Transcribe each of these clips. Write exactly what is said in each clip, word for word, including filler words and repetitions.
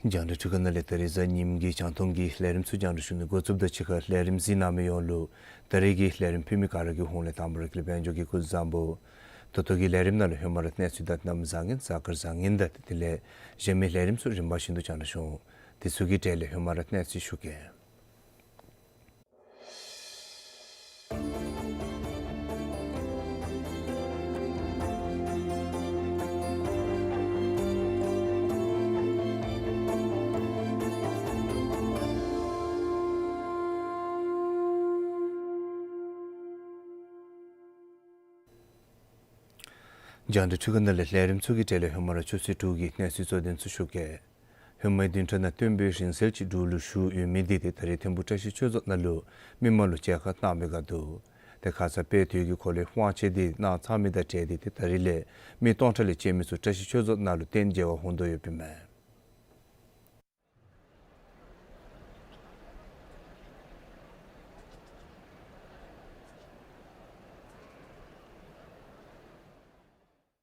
རྒྱང་བསྒྲགས་འཕྲུལ་ཁང་ནང་ལས་ད་རིས་གཟའ་ཉིམ་གི་རྒྱང་མཐོང་གི་ལས་རིམ་ཚུ་རྒྱང་བསྒྲགས་ཞུ་ནི་འགོ་བཙུགསཔ་དང་གཅིག་ཁར་ལས་རིམ་གཟིགས་གནང་མི་ཡོངས་ལུ་ད་རིས་ཀྱི་ལས་རིམ་ཕུལ་མི་ག་ར་གི་ཧོངས་ལས་དང་པ་ར་ཀུན་ལེགས་དཔལ་འབྱོར་གྱིས་སྐུ་གཟུགས་བཟང་པོ། ད་ལྟོ་གི་ལས་རིམ་ནང་ལུ་ཧེ་མ་ར་གནས་ཚུལ་དང་གནམ་བཟང་ངན་གཟའ་སྐར་བཟང་ངན་དང་དེ་ལས་གཞན་མི་ལས་རིམ་ཚུ་རིམ་པ་བཞིན་དུ་རྒྱང་བསྒྲགས་ཞུ་འོང་། དེ་ཚུ་གི་གྲས་ལས་ཧེ་མ་ར་གནས་ཚུལ་ཞུ་གེ། རྒྱང་བསྒྲགས་འཕྲུལ་ཁང་ནང་ལས་ལས་རིམ་ཚུ་གི་གྲས་ལས་ཧེ་མ་ར་ཆུ་ཚོད་དྲུག་གི་གནས་ཚུལ་གཙོ་དོན་ཚུ་ཞུ་གེ། ཧེ་མའི་བདུན་ཕྲག་ནང་སྟོན་པའི་རིང་བསྲེལ་ཅིག་འབྲུག་ལུ་ཞུ་ཡོད་མི་འདི་ཏེ་ད་རིས་ཐིམ་ཕུག་བཀྲ་ཤིས་ཆོས་རྫོང་ནང་ལུ་མི་མང་ལུ་མཇལ་ཁ་གནང་མི་ག་འདུག། ཏེ་ཁ་ཙ་དཔལ་དུས་ཀྱི་འཁོར་ལོའི་དབང་ཆེན་འདི་གནང་ཚར་མི་དང་འབྲེལ་ཏེ་ཏེ་ད་རིས་ལས་མི་སྟོང་ཕྲག་ལས་བཅད་མི་ཚུ་བཀྲ་ཤིས་ཆོས་རྫོང་ནང་ལུ་རྟེན་མཇལ་བར་འོང་དོ་ཡོདཔ་ཨིན་མས།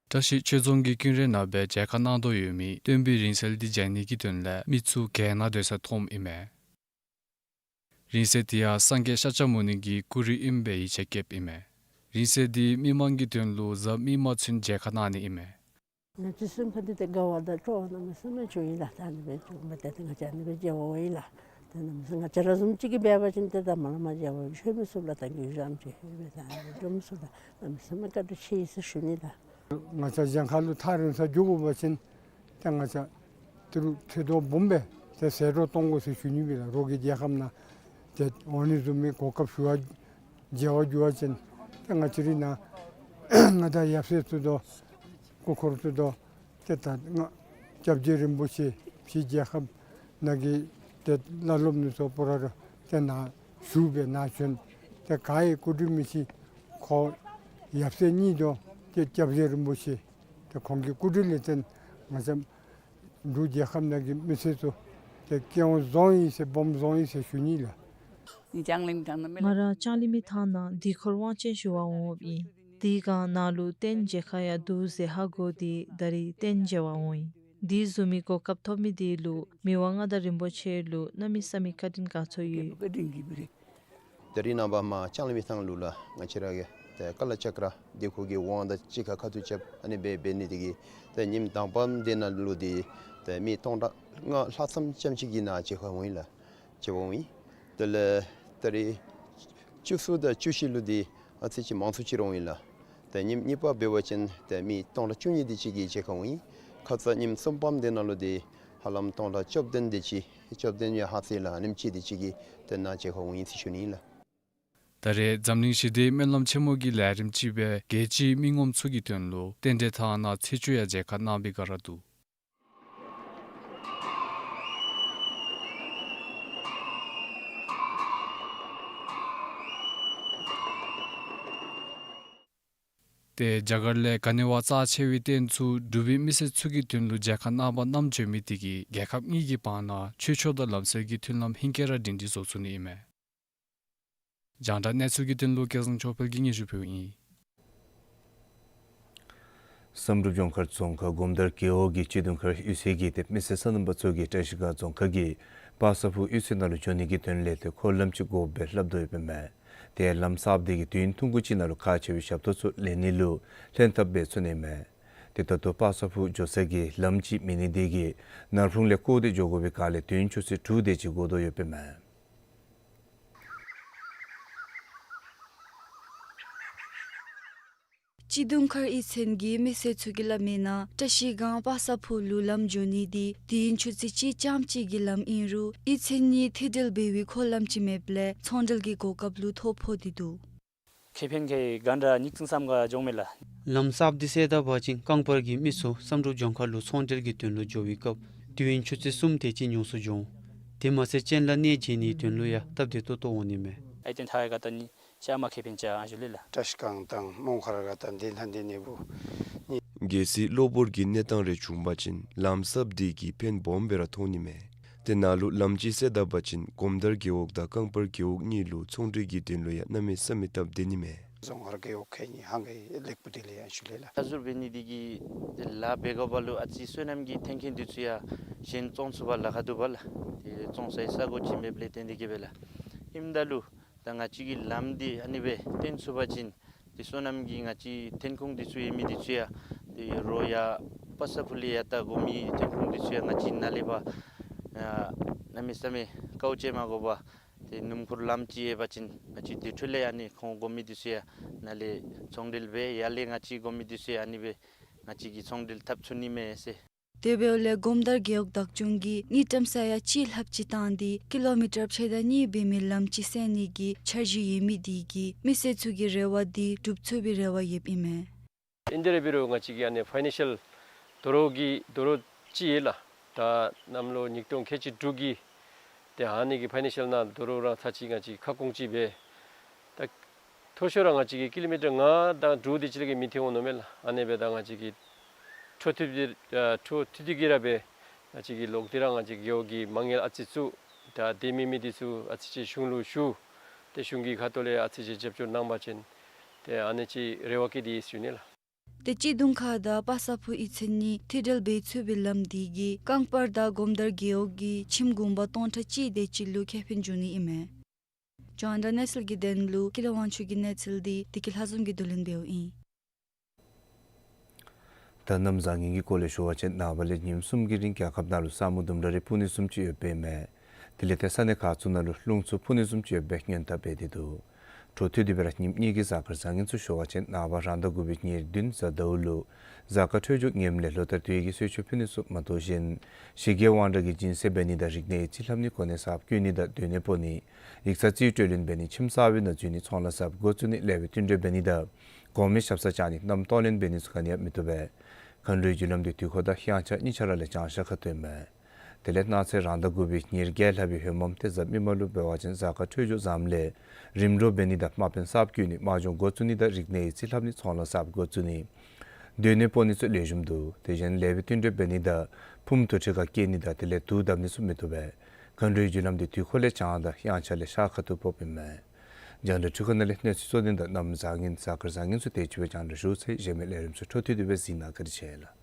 བཀྲ་ཤིས་ཆོས་རྫོང་གི་ཀུན་རའི་ནང་སྦེ་མཇལ་ཁ་གནང་དོ་ཡོད་མི་སྟོན་པའི་རིང་བསྲེལ་འདི་མཇལ་ནི་གི་དོན་ལས་མི་ཚུ་གྱལ་ནང་སྡོད་ས་མཐོངམ་ཨིན་མས། རིང་བསྲེལ་འདི་ཡང་སངས་རྒྱས་ཤཱཀྱ་མུ་ནི་གི་སྐུ་རུས་ཨིནམ་སྦེ་ཡིད་ཆེས་བསྐྱེདཔ་ཨིན་མས། རིང་བསྲེལ་འདི་མི་མང་གི་དོན་ལུ་གཟའ་མིག་དམར་ཚུན་མཇལ་ཁ་གནང་ནི་ཨིན་མས། ང་བཅས་སེམས་ཁ་འདི་ཏེ་དགའ་བ་དང་སྤྲོ་བ་གནམ་མེད་ས་མེད་བྱུང་ཡི་ལགས། ད་ཨ་ནི་སྦེ་བྱུང་མི་འདི་ཏེ་ང་བཅས་ཨ་ནི་སྦེ་མཇལ་བ་ཨིན་ལགས། ད་གནམ་མེད་ས་མེད་ང་བཅས་ར་བཟུམ་ཅིག་གིས་འབད་བ་ཅིན་ཏེ་ད་མ་ལ་མ་མཇལ་བར་ཤོར་མི་ཚུ་ལུ་ད་གུ་ཡངས་ཅིག་ཧེ་མ་ད་ཨ་ནི་སྦེ་འཛོམས་ཚུགས་ད་གནམ་མེད་ས་མེད་བཀའ་དྲིན་ཆེ་ཟེར་ཞུ་ནི་ལགས། ང་བཅས་གྱལ་ཁ་ལུ་ཐག་རིང་སར་འགྱོ་དགོ་པ་ཅིན་ཏེ་ང་བཅས་ཏི་རུ་ཐེ་དོ་སྦོམ་སྦེ་ཏེ་ཟད་འགྲོ་གཏོང་དགོ་ཟེར་ཞུ་ནི་ཨིན་ལགས། རོགས་ཀྱི་རྒྱལ་ཁབ་ནང་ཏེ་འོ་ནི་བཟུམ་མའི་གོ་སྐབས་ཞུ་བར་མཇལ་བར་འགྱོ་བ་ཅིན་ཏེ་ང་བཅས་རའི་ནང་ང་བཅས་ཡབ་སྲས་ཚུ་དང་སྐུ་འཁོར་ཚུ་དང་ཏེ་ད་ང་སྐྱབས་རྗེ་རིན་པོ་ཆེ་ཕྱི་རྒྱལ་ཁབ་ནང་གི་ཏེ་བླ་སློབ་ནི་ཚུ་པུ་ར་ར་ཏེ་ནཱ་བཞུགས་སྦེ་ནཱ་བྱོན། ཏེ་ག་ཡི་སྐུ་དྲིན་མི་ཤེས། ཁོ་ཡབ་སྲས་གཉིས་དང་ཏེ་སྐྱབས་རྗེ་རིན་པོ་ཆེ་ཏེ་ཁོང་གི་སྐུ་དྲིན་ལས་བརྟེན་ང་བཅས་འབྲུག་རྒྱལ་ཁབ་ནང་གི་མི་སེར་ཚུ་ཏེ་སྐྱིད་པོ་བཟང་ཡི་ཟེར་སྦོམ་བཟང་ཡི་ཟེར་ཞུ་ནི་ལགས། ང་ར་ལྕང་གླིང་མི་ཐང་ནང་དུས་འཁོར་དབང་ཆེན་ཞུ་བར་འོངམ་ཨིན། དེ་སྒང་ནཱ་ལུ་རྟེན་མཇལ་ཁ་ཡང་འདུག་ཟེར་ཧ་གོ་སྟེ་ད་རིས་རྟེན་མཇལ་བར་འོངམ་ཨིན། དེ་བཟུམ་མའི་གོ་སྐབས་ཐོབ་མི་དེ་ལུ་མི་དབང་མངའ་བདག་རིན་པོ་ཆེ་ལུ་གནམ་མེད་ས་མེད་བཀའ་དྲིན་དགའ་ཚོར་ཡོད། ད་རིས་ནངས་པ་མར་ལྕང་གླིང་མི་ཐང་ལུ་ལགས་ང་བཅས་ར་གི་ཏེ་ཀ་ལ་ཅཀྲ་དེ་ཁོ་གི་དབང་དང་གཅིག་ཁར་ཁ་ཐུག་རྐྱབ་ཨ་ནི་སྦེ་འབད་ནི་དེ་གིས་ཏེ་ཉིནམ་དང་པམ་དེ་ནང་ལུ་འདི་ཏེ་མི་སྟོང་ཕྲག་ལྔ་ལྷག་ཙམ་ཙམ་ཅིག་གིས་ནཱ་མཇལ་ཁར་འོང་ཡི་ལགས། མཇལ་བར་འོང་ཡི། དེ་ལས་ད་རིས་བཅུ་གསུམ་དང་བཅུ་བཞི་ལུ་འདི་ཨ་ཙི་ཅིག་མང་སུ་ཅིག་ར་འོང་ཡི་ལགས། ཏེ་ཉིནམ་གཉིས་པ་འབད་བ་ཅིན་ཏེ་མི་སྟོང་ཕྲག་བཅུ་གཉིས་དེ་ཅིག་གིས་མཇལ་ཁར་འོང་ཡི། ཁ་ཙ་ཉིནམ་གསུམ་པམ་དེ་ནང་ལུ་འདི་ཧ་ལམ་སྟོང་ཕྲག་བཅོ་བདུན་དེ་ཅིག་བཅོ་བདུན་ཡང་ཧ་ཙི་ལགས་ཨ་ནེམ་ཅིག་དེ་ཅིག་གིས་ཏེ་ནཱ་མཇལ་ཁར་འོང་ཡི་ཟེར་ཞུ་ནི་ཨིན་ལགས། ད་རེས་འཛམ་གླིང་ཞི་བདེའི་སྨོན་ལམ་ཆེན་མོ་གི་ལས་རིམ་ཅིག་སྦེ་རྒྱལ་སྤྱིའི་མི་ངོམ་ཚུ་གི་དོན་ལུ་རྟེན་འབྲེལ་ཐང་ནང་ཚེས་བཅུ་ཡང་མཇལ་ཁ་གནང་མི་ག་ར་འདུག། ཏེ་རྒྱ་གར་ལས་ག་ནི་བ་རྩ་ཆེ་བའི་རྟེན་ཚུ་འབྲུག་པའི་མི་སེར་ཚུ་གི་དོན་ལུ་མཇལ་ཁ་གནང་པར་བསྣམས་བྱོན་མི་དེ་གིས་རྒྱལ་ཁབ་གཉིས་ཀྱི་བར་ན་ཆོས་ཕྱོགས་དང་ལམ་སྲོལ་གྱི་མཐུན་ལམ་ཧིང་སྐལ་ར་སྒྲིང་སྒྲིང་བཟོ་ཚུགས་ནི་ཨིན་མས། རྒྱང་བསྒྲགས་གནས་ཚུལ་གྱི་དོན་ལུ་སྐལ་བཟང་ཆོས་འཕེལ་གྱིས་སྙན་ཞུ་ཕུལཝ་ཨིན། བསམ་གྲུབ་ལྗོངས་མཁར་རྫོང་ཁག་སྒོམ་དར་རྒེད་འོག་གི་སྤྱི་འདོམས་ཁང་གཡུས་ཚན་གྱིས་ཏེ་མི་སེར་སོ་ནམ་པ་ཚུ་གིས་བཀྲ་ཤིས་སྒང་རྫོང་ཁག་གི་པ་ས་ཕུག་གཡུས་ཚན་ནང་ལུ་འགྱོ་ནི་གི་དོན་ལས་ཏེ་འཁོར་ལམ་ཅིག་དགོཔ་སྦེ་སླབ་དོ་ཡོདཔ་ཨིན་མས། ཏེ་ལམ་གསརཔ་དེ་གིས་དུས་ཡུན་ཐུང་ཀུ་ཅིག་ནང་ལུ་ཁག་ཆེ་བའི་ཞབས་ཏོག་ཚུ་ལེན་ནི་ལུ་ལྷན་ཐབས་འབད་ཚུགས་ནི་ཨིན་མས། ཏེ་ད་ལྟོ་པ་ས་ཕུག་འགྱོ་ས་གི་ལམ་ཅིག་མེད་ནི་དེ་གིས་ནར་ཕུང་ལས་བསྐོར་ཏེ་འགྱོ་དགོ་པའི་བསྒང་ལས་དུས་ཡུན་ཆུ་ཚོད་དྲུག་དེ་ཅིག་འགོར་དོ་ཡོདཔ་ཨིན་མས། སྤྱི་གདོང་མཁར་གཡུས་ཚན་གྱི་མི་སེར་ཚུ་གིས་སླབ་མིའི་ནང་བཀྲ་ཤིས་སྒང་པ་ས་ཕུག་ལུ་ལམ་འགྱོ་ནི་འདི་དུས་ཡུན་ཆུ་ཚོད་གཅིག་ཙམ་ཅིག་གི་ལམ་ཨིན་རུང་གཡུས་ཚན་གཉིས་མཐུད་འབྲེལ་འབད་བའི་འཁོར་ལམ་ཅིག་མེདཔ་ལས་ཚོང་འབྲེལ་གྱི་གོ་སྐབས་ལུ་ཐོ་ཕོག་སྟེ་འདུག། ཁེ་ཕན་གྱི་ག་འདྲ་ཉིག་ཙིང་བསམ་ག་འགྱོཝ་མས་ལགས། ལམ་གསརཔ་འདི་སེལ་ད་པ་ཅིན་རྐང་པར་གྱི་མི་ཚུ་བསམ་གྲུབ་ལྗོངས་མཁར་ལུ་ཚོང་འབྲེལ་གྱི་དོན་ལུ་འགྱོ་བའི་སྐབས་དུས་ཡུན་ཆུ་ཚོད་གསུམ་དེ་ཅིག་ཉུང་སུ་འགྱོ་འོང་། དེ་མ་ཚད་སྤྱན་ལ་གནས་མཇལ་ནིའི་དོན་ལུ་ཡང་སྟབས་བདེ་ཏོག་ཏོ་འོང་ནི་མས། ཨའི་ཏེན་ཐ་ཡ་ག་ཏ་ནི་ཤ་མ་ཁེ་ཕན་ཅ་ཨ་ཞུ་ལེ་ལགས། བཀྲ་ཤིས་སྒང་དང་མོང་མཁར་ག་ཏ་འདི་ནང་འདི་ནི་བུ་ནི། གལ་སྲིད་གློ་བུར་གྱི་གནས་སྟངས་རེ་བྱུང་པ་ཅིན་ལམ་གསརཔ་འདི་གིས་ཕན་སྦོམ་སྦེ་ར་ཐོགས་ནི་མས། དེ་ནང་ལུ་ལམ་ཅིག་སེལ་ད་པ་ཅིན་སྒོམ་དར་རྒེད་འོག་དང་རྐང་པར་རྒེད་འོག་གཉིས་ལུ་ཚོང་འབྲེལ་གྱི་དོན་ལུ་ཡང་གནམ་མེད་ས་མེད་སྟབས་བདེ་ནི་མས། རྫོང་ཁག་རྒེད་འོག་ཁལ་གཉིས་ཧང་གི་ལེགས་པོ་དེ་ལས་ཡང་ཞུ་ལེ་ལགས། ད་ཟུར་འབད་ནི་འདི་གིས་ལཱ་འབད་དགོ་པ་ལུ་ཨ་ཙི་སོ་ནམ་གྱི་འཐོན་ཁུངས་འདི་ཚུ་ཡང་གཞན་བཙོང་ཚུགས་པར་ལཱ་ཁག་འདུག་པ་ལགས། ཏེ་བཙོང་སའི་ས་གོ་ཅིག་མེདཔ་ལས་བརྟེན་ཏེ་གིས་སྦེ་ལགས། ཨིནམ་ད་ལུ་ད་ང་བཅས་ཀྱི་ལམ་འདི་ཨ་ནི་སྦེ་བཏོན་ཚུགས་པ་ཅིན་ཏེ་སོ་ནམ་གྱི་ང་བཅས་འཐོན་ཁུངས་འདི་ཚུ་ཡོད་མི་འདི་ཚུ་ཡང་ཏེ་རོགས་ཡར་པ་ས་ཕུག་ལས་ཡར་ད་དགོ་མི་འཐོན་ཁུངས་འདི་ཚུ་ཡང་ང་བཅས་ནཱ་ལས་ཕར་ཨ་གནམ་མེད་ས་མེད་དཀའཝ་སྤྱད་མ་དགོ་པར་ཏེ་སྣུམ་འཁོར་ལམ་ཅིག་ཡོད་པ་ཅིན་ང་བཅས་དེ་འཕྲོ་ལས་ཨ་ནི་ཁོང་དགོ་མི་འདི་ཚུ་ཡང་ནཱ་ལས་ཚོང་འབྲེལ་འབད། ཡར་ལས་ང་བཅས་དགོ་མི་འདི་ཚུ་ཡང་ཨ་ནི་སྦེ་ང་བཅས་ཀྱིས་ཚོང་འབྲེལ་འཐབ་ཚུགས་ནི་མས་ཟེར། དེ་འབདཝ་ལས་སྒོམ་དར་རྒེད་འོག་བདག་སྐྱོང་གིས་དངུལ་ཀྲམ་ས་ཡ་གཅིག་ལྷགཔ་ཅིག་བཏང་སྟེ་ཀི་ལོ་མི་ཊར་ཕྱེད་དང་གཉིས་འབད་མི་ལམ་ཅིག་སེལ་ནི་གི་འཆར་གཞི་ཡོད་མི་འདི་གིས་མི་སེར་ཚུ་གི་རེ་བ་འདི་འགྲུབ་ཚུགས་པའི་རེ་བ་ཡོདཔ་ཨིན་མས། ཨིན་ཏེ་ར་འབད་རུང་ང་བཅས་ཀྱི་ཨ་ནི་ཕའི་ནན་ཤལ་དོ་རུང་གི་དོ་རུང་ཅིག་ཡོད་ལགས། ད་གནམ་ལོ་ཉིས་སྟོང་ཁལ་གཅིག་དྲུག་གི་ཏེ་ཨ་ནི་གི་ཕའི་ནན་ཤལ་ནང་དོ་རུང་རང་ཚར་ཅིག་ང་བཅས་ཁ་སྐོང་ཅིག་འབད། ད་མཐོ་ཤོས་ར་ང་བཅས་ཀྱི་ཀི་ལོ་མི་ཊར་ལྔ་དང་དྲུག་དེ་ཅིག་ལས་གི་མི་ཐོན་འོང་མནོཝ་མས་ལགས། ཨ་ནི་སྦེ་ད་ང་བཅས་ཀྱིས་འཕྲོ་མཐུད་དེ་ཨ་འཕྲོ་མཐུད་དེ་གིས་ར་འབད་ང་བཅས་ཀྱི་ལོག་སྟེ་ར་ང་བཅས་རྒེད་འོག་གི་མ་དངུལ་ཨ་ཙི་ཚུ་ད་དེ་མེད་མི་འདི་ཚུ་ཨ་ཙི་ཅིག་གཞུང་ལུ་ཞུ། ཏེ་གཞུང་གི་ཁ་ཐུག་ལས་ཨ་ཙི་ཅིག་རྒྱབ་སྐྱོར་གནང་པ་ཅིན་ཏེ་ཨ་ནི་ཅིག་རེ་བ་བསྐྱེད་དེ་ཡོད་ཟེར་ཞུ་ནི་ལགས། ཏེ་སྤྱི་གདོང་མཁར་དང་པ་ས་ཕུག་གཡུས་ཚན་གཉིས་མཐུད་འབྲེལ་འབད་ཚུགས་པའི་ལམ་འདི་གིས་རྐང་པར་དང་སྒོམ་དར་རྒེད་འོག་གི་ཁྱིམ་གུང་པ་སྟོང་ཕྲག་གཅིག་དེ་ཅིག་ལུ་ཁེ་ཕན་འབྱུང་ནི་ཨིན་མས། ལྗོངས་ཨིན་ཊར་ནེ་ཤ་ནལ་གྱི་དོན་ལུ་ཀུན་ལེགས་དབང་ཕྱུག་གི་གནས་ཚུལ་འདི་བདེ་སྐྱིད་ལྷ་འཛོམས་ཀྱིས་བསྡུ་ལེན་འབདཝ་ཨིན། ད་གནམ་བཟང་ངན་གྱི་སྐོར་ལས་ཞུ་བ་ཅིན་ནངས་པ་ལས་ཉིནམ་གསུམ་གྱི་རིང་རྒྱལ་ཁབ་ནང་ལུ་ས་སྨུག་ལྡུམ་ར་རེ་སྤུབ་ནི་བཟུམ་ཅིག་ཡོདཔ་ཨིན་མས། དེ་ལས་ཏེ་ས་གནས་ཁག་ཚུ་ནང་ལུ་རླུང་འཚུབ་འཕུ་ནི་བཟུམ་ཅིག་ཡོདཔ་སྦེ་སྔོན་བརྡ་འབད་དེ་འདུག། འཕྲོ་མཐུད་དེ་སྦེ་ར་ཉིནམ་གཉིས་ཀྱི་གཟའ་སྐར་བཟང་ངན་ཚུ་ཞུ་བ་ཅིན་ནངས་པ་རང་ཟླ་དགུ་པའི་ཉེར་བདུན་གཟའ་ཟླཝ་ལུ་གཟའ་སྐར་འཕྲོད་སྦྱོར་ངནམ་ལས་ལོ་ལྟར་དུས་ཡུན་གྱི་གསོལ་མཆོད་ཕུལ་ནི་ཚུ་མ་གཏོགས་གཞན་ཞི་རྒྱས་དབང་དྲག་གི་སྦྱིན་སྲེག་འབད་ནི་དང་རིག་གནས་ཡིག་རྩིས་ལྷབ་ནི་གོ་གནས་གསརཔ་བསྐོ་ནི་དང་སྡོད་གནས་སྤོ་ནི་ཡིག་ཚང་རྩིས་སྤྲོད་ལེན་འབད་ནི་ཁྱིམ་གསར་པའི་ནང་འཛུལ་ནི་ཚོང་ལཱ་གསརཔ་འགོ་བཙུགས་ནི་ལེགས་པའི་བསྟུན་གྲོས་འབད་ནི་དང་གོང་མའི་ཞབས་སར་བཅར་ནི་མནའམ་གཏོང་ལེན་འབད་ནི་ཚུ་ག་ནི་ཡང་མི་བཏུབ་པས། མཁའ་འགྲོའི་རྒྱུ་ལམ་འདི་དུས་འཁོར་དང་དབྱངས་འཆར་གཉིས་ཆ་ར་ལས་བྱང་ཤར་ཁ་ཐུག་ཨིན་མས། དེ་ལས་གནངས་ཚེ་རང་ཟླ་དགུ་པའི་ཉེར་བརྒྱད་ལྷག་པའི་ཧོད་མམ་ཏེ་གཟའ་མིག་དམར་ལུ་འབད་བ་ཅིན་གཟའ་སྐར་འཕྲོད་སྦྱོར་བཟངམ་ལས་རིམ་གྲོ་འབད་ནི་དང་དམག་དཔོན་གསརཔ་བསྐོ་ནི་དམག་སྦྱོང་འགོ་བཙུགས་ནི་དང་རིག་གནས་ཡིག་རྩིས་ལྷབ་ནི་ཚོང་ལཱ་གསརཔ་འགོ་བཙུགས་ནི་སྡོད་གནས་སྤོ་ནི་ཚུ་ལེགས་ཤོམ་འདུག། དེ་བཞིན་ལེགས་པའི་བསྟུན་གྲོས་འབད་ནི་དང་ཕུངམ་དུར་ཁྲོད་ཁར་སྐྱེལ་ནི་དང་དེ་ལས་དུག་བརྡབ་ནི་ཚུ་མི་བཏུབ་པས། མཁའ་འགྲོའི་རྒྱུ་ལམ་འདི་དུས་འཁོར་ལས་བྱང་དང་དབྱངས་འཆར་ལས་ཤར་ཁ་ཐུག་ཕོགཔ་ཨིན་མས། རྒྱང་བསྒྲགས་འཕྲུལ་ཁང་ནང་ལས་གནས་ཚུལ་གཙོ་དོན་དང་གནམ་བཟང་ངན་གཟའ་སྐར་བཟང་ངན་ཚུ་དེ་ཅིག་སྦེ་རྒྱང་བསྒྲགས་ཞུ་ཚར་ཡི། གཞན་མི་ལས་རིམ་ཚུ་འཕྲོ་མཐུད་དེ་སྦེ་གཟིགས་གནང་བཀའ་དྲིན་ཆེ་ལགས།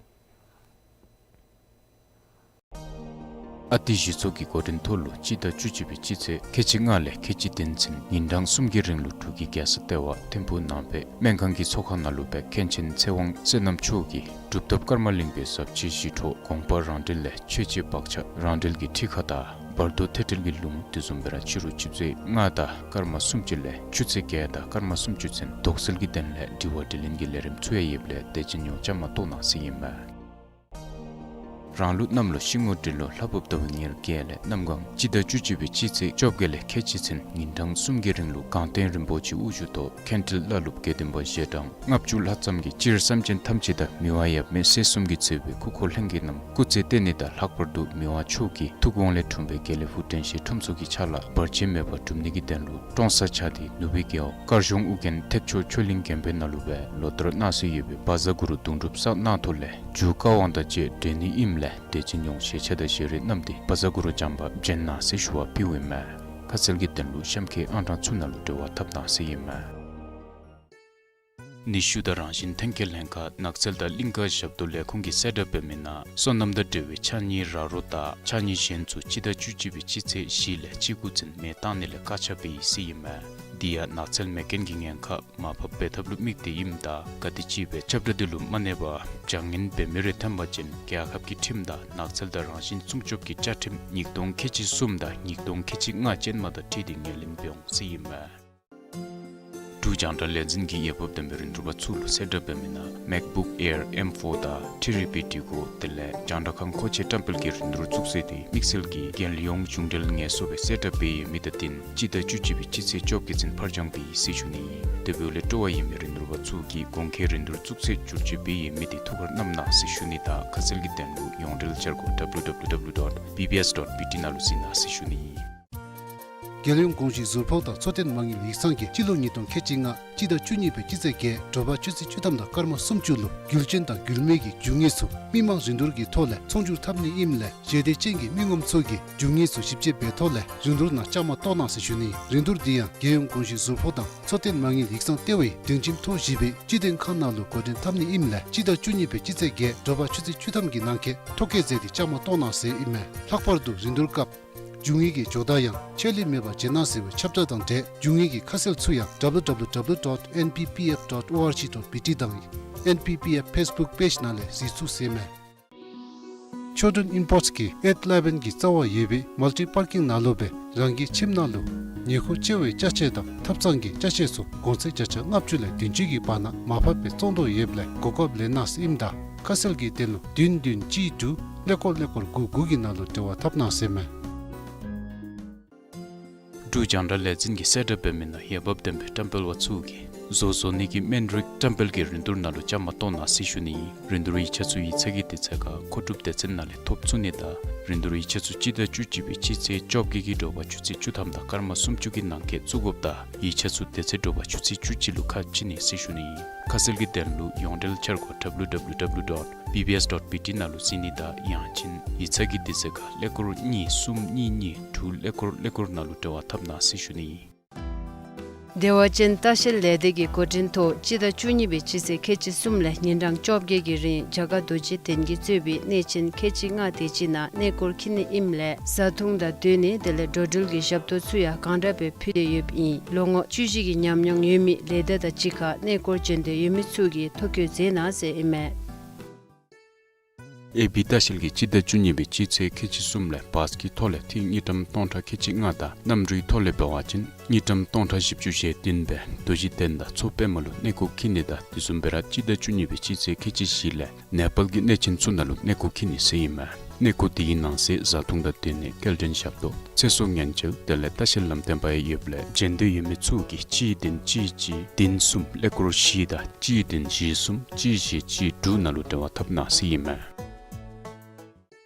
ཨ་ཏི་གཞི་ཚོགས་ཀྱི་འགོ་འདྲེན་ཐོག་ལུ་སྤྱི་ཟླ་བཅུ་གཅིག་པའི་སྤྱི་ཚེས་ཁལ་གཅིག་ལྔ་ལས་ཁལ་གཅིག་བདུན་ཚུན་ཉིན་གྲངས་གསུམ་གྱི་རིང་ལུ་འབྲུག་གི་རྒྱལ་ས་ལྟེ་བ་ཐིམ་ཕུག་ནང་པའི་སྨན་ཁང་གི་ཚོགས་ཁང་ནང་ལུ་སྦེ་མཁན་ཆེན་ཚེ་དབང་བསོད་ནམས་མཆོག་གིས་གྲུབ་ཐོབ་ཀརྨ་གླིང་པའི་ཟབ་ཆོས་ཞི་ཁྲོ་དགོངས་པ་རང་འགྲེལ་ལས་མཆོད་བྱེད་བག་ཆགས་རང་འགྲེལ་གྱི་ཁྲིད་ཁ་དང་བར་དོ་ཐོས་གྲོལ་གྱི་ལུང་དེ་བཟུམ་སྦེ་ར་ཕྱི་རུ་ཆུ་ཚོད་ལྔ་དང་སྐར་མ་སུམ་ཅུ་ལས་ཆུ་ཚོད་བརྒྱད་དང་སྐར་མ་སུམ་ཅུ་ཚུན་དོགས་སེལ་གྱི་དོན་ལས་དྲི་བ་དྲིས་ལན་གྱི་ལས་རིམ་ཚུ་ཡང་ཡོདཔ་ལས་དེ་ཅིག་ཡང་བཅའ་མར་གཏོགས་གནང་ཟེར་ཨིན་མས། རང་ལུགས་གནམ་ལོ་ཤིང་འོ་འབྲི་ལོ་ལྷ་བབས་ཟླཝ་ཉེར་བརྒྱད་ལས་གནམ་གང་སྤྱི་ཟླ་བཅུ་གཅིག་པའི་སྤྱི་ཚེས་བཅོ་བརྒྱད་ལས་ཁལ་གཅིག་ཚུན་ཉིན་གྲངས་གསུམ་གྱི་རིང་ལུ་སྒང་སྟེང་རིན་པོ་ཆེ་དབུ་བཞུགས་ཐོག་མཁན་ཁྲི་བླ་སློབ་དགེ་འདུན་པ་ཞལ་གྲངས་ལྔ་བཅུ་ལྷག་ཙམ་གྱིས་སྤྱིར་སེམས་ཅན་ཐམས་ཅད་དང་མི་དབང་ཡབ་མེས་སྲས་གསུམ་གྱིས་གཙོས་པའི་སྐུ་འཁོར་ལྷན་རྒྱས་རྣམས་སྐུ་ཚེ་བརྟན་ནི་དང་ལྷག་པར་དུ་མི་དབང་མཆོག་གི་ཐུགས་དགོངས་ལས་འཁྲུངས་པའི་དགེ་ལེགས་ཕུག་དྲན་ཤེས་ཁྲོམ་ཚོགས་ཀྱི་ཕྱག་ལཱ་བར་ཆད་མེད་པར་འགྲུབ་ནི་གི་དོན་ལུ་ཀྲོང་གསར་ཆགས་ཏེ་ནུབ་སྦིས་རྒེད་འོག་དཀར་གཞོང་ཨུ་རྒྱན་ཐེག་མཆོག་ཆོས་གླིང་དགོན་པའི་ནང་ལུ་སྦེ་ལོ་ལྟར་གནང་སྲོལ་ཡོད་པའི་བཛྲ་གུ་རུ་གདུང་སྒྲུབ་བསགས་གནང་ཐོག་ལས་མཇུག་བཀའ་དབང་དང་བཅས་འབྲེལ་ནི་ཨིནམ་ལས་དེ་ཅིག་ཡང་ཞལ་ཆད་དང་ཞལ་རས་བསྣམས་ཏེ་བཛྲ་གུ་རུ་བྱམས་པ་བྱོན་གནང་ཟེར་ཞུ་བ་ཕུལཝ་ཨིན་མས། ཁ་གསལ་གྱི་དོན་ལུ་གཤམ་འཁོད་ཨང་གྲངས་ཚུ་ནང་ལུ་འབྲེལ་བ་འཐབ་གནང་ཟེར་ཨིན་མས། ནུས་ཤུགས་དང་རང་བཞིན་ཐོན་སྐྱེད་ལྷན་ཁག་ནགས་ཚལ་དང་གླིང་ཀ་ཞབས་ཏོག་ལས་ཁུངས་ཀྱིས་གསལ་བསྒྲགས་འབད་མི་ནང་སོ་ནམ་དང་འབྲེལ་བའི་ཕྱགས་སྙིགས་ར་རོ་དང་ཕྱགས་སྙིགས་གཞན་ཚུ་སྤྱི་ཟླ་བཅུ་གཅིག་པའི་སྤྱི་ཚེས་བཞི་ལས་བཅུ་དགུ་ཚུན་མེ་བཏང་ནི་ལས་བཀག་ཆ་འབད་ཡི་ཟེར་ཨིན་མས། འདི་ཡང་ནགས་ཚལ་མེ་རྐྱེན་གྱི་ཉེན་ཁ་མར་ཕབ་འབད་ཐབས་ལུ་དམིགས་ཏེ་ཨིནམ་ད་ག་དེམ་ཅིག་སྦེ་ཁྱབ་བསྒྲགས་འདི་ལུ་མ་གནས་པར་བྱ་ངན་འབད་མི་རེ་ཐོན་པ་ཅིན་རྒྱལ་ཁབ་ཀྱི་ཁྲིམས་དང་ནགས་ཚལ་དང་རང་བཞིན་སྲུང་སྐྱོབ་ཀྱི་བཅའ་ཁྲིམས་ཉིས་སྟོང་ཁལ་གཅིག་གསུམ་དང་ཉིས་སྟོང་ཁལ་གཅིག་ལྔ་ཅན་མ་དང་འཁྲིལ་ཏེ་ངོས་ལེན་འབད་འོང་ཟེར་ཨིན་མས། འབྲུག་རྒྱང་བསྒྲགས་ལས་འཛིན་གྱིས་འོས་འབབ་ལྡན་པའི་རིན་བསྡུར་པ་ཚུ་ལུ་གསལ་བསྒྲགས་འབད་མི་ནང་MacBook Air M four དང་ཐི་རི་པི་ཊི་གོ་དེ་ལས་རྒྱང་བསྒྲགས་ཁང་མཁོ་ཆས་བཀྲམ་སྤེལ་གྱི་རིན་བསྡུར་བཙུགས་ཚེས་དེ་དམིགས་བསལ་གྱི་རྒྱལ་ཡོངས་གཞུང་འབྲེལ་ངལ་གསོ་སྦེ་གསལ་བསྒྲགས་འབད་ཡོད་མི་དང་བསྟུན་སྤྱི་ཟླ་བཅུ་གཅིག་པའི་སྤྱི་ཚེས་བཅོ་བརྒྱད་ཚུན་ཕར་འགྱངས་འབད་ཡི་ཟེར་ཞུ་ནི་ཨིན། དེ་འབདཝ་ལས་སྤྲོ་བ་ཡོད་མི་རིན་བསྡུར་པ་ཚུ་གིས་གོང་འཁོད་རིན་བསྡུར་བཙུགས་ཚེས་བསྒྱུར་བཅོས་འབད་ཡོད་མི་དེ་ཐུགས་ཁར་བསྣམ་གནང་ཟེར་ཞུ་ནི་དང་ཁ་གསལ་གྱི་དོན་ལུ་ཡོངས་འབྲེལ་འཆར་སྒོ་W W W dot B B S dot B T ནང་ལུ་གཟིགས་གནང་ཟེར་ཞུ་ནི་ཨིན། རྒྱལ་ཡོངས་གོང་ཞུས་ཟུར་ཕོགས་དང་འཚོ་རྟེན་མ་དངུལ་ཡིག་ཚང་གིས་སྤྱི་ལོ་ཉིས་སྟོང་ཁལ་གཅིག་ལྔ་སྤྱི་ཟླ་བཅུ་གཉིས་པའི་སྤྱི་ཚེས་བརྒྱད་དྲོ་པ་ཆུ་ཚོད་བཅུ་ཐམ་དང་སྐར་མ་སུམ་ཅུ་ལུ་རྒྱུ་ཅན་དང་རྒྱུ་མེད་ཀྱི་རྒྱུ་དངོས་ཚུ་མི་མང་རིན་བསྡུར་གྱི་ཐོག་ལས་ཚོང་སྒྱུར་འཐབ་ནི་ཨིནམ་ལས་ཞལ་འདེབས་ཅན་གྱི་མི་ངོམ་ཚུ་གིས་རྒྱུ་དངོས་ཚུ་ཞིབ་དཔྱད་འབད་ཐོག་ལས་རིན་བསྡུར་ནང་བཅའ་མར་གཏོགས་གནང་ཟེར་ཞུ་ནི། རིན་བསྡུར་འདི་ཡང་རྒྱལ་ཡོངས་གོང་ཞུས་ཟུར་ཕོགས་དང་འཚོ་རྟེན་མ་དངུལ་ཡིག་ཚང་ལྟེ་བའི་སྡིངས་ཁྱིམ་ཐོག་བཞི་པའི་སྤྱི་དོན་ཁང་ནང་ལུ་འགོ་འདྲེན་འཐབ་ནི་ཨིནམ་ལས་སྤྱི་ཟླ་བཅུ་གཉིས་པའི་སྤྱི་ཚེས་བརྒྱད་དྲོ་པ་ཆུ་ཚོད་བཅུ་ཐམ་གྱི་ནང་འཁོད་ཐོ་བཀོད་མཛད་དེ་བཅའ་མར་གཏོགས་གནང་ཟེར་ཨིན་མས། ལྷག་པར་དུ་རིན་བསྡུར་སྐབས་རྒྱུ་དངོས་ཀྱི་ཇོ་བདག་ཡང་ཆད་ལུས་མེད་པར་བྱིན་གནང་ཟེར་བའི་ཁྱབ་བསྒྲགས་དང་འབྲེལ་རྒྱུ་དངོས་ཀྱི་ཁ་གསལ་ཚུ་ཡང་W W W dot N P P F dot O R G dot B T དང་N P P F Facebook page ནང་ལས་གཟིགས་ཚུགས་ཟེར་མས། Children Imports གིས་ཨེཊ་ཨི་ལེ་བཱན་གྱི་རྩ་བ་ཡོད་པའི་མལ་ཊི་པར་ཀིང་ནང་ལུ་སྦེ་རང་གི་ཁྱིམ་ནང་ལུ་ཉེ་འཁོར་བཅོ་བའི་ཅ་ཆས་དང་ཐབ་ཚང་གི་ཅ་ཆས་ཚུ་གོང་ཚད་བརྒྱ་ཆ་ལྔ་བཅུ་ལས་བདུན་ཅུ་གི་བར་ན་མར་ཕབ་སྦེ་བཙོང་དོ་ཡོདཔ་ལས་གོ་སྐབས་ལེན་གནང་ཟེར་ཨིནམ་ད་ཁ་གསལ་གྱི་དོན་ལུ་བདུན་བདུན་གཅིག་དྲུག་ཀླད་ཀོར་ཀླད་ཀོར་དགུ་དགུ་གི་ནང་ལུ་འབྲེལ་བ་འཐབ་གནང་ཟེར་མས། འབྲུག་རྒྱང་བསྒྲགས་ལས་འཛིན་གྱིས་གསལ་བསྒྲགས་འབད་མི་ནང་འོས་འབབ་ལྡན་པའི་བཀྲམ་སྤེལ་པ་ཚུ་གིས་བཟོ་བཟོ་ནི་གི་སྨན་རིགས་བཀྲམ་སྤེལ་གྱི་རིན་བསྡུར་ནང་ལུ་བཅའ་མར་གཏོགས་གནང་ཟེར་ཞུ་ནི་ཨིན། རིན་བསྡུར་ཡིག་ཆ་ཚུ་ཡིག་ཚང་གི་དུས་ཚོད་ཁར་མཁོ་སྒྲུབ་སྡེ་ཚན་ནང་ལས་ཐོབ་ཚུགས་ནི་དང་རིན་བསྡུར་ཡིག་ཆ་ཚུ་སྤྱི་ཟླ་བཅུ་གཅིག་པའི་སྤྱི་ཚེས་བཅོ་བརྒྱད་ཀྱི་དྲོ་པ་ཆུ་ཚོད་བཅུ་ཐམ་དང་སྐར་མ་སུམ་ཅུ་གི་ནང་འཁོད་བཙུགས་དགོཔ་དང་ཡིག་ཆ་ཚུ་དེ་ཚེ་དྲོ་པ་ཆུ་ཚོད་བཅུ་གཅིག་ལུ་ཁ་ཕྱེ་ནི་ཟེར་ཞུ་ནི་ཨིན། ཁ་གསལ་གྱི་དོན་ལུ་ཡོངས་འབྲེལ་འཆར་སྒོ་W W W dot B B S dot B T ནང་ལུ་གཟིགས་ནི་དང་ཡང་ཅིན་ཡིག་ཚང་གི་དུས་ཚོད་ཁར་ཀླད་ཀོར་གཉིས་གསུམ་གཉིས་གཉིས་དྲུག་ཀླད་ཀོར་ཀླད་ཀོར་ནང་ལུ་འབྲེལ་བ་འཐབ་གནང་ཟེར་ཞུ་ནི་ཨིན། བདེ་བ་ཅན་ལྟ་བཤལ་ལས་སྡེ་གི་འགོ་འདྲེན་ཐོག་སྤྱི་ཟླ་བཅུ་གཉིས་པའི་སྤྱི་ཚེས་ཁལ་གཅིག་གསུམ་ལས་ཉིན་གྲངས་བཅོ་བརྒྱད་ཀྱི་རིང་རྒྱ་གར་རྡོ་རྗེ་གདན་གྱིས་གཙོས་པའི་གནས་ཆེན་ཁལ་གཅིག་ལྔ་དེ་ཅིག་ནང་གནས་སྐོར་འཁྱིད་ནི་ཨིནམ་ལས་བཟའ་འཐུང་དང་སྡོད་གནས་དེ་ལས་འགྲོ་འགྲུལ་གྱི་ཞབས་ཏོག་ཚུ་ཡང་གང་དྲག་སྦེ་ཕུལ་ཏེ་ཡོདཔ་ཨིན། ལོ་ངོ་བཅུ་བཞི་གི་ཉམས་མྱོང་ཡོད་མི་ལས་སྡེ་དང་གཅིག་ཁར་གནས་སྐོར་འབྱོན་འདོད་ཡོད་མི་ཚུ་གིས་ཐོ་བཀོད་མཛད་གནང་ཟེར་ཨིན་མས། ཨེ་བི་ལྟ་བཤལ་གྱིས་སྤྱི་ཟླ་བཅུ་གཉིས་པའི་སྤྱི་ཚེས་ཁལ་གཅིག་གསུམ་ལས་བཱས་ཀྱི་ཐོག་ལས་ཐིག་དངུལ་ཀྲམ་སྟོང་ཕྲག་ཁལ་གཅིག་ལྔ་དང་གནམ་གྲུའི་ཐོག་ལས་འབད་བ་ཅིན་དངུལ་ཀྲམ་སྟོང་ཕྲག་བཞི་བཅུ་ཞེ་བདུན་སྦེ་རྡོ་རྗེ་གདན་དང་མཚོ་པདྨ་ལུ་གནས་སྐོར་འཁྱིད་ནི་དང་དེ་བཟུམ་སྦེ་ར་སྤྱི་ཟླ་བཅུ་གཉིས་པའི་སྤྱི་ཚེས་ཁལ་གཅིག་བཞི་ལས་ནེ་པཱལ་གྱི་གནས་ཆེན་ཚུ་ནང་ལུ་གནས་སྐོར་འཁྱིད་ནི་ཟེར་ཨིན་མས། གནས་སྐོར་དེའི་ནང་གསེས་བཟའ་འཐུང་དང་སྡོད་གནས་སྐྱེལ་འདྲེན་ཞབས་ཏོག་ཚེ་སྲོག་ཉེན་བཅོལ་དེ་ལས་ལྟ་བཤལ་ལམ་སྟོན་པ་ཡང་ཡོདཔ་ལས་འབྱོན་འདོད་ཡོད་མི་ཚུ་གིས་གཅིག་བདུན་གཅིག་གཅིག་བདུན་གསུམ་ཀླད་ཀོར་བཞི་དང་གཅིག་བདུན་བཞི་གསུམ་གཅིག་བཞི་གཅིག་དྲུག་ནང་ལུ་འབྲེལ་བ་འཐབ་གནང་ཟེར་ཨིན་མས།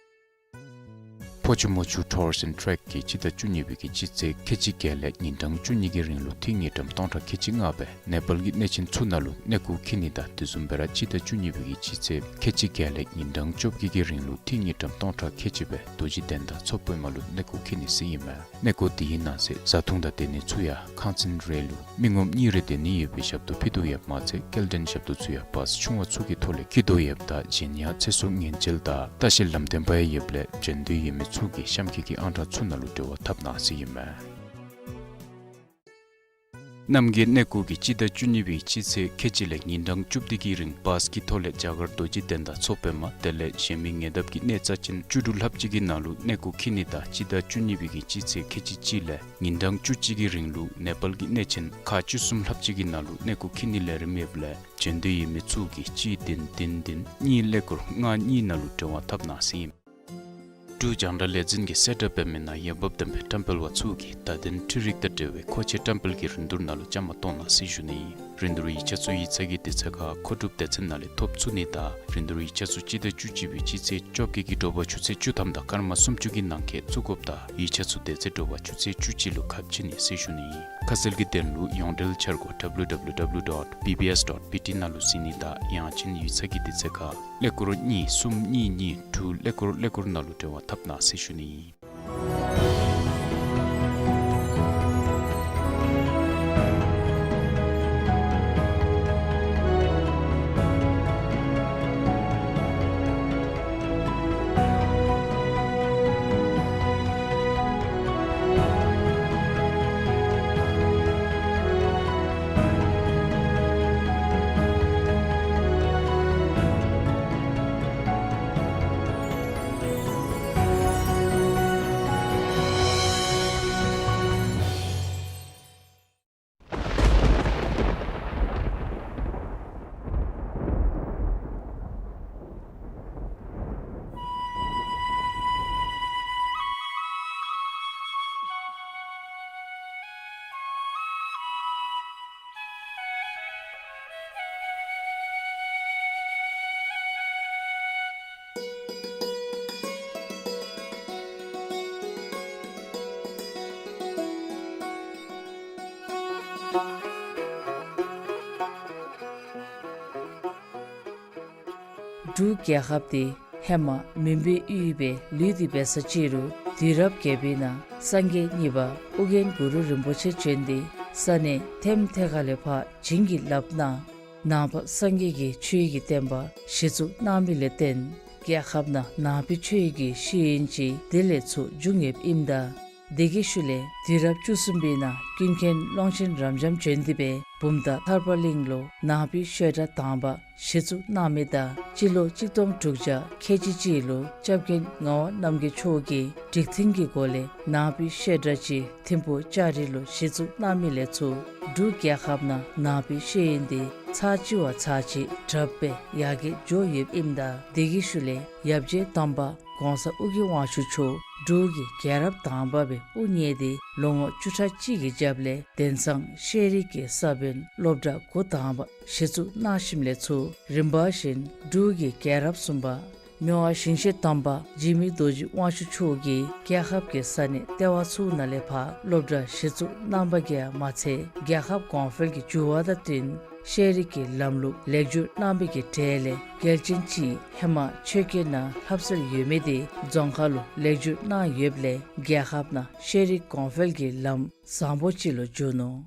ཕོ་ཆུ་མོ་ཆུ་Tours and Trek གིས་སྤྱི་ཟླ་བཅུ་གཉིས་པའི་གི་སྤྱི་ཚེས་ཁལ་གཅིག་བརྒྱད་ལས་ཉིན་གྲངས་བཅུ་གཉིས་ཀྱི་རིང་ལུ་ཐིག་དངུལ་ཀྲམ་སྟོང་ཕྲག་ཁལ་གཅིག་ལྔ་སྦེ་ནེ་པཱལ་གྱི་གནས་ཆེན་ཚུ་ནང་ལུ་གནས་སྐོར་འཁྱིད་ནི་དང་དེ་བཟུམ་སྦེ་ར་སྤྱི་ཟླ་བཅུ་གཉིས་པའི་གི་སྤྱི་ཚེས་ཁལ་གཅིག་བརྒྱད་ལས་ཉིན་གྲངས་བཅོ་བརྒྱད་ཀྱི་རིང་ལུ་ཐིག་དངུལ་ཀྲམ་སྟོང་ཕྲག་ཁལ་གཅིག་སྦེ་རྡོ་རྗེ་གདན་དང་མཚོ་པདྨ་ལུ་གནས་སྐོར་འཁྱིད་ནི་ཟེར་ཨིན་མས། གནས་སྐོར་དེའི་ནང་གསེས་བཟའ་འཐུང་དང་སྡོད་གནས་ཚུ་ཡང་ཁང་ཚན་རེ་ལུ་མི་ངོམ་གཉིས་རེ་སྡོད་ནི་ཡོད་པའི་ཞབས་ཏོག་ཕུལ་དོ་ཡོདཔ་མ་ཚད་སྐྱེལ་འདྲེན་ཞབས་ཏོག་ཚུ་ཡང་བཱས་ཆུང་བ་ཚུ་གི་ཐོག་ལས་འཁྱིད་དོ་ཡོདཔ་ད་གཞན་ཡང་ཚེ་སྲོག་ཉེན་བཅོལ་དང་ལྟ་བཤལ་ལམ་སྟོན་པ་ཡང་ཡོདཔ་ལས་འབྱོན་འདོད་ཡོད་མི་ཚུ་གིས་གཤམ་འཁོད་ཀྱི་ཨང་གྲངས་ཚུ་ནང་ལུ་འབྲེལ་བ་འཐབ་གནང་ཟེར་ཨིན་མས། རྣམ་རྒྱལ་གནས་སྐོར་གྱིས་སྤྱི་ཟླ་བཅུ་གཉིས་པའི་སྤྱི་ཚེས་ཁལ་གཅིག་ལས་ཉིན་གྲངས་བཅུ་བདུན་གྱི་རིང་བཱས་ཀྱི་ཐོག་ལས་རྒྱ་གར་རྡོ་རྗེ་གདན་དང་མཚོ་པདྨ་དེ་ལས་གཞན་མི་ཉེ་འདབས་ཀྱི་གནས་རྩ་ཅན་བཅུ་དྲུག་ལྷགཔ་ཅིག་གི་ནང་ལུ་གནས་སྐོར་འཁྱིད་ནི་དང་སྤྱི་ཟླ་བཅུ་གཉིས་པའི་གི་སྤྱི་ཚེས་ཁལ་གཅིག་གཅིག་ལས་ཉིན་གྲངས་བཅུ་གཅིག་གི་རིང་ལུ་ནེ་པཱལ་གྱི་གནས་ཆེན་ཁག་བཅུ་གསུམ་ལྷགཔ་ཅིག་གི་ནང་ལུ་གནས་སྐོར་འཁྱིད་ནི་ལས་རིམ་ཡོདཔ་ལས་འབྱོན་འདོད་ཡོད་མི་ཚུ་གིས་གཅིག་བདུན་བདུན་བདུན་གཉིས་ཀླད་ཀོར་ལྔ་གཉིས་ནང་ལུ་འབྲེལ་བ་འཐབ་གནང་ཟེར་ཨིན། འབྲུག་རྒྱང་བསྒྲགས་ལས་འཛིན་གྱིས་གསལ་བསྒྲགས་འབད་མི་ནང་འོས་འབབ་ལྡན་པའི་བཀྲམ་སྤེལ་པ་ཚུ་གིས་བརྡ་དོན་འཕྲུལ་རིག་དང་འབྲེལ་བའི་མཁོ་ཆས་བཀྲམ་སྤེལ་གྱི་རིན་བསྡུར་ནང་ལུ་བཅའ་མར་གཏོགས་གནང་ཟེར་ཞུ་ནི་ཨིན། རིན་བསྡུར་ཡིག་ཆ་ཚུ་ཡིག་ཚང་གི་དུས་ཚོད་ཁར་མཁོ་སྒྲུབ་སྡེ་ཚན་ནང་ལས་ཐོབ་ཚུགས་ནི་དང་རིན་བསྡུར་ཡིག་ཆ་ཚུ་སྤྱི་ཟླ་བཅུ་གཅིག་པའི་སྤྱི་ཚེས་བཅོ་བརྒྱད་ཀྱི་དྲོ་པ་ཆུ་ཚོད་བཅུ་ཐམ་དང་སྐར་མ་སུམ་ཅུ་གི་ནང་འཁོད་བཙུགས་དགོཔ་དང་ཡིག་ཆ་ཚུ་དེ་ཚེ་དྲོ་པ་ཆུ་ཚོད་བཅུ་གཅིག་ལུ་ཁ་ཕྱེ་ནི་ཟེར་ཞུ་ནི་ཨིན། ཁ་གསལ་གྱི་དོན་ལུ་ཡོངས་འབྲེལ་འཆར་སྒོ་W W W dot B B S dot B T ནང་ལུ་གཟིགས་ནི་དང་ཡང་ཅིན་ཡིག་ཚང་གི་དུས་ཚོད་ཁར་ཀླད་ཀོར་གཉིས་གསུམ་གཉིས་གཉིས་དྲུག་ཀླད་ཀོར་ཀླད་ཀོར་ནང་ལུ་འབྲེལ་བ་འཐབ་གནང་ཟེར་ཞུ་ནི་ཨིན། འབྲུག་རྒྱལ་ཁབ་འདི་ཧེ་མ་མུན་པའི་ཡུལ་སྦེ་ལུས་ཏེ་འབད་ས་ཅིག་རུང་དུས་རབས་བརྒྱད་པའི་ནང་སངས་རྒྱས་གཉིས་པ་ཨོ་རྒྱན་གུ་རུ་རིན་པོ་ཆེ་བྱོན་ཏེ་ས་གནས་ཐེམ་ཐེ་ཁ་ལས་ཕར་བྱིན་གྱིས་བརླབས་གནང་། ནང་པ་སངས་རྒྱས་ཀྱི་ཆོས་ཀྱི་བསྟན་པ་གཞི་བཙུགས་གནང་མི་ལས་བརྟེན་རྒྱལ་ཁབ་ནང་ནང་པའི་ཆོས་ཀྱི་ཤེས་ཡོན་ཅིག་དེ་ལས་ཚུར་བྱུང་ཡོདཔ་ཨིནམ་ད། དེ་གི་ཤུལ་ལས་དུས་རབས་བཅུ་གསུམ་པའི་ནང་ཀུན་མཁྱེན་ཀློང་ཆེན་རབ་འབྱམས་བྱོན་ཏེ་སྦེ་བུམ་ཐང་ཐར་པ་གླིང་ལུ་ནང་པའི་བཤད་གྲྭ་དང་པ་གཞི་བཙུགས་གནང་མི་དང་སྤྱི་ལོ་གཅིག་སྟོང་དྲུག་བརྒྱ་ཁལ་གཅིག་གཅིག་ལུ་སྐྱབས་མགོན་ངག་དབང་རྣམ་རྒྱལ་མཆོག་གིས་སྒྲིག་མཐུན་གྱི་སྒོ་ལས་ནང་པའི་བཤད་གྲྭ་ཅིག་ཐིམ་ཕུག་ལྕགས་རི་ལུ་གཞི་བཙུགས་གནང་མི་ལས་ཚུར་འབྲུག་རྒྱལ་ཁབ་ནང་ནང་པའི་ཤེས་ཡོན་འདི་ཚར་གཅིག་བ་ཚར་གཅིག་དྲགཔ་སྦེ་ཡར་རྒྱས་འགྱོ་ཡོདཔ་ཨིནམ་ད། དེ་གི་ཤུལ་ལས་ཡབ་རྗེ་དམ་པ་གོང་ས་ཨོ་རྒྱན་དབང་ཕྱུག་མཆོག་འབྲུག་གི་རྒྱལ་རབས་དང་པ་སྦེ་དབུ་བརྙེས་ཏེ་ལོ་ངོ་བཅུ་ཕྲག་གཅིག་གི་རྒྱབ་ལས་དེང་སང་ཤེས་རིག་གི་ས་བོན་སློབ་གྲྭ་འགོ་དང་པ་གཞི་བཙུགས་གནང་ཞིནམ་ལས་ཚུར་རིམ་པ་བཞིན་འབྲུག་གི་རྒྱལ་རབས་གསུམ་པ་མི་དབང་ཞིང་གཤེགས་དམ་པ་འཇིགས་མེད་རྡོ་རྗེ་དབང་ཕྱུག་མཆོག་གིས་རྒྱལ་ཁབ་ཀྱི་ས་གནས་ལྟེ་བ་ཚུ་ནང་ལས་ཕར་སློབ་གྲྭ་གཞི་བཙུགས་གནང་པ་གིས་མ་ཚད་རྒྱལ་ཁབ་གོང་འཕེལ་གྱི་འགྱུར་བ་དང་བསྟུན་ཤེས་རིག་གི་ལམ་ལུགས་ལེགས་བསྒྱུར་གནང་པའི་གི་གྲས་ལས་གལ་ཆེན་ཅིག་ཧེ་མ་ཆོས་རྒྱལ་ནང་ལྷབ་སེལ་ཡོད་མི་དེ་རྫོང་ཁ་ལུ་ལེགས་བསྒྱུར་གནང་ཡོདཔ་ལས་རྒྱལ་ཁབ་ནང་ཤེས་རིག་གོང་འཕེལ་གྱི་ལམ་བཟང་པོ་ཅིག་ལུ་འགྱུར་ནུག།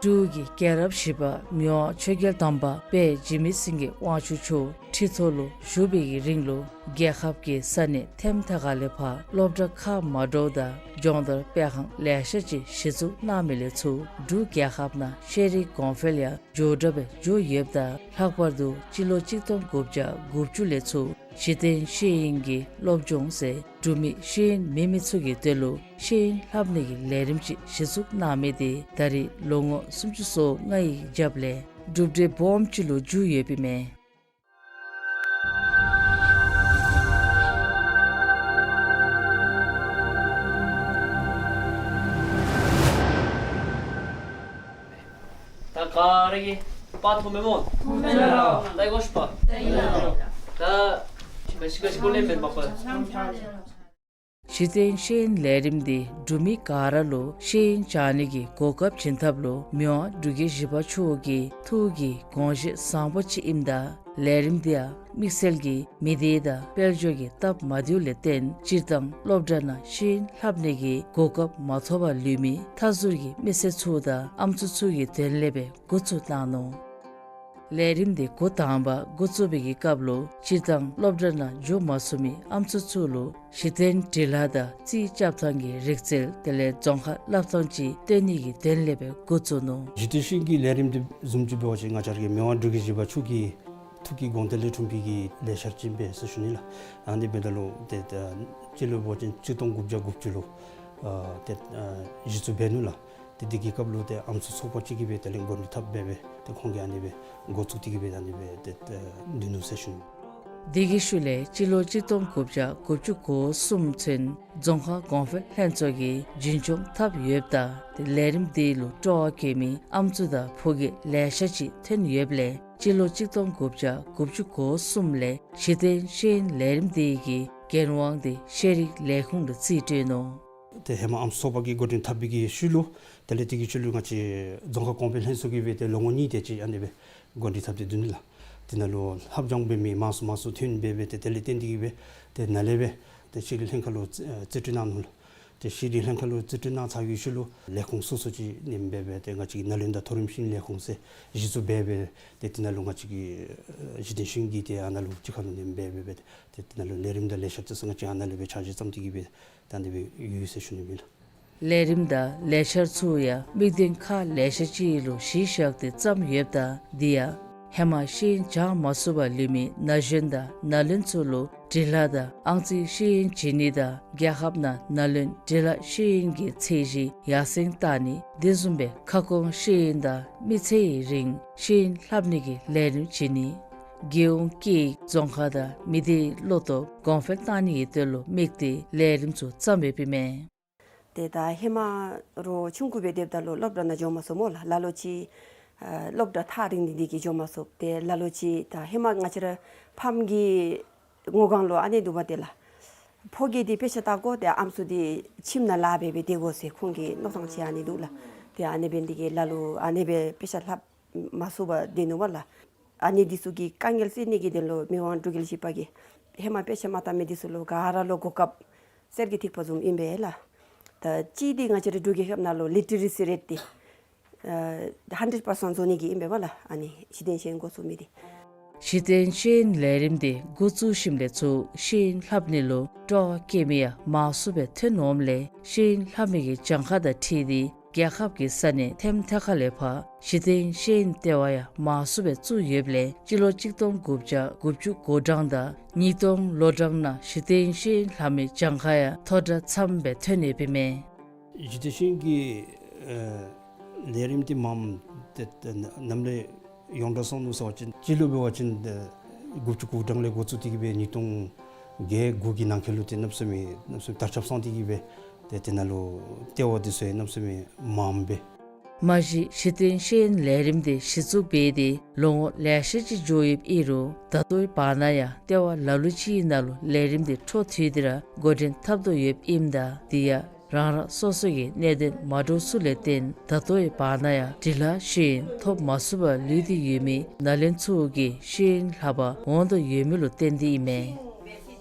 འབྲུག་གི་རྒྱལ་རབས་བཞི་པ་མི་དབང་ཆོས་རྒྱལ་དམ་པ་དཔལ་འཇིགས་མེད་སེང་གེ་དབང་ཕྱུག་མཆོག་ཁྲི་ཐོག་ལུ་བཞུགས་པའི་གི་རིང་ལུ་རྒྱལ་ཁབ་ཀྱི་ས་གནས་ཐེམ་ཐེ་ཁ་ལས་ཕར་སློབ་གྲྭ་ཁག་མ་འདྲཝ་དང་སྦྱོང་བརྡར་སྤེལ་ཁང་ལེ་ཤ་ཅིག་གཞི་བཙུགས་གནང་མི་ལས་ཚུར་འབྲུག་རྒྱལ་ཁབ་ནང་ཤེས་རིག་གོང་འཕེལ་ཡང་མགྱོགས་དྲགས་སྦེ་འགྱོ་ཡོདཔ་ད་ལྷག་པར་དུ་སྤྱི་ལོ་གཅིག་སྟོང་དགུ་བརྒྱ་དགུ་བཅུ་ལས་ཚུར་གཞི་རྟེན་ཤེས་ཡོན་གྱི་སློབ་སྦྱོང་ཟེར་འབྲུག་མི་ཤེས་ཡོན་མེད་མི་ཚུ་གི་དོན་ལུ་ཤེས་ཡོན་ལྷབ་ནི་གི་ལས་རིམ་ཅིག་གཞི་བཙུགས་གནང་མི་དེ་ད་རེས་ལོ་ངོ་སུམ་ཅུ་སོ་ལྔའི་རྒྱབ་ལས་གྲུབ་འབྲས་སྦོམ་ཅིག་ལུ་འགྱུར་ཡོདཔ་ཨིན་མས། ད་ག་ར་གིས་པར་མཐོང་མས་སྨོ། མཐོང་མས་ལགས། ད་ཨི་གོ་ཤིག་པ། ད་ཨི་ལགས། ད་ཤི་ཀ་ཤི་ཀོ་ལེ་མེན་མ་པ། གཞི་རྟེན་ཤེས་ཡོན་ལས་རིམ་འདི་འབྲུག་མི་ག་ར་ལུ་ཤེས་ཡོན་སྦྱང་ནི་གི་གོ་སྐབས་བྱིན་ཐབས་ལུ་མི་དབང་འབྲུག་རྒྱལ་བཞི་པ་མཆོག་གི་ཐུགས་ཀྱི་དགོངས་བཞེད་བཟང་པོ་ཅིག་ཨིནམ་ད་ལས་རིམ་འདི་ཡང་དམིགས་བསལ་གྱི་མི་སྡེ་དང་དཔལ་འབྱོར་གྱི་སྟབས་མ་བདེཝ་ལས་བརྟེན་སྤྱིར་བཏང་སློབ་གྲྭ་ནང་ཤེས་ཡོན་ལྷབ་ནི་གི་གོ་སྐབས་མ་ཐོབ་པར་ལུས་མི་མཐའ་ཟུར་གྱི་མི་སེར་ཚུ་དང་ཨམ་སྲུ་ཚུ་གི་དོན་ལས་སྦེ་འགོ་བཙུགས་གནང་ནུག། ལས་རིམ་འདི་འགོ་དང་པ་འགོ་བཙུགས་པའི་གི་སྐབས་ལུ་སྤྱིར་བཏང་སློབ་གྲྭ་ནང་འགྱོ་མ་ཚུགས་མི་ཨམ་སྲུ་ཚུ་ལུ་གཞི་རྟེན་འབྲི་ལྷག་དང་རྩིས་རྐྱབ་ཐངས་ཀྱི་རིག་རྩལ་དེ་ལས་རྫོང་ཁ་བསླབ་ཐངས་ཅིག་སྟོན་ནི་གི་དོན་ལས་སྦེ་འགོ་བཙུགས་ནུག། གཞི་རྟེན་ཤེས་ཡོན་གྱི་ལས་རིམ་འདི་བཟུམ་ཅིག་འབད་བ་ཅིན་ང་བཅས་ར་གི་མི་དབང་འབྲུག་རྒྱལ་བཞི་པ་མཆོག་གི་ཐུགས་ཀྱི་དགོངས་དོན་ལས་འཁྲུངས་པའི་གི་ལས་འཆར་ཅིག་ཨིན་པས་ཟེར་ཞུ་ནི་ལགས། ཨ་ནི་འབདཝ་ད་ལུ་ཏེ་ད་སྤྱི་ལོ་འབད་བ་ཅིན་གཅིག་སྟོང་དགུ་བརྒྱ་དགུ་བཅུ་ལུ་ཨ་ཏེ་ཨ་གཞི་བཙུགས་འབད་ནུག་ལགས། ཏེ་དེ་གི་སྐབས་ལུ་ཏེ་ཨམ་སྲུ་ཚོགས་པ་ཅིག་གིས་སྦེ་དེ་ལས་འགོ་འདྲེན་འཐབ་འབད་སྦེ་ཏེ་ཁོང་གིས་ཨ་ནི་སྦེ་འགོ་བཙུགས་ཏེ་གིས་སྦེ་ཨ་ནི་སྦེ་ཏེ་ཏེ་འདུག་ནུག་ཟེར་ཞུ་ནི། དེ་གི་ཤུལ་ལས་སྤྱི་ལོ་གཅིག་སྟོང་དགུ་བརྒྱ་དགུ་བཅུ་གོ་གསུམ་ཚུན་རྫོང་ཁ་གོང་འཕེལ་ལྷན་ཚོགས་ཀྱིས་རྒྱུན་སྐྱོང་འཐབ་ཡོདཔ་ད་ཏེ་ལས་རིམ་དེ་ལུ་སྤྲོ་བ་བསྐྱེད་མི་ཨམ་སྲུ་དང་ཕོ་སྐྱེས་ལེ་ཤ་ཅིག་ཐོན་ཡོདཔ་ལས་སྤྱི་ལོ་གཅིག་སྟོང་དགུ་བརྒྱ་དགུ་བཅུ་གོ་གསུམ་ལས་གཞི་རྟེན་ཤེས་ཡོན་ལས་རིམ་དེ་གི་འགན་དབང་དེ་ཤེས་རིག་ལས་ཁུངས་ལུ་རྩིས་སྤྲོད་ནུག། ཏེ་ཧེ་མ་ཨམ་སྲུ་ཚོགས་པ་གིས་འགོ་འདྲེན་འཐབ་པའི་གི་ཤུལ་ལུ་དེ་ལས་དེ་གི་ཤུལ་ལུ་ང་བཅས་རྫོང་ཁ་གོང་འཕེལ་ལྷན་ཚོགས་ཀྱིས་སྦེ་ཏེ་ལོ་ངོ་གཉིས་དེ་ཅིག་ཨ་ནི་སྦེ་འགོ་འདྲེན་འཐབ་སྟེ་འདུག་ནི་ལགས། དེ་ནང་ལུ་ལྷབ་སྦྱང་འབད་མི་མང་སུ་མང་སུ་ཐོན་འབད་སྦེ་ཏེ་དེ་ལས་བརྟེན་ཏེ་གིས་སྦེ་ཏེ་ནཱ་ལས་སྦེ་ཏེ་ཤེས་རིག་ལྷན་ཁག་ལུ་རྩིས་རྩིས་སྤྲོད་གནང་ནུག་ལགས། ཏེ་ཤེས་རིག་ལྷན་ཁག་ལུ་རྩིས་སྤྲོད་གནང་ཚར་བའི་ཤུལ་ལུ་ལས་ཁུངས་སོ་སོ་ཅིག་ནང་འབད་སྦེ་ཏེ་ང་བཅས་ཀྱི་ནང་བློན་དང་མཐོ་རིམ་ཤེས་ཡོན་ལས་ཁུངས་ཟེར་གཞི་བཙུགས་འབད་སྦེ་ཏེ་དེ་ནང་ལུ་ང་བཅས་ཀྱི་ཨ་གཞི་རྟེན་ཤེས་ཡོན་གྱི་ཏེ་ཨ་ནཱ་ལུ་གཅིག་ཁར་ལུ་ནང་འབད་སྦེ་ཏེ་དེ་ནང་ལུ་ལས་རིམ་དང་ལས་འཆར་ཚུ་ང་བཅས་ཨ་ནཱ་ལས་སྦེ་འཆར་གཞི་བརྩམས་ཏེ་གིས་སྦེ་ད་འདི་སྦེ་ཡོད་ཟེར་ཞུ་ནི་ཨིན་ལགས། ལས་རིམ་དང་ལས་འཆར་ཚུ་ཡང་དམིགས་དོན་ཁག་ལེ་ཤ་ཅིག་ལུ་གཞི་བཞག་སྟེ་བརྩམས་ཡོདཔ་ད་དེ་ཡང་ ཧེ་མ་ཤེས་ཡོན་སྦྱང་མ་ཚུགས་པར་ལུས་མི་ན་གཞོན་དང་ན་ལུན་ཚུ་ལུ་འབྲི་ལྷག་དང་ཨང་རྩིས་ཤེས་ཡོན་བྱིན་ནི་དང་རྒྱལ་ཁབ་ནང་ན་ལུན་འབྲི་ལྷག་ཤེས་ཡོན་གྱི་ཚད་གཞི་ཡར་སེང་བཏང་ནི་དེ་བཟུམ་སྦེ་ཁ་སྐོང་ཤེས་ཡོན་དང་མི་ཚེ་ཡི་རིང་ཤེས་ཡོན་ལྷབ་ནི་གི་ལས་རིམ་བྱིན་ནི། རྒྱལ་ཡོངས་སྐད་ཡིག་རྫོང་ཁ་དང་མི་སྡེའི་བློ་སྟོབས་གོང་འཕེལ་བཏང་ནི་གི་དོན་ལུ་དམིགས་ཏེ་ལས་རིམ་ཚུ་བརྩམས་ཡོདཔ་ཨིན་མས། ཏེ་ད་ཧེ་མ་རོགས་ཆུང་ཀུ་སྦེ་སྡོདཔ་ད་ལུ་སློབ་གྲྭ་ནང་འགྱོ་མ་ཚུགས་སྨོ་ལགས། ལ་ལོ་ཅིག་ཨ་སློབ་གྲྭ་ཐག་རིང་ནི་འདི་གིས་འགྱོ་མ་ཚུགས། ཏེ་ལ་ལོ་ཅིག་ད་ཧེ་མ་ང་བཅས་ར་ཕམ་གྱི་ངོ་གང་ལུ་ཨ་ནི་འདུག་པ་ཏེ་ལགས། ཕོ་རྒས་འདི་དཔེ་ཆ་ལྟ་དགོ། ཏེ་ཨམ་སྲུ་འདི་ཁྱིམ་ནང་ལཱ་འབད་འབད་སྡོད་དགོ་ཟེར་ཁོང་གིས་མནོ་བསམ་ཅིག་ཨ་ནི་འདུག་ལགས། ཏེ་ཨ་ནི་འབད་ནི་འདི་གིས་ལ་ལུ་ཨ་ནི་སྦེ་དཔེ་ཆ་ལྷབ་མ་ཚུགས་པར་སྡོད་ནུག་པ་ལགས། ཨ་ནི་འདི་ཚུ་གི་དཀའ་ངལ་སེལ་ནི་གི་དོན་ལུ་མི་དབང་འབྲུག་རྒྱལ་བཞི་པ་གིས་ཧེ་མ་དཔེ་ཆ་མ་ལྟ་མི་འདི་ཚུ་ལུ་ག་ར་ལུ་གོ་སྐབས་གསེར་གྱི་ཐིགས་པ་བཟུམ་ཨིན་པས་ལགས། ད་གཅིག་འདི་ང་བཅས་རའི་འབྲུག་རྒྱལ་ཁབ་ནང་ལུ་ལི་ཊི་རེ་སི་རེཊ་འདི་ཨ་ཧན་ཌེཌ་པར་སེནཊ་བཟོ་ནི་གི་ཨིན་པས་པ་ལགས། ཨ་ནི་གཞི་རྟེན་ཤེས་ཡོན་འགོ་བཙུགས་མི་འདི། གཞི་རྟེན་ཤེས་ཡོན་ལས་རིམ་འདི་འགོ་བཙུགས་ཞིནམ་ལས་ཚུར་ཤེས་ཡོན་ལྷབ་ནི་ལུ་སྤྲོ་བ་བསྐྱེད་མི་ཡང་མང་སུ་སྦེ་ཐོན་འོངམ་ལས་ཤེས་ཡོན་ལྷབ་མི་གི་གྱངས་ཁ་དང་འཁྲིལ་ཏེ་རྒྱལ་ཁབ་ཀྱི་ས་གནས་ཐེམ་ཐེ་ཁ་ལས་ཕར་གཞི་རྟེན་ཤེས་ཡོན་ལྟེ་བ་ཡང་མང་སུ་སྦེ་བཙུགས་ཡོདཔ་ལས་སྤྱི་ལོ་གཅིག་སྟོང་དགུ་བརྒྱ་དགུ་བཅུ་གོ་གྲངས་དང་ཉིས་སྟོང་ལོ་གྲངས་ནང་གཞི་རྟེན་ཤེས་ཡོན་ལྷབ་མི་གྱངས་ཁ་ཡང་མཐོ་དྲགས་ཙམ་སྦེ་ཐོན་ཡོདཔ་ཨིན་མས། གཞི་རྟེན་ཤེས་ཡོན་གྱི་ཨ་ལས་རིམ་འདི་མངམ་ཏེ་ཏེ་ནམ་ལས་ཡོངས་གྲགས་སོང་ནུག་ཟེར་བ་ཅིན་སྤྱི་ལོ་འབད་བ་ཅིན་ཏེ་དགུ་བཅུ་གོ་གྲངས་ལས་འགོ་བཙུགས་ཏེ་གིས་སྦེ་ཉིས་སྟོང་བརྒྱད་དགུ་གི་ནང་འཁོད་ལུ་ཏེ་གནམ་མེད་ས་མེད་གནམ་མེད་ས་མེད་དར་ཁྱབ་སོང་སྟེ་གིས་སྦེ་ཏེ་དེ་ནང་ལུ་ལྟེ་བ་འདི་ཚུ་ཡང་གནམ་མེད་ས་མེད་མངམ་སྦེ། མ་གཞི་གཞི་རྟེན་ཤེས་ཡོན་ལས་རིམ་འདི་གཞི་བཙུགས་འབད་དེ་ལོ་ངོ་ལེ་ཤ་ཅིག་འགྱོ་ཡོདཔ་ཨིན་རུང་ད་ལྟོའི་བར་ན་ཡང་ལྟེ་བ་ལ་ལུ་ཅིག་ནང་ལུ་ལས་རིམ་འདི་འཕྲོ་མཐུད་དེ་ར་འགོ་འདྲེན་འཐབ་དོ་ཡོདཔ་ཨིནམ་ད་དེ་ཡང་རང་རང་སོ་སོ་གི་གནད་དོན་མ་འདྲཝ་ཚུ་ལས་བརྟེན་ད་ལྟོའི་བར་ན་ཡང་འབྲི་ལྷག་ཤེས་ཡོན་ཐོབ་མ་ཚུགས་པར་ལུས་ཏེ་ཡོད་མི་ན་ལུན་ཚུ་གིས་ཤེས་ཡོན་ལྷབ་པར་འོང་དོ་ཡོད་མི་ལུ་བརྟེན་ཏེ་ཨིན་མས།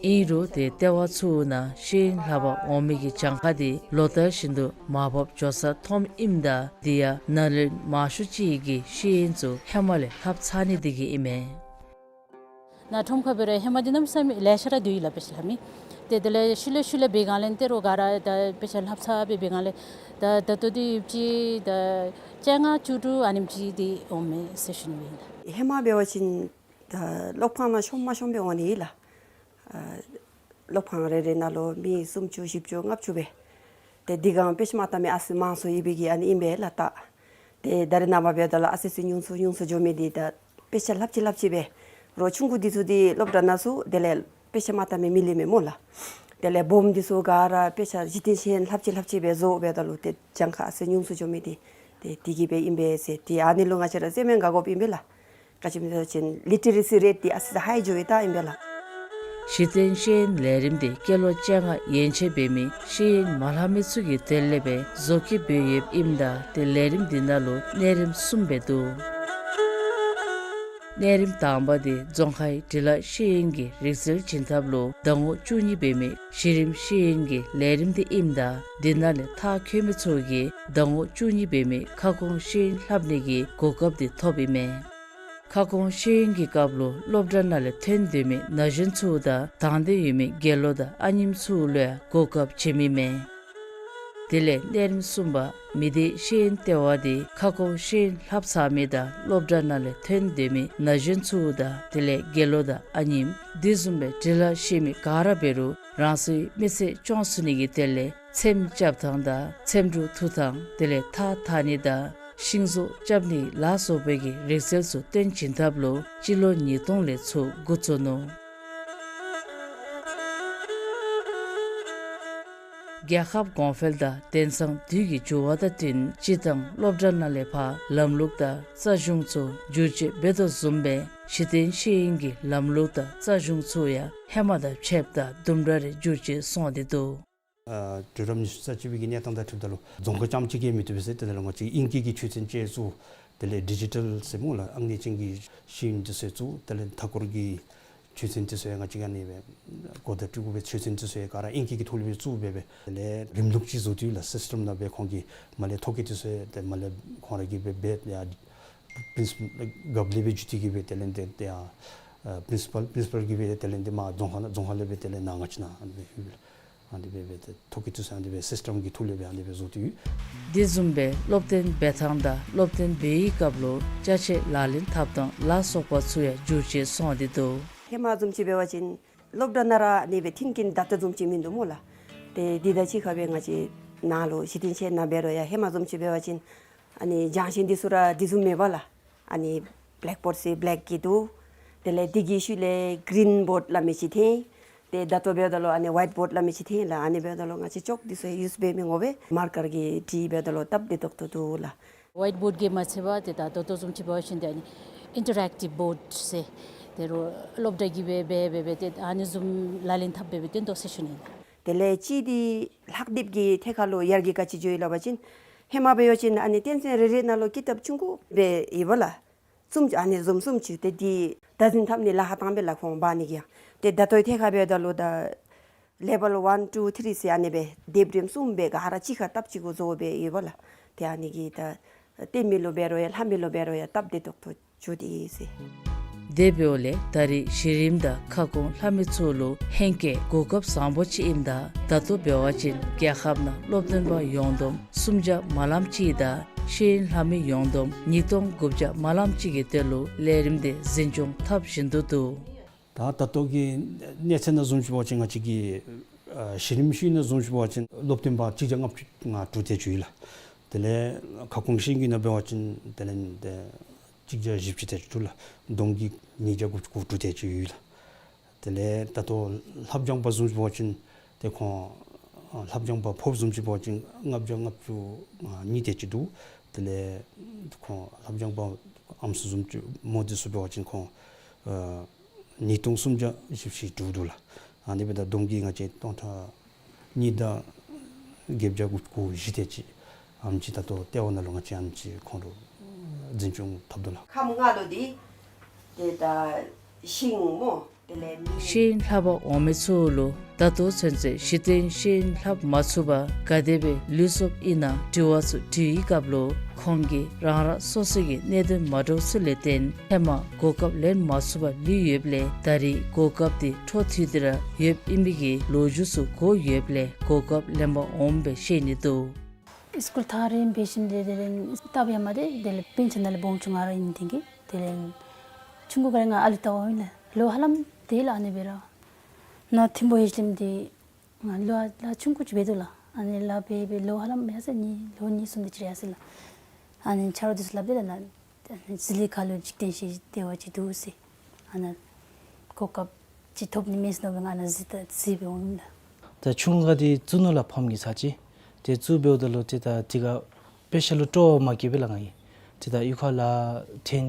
ཨིན་རུང་ཏེ་ལྟེ་བ་ཚུ་ནང་ཤེས་ཡོན་ལྷབ་པར་འོང་མི་གི་གྱངས་ཁ་དེ་ལོ་ལྟར་བཞིན་དུ་མར་བབས་འགྱོ་ས་མཐོངམ་ཨིནམ་ད་དེ་ཡང་ན་ལུན་མང་ཤོས་ཅིག་གིས་ཤེས་ཡོན་ཚུ་ཧེ་མ་ལས་ལྷབ་ཚར་ནི་དེ་གིས་ཨིན་མས། ནཱ་ཁྲོམ་ཁར་འབད་རུང་ཧེ་མ་འདི་གནམ་མེད་ས་མེད་ལེ་ཤ་ར་འདུག་ཡི་ལགས། དཔེ་ཆ་ལྷབ་མི་ཏེ་དེ་ལས་ཤུལ་ལས་ཤུལ་ལས་འབད་སྒང་ལས་ཏེ་རོགས་ག་ར་ད་དཔེ་ཆ་ལྷབ་ཚར་སྦེ་འབད་སྒང་ལས་ད་ད་ལྟོ་འདི་ཡོདཔ་ཅིག་ད་བཅོ་ལྔ་བཅུ་དྲུག་ཨ་ནེམ་ཅིག་འདི་འོངམ་མས་ཟེར་ཞུ་ནི་ཨིན་ལགས། ཧེ་མ་འབད་བ་ཅིན་ད་སློབ་ཁང་ནང་ཤོང་མ་ཤོང་སྦེ་འོང་ནི་ཨིན་ལགས། ཨ་སློབ་ཁང་རེ་རེ་ནང་ལུ་མི་སུམ་ཅུ་བཞི་བཅུ་ལྔ་བཅུ་སྦེ། ཏེ་དེ་སྒང་དཔེ་ཆ་མ་ལྟ་མི་ཨ་ཙི་མང་སུ་ཡོད་པའི་གི་ཨ་ནི་ཨིན་པས་ལགས། ད་ཏེ་ད་རེས་ནངས་པ་འབདཝ་ད་ལུ་ཨ་ཙི་ཙི་ཉུང་སུ་ཉུང་སུ་འགྱོ་མི་འདི་ད་དཔེ་ཆ་ལྷབ་ཅི་ལྷབ་ཅི་སྦེ་རོགས་ཆུང་ཀུ་འདི་ཚུ་འདི་སློབ་གྲྭ་ནང་ཚུད་དེ་ལས་དཔེ་ཆ་མ་ལྟ་མི་མི་ལུས་མས་སྨོ་ལགས། དེ་ལས་སྦོམ་འདི་ཚུ་ག་ར་དཔེ་ཆ་གཞི་རྟེན་ཤེས་ཡོན་ལྷབ་ཅི་ལྷབ་ཅི་སྦེ་བཟོ་འབདཝ་ད་ལུ་ཏེ་གྱངས་ཁ་ཨ་ཙི་ཉུང་སུ་འགྱོ་མི་འདི་ཏེ་དེ་གིས་སྦེ་ཨིན་པས་ཟེར། ཏེ་ཨ་ནི་ལུ་ང་བཅས་ར་རྩེདམོ་ཡང་དགའ་དགོཔ་ཨིན་པས་ལགས། ག་ཅི་སྨོ་ཟེར་བ་ཅིན་ལི་ཊི་རེ་སི་རེཊ་འདི་ཨ་ཙི་ཙི་ཧའི་འགྱོ་བའི་རྟགས་ཨིན་པས་ལགས། གཞི་རྟེན་ཤེས་ཡོན་ལས་རིམ་འདི་སྐྱེས་ལོ་བཅོ་ལྔ་ཡན་ཆད་འབད་མི་ཤེས་ཡོན་མ་ལྷབ་མི་ཚུ་གི་དོན་ལས་སྦེ་བཟོ་བཀོད་འབད་ཡོདཔ་ཨིནམ་ད་ཏེ་ལས་རིམ་འདི་ནང་ལུ་གནས་རིམ་གསུམ་སྦེ་འདུག། གནས་རིམ་དང་པ་འདི་རྫོང་ཁའི་འབྲི་ལྷག་ཤེས་ཡོན་གྱི་རིག་རྩལ་བྱིན་ཐབས་ལུ་ཟླ་ངོ་བཅུ་གཉིས་འབད་མི་གཞི་རིམ་ཤེས་ཡོན་གྱི་ལས་རིམ་འདི་ཨིནམ་ད་འདི་ནང་ལས་མཐར་འཁྱོལ་མི་ཚུ་གིས་ཟླ་ངོ་བཅུ་གཉིས་འབད་མི་ཁ་སྐོང་ཤེས་ཡོན་ལྷབ་ནི་གི་གོ་སྐབས་འདི་ཐོབ་ཨིན་མས། ཁ་སྐོང་ཤེས་ཡོན་གྱི་སྐབས་ལུ་སློབ་གྲྭ་ནང་ལས་ཐོན་སྡོད་མི་ན་གཞོན་ཚུ་དང་དང་འདོད་ཡོད་མི་རྒྱལ་ལོ་དང་ཨ་ཉིམ་ཚུ་ལུ་ཡང་གོ་སྐབས་བྱིནམ་ཨིན་མས། དེ་ལས་གནས་རིམ་གསུམ་པ་མི་སྡེ་ཤེས་ཡོན་ལྟེ་བ་འདི་ཁ་སྐོང་ཤེས་ཡོན་ལྷབ་ཚར་མི་དང་སློབ་གྲྭ་ནང་ལས་ཐོན་སྡོད་མི་ན་གཞོན་ཚུ་དང་དེ་ལས་རྒྱལ་ལོ་དང་ཨ་ཉིམ་དེ་བཟུམ་སྦེ་འབྲི་ལྷག་ཤེས་མི་ག་ར་འབད་རུང་རང་སོའི་མི་ཚེ་སྐྱོང་ཚུགས་ནི་གི་དོན་ལས་ཚེམ་རྐྱབ་ཐངས་དང་ཚེམ་དྲུབ་འཐུ་ཐངས་དེ་ལས་ཐགས་འཐག་ནི་དང་ཤིང་བཟོ་རྐྱབ་ནི་ལ་སོགས་པའི་གི་རིག་རྩལ་ཚུ་སྟོན་བྱིན་ཐབས་ལུ་སྤྱི་ལོ་ཉིས་སྟོང་ལས་ཚུར་འགོ་བཙུགས་ནུག། རྒྱལ་ཁབ་གོང་འཕེལ་དང་དེང་སང་དུས་ཀྱི་འགྱུར་བ་དང་བསྟུན་སྤྱིར་བཏང་སློབ་གྲྭ་ནང་ལས་ཕར་ལམ་ལུགས་དང་རྩ་གཞུང་ཚུ་བསྒྱུར་བཅོས་འབད་དོ་བཟུམ་སྦེ་གཞི་རྟེན་ཤེས་ཡོན་གྱི་ལམ་ལུགས་དང་རྩ་གཞུང་ཚུ་ཡང་ཧེ་མ་དང་ཕྱདཔ་ད་དུམ་གྲ་རེ་བསྒྱུར་བཅོས་སོང་སྟེ་འདུག། ཨ་གྲོས་རིམ་ཉི་ཤུ་རྩ་གཅིག་པའི་གི་གནས་སྟངས་དང་འཁྲིལཝ་ད་ལུ་རྫོང་ཁ་རྐྱངམ་གཅིག་གིས་མི་བཏུབ་པས་ཟེར། དེ་ལས་ང་བཅས་ཨིང་སྐད་ཀྱི་ཆོས་ཚན་ཅིག་བཙུགས། དེ་ལས་ཌི་ཇི་ཊལ་ཟེར་སྨོ་ལགས། ཨང་གནས་ཅན་གྱི་ཤེས་ཡོན་འདི་ཚུ་བཙུགས། དེ་ལས་མཐའ་འཁོར་གྱི་ཆོས་ཚན་འདི་ཚུ་ཡང་ང་བཅས་ཀྱིས་ཨ་ནི་སྦེ་གོ་བརྡ་སྤྲོད་དགོ་པའི་ཆོས་ཚན་འདི་ཚུ་ཡང་ག་ར་ཨིང་སྐད་ཀྱི་ཐོག་ལས་སྦེ་བཙུགས་སྦེ་སྦེ། དེ་ལས་རིམ་ལུགས་ཅིག་བཟོ་སྟེ་ཡོད་ལགས། སིསི་ཊེམ་ནང་སྦེ་ཁོང་གིས་མར་ལས་ཐོ་བཀོད་འདི་ཚུ་ཡང་ཏེ་མར་ལས་ཁོང་ར་གིས་སྦེ་འབད་ཡ་པིརིན་སི་པཱལ་རྒཔོ་ལས་སྦེ་བརྒྱུད་དེ་གིས་སྦེ་དེ་ལས་ཏེ་ཏེ་ཡ་པིརིན་སི་པཱལ་པིརིན་སི་པཱལ་གིས་སྦེ་དེ་ལས་ཏེ་མར་རྫོང་ཁ་ནང་རྫོང་ཁ་ལས་སྦེ་དེ་ལས་ནཱ་ང་བཅས་ནཱ་ཨ་ནི་སྦེ་ཡོད་ལགས། ཨ་ནི་སྦེ་སྦེ་ཏེ་ཐོ་གི་ཐུགས་སུ་ཨ་ནི་སྦེ་སིསི་ཊམ་གི་ཐོག་ལས་སྦེ་ཨ་ནི་སྦེ་བཟོ་སྟེ་ཡོད། དེ་བཟུམ་སྦེ་སློབ་སྟོན་འབད་ཐངས་དང་སློབ་སྟོན་འབད་བའི་སྐབས་ལུ་ཅ་ཆས་ལག་ལེན་འཐབ་ཐངས་ལ་སོགས་པ་ཚུ་ཡང་འགྱུར་བཅོས་སོང་སྟེ་འདུག། ཧེ་མ་བཟུམ་ཅིག་འབད་བ་ཅིན་སློབ་གྲྭ་ནང་ར་ཨ་ནི་སྦེ་ཐོན་སྐྱེད་བརྡ་ཏོ་བཟུམ་ཅིག་མིན་འདུག་སྨོ་ལགས། ཏེ་འདི་དང་གཅིག་ཁར་སྦེ་ང་བཅས་ནང་ལུ་གཞི་རྟེན་ཅན་ནང་འབད་རུང་ཡང་ཧེ་མ་བཟུམ་ཅིག་འབད་བ་ཅིན་ཨ་ནི་སྦྱང་ཤིང་འདི་ཚུ་ར་འདི་བཟུམ་མེད་པས་ལགས། ཨ་ནི་བེ་ལེཀ་བོརཌ་ཟེར་བེ་ལེཀ་གི་འདུག། དེ་ལས་འདི་གི་ཤུལ་ལས་གི་རིན་བོརཌ་སླབ་མི་ཅིག་འཐོན། ཏེ་བརྡ་ཏོ་འབདཝ་ད་ལུ་ཨ་ནི་ཝའིཊ་བོརཌ་སླབ་མི་ཅིག་འཐོན་ལགས། ཨ་ནི་འབདཝ་ད་ལུ་ང་བཅས་ཅོག་འདི་ཚུ་ཡུསི་འབད་མི་འོང་པས། མར་ཀར་གྱིས་བྲིས་འབདཝ་ད་ལུ་སྟབས་བདེ་ཏོག་ཏོ་འདུག་ལགས། ཝའིཊ་བོརཌ་གིས་མ་ཚད་པར་ཏེ་ད་ད་ལྟོ་བཟུམ་ཅིག་འབད་བ་ཅིན་ཏེ་ཨ་ནི་ཨིན་ཊར་ཨེཀ་ཊིབ་བོརཌ་ཟེར་ཏེ་རུང་སློབ་གྲྭ་གིས་སྦེ་འབད་འབད་འབད་ཏེ་ཨ་ནི་བཟུམ་ལག་ལེན་འཐབ་འབད་འབད་སྟོན་དོ་ཟེར་ཞུ་ནི་ལགས། དེ་ལས་གཅིག་འདི་ལྷག་དེབ་ཀྱི་ཐད་ཁར་ལུ་ཡར་རྒྱས་ག་ཅི་འགྱོ་ཡི་སླབ་པ་ཅིན་ཧེ་མ་འབད་བ་ཅིན་ཨ་ནི་སྟེང་ཚན་རེ་རེ་ནང་ལུ་ཀི་དེབ་ཆུང་ཀུ་སྦེ་ཡོདཔ་ལགས། གསུམ་ཅིག་ཨ་ནི་བཟུམ་གསུམ་ཅིག་ཏེ་འདི་བདག་འཛིན་འཐབ་ནི་ལཱ་ཁག་བཏང་པས་ལགས་ཁོང་འབག་ནི་གིས་ཡང་། ཏེ་ད་ལྟོའི་ཐད་ཁར་འབདཝ་ད་ལུ་ད་ལེ་བཱལ་ཝན་ཊུ་ཐི་རི་ཟེར་ཨ་ནི་སྦེ་དེབ་རིམ་གསུམ་སྦེ་ག་ར་གཅིག་ཁར་སྟབས་གཅིག་གུ་བཟོ་སྦེ་ཡོདཔ་ལགས། ཏེ་ཨ་ནི་གིས་ད་སྟོན་མི་ལུ་འབད་རུང་ཡང་ལྷབ་མི་ལུ་འབད་རུང་ཡང་སྟབས་བདེ་ཏོག་ཏོ་འགྱོ་སྟེ་ཡོད་ཟེར། དེ་འབདཝ་ལས་ད་རེས་གཞི་རིམ་དང་ཁ་སྐོང་ལྷབ་མི་ཚུ་ལུ་ཧེང་སྐལ་གོ་སྐབས་བཟང་པོ་ཅིག་ཨིནམ་ད་ད་ལྟོ་འབད་བ་ཅིན་རྒྱལ་ཁབ་ནང་སློབ་སྟོན་པ་ཡོངས་བསྡོམས་སུམ་བརྒྱ་མ་ལངམ་ཅིག་དང་ཤེས་ཡོན་ལྷབ་མི་ཡོངས་བསྡོམས་ཉིས་སྟོང་དགུ་བརྒྱ་མ་ལངམ་ཅིག་གི་དོན་ལུ་ལས་རིམ་དེ་འཛིན་སྐྱོང་འཐབ་བཞིན་དུ་འདུག། ད་ད་ལྟོ་གི་གནས་ཚད་ནང་བཟུམ་ཅིག་འབད་བ་ཅིན་ང་བཅས་ཀྱི་ཨ་གཞི་རིམ་ཤེས་ཡོན་ནང་བཟུམ་ཅིག་འབད་བ་ཅིན་སློབ་སྟོན་པ་གཅིག་བརྒྱ་ལྔ་བཅུ་ང་དྲུག་དེ་ཅིག་ཡོད་ལགས། དེ་ལས་ཁ་སྐོང་ཤེས་ཡོན་གྱི་ནང་འབད་བ་ཅིན་དེ་ལས་ཏེ་གཅིག་བརྒྱ་བཞི་བཅུ་དེ་ཅིག་འདུག་ལགས། བསྡོམས་ཀྱིས་ཉིས་བརྒྱ་དགུ་བཅུ་གོ་དྲུག་དེ་ཅིག་ཡོད་ལགས། དེ་ལས་ད་ལྟོ་ལྷབ་སྦྱང་པ་བཟུམ་ཅིག་འབད་བ་ཅིན་ཏེ་ཁོང་ལྷབ་སྦྱང་པ་ཕོརཔ་བཟུམ་ཅིག་འབད་བ་ཅིན་ལྔ་བརྒྱ་ལྔ་བཅུ་ང་གཉིས་དེ་ཅིག་འདུག། དེ་ལས་ཁོང་ལྷབ་སྦྱང་པ་ཨམ་སྲུ་བཟུམ་ཅིག་མོ་འདི་ཚུ་འབད་བ་ཅིན་ཁོང་ཨ་ཉིས་སྟོང་སུམ་བརྒྱ་བཞི་བཅུ་ཞེ་དྲུག་འདུག་ལགས། ཨ་ནི་འབདཝ་ད་བསྡོམས་ཀྱིས་ང་བཅས་སྟོང་ཕྲག་གཉིས་དང་བརྒྱད་བརྒྱ་དགུ་བཅུ་གོ་བཞི་དེ་ཅིག་ཨེམ་ཅིག་ད་ལྟོ་ལྟེ་བ་ནང་ལུ་ང་བཅས་ཨེམ་ཅིག་ཁོང་ལུ་འཛིན་སྐྱོང་འཐབ་དོ་ལགས། ཁམས་ལྔ་ལུ་འདི་ཏེ་ད་ཤིང་སྨོ། དེ་ལས་མེ། ཤེས་ཡོན་ལྷབ་པར་འོང་མི་ཚུ་ལུ་ད་ལྟོ་ཚུན་ཚོད་གཞི་རྟེན་ཤེས་ཡོན་ལྷབ་མ་ཚུགས་པར་ག་དེ་སྦེ་ལུས་སོཔ་ཨིན་ན་དྲི་བ་ཚུ་དྲི་བའི་སྐབས་ལུ་ཁོང་གིས་རང་རང་སོ་སོ་གི་གནད་དོན་མ་འདྲཝ་ཚུ་ལས་བརྟེན་ཧེ་མ་གོ་སྐབས་ལེན་མ་ཚུགས་པར་ལུས་ཡོདཔ་ལས་ད་རེས་གོ་སྐབས་དེ་འཕྲོ་མཐུད་དེ་ར་ཡོདཔ་ཨིན་པའི་གི་ལོ་རྒྱུས་ཚུ་གོ་ཡོདཔ་ལས་གོ་སྐབས་ལེན་པར་འོངམ་སྦེ་བཤད་ནི་འདུག། སི་ཀུལ་ཐག་རིང་འབད་ཞིནམ་ལས་དེ་ལས་སྟབས་ཡང་མ་བདེ། དེ་ལས་སྤུན་ཆ་ནང་ལས་སྦོམ་ཆུང་ང་ར་ཨིན། དེ་གིས་དེ་ལས་ཆུང་ཀུ་ག་ར་ང་ཨ་ལུ་ལྟ་བུ་ཨིན་ལགས། ལོ་ཧ་ལམ་དེ་ལགས་ཨ་ནི་སྦེ་ར་ནཱ་ཐིམ་ཕུ་ལྷོད་ཞིནམ་དེ་ང་ལོ་ལཱ་ཆུང་ཀུ་ཅིག་འབད་དོ་ལགས། ཨ་ནི་ལཱ་འབད་འབད་ལོ་ཧ་ལམ་ཡར་སོང་ནི་ལོ་གཉིས་གསུམ་དེ་ཅིག་ཡར་སོང་ལགས། ཨ་ནི་ཆ་རོགས་འདི་ཚུ་སླབ་དེས་ལགས། ནཱ་ཟི་ལི་ཁ་ལུ་འཇིག་རྟེན་ཤེས་བདེ་བ་ཅིག་འདུག་ཟེར། ཨ་ནཱ་གོ་སྐབས་ཅིག་ཐོབ་ནི་མས་ཟེར་མནོ་སྦེ་ང་ནཱ་གཟིགས་ད་གཟིགས་སྦེ་འོང་ཡི་ལགས། ད་ཆུང་ཀུ་དེ་བཙུགས་ནུག་ལགས་ཕམ་གྱིས་ཚར་ཅིག། ཏེ་བཙུགས་འབདཝ་ད་ལུ་ཏེ་ད་དེ་ཁར་དཔེ་ཆ་ལུ་སྤྲོ་བ་མ་སྐྱེས་པས་ལགས་ང་གིས། ཏེ་ད་གཡུས་ཁར་ལཱ་འཐོན།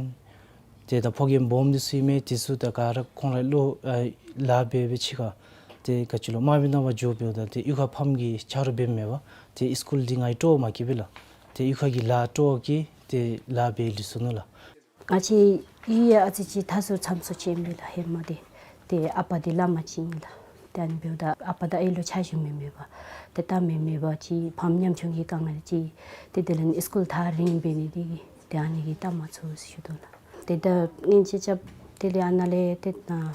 ཏེ་ད་ཕོ་རྒནམ་སྦོམ་འདི་ཚུ་ཨིན་མས། དེ་ཚུ་ད་ག་ར་ཁོང་ར་ལུ་ཨ་ལཱ་འབད་འབད་ཅིག་ཁར་ཏེ་ག་ཅི་ལོ་དམའ་བའི་ནང་ཕར་འགྱོ་འབདཝ་ད་ཏེ་གཡུས་ཁར་ཕམ་གྱིས་ཆ་རོགས་འབདཝ་མེད་པར་ཏེ་སི་ཀུལ་འདི་ང་གིས་སྤྲོ་བ་མ་སྐྱེས་པས་ལགས། ཏེ་གཡུས་ཁ་གི་ལཱ་སྤྲོ་བ་སྐྱེས་ཏེ་ལཱ་འབད་ལུས་སོ་ནུག་ལགས། ང་བཅས་གཡུས་ཡང་ཨ་ཙི་ཅིག་ཐར་སོ་འཚམས་སོ་ཅིག་ཨིན་པས་ལགས་ཧེ་མ་དེ། ཏེ་ཨ་པ་དེ་བླམ་ཅིག་ཨིན་ལགས། ཏེ་ཨ་ནི་འབདཝ་ད་ཨ་པ་དང་ཨའི་ལུ་ཆ་ཞུ་མི་མེད་པར་ཏེ་ལྟ་མི་མེད་པ་ཅིག་ཕམ་ཉམ་ཆུང་གི་དཀའ་ངལ་ཅིག། ཏེ་དེ་ལས་སི་ཀུལ་ཐག་རིང་འབད་ནི་དེ་གིས་ཏེ་ཨ་ནི་གིས་ལྟ་མ་ཚུགས་ཟེར་ཞུ་དོ་ལགས། ཏེ་ད་ངན་ཅིག་རྐྱབ། དེ་ལས་ཨ་ནཱ་ལས་ཏེ་ནཱ་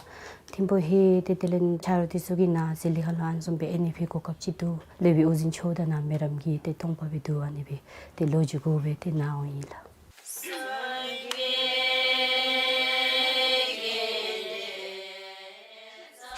ཐིམ་ཕུ་ལྷོད། ཏེ་དེ་ལས་ཆ་རོགས་འདི་ཚུ་གིས་ནཱ་ཟི་ལི་ཁ་ལུ་ཨ་ནི་བཟུམ་སྦེ་ཨེན་ཨི་ཕི་གོ་སྐབས་ཅིག་འདུག། སློབ་དཔོན་ཨོ་རྒྱན་ཆོས་དང་ནཱ་མེ་རམ་གྱི་ཏེ་སྟོང་པ་སྦེ་འདུག། ཨ་ནི་སྦེ་ཏེ་ལོ་རྒྱུས་གོ་སྦེ་ཏེ་ནཱ་འོང་ཡི་ལགས།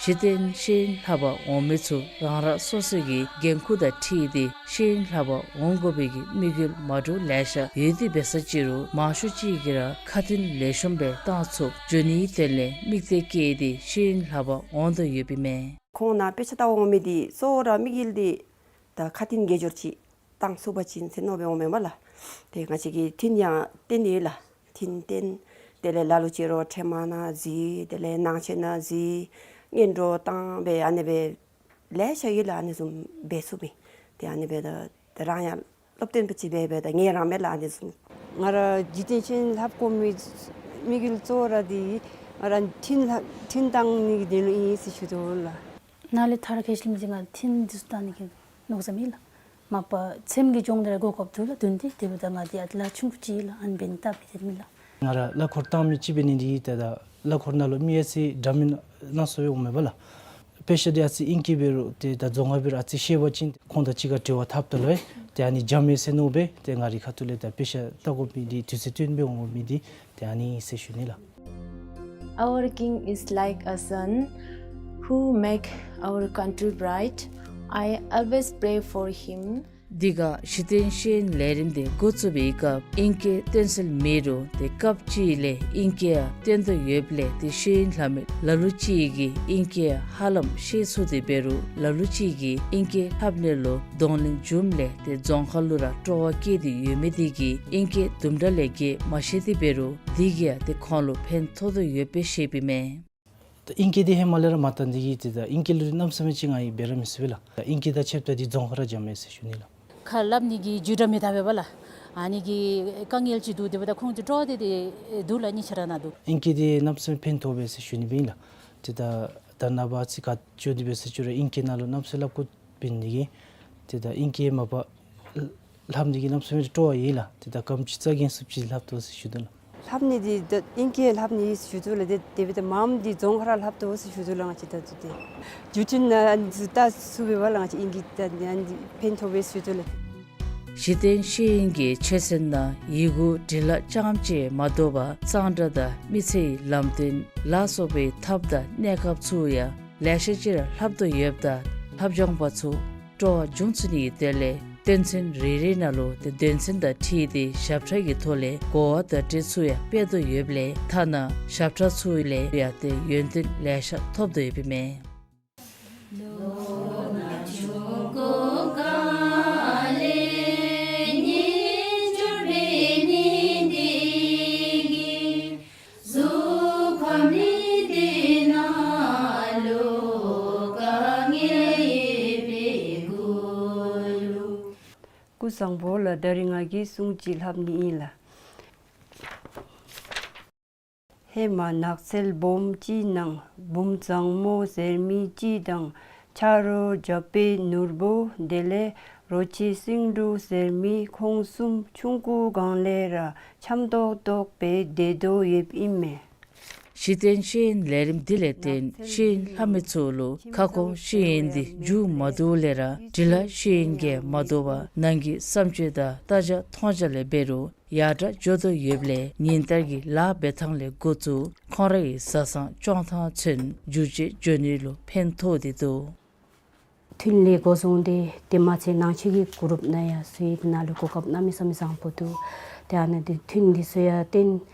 གཞི་རྟེན་ཤེས་ཡོན་ལྷབ་པར་འོང་མི་ཚུ་རང་རང་སོ་སོ་གི་འགན་ཁུར་དང་འཁྲིལ་ཏེ་ཤེས་ཡོན་ལྷབ་པར་འོང་དགོ་པའི་གི་དམིགས་ཡུལ་མ་འདྲཝ་ལེ་ཤ་ཡོད་དེ་འབད་ས་ཅིག་རུང་མང་ཤོས་ཅིག་གིས་ར་ཁ་འདོན་ལེགས་ཤོམ་སྦེ་བཏང་ཚུགསཔ་འགྱོ་ནིའི་དོན་ལས་དམིགས་གཏད་བསྐྱེད་དེ་ཤེས་ཡོན་ལྷབ་པར་འོང་དོ་ཡོདཔ་ཨིན་མས། ཁོང་ནཱ་དཔེ་ཆ་ལྟ་བར་འོང་མི་འདི་གཙོ་བོ་ར་དམིགས་ཡུལ་འདི་ད་ཁ་འདོན་དགེ་སྦྱོར་ཅིག་བཏང་ཚུགས་པ་ཅིན་ཟེར་མནོ་སྦེ་འོངམ་མས་ལགས། ཏེ་ང་བཅས་ཀྱིས་འཐེན་ཡང་འཐེན་ཡི་ལགས། འཐེན་འཐེན། དེ་ལས་ལ་ལུ་ཅིག་ར་ཕྲེང་མ་ནང་འཛུལ། དེ་ལས་ནང་ཆས་ནང་འཛུལ། སྔོན་འགྲོ་བཏང་སྦེ་ཨ་ནི་སྦེ་ལེ་ཤ་ཡོད་ལགས། ཨ་ནི་བཟུམ་འབད་ཚུགས་མི། ཏེ་ཨ་ནི་སྦེ་ད་ད་རང་ཡང་སློབ་སྟོན་པ་ཅིག་འབད་འབདཝ་ད་ངལ་རངས་མས་ལགས། ཨ་ནི་བཟུམ། ང་ར་གཞི་རྟེན་ཤེས་ཡོན་ལྷབ་དགོ་མི་དམིགས་ཡུལ་གཙོ་བོ་ར་འདི་ང་ར་འཐེན་ལྷབ་འཐེན་བཏང་ནི་གི་དོན་ལུ་ཨིན་ཟེར་ཞུ་དོ་ལགས། ནཱ་ལས་ཐར་ཁ་ཤིམ་ཅིག་ང་འཐེན་འདི་ཚུ་བཏང་ནི་གི་མནོ་བསམ་ཨིན་ལགས། མ་པ་སེམས་ཀྱི་སྦྱོང་བརྡར་གོ་སྐབས་འདུག་ལགས་བདུན་ཏེ། དེ་འབདཝ་ད་ང་འདི་ཨ་ཙི་ལཱ་ཆུང་ཀུ་ཅིག་ལགས། ཨ་ནི་འབད་ནི་སྟབས་བདེ་མས་ལགས། ང་ར་གླ་འཁོར་བཏང་མི་ཅིག་འབད་ནི་འདི་ད་ད་གླ་འཁོར་ནང་ལུ་མི་ཨ་ཙི་འདྲ་མིན་སྣ་ཚོགས་སྦེ་འོངམ་མས་པ་ལགས། དཔེ་ཆ་འདི་ཨ་ཙི་ཨིང་སྐད་འབད་རུང་ཏེ་ད་རྫོང་ཁ་འབད་རུང་ཨ་ཙི་ཤེས་པ་ཅིན་ཁོང་དང་གཅིག་ཁར་འབྲེལ་བ་འཐབ་ད་ལུ་ཏེ་ཨ་ནི་འཇམ་ཨིན་ཟེར་མནོ་སྦེ་ཏེ་ང་རའི་ཁ་ཐུག་ལས་ད་དཔེ་ཆ་ལྟ་དགོ་མི་འདི་དུས་ཚོད་བཏོན་སྦེ་འོང་དགོ་མི་འདི་ཏེ་ཨ་ནི་ཨིན་ཟེར་ཞུ་ནི་ལགས། Our king is like a son who make our country bright. I always pray for him. འདི་ག་གཞི་རྟེན་ཤེས་ཡོན་ལས་རིམ་འདི་འགོ་བཙུགས་པའི་སྐབས་ཨིང་སྐད་བཏོན་སྲོལ་མེད་རུང་ཏེ་སྐབས་ཅིག་ལས་ཨིང་སྐད་ཡང་བཏོན་དོ་ཡོདཔ་ལས་ཏེ་ཤེས་ཡོན་ལྷབ་མི་ལ་ལུ་ཅིག་གིས་ཨིང་སྐད་ཡང་ཧ་ལམ་ཤེས་ཚུགས་ཏེ་འབད་རུང་ལ་ལུ་ཅིག་གིས་ཨིང་སྐད་ལྷབ་ནི་ལུ་གདོང་ལེན་བྱུངམ་ལས་ཏེ་རྫོང་ཁ་ལུ་ར་སྤྲོ་བ་སྐྱེས་ཏེ་ཡོད་མི་འདི་གིས་ཨིང་སྐད་དུམ་གྲ་ལས་བརྒལ་མ་ཤེས་ཏེ་འབད་རུང་འདི་གིས་ཡང་ཏེ་ཁོང་ལུ་ཕན་ཐོགས་དོ་ཡོདཔ་སྦེ་བཤདཔ་ཨིན་མས། ད་ཨིང་སྐད་འདི་ཧེ་མ་ལས་ར་མ་དར་ནི་འདི་གིས་ཏེ་ད་ཨིང་སྐད་ལུ་གནམ་མེད་ས་མེད་ཅིག་ང་གིས་འབད་ར་མི་ཚུགས་པས་ལགས། ད་ཨིང་སྐད་དང་ཕྱདཔ་ད་འདི་རྫོང་ཁ་ར་འཇམ་ཨིན་ཟེར་ཞུ་ནི་ལགས། ཁ་སླབ་ནི་གི་རྒྱུད་འདྲ་མི་འདྲ་འབདཝ་ལགས། ཨ་ནི་གི་དཀའ་ངལ་ཅིག་འདུག། དེ་འབདཝ་ད་ཁོང་ཚུ་སྤྲོ་བ་དེ་དེ་འདུག་ལགས། གཉིས་ཆ་ར་ནང་འདུག། ཨིང་སྐད་འདི་གནམ་མེད་ས་མེད་ཕན་ཐོགས་པས་ཟེར་ཞུ་ནི་སྦེ་ཨིན་ལགས། ཏེ་ད་ད་ནངས་པ་ཨ་ཙི་ག་ཅི་འདི་འབད་ཟེར་ཞུ་རུང་ཨིང་སྐད་ནང་ལུ་གནམ་མེད་ས་མེད་སླབ་དགོཔ་འབད་ནི་འདི་གིས་ཏེ་ད་ཨིང་སྐད་མ་པ་ལྷབ་ནི་འདི་གིས་གནམ་མེད་ས་མེད་སྤྲོ་བ་ཡོད་ལགས། ཏེ་ད་ག་དེམ་ཅིག་རྩ་འགེངས་ཚུགསཔ་ཅིག་ལྷབ་དོ་ཟེར་ཞུ་དོ་ལགས། ལྷབ་ནི་འདི་ད་ཨིང་སྐད་ལྷབ་ནི་ཟེར་ཞུ་དོ་ལགས། ཏེ་དེ་འབདཝ་ད་མངམ་འདི་རྫོང་ཁ་ར་ལྷབ་དོ་ཟེར་ཞུ་དོ་ལགས། ང་བཅས་ད་ཚུ་ཏེ་རྒྱུ་མཚན་ཨ་ནི་ཚུ་ད་ཚུ་འབདཝ་ལགས། ང་བཅས་ཨིང་སྐད་ད་ཨ་ནི་ཕན་ཐོགས་པས་ཟེར་ཞུ་དོ་ལགས། གཞི་རྟེན་ཤེས་ཡོན་གྱི་ཆོས་ཚན་ནང་ཡི་གུ་འབྲི་ལྷག་རྐྱངམ་ཅིག་མ་དོ་བར་གཙང་སྦྲ་དང་མི་ཚེའི་ལམ་སྟོན་ལ་སོགས་པའི་ཐབས་དང་གནས་སྐབས་ཚུ་ཡང་ལེ་ཤ་ཅིག་ར་ལྷབ་དོ་ཡོདཔ་ད་ལྷབ་སྦྱང་པ་ཚུ་སྤྲོ་བ་འབྱུང་ཚུགས་ནི་གི་དོན་ལས་དོན་ཚན་རེ་རེ་ནང་ལུ་ཏེ་དོན་ཚན་དང་འཁྲིལ་ཏེ་ཞབས་ཁྲ་གི་ཐོག་ལས་གོ་བ་བརྡ་སྤྲོད་ཚུ་ཡང་སྤེལ་དོ་ཡོདཔ་ལས་ཐ་ན་ཞབས་ཁྲ་ཚུ་ལས་ཡང་ཏེ་ཡོན་ཏན་ལེ་ཤ་ཐོབ་དོ་ཡོདཔ་ཨིན་མས། སྐུ་གཟུགས་བཟང་པོ་ལགས། ད་རིས་ང་གིས་སྲུང་ཅིག་ལྷབ་ནི་ཨིན་ལགས། ཧེ་མ་ནགས་ཚལ་སྦོམ་ཅིག་ནང་བུམོ་བཟང་མོ་ཟེར་མི་ཅིག་དང་ཆ་རོགས་རྒྱབ་པའི་ནོར་བུ་དེ་ལས་རོ་ཁྱི་སེང་འབྲུག་ཟེར་མི་ཁོང་གསུམ་ཆུང་ཀུ་སྒང་ལས་ར་འཆམ་ཏོག་ཏོ་སྦེ་སྡོད་དོ་ཡོདཔ་ཨིན་མས། གཞི་རྟེན་ཤེས་ཡོན་ལས་རིམ་འདི་ལས་བརྟེན་ཤེས་ཡོན་ལྷབ་མི་ཚུ་ལུ་ཁ་སྐོང་ཤེས་ཡོན་འདི་མཇུག་མ་བསྡུཝ་ལས་ར་འབྲི་ལྷག་ཤེས་ཡོན་གྱིས་མ་དོ་བར་ནང་གི་བསམ་སྤྱོད་དང་ལྟ་བྱ་མཐོང་བྱ་ལས་འབད་རུང་ཡར་དྲག་འགྱོ་དོ་ཡོདཔ་ལས་ཉིན་ལྟར་གྱི་ལཱ་འབད་ཐངས་ལས་འགོ་བཙུགས་ཁོང་རའི་བཟའ་ཚང་སྐྱོང་ཐངས་ཚུན་འགྱུར་བཅོས་འགྱོ་ནི་ལུ་ཕན་ཐོགས་ཏེ་འདུག། ཐུན་ལས་འགོ་བཟུང་སྟེ་དེ་མ་ཚད་ནང་ཆོས་ཀྱི་གུ་རུབ་ནང་ཡང་ཚུད། དེ་ནང་ལུ་གོ་སྐབས་གནམ་མེད་ས་མེད་བཟང་པོ་འདུག། ཏེ་ཨ་ནི་འདི་ཐུན་འདི་ཚུ་ཡང་བཏོན་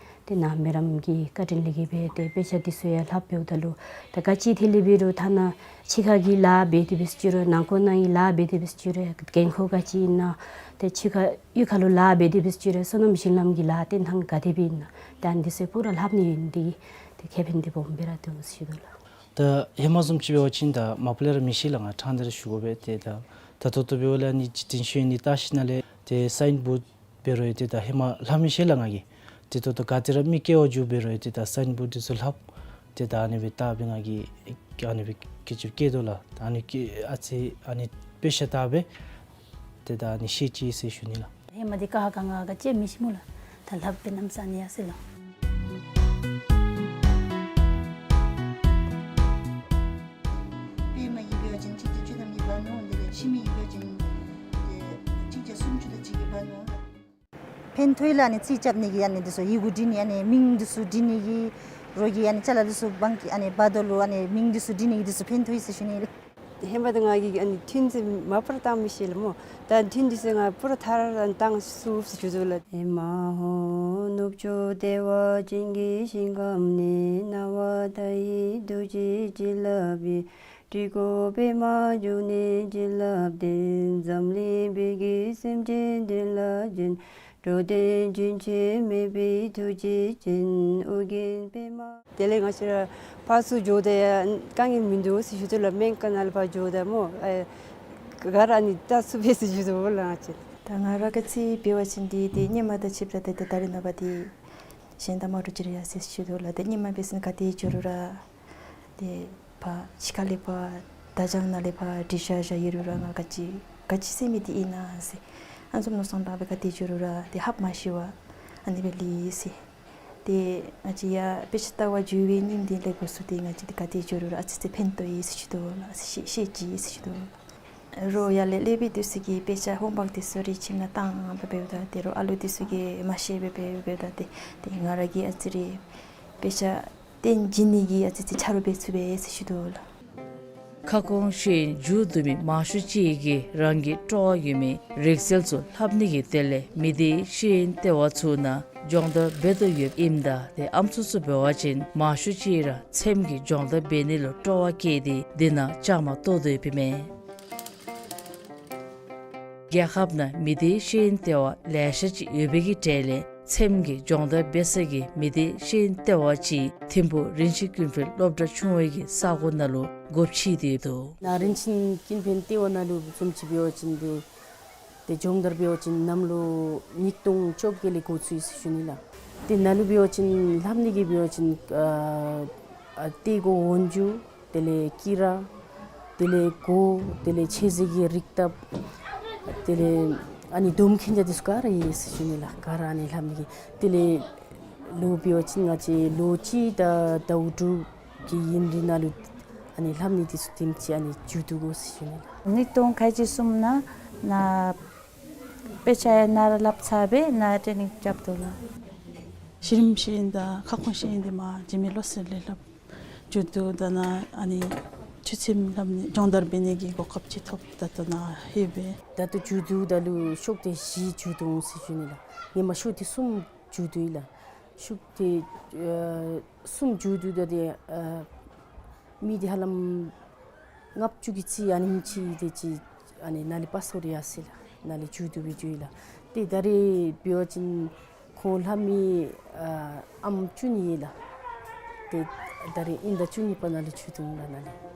ཏེ་ནཱ་མི་རབས་ཀྱི་བཀའ་དྲིན་ལས་བརྟེན་སྦེ་ཏེ་དཔེ་ཆ་འདི་ཚུ་ཡང་ལྷབ་འབདཝ་ད་ལུ་ད་ག་ཅི་ཐད་ལས་འབད་རུང་ཐ་ན་ཕྱི་ཁ་གི་ལཱ་འབད་དེ་འབད་ཟེར་ཞུ་རུང་ནང་འཁོད་ནང་གི་ལཱ་འབད་དེ་འབད་ཟེར་ཞུ་རུང་འགན་ཁུར་ག་ཅི་ཨིན་ན་ཏེ་ཕྱི་ཁ་གཡུས་ཁ་ལུ་ལཱ་འབད་དེ་འབད་ཟེར་ཞུ་རུང་བསོད་ནམས་བྱིན་རླབས་ཀྱི་ལཱ་བཏོན་ཐངས་ག་དེ་སྦེ་ཨིན་ན་ད་འདི་ཚུ་ཡང་པུ་ར་ལྷབ་ནི་ཨིན། འདི་ཏེ་ཁེ་ཕན་འདི་སྦོམ་སྦེ་ར་འདུག་ཟེར་ཞུ་དོ་ལགས། ད་ཧེ་མ་བཟུམ་ཅིག་འབད་བ་ཅིན་ད་མ་པ་ལས་ར་མི་ཤེས་ལགས། ང་ཕྲང་སྟེ་ར་ཞུ་དགོ་པས། ཏེ་ད་ད་ལྟོ་ཏོ་འབདཝ་ལས་ཨ་ནི་གཞི་རྟེན་ཤེས་ཡོན་འདི་བལྟ་ཞིནམ་ལས་ཏེ་སའིན་བོཌ་འབད་རུང་ཡང་ཏེ་ད་ཧེ་མ་ལྷབ་མི་ཤེས་ལགས་ང་གིས། ཏེ་ད་ལྟོ་ག་ཏེ་ར་མི་སྐྱེ་བ་འགྱོ་འབད་རུང་ཡང་ཏེ་ད་སའིན་བོཌ་འདི་ཚུ་ལྷབ། ཏེ་ད་ཨ་ནི་སྦེ་བལྟ་སྦེ་ང་གིས་ཨ་ནི་སྦེ་སྐད་ཅིག་སྐྱེས་དོ་ལགས། ད་ཨ་ནི་སྐད་ཨ་ཙི་ཨ་ནི་དཔེ་ཤ་བལྟ་སྦེ་ཏེ་ད་ཨ་ནི་ཤེས་ཅི་ཟེར་ཞུ་ནི་ལགས། ཧེ་མ་འདི་ཀ་ཧ་ག་ང་ག་ཅི་མི་ཤེས་སྨོ་ལགས། ད་ལྷབ་སྦེ་གནམ་ས་ནི་ཡར་སོ་ཡི་ལགས། དཔེ་མ་ཡིག་འབད་བ་ཅིན་ཁྲིག་བརྒྱ་བཅུ་ཐམ་གྱིས་འབག་ནུག། དེ་ལས་ཤི་མི་ཡིག་འབད་བ་ཅིན་ཏེ་ཁྲིག་བརྒྱ་སུམ་ཅུ་དེ་ཅིག་གིས་འབག་ནུག། ཕན་ཐོགས་ཡི་ལགས། ཨ་ནི་རྩིས་རྐྱབ་ནི་གི་ཨ་ནི་འདི་ཚུ་ཡི་གུ་འབྲི་ནི་ཨ་ནི་མིང་འདི་ཚུ་འབྲི་ནི་གི་རོགས་ཀྱི་ཨ་ནི་ཅ་ལ་འདི་ཚུ་བང་གི་ཨ་ནི་འབག་དོ་ལུ་ཨ་ནི་མིང་འདི་ཚུ་འབྲི་ནི་གི་འདི་ཚུ་ཕན་ཐོགས་ཡི་ཟེར་ཞུ་ནི་ལགས། ཧེ་མ་ད་ང་གིས་ཨ་ནི་ཐུན་ཚུ་མ་པ་ར་བཏང་མི་ཤེས་ལགས་སྨོ། ད་ཐུན་འདི་ཚུ་ང་པུ་ར་ཐ་ར་ར་བཏང་ཚུགས་ཟེར་ཞུ་དོ་ལགས། ཨེ་མ་ཧོ། ནུབ་ཕྱོགས་བདེ་བ་ཅན་གྱི་ཞིང་ཁམས་ནས། སྣང་བ་མཐའ་ཡས་རྡོ་རྗེ་བྱིན་རླབས་ཀྱིས། སྤྲུལ་སྐུ་པདྨ་འབྱུང་གནས་བྱིན་རླབས་ལྡན། འཛམ་གླིང་བོད་ཀྱི་སེམས་ཅན་དོན་ལ་བྱོན། འགྲོ་དོན་རྒྱུན་ཆད་མེད་པའི་ཐུགས་རྗེ་ཅན། ཨོ་རྒྱན་པདྨ། དེ་ལས་ང་བཅས་ར་ཕར་ཚུར་འགྱོཝ་ད་ཡང་དཀའ་ངལ་མིན་འདུག་ཟེར་ཞུ་དོ་ལགས། སྨན་ཁང་ནང་ལུ་ཕར་འགྱོཝ་ད་སྨོ་ཨེ་ག་ར་ཨ་ནི་བལྟ་ཚུགས་པས་ཟེར་ཞུ་དོ་ལགས། ང་བཅས་ད་ང་ར་ག་ཅི་འབད་བ་ཅིན་འདི་ཏེ་སྔོན་མ་དང་ཕྱདཔ་ད་ཏེ་ད་རེས་ནངས་པ་འདི་གཞན་དང་མ་འདྲཝ་ཅིག་ར་ཡར་སོ་ཡི་ཟེར་ཞུ་དོ་ལགས། ཏེ་སྔོན་མ་འབད་བ་ཅིན་ག་ཏེ་འགྱོ་རུང་ར་ཏེ་ཕར་ཕྱི་ཁ་ལས་ཕར་བརྡ་བྱང་ནང་ལས་ཕར་འབྲི་བཞག་བཞག་ཡོད་རུང་ར་ང་ག་ཅི་ག་ཅི་ཟེར་མི་འདི་ཨིན་ན་ཟེར། ཨ་ནི་བཟུམ་མནོ་བསམ་བཏང་སྦེ་ག་ཏེ་འགྱོ་རུང་ར་ཏེ་ཧབ་མ་ཤི་བར་ཨ་ནི་སྦེ་ལུས་ཡི་ཟེར། ཏེ་ང་བཅས་ཡར་དཔེ་ཆ་ལྟ་བར་འགྱོ་བའི་ཉིནམ་དེ་ལས་འགོ་བཟུང་སྟེ་ང་བཅས་འདི་ག་ཏེ་འགྱོ་རུང་ར་ཨ་ཙི་ཙི་ཕན་ཐོགས་ཡི་ཟེར་ཞུ་དོ་ལགས། ཨ་ཙི་ཤེས་ཤེས་ཅི་ཟེར་ཞུ་དོ་ལགས། རོགས་ཡར་ལས་སློབ་དཔོན་འདི་ཚུ་གིས་དཔེ་ཆ་ཧོམ་ཝརཀ་འདི་ཚུ་རེ་བྱིནམ་ད་བཏང་སྦེ་འབདཝ་ད་ཏེ་རོགས་ཨ་ལུ་འདི་ཚུ་གིས་མ་ཤེས་སྦེ་འབད་འབདཝ་ད་ཏེ་ཏེ་ང་ར་གིས་ཨ་ཙི་རེ་དཔེ་ཆ་སྟོན་བྱིན་ནི་གི་ཨ་ཙི་ཙི་ཆ་རོགས་འབད་ཚུགས་པས་ཟེར་ཞུ་དོ་ལགས། ཁ་སྐོང་ཤེས་ཡོན་མཇུག་བསྡུ་མི་མང་ཤོས་ཅིག་གིས་རང་གི་སྤྲོ་བ་ཡོད་མི་རིག་རྩལ་ཚུ་ལྷབ་ནི་གི་དོན་ལས་མི་སྡེའི་ཤེས་ཡོན་ལྟེ་བ་ཚུ་ནང་སྦྱོང་བརྡར་འབད་དོ་ཡོདཔ་ཨིནམ་ད་ཏེ་ཨམ་སྲུ་ཚུ་འབད་བ་ཅིན་མང་ཤོས་ཅིག་ར་ཚེམ་གྱི་སྦྱོང་བརྡར་འབད་ནི་ལུ་སྤྲོ་བ་བསྐྱེད་དེ་འདི་ནང་བཅའ་མར་གཏོགས་དོ་ཡོདཔ་ཨིན་མས། རྒྱལ་ཁབ་ནང་མི་སྡེའི་ཤེས་ཡོན་ལྟེ་བ་ལེ་ཤ་ཅིག་ཡོད་པའི་གི་གྲས་ལས་ཚེམ་གྱི་སྦྱོང་བརྡར་འབད་ས་གི་མི་སྡེའི་ཤེས་ཡོན་ལྟེ་བ་ཅིག་ཐིམ་ཕུག་རིན་ཆེན་ཀུན་འཕེལ་སློབ་གྲྭ་ཆུང་བའི་གི་ས་གོ་ནང་ལུ་སྒོ་ཕྱེ་སྟེ་འདུག། ནཱ་རིན་ཆེན་ཀུན་འཕེལ་ལྟེ་བ་ནང་ལུ་བཟུམ་ཅིག་འབད་བ་ཅིན་ཏེ་ཏེ་སྦྱོང་བརྡར་འབད་བ་ཅིན་གནམ་ལོ་ཉིས་སྟོང་བཅོ་བརྒྱད་ལས་འགོ་བཙུགས་ཡི་ཟེར་ཞུ་ནི་ལགས། ཏེ་ནཱ་ལུ་འབད་བ་ཅིན་ལྷབ་ནི་གི་འབད་བ་ཅིན་ཨ་ཨ་ཏེ་གོ་འོན་ཇུ་དེ་ལས་ཀི་ར་དེ་ལས་གོ་དེ་ལས་མཆོད་རྫས་ཀྱི་རིགས་དང་དེ་ལས་ཨ་ནི་སྡོམ་མཁན་ཆ་འདི་ཚུ་ག་ར་ཡོད་ཟེར་ཞུ་ནི་ལགས། ག་ར་ཨ་ནི་ལྷབ་ནི་གི་དེ་ལས་ལོ་འབད་བ་ཅིན་ང་བཅས་ལོ་གཅིག་དང་ཟླཝ་དྲུག་གི་ཡུན་རིང་ནང་ལུ་ཨ་ནི་ལྷབ་ནི་འདི་ཚུ་དེམ་ཅིག་ཨ་ནི་མཇུག་བསྡུ་དགོ་ཟེར་ཞུ་ནི་ལགས། ཉིས་སྟོང་ཁལ་གཅིག་གསུམ་ནང་ནཱ་དཔེ་ཆ་ཡང་ནཱ་ར་ལྷབ་ཚར་སྦེ་ནཱ་ཊེ་ནིང་རྐྱབ་དོ་ལགས། གཞི་རིམ་ཤེས་ཡོན་དང་ཁ་སྐོང་ཤེས་ཡོན་འདི་མར་འཇིགས་མེད་བློ་གསལ་ལས་ལྷབ་མཇུག་བསྡུ་ད་ནཱ་ཨ་ནི་ཆོས་ཚན་ལྷབ་ནི་སྦྱོང་བརྡར་འབད་ནི་གི་གོ་སྐབས་ཅིག་ཐོབ་ད་ལྟོ་ནཱ་ལྷོད་པས། ད་ལྟོ་མཇུག་བསྡུ་ད་ལུ་ཤོག་དེབ་བཞི་མཇུག་བསྡུ་འོང་ཟེར་ཞུ་ནི་ལགས། ཧེ་མ་ཤོག་དེབ་གསུམ་མཇུག་བསྡུ་ཡི་ལགས། ཤོག་དེབ་ཨ་གསུམ་མཇུག་བསྡུ་ད་ཏེ་ཨ་མི་འདི་ཧ་ལམ་ལྔ་བཅུ་གི་རྩིས་ཨ་ནེམ་ཅིག་དེ་ཅིག་ཨ་ནི་ནཱ་ལས་པ་སོར་ཡར་སོ་ཡི་ལགས། ནཱ་ལས་མཇུག་བསྡུ་སྦེ་འགྱོ་ཡི་ལགས། ཏེ་ད་རེས་འབད་བ་ཅིན་ཁོང་ལྷབ་མི་ཨ་ཨམ་བཅུ་གཉིས་ཡོད་ལགས། ཏེ་ད་རེས་དབྱིན་ཟླ་བཅུ་གཉིས་པ་ནང་ལུ་མཇུག་བསྡུ་འོང་ལགས་ནཱ་ལས།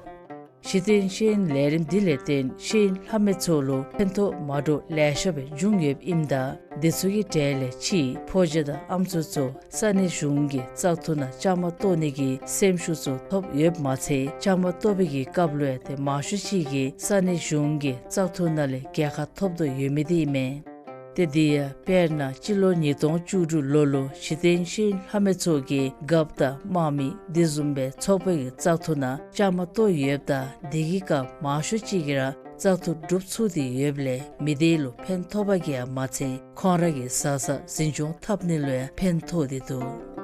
གཞི་རྟེན་ཤེས་ཡོན་ལས་རིམ་འདི་ལས་བརྟེན་ཤེས་ཡོན་ལྷབ་མི་ཚུ་ལུ་ཕན་ཐོགས་མ་འདྲཝ་ལེ་ཤ་སྦེ་བྱུང་ཡོདཔ་ཨིནམ་ད་འདི་ཚུ་གི་གྲས་ལས་ཕྱིས་ཕོ་རྒྱས་དང་ཨམ་སྲུ་ཚུ་ས་གནས་གཞུང་གི་བཙག་འཐུ་ནང་བཅའ་མར་གཏོགས་ནི་གི་སེམས་ཤུགས་ཚུ་ཐོབ་ཡོདཔ་མ་ཚད་བཅའ་མར་གཏོགས་པའི་གི་སྐབས་ལུ་ཡང་ཏེ་མང་ཤོས་ཅིག་གིས་ས་གནས་གཞུང་གི་བཙག་འཐུ་ནང་ལས་རྒྱལ་ཁ་ཐོབ་དོ་ཡོད་མི་འདི་ཨིན་མས། ཏེ་འདི་ཡང་དཔེར་ན་སྤྱི་ལོ་ཉིས་སྟོང་བཅུ་དྲུག་ལོ་ལུ་གཞི་རྟེན་ཤེས་ཡོན་ལྷབ་མི་ཚུ་གིས་རྒཔོ་དང་དམངས་མི་འདི་བཟུམ་སྦེ་ཚོགས་པའི་གི་བཙག་འཐུ་ནང་བཅའ་མར་གཏོགས་ཡོདཔ་ད་འདི་གི་སྐབས་མང་ཤོས་ཅིག་གིས་ར་བཙག་འཐུ་གྲུབ་ཚུགས་ཏེ་ཡོདཔ་ལས་མི་སྡེ་ལུ་ཕན་ཐོགས་པ་གིས་ཡང་མ་ཚད་ཁོང་ར་གི་བཟའ་ཚང་འཛིན་སྐྱོང་འཐབ་ནི་ལུ་ཡང་ཕན་ཐོགས་ཏེ་འདུག།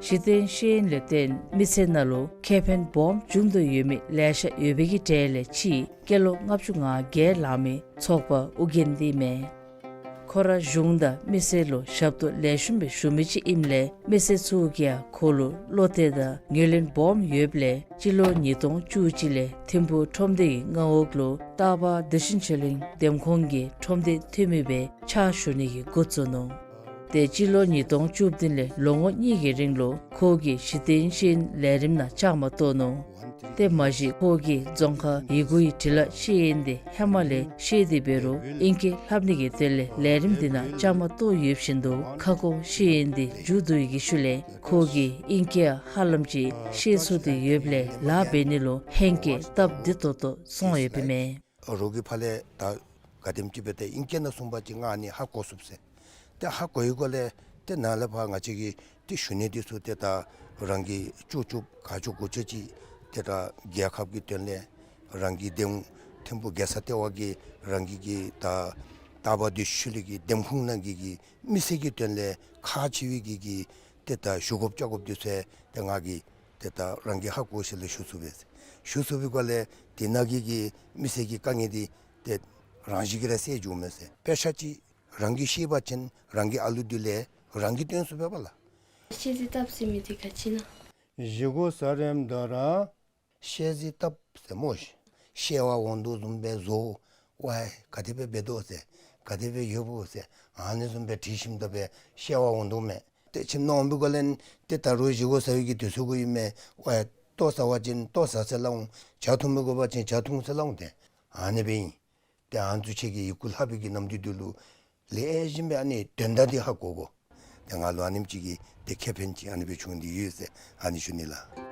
གཞི་རྟེན་ཤེས་ཡོན་ལས་བརྟེན་མི་ཚེ་ནང་ལུ་ཁེ་ཕན་སྦོམ་འབྱུང་དོ་ཡོད་མི་ལེ་ཤ་ཡོད་པའི་གི་གྲས་ལས་ཕྱིས་སྐྱེས་ལོ་ལྔ་བཅུ་ང་བརྒྱད་ལང་མི་ཚོགས་པ་ཨོ་རྒྱན་འདི་མས། ཁོ་ར་གཞུང་དང་མི་སེར་ལུ་ཞབས་ཏོག་ལེགས་ཤོམ་སྦེ་ཞུ་མི་ཅིག་ཨིནམ་ལས་མི་སེར་ཚུ་གིས་ཡང་ཁོ་ལུ་བློ་གཏད་དང་ངོས་ལེན་སྦོམ་ཡོདཔ་ལས་སྤྱི་ལོ་ཉིས་སྟོང་བཅུ་གཅིག་ལས་ཐིམ་ཕུག་ཁྲོམ་སྡེ་གི་མངའ་འོག་ལུ་སྟག་འཕར་བདེ་ཆེན་ཆོས་གླིང་འདེམས་ཁོངས་ཀྱི་ཁྲོམ་སྡེ་འཐུས་མི་སྦེ་ཕྱག་ཞུ་ནི་གི་འགོ་བཙུགས་ནུག། ཏེ་སྤྱི་ལོ་ཉིས་སྟོང་བཅུ་བདུན་ལས་ལོ་ངོ་གཉིས་ཀྱི་རིང་ལུ་ཁོ་གིས་གཞི་རྟེན་ཤེས་ཡོན་ལས་རིམ་ནང་བཅའ་མར་གཏོགས་ནུག། ཏེ་མ་གཞི་ཁོ་གིས་རྫོང་ཁ་ཡི་གུའི་འབྲི་ཀློག་ཤེས་ཡོན་འདི་ཧེ་མ་ལས་ཤེས་ཏེ་འབད་རུང་ཨིང་སྐད་ལྷབ་ནི་གི་དོན་ལས་ལས་རིམ་འདི་ནང་བཅའ་མར་གཏོགས་ཡོདཔ་བཞིན་དུ་ཁ་སྐོང་ཤེས་ཡོན་འདི་མཇུག་བསྡུ་བའི་གི་ཤུལ་ལས་ཁོ་གིས་ཨིང་སྐད་ཧ་ལམ་ཅིག་ཤེས་ཚུགས་ཏེ་ཡོདཔ་ལས་ལཱ་འབད་ནི་ལུ་ཧེང་སྐལ་སྟབས་བདེ་ཏོག་ཏོ་སོང་ཡོདཔ་ཨིན་མས། རོགས་ཀྱི་ཕར་ལས་ད་ག་དེམ་ཅིག་སྦེ་ཏེ་ཨིང་སྐད་ནང་གསུངས་པ་ཅིན་ང་ཨ་ནི་ཧ་གོ་ཚུགས་ཟེར། ཏེ་ཧ་གོ་བའི་སྒོ་ལས་ཏེ་ནཱ་ལས་ཕར་ང་བཅས་ཀྱིས་ཏེ་ཞུ་ནི་འདི་ཚུ་ཏེ་ད་རང་གིས་ལྕོགས་ལྕོགས་ག་ལྕོགས་གོ་ལྕོགས་ཅིག་ཏེ་ད་རྒྱལ་ཁབ་ཀྱི་དོན་ལས་རང་གི་འདེམས་ཐིམ་ཕུག་རྒྱལ་ས་ལྟེ་བ་གི་རང་གི་གི་ད་སྟག་འཕར་བདེ་ཆེན་ཆོས་གླིང་གི་འདེམས་ཁོངས་ནང་གི་གི་མི་སེར་གྱི་དོན་ལས་ཁག་ཆེ་བའི་གི་གི་ཏེ་ད་ཞུ་དགོཔ་བཅར་དགོཔ་འདི་ཚུ་ཏེ་ང་གིས་ཏེ་ད་རང་གིས་ཧ་གོ་ཞིནམ་ལས་ཞུ་ཚུགས་པས། ཞུ་ཚུགས་པའི་སྒོ་ལས་དེ་ནང་གི་གི་མི་སེར་གྱི་དཀའ་ངལ་འདི་ཏེ་རང་བཞིན་གྱིས་ར་སེལ་འགྱོཝ་མས་ཟེར། དཔེ་ཆ་ཅིག་རང་གིས་ཤེས་པ་ཅིན་རང་གི་ཨ་ལུ་འདི་ལས་རང་གིས་སྟོན་ཚུགས་པས་པ་ལགས། བཤད་རྩིས་ལྟབ་ཟེར་མི་འདི་ག་ཅི་ཨིན་ན། བཞེས་སྒོ་ཟ་རནམ་ད་ར་བཤད་རྩིས་ལྟབ་ཟེར་སྨོ་ཤིག། བཤད་པར་འོང་དོ་བཟུམ་སྦེ་བཟོ། ཝའི་ག་དེ་སྦེ་འབད་དོ་ཟེར། ག་དེ་སྦེ་ཡོདཔ་ཟེར། ཨ་ནི་བཟུམ་སྦེ་དྲི་ཞིནམ་ད་སྦེ་བཤད་པར་འོང་དོ་མས། ཏེ་ཁྱིམ་ནང་འོང་པའི་སྒོ་ལས་ཏེ་ད་རུང་བཞེས་སྒོ་ཟ་བའི་གི་དུས་ཚོད་གུ་ཨིན་མས། ཝའི་ལྟོ་ཟ་བ་ཅིན་ལྟོ་ཟ་ཟེར་སླབ་འོང་། ཇ་འཐུང་པའི་དགོ་པ་ཅིན་ཇ་འཐུང་ཟེར་སླབ་འོང་། ཏེ་ཨ་ནི་སྦེ་ཨིན། ཏེ་ཨ་ནི་ཚུ་ཁྱེད་ཀྱིས་ཡི་གུ་ལྷག་པའི་གི་ནམ་དུས་འདི་ལུ་ལེགས་ཤོམ་སྦེ་ཨ་ནི་དོན་དག་འདི་ཧ་གོ་དགོ། ཏེ་ང་ལུ་ཨ་ནེམ་ཅིག་གི་ཏེ་ཁེ་ཕན་ཅིག་ཨ་ནི་སྦེ་བྱུང་སྟེ་ཡོད་ཟེར་ཨ་ནི་ཞུ་ནི་ལགས།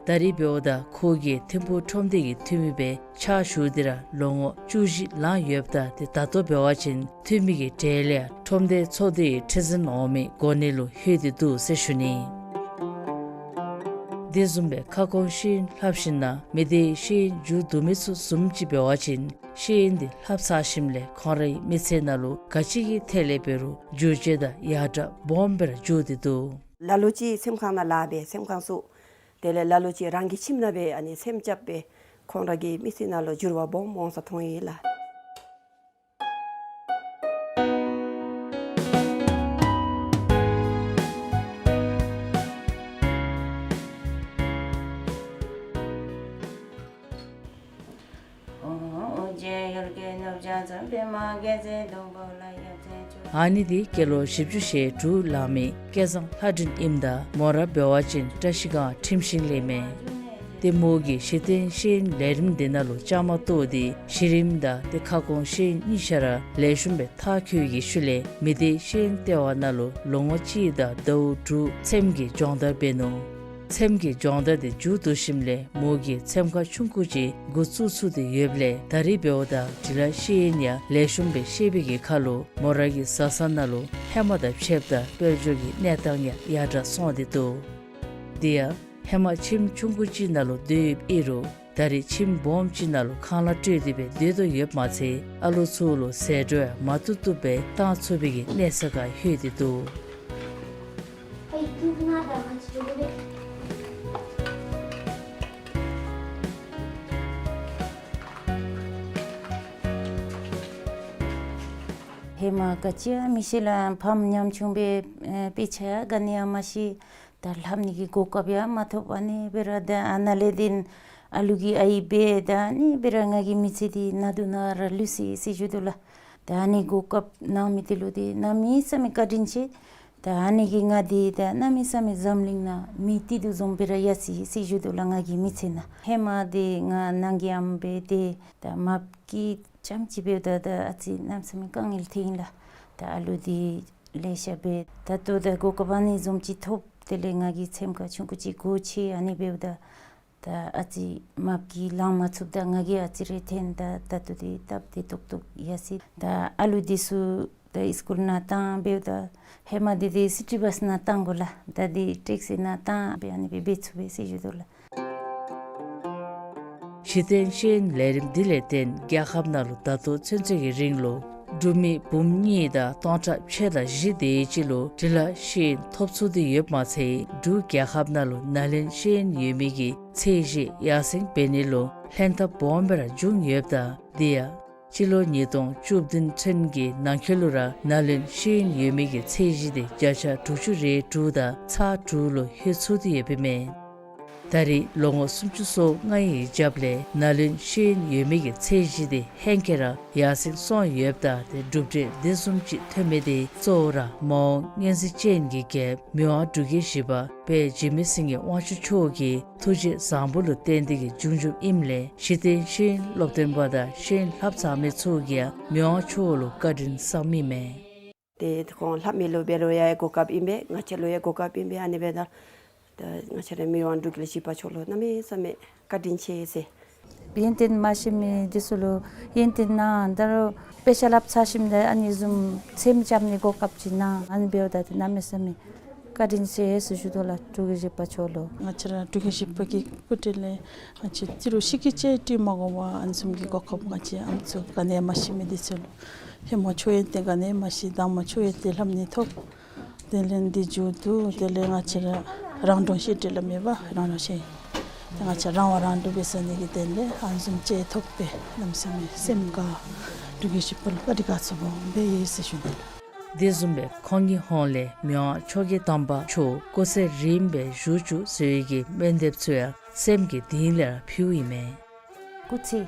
ད་རིས་འབདཝ་ད་ཁོ་གིས་ཐིམ་ཕུག་ཁྲོམ་སྡེ་གི་འཐུས་མི་སྦེ་ཕྱག་ཞུ་སྟེ་ར་ལོ་ངོ་བཅུ་བཞི་ལང་ཡོདཔ་ད་ཏེ་ད་ལྟོ་འབད་བ་ཅིན་འཐུས་མི་གི་གྲས་ལས་ཁྲོམ་སྡེ་ཚོགས་སྡེའི་ཁྲི་འཛིན་འོག་མའི་གོ་གནས་ལུ་ལྷོད་དེ་འདུག་ཟེར་ཞུ་ནི། དེ་བཟུམ་སྦེ་ཁ་སྐོང་ཤེས་ཡོན་ལྷབ་ཞིནམ་ན་མི་སྡེའི་ཤེས་ཡོན་མཇུག་བསྡུ་མི་ཚུ་བཟུམ་ཅིག་འབད་བ་ཅིན་ཤེས་ཡོན་འདི་ལྷབ་ཚར་ཞིནམ་ལས་ཁོང་རའི་མི་ཚེ་ནང་ལུ་ག་ཅི་གི་ཐད་ལས་འབད་རུང་འགྱུར་བཅོས་དང་ཡར་དྲག་སྦོམ་སྦེ་ར་འགྱོ་སྟེ་འདུག། ལ་ལུ་ཅིག་སེམས་ཁར་ནང་ལཱ་འབད་སེམས་ཁར་ཚུད། དེ་ལས་ལ་ལུ་ཅིག་རང་གི་ཁྱིམ་ནང་སྦེ་ཨ་ནི་སེམས་རྐྱབ་སྦེ་ཁོང་ར་གི་མི་ཚེ་ནང་ལུ་འགྱུར་བ་སྦོམ་འོང་ས་མཐོང་ཡི་ལགས། ཨ་ནི་འདི་སྐྱེས་ལོ་བཞི་བཅུ་ཞེ་དྲུག་ལང་མི་སྐལ་བཟང་ལྷ་སྒྲོན་ཨིནམ་ད་མོ་ར་འབད་བ་ཅིན་བཀྲ་ཤིས་སྒང་ཁྲིམས་ཤིང་ལས་མས། ཏེ་མོ་གིས་གཞི་རྟེན་ཤེས་ཡོན་ལས་རིམ་འདི་ནང་ལུ་བཅའ་མར་གཏོགས་ཏེ་གཞི་རིམ་དང་ཏེ་ཁ་སྐོང་ཤེས་ཡོན་གཉིས་ཆ་ར་ལེགས་ཤོམ་སྦེ་མཐར་འཁྱོལ་བའི་ཤུལ་ལས་མི་སྡེ་ཤེས་ཡོན་ལྟེ་བ་ནང་ལུ་ལོ་ངོ་གཅིག་དང་ཟླཝ་དྲུག་ཚེམ་གྱི་སྦྱོང་བརྡར་འབད་ནུག། ཚེམ་གྱི་སྦྱོང་བརྡར་དེ་མཇུག་བསྡུ་ཞིནམ་ལས་མོ་གིས་ཚེམ་ཁང་ཆུང་ཀུ་ཅིག་འགོ་བཙུགས་ཚུགས་ཏེ་ཡོདཔ་ལས་ད་རིས་འབདཝ་ད་འབྲི་ལྷག་ཤེས་ཡོན་ཡང་ལེགས་ཤོམ་སྦེ་ཤེས་པའི་གི་ཁར་ལུ་མོ་ར་གི་བཟའ་ཚང་ནང་ལུ་ཧེ་མ་དང་ཕྱདཔ་ད་དཔལ་འབྱོར་གྱི་གནས་སྟངས་ཡང་ཡར་དྲག་སོང་སྟེ་འདུག། དེ་ཡང་ཧེ་མ་ཁྱིམ་ཆུང་ཀུ་ཅིག་ནང་ལུ་སྡོད་ཡོདཔ་ཨིན་རུང་ད་རིས་ཁྱིམ་སྦོམ་ཅིག་ནང་ལུ་ཁང་གླ་སྤྲོད་དེ་སྦེ་སྡོད་དོ་ཡོདཔ་མ་ཚད་ཨ་ལོ་ཚུ་ལུ་ཟད་འགྲོ་ཡང་མ་བཏུབ་བཏུབ་སྦེ་བཏང་ཚུགས་པའི་གི་གནས་ཚད་ཁར་ལྷོད་དེ་འདུག། ཧེ་མ་ག་ཅི་ཡང་མི་ཤེས་ལགས། ཕམ་ཉམ་ཆུང་སྦེ་ཨེ་དཔེ་ཆ་ཡང་ག་ནི་ཡང་མ་ཤེས། ད་ལྷབ་ནི་གི་གོ་སྐབས་ཡང་མ་ཐོབ། ཨ་ནི་འབད་ར་ད་ཨ་ནཱ་ལས་འདི་ཨ་ལུ་གི་ཨའི་འབད་ད་ཨ་ནི་འབད་ར་ང་གི་མི་ཚེ་འདི་ནང་དུ་ནང་ར་ལུས་སོ་ཡི་ཟེར་ཞུ་དོ་ལགས། ད་ཨ་ནི་གོ་སྐབས་གནང་མི་འདི་ལུ་འདི་གནམ་མེད་ས་མེད་བཀའ་དྲིན་ཆེ། ད་ཨ་ནི་གིས་ང་འདི་ད་གནམ་མེད་ས་མེད་འཛམ་གླིང་ནང་མི་སྡུག་བཟུམ་སྦེ་ར་ཡར་སོ་ཡི་ཟེར་ཞུ་དོ་ལགས། ང་གི་མི་ཚེ་ནང་ཧེ་མ་འདི་ང་ནང་གི་ཨམ་སྦེ་ཏེ་ད་མ་གི་ཙམ་ཅིག་འབདཝ་ད་ད་ཨ་ཙི་གནམ་མེད་ས་མེད་དཀའ་ངལ་ཐོན་ཡི་ལགས། ད་ཨ་ལུ་འདི་ལེ་ཤ་འབད་ད་ལྟོ་ད་གོ་སྐབས་ཨ་ནི་བཟུམ་ཅིག་ཐོབ། དེ་ལས་ང་གི་ཚེམ་ཁང་ཆུང་ཀུ་ཅིག་སྒོ་ཕྱེ། ཨ་ནི་འབདཝ་ད་ད་ཨ་ཙི་མ་གི་ལང་མ་ཚུགསཔ་ད་ང་གིས་ཨ་ཙི་རེ་འཐོན། ད་ད་ལྟོ་འདི་སྟབས་བདེ་ཏོག་ཏོ་ཡར་སོ་ཡི། ད་ཨ་ལུ་འདི་ཚུ་ད་སི་ཀུལ་ནང་བཏང་འབདཝ་ད་ཧེ་མ་འདི་འདི་སི་ཊི་བཱས་ནང་བཏང་དགོ་ལགས། ད་འདི་ཊེག་སི་ནང་བཏང་སྦེ་ཨ་ནི་སྦེ་འབད་ཚུགས་པས་ཟེར་ཞུ་དོ་ལགས། གཞི་རྟེན་ཤེས་ཡོན་ལས་རིམ་འདི་ལས་བརྟེན་རྒྱལ་ཁབ་ནང་ལུ་ད་ལྟོ་ཚུན་ཚོད་ཀྱི་རིང་ལུ་འབྲུག་མི་འབུམ་གཉིས་དང་སྟོང་ཕྲག་ཕྱེད་དང་བཞི་དེ་ཅིག་ལུ་འབྲི་ལྷག་ཤེས་ཡོན་ཐོབ་ཚུགས་ཏེ་ཡོདཔ་མ་ཚད་འབྲུག་རྒྱལ་ཁབ་ནང་ལུ་ནཱ་ལེནྡྲ་ཤེས་ཡོན་ཡོད་མི་གི་ཚད་གཞི་ཡར་སེང་འབད་ནི་ལུ་ལྷན་ཐབས་སྦོམ་སྦེ་ར་བྱུང་ཡོདཔ་ད་དེ་ཡང་སྤྱི་ལོ་ཉིས་སྟོང་བཅུ་བདུན་ཚུན་གྱི་ནང་འཁོད་ལུ་ར་ནཱ་ལེནྡྲ་ཤེས་ཡོན་ཡོད་མི་གི་ཚད་གཞི་དེ་བརྒྱ་ཆ་དྲུག་ཅུ་རེ་དྲུག་དང་ཚག་དྲུག་ལུ་ལྷོད་ཚུགས་ཏེ་ཡོདཔ་ཨིན་མས། ད་རེས་ལོ་ངོ་སུམ་ཅུ་སོ་ལྔའི་རྒྱབ་ལས་ནཱ་ལེནྡྲ་ཤེས་ཡོན་ཡོད་མི་གི་ཚད་གཞི་དེ་ཧེང་སྐལ་ར་ཡར་སེང་སོང་ཡོདཔ་ད་ཏེ་གྲུབ་འབྲས་དེ་བཟུམ་ཅིག་ཐོན་མི་དེ་གཙོ་བོ་ར་མ་འོངས་སྙན་གཟིགས་ཅན་གྱི་རྒྱལཔོ་མི་དབང་འབྲུག་རྒྱལ་བཞི་པ་དཔལ་འཇིགས་མེད་སེང་གེ་དབང་ཕྱུག་མཆོག་གིས་ཐུགས་རྗེ་བཟང་པོ་ལུ་བརྟེན་ཏེ་གིས་བྱུང་བྱུངམ་ཨིནམ་ལས་གཞི་རྟེན་ཤེས་ཡོན་སློབ་སྟོན་པ་དང་ཤེས་ཡོན་ལྷབ་ཚར་མི་ཚུ་གིས་ཡང་མི་དབང་མཆོག་ལུ་བཀའ་དྲིན་བསམ་མི་མས། ཏེ་ཁོང་ལྷབ་མི་ལུ་འབད་རུང་ཡང་གོ་སྐབས་ཨིན་པས། ང་བཅས་ལུ་ཡང་གོ་སྐབས་ཨིན་པས། ཨ་ནི་འབདཝ་ད་ད་ང་བཅས་རའི་མི་དབང་འབྲུག་རྒྱལ་བཞི་པ་མཆོག་ལུ་གནམ་མེད་ས་མེད་བཀའ་དྲིན་ཆེ་ཟེར། ཡོན་ཏན་མ་ཤེས་མི་འདི་ཚུ་ལུ་ཡོན་ཏན་གནང་། ད་རུང་དཔེ་ཆ་ལྷབ་ཚར་ཞིནམ་ད་ཨ་ནི་བཟུམ་ཚེམ་རྐྱབ་ནི་གོ་སྐབས་ཅིག་གནང་། ཨ་ནི་འབདཝ་ད་ཏེ་གནམ་མེད་ས་མེད་བཀའ་དྲིན་ཆེ་ཟེར་ཞུ་དོ་ལགས། འབྲུག་རྒྱལ་བཞི་པ་མཆོག་ལུ། ང་བཅས་ར་འབྲུག་རྒྱལ་བཞི་པ་གི་སྐུ་དྲིན་ལས་ང་བཅས་ཏི་རུ་ཤི་ཀི་ཅེ་ཏི་མ་གོ་བར་ཨ་ནི་བཟུམ་གྱི་གོ་སྐབས་ང་བཅས་ཨམ་སྲུ་ག་ནི་ཡང་མ་ཤེས་མི་འདི་ཚུ་ལུ་ཧེ་མ་ཆོས་ཡོན་ཏན་ག་ནི་ཡང་མ་ཤེས། དང་པ་ཆོས་ཡོན་ཏན་ལྷབ་ནི་ཐོབ། དེ་ལས་འདི་མཇུག་བསྡུ། དེ་ལས་ང་བཅས་ར་རང་གྲོང་ཤེས་འདི་ལ་མེད་པར་རང་གྲོང་ཤེས། ཏེ་ང་བཅས་རང་དབང་རང་སྒྲུབ་འབད་ས་ནི་གི་དོན་ལས་ཨ་ནི་བཟུམ་ཅིག་ཐོབ་པས། གནམ་མེད་ས་མེད་སེམས་དགའ། འབྲུག་རྒྱལ་བཞི་པ་ལུ་བཀའ་དྲིན་དགའ་ཚོར་སྦོམ་སྦེ་ཡོད་ཟེར་ཞུ་ནི་ལགས། དེ་བཟུམ་སྦེ་ཁོང་གི་ཧོངས་ལས་མི་དབང་ཆོས་རྒྱལ་དམ་པ་མཆོག་སྐུ་ཚེ་རིངམོ་སྦེ་བཞུགས་བཅུག་ཟེར་བའི་གི་སྨོན་འདེབས་ཚུ་ཡང་སེམས་ཀྱི་གཏིང་ལས་ར་ཕུལཝ་ཨིན་མས། སྐུ་ཚེ་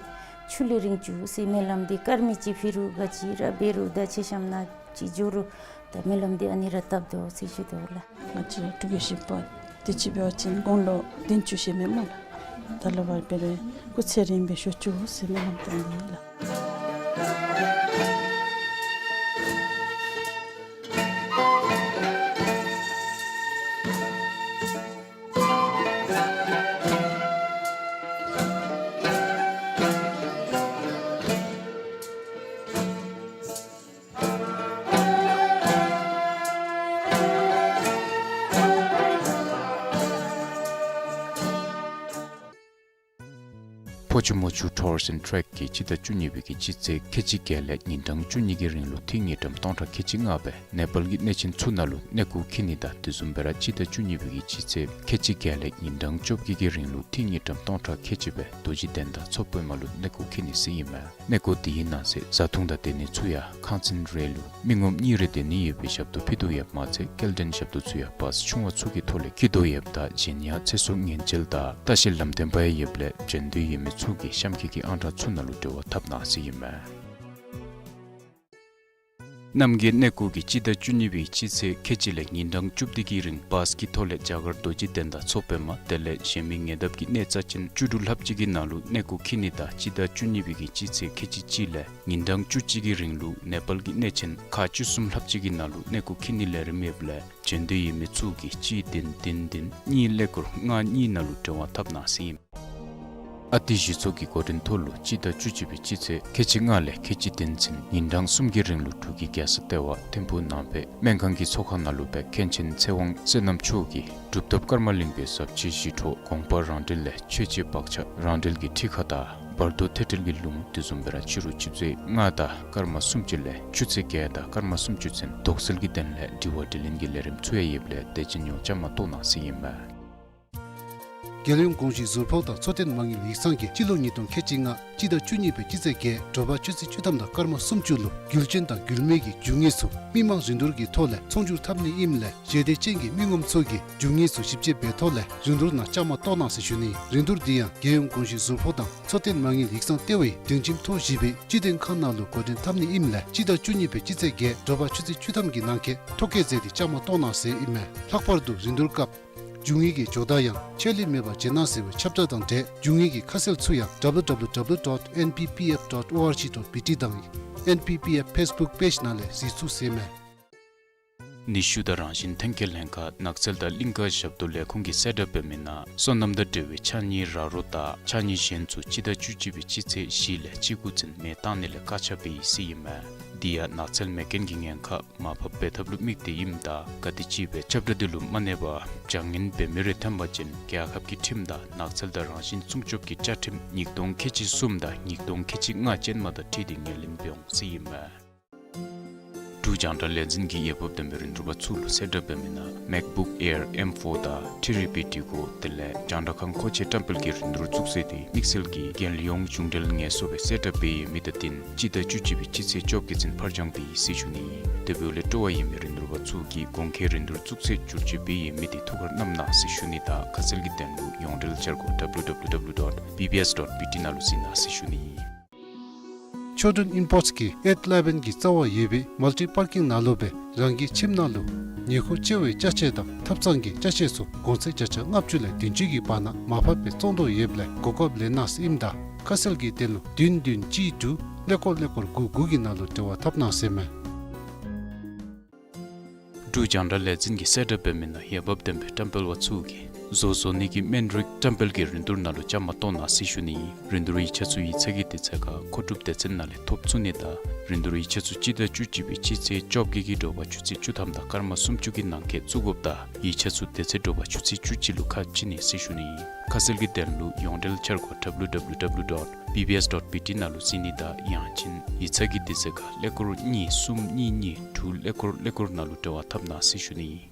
ཆུ་ལས་རིང་བཅུག་ཟེར་སྨོན་ལམ་འདི་དཀར་མེ་ཅིག་ཕུལ་རུང་ག་ཅི་ར་འབད་རུང་ད་ཕྱེ་ཤམ་ནང་ཅིག་འགྱོ་རུང་ད་སྨོན་ལམ་འདི་ཨ་ནི་ར་བཏབ་དོ་ཟེར་ཞུ་དོ་ལགས། ང་བཅས་འབྲུག་རྒྱལ་བཞི་པ་དུས་ཅི་འབད་བ་ཅིན་དགུང་ལོ་བདུན་ཅུ་ཞེ་མེད་སྨོ་ལགས། ད་ལྟོ་བར་འབད་རུང་སྐུ་ཚེ་རིངམོ་སྦེ་བཞུགས་བཅུག་ཟེར་སྨོན་ལམ་བཏབ་ནི་ལགས། མ་ཅུ་མ་ཅུ་Tours and Trek གིས་སྤྱི་ཟླ་བཅུ་གཉིས་པའི་གི་སྤྱི་ཚེས་ཁལ་གཅིག་བརྒྱད་ལས་ཉིན་གྲངས་བཅུ་གཉིས་ཀྱི་རིང་ལུ་ཐིག་དངུལ་ཀྲམ་སྟོང་ཕྲག་ཁལ་གཅིག་ལྔ་སྦེ་ནེ་པཱལ་གྱི་གནས་ཆེན་ཚུ་ནང་ལུ་གནས་སྐོར་འཁྱིད་ནི་དང་དེ་བཟུམ་སྦེ་ར་སྤྱི་ཟླ་བཅུ་གཉིས་པའི་གི་སྤྱི་ཚེས་ཁལ་གཅིག་བརྒྱད་ལས་ཉིན་གྲངས་བཅོ་བརྒྱད་ཀྱི་རིང་ལུ་ཐིག་དངུལ་ཀྲམ་སྟོང་ཕྲག་ཁལ་གཅིག་སྦེ་རྡོ་རྗེ་གདན་དང་མཚོ་པདྨ་ལུ་གནས་སྐོར་འཁྱིད་ནི་ཟེར་ཨིན་མས། གནས་སྐོར་དེའི་ནང་གསེས་བཟའ་འཐུང་དང་སྡོད་ནི་ཚུ་ཡང་ཁང་ཚན་རེ་ལུ་མི་ངོམ་གཉིས་རེ་སྡོད་ནི་ཡོད་པའི་ཞབས་ཏོག་ཕུལ་དོ་ཡོདཔ་མ་ཚད་སྐྱེལ་འདྲེན་ཞབས་ཏོག་ཚུ་ཡང་བཱས་ཆུང་བ་ཚུ་གི་ཐོག་ལས་འཁྱིད་དོ་ཡོདཔ་ད་གཞན་ཡང་ཚེ་སྲོག་ཉེན་བཅོལ་དང་ལྟ་བཤལ་ལམ་སྟོན་པ་ཡང་ཡོདཔ་ལས་བྱོན་འདོད་ཡོད་མི་ཚུ་གིས་གཤམ་འཁོད་ཀྱི་ཨང་གྲངས་ཚུ་ནང་ལུ་འབྲེལ་བ་འཐབ་གནང་ཟེར་ཨིན་མས། རྣམ་རྒྱལ་གནས་སྐོར་གྱིས་སྤྱི་ཟླ་བཅུ་གཉིས་པའི་སྤྱི་ཚེས་ཁལ་གཅིག་ལས་ཉིན་གྲངས་བཅུ་བདུན་གྱི་རིང་བཱས་ཀྱི་ཐོག་ལས་རྒྱ་གར་རྡོ་རྗེ་གདན་དང་མཚོ་པདྨ་དེ་ལས་གཞན་མི་ཉེ་འདབས་ཀྱི་གནས་རྩ་ཅན་བཅུ་དྲུག་ལྷགཔ་ཅིག་གི་ནང་ལུ་གནས་སྐོར་འཁྱིད་ནི་དང་སྤྱི་ཟླ་བཅུ་གཉིས་པའི་གི་སྤྱི་ཚེས་ཁལ་གཅིག་གཅིག་ལས་ཉིན་གྲངས་བཅུ་གཅིག་གི་རིང་ལུ་ནེ་པཱལ་གྱི་གནས་ཆེན་ཁག་བཅུ་གསུམ་ལྷགཔ་ཅིག་གི་ནང་ལུ་གནས་སྐོར་འཁྱིད་ནིའི་ལས་རིམ་ཡོདཔ་ལས་བྱོན་འདོད་ཡོད་མི་ཚུ་གིས་གཅིག་བདུན་བདུན་བདུན་གཉིས་ཀླད་ཀོར་ལྔ་གཉིས་ནང་ལུ་འབྲེལ་བ་འཐབ་གནང་ཟེར་ཨིན། ཨ་ཏི་གཞི་ཚོགས་ཀྱི་འགོ་འདྲེན་ཐོག་ལུ་སྤྱི་ཟླ་བཅུ་གཅིག་པའི་སྤྱི་ཚེས་ཁལ་གཅིག་ལྔ་ལས་ཁལ་གཅིག་བདུན་ཚུན་ཉིན་གྲངས་གསུམ་གྱི་རིང་ལུ་འབྲུག་གི་རྒྱལ་ས་ལྟེ་བ་ཐིམ་ཕུག་ནང་པའི་སྨན་ཁང་གི་ཚོགས་ཁང་ནང་ལུ་སྦེ་མཁན་ཆེན་ཚེ་དབང་བསོད་ནམས་མཆོག་གིས་གྲུབ་ཐོབ་ཀརྨ་གླིང་པའི་ཟབ་ཆོས་ཞི་ཁྲོ་དགོངས་པ་རང་འགྲེལ་ལས་ཆོས་འཆད་བག་ཆགས་རང་འགྲེལ་གྱི་ཁྲིད་ཁ་དང་བར་དོ་ཐོས་གྲོལ་གྱི་ལུང་དེ་བཟུམ་སྦེ་ར་ཕྱི་རུ་ཆུ་ཚོད་ལྔ་དང་སྐར་མ་སུམ་ཅུ་ལས་ཆུ་ཚོད་བརྒྱད་དང་སྐར་མ་སུམ་ཅུ་ཚུན་དོགས་སེལ་གྱི་དོན་ལས་དྲི་བ་དྲིས་ལན་གྱི་ལས་རིམ་ཚུ་ཡང་ཡོདཔ་ལས་དེ་ཅིག་ཡང་བཅའ་མར་གཏོགས་གནང་ཟེར་ཨིན་མས། རྒྱལ་ཡོངས་ཀུང་སི་ཟུར་ཕོགས་དང་འཚོ་རྟེན་མ་དངུལ་ཡིག་ཚང་གིས་སྤྱི་ལོ་ཉིས་སྟོང་ཁལ་གཅིག་ལྔ་སྤྱི་ཟླ་བཅུ་གཉིས་པའི་སྤྱི་ཚེས་བརྒྱད་དྲོ་པ་ཆུ་ཚོད་བཅུ་ཐམ་དང་སྐར་མ་སུམ་ཅུ་ལུ་རྒྱུ་ཆེན་དང་རྒྱུ་མེད་ཀྱི་རྒྱུ་དངོས་ཚུ་མི་མང་རིན་བསྡུར་གྱི་ཐོག་ལས་ཚོང་སྒྱུར་འཐབ་ནི་ཨིནམ་ལས་ཞེ་འདོད་ཅན་གྱི་མི་ངོམ་ཚུ་གིས་རྒྱུ་དངོས་ཚུ་ཞིབ་དཔྱད་འབད་ཐོག་ལས་རིན་བསྡུར་ནང་བཅའ་མར་གཏོགས་གནང་ཟེར་ཞུ་ནི། རིན་བསྡུར་འདི་ཡང་རྒྱལ་ཡོངས་ཀུང་སི་ཟུར་ཕོགས་དང་འཚོ་རྟེན་མ་དངུལ་ཡིག་ཚང་ལྟེ་བའི་སྒྲིང་ཁྱིམ་ཐོག་བཞི་པའི་སྤྱི་དོན་ཁང་ནང་ལུ་འགོ་འདྲེན་འཐབ་ནི་ཨིནམ་ལས་སྤྱི་ཟླ་བཅུ་གཉིས་པའི་སྤྱི་ཚེས་བརྒྱད་དྲོ་པ་ཆུ་ཚོད་བཅུ་ཐམ་གྱི་ནང་འཁོད་ཐོ་བཀོད་མཛད་དེ་བཅའ་མར་གཏོགས་གནང་ཟེར་ཨིན་མས། ལྷག་པར་དུ་རིན་བསྡུར་སྐབས་རྒྱུ་དངོས་ཀྱི་ཇོ་བདག་ཡང་ཆད་ལུས་མེད་པར་བྱིན་གནང་ཟེར་བའི་ཁྱབ་བསྒྲགས་དང་འབྲེལ་རྒྱུ་དངོས་ཀྱི་ཁ་གསལ་ཚུ་ཡང་W W W dot N P P F dot O R G dot B T དང་N P P F Facebook page ནང་ལས་གཟིགས་ཚུགས་ཟེར་མས། ནུས་ཤུགས་དང་རང་བཞིན་ཐོན་སྐྱེད་ལྷན་ཁག་ནགས་ཚལ་དང་གླིང་ཀ་ཞབས་ཏོག་ལས་ཁུངས་ཀྱིས་གསལ་བསྒྲགས་འབད་མི་ནང་སོ་ནམ་དང་འབྲེལ་བའི་ཕྱགས་སྙིགས་ར་རོ་དང་ཕྱགས་སྙིགས་གཞན་ཚུ་སྤྱི་ཟླ་བཅུ་གཅིག་པའི་སྤྱི་ཚེས་བཞི་ལས་བཅུ་དགུ་ཚུན་མེ་བཏང་ནི་ལས་བཀག་ཆ་འབད་ཡི་ཟེར་ཨིན་མས། དེ་ཡང་ནགས་ཚལ་མེ་རྐྱེན་གྱི་ཉེན་ཁ་མར་ཕབ་འབད་ཐབས་ལུ་དམིགས་ཏེ་ཨིནམ་ད་ག་དེམ་ཅིག་སྦེ་ཁྱབ་བསྒྲགས་འདི་ལུ་མ་གནས་པར་བྱ་ངན་འབད་མི་རེ་ཐོན་པ་ཅིན་རྒྱལ་ཁབ་ཀྱི་ཁྲིམས་དང་ནགས་ཚལ་དང་རང་བཞིན་སྲུང་སྐྱོབ་ཀྱི་བཅའ་ཁྲིམས་ཉིས་སྟོང་ཁལ་གཅིག་གསུམ་དང་ཉིས་སྟོང་ཁལ་གཅིག་ལྔ་ཅན་མ་དང་འཁྲིལ་ཏེ་ངོས་ལེན་འབད་འོང་ཟེར་ཨིན་མས། འབྲུག་རྒྱང་བསྒྲགས་ལས་འཛིན་གྱིས་འོས་འབབ་ལྡན་པའི་རིན་བསྡུར་པ་ཚུ་ལུ་གསལ་བསྒྲགས་འབད་མི་ནང་MacBook Air M four དང་ཐི་རི་པི་སྒྲིག་གོ་དེ་ལས་རྒྱང་བསྒྲགས་ཁང་མཁོ་ཆས་བཀྲམ་སྤེལ་གྱི་རིན་བསྡུར་བཙུགས་ཚེས་དེ་དམིགས་བསལ་གྱི་རྒྱལ་ཡོངས་གཞུང་འབྲེལ་ངལ་གསོ་སྦེ་གསལ་བསྒྲགས་འབད་ཡོད་མི་དང་བསྟུན་སྤྱི་ཟླ་བཅུ་གཅིག་པའི་སྤྱི་ཚེས་བཅོ་བརྒྱད་ཚུན་ཕར་འགྱངས་འབད་ཡི་ཟེར་ཞུ་ནི། དེ་འབདཝ་ལས་སྤྲོ་བ་ཡོད་མི་རིན་བསྡུར་པ་ཚུ་གིས་གོང་འཁོད་རིན་བསྡུར་བཙུགས་ཚེས་བསྒྱུར་བཅོས་འབད་ཡོད་མི་དེ་ཐུགས་ཁར་བསྣམ་གནང་ཟེར་ཞུ་ནི་དང་ཁ་གསལ་གྱི་དོན་ལུ་ཡོངས་འབྲེལ་འཆར་སྒོ་W W W dot B B S dot B T ནང་ལུ་གཟིགས་གནང་ཟེར་ཞུ་ནི། ཆོས་སྒྲོན་ཨིམ་པོརཊསི་གིས་ཨེཊ་ཨི་ལེ་བཱན་གྱི་རྩ་བར་ཡོད་པའི་མལ་ཊི་པར་ཀིང་ནང་ལུ་སྦེ་རང་གི་ཁྱིམ་ནང་ལུ་ཉེ་འཁོར་བཅར་བའི་ཅ་ཆས་དང་ཐབ་ཚང་གི་ཅ་ཆས་ཚུ་གོང་ཚད་བརྒྱ་ཆ་ལྔ་བཅུ་ལས་བདུན་ཅུ་གི་བར་ན་མར་ཕབ་སྦེ་བཙོང་དོ་ཡོདཔ་ལས་གོ་སྐབས་ལེན་གནང་ཟེར་ཨིནམ་ད་ཁ་གསལ་གྱི་དོན་ལུ་བདུན་བདུན་གཅིག་དྲུག་ཀླད་ཀོར་ཀླད་ཀོར་དགུ་དགུ་གི་ནང་ལུ་འབྲེལ་བ་འཐབ་གནང་ཟེར་མས། འབྲུག་རྒྱང་བསྒྲགས་ལས་འཛིན་གྱིས་གསལ་བསྒྲགས་འབད་མི་ནང་འོས་འབབ་ལྡན་པའི་བཀྲམ་སྤེལ་པ་ཚུ་གིས་བཟོ་བཟོ་ནི་གི་སྨན་རིགས་བཀྲམ་སྤེལ་གྱི་རིན་བསྡུར་ནང་ལུ་བཅའ་མར་གཏོགས་གནང་ཟེར་ཞུ་ནི། རིན་བསྡུར་ཡིག་ཆ་ཚུ་ཡིག་ཚང་གི་དུས་ཚོད་ཁར་མཁོ་སྒྲུབ་སྡེ་ཚན་ནང་ལས་ཐོབ་ཚུགས་ནི་དང་རིན་བསྡུར་ཡིག་ཆ་ཚུ་སྤྱི་ཟླ་བཅུ་གཅིག་པའི་སྤྱི་ཚེས་བཅོ་བརྒྱད་ཀྱི་དྲོ་པ་ཆུ་ཚོད་བཅུ་ཐམ་དང་སྐར་མ་སུམ་ཅུ་གི་ནང་འཁོད་བཙུགས་དགོཔ་ད་ཡིག་ཆ་ཚུ་དེ་ཚེ་དྲོ་པ་ཆུ་ཚོད་བཅུ་གཅིག་ལུ་ཁ་ཕྱེ་ནི་ཟེར་ཞུ་ནི། ཁ་གསལ་གྱི་དོན་ལུ་ཡོངས་འབྲེལ་འཆར་སྒོ་W W W dot B B S dot B T ནང་ལུ་གཟིགས་ནི་དང་ཡང་ཅིན་ཡིག་ཚང་གི་དུས་ཚོད་ཁར་ཀླད་ཀོར་གཉིས་གསུམ་གཉིས་གཉིས་དྲུག་ཀླད་ཀོར་ཀླད་ཀོར་ནང་ལུ་འབྲེལ་བ་འཐབ་གནང་ཟེར་ཞུ་ནི།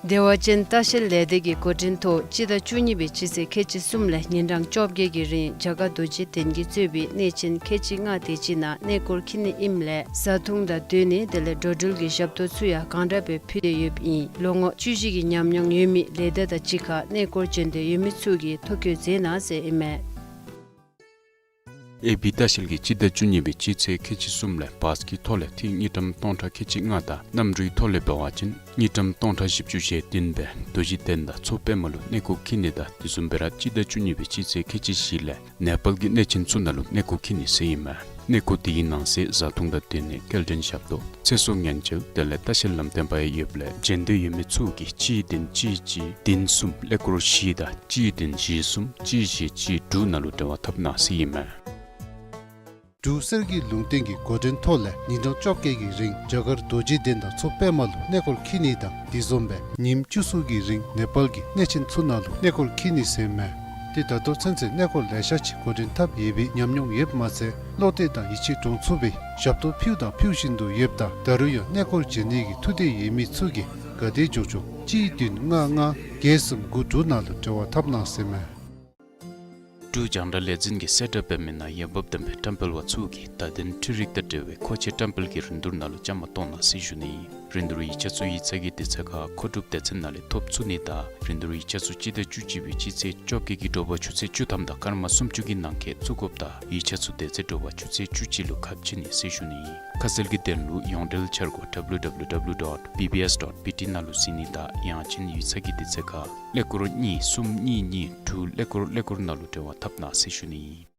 བདེ་བ་ཅན་ལྟ་བཤལ་ལས་སྡེ་གི་འགོ་འདྲེན་ཐོག་སྤྱི་ཟླ་བཅུ་གཉིས་པའི་སྤྱི་ཚེས་ཁལ་གཅིག་གསུམ་ལས་ཉིན་གྲངས་བཅོ་བརྒྱད་ཀྱི་རིང་རྒྱ་གར་རྡོ་རྗེ་གདན་གྱིས་གཙོས་པའི་གནས་ཆེན་ཁལ་གཅིག་ལྔ་དེ་ཅིག་ནང་གནས་སྐོར་འཁྱིད་ནི་ཨིནམ་ལས་བཟའ་འཐུང་དང་སྡོད་གནས་དེ་ལས་འགྲོ་འགྲུལ་གྱི་ཞབས་ཏོག་ཚུ་ཡང་གང་དྲག་སྦེ་ཕུལ་ཏེ་ཡོདཔ་ཨིན། ལོ་ངོ་བཅུ་བཞི་གི་ཉམས་མྱོང་ཡོད་མི་ལས་སྡེ་དང་གཅིག་ཁར་གནས་སྐོར་བྱོན་འདོད་ཡོད་མི་ཚུ་གིས་ཐོ་བཀོད་མཛད་གནང་ཟེར་ཨིན་མས། ཨེ་བི་ལྟ་བཤལ་གྱིས་སྤྱི་ཟླ་བཅུ་གཉིས་པའི་སྤྱི་ཚེས་ཁལ་གཅིག་གསུམ་ལས་བཱས་ཀྱི་ཐོག་ལས་ཐིག་དངུལ་ཀྲམ་སྟོང་ཕྲག་ཁལ་གཅིག་ལྔ་དང་གནམ་གྲུའི་ཐོག་ལས་འབད་བ་ཅིན་དངུལ་ཀྲམ་སྟོང་ཕྲག་བཞི་བཅུ་ཞེ་བདུན་སྦེ་རྡོ་རྗེ་གདན་དང་མཚོ་པདྨ་ལུ་གནས་སྐོར་འཁྱིད་ནི་དང་དེ་བཟུམ་སྦེ་ར་སྤྱི་ཟླ་བཅུ་གཉིས་པའི་སྤྱི་ཚེས་ཁལ་གཅིག་བཞི་ལས་ནེ་པཱལ་གྱི་གནས་ཆེན་ཚུ་ནང་ལུ་གནས་སྐོར་འཁྱིད་ནི་ཟེར་ཨིན་མས། གནས་སྐོར་དེའི་ནང་གསེས་བཟའ་འཐུང་དང་སྡོད་གནས་སྐྱེལ་འདྲེན་ཞབས་ཏོག་ཚེ་སྲོག་ཉེན་བཅོལ་དེ་ལས་ལྟ་བཤལ་ལམ་སྟོན་པ་ཡང་ཡོདཔ་ལས་བྱོན་འདོད་ཡོད་མི་ཚུ་གིས་གཅིག་བདུན་གཅིག་གཅིག་བདུན་གསུམ་ཀླད་ཀོར་བཞི་དང་གཅིག་བདུན་བཞི་གསུམ་གཅིག་བཞི་གཅིག་དྲུག་ནང་ལུ་འབྲེལ་བ་འཐབ་གནང་ཟེར་ཨིན་མས། འབྲུག་གསེར་གྱི་ལུང་བསྟན་གྱི་འགོ་འདྲེན་ཐོག་ལས་ཉིན་གྲངས་བཅོ་བརྒྱད་ཀྱི་རིང་རྒྱ་གར་རྡོ་རྗེ་གདན་དང་མཚོ་པདྨ་ལུ་གནས་སྐོར་འཁྱིད་ནི་དང་དེ་བཟུམ་སྦེ་ཉིནམ་བཅུ་གསུམ་གྱི་རིང་ནེ་པཱལ་གྱི་གནས་ཆེན་ཚུ་ནང་ལུ་གནས་སྐོར་འཁྱིད་ནི་ཟེར་ཨིན་མས། ད་ལྟོ་ཚུན་ཚོད་གནས་སྐོར་ལེ་ཤ་ཅིག་འགོ་འདྲེན་འཐབ་ཡོད་པའི་ཉམས་མྱོང་ཡོདཔ་མ་ཚད་བློ་གཏད་དང་ཡིད་ཆེས་འདྲོངས་ཚུགས་པའི་ཞབས་ཏོག་ཕུལཝ་དང་ཕུལ་བཞིན་དུ་ཡོདཔ་ད་ད་རུང་ཡང་གནས་སྐོར་བྱོན་ནི་གི་ཐུགས་འདོད་ཡོད་མི་ཚུ་གིས་ག་དེ་མགྱོགས་མགྱོགས་གཅིག་བདུན་ལྔ་ལྔ་བརྒྱད་གསུམ་དགུ་དྲུག་ནང་ལུ་འབྲེལ་བ་འཐབ་གནང་ཟེར་མས། འབྲུག་རྒྱང་བསྒྲགས་ལས་འཛིན་གྱིས་གསལ་བསྒྲགས་འབད་མི་ནང་འོས་འབབ་ལྡན་པའི་བཀྲམ་སྤེལ་པ་ཚུ་གིས་བརྡ་དོན་འཕྲུལ་རིག་དང་འབྲེལ་བའི་མཁོ་ཆས་བཀྲམ་སྤེལ་གྱི་རིན་བསྡུར་ནང་ལུ་བཅའ་མར་གཏོགས་གནང་ཟེར་ཞུ་ནི་ཨིན། རིན་བསྡུར་ཡིག་ཆ་ཚུ་ཡིག་ཚང་གི་དུས་ཚོད་ཁར་མཁོ་སྒྲུབ་སྡེ་ཚན་ནང་ལས་ཐོབ་ཚུགས་ནི་དང་རིན་བསྡུར་ཡིག་ཆ་ཚུ་སྤྱི་ཟླ་བཅུ་གཅིག་པའི་སྤྱི་ཚེས་བཅོ་བརྒྱད་ཀྱི་དྲོ་པ་ཆུ་ཚོད་བཅུ་ཐམ་དང་སྐར་མ་སུམ་ཅུ་གི་ནང་འཁོད་བཙུགས་དགོཔ་དང་ཡིག་ཆ་ཚུ་དེ་ཚེ་དྲོ་པ་ཆུ་ཚོད་བཅུ་གཅིག་ལུ་ཁ་ཕྱེ་ནི་ཟེར་ཞུ་ནི་ཨིན། ཁ་གསལ་གྱི་དོན་ལུ་ཡོངས་འབྲེལ་འཆར་སྒོ་W W W dot B B S dot B T ནང་ལུ་གཟིགས་ནི་དང་ཡང་ཅིན་ཡིག་ཚང་གི་དུས་ཚོད་ཁར་ཀླད་ཀོར་གཉིས་གསུམ་གཉིས་གཉིས་དྲུག་ཀླད་ཀོར་ཀླད་ཀོར་ནང་ལུ་འབྲེལ་བ་འཐབ་གནང་ཟེར་ཞུ་ནི་ཨིན།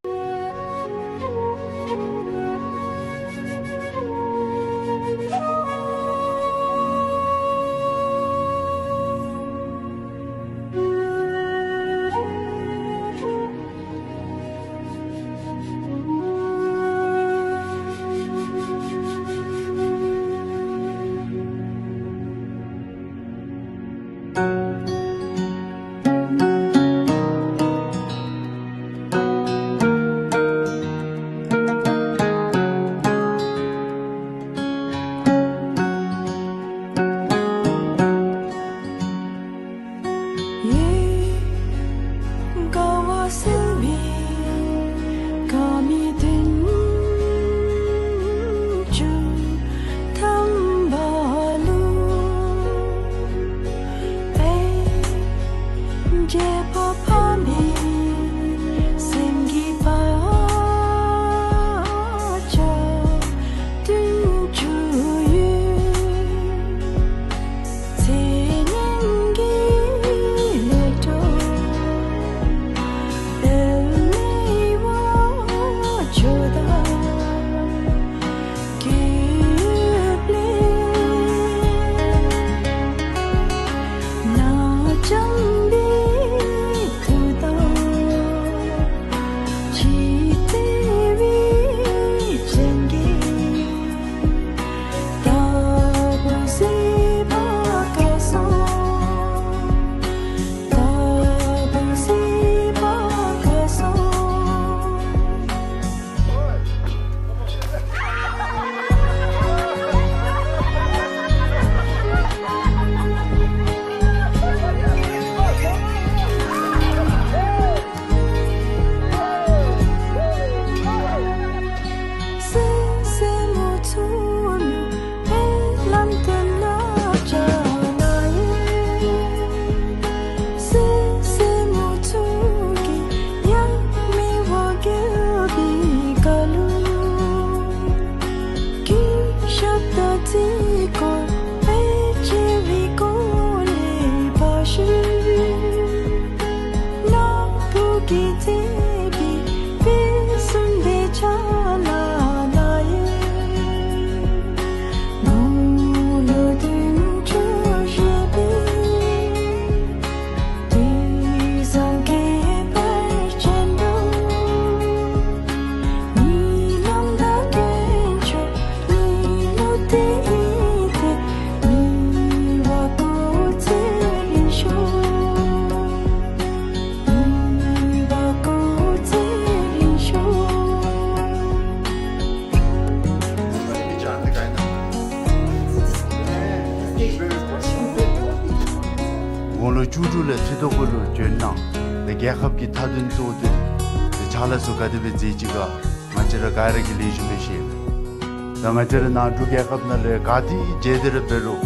དགུང་ལོ་བཅུ་དྲུག་ལས་ཐུགས་སྟོབས་ཀུན་ལུ་བྱོན་གནང་། ཏེ་རྒྱལ་ཁབ་ཀྱི་མཐའ་དོན་གཙོ་དོན་ཏེ་ཕྱག་ལཱ་ཚུ་ག་དེ་སྦེ་མཛད་ཅི་ག་ང་བཅས་ར་ག་ར་གིས་ལེགས་ཤོམ་སྦེ་ཤེས། ད་ང་བཅས་ར་ནཱ་འབྲུག་རྒྱལ་ཁབ་ནང་ལས་ག་ཏེ་མཇལ་ཏེ་ར་འབད་རུང་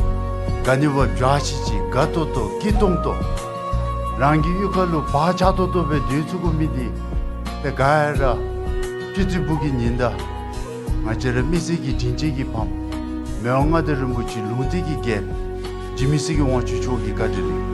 ག་ནི་བ་འཇའ་ཆི་ཆི་དགའ་ཏོག་ཏོ་སྐྱིད་ཏོང་ཏོ་རང་གི་གཡུས་ཁ་ལུ་བག་ཆགས་ཏོག་ཏོ་སྦེ་སྡོད་ཚུགས་དགོ་མི་འདི་ཏེ་ག་ར་སྤྱི་ཚེས་དགུ་གི་ཉིན་ད་ང་བཅས་ར་མི་སེར་གྱི་དྲིན་ཅན་གྱི་ཕམ་མི་དབང་མངའ་བདག་རིན་པོ་ཆེ་ལུང་བསྟན་གྱི་རྒྱལཔོ་འཇིགས་མེད་གསེར་གྱི་དབང་ཕྱུག་མཆོག་གི་བཀའ་དྲིན་ལས།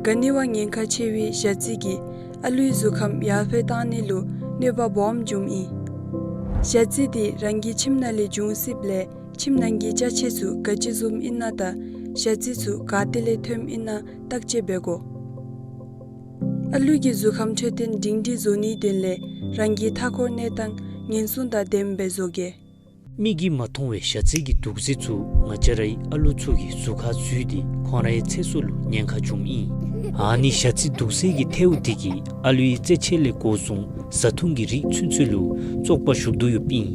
ག་ནི་བ་ཉེན་ཁ་ཆེ་བའི་ཞ་རྩི་གིས་ཨ་ལུའི་གཟུགས་ཁམས་ཡར་འཕེལ་བཏང་ནི་ལུ་གནོད་པ་སྦོམ་འབྱུངམ་ཨིན། ཞ་རྩི་དེ་རང་གི་ཁྱིམ་ནང་ལས་འབྱུང་སྲིདཔ་ལས་ཁྱིམ་ནང་གི་ཅ་ཆས་ཚུ་ག་ཅི་བཟུམ་ཨིན་ན་དང་ཞ་རྩི་ཚུ་ག་ཏེ་ལས་ཐོནམ་ཨིན་ན་བརྟག་དཔྱད་འབད་དགོ། ཨ་ལུ་གི་གཟུགས་ཁམས་འཕྲོད་བསྟེན་སྒྲིང་སྒྲིང་བཟོ་ནིའི་དོན་ལས་རང་གི་མཐའ་འཁོར་གནས་སྟངས་ཉེན་སྲུང་དང་ལྡནམ་སྦེ་བཟོ་གེ། མིག་གིས་མ་མཐོང་བའི་ཞ་རྩི་གི་དུག་རྫས་ཚུ་ང་བཅས་རའི་ཨ་ལུ་ཚུ་གི་གཟུགས་ཁར་འཛུལ་ཏེ་ཁོང་རའི་ཚེ་སྲོག་ལུ་ཉེན་ཁ་འབྱུངམ་ཨིན། ཨ་ནི་ཞ་རྩི་དུག་རྫས་ཀྱི་ཐལཝ་དེ་གིས་ཨ་ལུའི་རྩེད་ཆས་ལས་འགོ་བཟུང་བཟའ་འཐུང་གི་རིགས་ཚུན་ཚོད་ལུ་བཙོག་པ་ཞུགས་དོ་ཡོདཔ་ཨིན།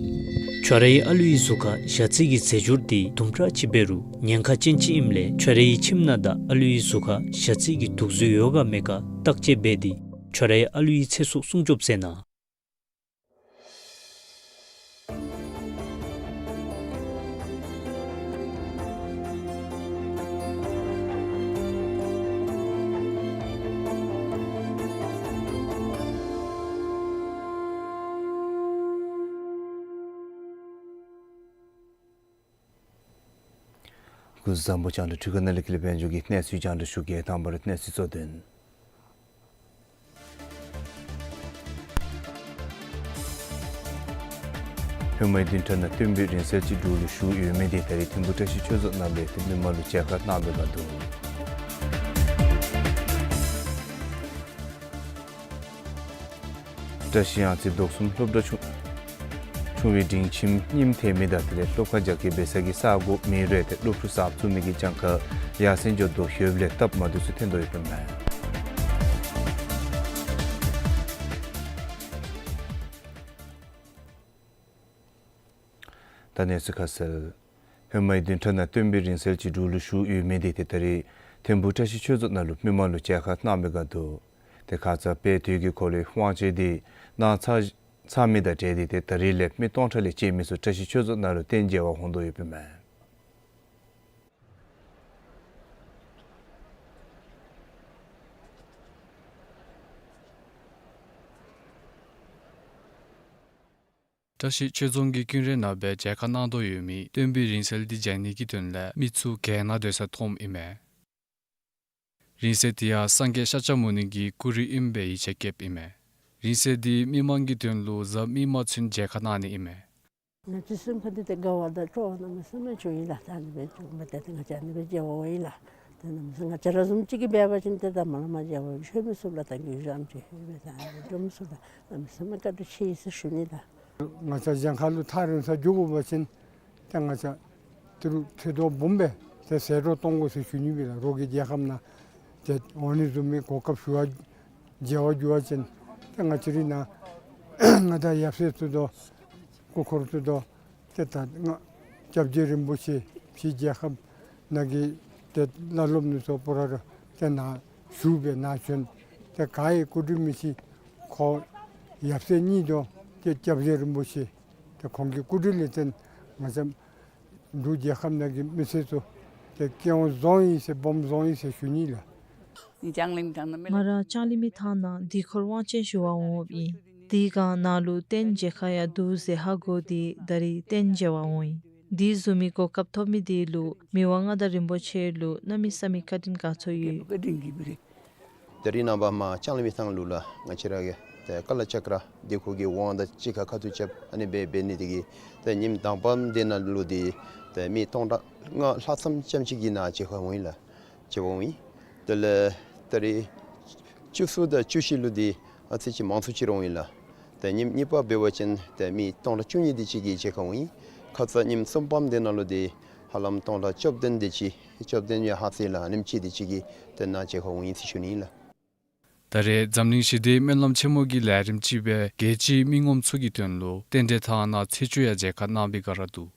ཁྱོད་རའི་ཨ་ལུའི་གཟུགས་ཁར་ཞ་རྩི་གི་རྫས་སྦྱོར་དེ་དུམ་གྲ་ཅིག་འབད་རུང་ཉེན་ཁ་ཅན་ཅིག་ཨིནམ་ལས་ཁྱོད་རའི་ཁྱིམ་ནང་དང་ཨ་ལུའི་གཟུགས་ཁར་ཞ་རྩི་གི་དུག་རྫས་ཡོད་ག་མེད་ག་བརྟག་དཔྱད་འབད་དེ་ཁྱོད་རའི་ཨ་ལུའི་ཚེ་སྲོག་སྲུང་སྐྱོབ་མཛད་གནང་། སྐུ་གཟུགས་བཟང་པོ། རྒྱང་བསྒྲགས་འཕྲུལ་ཁང་ནང་ལས་ཀུན་ལེགས་དཔལ་འབྱོར་གྱིས་གནས་ཚུལ་རྒྱང་བསྒྲགས་ཞུ་གེ། དང་པ་ར་གནས་ཚུལ་གཙོ་དོན། ཧེ་མའི་བདུན་ཕྲག་ནང་སྟོན་པའི་རིང་བསྲེལ་གྱི་འབྲུག་ལུ་བཞུགས་ཡོད་མི་དེ་ད་རེས་ཐིམ་ཕུ་བཀྲ་ཤིས་ཆོས་རྫོང་ནང་ལས་ཏེ་མི་མང་ལུ་མཇལ་ཁ་གནང་བའི་བསྒང་འདུག། བཀྲ་ཤིས་གཡང་རྩེ་རྡོ་གསུམ་སློབ་གྲྭ་ཆུང་ཆུང་བའི་སྒྲིང་ཁྱིམ་རྙིངམ་ཐལ་མི་དང་དེ་ལས་སློབ་ཁང་རྒྱ་སྐྱེད་འབད་ས་གི་ས་སྒོ་མེད་རུང་ཏེ་སློབ་ཕྲུག་གསརཔ་བཙུགས་མི་གི་གྱངས་ཁ་ཡར་སེང་འགྱོ་དོ་ཡོདཔ་ལས་སྟབས་མ་བདེཝ་ཚུ་ཐོན་དོ་ཡོདཔ་མས། ད་གནས་ཚུལ་ཁ་གསལ། ཧེ་མའི་བདུན་ཕྲག་ནང་སྟོན་པའི་རིང་བསྲེལ་གྱི་འབྲུག་ལུ་བཞུགས་ཡོད་མི་དེ་ཏེ་ད་རེས་ཐིམ་ཕུ་བཀྲ་ཤིས་ཆོས་རྫོང་ནང་ལུ་མི་མང་ལུ་མཇལ་ཁ་གནང་བའི་བསྒང་འདུག། ཏེ་ཁ་ཙ་དཔལ་དུས་ཀྱི་འཁོར་ལོའི་དབང་ཆེན་དེ་གནང་ཚར་ཚར་མི་དང་འབྲེལ་ཏེ་ཏེ་ད་རེས་ལས་མི་སྟོང་ཕྲག་ལས་བཅད་མི་ཚུ་བཀྲ་ཤིས་ཆོས་རྫོང་ནང་ལུ་རྟེན་མཇལ་བར་འོང་དོ་ཡོདཔ་མས། བཀྲ་ཤིས་ཆོས་རྫོང་གི་ཀུན་རའི་ནང་སྦེ་མཇལ་ཁ་གནང་དོ་ཡོད་མི་སྟོན་པའི་རིང་བསྲེལ་འདི་མཇལ་ནི་གི་དོན་ལས་མི་ཚུ་གྱལ་ནང་སྡོད་ས་མཐོངམ་ཨིན་མས། རིང་བསྲེལ་དེ་ཡང་སངས་རྒྱས་ཤཱཀྱ་མུ་ནི་གི་སྐུ་རུས་ཨིནམ་སྦེ་ཡིད་ཆེས་བསྐྱེདཔ་ཨིན་མས། རིང་བསྲེལ་འདི་མི་མང་གི་དོན་ལུ་གཟའ་མིག་དམར་ཚུན་མཇལ་ཁ་གནང་ནི་ཨིན་མས། ང་བཅས་སེམས་ཁར་འདི་ཏེ་དགའ་བ་དང་སྤྲོ་བ་གནམ་མེད་ས་མེད་བྱུང་ཡི་ལགས། ད་ཨ་ནི་སྦེ་བྱུངམ་ད་ཏེ་ང་བཅས་ཨ་ནི་སྦེ་མཇལ་བར་འོང་ཡི་ལགས། ཏེ་གནམ་མེད་ས་མེད་ང་བཅས་ར་བཟུམ་ཅིག་གིས་འབད་བ་ཅིན་ཏེ་ད་མ་ལ་མ་མཇལ་བར་ཤོར་མི་ཚུ་ལགས། ད་གི་ཡུལ་ལུ་ཨ་ནེམ་ཅིག་ལྷོད་པས། ད་ཨ་ནི་འགྱོ་མི་ཚུ་ལགས་གནམ་མེད་ས་མེད་བཀའ་དྲིན་ཆེ་ཡི་ཟེར་ཞུ་ནི་ལགས། ང་བཅས་གྱངས་ཁ་ལུ་ཐག་རིང་ས་འགྱོ་དགོ་པ་ཅིན་ཏེ་ང་བཅས་ཏི་རུ་ཐེ་དོ་འབུམ་སྦེ་ཏེ་ཟད་འགྲོ་གཏོང་དགོ་ཟེར་ཞུ་ནི་སྦེ་ལགས། རོགས་ཀྱི་རྒྱལ་ཁབ་ནང་ཏེ་འོང་ནི་བཟུམ་མའི་གོ་སྐབས་ཞུ་བ་མཇལ་བར་འགྱུར་བ་ཅིན་ཏེ་ང་བཅས་རའི་ནང་མངའ་བདག་ཡབ་སྲས་ཚུ་དང་སྐུ་འཁོར་ཚུ་དང་ཏེ་ད་ང་སྐྱབས་རྗེ་རིན་པོ་ཆེ་ཕྱི་རྒྱལ་ཁབ་ནང་གི་ཏེ་བླ་སློབ་ནི་ཚུ་པུ་ར་ར་ཏེ་ནཱ་བཞུགས་སྦེ་ནཱ་བྱོན། ཏེ་ག་ཡི་སྐུ་དྲིན་མི་ཤེས། ཁོ་ཡབ་སྲས་གཉིས་དང་ཏེ་སྐྱབས་རྗེ་རིན་པོ་ཆེ་ཏེ་ཁོང་གི་སྐུ་དྲིན་ལས་བརྟེན་ང་བཅས་འབྲུག་རྒྱལ་ཁབ་ནང་གི་མི་སེར་ཚུ་ཏེ་སྐྱེ་བོ་བཟང་ཡི་ཟེར་སྦོམ་བཟང་ཡི་ཟེར་ཞུ་ནི་ལགས། ང་ར་ལྕང་གླིང་མི་ཐང་ནང་དུས་འཁོར་དབང་ཆེན་ཞུ་བར་འོངམ་ཨིན། དེ་སྒང་ནཱ་ལུ་རྟེན་མཇལ་ཁ་ཡང་འདུག་ཟེར་ཧ་གོ་སྟེ་ད་རིས་རྟེན་མཇལ་བར་འོངམ་ཨིན། དེ་བཟུམ་མའི་གོ་སྐབས་ཐོབ་མི་དེ་ལུ་མི་དབང་མངའ་བདག་རིན་པོ་ཆེ་ལུ་གནམ་མེད་ས་མེད་བཀའ་དྲིན་དགའ་ཚོར་ཡོད། ད་རིས་ནངས་པ་མར་ལྕང་གླིང་མི་ཐང་ལུ་ལགས་ང་བཅས་ར་གི་ཏེ་ཀ་ལ་ཅ་ཀྲ་དེ་ཁོ་གི་དབང་དང་གཅིག་ཁར་ཁ་ཐུག་རྐྱབ་ཨ་ནི་སྦེ་འབད་ནི་དེ་གིས་ཏེ་ཉིནམ་དང་པམ་དེ་ནང་ལུ་ཏེ་ཏེ་མི་སྟོང་ཕྲག་ལྔ་ལྷག་ཙམ་ཙམ་ཅིག་གིས་ནཱ་མཇལ་ཁར་འོང་ཡི་ལགས། མཇལ་བར་འོང་ཡི། དེ་ལས་ད་རིས་བཅུ་གསུམ་དང་བཅུ་བཞི་ལུ་ཏེ་ཨ་ཙི་ཅིག་མང་སུ་ཅིག་ར་འོང་ཡི་ལགས། ཏེ་ཉིནམ་གཉིས་པ་འབད་བ་ཅིན་ཏེ་མི་སྟོང་ཕྲག་བཅུ་གཉིས་དེ་ཅིག་གིས་མཇལ་ཁར་འོང་ཡི། ཁ་ཙ་ཉིནམ་གསུམ་པམ་དེ་ནང་ལུ་ཏེ་ཧ་ལམ་སྟོང་ཕྲག་བཅུ་བདུན་དེ་ཅིག་བཅུ་བདུན་ཡང་ཧ་ཙི་ལགས་ཨ་ནེམ་ཅིག་དེ་ཅིག་གིས་ཏེ་ནཱ་མཇལ་ཁར་འོང་ཡི་ཟེར་ཞུ་ནི་ལགས། ད་རེས་འཛམ་གླིང་ཞི་བདེའི་སྨོན་ལམ་ཆེན་མོ་གི་ལས་རིམ་ཅིག་སྦེ་རྒྱལ་སྤྱིའི་མི་ངོམ་ཚུ་གི་དོན་ལུ་རྟེན་འབྲེལ་ཐང་ནང་ཚེས་བཅུ་ཡང་མཇལ་ཁ་གནང་བའི་བསྒང་ར་འདུག།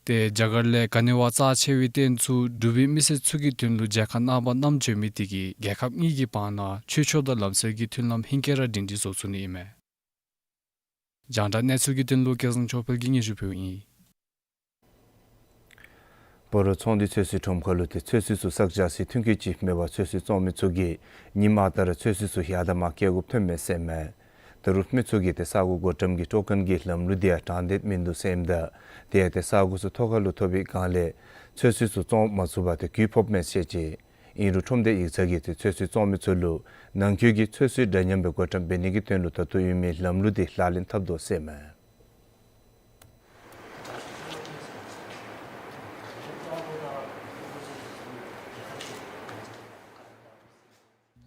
ཏེ་རྒྱ་གར་ལས་ག་ནི་བ་རྩ་ཆེ་བའི་རྟེན་ཚུ་འབྲུག་པའི་མི་སེར་ཚུ་གི་དོན་ལུ་མཇལ་ཁ་གནང་བར་བསྣམས་བྱོན་མི་དེ་གིས་རྒྱལ་ཁབ་གཉིས་ཀྱི་བར་ན་ཆོས་ཕྱོགས་དང་ལམ་སྲོལ་གྱི་མཐུན་ལམ་ཧེང་སྐལ་ར་སྒྲིང་སྒྲིང་བཟོ་ཚུགས་ནི་ཨིན་མས། རྒྱང་བསྒྲགས་གནས་ཚུལ་གྱི་དོན་ལུ་སྐལ་བཟང་ཆོས་འཕེལ་གྱིས་སྙན་ཞུ་ཕུལཝ་ཨིན། སྤ་རོ་ཚོང་འདུས་ཚོད་བསྲེ་ཁྲོམ་ཁ་ལུ་ཏེ་ཚོད་བསྲེ་ཚུ་བསགས་བཞག་སའི་མཐུན་རྐྱེན་ཅིག་མེད་པར་ཚོད་བསྲེ་བཙོང་མི་ཚུ་གིས་ཉིནམ་ཨ་རྟག་ར་ཚོད་བསྲེ་ཚུ་ཡར་དང་མར་བསྐྱལ་དགོཔ་ཐོནམ་མས་ཟེར་མས། ད་རུང་མི་ཚུ་གིས་ཏེ་ས་སྒོ་སྒོ་འགྲམ་གྱི་སྤྲོ་མཁན་གྱི་ལམ་ལུགས་འདི་ཡང་དྲང་བདེན་མིན་འདུག་ཟེར་ཨིནམ་ད་དེ་ཡང་ཏེ་ས་སྒོ་ཚུ་ཐོག་ཁར་ལུ་ཐོབ་པའི་སྒང་ལས་ཚོད་བསྲེ་ཚུ་བཙོང་མ་ཚུགས་པར་ཏེ་གྱོང་ཕོགཔ་མས་ཟེར་བཤད་ཅི། ཨིན་རུང་ཁྲོམ་སྡེ་ཡིག་ཚང་གིས་ཏེ་ཚོད་བསྲེ་བཙོང་མི་ཚུ་ལུ་ནང་འཁོད་ཀྱི་ཚོད་བསྲེ་འདྲ་མཉམ་སྦེ་བགོ་བཀྲམ་འབད་ནི་གི་དོན་ལུ་ད་ལྟོ་ཡོད་མི་ལམ་ལུགས་འདི་ལག་ལེན་འཐབ་དོ་ཟེར་མས།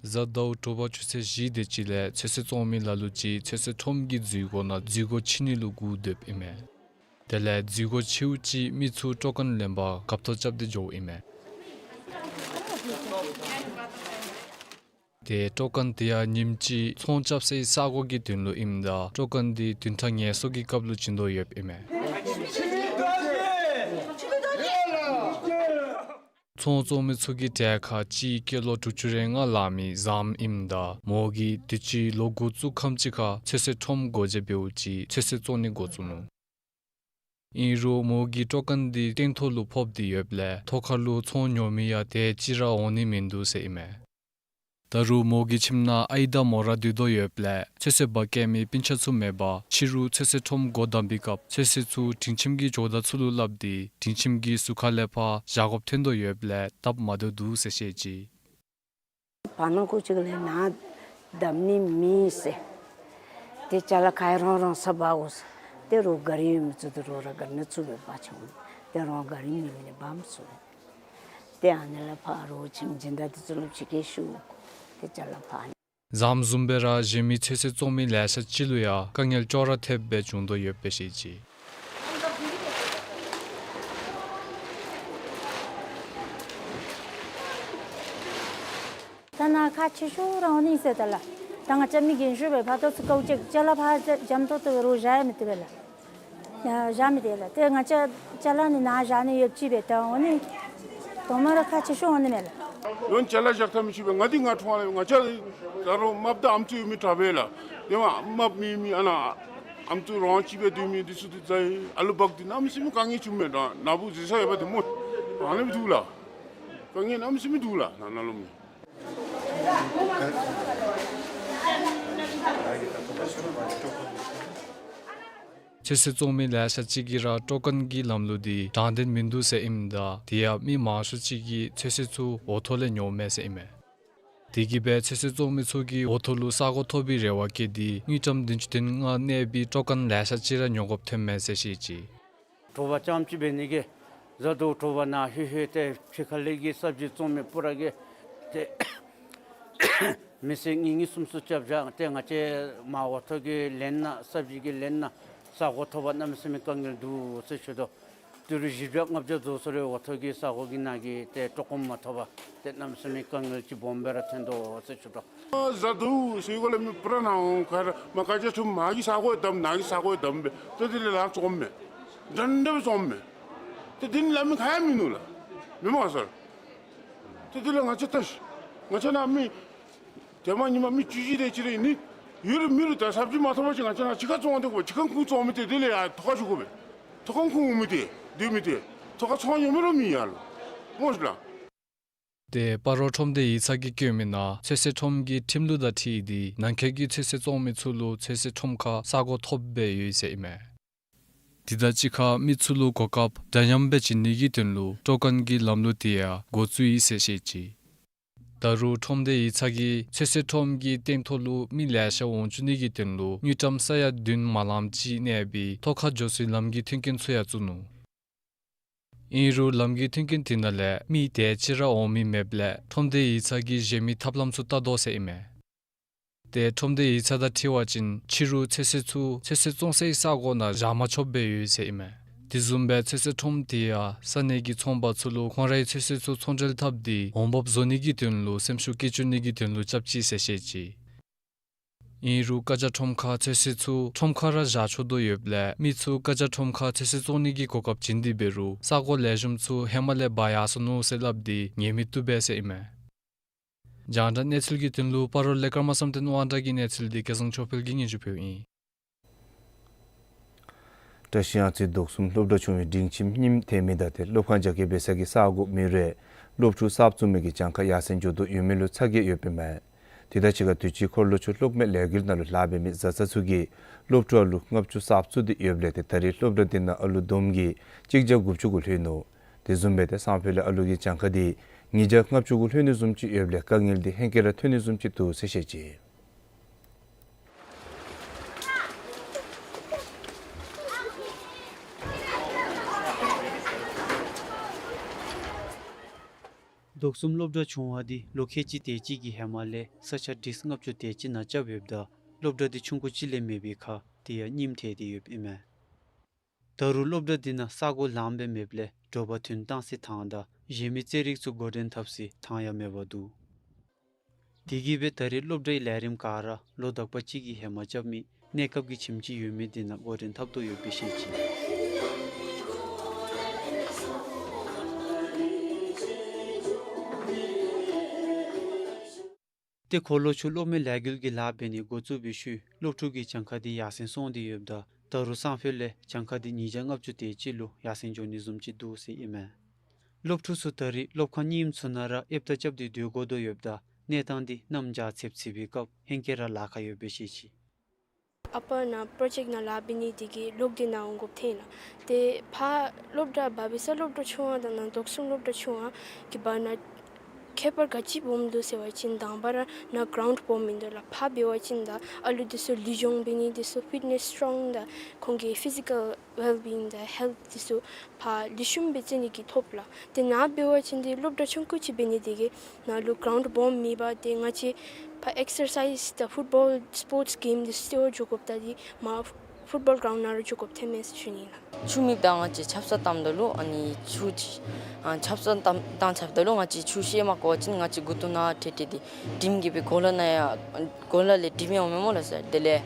གཟའ་ཟླཝ་དྲོ་པ་ཆུ་ཚོད་བཞི་དེ་ཅིག་ལས་ཚོད་བསྲེ་བཙོང་མི་ལ་ལུ་ཅིག་ཚོད་བསྲེ་ཁྲོམ་གྱི་འཛུལ་སྒོ་ནང་འཛུལ་སྒོ་ཕྱེ་ནི་ལུ་སྒུག་སྡོདཔ་ཨིན་མས། དེ་ལས་འཛུལ་སྒོ་ཕྱེཝ་ཅིག་མི་ཚུ་སྤྲོ་མཁན་ལེན་པར་འགབ་ཐོག་རྐྱབ་སྟེ་འགྱོཝ་ཨིན་མས། ཏེ་སྤྲོ་མཁན་དེ་ཡང་ཉིནམ་གཅིག་ཚོང་རྐྱབ་སའི་ས་སྒོ་གི་དོན་ལུ་ཨིནམ་ད་སྤྲོ་མཁན་འདི་བདུན་ཕྲག་ངལ་གསོ་གི་སྐབས་ལུ་བྱིན་དོ་ཡོདཔ་ཨིན་མས། ཚོང་བཙོང་མི་ཚུ་གི་གྲལ་ཁར་གཅིག་སྐྱེས་ལོ་དྲུག་ཅུ་རེ་ལྔ་ལང་མི་བཟངམ་ཨིནམ་ད་མོ་གིས་དུས་ཅི་ལོ་འགོ་བཙུགས་ཁམས་ཅིག་ཁར་ཚོད་བསྲེ་ཁྲོམ་སྒོ་འབྱེད་འབདཝ་ཅིག་ཚོད་བསྲེ་བཙོང་ནི་འགོ་བཙུགས་ནུག། ཨིན་རུང་མོ་གིས་སྤྲོ་མཁན་འདི་སྟེང་ཐོག་ལུ་ཕབ་སྟེ་ཡོདཔ་ལས་ཐོག་ཁར་ལུ་ཚོང་ཉོ་མི་ཡང་དེ་ཅིག་ར་འོང་ནི་མིན་འདུག་ཟེར་ཨིན་མས། ད་རུང་མོ་གི་ཁྱིམ་ནང་ཨའི་དང་མོ་ར་སྡོད་དོ་ཡོདཔ་ལས་ཚོད་བསྲེ་འབག་སྐྱེལ་མི་སྤུན་ཆ་ཚུ་མེད་པར་ཕྱི་རུ་ཚོད་བསྲེ་ཁྲོམ་སྒོ་བསྡམ་པའི་སྐབས་ཚོད་བསྲེ་ཚུ་སྒྲིང་ཁྱིམ་གྱི་ཇོ་བདག་ཚུ་ལུ་སླབ་སྟེ་སྒྲིང་ཁྱིམ་གྱི་ཟུར་ཁ་ལས་ཕར་བཞག་དགོཔ་ཐོན་དོ་ཡོདཔ་ལས་སྟབས་མ་བདེཝ་འདུག་ཟེར་བཤད་ཅི། བར་ན་ཁོང་ཅིག་ལས་ནཱ་བསྡམ་ནི་མེད་ཟེར། ཏེ་ཅ་ལ་ཁ་ཡང་རང་རང་སར་འབག་དགོ་ཟེར། ཏེ་རོགས་ག་རི་ཡོད་མི་ཚུ་ཏེ་རོགས་ར་ག་ནི་ཚུ་སྦེ་འབག་ཆི་འོང་། ཏེ་རང་ག་རི་མེད་མི་ལས་འབག་མི་ཚུགས། ཏེ་ཨ་ནི་ལས་ཕར་རོགས་ཁྱིམ་སྦྱིན་བདག་འདི་ཚུ་ལུ་ཕྱི་ཁར་ཞུ། ཏེ་ཅ་ལ་ཕར་ནི། བཟངམ་བཟུམ་སྦེ་ར་གཞན་མི་ཚོད་བསྲེ་བཙོང་མི་ལེ་ཤ་ཅིག་ལུ་ཡང་དཀའ་ངལ་ཅོག་ར་འཐདཔ་སྦེ་བྱུང་དོ་ཡོདཔ་སྦེ་བཤད་ཅི། ད་ནཱ་ཁག་ཆེ་ཤོས་ར་འོང་ནི་ཟེར་ད་ལགས། ད་ང་བཅས་མི་རྒན་ཤོས་སྦེ་ཕར་ཏོག་ཙི་དཀའཝ་སྤྱད། ཅ་ལ་ཕར་འཇམ་ཏོག་ཏོ་རོགས་བཞག་ཡང་མི་བཏུབ་པས་ལགས། ཡ་བཞག་མི་བཏུབ་ལགས། ཏེ་ང་བཅས་ཅ་ལ་ནི་ནཱ་བཞག་ནི་ཡོདཔ་ཅིག་སྦེ་ད་འོང་ནི་དོ་མ་ར་ཁག་ཆེ་ཤོས་འོང་ནི་མས་ལགས། ཡོན་ཅ་ལ་བཞག་ཐབས་མི་ཅིག་སྦེ་ང་འདི་ང་འཁྲུངས་ལས་ང་བཅས་ད་རུང་རྨགཔ་དང་ཨམ་སྲུ་ཡོད་མི་དྲག་པས་ལགས། དེ་མ་རྨགཔ་མེད་མི་ཨ་ནཱ་ཨམ་སྲུ་རང་གཅིག་སྦེ་སྡོད་མི་འདི་ཚུ་འདི་ཚུ་ཨ་ལུ་འབག་འདི་གནམ་མེད་ས་མེད་དཀའ་ངལ་བྱུངམ་མས། ད་ནཱ་བུ་བཟི་ས་ཡོད་པ་དེ་སྨོ། ཨ་ནི་སྦེ་འདུག་ལགས། དཀའ་ངལ་གནམ་མེད་ས་མེད་འདུག་ལགས་ནཱ་ནཱ་ལུ་མི། ཚོད་བསྲེ་བཙོང་མི་ལེ་ཤ་ཅིག་གིས་ར་སྤྲོ་མཁན་གྱི་ལམ་ལུགས་འདི་དྲང་བདེན་མིན་འདུག་ཟེར་ཨིནམ་ད་དེ་ཡང་མི་མང་ཤོས་ཅིག་གིས་ཚོད་བསྲེ་ཚུ་འོག་ཐོག་ལས་ཉོཝ་མས་ཟེར་ཨིན་མས། དེ་གིས་སྦེ་ཚོད་བསྲེ་བཙོང་མི་ཚུ་གིས་འོག་ཐོག་ལུ་ས་སྒོ་ཐོབ་པའི་རེ་བ་བསྐྱེད་དེ་དངུལ་ཀྲམ་བདུན་ཅུ་དོན་ལྔ་གནས་པའི་སྤྲོ་མཁན་ལེ་ཤ་ཅིག་ར་ཉོ་དགོཔ་ཐོནམ་མས་ཟེར་བཤད་ཅི། དྲོ་པ་རྐྱངམ་གཅིག་འབད་ནི་གི་གཟའ་ཟླཝ་དྲོ་པ་ནཱ་ཧེ་ཧེ་ཏེ་ཕྱི་ཁ་ལས་ཀྱི་ས་བཅད་བཙོང་མི་པུ་ར་གིས་ཏེ་མི་སེར་གཉིས་གཉིས་གསུམ་གསུམ་རྐྱབ་བཞག། ཏེ་ང་བཅས་མར་འོག་ཐོག་གི་ལེན་ནང་ས་བཅད་ཀྱི་ལེན་ནང་ས་སྒོ་ཐོབ་པར་གནམ་མེད་ས་མེད་དཀའ་ངལ་འདུག་ཟེར་ཞུ་དོ། ཏི་རུ་བཞི་བརྒྱ་ལྔ་བརྒྱ་རྫོགས་སོང་རུང་འོག་ཐོག་གི་ས་སྒོ་གི་ནང་གི་ཏེ་སྤྲོ་མཁན་མ་ཐོབ་པར་ཏེ་གནམ་མེད་ས་མེད་དཀའ་ངལ་ཅིག་སྦོམ་སྦེ་ར་ཐོན་དོ་ཟེར་ཞུ་དོ། གཟའ་ཟླཝ་ཟེར་གོ་ལས་མི་པུ་ར་ནཱ་འོང་ཁར་མར་ཀ་ཅ་ཁྲོམ་མར་གྱི་ས་སྒོ་བསྡམ་ནཱ་གི་ས་སྒོ་བསྡམ་སྦེ་ཏེ་དེ་ལས་ལཱ་བཙོངམ་མས། འདྲན་འདྲ་སྦེ་བཙོངམ་མས། ཏེ་དེ་ནི་ལཱ་མི་ག་ཡང་མིན་ནུག་ལགས། མི་མང་སར། ཏེ་དེ་ལས་ང་བཅས་ད་ཤི་ང་བཅས་ནཱ་མི་ཏེ་མ་ཉི་མ་མི་བཅུ་བཞི་དེ་ཅིག་རེ་ཨིན་ནི། ཡོད་རུང་མེད་རུང་ད་ས་བཅད་མ་ཐོབ་པ་ཅིན་ང་བཅས་ནཱ་ཕྱི་ཁར་བཙོང་སྟེ་དགོ་པས། ཕྱི་ཁར་ཁོང་བཙོང་མི་དེ་དེ་ལས་ཡར་ཐོག་ཁར་བཞུགས་དགོ་པས། ཐོག་ཁར་ཁོང་འོང་མི་དེ་སྡོད་མི་དེ་ཐོག་ཁར་ཚོང་ཉོ་མི་ར་མི་ཡར་ལུ་སྨོ་ཤིག་ལགས། ཏེ་སྤ་རོ་ཁྲོམ་སྡེ་ཡིག་ཚང་གིས་བཀོད་མི་ནང་ཚོད་བསྲེ་ཁྲོམ་གྱི་ཁྲིམས་ལུགས་དང་འཁྲིལ་ཏེ་ནང་འཁོད་ཀྱི་ཚོད་བསྲེ་བཙོང་མི་ཚུ་ལུ་ཚོད་བསྲེ་ཁྲོམ་ཁར་ས་སྒོ་ཐོབ་སྦེ་ཡོད་ཟེར་ཨིན་མས། དེ་དང་གཅིག་ཁར་མི་ཚུ་ལུ་གོ་སྐབས་འདྲ་མཉམ་སྦེ་བྱིན་ནི་གི་དོན་ལུ་སྤྲོ་མཁན་གྱི་ལམ་ལུགས་དེ་ཡང་འགོ་བཙུགས་ཡི་ཟེར་བཤད་ཅི། ད་རུང་ཁྲོམ་སྡེ་ཡིག་ཚང་གིས་ཚོད་བསྲེ་ཁྲོམ་གྱི་སྟེང་ཐོག་ལུ་མི་ལེ་ཤ་འོང་བཅུག་ནི་གི་དོན་ལུ་དངུལ་ཀྲམ་ས་ཡ་བདུན་མ་ལངམ་ཅིག་གནས་པའི་ཐོག་ཁར་འགྱོ་སའི་ལམ་གྱི་མཐུན་རྐྱེན་ཚུ་ཡང་བཙུགས་ནུག། ཨིན་རུང་ལམ་གྱི་མཐུན་རྐྱེན་དེ་ནང་ལས་མི་དེ་ཅིག་ར་འོང་མི་མེདཔ་ལས་ཁྲོམ་སྡེ་ཡིག་ཚང་གིས་གཞན་མི་ཐབས་ལམ་ཚུ་བལྟ་དོ་ཟེར་ཨིན་མས། ཏེ་ཁྲོམ་སྡེ་ཡིག་ཚང་དང་འཁྲིལ་བ་ཅིན་ཕྱི་རུ་ཚོད་བསྲེ་ཚུ་ཚོད་བསྲེ་བཙོང་སའི་ས་སྒོ་ནང་བཞག་མ་ཆོགཔ་སྦེ་ཡོད་ཟེར་ཨིན་མས། དེ་བཟུམ་སྦེ་ཚོད་བསྲེ་ཁྲོམ་དེ་ཡང་ས་གནས་ཀྱི་ཚོང་པ་ཚུ་ལུ་ཁོང་རའི་ཚོད་བསྲེ་ཚུ་ཚོང་འབྲེལ་འཐབ་སྟེ་འོང་འབབ་བཟོ་ནི་གི་དོན་ལུ་སེམས་ཤུགས་བསྐྱེད་བཅུག་ནི་གི་དོན་ལུ་རྐྱབ་ཅི་ཟེར་བཤད་ཅི། ཨིན་རུང་ཀ་ཅ་ཁྲོམ་ཁར་ཚོད་བསྲེ་ཚུ་ཁྲོམ་ཁར་ར་བཞག་ཆོག་དོ་ཡོདཔ་ལས་མི་ཚུ་ཀ་ཅ་ཁྲོམ་ཁར་ཚོད་བསྲེ་བཙོང་ནི་གི་གོ་སྐབས་བྱིན་ཏེ་འབད་རུང་ས་སྒོ་ལེགས་ཤོམ་ཚུ་ཧེ་མ་ལས་འབག་ཡར་སོ་ནུག་ཟེར་སླབ་སྟེ་ཉན་མི་བཏུབ་པས་ཟེར་ཨིན་མས། རྒྱང་བསྒྲགས་གནས་ཚུལ་གྱི་དོན་ལུ་སྤ་རོ་ལས་ཀརྨ་བསམ་གཏན་དབང་གྲགས་ཀྱི་གནས་ཚུལ་འདི་སྐལ་བཟང་ཆོས་འཕེལ་གྱིས་སྙན་ཞུ་ཕུལཝ་ཨིན། བཀྲ་ཤིས་གཡང་རྩེ་རྡོ་གསུམ་སློབ་གྲྭ་ཆུང་བའི་སྒྲིང་ཁྱིམ་རྙིངམ་ཐལ་མི་དང་ཏེ་སློབ་ཁང་རྒྱ་སྐྱེད་འབད་ས་གི་ས་སྒོ་མེད་རུང་སློབ་ཕྲུག་གསརཔ་བཙུགས་མི་གི་གྱངས་ཁ་ཡར་སེང་འགྱོ་དོ་ཡོད་མི་ལུ་ཚ་གྱང་ཡོདཔ་ཨིན་མས། དེ་དང་གཅིག་ཁར་དུས་ཅི་འཁོར་ལོ་ཆུ་གློག་མེ་ལས་འགུལ་ནང་ལུ་ལཱ་འབད་མི་བཟའ་ཚང་ཚུ་གིས་སློབ་ཕྲུག་ཨ་ལུ་ལྔ་བཅུ་གསརཔ་བཙུགས་ཏེ་ཡོདཔ་ལས་ཏེ་ད་རེས་སློབ་གྲྭ་འདི་ནང་ཨ་ལུ་བསྡོམས་ཀྱིས་གཅིག་བརྒྱ་དགུ་བཅུ་གུ་ལྷོད་ནུག། དེ་བཟུམ་སྦེ་ཏེ་སང་ཕོད་ལས་ཨ་ལུ་གི་གྱངས་ཁ་འདི་ཉིས་བརྒྱ་ལྔ་བཅུ་གུ་ལྷོད་ནི་བཟུམ་ཅིག་ཡོདཔ་ལས་དཀའ་ངལ་འདི་ཧེང་སྐལ་ར་ཐོན་ནི་བཟུམ་ཅིག་འདུག་ཟེར་བཤད་ཅི། དོག་གསུམ་སློབ་གྲྭ་ཆུང་བ་འདི་ལོ་ཁལ་གཅིག་དེ་ཅིག་གི་ཧེ་མ་ལས་ས་ཆ་ཁྲི་ལྔ་བཅུ་དེ་ཅིག་ནང་རྐྱབ་ཡོདཔ་ད་སློབ་གྲྭ་འདི་ཆུང་ཀུ་ཅིག་ལས་མེད་པའི་ཁར་དེ་ཡང་རྙིངམ་ཐལ་ཏེ་ཡོདཔ་ཨིན་མས། ད་རུང་སློབ་གྲྭ་འདི་ནང་ས་གོ་ལངམ་སྦེ་མེདཔ་ལས་དྲོ་པ་ཐོན་གཏང་སའི་ཐང་དང་གཞན་མི་རྩེད་རིགས་ཚུ་འགོ་འདྲེན་འཐབ་སའི་ཐང་ཡང་མེདཔ་འདུག། དེ་གིས་སྦེ་ད་རེས་སློབ་གྲྭའི་ལས་རིམ་ག་ར་ལོ་དག་པ་ཅིག་གི་ཧེ་མ་རྐྱབ་མི་གནས་སྐབས་ཀྱི་ཁྱིམ་ཅིག་ཡོད་མི་འདི་ནང་འགོ་འདྲེན་འཐབ་དོ་ཡོདཔ་སྦེ་བཤད་ཅི། ཏེ་འཁོར་ལོ་ཆུ་གློག་མེ་ལས་འགུལ་གྱི་ལཱ་འབད་ནི་འགོ་བཙུགས་པའི་ཤུལ་སློབ་ཕྲུག་གི་གྱངས་ཁ་འདི་ཡར་སེང་སོང་སྟེ་ཡོདཔ་ད་ད་རུང་སང་ཕོད་ལས་གྱངས་ཁ་འདི་ཉིས་བརྒྱ་ལྔ་བཅུ་དེ་ཅིག་ལུ་ཡར་སེང་འགྱོ་ནི་བཟུམ་ཅིག་འདུག་ཟེར་ཨིན་མས། སློབ་ཕྲུག་ཚུ་ད་རེས་སློབ་ཁང་རྙིངམ་ཚུ་ནང་ར་ཨེབ་ཏ་རྐྱབ་སྟེ་སྡོད་དགོ་དོ་ཡོདཔ་ད་གནས་སྟངས་འདི་གནམ་བྱཱར་ཚེབ་ཚེབ་པའི་སྐབས་ཧེང་སྐལ་ར་ལཱ་ཁག་ཡོདཔ་སྦེ་བཤད་ཅི། ཨ་པར་ནང་པྲོ་ཇེཀཊ་ནང་ལཱ་འབད་ནི་དེ་གིས་ལོག་སྟེ་ནཱ་འོང་དགོཔ་ཐོན་ནུག། ཏེ་ཕར་སློབ་གྲྭ་བབས་པའི་ས་སློབ་གྲྭ་ཆུང་བ་དང་ནཱ་དོག་གསུམ་སློབ་གྲྭ་ཆུང་བ་གི་བར་ན་ཁྱད་པར་ག་ཅི་སྦོམ་འདུག་ཟེར་བ་ཅིན་དང་པ་ར་ནཱ་གྲའུནཌ་སྦོམ་མིན་འདུག་ལགས། ཕར་འབད་བ་ཅིན་ད་ཨ་ལུ་འདི་ཚུ་ལུས་སྦྱོང་འབད་ནི་འདི་ཚུ་ཕིཊ་ནེསི་སི་ཊོང་དང་ཁོང་གི་ཕི་ཟི་ཀཱལ་ཝེལ་བིའིང་དང་ཧེལཐ་འདི་ཚུ་ཕར་ལེགས་ཤོམ་སྦེ་རྩེ་ནི་གི་ཐོབ་ལགས། ཏེ་ནཱ་འབད་བ་ཅིན་འདི་སློབ་གྲྭ་ཆུང་ཀུ་ཅིག་འབད་ནི་དེ་གིས་ནཱ་ལུ་གྲའུནཌ་སྦོམ་མེད་པར་ཏེ་ང་བཅས་ཕར་ཨེག་སར་སའིཛ་དང་ཕུཊ་བཱོལ་སི་པོརཊསི་གེམ་འདི་ཚུ་རྩེ་བར་འགྱོ་དགོཔ་ད་འདི་མར་ཕུཊ་བཱོལ་གྲའུནཌ་ནང་ར་འགྱོ་དགོཔ་ཐོནམ་མས་ཟེར་ཞུ་ནི་ཨིན་ལགས། ཆུ་མེདཔ་ད་ང་བཅས་ཆབ་གསང་བཏངམ་ད་ལུ་ཨ་ནི་ཆུ་ཅིག་ཨ་ཆབ་གསང་བཏང་བཏང་ཆབ་ད་ལུ་ང་བཅས་ཆུ་བཤལ་མ་དགོ་པ་ཅིན་ང་བཅས་མགུ་ཏོ་ནང་ཁྲེལ་ཏེ་འདི་དྲིམ་གྱིས་སྦེ་གོ་ལ་ནང་ཡང་གོ་ལ་ལས་དྲིམ་ཡང་འོང་མས་སྨོ་ལགས་སར། དེ་ལས་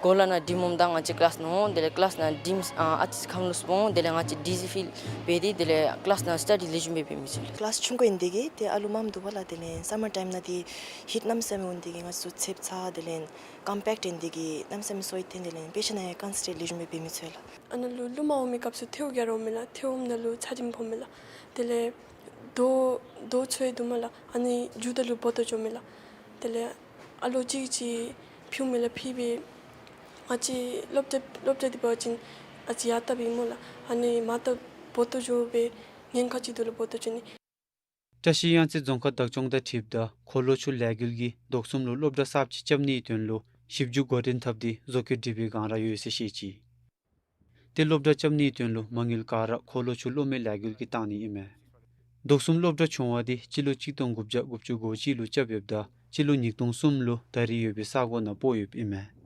གོ་ལ་ནང་དྲིམ་འོངམ་ད་ང་བཅས་ཀི་ལཱསི་ནང་འོང་། དེ་ལས་ཀི་ལཱསི་ནང་དྲིམ་ཨ་ཨ་ཙི་ཁམས་ལོག་སྦེ་འོང་། དེ་ལས་ང་བཅས་ཌི་ཟི་ཕིལ་འབད་དེ་དེ་ལས་ཀི་ལཱསི་ནང་སི་ཊ་ཌི་ལེགས་ཤོམ་སྦེ་འབད་མི་ཚུགས་ལགས། ཀི་ལཱསི་ཆུང་ཀུ་ཨིན་ནི་དེ་གིས་ཏེ་ཨ་ལུ་མངམ་འདུག་པ་ལགས། དེ་ལས་སམ་མར་ཊའིམ་ནང་འདི་ཧིཊ་གནམ་མེད་ས་མེད་འོང་ནི་དེ་གིས་ང་བཅས་ཚུ་ཚེབ་ཚ། དེ་ལས་ཀོམ་པེཀཊ་ཨིན་ནི་དེ་གིས་གནམ་མེད་ས་མེད་སོ་ཡི་ཐོན། དེ་ལས་དཔེ་ཆ་ནང་ཡང་ཀོན་སེན་ཊྲེཊ་ལེགས་ཤོམ་སྦེ་འབད་མི་ཚུགས་ལགས། ཨ་ནཱ་ལུ་རླུང་མ་འོང་མི་སྐབས་སུ་ཐལཝ་རྒྱ་ར་འོང་མས་ལགས། ཐལཝ་འོངམ་ད་ལུ་ཚ་དྲིམ་ཕོག་མས་ལགས། དེ་ལས་རྡོ་རྡོ་ཚུ་ཡང་འདུག་སྨོ་ལགས། ཨ་ནི་རྒྱུག་ད་ལུ་བོ་ཏོ་འགྱོ་མས་ལགས། དེ་ལས་ཨ་ལོ་གཅིག་ཅིག་ཕུལཝ་མས་ལགས། ཕུལ་སྦེ་ང་བཅས་སློབ་གྲྭ་སློབ་གྲྭ་འདི་འབད་བ་ཅིན་ཨ་ཙི་ཡར་ལྟ་སྦེ་སྨོ་ལགས། ཨ་ནི་མར་ལྟ་བོ་ཏོ་འགྱོ་སྦེ་ཉེན་ཁ་ཅིག་འདུག་ལགས། བོ་ཏོ་འགྱོ་ནི། བཀྲ་ཤིས་གཡང་རྩེ་རྫོང་ཁག་བདག་སྐྱོང་དང་འཁྲིལཝ་ད་འཁོར་ལོ་ཆུ་ལས་འགུལ་གྱིས་དོག་གསུམ་ལུ་སློབ་གྲྭ་གསརཔ་ཅིག་རྐྱབ་ནིའི་དོན་ལུ་ཞིབ་འཇུག་འགོ་འདྲེན་འཐབ་སྟེ་བཟོ་བཀོད་སྒྲིག་པའི་སྒང་ར་ཡོད་ཟེར་བཤད་ཅི། ཏེ་སློབ་གྲྭ་རྐྱབ་ནིའི་དོན་ལུ་མ་དངུལ་ག་ར་འཁོར་ལོ་ཆུ་གློག་མེ་ལས་འགུལ་གྱིས་བཏང་ནི་ཨིན་མས། དོག་གསུམ་སློབ་གྲྭ་ཆུང་བ་འདི་སྤྱི་ལོ་གཅིག་སྟོང་དགུ་བརྒྱ་དགུ་བཅུ་གོ་གཅིག་ལུ་རྐྱབ་ཡོདཔ་ད་སྤྱི་ལོ་ཉིས་སྟོང་གསུམ་ལུ་ད་རེས་ཡོད་པའི་ས་གོ་ནང་སྤོ་ཡོདཔ་ཨིན་མས།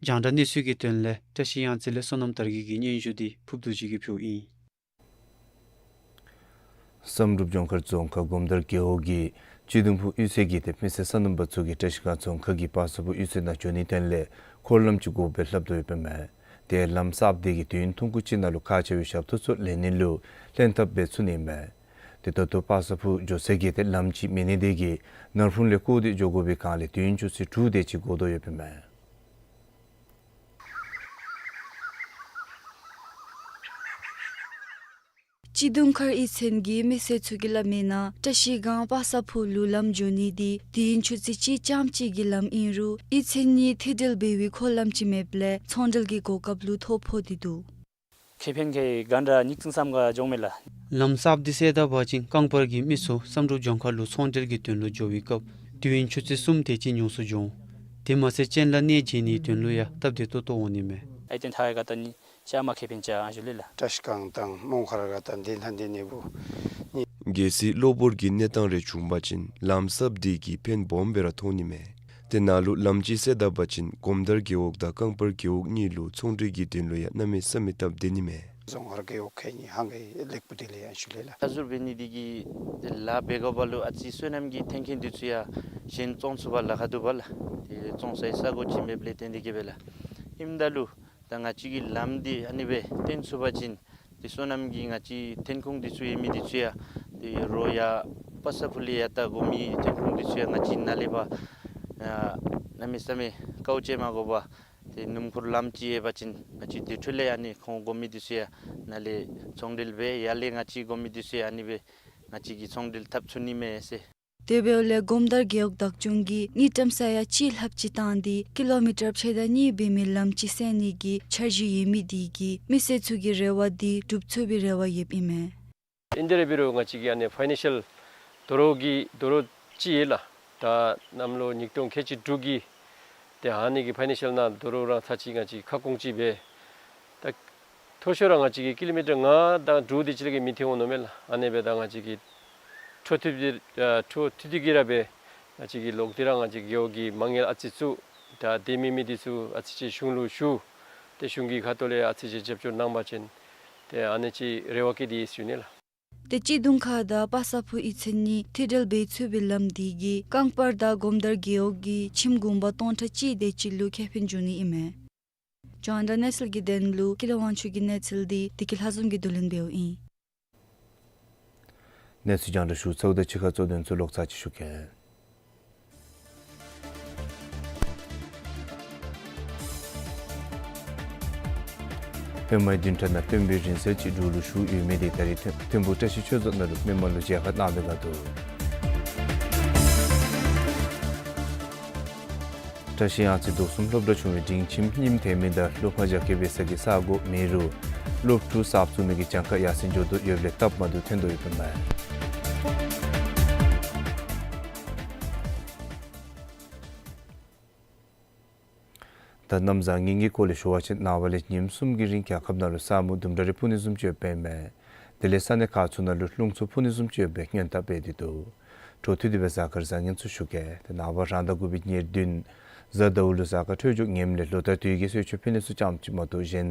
རྒྱང་བསྒྲགས་གནས་ཚུལ་གྱི་དོན་ལས་བཀྲ་ཤིས་གཡང་རྩེ་ལས་བསོད་ནམས་དར་རྒྱས་ཀྱི་སྙན་ཞུ་འདི་ཕུརབ་རྡོ་རྗེ་གིས་ཕུལཝ་ཨིན། བསམ་གྲུབ་ལྗོངས་མཁར་རྫོང་ཁག་སྒོམ་དར་རྒེད་འོག་གི་སྤྱི་གདུང་ཕུག་གཡུས་ཚན་གྱིས་ཏེ་མི་སེར་སོ་ནམ་པ་ཚུ་གིས་བཀྲ་ཤིས་སྒང་རྫོང་ཁག་གི་པ་སངས་ཕུག་གཡུས་ཚན་ནང་འགྱོ་ནིའི་དོན་ལས་འཁོར་ལམ་ཅིག་དགོཔ་སྦེ་སླབ་དོ་ཡོདཔ་ཨིན་མས། ཏེ་ལམ་གསརཔ་འདི་གིས་དུས་ཡུན་ཐུང་ཀུ་ཅིག་ནང་ལུ་ཁག་ཆེ་བའི་ཞབས་ཏོག་ཚུ་ལེན་ནི་ལུ་ལྷན་ཐབས་འབད་ཚུགས་ནི་ཨིན་མས། ཏེ་ད་ལྟོ་པ་སངས་ཕུག་འགྱོ་ས་གི་ཏེ་ལམ་ཅིག་མེད་ནི་དེ་གིས་ནར་ཕུང་ལས་བསྐོར་ཏེ་འགྱོ་དགོ་པའི་སྒང་ལས་དུས་ཡུན་ཆུ་ཚོད་དྲུག་དེ་ཅིག་འགོར་དོ་ཡོདཔ་ཨིན་མས། སྤྱི་གདུང་མཁར་གཡུས་ཚན་གྱི་མི་སེར་ཚུ་གིས་སླབ་མིའི་ནང་བཀྲ་ཤིས་སྒང་པ་སངས་ཕུག་ལུ་ལམ་འགྱོ་ནི་འདི་དུས་ཡུན་ཆུ་ཚོད་གཅིག་རྐྱངམ་གཅིག་གི་ལམ་ཨིན་རུང་གཡུས་ཚན་གཉིས་ཐད་འབྲེལ་འབད་བའི་འཁོར་ལམ་ཅིག་མེདཔ་ལས་ཚོང་འབྲེལ་གྱི་གོ་སྐབས་ལུ་ཐོ་ཕོག་སྟེ་འདུག། ཁེ་ཕན་གྱི་ག་འདྲ་ཉིག་ཙིང་བསམ་ག་འགྱོཝ་མས་ལགས། ལམ་གསརཔ་འདི་བསལ་ད་པ་ཅིན་རྐང་པར་གྱི་མི་ཚུ་བསམ་གྲུབ་ལྗོངས་མཁར་ལུ་ཚོང་འབྲེལ་གྱི་དོན་ལུ་འགྱོ་བའི་སྐབས་དུས་ཡུན་ཆུ་ཚོད་གསུམ་དེ་ཅིག་ཉུང་སུ་འགྱོ་འོང་། དེ་མ་ཚད་སྤྱན་ལ་གནས་མཇལ་ནིའི་དོན་ལུ་ཡང་སྟབས་བདེ་ཏོག་ཏོ་འོང་ནི་མས། ཨའི་ཏེན་ཐའི་ག་ཏ་ནི་ཅ་མ་ཁེ་ཕན་ཅ་ཨ་ཞུ་ལེ་ལགས། བཀྲ་ཤིས་སྒང་དང་རྨོག་མཁར་ག་ཏ་འདི་ཐང་འདི་ནི་བུ་ནི། གལ་སྲིད་གློ་བུར་གྱི་གནས་སྟངས་རེ་བྱུང་པ་ཅིན་ལམ་གསརཔ་འདི་གིས་ཕན་སྦོམ་སྦེ་ར་ཐོགས་ནི་མས། ཏེ་ནཱ་ལུ་ལམ་ཅིག་བསལ་ད་པ་ཅིན་སྒོམ་དར་རྒེད་འོག་དང་རྐང་པར་རྒེད་འོག་གཉིས་ལུ་ཚོང་འབྲེལ་གྱི་དོན་ལུ་ཡང་གནམ་མེད་ས་མེད་སྟབས་བདེ་ནི་མས། རྫོང་ཁག་རྒེད་འོག་ཁལ་གཉིས་ཧང་གི་ལེགས་པོ་དེ་ལས་ཨ་ཞུ་ལེ་ལགས། ད་ཟུར་འབད་ནི་འདི་གིས་ཏེ་ལཱ་འབད་དགོ་པ་ལུ་ཨ་ཙི་སོ་ནམ་གྱི་ཐོན་ཁུངས་འདི་ཚུ་ཡང་གཞན་བཙོང་ཚུགས་པར་ལཱ་ཁག་འདུག་པ་ལགས། ཏེ་བཙོང་སའི་ས་གོ་ཅིག་མེདཔ་ལས་བརྟེན་ཏེ་གིས་སྦེ་ལགས། ཨིནམ་ད་ལུ་ད་ང་བཅས་ཀྱི་ལམ་འདི་ཨ་ནི་སྦེ་བཏོན་ཚུགས་པ་ཅིན་ཏེ་སོ་ནམ་གྱི་ང་བཅས་ཐོན་ཁུངས་འདི་ཚུ་ཡོད་མི་འདི་ཚུ་ཡང་ཏེ་རོགས་ཡར་པ་སངས་ཕུག་ལས་ཡར་ལྟ་དགོ་མི་ཐོན་ཁུངས་འདི་ཚུ་ཡང་ང་བཅས་ནཱ་ལས་ཕར་ཨ་གནམ་མེད་ས་མེད་དཀའཝ་སྤྱད་མ་དགོ་པར་ ཏེ་སྣུམ་འཁོར་ལམ་ཅིག་ཡོད་པ་ཅིན་ང་བཅས་དེ་འཕྲོ་ལས་ཨ་ནི་ཁོང་དགོ་མི་འདི་ཚུ་ཡང་ནཱ་ལས་ཚོང་འབྲེལ་འབད། ཡར་ལས་ང་བཅས་དགོ་མི་འདི་ཚུ་ཡང་ཨ་ནི་སྦེ་ང་བཅས་ཀྱིས་ཚོང་འབྲེལ་འཐབ་ཚུགས་ནི་མས་ཟེར། དེ་འབདཝ་ལས་སྒོམ་དར་རྒེད་འོག་བདག་སྐྱོང་གིས་དངུལ་ཀྲམ་ས་ཡ་གཅིག་ལྷགཔ་ཅིག་བཏང་སྟེ་ཀི་ལོ་མི་ཊར་ཕྱེད་དང་གཉིས་འབད་མི་ལམ་ཅིག་སེལ་ནི་གི་འཆར་གཞི་ཡོད་མི་དེ་གིས་མི་སེར་ཚུ་གི་རེ་བ་དེ་འགྲུབ་ཚུགས་པའི་རེ་བ་ཡོདཔ་ཨིན་མས། ཨིན་དེ་རེ་འབད་རུང་ང་བཅས་ཀྱི་ཨ་ནི་ཕའི་ནན་ཤལ་དོ་རུང་གི་དོ་རུང་ཅིག་ཡོད་ལགས། ད་གནམ་ལོ་ཉིས་སྟོང་ཁལ་གཅིག་དྲུག་གི་ཏེ་ཨ་ནི་གི་ཕའི་ནན་ཤལ་ནང་དོ་རུང་རང་ཚར་ཅིག་ང་བཅས་ཁ་སྐོང་ཅིག་འབད། ད་མཐོ་ཤོས་ར་ང་བཅས་ཀྱི་ཀི་ལོ་མི་ཊར་ལྔ་དང་དྲུག་དེ་ཅིག་ལས་མི་ཐོན་འོང་མནོཝ་མས་ལགས། ཨ་ནི་འབདཝ་ད་ང་བཅས་ཀྱིས་འཕྲོ་མཐུད་དེ་ཨ་འཕྲོ་མཐུད་དེ་གི་ར་འབད། ང་བཅས་ཀྱིས་ལོག་སྟེ་ར་ང་བཅས་རྒེད་འོག་གི་མ་དངུལ་ཨ་ཙི་བཙུགས། ད་དེ་མེད་མི་འདི་ཚུ་ཨ་ཙི་ཅིག་གཞུང་ལུ་ཞུ། ཏེ་གཞུང་གི་ཁ་ཐུག་ལས་ཨ་ཙི་ཅིག་རྒྱབ་སྐྱོར་གནང་པ་ཅིན་ཏེ་ཨ་ནི་ཅིག་རེ་བ་བསྐྱེད་དེ་ཡོད་ཟེར་ཞུ་ནི་ལགས། ཏེ་སྐྱིད་གདོང་ཁ་དང་པ་སངས་ཕུ་གཡུས་ཚན་གཉིས་མཐུད་འབྲེལ་འབད་ཚུགས་པའི་ལམ་དེ་གིས་རྐང་སྤར་དང་སྒོམ་དར་རྒེད་འོག་གི་ཁྱིམ་གུང་པ་སྟོང་ཕྲག་གཅིག་དེ་ཅིག་ལུ་ཁེ་ཕན་འབྱུང་ནི་ཨིན་མས། རྒྱང་བསྒྲགས་གནས་ཚུལ་གྱི་དོན་ལུ་ཀུན་ལེགས་དབང་ཕྱུག་གི་གནས་ཚུལ་དེ་བདེ་སྐྱིད་ལྷ་འཛོམས་ཀྱིས་བསྡུ་ལེན་འབདཝ་ཨིན། གནས་ཚུལ་རྒྱང་བསྒྲགས་ཞུ་ཚརཝ་ད་ཕྱི་ཁ་གཙོ་དོན་ཚུ་ལོག་ཚར་ཅིག་ཞུ་གེ། ཧེ་མའི་བདུན་ཕྲག་ནང་སྟོན་པའི་རིང་བསྲེལ་ཅིག་འབྲུག་ལུ་ཞུགས་ཡོད་མི་དེ་ད་རིས་ཐིམ་ཐིམ་ཕུག་བཀྲ་ཤིས་ཆོས་རྫོང་ནང་ལུ་མི་མང་ལུ་མཇལ་ཁ་གནང་སྦེ་བཀག་འདུག། བཀྲ་ཤིས་གཡང་རྩེ་རྡོ་གསུམ་སློབ་གྲྭ་ཆུང་བའི་སྒྲིང་ཁྱིམ་རྙིངམ་ཐོན་མི་དང་སློབ་མ་རྒྱ་སྐྱེད་འབད་ས་གི་ས་སྒོ་མེད་རུང་སློབ་ཕྲུག་གསརཔ་བཙུགས་ནི་གི་གྱངས་ཁ་ཡར་སེང་འགྱོ་དོ་ཡོདཔ་ལས་སྟབས་མ་བདེཝ་ཐོན་དོ་ཡོདཔ་ཨིན་མས། ད་གནམ་བཟང་ངན་གྱི་སྐོར་ལས་ཞུ་བ་ཅིན་ནངས་པ་ལས་ཉིནམ་གསུམ་གྱི་རིང་རྒྱལ་ཁབ་ནང་ལུ་ས་སྨུག་དུམ་གྲ་རེ་སྤུབ་ནི་བཟུམ་ཅིག་ཡོདཔ་ཨིན་མས། དེ་ལས་ས་གནས་ཁག་ཚུ་ནང་ལུ་རླུང་འཚུབ་འཕུ་ནི་བཟུམ་ཅིག་ཡོད་པའི་སྔོན་བརྡ་སྤེལ་ཏེ་འདུག། འཕྲོ་མཐུད་དེ་སྦེ་གཟའ་སྐར་བཟང་ངན་ཚུ་ཞུ་གེ། ཏེ་ནངས་པ་རང་ཟླ་དགུ་པའི་ཉེར་བདུན་གཟའ་ཟླཝ་ལུ་གཟའ་སྐར་འཕྲོད་སྦྱོར་ངནམ་ལས་ལོ་ལྟར་དུས་ཀྱི་གསོལ་མཆོད་ཕུལ་ནི་ཚུ་ཙམ་ཅིག་མ་གཏོགས་གཞན་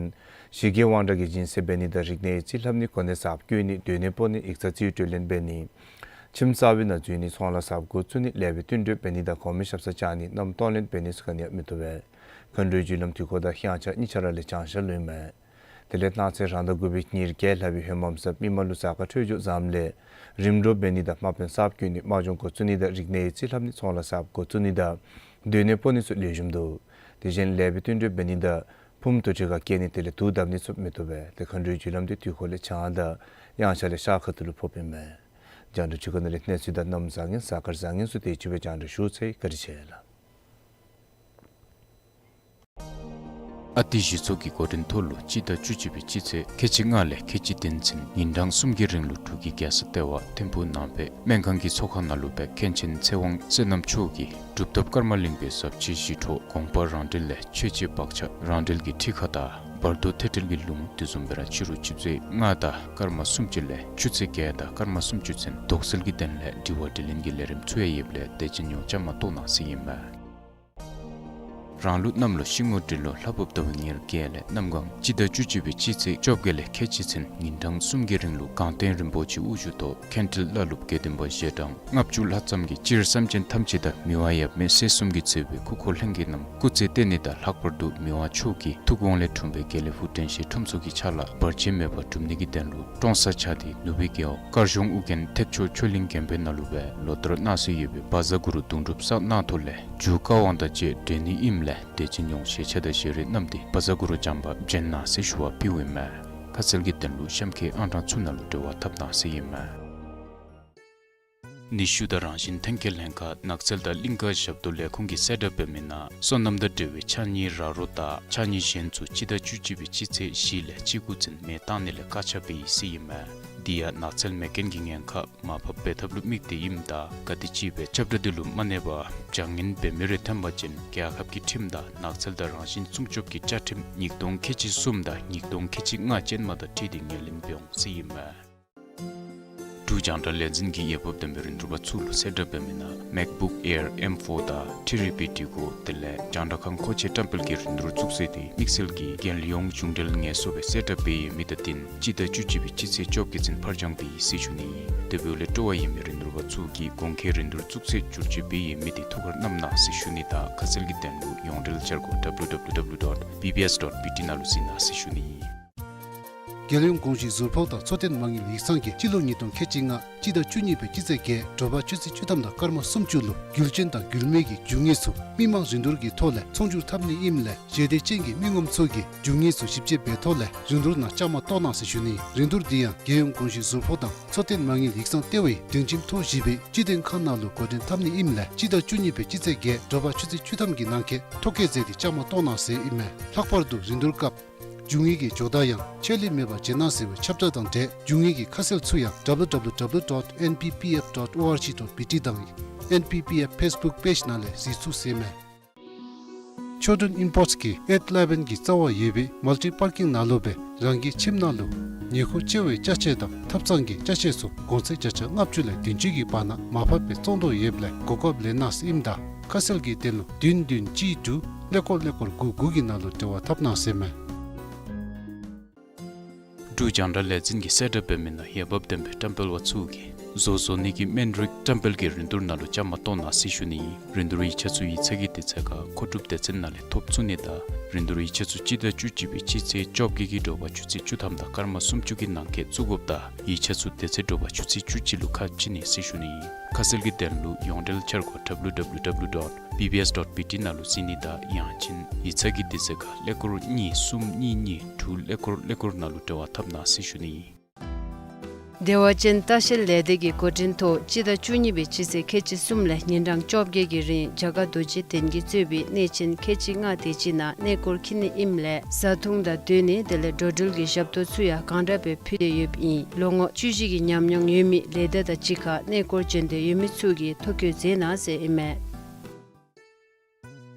ཞི་རྒོལ་དབང་དྲག་གི་སྦྱིན་སྲེག་འབད་ནི་དང་རིག་གནས་རྩིས་ལྷབ་ནི་གོ་གནས་གསརཔ་བསྐོ་ནི་སྡོད་གནས་སྤོ་ནི་ཡིག་ཚང་རྩིས་སྤྲོད་ལེན་འབད་ནི་ཁྱིམ་གསར་པའི་ནང་འཛུལ་ནི་ཚོང་ལཱ་གསརཔ་འགོ་བཙུགས་ནི་ལེགས་པའི་བསྟུན་གྲོས་འབད་ནི་དང་གོང་མའི་ཞབས་སར་བཅར་ནི་མནའམ་གཏོང་ལེན་འབད་ནི་ཚུ་ག་ནི་ཡང་མི་བཏུབ་པས། མཁའ་འགྲོའི་རྒྱུ་ལམ་དུས་འཁོར་དང་དབྱངས་འཆར་གཉིས་ཆ་ར་ལས་བྱང་ཤར་ལུ་ཨིན་མས། དེ་ལས་གནངས་ཚེ་རང་ཟླ་དགུ་པའི་ཉེར་བརྒྱད་ལྷག་པའི་ཧོ་མམ་གཟའ་མིག་དམར་ལུ་གཟའ་སྐར་འཕྲོད་སྦྱོར་བཟངམ་ལས་རིམ་གྲོ་འབད་ནི་དང་དམག་དཔོན་གསརཔ་བསྐོ་ནི་དམག་སྦྱོང་འགོ་བཙུགས་ནི་དང་རིག་གནས་རྩིས་ལྷབ་ནི་ཚོང་ལཱ་གསརཔ་འགོ་བཙུགས་ནི་དང་སྡོད་གནས་སྤོ་ནི་ཚུ་ལེགས་ཤོམ་འདུག། དེ་བཞིན་ལེགས་པའི་བསྟུན་གྲོས་འབད་ནི་དང་ཕུངམ་དུར་ཁྲོད་ཁར་བསྐྱལ་ནི་དེ་ལས་དུག་བརྡབ་ནི་ཚུ་མི་བཏུབ་པས། ཏེ་མཁའ་འགྲོའི་རྒྱུ་ལམ་དེ་དུས་འཁོར་ལས་བྱང་དང་དབྱངས་འཆར་ལས་ཤར་ཁ་ཐུག་ལུ་ཕོགཔ་ཨིན་མས། རྒྱང་བསྒྲགས་ཚུ་ག་ནང་ལས་གནས་ཚུལ་དང་གནམ་བཟང་ངན་གཟའ་སྐར་བཟང་ངན་ཚུ་དེ་ཅིག་སྦེ་རྒྱང་བསྒྲགས་ཞུ་ཚར་ཡི། བཀའ་དྲིན་ཆེ་ལགས། ཨ་ཏི་གཞི་ཚོགས་ཀྱི་འགོ་འདྲེན་ཐོག་ལུ་སྤྱི་ཟླ་བཅུ་གཅིག་པའི་སྤྱི་ཚེས་ཁལ་གཅིག་ལྔ་ལས་ཁལ་གཅིག་བདུན་ཚུན་ཉིན་གྲངས་གསུམ་གྱི་རིང་ལུ་འབྲུག་གི་རྒྱལ་ས་ལྟེ་བ་ཐིམ་ཕུག་ནང་པའི་སྨན་ཁང་གི་ཚོགས་ཁང་ནང་ལུ་སྦེ་མཁན་ཆེན་ཚེ་དབང་བསོད་ནམས་མཆོག་གིས་གྲུབ་ཐོབ་ཀརྨ་གླིང་པའི་ཟབ་ཆོས་ཞི་ཁྲོ་དགོངས་པ་རང་འགྲེལ་ལས་མཆོད་བྱེད་བག་ཆགས་རང་འགྲེལ་གྱི་ཁྲིད་ཁ་དང་བར་དོ་ཐོས་གྲོལ་གྱི་ལུང་དེ་བཟུམ་སྦེ་ར་ཕྱི་རུ་ཆུ་ཚོད་ལྔ་དང་སྐར་མ་སུམ་ཅུ་ལས་ཆུ་ཚོད་བརྒྱད་དང་སྐར་མ་སུམ་ཅུ་ཚུན་དོགས་སེལ་གྱི་དོན་ལས་དྲི་བ་དྲིས་ལན་གྱི་ལས་རིམ་ཚུ་ཡང་ཡོདཔ་ལས་དད་ཅན་ཡོངས་བཅའ་མར་གཏོགས་གནང་ཟེར་ཨིན་མས། རང་ལུགས་གནམ་ལོ་ཤིང་མོ་འབྲི་ལོ་ལྷ་བབས་ཟླཝ་ཉེར་བརྒྱད་ལས་གནམ་གང་སྤྱི་ཟླ་བཅུ་གཅིག་པའི་སྤྱི་ཚེས་བཅོ་བརྒྱད་ལས་ཁལ་གཅིག་ཚུན་ཉིན་གྲངས་གསུམ་གྱི་རིང་ལུ་དགའ་ལྡན་རིན་པོ་ཆེ་དབུ་བཞུགས་ཐོག་མཁན་ཁྲི་བླ་སློབ་དགེ་འདུན་པ་ཞལ་གྲངས་ལྔ་བཅུ་ལྷག་ཙམ་གྱིས་སྤྱིར་སེམས་ཅན་ཐམས་ཅད་དང་མི་དབང་ཡབ་མེས་སྲས་གསུམ་གྱིས་གཙོས་པའི་སྐུ་འཁོར་ལྷན་རྒྱས་རྣམས་སྐུ་ཚེ་བརྟན་ནི་དང་ལྷག་པར་དུ་མི་དབང་མཆོག་གི་ཐུགས་དགོངས་ལས་འཁྲུངས་པའི་དགེ་ལེགས་ཕུག་དྲན་ཤེས་ཁྲོམ་ཚོགས་ཀྱི་ཕྱག་ལཱ་བར་ཆད་མེད་པར་འགྲུབ་ནི་གི་དོན་ལུ་ཀྲོང་གསར་ཆགས་ཏེ་ནུབ་སྦིས་རྒེད་འོག་དཀར་གཞུང་ཨོ་རྒྱན་ཐེག་མཆོག་ཆོས་གླིང་དགོན་པའི་ནང་ལུ་སྦེ་ལོ་ལྟར་གནང་སྲོལ་ཡོད་པའི་བཛྲ་གུ་རུ་གདུང་སྒྲུབ་བསགས་གནང་ཐོག་ལས་མཇུག་བཀའ་དབང་དང་བཅས་སྒྲིལ་ནི་ཨིནམ་ལས་དད་ཅན་ཡོངས་ཞལ་ཆས་དང་ཞལ་རས་བསྣམས་ཏེ་བཛྲ་གུ་རུ་བགྱངས་པ་བྱོན་གནང་ཟེར་ཞུ་བ་ཕུལཝ་ཨིན་མས། ཁ་གསལ་གྱི་དོན་ལུ་གཤམ་འཁོད་ཨང་གྲངས་ཚུ་ནང་ལུ་འབྲེལ་བ་འཐབ་གནང་ཟེར་ཨིན་མས། ནུས་ཤུགས་དང་རང་བཞིན་ཐོན་སྐྱེད་ལྷན་ཁག་ནགས་ཚལ་དང་གླིང་ཀ་ཞབས་ཏོག་ལས་ཁུངས་ཀྱིས་གསལ་བསྒྲགས་འབད་མི་ནང་སོ་ནམ་དང་འབྲེལ་བའི་ཕྱགས་སྙིགས་རག་རོ་དང་ཕྱགས་སྙིགས་གཞན་ཚུ་སྤྱི་ཟླ་བཅུ་གཅིག་པའི་སྤྱི་ཚེས་བཞི་ལས་བཅུ་དགུ་ཚུན་མེ་བཏང་ནི་ལས་བཀག་ཆ་འབད་ཡི་ཟེར་ཨིན་མས། དེ་ཡང་ནགས་ཚལ་མེ་རྐྱེན་གྱི་ཉེན་ཁ་མར་ཕབ་འབད་ཐབས་ལུ་དམིགས་ཏེ་ཨིནམ་ད་ག་དེམ་ཅིག་སྦེ་ཁྱབ་བསྒྲགས་འདི་ལུ་མ་གནས་པར་བྱ་ངན་འབད་མི་རེ་ཐོན་པ་ཅིན་རྒྱལ་ཁབ་ཀྱི་ཁྲིམས་དང་ནགས་ཚལ་དང་རང་བཞིན་སྲུང་སྐྱོབ་ཀྱི་བཅའ་ཁྲིམས་ཉིས་སྟོང་ཁལ་གཅིག་གསུམ་དང་ཉིས་སྟོང་ཁལ་གཅིག་ལྔ་ཅན་མ་དང་འཁྲིལ་ཏེ་ངོས་ལེན་འབད་འོང་ཟེར་ཨིན་མས། འབྲུག་རྒྱང་བསྒྲགས་ལས་འཛིན་གྱིས་འོས་འབབ་ལྡན་པའི་རིན་བསྡུར་པ་ཚུ་ལུ་གསལ་བསྒྲགས་འབད་མི་ནང་MacBook Air M four དང་ཐི་རི་པི་འགྲིག་གོ། དེ་ལས་རྒྱང་བསྒྲགས་ཁང་མཁོ་ཆས་བཀྲམ་སྤེལ་གྱི་རིན་བསྡུར་བཙུགས་ཚེས་དེ་དམིགས་བསལ་གྱི་རྒྱལ་ཡོངས་གཞུང་འབྲེལ་ངལ་གསོ་སྦེ་གསལ་བསྒྲགས་འབད་ཡོད་མི་དང་བསྟུན་སྤྱི་ཟླ་བཅུ་གཅིག་པའི་སྤྱི་ཚེས་བཅོ་བརྒྱད་ཚུན་ཕར་འགྱངས་འབད་ཡི་ཟེར་ཞུ་ནི་ཨིན། དེ་འབདཝ་ལས་སྤྲོ་བ་ཡོད་མི་རིན་བསྡུར་པ་ཚུ་གིས་གོང་འཁོད་རིན་བསྡུར་བཙུགས་ཚེས་བསྒྱུར་བཅོས་འབད་ཡོད་མི་དེ་ཐུགས་ཁར་བསྣམ་གནང་ཟེར་ཞུ་ནི་དང་ཁ་གསལ་གྱི་དོན་ལུ་ཡོངས་འབྲེལ་བཅར་སྒོ་W W W dot B B S dot B T ནང་ལུ་གཟིགས་གནང་ཟེར་ཞུ་ནི་ཨིན། རྒྱལ་ཡོངས་གོང་ཞུས་ཟུར་ཕོགས་དང་འཚོ་རྟེན་མ་དངུལ་ཡིག་ཚང་གིས་སྤྱི་ལོ་ཉིས་སྟོང་ཁལ་གཅིག་ལྔ་སྤྱི་ཟླ་བཅུ་གཉིས་པའི་སྤྱི་ཚེས་བརྒྱད་དྲོ་པ་ཆུ་ཚོད་བཅུ་ཐམ་དང་སྐར་མ་སུམ་ཅུ་ལུ་རྒྱུ་ཆེན་དང་རྒྱུ་མེད་ཀྱི་རྒྱུ་དངོས་ཚུ་མི་མང་རིན་བསྡུར་གྱི་ཐོག་ལས་ཚོང་སྒྱུར་འཐབ་ནི་ཨིནམ་ལས་ཞལ་འདེབས་ཅན་གྱི་མི་ངོམ་ཚུ་གིས་རྒྱུ་དངོས་ཚུ་ཞིབ་དཔྱད་འབད་ཐོག་ལས་རིན་བསྡུར་ནང་བཅའ་མར་གཏོགས་གནང་ཟེར་ཞུ་ནི། རིན་བསྡུར་འདི་ཡང་རྒྱལ་ཡོངས་གོང་ཞུས་ཟུར་ཕོགས་དང་འཚོ་རྟེན་མ་དངུལ་ཡིག་ཚང་ལྟེ་བའི་སྡིངས་ཆའི་ཐོག་བཞི་པའི་སྤྱི་མཐུན་ཁང་ནང་ལུ་འགོ་འདྲེན་འཐབ་ནི་ཨིནམ་ལས་སྤྱི་ཟླ་བཅུ་གཉིས་པའི་སྤྱི་ཚེས་བརྒྱད་དྲོ་པ་ཆུ་ཚོད་བཅུ་ཐམ་གྱི་ནང་འཁོད་ཐོ་བཀོད་མཛད་དེ་བཅའ་མར་གཏོགས་གནང་ཟེར་ཨིན་མས། ལྷག་པར་དུ་རིན་བསྡུར་སྐབས་རྒྱུ་དངོས་ཀྱི་ཇོ་བདག་ཡང་ཆད་ལུས་མེད་པར་བྱོན་གནང་ཟེར་བའི་ཁྱབ་བརྡ་དང་འབྲེལ་རྒྱུ་དངོས་ཀྱི་ཁ་གསལ་ཚུ་ཡང་W W W dot N P P F dot O R G dot B T དང་N P P F Facebook page ནང་ལས་གཟིགས་ཚུགས་ཟེར་ཨིན་མས། ཆོས་སྒྲོན་ཨིམ་པོརཊསི་གིས་ཨེཊ་ཨི་ལེ་བཱན་གྱི་རྩ་བར་ཡོད་པའི་མལ་ཊི་པར་ཀིང་ནང་ལུ་སྦེ་རང་གི་ཁྱིམ་ནང་ལུ་ཉེ་འཁོར་བཅར་བའི་ཅ་ཆས་དང་ཐབ་ཚང་གི་ཅ་ཆས་ཚུ་གོང་ཚད་བརྒྱ་ཆ་ལྔ་བཅུ་ལས་བདུན་ཅུ་གི་བར་ན་མར་ཕབ་སྦེ་བཙོང་དོ་ཡོདཔ་ལས་གོ་སྐབས་ལེན་གནང་ཟེར་ཨིནམ་ད་ཁ་གསལ་གྱི་དོན་ལུ་བདུན་བདུན་གཅིག་དྲུག་ཀླད་ཀོར་ཀླད་ཀོར་དགུ་དགུ་གི་ནང་ལུ་འབྲེལ་བ་འཐབ་གནང་ཟེར་ཨིན་མས། འབྲུག་རྒྱང་བསྒྲགས་ལས་འཛིན་གྱིས་གསལ་བསྒྲགས་འབད་མི་ནང་འོས་འབབ་ལྡན་པའི་བཀྲམ་སྤེལ་བ་ཚུ་གིས་བཟོ་བཟོ་ནི་གི་སྨན་རིགས་བཀྲམ་སྤེལ་གྱི་རིན་བསྡུར་ནང་ལུ་བཅའ་མར་གཏོགས་གནང་ཟེར་ཞུ་ནི་ཨིན། རིན་བསྡུར་ཡིག་ཆ་ཚུ་ཡིག་ཚང་གི་དུས་ཚོད་ཁར་མཁོ་སྒྲུབ་སྡེ་ཚན་ནང་ལས་ཐོབ་ཚུགས་ནི་དང་རིན་བསྡུར་ཡིག་ཆ་ཚུ་སྤྱི་ཟླ་བཅུ་གཅིག་པའི་སྤྱི་ཚེས་བཅོ་བརྒྱད་ཀྱི་དྲོ་པ་ཆུ་ཚོད་བཅུ་ཐམ་དང་སྐར་མ་སུམ་ཅུ་གི་ནང་འཁོད་བཙུགས་དགོཔ་དང་ཡིག་ཆ་ཚུ་དེ་ཚེ་དྲོ་པ་ཆུ་ཚོད་བཅུ་གཅིག་ལུ་ཁ་ཕྱེ་ནི་ཟེར་ཞུ་ནི་ཨིན། ཁ་གསལ་གྱི་དོན་ལུ་ཡོངས་འབྲེལ་འཆར་སྒོ་W W W dot B B S dot B T ནང་ལུ་གཟིགས་ནི་དང་ཡང་ཅིན་ཡིག་ཚང་གི་དུས་ཚོད་ཁར་ཀླད་ཀོར་གཉིས་གསུམ་གཉིས་གཉིས་དྲུག་ཀླད་ཀོར་ཀླད་ཀོར་ནང་ལུ་འབྲེལ་བ་འཐབ་གནང་ཟེར་ཞུ་ནི་ཨིན། བདེ་བ་ཅན་ལྟ་བཤལ་ལས་སྡེ་གི་འགོ་འདྲེན་ཐོག་སྤྱི་ཟླ་བཅུ་གཉིས་པའི་སྤྱི་ཚེས་ཁལ་གཅིག་གསུམ་ལས་ཉིན་གྲངས་བཅོ་བརྒྱད་ཀྱི་རིང་རྒྱ་གར་རྡོ་རྗེ་གདན་གྱིས་གཙོས་པའི་གནས་ཆེན་ཁལ་གཅིག་ལྔ་དེ་ཅིག་ནང་གནས་སྐོར་འཁྱིད་ནི་ཨིནམ་ལས་བཟའ་འཐུང་དང་སྡོད་གནས་དེ་ལས་འགྲོ་འགྲུལ་གྱི་ཞབས་ཏོག་ཚུ་ཡང་གང་དྲག་སྦེ་ཕུལ་ཏེ་ཡོདཔ་ཨིན། ལོ་ངོ་བཅུ་བཞི་གི་ཉམས་མྱོང་ཡོད་མི་ལས་སྡེ་དང་གཅིག་ཁར་གནས་སྐོར་བྱོན་འདོད་ཡོད་མི་ཚུ་གིས་ཐོ་བཀོད་མཛད་གནང་ཟེར་ཨིན་མས།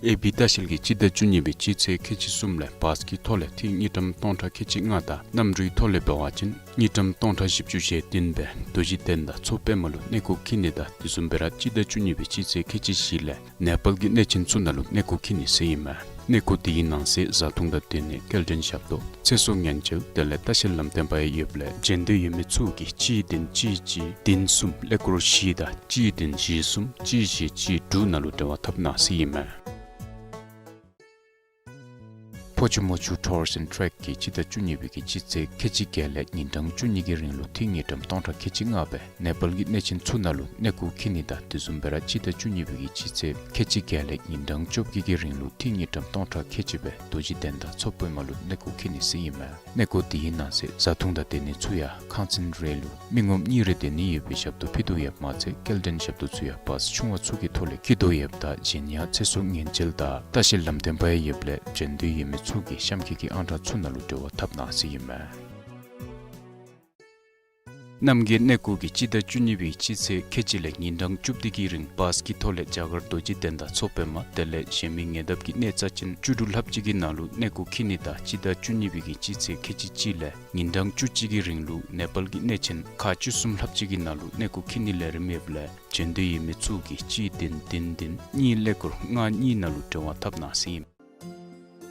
ཨེ་བི་ལྟ་བཤལ་གྱིས་སྤྱི་ཟླ་བཅུ་གཉིས་པའི་སྤྱི་ཚེས་ཁལ་གཅིག་གསུམ་ལས་བཱས་ཀྱི་ཐོག་ལས་ཐིག་དངུལ་ཀྲམ་སྟོང་ཕྲག་ཁལ་གཅིག་ལྔ་དང་གནམ་གྲུའི་ཐོག་ལས་འབད་བ་ཅིན་དངུལ་ཀྲམ་སྟོང་ཕྲག་བཞི་བཅུ་ཞེ་བདུན་སྦེ་རྡོ་རྗེ་གདན་དང་མཚོ་པདྨ་ལུ་གནས་སྐོར་འཁྱིད་ནི་དང་དེ་བཟུམ་སྦེ་ར་སྤྱི་ཟླ་བཅུ་གཉིས་པའི་སྤྱི་ཚེས་ཁལ་གཅིག་བཞི་ལས་ནེ་པཱལ་གྱི་གནས་ཆེན་ཚུ་ནང་ལུ་གནས་སྐོར་འཁྱིད་ནི་ཟེར་ཨིན་མས། གནས་སྐོར་དེའི་ནང་གསེས་བཟའ་འཐུང་དང་སྡོད་གནས་སྐྱེལ་འདྲེན་ཞབས་ཏོག་ཚེ་སྲོག་ཉེན་བཅོལ་དེ་ལས་ལྟ་བཤལ་ལམ་སྟོན་པ་ཡང་ཡོདཔ་ལས་བྱོན་འདོད་ཡོད་མི་ཚུ་གིས་གཅིག་བདུན་གཅིག་གཅིག་བདུན་གསུམ་ཀླད་ཀོར་བཞི་དང་གཅིག་བདུན་བཞི་གསུམ་གཅིག་བཞི་གཅིག་དྲུག་ནང་ལུ་འབྲེལ་བ་འཐབ་གནང་ཟེར་ཨིན་མས། ཕོ་ཆུ་མོ་ཆུ་ཊུརསི་ཨེནཌ་ཊེག་གིས་སྤྱི་ཟླ་བཅུ་གཉིས་པའི་གི་སྤྱི་ཚེས་ཁལ་གཅིག་བརྒྱད་ལས་ཉིན་གྲངས་བཅུ་གཉིས་ཀྱི་རིང་ལུ་ཐིག་དངུལ་ཀྲམ་སྟོང་ཕྲག་ཁལ་གཅིག་ལྔ་སྦེ་ནེ་པཱལ་གྱི་གནས་ཆེན་ཚུ་ནང་ལུ་གནས་སྐོར་འཁྱིད་ནི་དང་དེ་བཟུམ་སྦེ་ར་སྤྱི་ཟླ་བཅུ་གཉིས་པའི་གི་སྤྱི་ཚེས་ཁལ་གཅིག་བརྒྱད་ལས་ཉིན་གྲངས་བཅོ་བརྒྱད་ཀྱི་རིང་ལུ་ཐིག་དངུལ་ཀྲམ་སྟོང་ཕྲག་ཁལ་གཅིག་སྦེ་རྡོ་རྗེ་གདན་དང་མཚོ་པདྨ་ལུ་གནས་སྐོར་འཁྱིད་ནི་ཟེར་ཨིན་མས། གནས་སྐོར་དེའི་ནང་གསེས་བཟའ་འཐུང་དང་སྡོད་གནས་ཚུ་ཡང་ཁང་ཚན་རེ་ལུ་མི་ངོམ་གཉིས་རེ་སྡོད་ནི་ཡོད་པའི་ཞབས་ཏོག་ཕུལ་དོ་ཡོདཔ་མ་ཚད་སྐྱེལ་འདྲེན་ཞབས་ཏོག་ཚུ་ཡང་བཱས་ཆུང་བ་ཚུ་གི་ཐོག་ལས་འཁྱིད་དོ་ཡོདཔ་ད་གཞན་ཡང་ཚེ་སྲོག་ཉེན་བཅོལ་དང་ལྟ་བཤལ་ལམ་སྟོན་པ་ཡང་ཡོདཔ་ལས་བྱོན་འདོད་ཡོད་མི་ཚུ་གིས་གཤམ་འཁོད་ཀྱི་ཨང་གྲངས་ཚུ་ནང་ལུ་འབྲེལ་བ་འཐབ་གནང་ཟེར་ཨིན་མས། རྣམ་རྒྱལ་གནས་སྐོར་གྱིས་སྤྱི་ཟླ་བཅུ་གཉིས་པའི་སྤྱི་ཚེས་ཁལ་གཅིག་ལས་ཉིན་གྲངས་བཅུ་བདུན་གྱི་རིང་བཱས་ཀྱི་ཐོག་ལས་རྒྱ་གར་རྡོ་རྗེ་གདན་དང་མཚོ་པདྨ་དེ་ལས་གཞན་མི་ཉེ་འདབས་ཀྱི་གནས་རྩ་ཅན་བཅུ་དྲུག་ལྷགཔ་ཅིག་གི་ནང་ལུ་གནས་སྐོར་འཁྱིད་ནི་དང་སྤྱི་ཟླ་བཅུ་གཉིས་པའི་གི་སྤྱི་ཚེས་ཁལ་གཅིག་གཅིག་ལས་ཉིན་གྲངས་བཅུ་གཅིག་གི་རིང་ལུ་ནེ་པཱལ་གྱི་གནས་ཆེན་ཁག་བཅུ་གསུམ་ལྷགཔ་ཅིག་གི་ནང་ལུ་གནས་སྐོར་འཁྱིད་ནི་ལས་རིམ་ཡོདཔ་ལས་བྱོན་འདོད་ཡོད་མི་ཚུ་གིས་གཅིག་བདུན་བདུན་བདུན་གཉིས་ཀླད་ཀོར་ལྔ་གཉིས་ནང་ལུ་འབྲེལ་བ་འཐབ་གནང་ཟེར་ཨིན།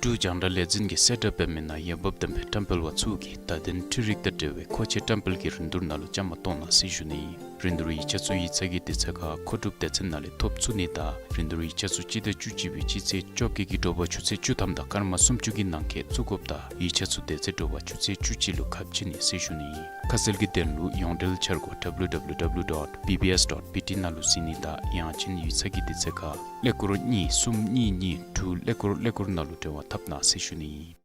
འབྲུག་རྒྱང་བསྒྲགས་ལས་འཛིན་གྱིས་གསལ་བསྒྲགས་འབད་མི་ནང་འོས་འབབ་ལྡན་པའི་བཀྲམ་སྤེལ་བ་ཚུ་གིས་བརྡ་དོན་འཕྲུལ་རིག་དང་འབྲེལ་བའི་མཁོ་ཆས་བཀྲམ་སྤེལ་གྱི་རིན་བསྡུར་ནང་ལུ་བཅའ་མར་གཏོགས་གནང་ཟེར་ཞུ་ནི་ཨིན། རིན་བསྡུར་ཡིག་ཆ་ཚུ་ཡིག་ཚང་གི་དུས་ཚོད་ཁར་མཁོ་སྒྲུབ་སྡེ་ཚན་ནང་ལས་ཐོབ་ཚུགས་ནི་དང་རིན་བསྡུར་ཡིག་ཆ་ཚུ་སྤྱི་ཟླ་བཅུ་གཅིག་པའི་སྤྱི་ཚེས་བཅོ་བརྒྱད་ཀྱི་དྲོ་པ་ཆུ་ཚོད་བཅུ་ཐམ་དང་སྐར་མ་སུམ་ཅུ་གི་ནང་འཁོད་བཙུགས་དགོཔ་དང་ཡིག་ཆ་ཚུ་དེ་ཚེ་དྲོ་པ་ཆུ་ཚོད་བཅུ་གཅིག་ལུ་ཁ་ཕྱེ་ནི་ཟེར་ཞུ་ནི་ཨིན། ཁ་གསལ་གྱི་དོན་ལུ་ཡོངས་འབྲེལ་འཆར་སྒོ་W W W dot B B S dot B T ནང་ལུ་གཟིགས་ནི་དང་ཡང་ཅིན་ཡིག་ཚང་གི་དུས་ཚོད་ཁར་ཀླད་ཀོར་གཉིས་གསུམ་གཉིས་གཉིས་དྲུག་ཀླད་ཀོར་ཀླད་ཀོར་ནང་ལུ་འབྲེལ་བ་འཐབ་གནང་ཟེར་ཞུ་ནི་ཨིན།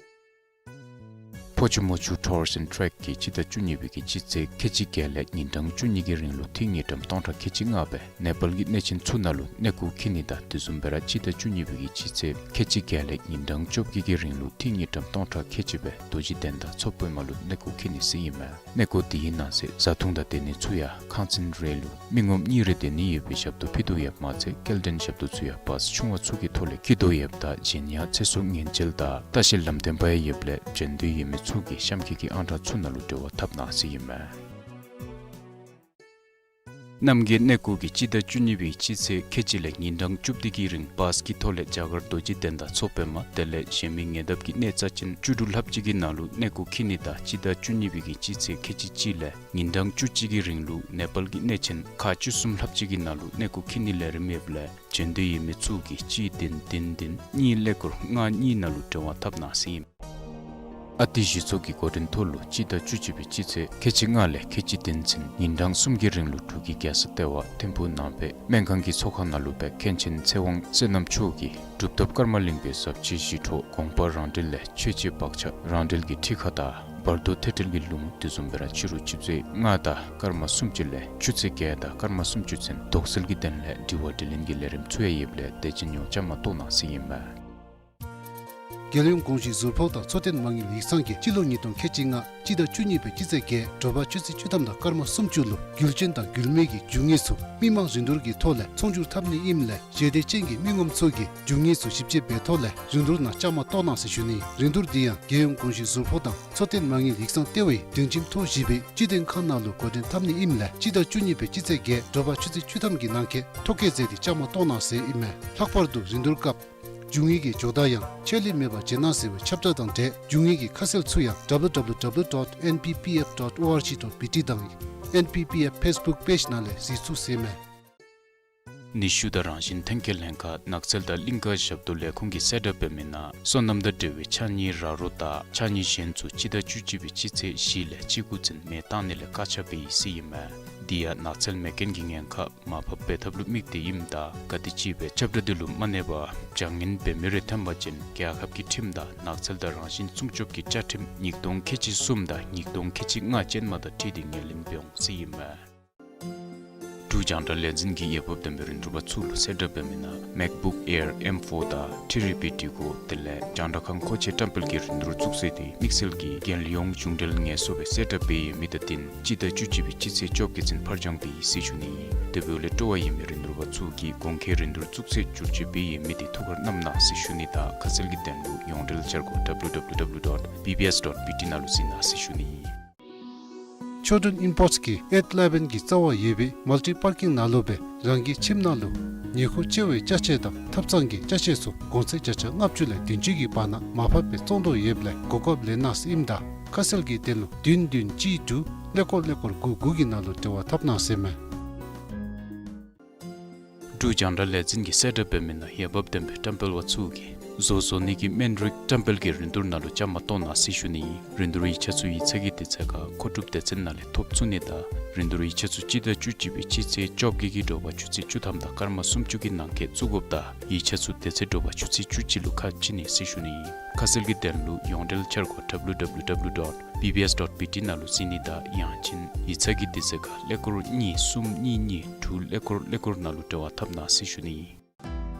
ཕོ་ཆུ་མོ་ཆུ་ཊུརསི་ཨེནཌ་ཊེག་གིས་སྤྱི་ཟླ་བཅུ་གཉིས་པའི་གི་སྤྱི་ཚེས་ཁལ་གཅིག་བརྒྱད་ལས་ཉིན་གྲངས་བཅུ་གཉིས་ཀྱི་རིང་ལུ་ཐིག་དངུལ་ཀྲམ་སྟོང་ཕྲག་ཁལ་གཅིག་ལྔ་སྦེ་ནེ་པཱལ་གྱི་གནས་ཆེན་ཚུ་ནང་ལུ་གནས་སྐོར་འཁྱིད་ནི་དང་དེ་བཟུམ་སྦེ་ར་སྤྱི་ཟླ་བཅུ་གཉིས་པའི་གི་སྤྱི་ཚེས་ཁལ་གཅིག་བརྒྱད་ལས་ཉིན་གྲངས་བཅོ་བརྒྱད་ཀྱི་རིང་ལུ་ཐིག་དངུལ་ཀྲམ་སྟོང་ཕྲག་ཁལ་གཅིག་སྦེ་རྡོ་རྗེ་གདན་དང་མཚོ་པདྨ་ལུ་གནས་སྐོར་འཁྱིད་ནི་ཟེར་ཨིན་མས། གནས་སྐོར་དེའི་ནང་གསེས་བཟའ་འཐུང་དང་སྡོད་གནས་ཚུ་ཡང་ཁང་ཚན་རེ་ལུ་མི་ངོམ་གཉིས་རེ་སྡོད་ནི་ཡོད་པའི་ཞབས་ཏོག་ཕུལ་དོ་ཡོདཔ་མ་ཚད་སྐྱེལ་འདྲེན་ཞབས་ཏོག་ཚུ་ཡང་བཱས་ཆུང་བ་ཚུ་གི་ཐོག་ལས་འཁྱིད་དོ་ཡོདཔ་ད་གཞན་ཡང་ཚེ་སྲོག་ཉེན་བཅོལ་དང་ལྟ་བཤལ་ལམ་སྟོན་པ་ཡང་ཡོདཔ་ལས་བྱོན་འདོད་ཡོད་མི་ཚུ་གིས་གཤམ་འཁོད་ཀྱི་ཨང་གྲངས་ཚུ་ནང་ལུ་འབྲེལ་བ་འཐབ་གནང་ཟེར་ཨིན་མས། རྣམ་རྒྱལ་གནས་སྐོར་གྱིས་སྤྱི་ཟླ་བཅུ་གཉིས་པའི་སྤྱི་ཚེས་ཁལ་གཅིག་ལས་ཉིན་གྲངས་བཅུ་བདུན་གྱི་རིང་བཱས་ཀྱི་ཐོག་ལས་རྒྱ་གར་རྡོ་རྗེ་གདན་དང་མཚོ་པདྨ་དེ་ལས་གཞན་མི་ཉེ་འདབས་ཀྱི་གནས་རྩ་ཅན་བཅུ་དྲུག་ལྷགཔ་ཅིག་གི་ནང་ལུ་གནས་སྐོར་འཁྱིད་ནི་དང་སྤྱི་ཟླ་བཅུ་གཉིས་པའི་གི་སྤྱི་ཚེས་ཁལ་གཅིག་གཅིག་ལས་ཉིན་གྲངས་བཅུ་གཅིག་གི་རིང་ལུ་ནེ་པཱལ་གྱི་གནས་ཆེན་ཁག་བཅུ་གསུམ་ལྷགཔ་ཅིག་གི་ནང་ལུ་གནས་སྐོར་འཁྱིད་ནི་ལས་རིམ་ཡོདཔ་ལས་བྱོན་འདོད་ཡོད་མི་ཚུ་གིས་གཅིག་བདུན་བདུན་བདུན་གཉིས་ཀླད་ཀོར་ལྔ་གཉིས་ནང་ལུ་འབྲེལ་བ་འཐབ་གནང་ཟེར་ཨིན། ཨ་ཏི་གཞི་ཚོགས་ཀྱི་འགོ་འདྲེན་ཐོག་ལུ་སྤྱི་ཟླ་བཅུ་གཅིག་པའི་སྤྱི་ཚེས་ཁལ་གཅིག་ལྔ་ལས་ཁལ་གཅིག་བདུན་ཚུན་ཉིན་གྲངས་གསུམ་གྱི་རིང་ལུ་འབྲུག་གི་རྒྱལ་ས་ལྟེ་བ་ཐིམ་ཕུག་ནང་སྦེ་སྨན་ཁང་གི་ཚོགས་ཁང་ནང་ལུ་སྦེ་མཁན་ཆེན་ཚེ་དབང་བསོད་ནམས་མཆོག་གིས་གྲུབ་ཐོབ་ཀརྨ་གླིང་པའི་ཟབ་ཆོས་ཞི་ཁྲོ་དགོངས་པ་རང་འགྲེལ་ལས་ཆོས་འཆད་བག་ཆགས་རང་འགྲེལ་གྱི་ཁྲིད་ཁ་དང་བར་དོ་ཐད་འགྲེལ་གྱི་ལུང་དེ་བཟུམ་སྦེ་ར་ཕྱི་རུ་ཆིབས་བསྒྱུར་ལྔ་དང་སྐརམ་སུམ་ཅུ་ལས་ཆུ་ཚོད་བརྒྱད་དང་སྐརམ་སུམ་ཅུ་ཚུན་དོགས་སེལ་གྱི་དོན་ལས་དྲི་བ་དྲིས་ལན་གྱི་ལས་རིམ་ཚུ་ཡང་ཡོདཔ་ལས་དེ་ཅིག་ཡང་བཅའ་མར་གཏོགས་གནང་ཟེར་ཨིན་མས། རྒྱལ་ཡོངས་གོང་ཞུས་ཟུར་ཕོགས་དང་འཚོ་རྟེན་མ་དངུལ་ཡིག་ཚང་གིས་སྤྱི་ལོ་ཉིས་སྟོང་ཁལ་གཅིག་ལྔ་སྤྱི་ཟླ་བཅུ་གཉིས་པའི་སྤྱི་ཚེས་བརྒྱད་དྲོ་པ་ཆུ་ཚོད་བཅུ་ཐམ་དང་སྐརམ་སུམ་ཅུ་ལུ་རྒྱུ་ཅན་དང་རྒྱུ་མེད་ཀྱི་རྒྱུ་དངོས་ཚུ་མི་མང་རིན་བསྡུར་གྱི་ཐོག་ལས་ཚོང་བསྒྱུར་འཐབ་ནི་ཨིནམ་ལས་ཞལ་འདེབས་ཅན་གྱི་མི་ངོམ་ཚུ་གིས་རྒྱུ་དངོས་ཚུ་ཞིབ་དཔྱད་འབད་ཐོག་ལས་རིན་བསྡུར་ནང་བཅའ་མར་གཏོགས་གནང་ཟེར་ཞུ་ནི། རིན་བསྡུར་འདི་ཡང་རྒྱལ་ཡོངས་གོང་ཞུས་ཟུར་ཕོགས་དང་འཚོ་རྟེན་མ་དངུལ་ཡིག་ཚང་ལྟེ་བའི་སྒྲིང་ཁྱིམ་ཐོག་བཞི་པའི་སྤྱི་དོན་ཁང་ནང་ལུ་འགོ་འདྲེན་འཐབ་ནི་ཨིནམ་ལས་སྤྱི་ཟླ་བཅུ་གཉིས་པའི་སྤྱི་ཚེས་བརྒྱད་དྲོ་པ་ཆུ་ཚོད་བཅུ་ཐམ་གྱི་ནང་འཁོད་ཐོ་བཀོད་མཛད་དེ་བཅའ་མར་གཏོགས་གནང་ཟེར་ཨིན་མས། ལྷག་པར་དུ་རིན་བསྡུར་སྐབས་རྒྱུ་དངོས་ཀྱི་ཇོ་བདག་ཡང་ཆད་ལུས་མེད་པར་བྱིན་གནང་ཟེར་བའི་ཁྱབ་བསྒྲགས་དང་འབྲེལ་རྒྱུ་དངོས་ཀྱི་ཁ་གསལ་ཚུ་ཡང་W W W dot N P P F dot O R G dot B T དང་N P P F Facebook page ནང་ལས་གཟིགས་ཚུགས་ཟེར་ཨིན་མས། ནུས་ཤུགས་དང་རང་བཞིན་ཐོན་སྐྱེད་ལྷན་ཁག་ནགས་ཚལ་དང་གླིང་ཀ་ཞབས་ཏོག་ལས་ཁུངས་ཀྱིས་གསལ་བསྒྲགས་འབད་མི་ནང་སོ་ནམ་དང་འབྲེལ་བའི་ཕྱགས་སྙིགས་ར་རོ་དང་ཕྱགས་སྙིགས་གཞན་ཚུ་སྤྱི་ཟླ་བཅུ་གཅིག་པའི་སྤྱི་ཚེས་བཞི་ལས་བཅུ་དགུ་ཚུན་མེ་བཏང་ནི་ལས་བཀག་ཆ་འབད་ཡི་ཟེར་ཨིན་མས། འདི་ཡང་ནགས་ཚལ་མེ་རྐྱེན་གྱི་ཉེན་ཁ་མར་ཕབ་འབད་ཐབས་ལུ་དམིགས་ཏེ་ཨིནམ་ད་ག་དེམ་ཅིག་སྦེ་ཁྱབ་བསྒྲགས་འདི་ལུ་མ་གནས་པར་བྱ་ངན་འབད་མི་རེ་ཐོན་པ་ཅིན་རྒྱལ་ཁབ་ཀྱི་ཁྲིམས་དང་ནགས་ཚལ་དང་རང་བཞིན་སྲུང་སྐྱོབ་ཀྱི་བཅའ་ཁྲིམས་ཉིས་སྟོང་ཁལ་གཅིག་གསུམ་དང་ཉིས་སྟོང་ཁལ་གཅིག་ལྔ་ཅན་མ་དང་འཁྲིལ་ཏེ་ངོས་ལེན་འབད་འོང་ཟེར་ཨིན་མས། འབྲུག་རྒྱང་བསྒྲགས་ལས་འཛིན་གྱིས་འོས་འབབ་ལྡན་པའི་རིན་བསྡུར་པ་ཚུ་ལུ་གསལ་བསྒྲགས་འབད་མི་ནང་MacBook Air M four དང་ཐི་རི་པི་འདི་གུ་དེ་ལས་རྒྱང་བསྒྲགས་ཁང་མཁོ་ཆས་བཀྲམ་སྤེལ་གྱི་རིན་བསྡུར་བཙུགས་ཚེས་འདི་དམིགས་བསལ་གྱི་རྒྱལ་ཡོངས་གཞུང་འབྲེལ་ངལ་གསོ་སྦེ་གསལ་བསྒྲགས་འབད་ཡོད་མི་དང་བསྟུན་སྤྱི་ཟླ་བཅུ་གཅིག་པའི་སྤྱི་ཚེས་བཅོ་བརྒྱད་ཚུན་ཕར་འགྱངས་འབད་ཡི་ཟེར་ཞུ་ནི། དེ་འབདཝ་ལས་སྤྲོ་བ་ཡོད་མི་རིན་བསྡུར་པ་ཚུ་གིས་གོང་འཁོད་རིན་བསྡུར་བཙུགས་ཚེས་བསྒྱུར་བཅོས་འབད་ཡོད་མི་འདི་ཐུགས་ཁར་བསྣམ་གནང་ཟེར་ཞུ་ནི་དང་ཁ་གསལ་གྱི་དོན་ལུ་ཡོངས་འབྲེལ་འཆར་སྒོ་W W W dot B B S dot B T ནང་ལུ་གཟིགས་གནང་ཟེར་ཞུ་ནི། ཆོས་སྒྲོན་ཨིམ་པོརཊསི་གིས་ཨེཊ་ཨི་ལེ་བཱན་གྱི་རྩ་བར་ཡོད་པའི་མལ་ཊི་པར་ཀིང་ནང་ལུ་སྦེ་རང་གི་ཁྱིམ་ནང་ལུ་ཉེ་འཁོར་བཅར་བའི་ཅ་ཆས་དང་ཐབ་ཚང་གི་ཅ་ཆས་ཚུ་གོང་ཚད་བརྒྱ་ཆ་ལྔ་བཅུ་ལས་བདུན་ཅུ་གི་བར་ན་མར་ཕབ་སྦེ་བཙོང་དོ་ཡོདཔ་ལས་གོ་སྐབས་ལེན་གནང་ཟེར་ཨིནམ་ད་ཁ་གསལ་གྱི་དོན་ལུ་བདུན་བདུན་གཅིག་དྲུག་ཀླད་ཀོར་ཀླད་ཀོར་དགུ་དགུ་གི་ནང་ལུ་འབྲེལ་བ་འཐབ་གནང་ཟེར་ཨིན་མས། འབྲུག་རྒྱང་བསྒྲགས་ལས་འཛིན་གྱིས་གསལ་བསྒྲགས་འབད་མི་ནང་འོས་འབབ་ལྡན་པའི་བཀྲམ་སྤེལ་པ་ཚུ་གིས་བཟོ་བཟོ་ནི་གི་སྨན་རིགས་བཀྲམ་སྤེལ་གྱི་རིན་བསྡུར་ནང་ལུ་བཅའ་མར་གཏོགས་གནང་ཟེར་ཞུ་ནི། རིན་བསྡུར་ཡིག་ཆ་ཚུ་ཡིག་ཚང་གི་དུས་ཚོད་ཁར་མཁོ་སྒྲུབ་སྡེ་ཚན་ནང་ལས་ཐོབ་ཚུགས་ནི་དང་རིན་བསྡུར་ཡིག་ཆ་ཚུ་སྤྱི་ཟླ་བཅུ་གཅིག་པའི་སྤྱི་ཚེས་བཅོ་བརྒྱད་ཀྱི་དྲོ་པ་ཆུ་ཚོད་བཅུ་ཐམ་དང་སྐར་མ་སུམ་ཅུ་གི་ནང་འཁོད་བཙུགས་དགོཔ་དང་ཡིག་ཆ་ཚུ་དེ་ཚེ་དྲོ་པ་ཆུ་ཚོད་བཅུ་གཅིག་ལུ་ཁ་ཕྱེ་ནི་ཟེར་ཞུ་ནི། ཁ་གསལ་གྱི་དོན་ལུ་ཡོངས་འབྲེལ་འཆར་སྒོ་W W W dot B B S dot B T ནང་ལུ་གཟིགས་ནི་དང་ཡང་ཅིན་ཡིག་ཚང་གི་དུས་ཚོད་ཁར་ཀླད་ཀོར་གཉིས་གསུམ་གཉིས་གཉིས་དྲུག་ཀླད་ཀོར་ཀླད་ཀོར་ནང་ལུ་འབྲེལ་བ་འཐབ་གནང་ཟེར་ཞུ་ནི།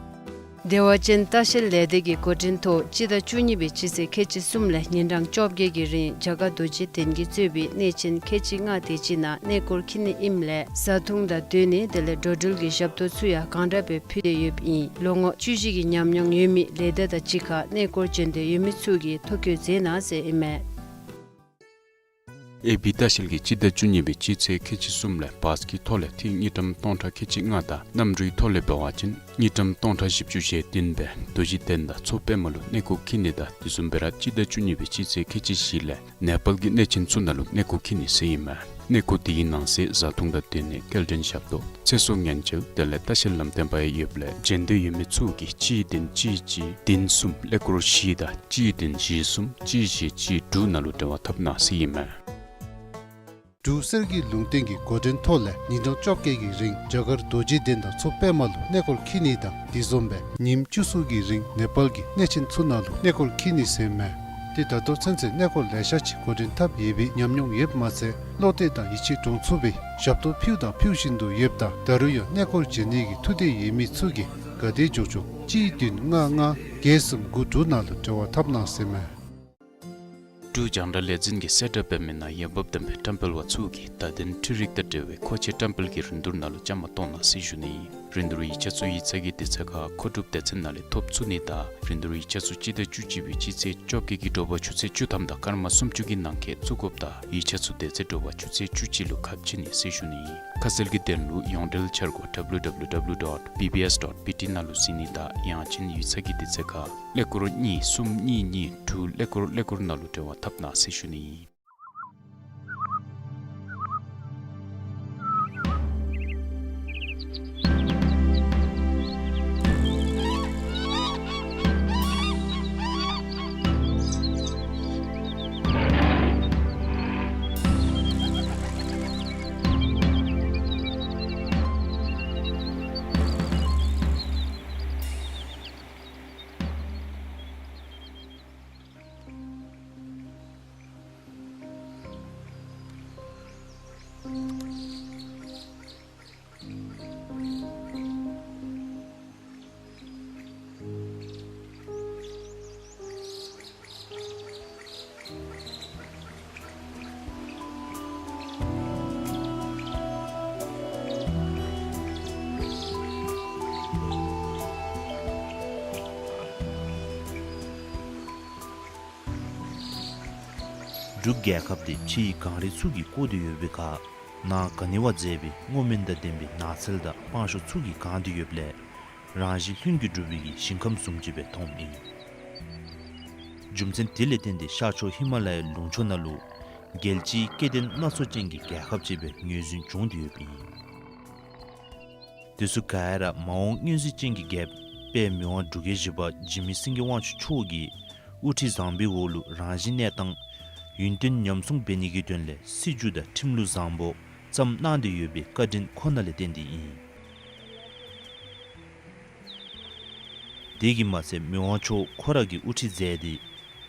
བདེ་བ་ཅན་ལྟ་བཤལ་ལས་སྡེ་གི་འགོ་འདྲེན་ཐོག་སྤྱི་ཟླ་བཅུ་གཉིས་པའི་སྤྱི་ཚེས་ཁལ་གཅིག་གསུམ་ལས་ཉིན་གྲངས་བཅོ་བརྒྱད་ཀྱི་རིང་རྒྱ་གར་རྡོ་རྗེ་གདན་གྱིས་གཙོས་པའི་གནས་ཆེན་ཁལ་གཅིག་ལྔ་དེ་ཅིག་ནང་གནས་སྐོར་འཁྱིད་ནི་ཨིནམ་ལས་བཟའ་འཐུང་དང་སྡོད་གནས་དེ་ལས་འགྲོ་འགྲུལ་གྱི་ཞབས་ཏོག་ཚུ་ཡང་གང་དྲག་སྦེ་ཕུལ་ཏེ་ཡོདཔ་ཨིན། ལོ་ངོ་བཅུ་བཞི་གི་ཉམས་མྱོང་ཡོད་མི་ལས་སྡེ་དང་གཅིག་ཁར་གནས་སྐོར་འབྱོན་འདོད་ཡོད་མི་ཚུ་གིས་ཐོ་བཀོད་མཛད་གནང་ཟེར་ཨིན་མས། ཨེ་བི་ལྟ་བཤལ་གྱིས་སྤྱི་ཟླ་བཅུ་གཉིས་པའི་སྤྱི་ཚེས་ཁལ་གཅིག་གསུམ་ལས་བཱས་ཀྱི་ཐོག་ལས་ཐིག་དངུལ་ཀྲམ་སྟོང་ཕྲག་ཁལ་གཅིག་ལྔ་དང་གནམ་གྲུའི་ཐོག་ལས་འབད་བ་ཅིན་དངུལ་ཀྲམ་སྟོང་ཕྲག་བཞི་བཅུ་ཞེ་བདུན་སྦེ་རྡོ་རྗེ་གདན་དང་མཚོ་པདྨ་ལུ་གནས་སྐོར་འཁྱིད་ནི་དང་དེ་བཟུམ་སྦེ་ར་སྤྱི་ཟླ་བཅུ་གཉིས་པའི་སྤྱི་ཚེས་ཁལ་གཅིག་བཞི་ལས་ནེ་པཱལ་གྱི་གནས་ཆེན་ཚུ་ནང་ལུ་གནས་སྐོར་འཁྱིད་ནི་ཟེར་ཨིན་མས། གནས་སྐོར་དེའི་ནང་གསེས་བཟའ་འཐུང་དང་སྡོད་གནས་སྐྱེལ་འདྲེན་ཞབས་ཏོག་ཚེ་སྲོག་ཉེན་བཅོལ་དེ་ལས་ལྟ་བཤལ་ལམ་སྟོན་པ་ཡང་ཡོདཔ་ལས་འབྱོན་འདོད་ཡོད་མི་ཚུ་གིས་གཅིག་བདུན་གཅིག་གཅིག་བདུན་གསུམ་ཀླད་ཀོར་བཞི་དང་གཅིག་བདུན་བཞི་གསུམ་གཅིག་བཞི་གཅིག་དྲུག་ནང་ལུ་འབྲེལ་བ་འཐབ་གནང་ཟེར་ཨིན་མས། འབྲུག་གསེར་གྱི་ལུང་བསྟན་གྱི་འགོ་འདྲེན་ཐོག་ལས་ཉིན་གྲངས་བཅོ་བརྒྱད་ཀྱི་རིང་རྒྱ་གར་རྡོ་རྗེ་གདན་དང་མཚོ་པདྨ་ལུ་གནས་སྐོར་འཁྱིད་ནི་དང་དེ་བཟུམ་སྦེ་ཉིནམ་བཅུ་གསུམ་གྱི་རིང་ནེ་པཱལ་གྱི་གནས་ཆེན་ཚུ་ནང་ལུ་གནས་སྐོར་འཁྱིད་ནི་ཟེར་ཨིན་མས། ཏེ་ད་ལྟོ་ཚུན་ཚོད་གནས་སྐོར་ལེ་ཤ་ཅིག་འགོ་འདྲེན་འཐབ་ཡོད་པའི་ཉམས་མྱོང་ཡོདཔ་མ་ཚད་བློ་གཏད་དང་ཡིད་ཆེས་འདྲོངས་ཚུགས་པའི་ཞབས་ཏོག་ཕུལཝ་དང་ཕུལ་བཞིན་དུ་ཡོདཔ་ད་ད་རུང་ཡང་གནས་སྐོར་འབྱོན་ནི་གི་ཐུགས་འདོད་ཡོད་མི་ཚུ་གིས་ག་དེ་མགྱོགས་མགྱོགས་གཅིག་བདུན་ལྔ་ལྔ་བརྒྱད་གསུམ་དགུ་དྲུག་ནང་ལུ་འབྲེལ་བ་འཐབ་གནང་ཟེར་ཨིན་མས། འབྲུག་རྒྱང་བསྒྲགས་ལས་འཛིན་གྱིས་གསལ་བསྒྲགས་འབད་མི་ནང་འོས་འབབ་ལྡན་པའི་བཀྲམ་སྤེལ་པ་ཚུ་གིས་བརྡ་དོན་འཕྲུལ་རིག་དང་འབྲེལ་བའི་མཁོ་ཆས་བཀྲམ་སྤེལ་གྱི་རིན་བསྡུར་ནང་ལུ་བཅའ་མར་གཏོགས་གནང་ཟེར་ཞུ་ནི། རིན་བསྡུར་ཡིག་ཆ་ཚུ་ཡིག་ཚང་གི་དུས་ཚོད་ཁར་མཁོ་སྒྲུབ་སྡེ་ཚན་ནང་ལས་ཐོབ་ཚུགས་ནི་དང་རིན་བསྡུར་ཡིག་ཆ་ཚུ་སྤྱི་ཟླ་བཅུ་གཅིག་པའི་སྤྱི་ཚེས་བཅོ་བརྒྱད་ཀྱི་དྲོ་པ་ཆུ་ཚོད་བཅུ་ཐམ་དང་སྐར་མ་སུམ་ཅུ་གི་ནང་འཁོད་བཙུགས་དགོཔ་དང་ཡིག་ཆ་ཚུ་དེ་ཚེ་དྲོ་པ་ཆུ་ཚོད་བཅུ་གཅིག་ལུ་ཁ་ཕྱེ་ནི་ཟེར་ཞུ་ནི། ཁ་གསལ་གྱི་དོན་ལུ་ཡོངས་འབྲེལ་འཆར་སྒོ་W W W dot B B S dot B T ནང་ལུ་གཟིགས་ནི་དང་ཡང་ཅིན་ཡིག་ཚང་གི་དུས་ཚོད་ཁར་ཀླད་ཀོར་གཉིས་གསུམ་གཉིས་གཉིས་དྲུག་ཀླད་ཀོར་ཀླད་ཀོར་ནང་ལུ་འབྲེལ་བ་འཐབ་གནང་ཟེར་ཞུ་ནི། འབྲུག་རྒྱལ་ཁབ་འདི་ཕྱིའི་གངས་རི་ཚུ་གིས་བསྐོར་ཏེ་ཡོད་པའི་ཁར་ནཱ་ག་ནི་བ་མཛེས་པའི་སྔོ་སྨན་དང་ལྡན་པའི་ནགས་ཚལ་དང་སྤང་ཤོག་ཚུ་གིས་གང་སྟེ་ཡོདཔ་ལས་རང་བཞིན་ལྷུན་གྱིས་གྲུབ་པའི་གི་ཞིང་ཁམས་བཟུམ་ཅིག་སྦེ་མཐོངམ་ཨིན། རྒྱུ་མཚན་དེ་ལས་བརྟེན་ཏེ་ཤར་ཕྱོགས་ཧི་མ་ལ་ཡའི་ལུང་ཕྱོགས་ནང་ལུ་རྒྱལ་སྤྱིའི་སྐྱེ་ལྡན་སྣ་ཚོགས་ཅན་གྱི་རྒྱལ་ཁབ་ཅིག་སྦེ་ངོས་འཛིན་བྱུང་སྟེ་ཡོདཔ་ཨིན། དེ་ཚུ་ག་ར་མ་འོངས་མངོན་གཟིགས་ཅན་གྱི་རྒྱལཔོ་དཔལ་མི་དབང་འབྲུག་རྒྱལ་བཞི་པ་འཇིགས་མེད་སེང་གེ་དབང་ཕྱུག་མཆོག་གི་དབུ་ཁྲིད་བཟང་པོའི་འོག་ལུ་རང་བཞིན་གནས་སྟངས་ཡུན་བརྟན་ཉམས་སྲུང་འབད་ནི་གི་དོན་ལས་སྲིད་བྱུས་དང་ཁྲིམས་ལུགས་བཟང་པོ་བརྩམས་གནང་སྟེ་ཡོད་པའི་བཀའ་དྲིན་ཁོ་ན་ལས་བརྟེན་ཏེ་ཨིན། དེ་གིས་མ་ཚད་མི་དབང་མཆོག་ཁོ་ར་གིས་དབུ་ཁྲིད་མཛད་དེ་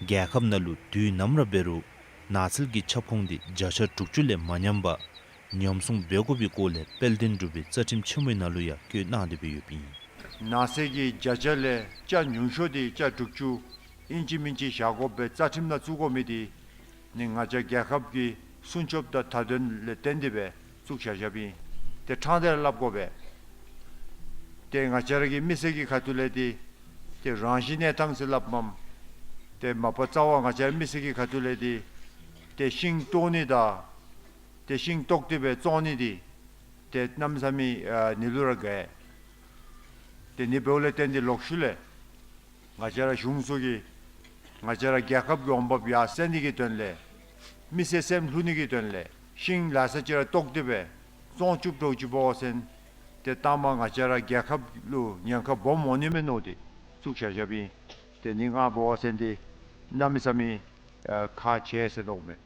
རྒྱལ་ཁབ་ནང་ལུ་དུས་ནམ་ར་འབད་རུང་ནགས་ཚལ་གྱི་ཁྱབ་ཁོངས་འདི་བརྒྱ་ཆ་དྲུག་ཅུ་ལས་མ་ཉམས་པར་ཉམས་སྲུང་འབད་དགོ་པའི་སྐོར་ལས་དཔལ་ལྡན་འབྲུག་པའི་རྩ་ཁྲིམས་ཆེན་མོའི་ནང་ལུ་ཡང་བཀོད་གནང་སྟེ་སྦེ་ཡོདཔ་ཨིན། ནགས་ཚལ་གྱི་བརྒྱ་ཆ་ལས་ཆ་ཉུང་ཤོས་འདི་ཆ་དྲུག་ཅུ་ཨིན་ཅི་མིན་ཅི་བཞག་དགོ་པའི་རྩ་ཁྲིམས་ནང་བཙུགས་དགོ་མི་འདི་ནི་ང་བཅས་རྒྱལ་ཁབ་ཀྱི་སྲུང་སྐྱོབ་དང་མཐའ་དོན་ལས་བརྟེན་ཏེ་སྦེ་བཙུགས་བཞག་བཞགཔ་ཨིན། ཏེ་ཕྲང་སྟེ་ར་སླབ་དགོ་པས། ཏེ་ང་བཅས་ར་གི་མི་སེར་གྱི་ཁ་ཐུག་ལས་འདི་ཏེ་རང་བཞིན་གནས་སྟངས་ཟེར་སླབ་མས། ཏེ་མ་པ་རྩ་བ་ང་བཅས་ར་མི་སེར་གྱི་ཁ་ཐུག་ལས་འདི་ཏེ་ཤིང་བཏོག་ནི་དང་ཏེ་ཤིང་བཏོག་སྟེ་སྦེ་བཙོང་ནི་འདི་ཏེ་གནམ་མེད་ས་མེད་ཨ་ནི་ལུ་ར་དགའ། ཏེ་ནི་འབདཝ་ལས་བརྟེན་ཏེ་ལོག་ཤུལ་ལས་ང་བཅས་ར་གཞུང་ཚུ་གིས་ང་བཅས་ར་རྒྱལ་ཁབ་ཀྱི་འོང་འབབ་ཡར་སེང་ནི་གི་དོན་ལས་མི་སེར་སེམས་ལྷོད་ནི་གི་དོན་ལས་ཤིང་ལ་ས་ཅིག་ར་བཏོག་སྟེ་སྦེ་བཙོང་བཅུག་འགྱོ་ཅི་འབད་བ་ཅིན་ཏེ་ལྟ་མ་ང་བཅས་ར་རྒྱལ་ཁབ་ལུ་ཉེན་ཁ་སྦོམ་འོང་ནི་མས་མནོ་སྟེ་བཙུགས་བཞག་བཞགཔ་ཨིན། ཏེ་ནི་ང་འབད་བ་ཅིན་འདི་གནམ་མེད་ས་མེད་ཨ་ཁག་ཆེ་ཟེར་མནོཝ་མས།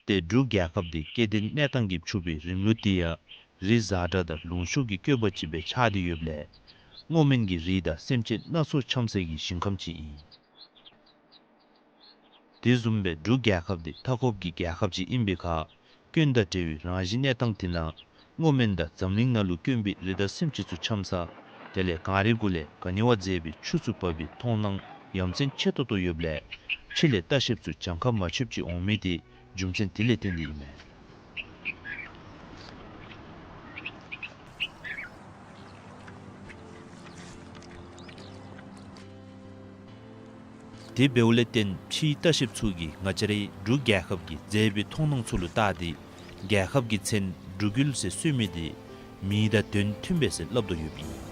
ཏེ་འབྲུག་རྒྱལ་ཁབ་འདི་སྐྱེ་ལྡན་གནས་སྟངས་ཀྱིས་ཕྱུག་པའི་རིམ་ལུགས་འདི་ཡང་རི་གཟར་དྲགས་དང་ལུང་ཕྱོགས་ཀྱི་བཀོད་པ་ཅིག་སྦེ་ཆགས་ཏེ་ཡོདཔ་ལས་སྔོ་སྨན་གྱི་རིགས་དང་སེམས་ཅན་སྣ་ཚོགས་འཁྱམས་སའི་གི་ཞིང་ཁམས་ཅིག་ཨིན། དེ་བཟུམ་སྦེ་འབྲུག་རྒྱལ་ཁབ་འདི་མཐའ་འཁོབ་ཀྱི་རྒྱལ་ཁབ་ཅིག་ཨིན་པའི་ཁར་སྐྱོན་དང་བྲལ་བའི་རང་བཞིན་གནས་སྟངས་དེ་ནང་སྔོ་སྨན་དང་འཛམ་གླིང་ནང་ལུ་དཀོན་པའི་རི་དྭགས་སེམས་ཅན་ཚུ་འཁྱམས་ས་དེ་ལས་གངས་རི་གུ་ལས་ག་ནི་བ་མཛེས་པའི་ཆུ་ཚུ་འབབ་པའི་མཐོང་སྣང་ཡ་མཚན་ཆེ་ཏོག་ཏོ་ཡོདཔ་ལས་ཕྱི་ལས་ལྟ་བཤལཔ་ཚུ་གྱངས་ཁ་མ་ཆོདཔ་ཅིག་འོང་མི་དེ་རྒྱུ་མཚན་དེ་ལས་བརྟེན་ཏེ་ཨིན་མས། དེ་འབདཝ་ལས་བརྟེན་ཕྱིའི་ལྟ་བཤལཔ་ཚུ་གིས་ང་བཅས་རའི་འབྲུག་རྒྱལ་ཁབ་ཀྱི་མཛེས་པའི་མཐོང་སྣང་ཚུ་ལུ་བལྟ་སྟེ་རྒྱལ་ཁབ་ཀྱི་མཚན་འབྲུག་ཡུལ་ཟེར་གསོལ་མི་དེ་མིང་དང་དོན་མཐུན་པས་ཟེར་སླབ་དོ་ཡོདཔ་ཨིན།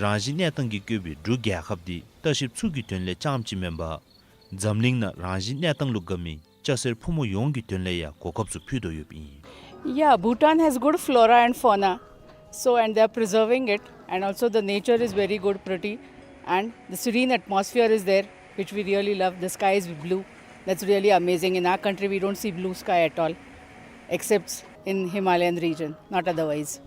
རང་བཞིན་གནས་སྟངས་ཀྱིས་བཀོད་པའི་འབྲུག་རྒྱལ་ཁབ་འདི་ལྟ་བཤལཔ་ཚུ་གི་དོན་ལས་རྐྱངམ་ཅིག་མེན་པར་འཛམ་གླིང་ནང་རང་བཞིན་གནས་སྟངས་ལུ་དགའ་མི་སྐྱ་སེར་ཕོ་མོ་ཡོངས་ཀྱི་དོན་ལས་ཡང་གོ་སྐབས་ཚུ་ཕུལ་དོ་ཡོདཔ་ཨིན། Yeah, Bhutan has good flora and fauna. So, and they are preserving it, and also the nature is very good, pretty, and the serene atmosphere is there, which we really love. The sky is blue. That's really amazing. In our country, we don't see blue sky at all, except in Himalayan region, not otherwise.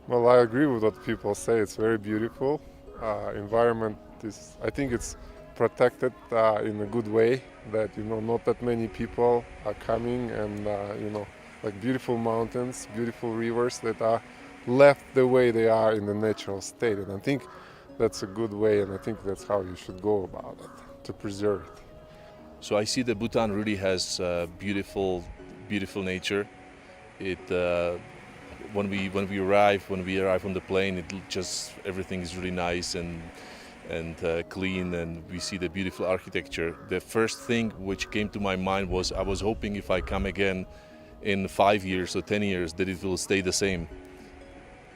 Well, I agree with what people say. It's very beautiful. Uh, environment is, I think it's protected, uh, in a good way, that, you know, not that many people are coming and, uh, you know, like, beautiful mountains, beautiful rivers that are left the way they are in the natural state. And I think that's a good way, and I think that's how you should go about it, to preserve it. So I see that Bhutan really has, uh, beautiful, beautiful nature. It, uh, when we, when we arrive, when we arrive on the plane, it l-, just, everything is really nice and, and, uh, clean, and we see the beautiful architecture. The first thing which came to my mind was, I was hoping if I come again in five years or ten years that it will stay the same,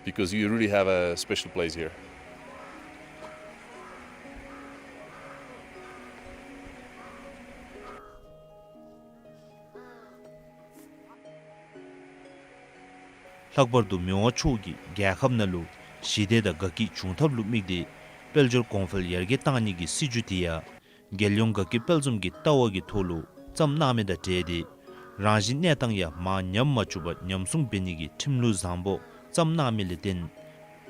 because you really have a special place here. ལྷག་པར་དུ་མི་དབང་མཆོག་གིས་རྒྱལ་ཁབ་ནང་ལུ་ཞི་བདེ་དང་དགའ་སྐྱིད་འབྱུང་ཐབས་ལུ་དམིགས་ཏེ་དཔལ་འབྱོར་གོང་འཕེལ་ཡར་རྒྱས་གཏང་ནི་གི་སྲིད་བྱུས་དེ་ཡང་རྒྱལ་ཡོངས་དགའ་སྐྱིད་དཔལ་འཛོམས་ཀྱི་ལྟ་བ་གི་ཐོག་ལུ་བརྩམས་གནང་མི་དང་འབྲེལ་ཏེ་རང་བཞིན་གནས་སྟངས་ཡང་མར་ཉམས་མ་བཅུག་པར་ཉམས་སྲུང་འབད་ནི་གི་ཁྲིམས་ལུགས་བཟང་པོ་བརྩམས་གནང་མི་ལས་བརྟེན་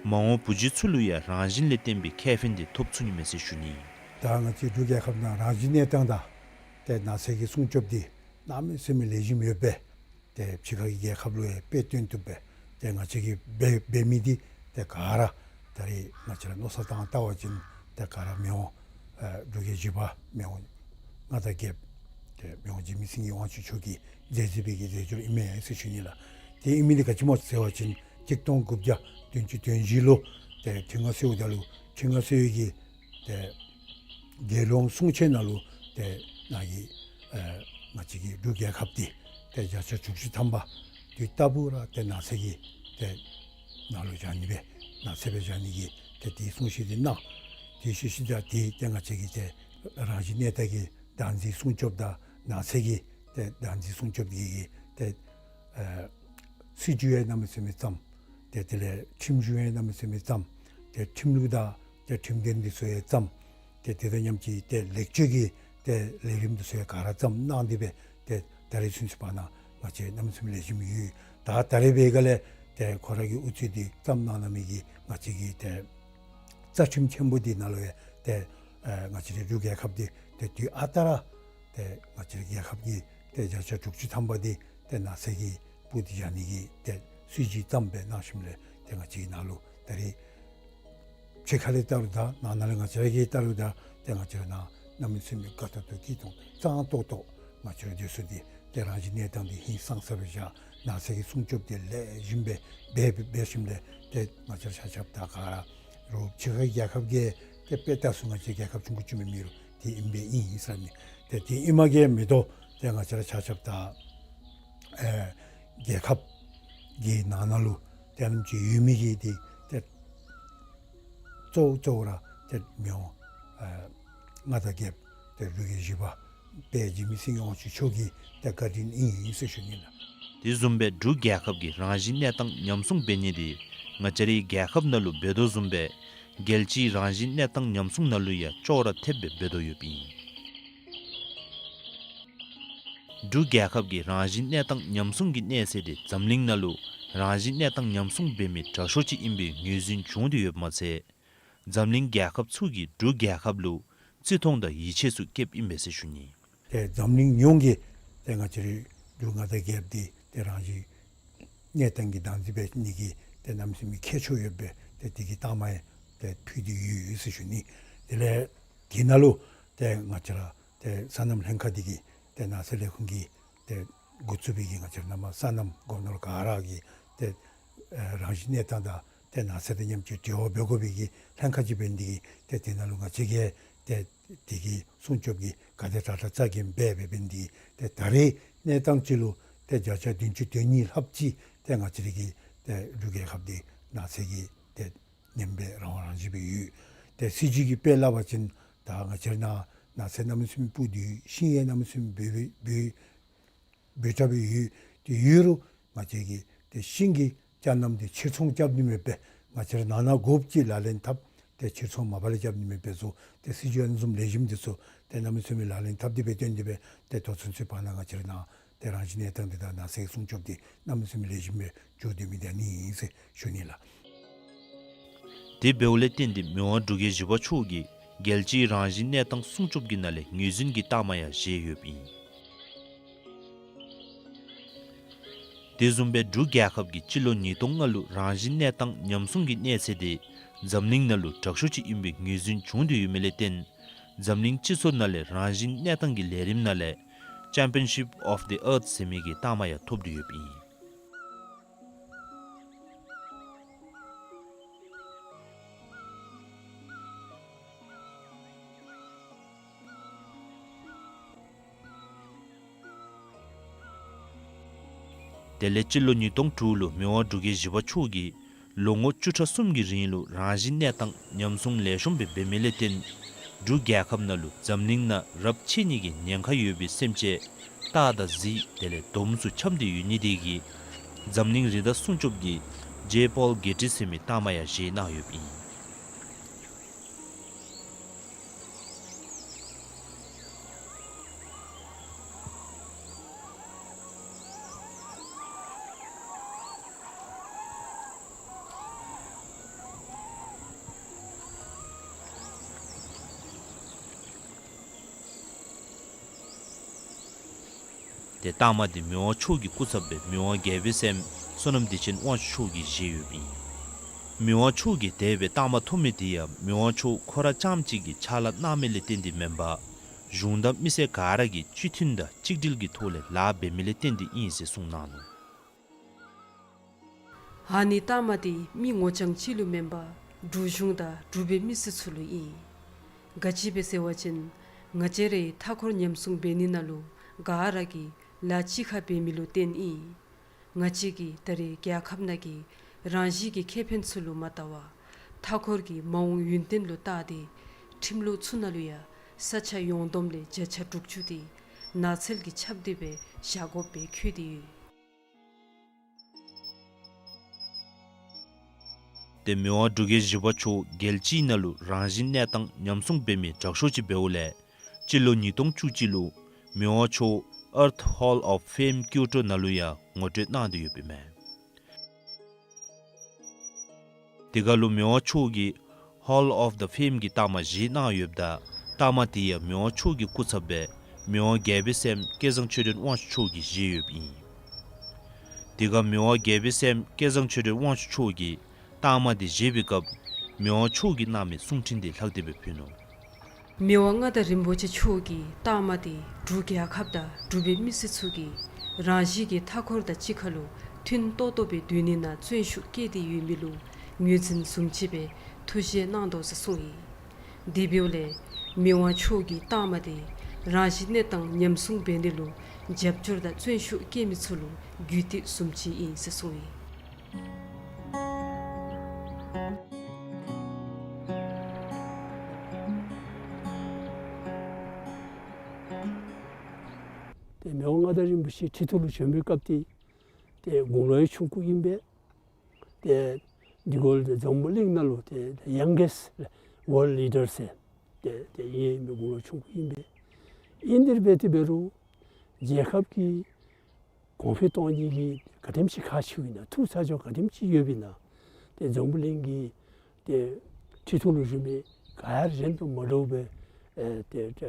མ་འོངས་བུ་རྒྱུད་ཚུ་ལུ་ཡང་རང་བཞིན་ལས་བརྟེན་པའི་ཁེ་ཕན་དེ་ཐོབ་ཚུགས་ནི་མས་ཟེར་ཞུ་ནི། ད་ང་བཅས་འབྲུག་རྒྱལ་ཁབ་ནང་རང་བཞིན་གནས་སྟངས་དང་ཏེ་ནགས་ཚལ་གྱི་སྲུང་སྐྱོབ་འདི་ གནམ་མེད་ས་མེད་ལེགས་ཤོམ་ཡོདཔ་སྦེ་ཏེ་ཕྱི་ཁ་གི་རྒྱལ་ཁབ་ལུ་ཡང་དཔེ་སྟོན་བཏུབ་སྦེ་ཏེ་ང་བཅས་ཀྱིས་འབད་འབད་མི་འདི་ཏེ་ག་ར་ད་རེས་ང་བཅས་ར་མནོ་བསམ་བཏང་བལྟ་བ་ཅིན་ཏེ་ག་ར་མི་དབང་ཨེ་འབྲུག་རྒྱལ་བཞི་པ་མི་དབང་མངའ་བདག་རྒྱལཔོ་ཏེ་མི་དབང་འཇིགས་མེད་སེང་གེ་དབང་ཕྱུག་མཆོག་གིས་མཛད་མཛད་པའི་གི་མཛད་སྒོ་ཨིན་མས་ཟེར་ཞུ་ནི་ལགས། ཏེ་ཨིན་མི་འདི་ག་ཅི་སྨོ་ཟེར་བ་ཅིན་གཅིག་སྟོང་དགུ་བརྒྱ་བདུན་ཅུ་དོན་བཞི་ལུ་ཏེ་ཁྲི་མངའ་གསོལཝ་ད་ལུ་ཁྲི་མངའ་གསོལ་བའི་གི་ཏེ་རྒྱལ་ཡོངས་སྲུང་ཆས་ནང་ལུ་ཏེ་ནཱ་གི་ཨེ་ང་བཅས་ཀྱི་འབྲུག་རྒྱལ་ཁབ་འདི་ཏེ་བརྒྱ་ཆ་དྲུག་ཅུ་ཐམ་པ་དུས་རྟག་བུ་ར་ཏེ་ནགས་ཚལ་གྱི་ཏེ་ནང་ལུ་བཞག་ནི་སྦེ་ནགས་ཚལ་སྦེ་བཞག་ནི་གི་ཏེ་དེའི་གསུང་བཤད་འདི་གནང་། དེ་ཤུལ་ཤུལ་ད་དེ་ཏེ་ང་བཅས་ཀྱི་ཏེ་རང་བཞིན་གནས་སྟངས་ཀྱི་བདག་འཛིན་སྲུང་སྐྱོབ་དང་ནགས་ཚལ་གྱི་ཏེ་བདག་འཛིན་སྲུང་སྐྱོབ་ཀྱི་གི་ཏེ་ཨེ་སྲིད་བྱུས་ཡང་གནམ་མེད་ས་མེད་བརྩམས། ཏེ་དེ་ལས་ཁྲིམས་གཞུང་ཡང་གནམ་མེད་ས་མེད་བརྩམས། ཏེ་ཁྲིམས་ལུགས་དང་ཏེ་ཁྲིམས་དོན་འདི་ཚུ་ཡང་བརྩམས། ཏེ་དེ་དང་མཉམ་གཅིག་ཏེ་ལེགས་བཅོས་ཀྱི་ཏེ་ལས་རིམ་འདི་ཚུ་ཡང་ག་ར་བརྩམས་གནང་སྟེ་སྦེ་ཏེ་ད་རེས་ཚུན་ཚོད་བར་ན་ང་བཅས་གནམ་མེད་ས་མེད་ལེགས་ཤོམ་ཡོད། ད་ད་རེས་འབད་ག་ལས་ཏེ་ཁོ་ར་གི་དབུ་ཁྲིད་འདི་བརྩམས་གནང་གནང་མི་གི་ང་བཅས་ཀྱི་ཏེ་རྩ་ཁྲིམས་ཆེན་པོ་འདི་ནང་ལུ་ཡང་ཏེ་ཨེ་ང་བཅས་རའི་འབྲུག་རྒྱལ་ཁབ་འདི་ཏེ་དུས་ཨ་རྟག་ར་ཏེ་ང་བཅས་རའི་རྒྱལ་ཁབ་ཀྱི་ཏེ་བརྒྱ་ཆ་དྲུག་ཅུ་ཐམ་པ་འདི་ཏེ་ནགས་ཚལ་གྱི་སྦུག་ཏུ་བཞག་ནི་གི་ཏེ་སྲིད་བྱུས་བརྩམས་སྦེ་གནང་ཞིནམ་ལས་ཏེ་ང་བཅས་ཀྱི་ནང་ལུ་ད་རེས་ཕྱི་ཁ་ལས་བལྟ་རུང་དང་ནང་ན་ལས་ང་བཅས་ར་གིས་བལྟ་རུང་དང་ཏེ་ང་བཅས་ར་ནང་གནམ་མེད་ས་མེད་དགའ་ཏོག་ཏོ་སྐྱིད་ཏོང་ཏོ་གཙང་ཏོག་ཏོ་ང་བཅས་ར་སྡོད་ས་འདི་ཏེ་རང་བཞིན་གནས་སྟངས་འདི་ཧིང་སངས་ས་སྦེ་བཞག། ནགས་ཚལ་གྱི་སྲུང་སྐྱོབ་འདི་ལེགས་ཤོམ་སྦེ་འབད་འབད་ཞིནམ་ལས་ཏེ་ང་བཅས་ར་ཆ་ཁྱབ་དང་ག་ར་རོགས་ཕྱི་ཁ་རྒྱལ་ཁབ་ཀྱིས་ཏེ་དཔེ་བལྟ་ཚུ་ང་བཅས་རྒྱལ་ཁབ་ཆུང་ཀུ་ཅིག་མེན་མི་རུང་དེ་ཨིན་པའི་ཨིན་ཨིན་ཟེར་ནི། ཏེ་དེ་ཨིན་མ་གི་མེན་དོ། ཏེ་ང་བཅས་ར་ཆ་ཁྱབ་དང་ཨེ་རྒྱལ་ཁབ་ཀྱི་ནང་ན་ལུ་ཏེ་ཨ་ནེམ་ཅིག་ཡོད་མི་གི་འདི་ཏེ་གཙོ་གཙོ་བོ་ར་ཏེ་མི་དབང་ཨེ་མངའ་བདག་རྒྱལཔོ་ཏེ་འབྲུག་རྒྱལ་བཞི་པ་དཔལ་འཇིགས་མེད་སེང་གེ་དབང་ཕྱུག་མཆོག་གི་ཏེ་བཀའ་དྲིན་ཨིན་ཨིན་ཟེར་ཞུ་ནི་ལགས། དེ་བཟུམ་སྦེ་འབྲུག་རྒྱལ་ཁབ་ཀྱི་རང་བཞིན་གནས་སྟངས་ཉམས་སྲུང་འབད་ནི་འདི་ང་བཅས་རའི་རྒྱལ་ཁབ་ནང་ལུ་འབད་དོ་བཟུམ་སྦེ་རྒྱལ་སྤྱིའི་རང་བཞིན་གནས་སྟངས་ཉམས་སྲུང་ནང་ལུ་ཡང་ཅོག་ར་འཐདཔ་སྦེ་འབད་དོ་ཡོདཔ་ཨིན། འབྲུག་རྒྱལ་ཁབ་ཀྱི་རང་བཞིན་གནས་སྟངས་ཉམས་སྲུང་གི་གནས་ཚད་འདི་འཛམ་གླིང་ནང་ལུ་རང་བཞིན་གནས་སྟངས་ཉམས་སྲུང་འབད་མི་དྲག་ཤོས་ཅིག་ཨིན་པའི་ངོས་འཛིན་བྱུང་སྟེ་ཡོདཔ་མ་ཚད་འཛམ་གླིང་རྒྱལ་ཁབ་ཚུ་གིས་འབྲུག་རྒྱལ་ཁབ་ལུ་བརྩི་མཐོང་དང་ཡིད་ཆེས་ཚུ་བསྐྱེདཔ་ཨིན་པས་ཟེར་ཞུ་ནི། ཏེ་འཛམ་གླིང་ཡོངས་ཀྱིས་ཏེ་ང་བཅས་རའི་འབྲུག་མངའ་བདག་རྒྱལཔོ་འདི་ཏེ་རང་བཞིན་གནས་སྟངས་ཀྱི་བདག་འཛིན་འབད་ནི་གི་ཏེ་གནམ་མེད་ས་མེད་ཁྱད་ཆོས་ཡོད་པའི་ཏེ་དེ་གི་རྟགས་མ་ཡང་ཏེ་ཕུལ་ཏེ་ཡོད་ཟེར་ཞུ་ནི། དེ་ལས་དེ་ནང་ལུ་ཏེ་ང་བཅས་ར་ཏེ་སོ་ནམ་ལྷན་ཁག་འདི་གིས་ཏེ་ནགས་ཚལ་ལས་ཁུངས་ཀྱིས་ཏེ་འགོ་བཙུགས་པའི་གི་ང་བཅས་ར་ནང་མ་སོ་ནམ་སྒོ་ནོར་ག་ར་གི་ཏེ་ཨེ་རང་བཞིན་གནས་སྟངས་དང་ཏེ་ནགས་ཚལ་དང་མཉམ་གཅིག་འབྲེལ་བ་འབད་དགོ་པའི་གི་ལྷན་ཁག་ཅིག་འབད་ནི་དེ་གིས་ཏེ་དེ་ནང་ལུ་ང་བཅས་ཀྱིས་ཏེ་དེ་གི་སྲུང་སྐྱོབ་ཀྱི་ག་དེ་དྲག་དྲག་རྩ་འགེངས་འབད་འབད་འབད་ནི་དེ་གིས་ཏེ་ད་རེས་གནས་སྟངས་ཅིག་ལུ་ཏེ་བརྒྱ་ཆ་བདུན་ཅུ་དོན་གཉིས་ལྷགཔ་ཅིག་ཏེ་ང་བཅས་ར་གི་ཏེ་འབྲུག་རྒྱལ་ཁབ་འདི་ནགས་ཚལ་གྱིས་ཏེ་ཉམས་པའི་རང་དབང་རང་བཞིན་སྦེ་ཡོད། ཏེ་སྲིད་བྱུས་ཀྱི་དཔེ་སླབ་པ་ཅིན་ད་ང་བཅས་ར་ནང་ནགས་ཚལ་གནམ་མེད་ས་མེད་སྦུག་ཏུ་ཡོད། ཤིང་ཡང་གནམ་མེད་ས་མེད་སྦོམ་སྦེ་སྦོམ་སྦེ་དྲགས་སྦེ་ཡོད། དེ་ཡོད་རུང་ང་བཅས་ཀྱིས་ཏེ་ཤིང་གི་ཅ་རྣམས་འདི་ཕྱིར་ཚོང་རྐྱབ་ནི་མེདཔ་སྦེ་ང་བཅས་ར་ནང་ན་དགོཔ་ཅིག་ལག་ལེན་འཐབ། ཏེ་ཕྱིར་ཚོང་མ་པ་ལས་རྐྱབ་ནི་མེདཔ་སྦེ་བཟོ། ཏེ་སྲིད་བྱུས་ཨ་ནི་བཟུམ་ལེགས་ཤོམ་འདི་ཚུ་ཏེ་གནམ་མེད་ས་མེད་ལག་ལེན་འཐབ་སྟེ་སྦེ་བཏོན་ཏེ་སྦེ་ཏེ་ད་ཚུན་ཚོད་བར་ན་ང་བཅས་ར་ནང་ཏེ་རང་བཞིན་གནས་སྟངས་འདི་དང་ནགས་ཚལ་སྲུང་སྐྱོབ་འདི་གནམ་མེད་ས་མེད་ལེགས་ཤོམ་སྦེ་འགྱོ་སྡོད་མི་འདི་ཨ་ནི་ཨིན་ཟེར་ཞུ་ནི་ལགས། དེ་འབདཝ་ལས་བརྟེན་ཏེ་མི་དབང་འབྲུག་རྒྱལ་བཞི་པ་མཆོག་གིས་རྒྱལ་སྤྱིའི་རང་བཞིན་གནས་སྟངས་སྲུང་སྐྱོབ་ཀྱི་ནང་ལས་ངོས་འཛིན་གྱི་རྟགས་མ་ཡང་བཞེས་ཡོདཔ་ཨིན། དེ་བཟུམ་སྦེ་འབྲུག་རྒྱལ་ཁབ་ཀྱིས་སྤྱི་ལོ་ཉིས་སྟོང་ལྔ་ལུ་རང་བཞིན་གནས་སྟངས་ཉམས་སྲུང་གི་གནས་ཚད་དེ་འཛམ་གླིང་ནང་ལུ་དྲག་ཤོས་ཅིག་ཨིན་པའི་ངོས་འཛིན་བྱུང་སྟེ་ཡོད་མི་ལས་བརྟེན་འཛམ་གླིང་སྤྱི་ཚོགས་ནང་ལས་རང་བཞིན་གནས་སྟངས་ཀྱི་ལས་རིམ་ནང་ལས་Championship of the Earth ཟེར་མི་གི་རྟགས་མ་ཡང་ཐོབ་སྟེ་ཡོདཔ་ཨིན། དེ་ལས་སྤྱི་ལོ་ཉིས་སྟོང་དྲུག་ལུ་མི་དབང་འབྲུག་རྒྱལ་བཞི་པ་མཆོག་གིས་ལོ་ངོ་བཅུ་ཕྲག་གསུམ་གྱི་རིང་ལུ་རང་བཞིན་གནས་སྟངས་ཉམས་སྲུང་ལེགས་ཤོམ་སྦེ་འབད་མི་ལས་བརྟེན་འབྲུག་རྒྱལ་ཁབ་ནང་ལུ་འཛམ་གླིང་ནང་རབས་ཆད་ནི་གི་ཉེན་ཁ་ཡོད་པའི་སེམས་ཅན་སྟག་དང་གཟིག་དེ་ལས་དོམ་ཚུ་འཁྱམས་ཏེ་ཡོད་ནི་དེ་གིས་འཛམ་གླིང་རི་དྭགས་སྲུང་སྐྱོབ་ཀྱི་ཇེ་པོལ་གྷེ་ཊི་ཟེར་མི་རྟགས་མ་ཡང་བཞེས་གནང་ཡོདཔ་ཨིན། ཏེ་རྟགས་མ་འདི་མི་དབང་མཆོག་གི་སྐུ་ཚབ་སྦེ་མི་དབང་རྒྱལ་པོའི་སྲསམོ་བསོད་ནམས་བདེ་ཆེན་དབང་ཕྱུག་མཆོག་གིས་བཞེས་ཡོདཔ་ཨིན། མི་དབང་མཆོག་གིས་དེ་སྦེ་རྟགས་མ་ཐོབ་མི་འདི་ཡང་མི་དབང་མཆོག་ཁོ་ར་རྐྱངམ་གཅིག་གིས་ཕྱག་ལཱ་གནང་མི་ལས་བརྟེན་ཏེ་མེན་པར་གཞུང་དང་མི་སེར་ག་ར་གིས་གཅིག་མཐུན་དང་གཅིག་སྒྲིལ་གྱི་ཐོག་ལས་ལཱ་འབད་མི་ལས་བརྟེན་ཏེ་ཨིན་ཟེར་གསུངས་གནང་ནུག། ཨ་ནི་རྟགས་མ་འདི་མི་ངོ་རྐྱང་གཅིག་ལུ་མེན་པར་འབྲུག་གཞུང་དང་འབྲུག་པའི་མི་སེར་ཚུ་ལུ་ཨིན། ག་ཅི་སྦེ་ཟེར་བ་ཅིན་ང་བཅས་རའི་མཐའ་འཁོར་ཉམས་སྲུང་འབད་ནི་ནང་ལུ་ག་ར་གིས་ལཱ་གཅིག་ཁར་འབད་མི་ལུ་བརྟེན་ཨིན། ང་བཅས་ཀྱིས་ད་རེས་རྒྱལ་ཁབ་ནང་གི་རང་བཞིན་གྱི་ཁེ་ཕན་ཚུ་ལུ་མ་བལྟ་བར་མཐའ་འཁོར་གྱི་མ་འོངས་ཡུན་བརྟན་ལུ་བལྟ་སྟེ་ཁྲིམས་ལུགས་ཚུ་ནང་ལུ་ཡང་ས་ཆ་ཡོངས་བསྡོམས་ལས་བརྒྱ་ཆ་དྲུག་ཅུ་དེ་ནགས་ཚལ་གྱི་ཆརཔ་དེ་སྦེ་བཞག་དགོཔ་སྦེ་འཁོད་དེ་ཡོད། ཏེ་མི་དབང་འབྲུག་རྒྱལ་བཞི་པ་མཆོག་རྒྱལ་སྤྱིའི་ནང་ལུ་རང་བཞིན་གནས་སྟངས་ཉམས་སྲུང་འབད་མི་དྲག་ཤོས་ཅིག་འབདཝ་ལས་སྤྱི་ལོ་ཉིས་སྟོང་བཅུ་གཅིག་ལུ་མི་དབང་མཆོག་Earth Hall of Fame ཀིའོ་ཊོ་ནང་ལུ་ཡང་ངོ་སྤྲོད་གནང་སྟེ་ཡོདཔ་ཨིན་མས། དེ་ཁར་ལུ་མི་དབང་མཆོག་གིས་Hall of the Fame གྱི་རྟགས་མ་བཞེས་གནང་ཡོདཔ་ད་རྟགས་མ་དེ་ཡང་མི་དབང་མཆོག་གི་སྐུ་ཚབ་སྦེ་མི་དབང་རྒྱལ་པོའི་སྲསམོ་སྐལ་བཟང་ཆོས་སྒྲོན་དབང་ཕྱུག་མཆོག་གིས་བཞེས་ཡོདཔ་ཨིན། དེ་ཁར་མི་དབང་རྒྱལ་པོའི་སྲསམོ་སྐལ་བཟང་ཆོས་སྒྲོན་དབང་ཕྱུག་མཆོག་གིས་རྟགས་མ་དེ་བཞེས་པའི་སྐབས་མི་དབང་མཆོག་གིས་གནང་མི་གསུང་འཕྲིན་དེ་ལྷག་སྟེ་སྦེ་ཕུལ་ནུག། མི་དབང་མངའ་བདག་རིན་པོ་ཆེ་མཆོག་གིས་རྟགས་མ་དེ་འབྲུག་རྒྱལ་ཁབ་དང་འབྲུག་པའི་མི་སེར་ཚུ་གིས་རང་བཞིན་གྱི་མཐའ་འཁོར་དང་གཅིག་ཁར་ལུ་མཐུན་ཏོག་ཏོ་སྦེ་སྡོད་ནི་ནང་བརྩོན་ཤུགས་བསྐྱེད་དེ་ཡོད་མི་ལུ་ངོས་འཛིན་བཟུམ་ཅིག་སྦེ་ཐུགས་བཞེས་གནང་དོ་ཟེར་གསུངས་ཡི། དེ་འབདཝ་ལས་མི་དབང་མཆོག་གི་རྟགས་མ་དེ་རང་བཞིན་གནས་སྟངས་ཉམས་སྲུང་འབད་ནི་ལུ་རྒྱབ་སྐྱོར་དང་བརྩོན་ཤུགས་བསྐྱེད་མི་ཚུ་ལུ་རྒྱུད་སྟེགས་བཟུམ་ཅིག་ཨིན་ཟེར་གསུངས་ཡི། ཏེ་མི་དབང་མངའ་བདག་རིན་པོ་ཆེ་ཁྲི་ཐོག་ལུ་བྱོན་པའི་སྐབས་ཏེ་ཏེ་དགུང་ལོ་ཡང་ཆུང་ཀུ་ཨིན་པས། ཏེ་འདི་གུ་ལུ་ཏེ་འཛམ་བུ་གླིང་ནང་ལུ་ཏེ་ཏེ་ཡང་གེསཊ་ཝཱརལཌ་ལི་ཌར་ཟེར་ཏེ་ཏེ་ཨིན་མི་དགུང་ལོ་ཆུང་ཀུ་ཨིན་པས། ཨིན་དེ་སྦེ་ཏེ་འབད་རུང་རྒྱལ་ཁབ་ཀྱི་གོང་འཕེལ་གཏོང་ནི་གི་ག་དེམ་ཅིག་ཁག་ཆེཝ་ཨིན་ན་ཐུགས་ཚ་གྱང་ག་དེམ་ཅིག་ཡོདཔ་ཨིན་ན་ཏེ་འཛམ་བུ་གླིང་གི་ཏེ་ཁྲི་ཐོག་ལུ་བཞུགས་མི་ག་ཡང་གཞན་དང་མ་འདྲཝ་སྦེ་ཨེ་ཏེ་ཏེ་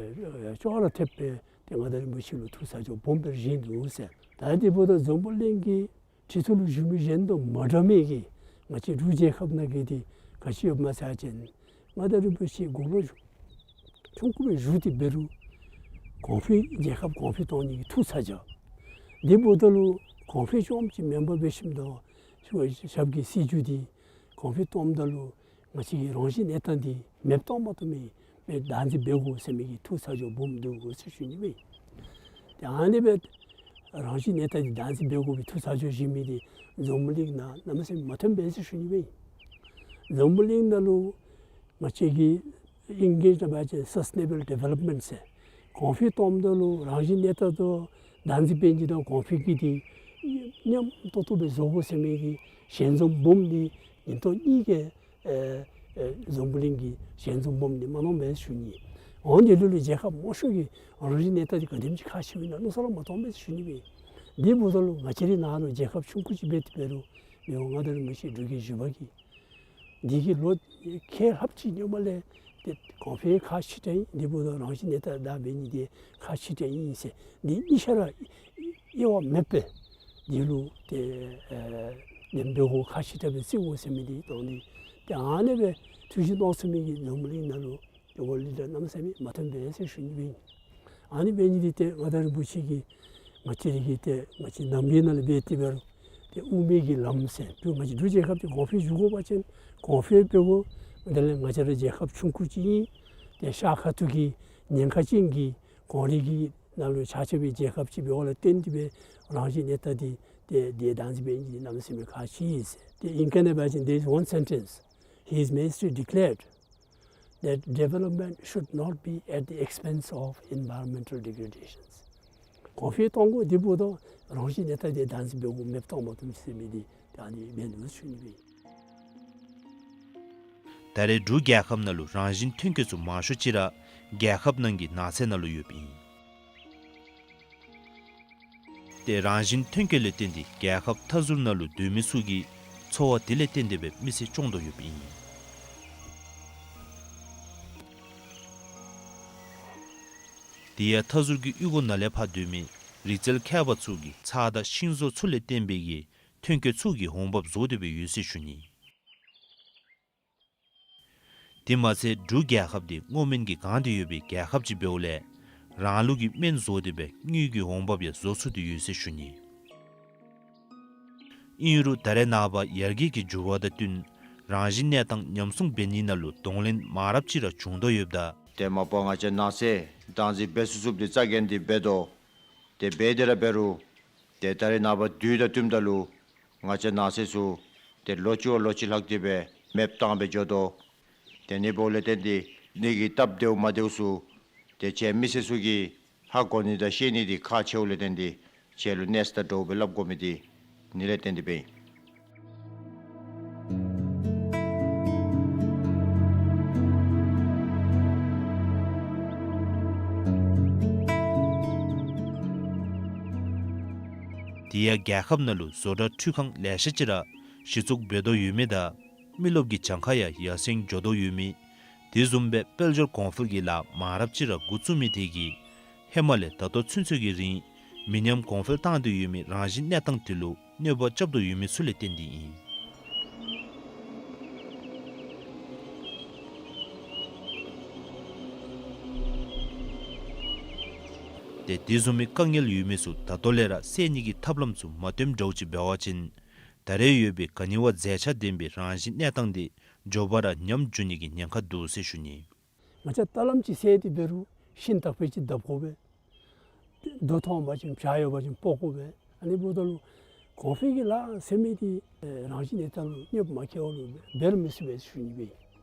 ཅོག་ར་འཐདཔ་སྦེ་ཏེ་མངའ་བདག་རིན་པོ་ཆེ་ལུ་ཐུགས་ཚ་གྱང་སྦོམ་སྦེ་བཞེས་ནུག་ཟེར། ད་དེ་འབདཝ་ད་འཛམ་བུ་གླིང་གི་ཁྲི་ཐོག་ལུ་བཞུགས་མི་གཞན་དང་མ་འདྲ་མི་གི་ང་བཅས་འབྲུག་རྒྱལ་ཁབ་ནང་གི་འདི་ག་ཅི་ཡོདཔ་སྨོ་ཟེར་བ་ཅིན་མངའ་བདག་རིན་པོ་ཆེ་དགུང་ལོ་ཆུང་ཀུ་སྦེ་བཞུགས་ཏེ་འབད་རུང་གོང་འཕེལ་རྒྱལ་ཁབ་གོང་འཕེལ་གཏོང་ནི་གི་ཐུགས་ཚ་གྱང་། དེ་འབདཝ་ད་ལུ་གོང་འཕེལ་རྐྱངམ་ཅིག་མེན་པར་འབད་ཞིནམ་ད་ཞབས་ཀྱི་སྲིད་བྱུས་འདི་གོང་འཕེལ་གཏངམ་ད་ལུ་ང་བཅས་ཀྱི་རང་བཞིན་གནས་སྟངས་འདི་མེདཔ་གཏང་མ་བཏུབ་མི་སྦེ་བདག་འཛིན་འབད་དགོ་ཟེར་མི་གི་ཐུགས་ཚ་གྱང་སྦོམ་འདུག་ཟེར་ཞུ་ནི་སྦེ། ཏེ་ཨ་ནི་སྦེ་རང་བཞིན་གནས་སྟངས་འདི་བདག་འཛིན་འབད་དགོ་པའི་ཐུགས་ཚ་གྱང་བཞེས་མི་འདི་འཛམ་བུ་གླིང་ནང་གནམ་མེད་ས་མེད་མ་ཐོན་པས་ཟེར་ཞུ་ནི་སྦེ། འཛམ་བུ་གླིང་ནང་ལུ་ང་བཅས་ཀྱི་ཨིང་ལིཤ་ནང་འབད་བ་ཅིན་སཱསི་ཊེ་ནེ་བཱལ་ཌི་ཝེ་ལོབ་མེནཊ་ཟེར། གོང་འཕེལ་གཏངམ་ད་ལུ་རང་བཞིན་གནས་སྟངས་དང་བདག་འཛིན་འབད་ནི་དང་གོང་འཕེལ་གྱི་འདི་མཉམ་ཏོག་ཏོ་སྦེ་བཟོ་དགོ་ཟེར་མི་གི་ཞལ་འཛོམས་སྦོམ་འདི་ཉིན་ཐོག་གཉིས་ཀྱི་ཨེ་ཨེ་འཛམ་བུ་གླིང་གི་ཞལ་འཛོམས་སྦོམ་འདི་མ་གནང་པས་ཟེར་ཞུ་ནི། འོན་ཏེ་ལུ་ལུ་རྒྱལ་ཁབ་མང་ཤོས་ཀྱིས་རང་བཞིན་གནས་སྟངས་འདི་ག་དེམ་ཅིག་ཁག་ཆེཝ་ཨིན་ན་མནོ་བསམ་ར་མ་བཏང་པས་ཟེར་ཞུ་ནི་སྦེ། དེ་འབདཝ་ད་ལུ་ང་བཅས་རའི་ནང་ལུ་རྒྱལ་ཁབ་ཆུང་ཀུ་ཅིག་འབད་དེ་འབད་རུང་མི་དབང་མངའ་བདག་རིན་པོ་ཆེ་འབྲུག་རྒྱལ་བཞི་པ་གིས་འདི་གི་ལོ་ཁལ་ལྷགཔ་ཅིག་སྔོན་མ་ལས་ཏེ་གོང་འཕེལ་ཁག་ཆེ་དྲགས་ཨིན། དེ་འབདཝ་ད་རང་བཞིན་གནས་སྟངས་བདའ་འབད་ནི་འདི་ཁག་ཆེ་དྲགས་ཨིན་ཟེར་འདི་གཉིས་ཆ་ར་དབྱེ་བ་མེདཔ་སྦེ་འདི་ལུ་ཏེ་ཨེ་ལན་འབད་དགོ་ཁག་ཆེ་དྲགས་སྦེ་བརྩི་དགོ་ཟེར་མི་འདི་དང་འདི་ཏེ་ཨ་ནི་སྦེ་ཐུགས་བཞེད་གནང་ཚུགས་མི་གི་འཛམ་བུ་གླིང་ནང་ལུ་ཏེ་ཝཱརལཌ་ལི་ཌར་གནམ་མེད་ས་མེད་མ་ཐོན་པས་ཟེར་ཞུ་ནི་སྦེ་ཨིན། ཨ་ནི་འབད་ནི་འདི་ཏེ་མངའ་བདག་རིན་པོ་ཆེ་གིས་ང་བཅས་ར་གི་ཏེ་ང་བཅས་ནང་པའི་ནང་ལས་འབད་དེ་འབད་རུང་ཏེ་དབུ་མའི་གི་ལམ་ཟེར་ཏེ་ང་བཅས་འབྲུག་རྒྱལ་ཁབ་འདི་གོང་འཕེལ་འགྱོ་དགོ་པ་ཅིན་གོང་འཕེལ་འབད་དགོ། དེ་ལས་ང་བཅས་ར་རྒྱལ་ཁབ་ཆུང་ཀུ་ཅིག་ཨིན། ཏེ་ཤར་ཁ་ཐུག་གི་ཉེན་ཁ་ཅན་གྱི་གངས་རི་གི་ནང་ལུ་ཆགས་ཆགསཔ་སྦེ་རྒྱལ་ཁབ་ཅིག་འབདཝ་ལས་བརྟེན་ཏེ་སྦེ་རང་བཞིན་གནས་སྟངས་འདི་ཏེ་འདི་བདག་འཛིན་འབད་ནི་འདི་གནམ་མེད་ས་མེད་ཁག་ཆེ་ཟེར། ཏེ་ཨིང་སྐད་ནང་འབད་བ་ཅིན་there is one sentence His Majesty declared that development should not be at the expense of environmental degradations. གོང་འཕེལ་གཏང་དགོ། དེ་འབདཝ་ད་རང་བཞིན་གནས་སྟངས་འདི་བདག་འཛིན་འབད་དགོ། མེདཔ་གཏང་མ་བཏུབ་ཟེར་མི་འདི་ད་ཨ་ནི་འབད་ནུག་ཟེར་ཞུ་ནི་སྦེ། ད་རེས་འབྲུག་རྒྱལ་ཁབ་ནང་ལུ་རང་བཞིན་ཐོན་སྐྱེད་ཚུ་མང་ཤོས་ཅིག་ར་རྒྱལ་ཁབ་ནང་གི་ནགས་ཚལ་ནང་ལུ་ཡོདཔ་ཨིན། ཏེ་རང་བཞིན་ཐོན་སྐྱེད་ལས་བརྟེན་ཏེ་རྒྱལ་ཁབ་མཐའ་ཟུར་ནང་ལུ་སྡོད་མི་ཚུ་གི་འཚོ་བ་དེ་ལས་བརྟེན་ཏེ་སྦེ་མི་ཚེ་སྐྱོང་དོ་ཡོདཔ་ཨིན། དེ་ཡང་མཐའ་ཟུར་གྱི་གཡུས་སྒོ་ནང་ལས་ཕར་སྡོད་མི་ རིག་རྩལ་མཁས་པ་ཚུ་གིས་ཚྭ་དང་ཤིང་བཟོ་ཚུ་ལས་བརྟེན་པའི་གི་ཐོན་སྐྱེད་ཚུ་གི་འོང་འབབ་བཟོ་སྡོད་སྦེ་ཡོད་ཟེར་ཞུ་ནི། དེ་མ་ཚད་འབྲུག་རྒྱལ་ཁབ་འདི་སྔོ་སྨན་གྱིས་གང་སྟེ་ཡོད་པའི་རྒྱལ་ཁབ་ཅིག་འབདཝ་ལས་རང་ལུགས་ཀྱི་སྨན་བཟོ་སྟེ་སྦེ་དངུལ་གྱི་འོང་འབབ་ཡང་བཟོ་ཚུགས་ཏེ་ཡོད་ཟེར་ཞུ་ནི། ཨིན་རུང་ད་རེས་ནངས་པ་ཡར་རྒྱས་ཀྱི་འགྱུར་བ་དང་བསྟུན་རང་བཞིན་གནས་སྟངས་ཉམས་སྲུང་འབད་ནི་ནང་ལུ་གདོང་ལེན་མང་རབས་ཅིག་ར་བྱུང་དོ་ཡོདཔ་ད། ཏེ་མ་པ་ང་བཅས་ནགས་ཚལ་བདག་འཛིན་འབད་ཚུགས་ཚུགསཔ་འདི་རྩ་འགེངས་ཏེ་འབད་དོ། ཏེ་འབད་དེ་ར་འབད་རུང་ཏེ་ད་རེས་ནངས་པ་དུས་དང་བསྟུནམ་ད་ལུ་ང་བཅས་ནགས་ཚལ་ཚུ་ཏེ་ལོ་གཅིག་བ་ལོ་གཅིག་ལྷག་སྟེ་སྦེ་མེདཔ་བཏང་སྦེ་འགྱོ་དོ། ཏེ་ཨ་ནི་འབདཝ་ལས་བརྟེན་ཏེ་ཨ་ནི་གི་སྟབས་བདེཝ་མ་བདེཝ་ཚུ་ཏེ་ཁྱེད་མི་སེར་ཚུ་གིས་ཧ་གོ་ནི་དང་ཤེས་ནི་འདི་ཁག་ཆེཝ་ལས་བརྟེན་ཏེ་ཁྱེད་ལུ་གནས་ས་དང་འདྲཝ་སྦེ་སླབ་དགོ་མི་འདི་ཨ་ནི་ལས་བརྟེན་ཏེ་སྦེ་ཨིན། དེ་ཡང་རྒྱལ་ཁབ་ནང་ལུ་བཟོ་གྲྭ་འཕྲུལ་ཁང་ལེ་ཤ་ཅིག་ར་གཞི་བཙུགས་འབད་དོ་ཡོད་མི་དང་མི་རློབས་ཀྱི་གྱངས་ཁ་ཡང་ཡར་སེང་འགྱོ་དོ་ཡོད་མི། དེ་བཟུམ་སྦེ་དཔལ་འབྱོར་གོང་འཕེལ་གྱི་ལཱ་མང་རབས་ཅིག་ར་འགོ་བཙུགས་མི་དེ་གིས་ཧེ་མ་ལས་ད་ལྟོ་ཚུན་ཚོད་ཀྱི་རིང་མི་ཉམས་གོང་འཕེལ་བཏང་སྟེ་ཡོད་མི་རང་བཞིན་གནས་སྟངས་དེ་ལུ་གནོད་པ་རྐྱབ་དོ་ཡོད་མི་ཚུ་ལས་བརྟེན་ཏེ་ཨིན། ཏེ་དེ་བཟུམ་མའི་དཀའ་ངལ་ཡོད་མི་ཚུ་ད་ལྟོ་ལས་ར་སེལ་ནི་གི་ཐབས་ལམ་ཚུ་མ་བཏོནམ་འདྲཝ་ཅིག་འབད་བ་ཅིན་ད་རེས་ཡོད་པའི་ག་ནི་བ་མཛེས་ཆ་ལྡན་པའི་རང་བཞིན་གནས་སྟངས་དེ་མགྱོགས་པ་ར་ཉམས་འགྱོ་ནི་གི་ཉེན་ཁ་འདུག་ཟེར་ཞུ་ནི། ང་བཅས་ད་ལམ་ཅིག་སེལ་ཏེ་འབད་རུང་ཤིང་དག་པ་ཅིག་བརྡབ་དགོ་པས། རྡོ་མཐོང་པ་ཅིན་བྱག་ཡོད་པ་ཅིན་སྤོ་དགོ་པས། ཨ་ནི་འབདཝ་ད་ལུ་གོང་འཕེལ་གྱི་ལཱ་ཟེར་མི་འདི་རང་བཞིན་གནས་སྟངས་ལུ་གནོདཔ་མ་བཀལ་བ་ལུ་འབད་རུང་མི་ཚུགས་པས་ཞུ་ནི་སྦེ།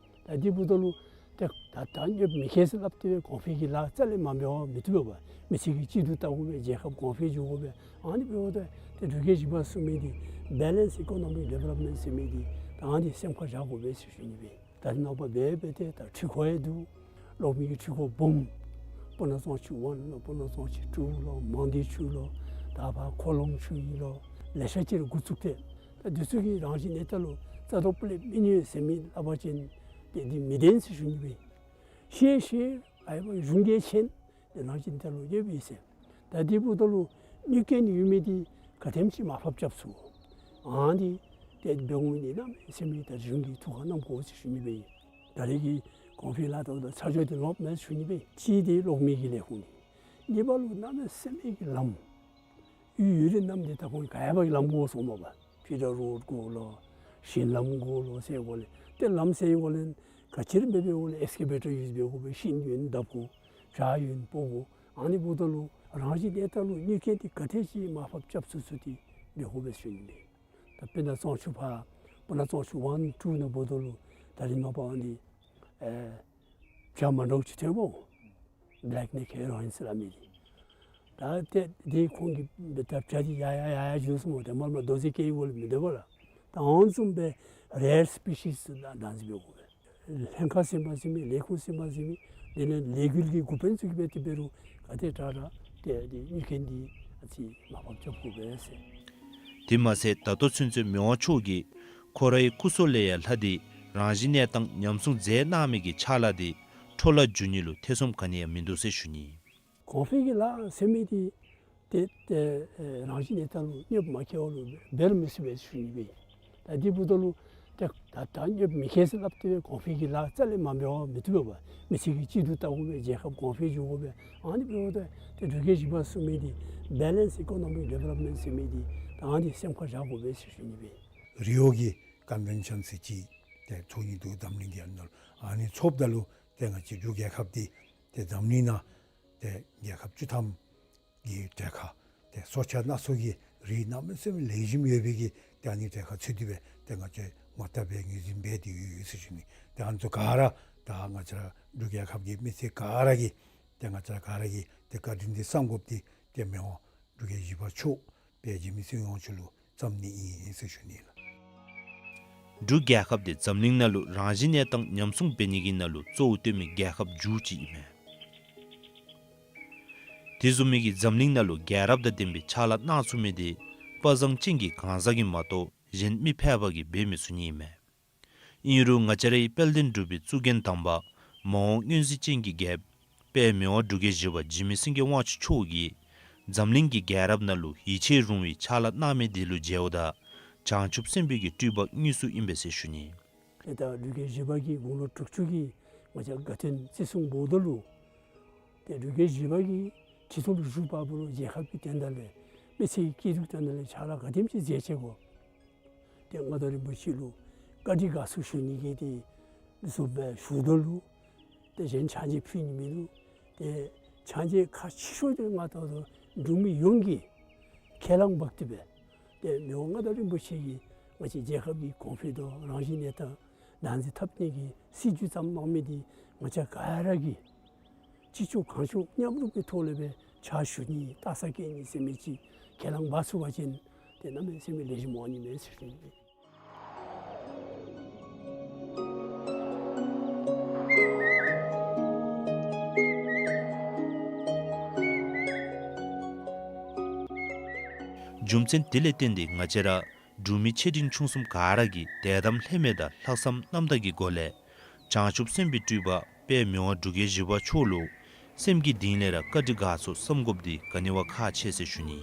ད་དེ་འབདཝ་ད་ལུ་ཏེ་ད་ད་གནོདཔ་མི་བཀལ་ཟེར་སླབ་སྟེ་སྦེ་གོང་འཕེལ་གྱི་ལཱ་རྩ་ལས་མ་འབད་བར་མི་བཏུབ་པས། མི་ཚེ་གི་སྤྱི་འཐུས་བལྟ་དགོ་པས། རྒྱལ་ཁབ་གོང་འཕེལ་འགྱོ་དགོ་པས། ཨ་ནི་འབདཝ་ད་ཏེ་འབྲུག་རྒྱལ་བཞི་པ་གསུངས་མི་འདི་Balanced Economic Development ཟེར་མི་འདི་ད་ཨ་ནི་སེམས་ཁར་བཞག་དགོ་པས་ཞུ་ནི་སྦེ། ད་རེས་ནངས་པ་འབད་འབད་དེ་ད་འཕྲུལ་འཁོར་ཡང་འདུག། གློག་མེ་གི་འཕྲུལ་འཁོར་སྦོམ་སྤུ་ན་གཙང་ཆུ་ཝན་ལོ་སྤུ་ན་གཙང་ཆུ་ཊུ་ལོ་མང་སྡེ་ཆུ་ལོ་ད་ཕར་ཁོ་ལོང་ཆུ་ཨིན་ལོ་ལེ་ཤ་ཅིག་ར་འགོ་བཙུགས་ཏེ་ད་འདི་ཚུ་གིས་རང་བཞིན་གནས་སྟངས་ལུ་རྩ་དོག་པོ་ལས་མི་གནོད་ཟེར་མི་སླབ་པ་ཅིན་ཏེ་འདི་མི་བདེན་ཟེར་ཞུ་ནི་སྦེ། ཤེས་ཤེས་ཨའི་བ་གཞུང་གིས་མཁྱེན། ཏེ་རང་བཞིན་གནས་སྟངས་ལུ་གནོདཔ་ཡོད་ཟེར། ད་དེ་འབདཝ་ད་ལུ་གནོད་སྐྱེལ་ནི་ཡོད་མི་འདི་ག་དེམ་ཅིག་མར་ཕབ་རྐྱབ་ཚུགས། ཨ་ནི་ཏེ་འབད་འོང་མི་འདི་གནམ་མེད་ས་མེད་ད་གཞུང་གིས་ཐུགས་ཁར་བསྣམ་དགོ་ཟེར་ཞུ་ནི་སྦེ་ཨིན། ད་རེས་ཀྱི་གོང་འཕེལ་ལཱ་དང་ད་ཚ་འགྱོ་སྟེ་ལོངམ་མས་ཞུ་ནི་སྦེ། གཅིག་འདི་གློག་མེ་གི་ལས་ཁུངས་འདི། གཉིས་པ་ལུ་གནམ་མེད་ས་མེད་ཀྱི་ལམ་ཡུལ་ཡུལ་རེ་རྣམས་འདི་ད་ཁོང་ག་ཡ་བ་གི་ལམ་དགོ་གསུངམ་མས་པ། ཕི་ཌར་རོཌ་དགོ་ལོ་ཤིང་ལམ་དགོ་ལོ་ཟེར་འགོ་ལས་ཏེ་ལམ་སེལ་འགོ་ལས་ག་ཅི་ར་འབད་འབདཝ་ལས་ཨེགསི་ཀེ་བེ་ཊར་ཡུསི་འབད་དགོ་པས། ཤིང་ཡོད་ན་བརྡབ་དགོ། བྱག་ཡོད་ན་སྤོ་དགོ། ཨ་ནི་འབདཝ་ད་ལུ་རང་བཞིན་གནས་སྟངས་ལུ་གནོད་སྐྱེལ་འདི་ག་དེ་ཅིག་མར་ཕབ་རྐྱབ་ཚུགས་ཚུགས་ཏེ་འབད་དགོ་པས་ཞུ་ནི་ལགས། ད་སྤུ་ན་གཙང་ཆུ་ཕར་སྤུ་ན་གཙང་ཆུ་ཝན་ཊུ་ནང་འབདཝ་ད་ལུ་ད་རེས་ནངས་པ་ཨ་ནི་ཨེ་བྱ་མ་འདྲཝ་ཅིག་ཐོན་པོ། བེ་ལེཀ་ནེག་ཧེ་རོ་ཨིན་ཟེར་སླབ་མི་འདི། ད་ཏེ་དེ་ཁོང་གིས་ད་བྱ་འདི་ཡར་ཡར་ཡར་ཡར་འགྱོ་སོངམ་མས། ཏེ་མར་མར་རྡོ་རྗེ་སྐྱེལ་འགོ་ལས་མི་སྡོད་པས་ལགས། ད་ཨ་ནི་བཟུམ་སྦེ་རེར་སི་པི་ཤིསི་ཚུ་བདག་འཛིན་འབད་དགོ་པས། ལྷན་ཁག་ཟེར་མི་ཟེར་མི་ལས་ཁུངས་ཟེར་མི་ཟེར་མི་དེ་ལས་ལས་འགུལ་གྱི་འགོ་དཔོན་ཚུ་གིས་འབད་དེ་འབད་རུང་ག་དེ་དྲག་དྲག་ཏེ་དེ་གནོད་སྐྱེལ་འདི་ཨ་ཙི་མར་ཕབ་རྐྱབ་དགོ་པས་ཟེར། དེ་མ་ཚད་ད་ལྟོ་ཚུན་ཚོད་མི་དབང་མཆོག་གིས་ཁོ་རའི་སྐུ་སྲོག་ལས་ཡང་ལྷག་སྟེ་རང་བཞིན་གནས་སྟངས་ཉམས་སྲུང་མཛད་གནང་མི་གི་ཕྱག་ལཱ་དེ་འཕྲོ་བརླག་འགྱོ་ནི་ལུ་ཐེ་ཚོམ་ག་ནི་ཡང་མིན་འདུག་ཟེར་ཞུ་ནི། གོང་འཕེལ་གྱི་ལཱ་ཟེར་མི་འདི་ཏེ་ཏེ་ཨེ་རང་བཞིན་གནས་སྟངས་ལུ་གནོདཔ་མ་བཀལ་བ་ལུ་འབད་རུང་མི་ཚུགས་པས་ཞུ་ནི་སྦེ། ད་དེ་འབདཝ་ད་ལུ་ཏེ་ད་ད་གནོདཔ་མི་བཀལ་ཟེར་སླབ་སྟེ་སྦེ་གོང་འཕེལ་གྱི་ལཱ་རྩ་ལས་མ་འབད་བར་མི་བཏུབ་པས། མི་ཚེ་གི་སྤྱི་འཐུས་བལྟ་དགོ་པས། རྒྱལ་ཁབ་གོང་འཕེལ་འགྱོ་དགོ་པས། ཨ་ནི་འབདཝ་ད་ཏེ་འབྲུག་རྒྱལ་བཞི་པ་གསུངས་མི་འདི་བེ་ལེནསི་ཨི་ཀོ་ནོ་མིག་ཌི་ཝེ་ལོབ་མེནཊ་ཟེར་མི་འདི་ད་ཨ་ནི་སེམས་ཁར་བཞག་དགོ་པས་ཟེར་ཞུ་ནི་སྦེ། རི་ཡོ་གི་ཀོན་ཝེན་ཤཱན་ཟེར་ཅིག་ཏེ་ཚོགས་ནི་འདུག། འཛམ་གླིང་གི་ཨ་ནཱ་ལུ་ཨ་ནི་ཚོགསཔ་ད་ལུ་ཏེ་ང་བཅས་འབྲུག་རྒྱལ་ཁབ་འདི་ཏེ་འཛམ་གླིང་ནང་ཏེ་རྒྱལ་ཁབ་བཅུ་ཐམ་གི་གྲལ་ཁར་ཏེ་སྲོག་ཆགས་སྣ་ཚོགས་ཀྱི་རིགས་གནམ་མེད་ས་མེད་ལེགས་ཤོམ་ཡོད་པའི་གི་ཏེ་ཨ་ནི་གྲལ་ཁར་ཚུད་དེ་སྦེ་ཏེ་ང་བཅས་ངོ་རྟགས་སྦེ་ངོས་འཛིན་འབད་དེ་ཡོད་ཡོད་ཟེར་ཞུ་ནི། ཏེ་ཨ་ནི་ཚུ་ག་ར་ད་ང་བཅས་ར་འབྲུག་རྒྱལ་ཁབ་ཀྱི་མི་སེར་ག་ར་གིས་ཏེ་ང་བཅས་ར་ག་ར་གིས་ཏེ་བཀའ་དྲིན་འདི་བསམ་དགོཔ་འདི་ཏེ་མི་དབང་འབྲུག་རྒྱལ་བཞི་པ་མཆོག་དཔལ་འཇིགས་མེད་སྲིད་དབང་མཆོག་ལུ་བརྩམ་ནི་ཨིན་ཟེར་ཞུ་ནི་ལགས། འབྲུག་རྒྱལ་ཁབ་འདི་འཛམ་གླིང་ནང་ལུ་རང་བཞིན་གནས་སྟངས་ཉམས་སྲུང་འབད་ནི་གི་ནང་ལུ་གཙོ་བོ་བཏོན་མི་རྒྱལ་ཁབ་མཇུག་ཅིག་ཨིན་མས། དེ་བཟུམ་མའི་གི་འཛམ་གླིང་ནང་ལུ་རྒྱལ་རབས་དང་ལྡན་པའི་ཕྱག་ལཱ་གནང་ཚུགས་མི་འདི་དཔའ་བཟང་ཅན་གྱི་གང་ཟག་གིས་མ་གཏོགས་གཞན་མི་ཕལ་པ་གིས་འབད་མི་ཚུགས་ནི་ཨིན་མས། ཨིན་རུང་ང་བཅས་རའི་དཔལ་ལྡན་འབྲུག་པའི་གཙུག་རྒྱན་དམ་པ་མ་འོངས་མངོན་གཟིགས་ཅན་གྱི་རྒྱལཔོ་དཔལ་མི་དབང་འབྲུག་རྒྱལ་བཞི་པ་འཇིགས་མེད་སེང་གེ་དབང་ཕྱུག་མཆོག་གིས་ འཛམ་གླིང་གི་རྒྱལ་རབས་ནང་ལུ་ཡིད་ཆེས་རུང་བའི་ཕྱག་ལཱ་གནང་མི་དེ་ལུ་མཇལཝ་ད་བྱང་ཆུབ་སེམས་དཔའི་གི་སྤྲུལ་པ་དངོས་སུ་ཨིན་པས་ཟེར་ཞུ་ནི། ཏེ་ད་འབྲུག་རྒྱལ་བཞི་པ་གི་དགུང་ལོ་དྲུག་ཅུ་གི་ང་བཅས་དགའ་སྟོན་བརྩི་སྲུང་འབོཝ་ད་ལུ་ཏེ་འབྲུག་རྒྱལ་བཞི་པ་གིས་སྤྱི་ཚོགས་ལུ་བཞུགས་པ་པོ་ལུ་རྒྱལ་ཁབ་ཀྱི་དོན་དག་ལས་མི་ཚེ་གི་སྐྱིད་སྡུག་དོན་དག་ལས་ཕྱག་ལཱ་ག་དེམ་ཅིག་མཛད་ཅི་གོ། ཏེ་མངའ་བདག་རིན་པོ་ཆེ་ལུ་བཀའ་དྲིན་དགའ་ཚོར་ཞུ་ནི་གི་ཏེ་བཟོ་སྦེ་ཞུཝ་ད་ལུ་ཏེ་གཞན་ཕྱག་རྗེས་ཕུལ་ནི་མིན་འདུག། ཏེ་ཕྱག་རྗེས་ཁག་ཆེ་ཤོས་དེ་ང་ད་ལྟོ་འབྲུག་མི་ཡོངས་ཀྱིས་ཁས་བླངས་འབག་སྟེ་སྦེ་ཏེ་མི་དབང་མངའ་བདག་རིན་པོ་ཆེ་གིས་ང་བཅས་རྒྱལ་ཁབ་ཀྱི་གོང་འཕེལ་དང་རང་བཞིན་གནས་སྟངས་བདག་འཛིན་འཐབ་ནི་གི་སྲིད་བྱུས་བརྩམས་གནང་མི་དེ་ང་བཅས་ག་ར་གིས་ཅི་ལྕོགས་གང་ལྕོགས་མཉམ་རུབ་ཀྱི་ཐོག་ལས་སྦེ་ཕྱག་ཞུ་ནི་ལྟ་ས་བཀལ་ནི་ཟེར་མི་ཅིག་ཁས་བླངས་འབག་ཚུགས་པ་ཅིན་ཏེ་གནམ་མེད་ས་མེད་ལེགས་ཤོམ་འོང་ནི་མས་ཟེར་ཞུ་ནི། རྒྱུ་མཚན་དེ་ལས་བརྟེན་ཏེ་ང་བཅས་ར་འབྲུག་མི་ཆེ་འབྲིང་ཆུང་གསུམ་ག་ར་གིས་དད་དམ་ལྷད་མེད་དང་ལྷག་བསམ་རྣམ་དག་གི་སྒོ་ལས་བྱང་ཆུབ་སེམས་དཔའི་སྤྲུལ་པ་དཔལ་མི་དབང་འབྲུག་རྒྱལ་བཞི་པ་མཆོག་ལུ་སེམས་ཀྱི་གཏིང་ལས་ར་བཀའ་དྲིན་དགའ་ཚོར་བསམ་དགོཔ་འདི་ག་ནི་བ་ཁག་ཆེ་ཟེར་ཞུ་ནི།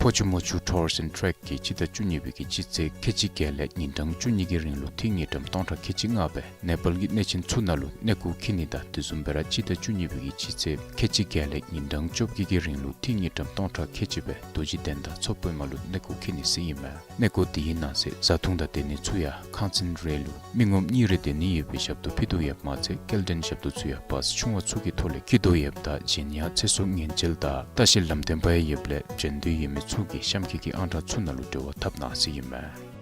ཕོ་ཆུ་མོ་ཆུ་ཊུར་སི་ཨེནཌ་ཊེཀ་གིས་སྤྱི་ཟླ་བཅུ་གཉིས་པའི་གི་སྤྱི་ཚེས་ཁལ་གཅིག་བརྒྱད་ལས་ཉིན་གྲངས་བཅུ་གཉིས་ཀྱི་རིང་ལུ་ཐིག་ཉིས་ཀྲམ་སྟོང་ཕྲག་ཁལ་གཅིག་ལྔ་སྦེ་ནེ་པཱལ་གྱི་གནས་ཆེན་ཚུ་ནང་ལུ་གནས་སྐོར་འཁྱིད་ནི་དང་དེ་བཟུམ་སྦེ་ར་སྤྱི་ཟླ་བཅུ་གཉིས་པའི་གི་སྤྱི་ཚེས་ཁལ་གཅིག་བརྒྱད་ལས་ཉིན་གྲངས་བཅོ་བརྒྱད་ཀྱི་རིང་ལུ་ཐིག་ཉིས་ཀྲམ་སྟོང་ཕྲག་ཁལ་གཅིག་སྦེ་རྡོ་རྗེ་གདན་དང་མཚོ་པདྨ་ལུ་གནས་སྐོར་འཁྱིད་ནི་ཟེར་ཨིན་མས། གནས་སྐོར་དེའི་ནང་གསེས་བཟའ་འཐུང་དང་སྡོད་ནི་ཚུ་ཡང་ཁང་ཚན་རེ་ལུ་མི་ངོམ་གཉིས་རེ་སྡོད་ནི་ཡོད་པའི་ཞབས་ཏོག་ཕུལ་དོ་ཡོདཔ་མ་ཚད་སྐྱེལ་འདྲེན་ཞབས་ཏོག་ཚུ་ཡང་བཱས་ཆུང་བ་ཚུ་གི་ཐོག་ལས་འཁྱིད་དོ་ཡོདཔ་ད་གཞན་ཡང་ཚེ་སྲོག་ཉེན་བཅོལ་དང་ལྟ་བཤལ་ལམ་སྟོན་པ་ཡང་ཡོདཔ་ལས་བྱོན་འདོད་ཡོད་མི་ཚུ་གིས་གཤམ་འཁོད་ཀྱི་ཨང་གྲངས་ཚུ་ནང་ལུ་འབྲེལ་བ་འཐབ་གནང་ཟེར་ཨིན་མས།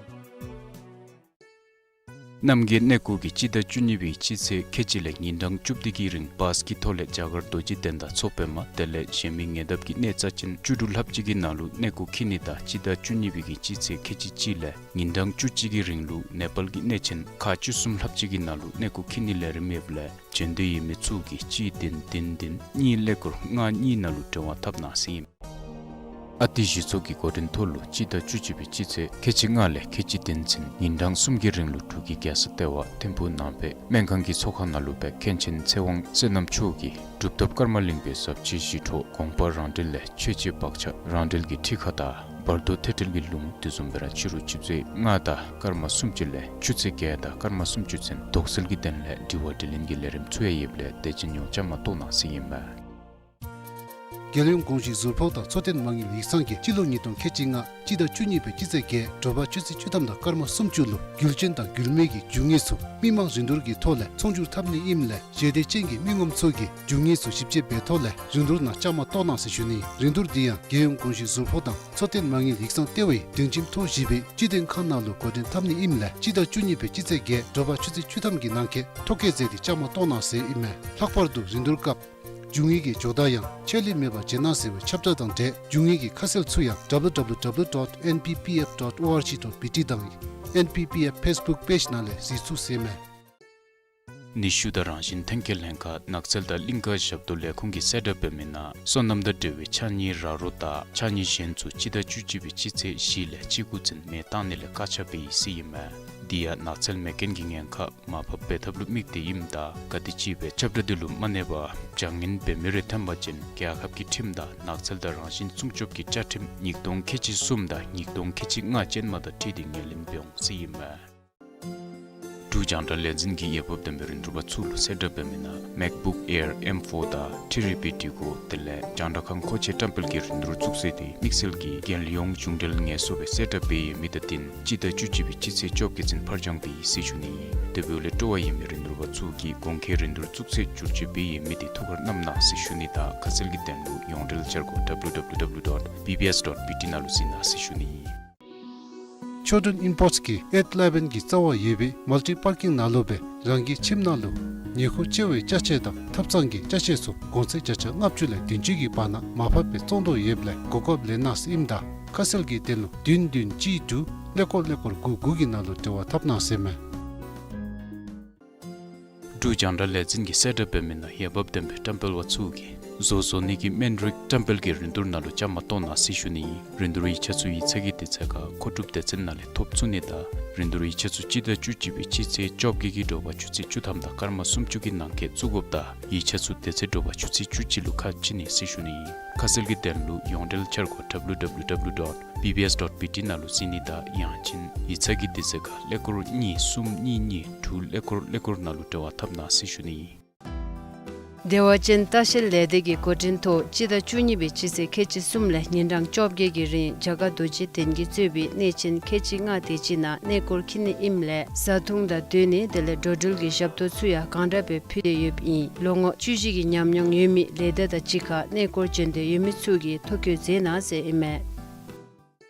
རྣམ་རྒྱལ་གནས་སྐོར་གྱིས་སྤྱི་ཟླ་བཅུ་གཉིས་པའི་སྤྱི་ཚེས་ཁལ་གཅིག་ལས་ཉིན་གྲངས་བཅུ་བདུན་གྱི་རིང་བཱས་ཀྱི་ཐོག་ལས་རྒྱ་གར་རྡོ་རྗེ་གདན་དང་མཚོ་པདྨ་དེ་ལས་གཞན་མི་ཉེ་འདབས་ཀྱི་གནས་རྩ་ཅན་བཅུ་དྲུག་ལྷགཔ་ཅིག་གི་ནང་ལུ་གནས་སྐོར་འཁྱིད་ནི་དང་སྤྱི་ཟླ་བཅུ་གཉིས་པའི་གི་སྤྱི་ཚེས་ཁལ་གཅིག་གཅིག་ལས་ཉིན་གྲངས་བཅུ་གཅིག་གི་རིང་ལུ་ནེ་པཱལ་གྱི་གནས་ཆེན་ཁག་བཅུ་གསུམ་ལྷགཔ་ཅིག་གི་ནང་ལུ་གནས་སྐོར་འཁྱིད་ནི་ལས་རིམ་ཡོདཔ་ལས་བྱོན་འདོད་ཡོད་མི་ཚུ་གིས་གཅིག་བདུན་བདུན་བདུན་གཉིས་ཀླད་ཀོར་ལྔ་གཉིས་ནང་ལུ་འབྲེལ་བ་འཐབ་གནང་ཟེར་ཨིན། ཨ་ཏི་གཞི་ཚོགས་ཀྱི་འགོ་འདྲེན་ཐོག་ལུ་སྤྱི་ཟླ་བཅུ་གཅིག་པའི་སྤྱི་ཚེས་ཁལ་གཅིག་ལྔ་ལས་ཁལ་གཅིག་བདུན་ཚུན་ཉིན་གྲངས་གསུམ་གྱི་རིང་ལུ་འབྲུག་གི་རྒྱལ་ས་ལྟེ་བ་ཐིམ་ཕུག་ནང་པའི་སྨན་ཁང་གི་ཚོགས་ཁང་ནང་ལུ་སྦེ་མཁན་ཆེན་ཚེ་དབང་བསོད་ནམས་མཆོག་གིས་གྲུབ་ཐོབ་ཀརྨ་གླིང་པའི་ཟབ་ཆོས་ཞི་ཁྲོ་དགོངས་པ་རང་འགྲེལ་ལས་ཆོས་འཆད་བག་ཆགས་རང་འགྲེལ་གྱི་ཁྲིད་ཁ་དང་བར་དོ་ཐོས་གྲོལ་གྱི་ལུང་དེ་བཟུམ་སྦེ་ར་ཕྱི་རུ་ཆུ་ཚོད་ལྔ་དང་སྐར་མ་སུམ་ཅུ་ལས་ཆུ་ཚོད་བརྒྱད་དང་སྐར་མ་སུམ་ཅུ་ཚུན་དོགས་སེལ་གྱི་དོན་ལས་དྲི་བ་དྲིས་ལན་གྱི་ལས་རིམ་ཚུ་ཡང་ཡོདཔ་ལས་དེ་ཅིག་ཡང་བཅའ་མར་གཏོགས་གནང་ཟེར་ཨིན་མས། རྒྱལ་ཡོངས་ཀུང་སི་ཟུར་ཕོགས་དང་འཚོ་རྟེན་མ་དངུལ་ཡིག་ཚང་གིས་སྤྱི་ལོ་ཉིས་སྟོང་ཁལ་གཅིག་ལྔ་སྤྱི་ཟླ་བཅུ་གཉིས་པའི་སྤྱི་ཚེས་བརྒྱད་དྲོ་པ་ཆུ་ཚོད་བཅུ་ཐམ་དང་སྐར་མ་སུམ་ཅུ་ལུ་རྒྱུ་ཅན་དང་རྒྱུ་མེད་ཀྱི་རྒྱུ་དངོས་ཚུ་མི་མང་རིན་བསྡུར་གྱི་ཐོག་ལས་ཚོང་སྒྱུར་འཐབ་ནི་ཨིནམ་ལས་ཞལ་འདེབས་ཅན་གྱི་མི་ངོམ་ཚུ་གིས་རྒྱུ་དངོས་ཚུ་ཞིབ་དཔྱད་འབད་ཐོག་ལས་རིན་བསྡུར་ནང་བཅའ་མར་གཏོགས་གནང་ཟེར་ཞུ་ནི། རིན་བསྡུར་འདི་ཡང་རྒྱལ་ཡོངས་ཀུང་སི་ཟུར་ཕོགས་དང་འཚོ་རྟེན་མ་དངུལ་ཡིག་ཚང་ལྟེ་བའི་སྒྲིང་ཁྱིམ་ཐོག་བཞི་པའི་སྤྱི་དོན་ཁང་ནང་ལུ་འགོ་འདྲེན་འཐབ་ནི་ཨིནམ་ལས་སྤྱི་ཟླ་བཅུ་གཉིས་པའི་སྤྱི་ཚེས་བརྒྱད་དྲོ་པ་ཆུ་ཚོད་བཅུ་ཐམ་གྱི་ནང་འཁོད་ཐོ་བཀོད་མཛད་དེ་བཅའ་མར་གཏོགས་གནང་ཟེར་ཨིན་མས། ལྷག་པར་དུ་རིན་བསྡུར་སྐབས་རྒྱུ་དངོས་ཀྱི་ཇོ་བདག་ཡང་ཆད་ལུས་མེད་པར་བྱིན་གནང་ཟེར་བའི་ཁྱབ་བསྒྲགས་དང་འབྲེལ་རྒྱུ་དངོས་ཀྱི་ཁ་གསལ་ཚུ་ཡང་W W W dot N P P F dot O R G dot B T དང་N P P F Facebook page ནང་ལས་གཟིགས་ཚུགས་ཟེར་མས། ནུས་ཤུགས་དང་རང་བཞིན་ཐོན་སྐྱེད་ལྷན་ཁག་ནགས་ཚལ་དང་གླིང་ཀ་ཞབས་ཏོག་ལས་ཁུངས་ཀྱིས་གསལ་བསྒྲགས་འབད་མི་ནང་སོ་ནམ་དང་འབྲེལ་བའི་ཕྱགས་སྙིགས་ར་རོ་དང་ཕྱགས་སྙིགས་གཞན་ཚུ་སྤྱི་ཟླ་བཅུ་གཅིག་པའི་སྤྱི་ཚེས་བཞི་ལས་བཅུ་དགུ་ཚུན་མེ་བཏང་ནི་ལས་བཀག་ཆ་འབད་ཡི་ཟེར་ཨིན་མས། འདི་ཡང་ནགས་ཚལ་མེ་རྐྱེན་གྱི་ཉེན་ཁ་མར་ཕབ་འབད་ཐབས་ལུ་དམིགས་ཏེ་ཨིནམ་ད་ག་དེམ་ཅིག་སྦེ་ཁྱབ་བསྒྲགས་འདི་ལུ་མ་གནས་པར་བྱང་ཉེས་འབད་མི་རེ་ཐོན་པ་ཅིན་རྒྱལ་ཁབ་ཀྱི་ཁྲིམས་དང་ནགས་ཚལ་དང་རང་བཞིན་སྲུང་སྐྱོབ་ཀྱི་བཅའ་ཁྲིམས་ཉིས་སྟོང་ཁལ་གཅིག་གསུམ་དང་ཉིས་སྟོང་ཁལ་གཅིག་ལྔ་ཅན་མ་དང་འཁྲིལ་ཏེ་ངོས་ལེན་འབད་འོང་ཟེར་ཨིན་མས། འབྲུག་རྒྱང་བསྒྲགས་ལས་འཛིན་གྱིས་འོས་འབབ་ལྡན་པའི་རིན་བསྡུར་པ་ཚུ་ལུ་གསལ་བསྒྲགས་འབད་མི་ནང་MacBook Air M four དང་ཐི་རི་པི་འབྲི་གུ་དེ་ལས་རྒྱང་བསྒྲགས་ཁང་མཁོ་ཆས་བཀྲམ་སྤེལ་གྱི་རིན་བསྡུར་བཙུགས་ཚེས་དེ་དམིགས་བསལ་གྱི་རྒྱལ་ཡོངས་གཞུང་འབྲེལ་ངལ་གསོ་སྦེ་གསལ་བསྒྲགས་འབད་ཡོད་མི་དང་བསྟུན་སྤྱི་ཟླ་བཅུ་གཅིག་པའི་སྤྱི་ཚེས་བཅོ་བརྒྱད་ཚུན་ཕར་འགྱངས་འབད་ཡི་ཟེར་ཞུ་ནི། དེ་འབདཝ་ལས་སྤྲོ་བ་ཡོད་མི་རིན་བསྡུར་པ་ཚུ་གིས་གོང་འཁོད་རིན་བསྡུར་བཙུགས་ཚེས་བསྒྱུར་བཅོས་འབད་ཡོད་མི་དེ་ཐུགས་ཁར་བསྣམ་གནང་ཟེར་ཞུ་ནི་དང་ཁ་གསལ་གྱི་དོན་ལུ་ཡོངས་འབྲེལ་འཆར་སྒོ་W W W dot B B S dot B T ནང་ལུ་གཟིགས་གནང་ཟེར་ཞུ་ནི། Children Imports གིས་ཨེཊ་ཨི་ལེ་བཱན་གྱི་རྩ་བར་ཡོད་པའི་མལ་ཊི་པར་ཀིང་ནང་ལུ་སྦེ་ རང་གི་ཁྱིམ་ནང་ལུ་ཉེ་འཁོར་བཅོ་ལྔའི་ཅ་ཆས་དང་ཐབ་ཚང་གི་ཅ་ཆས་ཚུ་གོང་ཚད་བརྒྱ་ཆ་ལྔ་བཅུ་ལས་བདུན་ཅུ་གི་བར་ན་མར་ཕབ་སྦེ་བཙོང་དོ་ཡོདཔ་ལས་གོ་སྐབས་ལེན་གནང་ཟེར་ཨིནམ་ད་ཁ་གསལ་གྱི་དོན་ལུ་བདུན་བདུན་གཅིག་དྲུག་ཀླད་ཀོར་ཀླད་ཀོར་དགུ་དགུ་གི་ནང་ལུ་འབྲེལ་བ་འཐབ་གནང་ཟེར་མས། འབྲུག་རྒྱང་བསྒྲགས་ལས་འཛིན་གྱིས་གསལ་བསྒྲགས་འབད་མི་ནང་འོས་འབབ་ལྡན་པའི་བཀྲམ་སྤེལ་པ་ཚུ་གིས་བཟོ་བཟོ་ནི་གི་སྨན་རིགས་བཀྲམ་སྤེལ་གྱི་རིན་བསྡུར་ནང་ལུ་བཅའ་མར་གཏོགས་གནང་ཟེར་ཞུ་ནི་ཨིན། རིན་བསྡུར་ཡིག་ཆ་ཚུ་ཡིག་ཚང་གི་དུས་ཚོད་ཁར་མཁོ་སྒྲུབ་སྡེ་ཚན་ནང་ལས་ཐོབ་ཚུགས་ནི་དང་རིན་བསྡུར་ཡིག་ཆ་ཚུ་སྤྱི་ཟླ་བཅུ་གཅིག་པའི་སྤྱི་ཚེས་བཅོ་བརྒྱད་ཀྱི་དྲོ་པ་ཆུ་ཚོད་བཅུ་ཐམ་དང་སྐར་མ་སུམ་ཅུ་གི་ནང་འཁོད་བཙུགས་དགོཔ་དང་ཡིག་ཆ་ཚུ་དེ་ཚེ་དྲོ་པ་ཆུ་ཚོད་བཅུ་གཅིག་ལུ་ཁ་ཕྱེ་ནི་ཟེར་ཞུ་ནི་ཨིན། ཁ་གསལ་གྱི་དོན་ལུ་ཡོངས་འབྲེལ་འཆར་སྒོ་W W W dot B B S dot B T ནང་ལུ་བལྟ་གནང་ལུ་གཟིགས་ནི་དང་ཡང་ཅིན་ཡིག་ཚང་གི་དུས་ཚོད་ཁར་ཀླད་ཀོར་གཉིས་གསུམ་གཉིས་གཉིས་དྲུག་ཀླད་ཀོར་ཀླད་ཀོར་ནང་ལུ་འབྲེལ་བ་འཐབ་གནང་ཟེར་ཞུ་ནི་ཨིན། བདེ་བ་ཅན་ལྟ་བཤལ་ལས་སྡེ་གི་འགོ་འདྲེན་ཐོག་སྤྱི་ཟླ་བཅུ་གཉིས་པའི་སྤྱི་ཚེས་ཁལ་གཅིག་གསུམ་ལས་ཉིན་གྲངས་བཅོ་བརྒྱད་ཀྱི་རིང་རྒྱ་གར་རྡོ་རྗེ་གདན་གྱིས་གཙོས་པའི་གནས་ཆེན་ཁལ་གཅིག་ལྔ་དེ་ཅིག་ནང་གནས་སྐོར་འཁྱིད་ནི་ཨིནམ་ལས་བཟའ་འཐུང་དང་སྡོད་གནས་དེ་ལས་འགྲོ་འགྲུལ་གྱི་ཞབས་ཏོག་ཚུ་ཡང་གང་དྲག་སྦེ་ཕུལ་ཏེ་ཡོདཔ་ཨིན། ལོ་ངོ་བཅུ་བཞི་གི་ཉམས་མྱོང་ཡོད་མི་ལས་སྡེ་དང་གཅིག་ཁར་གནས་སྐོར་འབྱོན་འདོད་ཡོད་མི་ཚུ་གིས་ཐོ་བཀོད་མཛད་གནང་ཟེར་ཨིན་མས།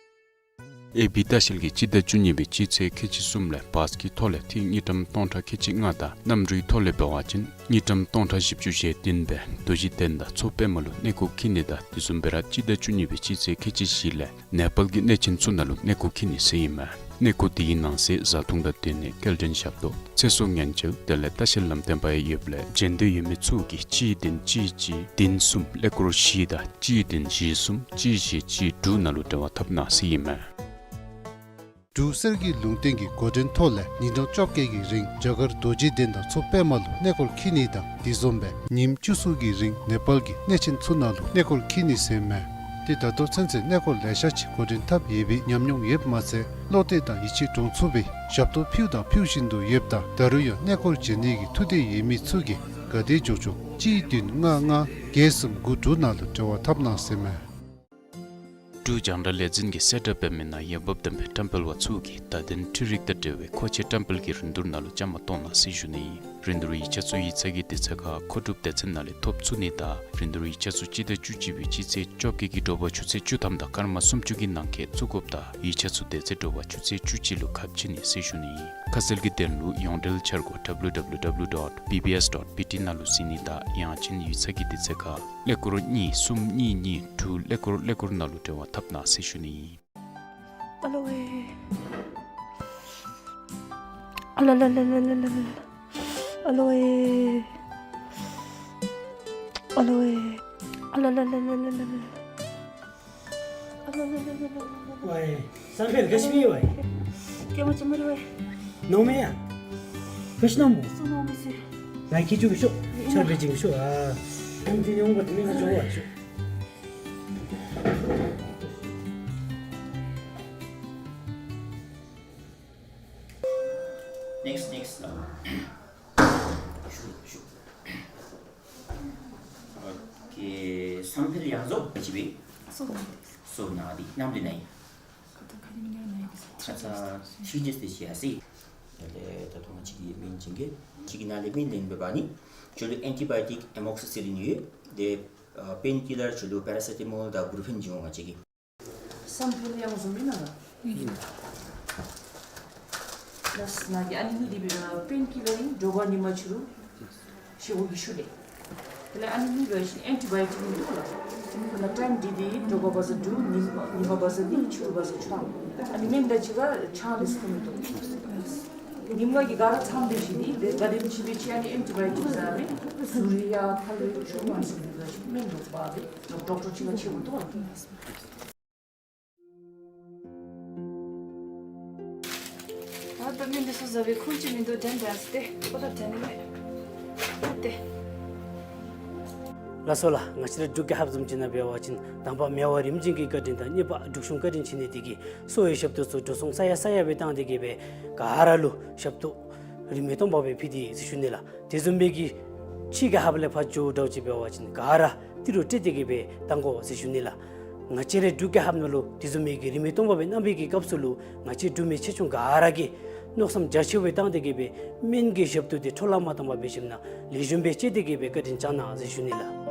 ཨེ་བི་ལྟ་བཤལ་གྱིས་སྤྱི་ཟླ་བཅུ་གཉིས་པའི་སྤྱི་ཚེས་ཁལ་གཅིག་གསུམ་ལས་བཱས་ཀྱི་ཐོག་ལས་ཐིག་དངུལ་ཀྲམ་སྟོང་ཕྲག་ཁལ་གཅིག་ལྔ་དང་གནམ་གྲུའི་ཐོག་ལས་འབད་བ་ཅིན་དངུལ་ཀྲམ་སྟོང་ཕྲག་བཞི་བཅུ་ཞེ་བདུན་སྦེ་རྡོ་རྗེ་གདན་དང་མཚོ་པདྨ་ལུ་གནས་སྐོར་འཁྱིད་ནི་དང་དེ་བཟུམ་སྦེ་ར་སྤྱི་ཟླ་བཅུ་གཉིས་པའི་སྤྱི་ཚེས་ཁལ་གཅིག་བཞི་ལས་ནེ་པཱལ་གྱི་གནས་ཆེན་ཚུ་ནང་ལུ་གནས་སྐོར་འཁྱིད་ནི་ཟེར་ཨིན་མས། གནས་སྐོར་དེའི་ནང་གསེས་བཟའ་འཐུང་དང་སྡོད་གནས་སྐྱེལ་འདྲེན་ཞབས་ཏོག་ཚེ་སྲོག་ཉེན་བཅོལ་དེ་ལས་ལྟ་བཤལ་ལམ་སྟོན་པ་ཡང་ཡོདཔ་ལས་འབྱོན་འདོད་ཡོད་མི་ཚུ་གིས་གཅིག་བདུན་གཅིག་གཅིག་བདུན་གསུམ་ཀླད་ཀོར་བཞི་དང་གཅིག་བདུན་བཞི་གསུམ་གཅིག་བཞི་གཅིག་དྲུག་ནང་ལུ་འབྲེལ་བ་འཐབ་གནང་ཟེར་ཨིན་མས། འབྲུག་གསེར་གྱི་ལུང་བསྟན་གྱི་འགོ་འདྲེན་ཐོག་ལས་ཉིན་གྲངས་བཅོ་བརྒྱད་ཀྱི་རིང་རྒྱ་གར་རྡོ་རྗེ་གདན་དང་མཚོ་པདྨ་ལུ་གནས་སྐོར་འཁྱིད་ནི་དང་དེ་བཟུམ་སྦེ་ཉིནམ་བཅུ་གསུམ་གྱི་རིང་ནེ་པཱལ་གྱི་གནས་ཆེན་ཚུ་ནང་ལུ་གནས་སྐོར་འཁྱིད་ནི་ཟེར་མས། ཏེ་ད་ལྟོ་ཚུན་ཚོད་གནས་སྐོར་ལེ་ཤ་ཅིག་འགོ་འདྲེན་འཐབ་ཡོད་པའི་ཉམས་མྱོང་ཡོདཔ་མ་ཚད་བློ་གཏད་དང་ཡིད་ཆེས་འདྲོངས་ཚུགས་པའི་ཞབས་ཏོག་ཕུལ་དང་ཕུལ་བཞིན་དུ་ཡོདཔ་ད་ད་རུང་ཡང་གནས་སྐོར་འབྱོན་ནི་གི་ཐུགས་འདོད་ཡོད་མི་ཚུ་གིས་ག་དེ་མགྱོགས་མགྱོགས་གཅིག་བདུན་ལྔ་ལྔ་བརྒྱད་གསུམ་དགུ་དྲུག་ནང་ལུ་འབྲེལ་བ་འཐབ་གནང་ཟེར་མས། འབྲུག་རྒྱང་བསྒྲགས་ལས་འཛིན་གྱིས་གསལ་བསྒྲགས་འབད་མི་ནང་འོས་འབབ་ལྡན་པའི་བཀྲམ་སྤེལ་པ་ཚུ་གིས་བརྡ་དོན་འཕྲུལ་རིག་དང་འབྲེལ་བའི་མཁོ་ཆས་བཀྲམ་སྤེལ་གྱི་རིན་བསྡུར་ནང་ལུ་བཅའ་མར་གཏོགས་གནང་ཟེར་ཞུ་ནི་ཨིན། རིན་བསྡུར་ཡིག་ཆ་ཚུ་ཡིག་ཚང་གི་དུས་ཚོད་ཁར་མཁོ་སྒྲུབ་སྡེ་ཚན་ནང་ལས་ཐོབ་ཚུགས་ནི་དང་རིན་བསྡུར་ཡིག་ཆ་ཚུ་སྤྱི་ཟླ་བཅུ་གཅིག་པའི་སྤྱི་ཚེས་བཅོ་བརྒྱད་ཀྱི་དྲོ་པ་ཆུ་ཚོད་བཅུ་ཐམ་དང་སྐར་མ་སུམ་ཅུ་གི་ནང་འཁོད་བཙུགས་དགོཔ་དང་ཡིག་ཆ་ཚུ་དེ་ཚེ་དྲོ་པ་ཆུ་ཚོད་བཅུ་གཅིག་ལུ་ཁ་ཕྱེ་ནི་ཟེར་ཞུ་ནི་ཨིན། ཁ་གསལ་གྱི་དོན་ལུ་ཡོངས་འབྲེལ་འཆར་སྒོ་W W W dot B B S dot B T ནང་ལུ་གཟིགས་ནི་དང་ཡང་ཅིན་ཡིག་ཚང་གི་དུས་ཚོད་ཁར་ཀླད་ཀོར་གཉིས་གསུམ་གཉིས་གཉིས་དྲུག་ཀླད་ཀོར་ཀླད་ཀོར་ནང་ལུ་འབྲེལ་བ་འཐབ་གནང་ཟེར་ཞུ་ནི་ཨིན། ཨ་ལོ་ཝེ། ཨ་ལ་ལ་ལ། ཨ་ལོ་ཝེ། ཨ་ལོ་ཝེ། ཨ་ལ་ལ་ལ། ཝའི། བསམ་འཕེལ་ག་ཅི་སྨོ་ཝའི། ཀྱེ་མ་ཅི་སྨོ་རེ་ཝའི། ནོར་མེད་ཡ། ག་ཅི་ནོར་སྨོ། སུ་ནོར་མི་ཤེས། ང་ཁྱེད་ཚུ་གི་ཤོག་ཆར་འབེབས་ཅིག་གི་ཤོག་ཨ། ཡུམ་གྱི་ནི་འོང་པ་དེ་མིན་ན་ཅོག་ཝའི་ཤོག Next, next. ཨོ་ཁེ། བསམ་འཕེལ་ཡང་རྫོགས་ག་ཅི་སྦེ། སོ་ནང་འདི་ནམ་འདི་ནང་ཨིན། ཁ་ཙ་ཁ་ཉིནམ་ནང་ཨིན། ཁ་ཙ་ཐི་རི་ཇི་ཨེསི་དེ་བྱེད་ཡ་ཟེར། ད་ལྟོ་ང་བཅས་ཀྱི་མིང་ཅིག་གི་ཅིག་གི་ནང་ལས་མིང་ལེན་འབད་བ་ནི་ཁྱོད་ལུ་ཨེན་ཊི་བའི་ཊིཀ་ཨེ་མོག་སི་སི་ལིན་ཡོད། དེ་པེན་ཀི་ལར་ཁྱོད་ལུ་པེ་ར་སེ་ཊ་མོལ་དང་བུ་རུ་ཕེན་ཅིག་འོང་ང་བཅས་ཀྱི། བསམ་འཕེལ་ཡང་རྫོགས་ཨིན་ན་ལགས། ཨིན། ལགས་ང་གིས་ཨ་ནི་གཉིས་འདི་འབད་པེན་ཀི་ལར་ཨིན། དྲོ་པ་ཉིན་མ་ཕྱི་རུ་བཞེས་སྒོ་གི་ཤུལ་ལས། དེ་ལས་ཨ་ནི་གཉིས་འབད་བ་ཅིན་ཨེན་ཊི་བའི་ཊིཀ་ཨིན་འདུག་ལགས། ཁོང་ལུ་ཊའིམ་འདི་འདི་དྲོ་པ་བ་ཟ་དྲུག་ཉིན་མ་ཉིན་མ་བ་ཟ་གཉིས་ཕྱི་རུ་བ་ཟ་བཅུ་ཐམ། ཨ་ནི་སྨན་དང་གཅིག་ཁར་ཆང་ལས་ཁུངས་མི་འདུག། ཉིནམ་གི་ག་ར་ཚང་སྡོད་ཞིནམ་འདི་དེ་ག་དེམ་ཅིག་སྦེ་ཅིག་ཨ་ནི་ཨེན་ཊི་བའི་ཊིཀ་ཟ་མི་ཟུར་ཡ་ཁ་ལུ་ཆུ་མ་ཟུར་ཡ་ཆུ་སྨན་འདུག་པ་དེ་ཌོག་ཊར་ཅིག་ལུ་ཕྱད་དགོ་འདུག་ལགས། ད་ལྟོ་སྨན་འདི་ཚུ་ཟ་བའི་ཁུངས་ཅིག་མིན་འདུག། དྲན་དྲན་ཟེར་ཏེ་ཁོ་ད་དྲན་ནི་མས། ད་ཏེ། ལགས་སོ་ལགས། ང་བཅས་ར་འབྲུག་རྒྱལ་ཁབ་བཟུམ་ཅིག་ནང་འབད་བ་ཅིན་དང་པ་མེ་དབོན་རིམ་བྱོན་གྱི་བཀའ་དྲིན་དང་གཉིས་པ་འབྲུག་གཞུང་བཀའ་དྲིན་ཆེ་ནི་དེ་གིས་གསོ་བའི་ཞབས་ཏོག་ཚུ་འགྲོ་སོང་ས་ཡ་ས་ཡ་སྦེ་བཏང་སྟེ་གི་སྦེ་ག་ར་ལུ་ཞབས་ཏོག་རིན་མེད་སྟོང་པ་སྦེ་ཕུལ་ཏེ་ཟེར་ཞུ་ནི་ལགས། དེ་བཟུམ་སྦེ་གི་ཕྱི་རྒྱལ་ཁབ་ལས་ཕར་འགྱོ་འདྲཝ་ཅིག་འབད་བ་ཅིན་ག་ར་ཏི་རུ་སྤྲོད་དེ་གི་སྦེ་བཏང་དགོ་ཟེར་ཞུ་ནི་ལགས། ང་བཅས་རའི་འབྲུག་རྒྱལ་ཁབ་ནང་ལུ་དེ་བཟུམ་མའི་གི་རིན་མེད་སྟོང་པ་སྦེ་གནང་བའི་གི་སྐབས་སུ་ལུ་ང་བཅས་འབྲུག་མི་ཆེ་ཆུང་ག་ར་གིས་མནོ་བསམ་རྒྱ་ཆེ་བའི་བཏང་སྟེ་གི་སྦེ་སྨན་གྱི་ཞབས་ཏོག་དེ་འཕྲོ་བརླག་མ་བཏང་པར་འབད་ཞིནམ་ལས་ལེགས་ཤོམ་སྦེ་སྤྱོད་དེ་གི་སྦེ་བཀའ་དྲིན་བསྐྱང་གནང་ཟེར་ཞུ་ནི་ལགས།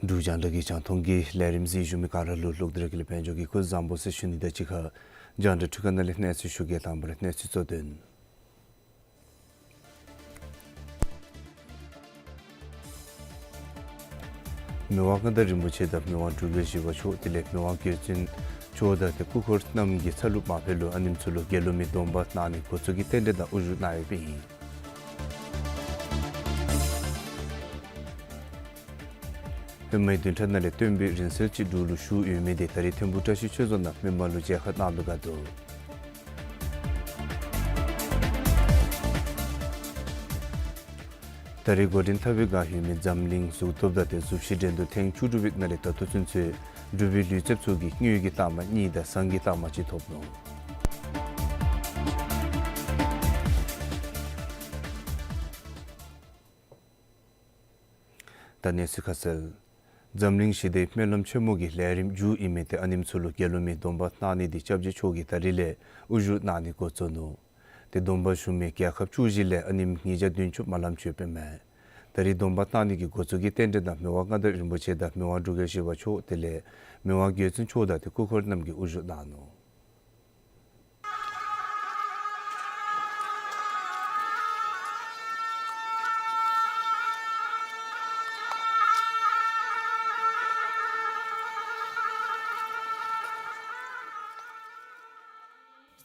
འབྲུག་རྒྱང་བསྒྲགས་ཀྱི་རྒྱང་མཐོང་གི་ལས་རིམ་གཟིགས་བཞུགས་མི་ག་ར་ལུ་ལོག་སྟེ་ར་དགེ་ལེགས་དཔལ་འབྱོར་གྱིས་སྐུ་གཟུགས་བཟང་པོ་ཟེར་ཞུ་ནི་དང་གཅིག་ཁར་རྒྱང་བསྒྲགས་འཕྲུལ་ཁང་ནང་ལས་གནས་ཚུལ་ཞུ་གེ། དང་པ་ར་གནས་ཚུལ་གཙོ་དོན། མི་དབང་མངའ་བདག་རིན་པོ་ཆེ་དང་མི་དབང་འབྲུག་རྒྱལ་བཞི་པ་མཆོག་དེ་ལས་མི་དབང་རྒྱལ་བཙུན་མཆོག་དང་ཏེ་སྐུ་འཁོར་རྣམས་ཀྱིས་ཚ་ལུ་མ་ཕེབས་ལུ་ཨ་ནེམ་ཚུ་ལུ་དགེ་སློང་མའི་སྡོམ་པ་གནང་ནི་འགོ་བཙུགས་ཀྱི་རྟེན་འབྲེལ་དང་དབུ་བཞུགས་གནང་ཡོདཔ་ཨིན། ཧེ་མའི་བདུན་ཕྲག་ནང་ལས་སྟོན་པའི་རིང་བསྲེལ་ཅིག་འབྲུག་ལུ་ཞུ་ཡོད་མི་དེ་ད་རིས་ཐིམ་ཕུ་བཀྲ་ཤིས་ཆོས་རྫོང་ནང་མི་མང་ལུ་མཇལ་ཁ་གནང་བའི་སྒང་དུ། ད་རིས་འགོ་འདྲེན་འཐབ་པའི་བསྒང་ཡོད་མི་འཛམ་གླིང་གཟུགས་སྟོབས་དང་ཏེ་གཟུགས་གཞི་འགྲན་བསྡུར་ཐེངས་བཅུ་དྲུག་པའི་ནང་ལས་ད་ལྟོ་ཚུན་ཚོད་འབྲུག་པའི་ལུས་རྩལཔ་ཚུ་གིས་དངུལ་གྱི་རྟགས་མ་གཉིས་དང་ཟངས་ཀྱི་རྟགས་མ་གཅིག་ཐོབ་ནུག། ད་གནས་ཚུལ་ཁ་གསལ། འཛམ་གླིང་ཞི་བདེའི་སྨོན་ལམ་ཆེན་མོ་གི་ལས་རིམ་མཇུག་ཨིན་མི་ཏེ་ཨ་ནེམ་ཚུ་ལུ་དགེ་སློང་མའི་སྡོམ་པ་གནང་ནི་དེ་སྐྱབས་རྗེ་མཆོག་གིས་ད་རིས་ལས་དབུ་བཞུགས་གནང་ནི་འགོ་བཙུགས་ནུག། ཏེ་སྡོམ་པ་ཞུ་མི་རྒྱལ་ཁབ་བཅུ་བཞི་ལས་ཨ་ནེམ་ཉིས་བརྒྱ་བདུན་ཅུ་མ་ལམ་ཅིག་ཡོདཔ་ཨིན་མས། ད་རིས་སྡོམ་པ་གནང་ནི་གི་འགོ་བཙུགས་ཀྱི་རྟེན་འབྲེལ་ནང་མི་དབང་མངའ་བདག་རིན་པོ་ཆེ་དང་མི་དབང་འབྲུག་རྒྱལ་བཞི་པ་མཆོག་དེ་ལས་མི་དབང་རྒྱལ་བཙུན་མཆོག་དང་ཏེ་སྐུ་འཁོར་རྣམས་ཀྱིས་དབུ་བཞུགས་གནང་ནུག།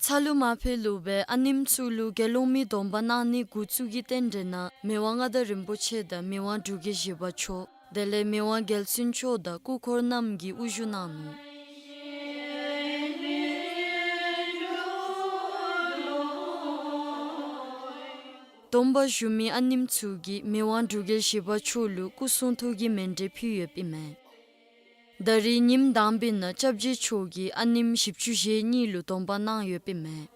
ཚ་ལུ་མ་ཕེབས་ལུ་སྦེ་ཨ་ནེམ་ཚུ་ལུ་དགེ་སློང་མའི་སྡོམ་པ་གནང་ནི་འགོ་བཙུགས་ཀྱི་རྟེན་འབྲེལ་ནང་མི་དབང་མངའ་བདག་རིན་པོ་ཆེ་དང་མི་དབང་འབྲུག་རྒྱལ་བཞི་པ་མཆོག་དེ་ལས་མི་དབང་རྒྱལ་བཙུན་མཆོག་དང་སྐུ་འཁོར་རྣམས་ཀྱིས་དབུ་བཞུགས་གནང་ནུག། སྡོམ་པ་ཞུ་མི་ཨ་ནེམ་ཚུ་གིས་མི་དབང་འབྲུག་རྒྱལ་བཞི་པ་མཆོག་ལུ་སྐུ་གསུང་ཐུགས་ཀྱི་མཎྜལ་ཕུལ་ཡོདཔ་ཨིན་མས། ད་རིས་ཉིནམ་དང་པའི་ནང་སྐྱབས་རྗེ་མཆོག་གིས་ཨ་ནེམ་བཞི་བཅུ་ཞེ་གཉིས་ལུ་སྡོམ་པ་གནང་ཡོདཔ་ཨིན་མས།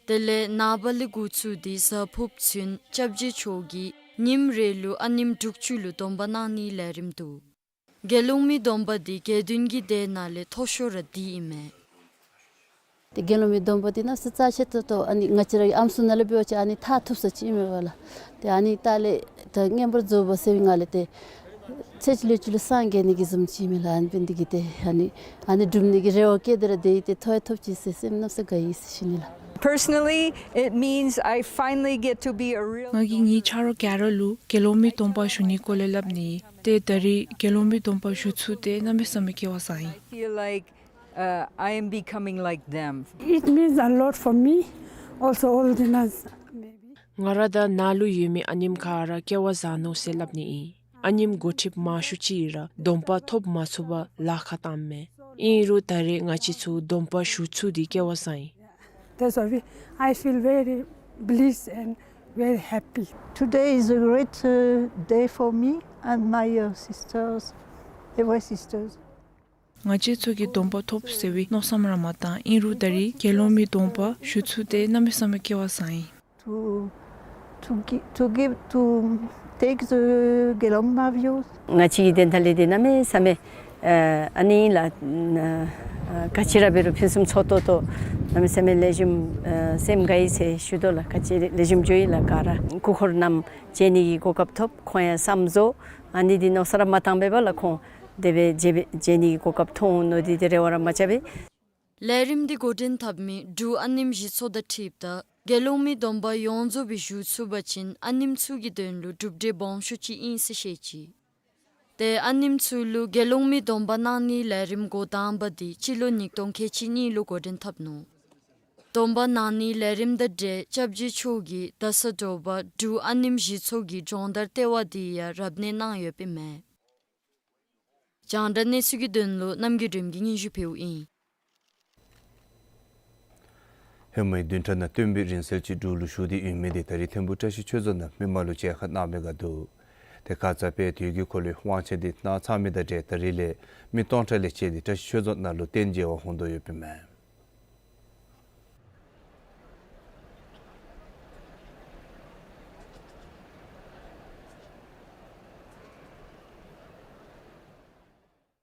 དེ་ལས་ནངས་པ་ལས་འགོ་བཙུགས་ཏེ་གཟའ་ཕུརཔ་ཚུན་སྐྱབས་རྗེ་མཆོག་གིས་ཉིནམ་རེ་ལུ་ཨ་ནེམ་དྲུག་ཅུ་ལུ་སྡོམ་པ་གནང་ནིའི་ལས་རིམ་འདུག། དགེ་སློང་མའི་སྡོམ་པ་འདི་དགེ་འདུན་གྱི་སྡེ་ནང་ལས་མཐོ་ཤོས་ར་འདི་ཨིན་མས། ཏེ་དགེ་སློང་མའི་སྡོམ་པ་འདི་ནང་ས་རྩ་ཆེ་ཏོག་ཏོ་ཨ་ནི་ང་བཅས་རའི་ཨམ་སྲུ་ནང་ལས་འབད་བ་ཅིན་ཨ་ནི་མཐར་ཐུག་ས་ཅིག་ཨིན་མས་པ་ལགས། ཏེ་ཨ་ནི་ད་ལས་ད་བསྙེན་པར་རྫོགས་པ་ཟེར་བའི་ནང་ལས་ཏེ་ཚེ་གཅིག་ལུས་གཅིག་ལུ་སངས་རྒྱས་ནི་གི་བཟུམ་ཅིག་ཨིན་མས་ལགས། ཨ་ནི་འབད་ནི་འདི་གིས་ཏེ་ཨ་ནི་ཨ་ནི་སྒྲུབ་ནི་གི་རེ་བ་བསྐྱེད་དེ་ར་སྡོད་ཡི། ཏེ་ཐོབ་ཡང་ཐོབ་ཅི་ཟེར་སེམས་གནམ་ས་དགའ་ཡི་ཟེར་ཞུ་ནི་ལགས། Personally, it means I finally get to be a real ང་གིས་ངེའི་ཆ་རོགས་ག་ར་ལུ་དགེ་སློང་མའི་སྡོམ་པ་ཞུ་ནིའི་སྐོར་ལས་སླབ་ནི། ཏེ་ད་རིས་དགེ་སློང་མའི་སྡོམ་པ་ཞུ་ཚུགས་ཏེ་གནམ་མེད་ས་མེད་སྐལ་བ་བཟང་ཡི། I feel like, uh, I am becoming like them. It means a lot for me, also all the nuns, maybe. ང་ར་དང་ནཱ་ལུ་ཡོད་མི་ཨ་ནེམ་ག་ར་སྐལ་བ་བཟང་ནུག་ཟེར་སླབ་ནི་ཨིན། ཨ་ནེམ་འགོ་ཁྲིདཔ་མང་ཤོས་ཅིག་ར་སྡོམ་པ་ཐོབ་མ་ཚུགས་པར་ལཱ་ཁག་བཏངམ་མས། ཨིན་རུང་ད་རིས་ང་བཅས་ཚུ་སྡོམ་པ་ཞུ་ཚུགས་ཏེ་སྐལ་བ་བཟང་ཡི། That's why we, I feel very blessed and very happy. Today is a great, uh, day for me and my, uh, sisters, Ewe sisters. ང་བཅས་ཚུ་གིས་སྡོམ་པ་ཐོབ་ཟེར་བའི་མནོ་བསམ་ར་མ་བཏང་། ཨིན་རུང་ད་རིས་དགེ་སློང་མའི་སྡོམ་པ་ཞུ་ཚུགས་ཏེ་གནམ་མེད་ས་མེད་སྐལ་བ་བཟང་ཡི། To, to gi-, to give, to take the Gelong Mavyo. ང་བཅས་ཀྱི་དོན་དག་ལས་འདི་གནམ་མེད་ས་མེད་ཨ་ཨ་ནི་ལགས། ཨ་ག་ཅི་ར་འབད་རུང་ཕུན་སུམ་ཚོགས་ཏོག་ཏོ་གནམ་མེད་ས་མེད་ལེགས་ཤོམ་ཨ་སེམས་དགའ་ཡི་ཟེར་ཞུ་དོ་ལགས། ག་ཅི་ལེགས་ཤོམ་འགྱོ་ཡི་ལགས། ག་ར་སྐུ་འཁོར་རྣམས་མཇལ་ནི་གི་གོ་སྐབས་ཐོབ། ཁོང་ཡང་བསམ་རྫོགས་ཨ་ནི་འདི་མནོ་བསམ་ར་མ་བཏང་པས་པ་ལགས། ཁོང་དེ་སྦེ་མཇལ་མཇལ་ནི་གི་གོ་སྐབས་ཐོབ་འོང་མནོ་སྟེ་དེ་རེ་བ་ར་མ་རྐྱབ་པས། ལས་རིམ་འདི་འགོ་འདྲེན་འཐབ་མི་འབྲུག་ཨ་ནེམ་གཞི་ཚོགས་དང་འཁྲིལཝ་ད་དགེ་སློང་མའི་སྡོམ་པ་ཡོངས་རྫོགས་སྦེ་ཞུ་ཚུགས་པ་ཅིན་ཨ་ནེམ་ཚུ་གི་དོན་ལུ་གྲུབ་འབྲས་སྦོམ་ཤོས་ཅིག་ཨིན་ཟེར་བཤད་ཅི། ཏེ་ཨ་ནེམ་ཚུ་ལུ་དགེ་སློང་མའི་སྡོམ་པ་གནང་ནིའི་ལས་རིམ་འགོ་དང་པ་འདི་སྤྱི་ལོ་ཉིས་སྟོང་ཁལ་གཅིག་གཉིས་ལུ་འགོ་འདྲེན་འཐབ་ནུག། སྡོམ་པ་གནང་ནིའི་ལས་རིམ་དང་འབྲེལ་སྐྱབས་རྗེ་མཆོག་གིས་རྡ་ས་དྲོ་པ་འབྲུག་ཨ་ནེམ་གཞི་ཚོགས་ཀྱི་སྦྱོང་བརྡར་ལྟེ་བ་འདི་ཡང་རབ་གནས་གནང་ཡོདཔ་ཨིན་མས། རྒྱང་བསྒྲགས་གནས་ཚུལ་གྱི་དོན་ལུ་རྣམ་རྒྱལ་སྒྲོལ་མ་གིས་སྙན་ཞུ་ཕུལཝ་ཨིན། ཧེ་མའི་བདུན་ཕྲག་ནང་སྟོན་པའི་རིང་བསྲེལ་ཅིག་འབྲུག་ལུ་ཞུ་སྟེ་ཡོད་མི་དེ་ད་རིས་ཐིམ་ཕུ་བཀྲ་ཤིས་ཆོས་རྫོང་ནང་མི་མང་ལུ་མཇལ་ཁ་གནང་བའི་སྒང་འདུག། ཏེ་ཁ་ཙ་དཔལ་དུས་ཀྱི་འཁོར་ལོའི་དབང་ཆེན་འདི་གནང་ཚར་མི་དང་འབྲེལ་ད་རིས་ལས་མི་སྟོང་ཕྲག་ལས་བཅད་དེ་བཀྲ་ཤིས་ཆོས་རྫོང་ནང་ལུ་རྟེན་མཇལ་བར་འོང་དོ་ཡོདཔ་ཨིན་མས།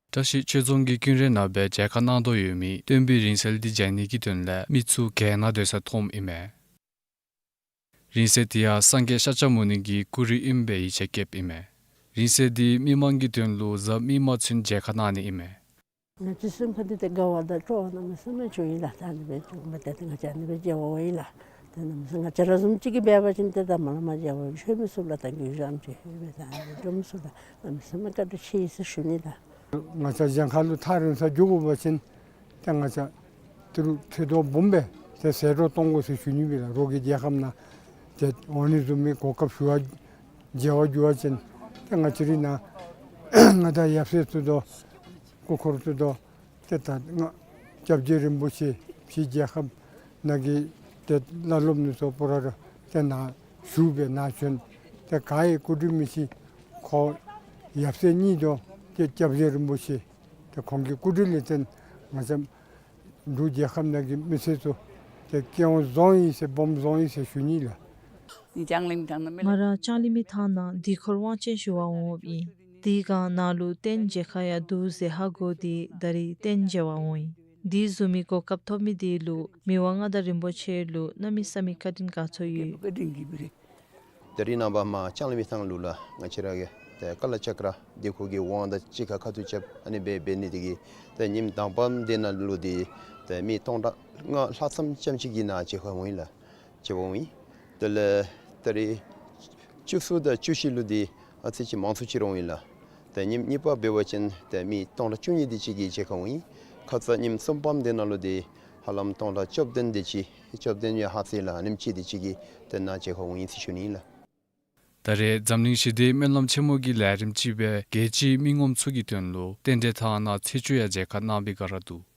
བཀྲ་ཤིས་ཆོས་རྫོང་གི་ཀུན་རའི་ནང་སྦེ་མཇལ་ཁ་གནང་དོ་ཡོད་མི་སྟོན་པའི་རིང་བསྲེལ་འདི་མཇལ་ནི་གི་དོན་ལས་མི་ཚུ་གྱལ་ནང་སྡོད་ས་མཐོངམ་ཨིན་མས། རིང་བསྲེལ་འདི་ཡང་སངས་རྒྱས་ཤཱཀྱ་མུ་ནི་གི་སྐུ་རུས་ཨིན་པའི་ཡིད་ཆེས་བསྐྱེདཔ་ཨིན་མས། རིང་བསྲེལ་འདི་མི་མང་གི་དོན་ལུ་གཟའ་མིག་དམར་ཚུན་མཇལ་ཁ་གནང་ནི་ཨིན་མས། ང་བཅས་སེམས་ཁར་འདི་ཏེ་དགའ་བ་དང་སྤྲོ་བ་གནམ་མེད་ས་མེད་བྱུང་ཡི་ལགས། ད་ཨ་ནི་སྦེ་བྱུང་མི་འདི་ཏེ་ང་བཅས་ཨ་ནི་སྦེ་མཇལ་བ་ཡི་ལགས། ཏེ་གནམ་མེད་ས་མེད་ང་བཅས་ར་བཟུམ་ཅིག་གིས་འབད་བ་ཅིན་ཏེ་ད་མ་ལ་མ་མཇལ་བར་ཤོར་མི་ཚུ་ལགས། ད་གུ་ཡངས་ཅིག་སྦེ་ད་ཨ་ནི་འགྱོ་མི་ཚུ་ལགས། གནམ་མེད་ས་མེད་བཀའ་དྲིན་ཆེ་ཡི་ཟེར་ཞུ་ནི་ལགས། ང་བཅས་གཞན་ཁ་ལུ་ཐག་རིང་སར་འགྱོ་དགོ་པ་ཅིན་ཏེ་ང་བཅས་ཏི་རུ་ཐེ་དོ་སྦོམ་སྦེ་ཏེ་ཟད་འགྲོ་གཏོང་དགོ་ཟེར་ཞུ་ནི་སྦེ་ལགས། རོགས་ཀྱི་རྒྱལ་ཁབ་ནང་ཏེ་འོང་ནི་བཟུམ་མའི་གོ་སྐབས་ཞུ་བར་མཇལ་བར་འགྱོ་བ་ཅིན་ཏེ་ང་བཅས་རའི་ནང་ང་དང་ཡབ་སྲས་ཚུ་དང་སྐུ་འཁོར་ཚུ་དང་ཏེ་ད་ང་སྐྱབས་རྗེ་རིན་པོ་ཆེ་ཕྱི་རྒྱལ་ཁབ་ནང་གི་ཏེ་བླ་སློབ་ནི་ཚུ་པུ་ར་ར་ཏེ་ནཱ་བཞུགས་སྦེ་ནཱ་བྱོན། ཏེ་ག་ཡི་སྐུ་དྲིན་མི་ཤེས། ཁོ་ཡབ་སྲས་གཉིས་དང་ཏེ་སྐྱབས་རྗེ་རིན་པོ་ཆེ་ཏེ་ཁོང་གི་སྐུ་དྲིན་ལས་བརྟེན་ང་བཅས་འབྲུག་རྒྱལ་ཁབ་ནང་གི་མི་སེར་ཚུ་ཏེ་སྐྱིད་པོ་བཟོ་ཡི་ཟེར་སྦོམ་བཟོ་ཡི་ཟེར་ཞུ་ནི་ལགས། ང་ར་ལྕང་གླིང་མི་ཐང་ནང་དུས་འཁོར་དབང་ཆེན་ཞུ་བར་འོངམ་ཨིན། དེ་སྒང་ནཱ་ལུ་རྟེན་མཇལ་ཁ་ཡང་འདུག་ཟེར་ཧ་གོ་སྟེ་ད་རིས་རྟེན་མཇལ་བར་འོང་ཡི། དེ་བཟུམ་མའི་གོ་སྐབས་ཐོབ་མི་དེ་ལུ་མི་དབང་མངའ་བདག་རིན་པོ་ཆེ་ལུ་གནམ་མེད་ས་མེད་བཀའ་དྲིན་དགའ་ཚོར་ཡོད། ད་རིས་ནངས་པ་མར་ལྕང་གླིང་མི་ཐང་ལུ་ལགས་ང་བཅས་ར་གི་ཏེ་ཀ་ལ་ཅཀྲ་དེ་ཁོ་གི་དབང་དང་གཅིག་ཁར་ཁ་ཐུག་རྐྱབ་ཨ་ནི་སྦེ་འབད་ནི་དེ་གིས་ཏེ་ཉིནམ་དང་པམ་དེ་ནང་ལུ་འདི་ཏེ་མི་སྟོང་ཕྲག་ལྔ་ལྷག་ཙམ་ཙམ་ཅིག་གིས་ནཱ་མཇལ་ཁར་འོང་ཡི་ལགས། མཇལ་བར་འོང་ཡི། དེ་ལས་ད་རིས་བཅུ་གསུམ་དང་བཅུ་བཞི་ལུ་འདི་ཨ་ཙི་ཅིག་མང་སུ་ཅིག་ར་འོང་ཡི་ལགས། ཏེ་ཉིནམ་གཉིས་པ་འབད་བ་ཅིན་ཏེ་མི་སྟོང་ཕྲག་བཅུ་གཉིས་དེ་ཅིག་གིས་མཇལ་ཁར་འོང་ཡི། ཁ་ཙ་ཉིནམ་གསུམ་པམ་དེ་ནང་ལུ་འདི་ཧ་ལམ་སྟོང་ཕྲག་བཅོ་བདུན་དེ་ཅིག་བཅོ་བདུན་ཡང་ལྷག་ཅི་ལགས། ཨ་ནེམ་ཅིག་དེ་ཅིག་གིས་ཏེ་ནཱ་མཇལ་ཁར་འོང་ཡི་ཟེར་ཞུ་ནི་ཨིན་ལགས། ད་རེས་འཛམ་གླིང་ཞི་བདེའི་སྨོན་ལམ་ཆེན་མོ་གི་ལས་རིམ་ཅིག་སྦེ་རྒྱལ་སྤྱིའི་མི་ངོམ་ཚུ་གི་དོན་ལུ་རྟེན་འབྲེལ་ཐང་ནང་ཚེས་བཅུ་ཡང་མཇལ་ཁ་གནང་བའི་སྒང་ར་འདུག།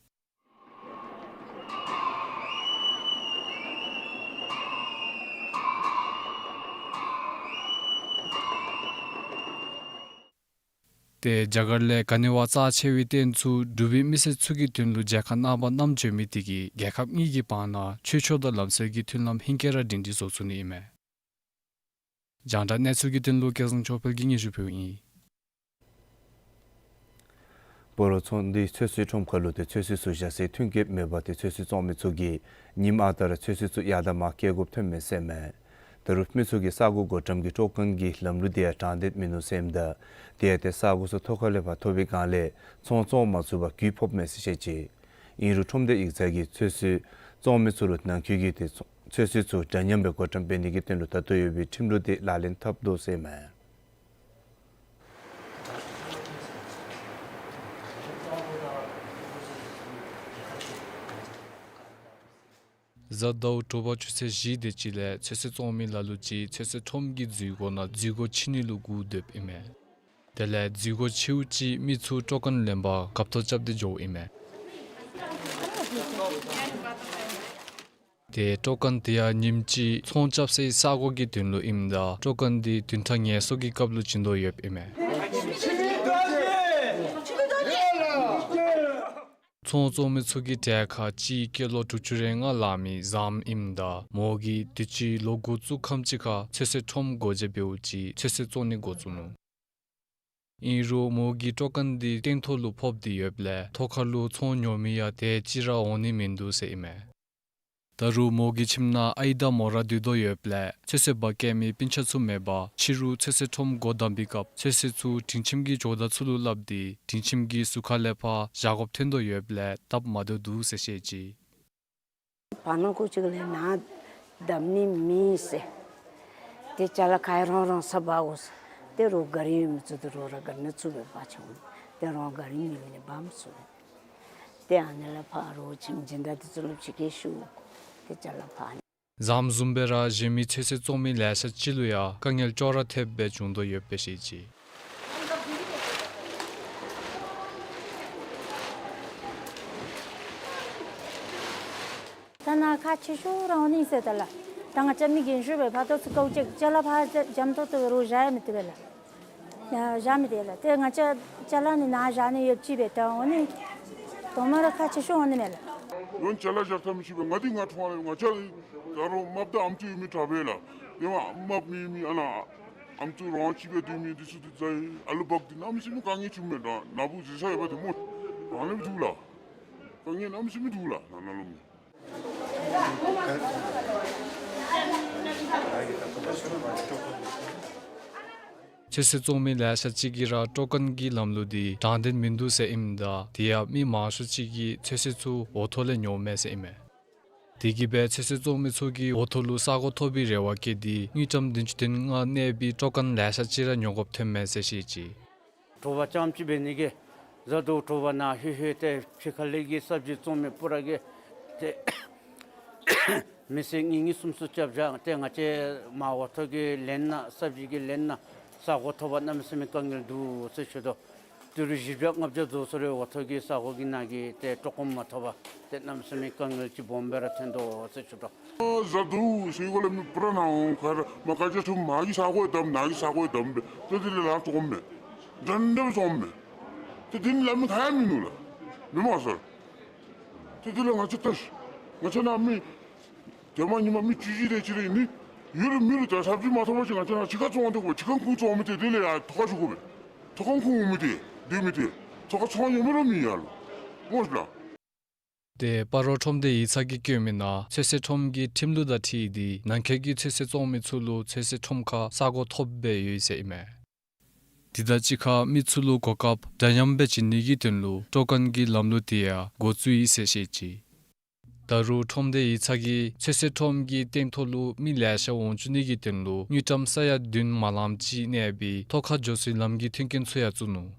ཏེ་རྒྱ་གར་ལས་ག་ནི་བ་རྩ་ཆེ་བའི་རྟེན་ཚུ་འབྲུག་པའི་མི་སེར་ཚུ་གི་དོན་ལུ་མཇལ་ཁ་གནང་བར་བསྣམས་བྱོན་མི་དེ་གིས་རྒྱལ་ཁབ་གཉིས་ཀྱི་བར་ན་ཆོས་ཕྱོགས་དང་ལམ་སྲོལ་གྱི་མཐུན་ལམ་ཧིང་གིས་ར་སྒྲིང་སྒྲིང་བཟོ་ཚུགས་ནི་ཨིན་མས། རྒྱང་བསྒྲགས་གནས་ཚུལ་གྱི་དོན་ལུ་སྐལ་བཟང་ཆོས་འཕེལ་གྱིས་སྙན་ཞུ་ཕུལཝ་ཨིན། སྤ་རོ་ཚོང་འདུས་ཚོད་བསྲེ་ཁྲོམ་ཁ་ལུ་ཏེ་ཚོད་བསྲེ་ཚུ་བཞག་སའི་མཐུན་རྐྱེན་མེད་པར་ཏེ་ཚོད་བསྲེ་བཙོང་མི་ཚུ་གིས་ཉིནམ་ཨ་རྟག་ར་ཚོད་བསྲེ་ཚུ་ཡར་དང་མར་བསྐྱལ་དགོཔ་ཐོན་མས་ཟེར་མས། ད་རུང་མི་ཚུ་གིས་ས་གོ་བགོ་བཀྲམ་གྱི་སྤྲོ་གོང་གི་ལམ་ལུགས་དེ་ཡང་དྲང་བདེན་མིན་ནུག་ཟེར་མི་དང་དེ་ཡང་ཏེ་ས་གོ་ཚུ་ཐོག་ཁ་ལས་ཕར་ཐོབ་པའི་སྒང་ལས་ཚོང་བཙོང་མ་ཚུགས་པར་རྒུད་ཕོགཔ་མས་ཟེར་བཤད་ཅི། ཨིན་རུང་ཁྲོམ་སྡེ་ཡིག་ཚང་གིས་ཚོད་བསྲེ་བཙོང་མི་ཚུ་ལུ་ནང་འཁོད་ཀྱི་ཏེ་ཚོ་ཚོད་བསྲེ་ཚུ་འདྲ་མཉམ་སྦེ་བགོ་བཀྲམ་འབད་ནི་གི་དོན་ལུ་ད་ལྟོ་ཡོད་པའི་ཁྲིམས་ལུགས་དེ་ལག་ལེན་འཐབ་དོ་ཟེར་མས། གཟའ་ཟླཝ་དྲོ་པ་ཆུ་ཚོད་བཞི་དེ་ཅིག་ལས་ཚོད་བསྲེ་བཙོང་མི་ལ་ལུ་ཅིག་ཚོད་བསྲེ་ཁྲོམ་གྱི་འཛུལ་སྒོ་ནང་འཛུལ་སྒོ་ཕྱེ་ནི་ལུ་སྒུག་སྡོདཔ་ཨིན་མས། དེ་ལས་འཛུལ་སྒོ་ཕྱེཝ་ཅིག་མི་ཚུ་སྤྲོ་གོང་ལེན་པར་སྐབས་ཐོག་རྐྱབ་སྟེ་འགྱོཝ་ཨིན་མས། ཏེ་སྤྲོ་གོང་དེ་ཡང་ཉིནམ་གཅིག་ཚོང་རྐྱབ་སའི་ས་གོ་གི་དོན་ལུ་ཨིནམ་ད་སྤྲོ་གོང་དེ་བདུན་ཕྲག་ངལ་གསོ་གི་སྐབས་ལུ་བྱིན་དོ་ཡོདཔ་ཨིན་མས། ཚོང་བཙོང་མི་ཚུ་གི་གྲལ་ཁར་གཅིག་སྐྱེས་ལོ་དྲུག་ཅུ་རེ་ལྔ་ལང་མི་བཟངམོ་ཨིནམ་ད་མོ་གིས་དུས་ཅི་ལོ་འགོ་བཙུགས་ཁམས་ཅིག་ཁར་ཚོད་བསྲེ་ཁྲོམ་སྒོ་འབྱེད་འབདཝ་ཅིག་ཚོད་བསྲེ་བཙོང་ནི་འགོ་བཙུགས་ནུག། ཨིན་རུང་མོ་གི་སྤྲོ་གོང་དེ་སྟེང་ཐོག་ལུ་ཕོག་སྟེ་ཡོདཔ་ལས་ཐོག་ཁ་ལུ་ཚོང་ཉོ་མི་ཡང་དེ་ཅིག་ར་འོང་ནི་མིན་འདུག་ཟེར་ཨིན་མས། ད་རུང་མོ་གི་ཁྱིམ་ནང་ཨའི་དང་མོ་ར་སྡོད་དོ་ཡོདཔ་ལས་ཚོད་བསྲེ་འབག་བསྐྱལ་མི་སྤུན་ཆ་ཚུ་མེད་པར་ཕྱི་རུ་ཚོད་བསྲེ་ཁྲོམ་སྒོ་བསྡམ་པའི་སྐབས་ཚོད་བསྲེ་ཚུ་སྒྲིང་ཁྱིམ་གྱི་ཇོ་བདག་ཚུ་ལུ་སླབ་སྟེ་སྒྲིང་ཁྱིམ་གྱི་ཟུར་ཁ་ལས་ཕར་བཞག་དགོཔ་ཐོན་དོ་ཡོདཔ་ལས་སྟབས་མ་བདེཝ་འདུག་ཟེར་བཤད་ཅི། བར་ན་ཁོང་ཅིག་ལས་ནཱ་བསྡམ་ནི་མེད་ཟེར། ཏེ་ཅ་ལ་ཁག་ཡང་རང་རང་སར་འབག་དགོ་ཟེར། ཏེ་རོགས་གཱ་རི་ཡོད་མི་ཚུ་ཏེ་རོགས་ར་གཱ་རི་ནང་བཙུགས་སྦེ་འབག་འོང་། ཏེ་རང་གཱ་རི་མེད་མི་ནི་འབག་མི་ཚུགས། ཏེ་ཨ་ནི་ལས་ཕར་རོགས་ཁྱིམ་སྦྱིན་བདག་དེ་ཚུ་ལུ་ཕྱི་ཁར་ཞུ། ཏེ་ཅ་ལ་ཕར་ཨ་ནི། བཟངམོ་བཟུམ་སྦེ་ར་གཞན་མི་ཚོད་བསྲེ་བཙོང་མི་ལེ་ཤ་ཅིག་ལུ་ཡང་དཀའ་ངལ་ཅོག་ར་འཐདཔ་སྦེ་བྱུང་དོ་ཡོདཔ་སྦེ་བཤད་ཅི། ད་ནཱ་ཁག་ཆེ་ཤོས་ར་འོང་ནི་ཟེར་ད་ལགས། ད་ང་བཅས་མི་རྒན་ཤོས་སྦེ་ཕར་ཏོག་ཙི་དཀའཝ་སྤྱད། ཅ་ལ་ཕར་འཇམ་ཏོག་ཏོ་རོགས་བཞག་ཡང་མི་བཏུབ་པས་ལགས། ཡ་བཞག་མི་བཏུབ་ལགས། ཏེ་ང་བཅས་ཅ་ལ་ནི་ནཱ་བཞག་ནི་ཡོདཔ་ཅིག་སྦེ་ད་འོང་ནི་དོ་མ་ར་ཁག་ཆེ་ཤོས་འོང་ནི་མས་ལགས། ཡང་ཅ་ལ་བཞག་ཐབས་མི་ཤེས་པས། ང་འདི་ང་འཁྲུངས་ཡར་ང་བཅས་ད་རུང་མ་བདའ་ཨམ་སྲུ་ཡོད་མི་དྲག་པས་ལགས། དེ་མ་མ་མེད་མི་ཨ་ནཱ་ཨམ་སྲུ་རང་གཅིག་སྦེ་སྡོད་མི་འདི་ཚུ་ཏེ་ཨ་ལུ་འབག་སྟེ་གནམ་མེད་ས་མེད་དཀའ་ངལ་བྱུངམ་མས། ད་ན་བུ་བཟི་ས་ཡོད་པ་དེ་སྨོ། རང་ལས་མི་བཏུབ་ལགས། དཀའ་ངལ་གནམ་མེད་ས་མེད་འདུག་ལགས་ནཱ་ནང་ལུ་མི། ཚོད་བསྲེ་བཙོང་མི་ལེ་ཤ་ཅིག་གིས་ར་སྤྲོ་མཁན་གྱི་ལམ་ལུགས་འདི་དྲང་བདེན་མིན་འདུག་ཟེར་ཨིནམ་ད་དེ་ཡང་མི་མང་ཤོས་ཅིག་གིས་ཚོད་བསྲེ་ཚུ་འོག་ཐོག་ལས་ཉོཝ་མས་ཟེར་ཨིན་མས། དེ་གིས་སྦེ་ཚོད་བསྲེ་བཙོང་མི་ཚུ་གིས་འོག་ཐོག་ལུ་ས་གོ་ཐོབ་པའི་རེ་བ་བསྐྱེད་དེ་དངུལ་ཀྲམ་བདུན་ཅུ་དོན་ལྔ་གནས་པའི་སྤྲོ་མཁན་ལེ་ཤ་ཅིག་ར་ཉོ་དགོཔ་ཐོནམ་མས་ཟེར་བཤད་ཅི། དྲོ་པ་ཙམ་ཅིག་འབད་ནི་གི་བཟའ་འདུག། དྲོ་པ་ནཱ་ལྷོད་ལྷོད་ཏེ་ཕྱི་ཁ་ལས་ཀྱི་ས་བྱི་བཙོང་མི་པུ་ར་གིས་ཏེ་མི་སེར་གཉིས་གཉིས་གསུམ་གསུམ་རྐྱབ་བཞག་ཏེ་ང་བཅས་མར་འོག་ཐོག་གི་ལེན་ནང་ས་བྱི་གི་ལེན་ནང་ས་གོ་ཐོབ་པར་གནམ་མེད་ས་མེད་དཀའ་ངལ་འདུག་ཟེར་ཞུ་དོ། ཏི་རུ་བཞི་བརྒྱ་ལྔ་བརྒྱ་རྫོགས་སོང་རུང་འོག་ཐོག་གི་ས་གོ་གི་ནང་གི་ཏེ་སྤྲོ་མཁན་མ་ཐོབ་པར་ཏེ་གནམ་མེད་ས་མེད་དཀའ་ངལ་ཅིག་སྦོམ་སྦེ་ར་ཐོན་དོ་ཟེར་ཞུ་དོ། བཟའ་འདུག་ཟེར་གོ་ལས་མི་པུ་ར་ནཱ་འོང་ཁར་མ་ཁ་ཇ་ཐུམ་མ་གི་ས་གོ་བསྡམ་ནཱ་གི་ས་གོ་བསྡམ་སྦེ་ཏེ་དེ་ལས་ལཱ་བཙོང་མས། འདྲན་འདྲ་བཙོང་མས། ཏེ་དེ་ནི་ལམ་ཁ་ཡང་མིན་ནུག་ལགས། མི་མང་སར། ཏེ་དེ་ལས་ང་བཅས་ལྟ་ཤིག། ང་བཅས་ནཱ་མི་དེ་མ་ཉིན་མ་མི་བཅུ་བཞི་དེ་ཅིག་ར་ཨིན་ནི། ཡུལ་མི་ལུ་ད་ས་བྱི་མ་ཐོབ་པ་ཅིན་ང་བཅས་ནཱ་ཕྱི་ཁར་བཙོང་སྟེ་གོ་ཕྱི་ཁར་ཁུངས་བཙོང་མི་ཏེ་དེ་ལས་ཡར་ཐོག་ཁར་ཞུ་དགོ་པས། ཐོག་ཁར་ཁུངས་འོང་མི་ཏེ་སྡོད་མི་ཏེ་ཐོག་ཁར་ཚོང་ཉོ་མི་ར་མེད་ཡར་ལུ། སྨོ་ཤིག་ལགས། ཏེ་སྤ་རོ་ཁྲོམ་སྡེ་ཡིག་ཚང་གིས་བཀོད་མི་ནང་ཚོད་བསྲེ་ཁྲོམ་གྱི་ཁྲིམས་ལུགས་དང་འཁྲིལ་ཏེ་ནང་འཁོད་ཀྱི་ཚོད་བསྲེ་བཙོང་མི་ཚུ་ལུ་ཚོད་བསྲེ་ཁྲོམ་ཁར་ས་གོ་ཐོབ་སྦེ་ཡོད་ཟེར་ཨིན་མས། དེ་དང་གཅིག་ཁར་མི་ཚུ་ལུ་གོ་སྐབས་འདྲ་མཉམ་སྦེ་བྱིན་ནི་གི་དོན་ལུ་སྤྲོ་མཁན་གྱི་ལམ་ལུགས་དེ་ཡང་འགོ་བཙུགས་ཡི་ཟེར་བཤད་ཅི། ད་རུང་ཁྲོམ་སྡེ་ཡིག་ཚང་གིས་ཚོད་བསྲེ་ཁྲོམ་གྱི་སྟེང་ཐོག་ལུ་མི་ལེ་ཤ་འོང་བཅུག་ནི་གི་དོན་ལུ་དངུལ་ཀྲམ་ས་ཡ་བདུན་མ་ལངམ་ཅིག་གནས་པའི་ཐོག་ཁར་འགྱོ་སའི་ལམ་གྱི་མཐུན་རྐྱེན་ཚུ་ཡང་བཙུགས་ནུག།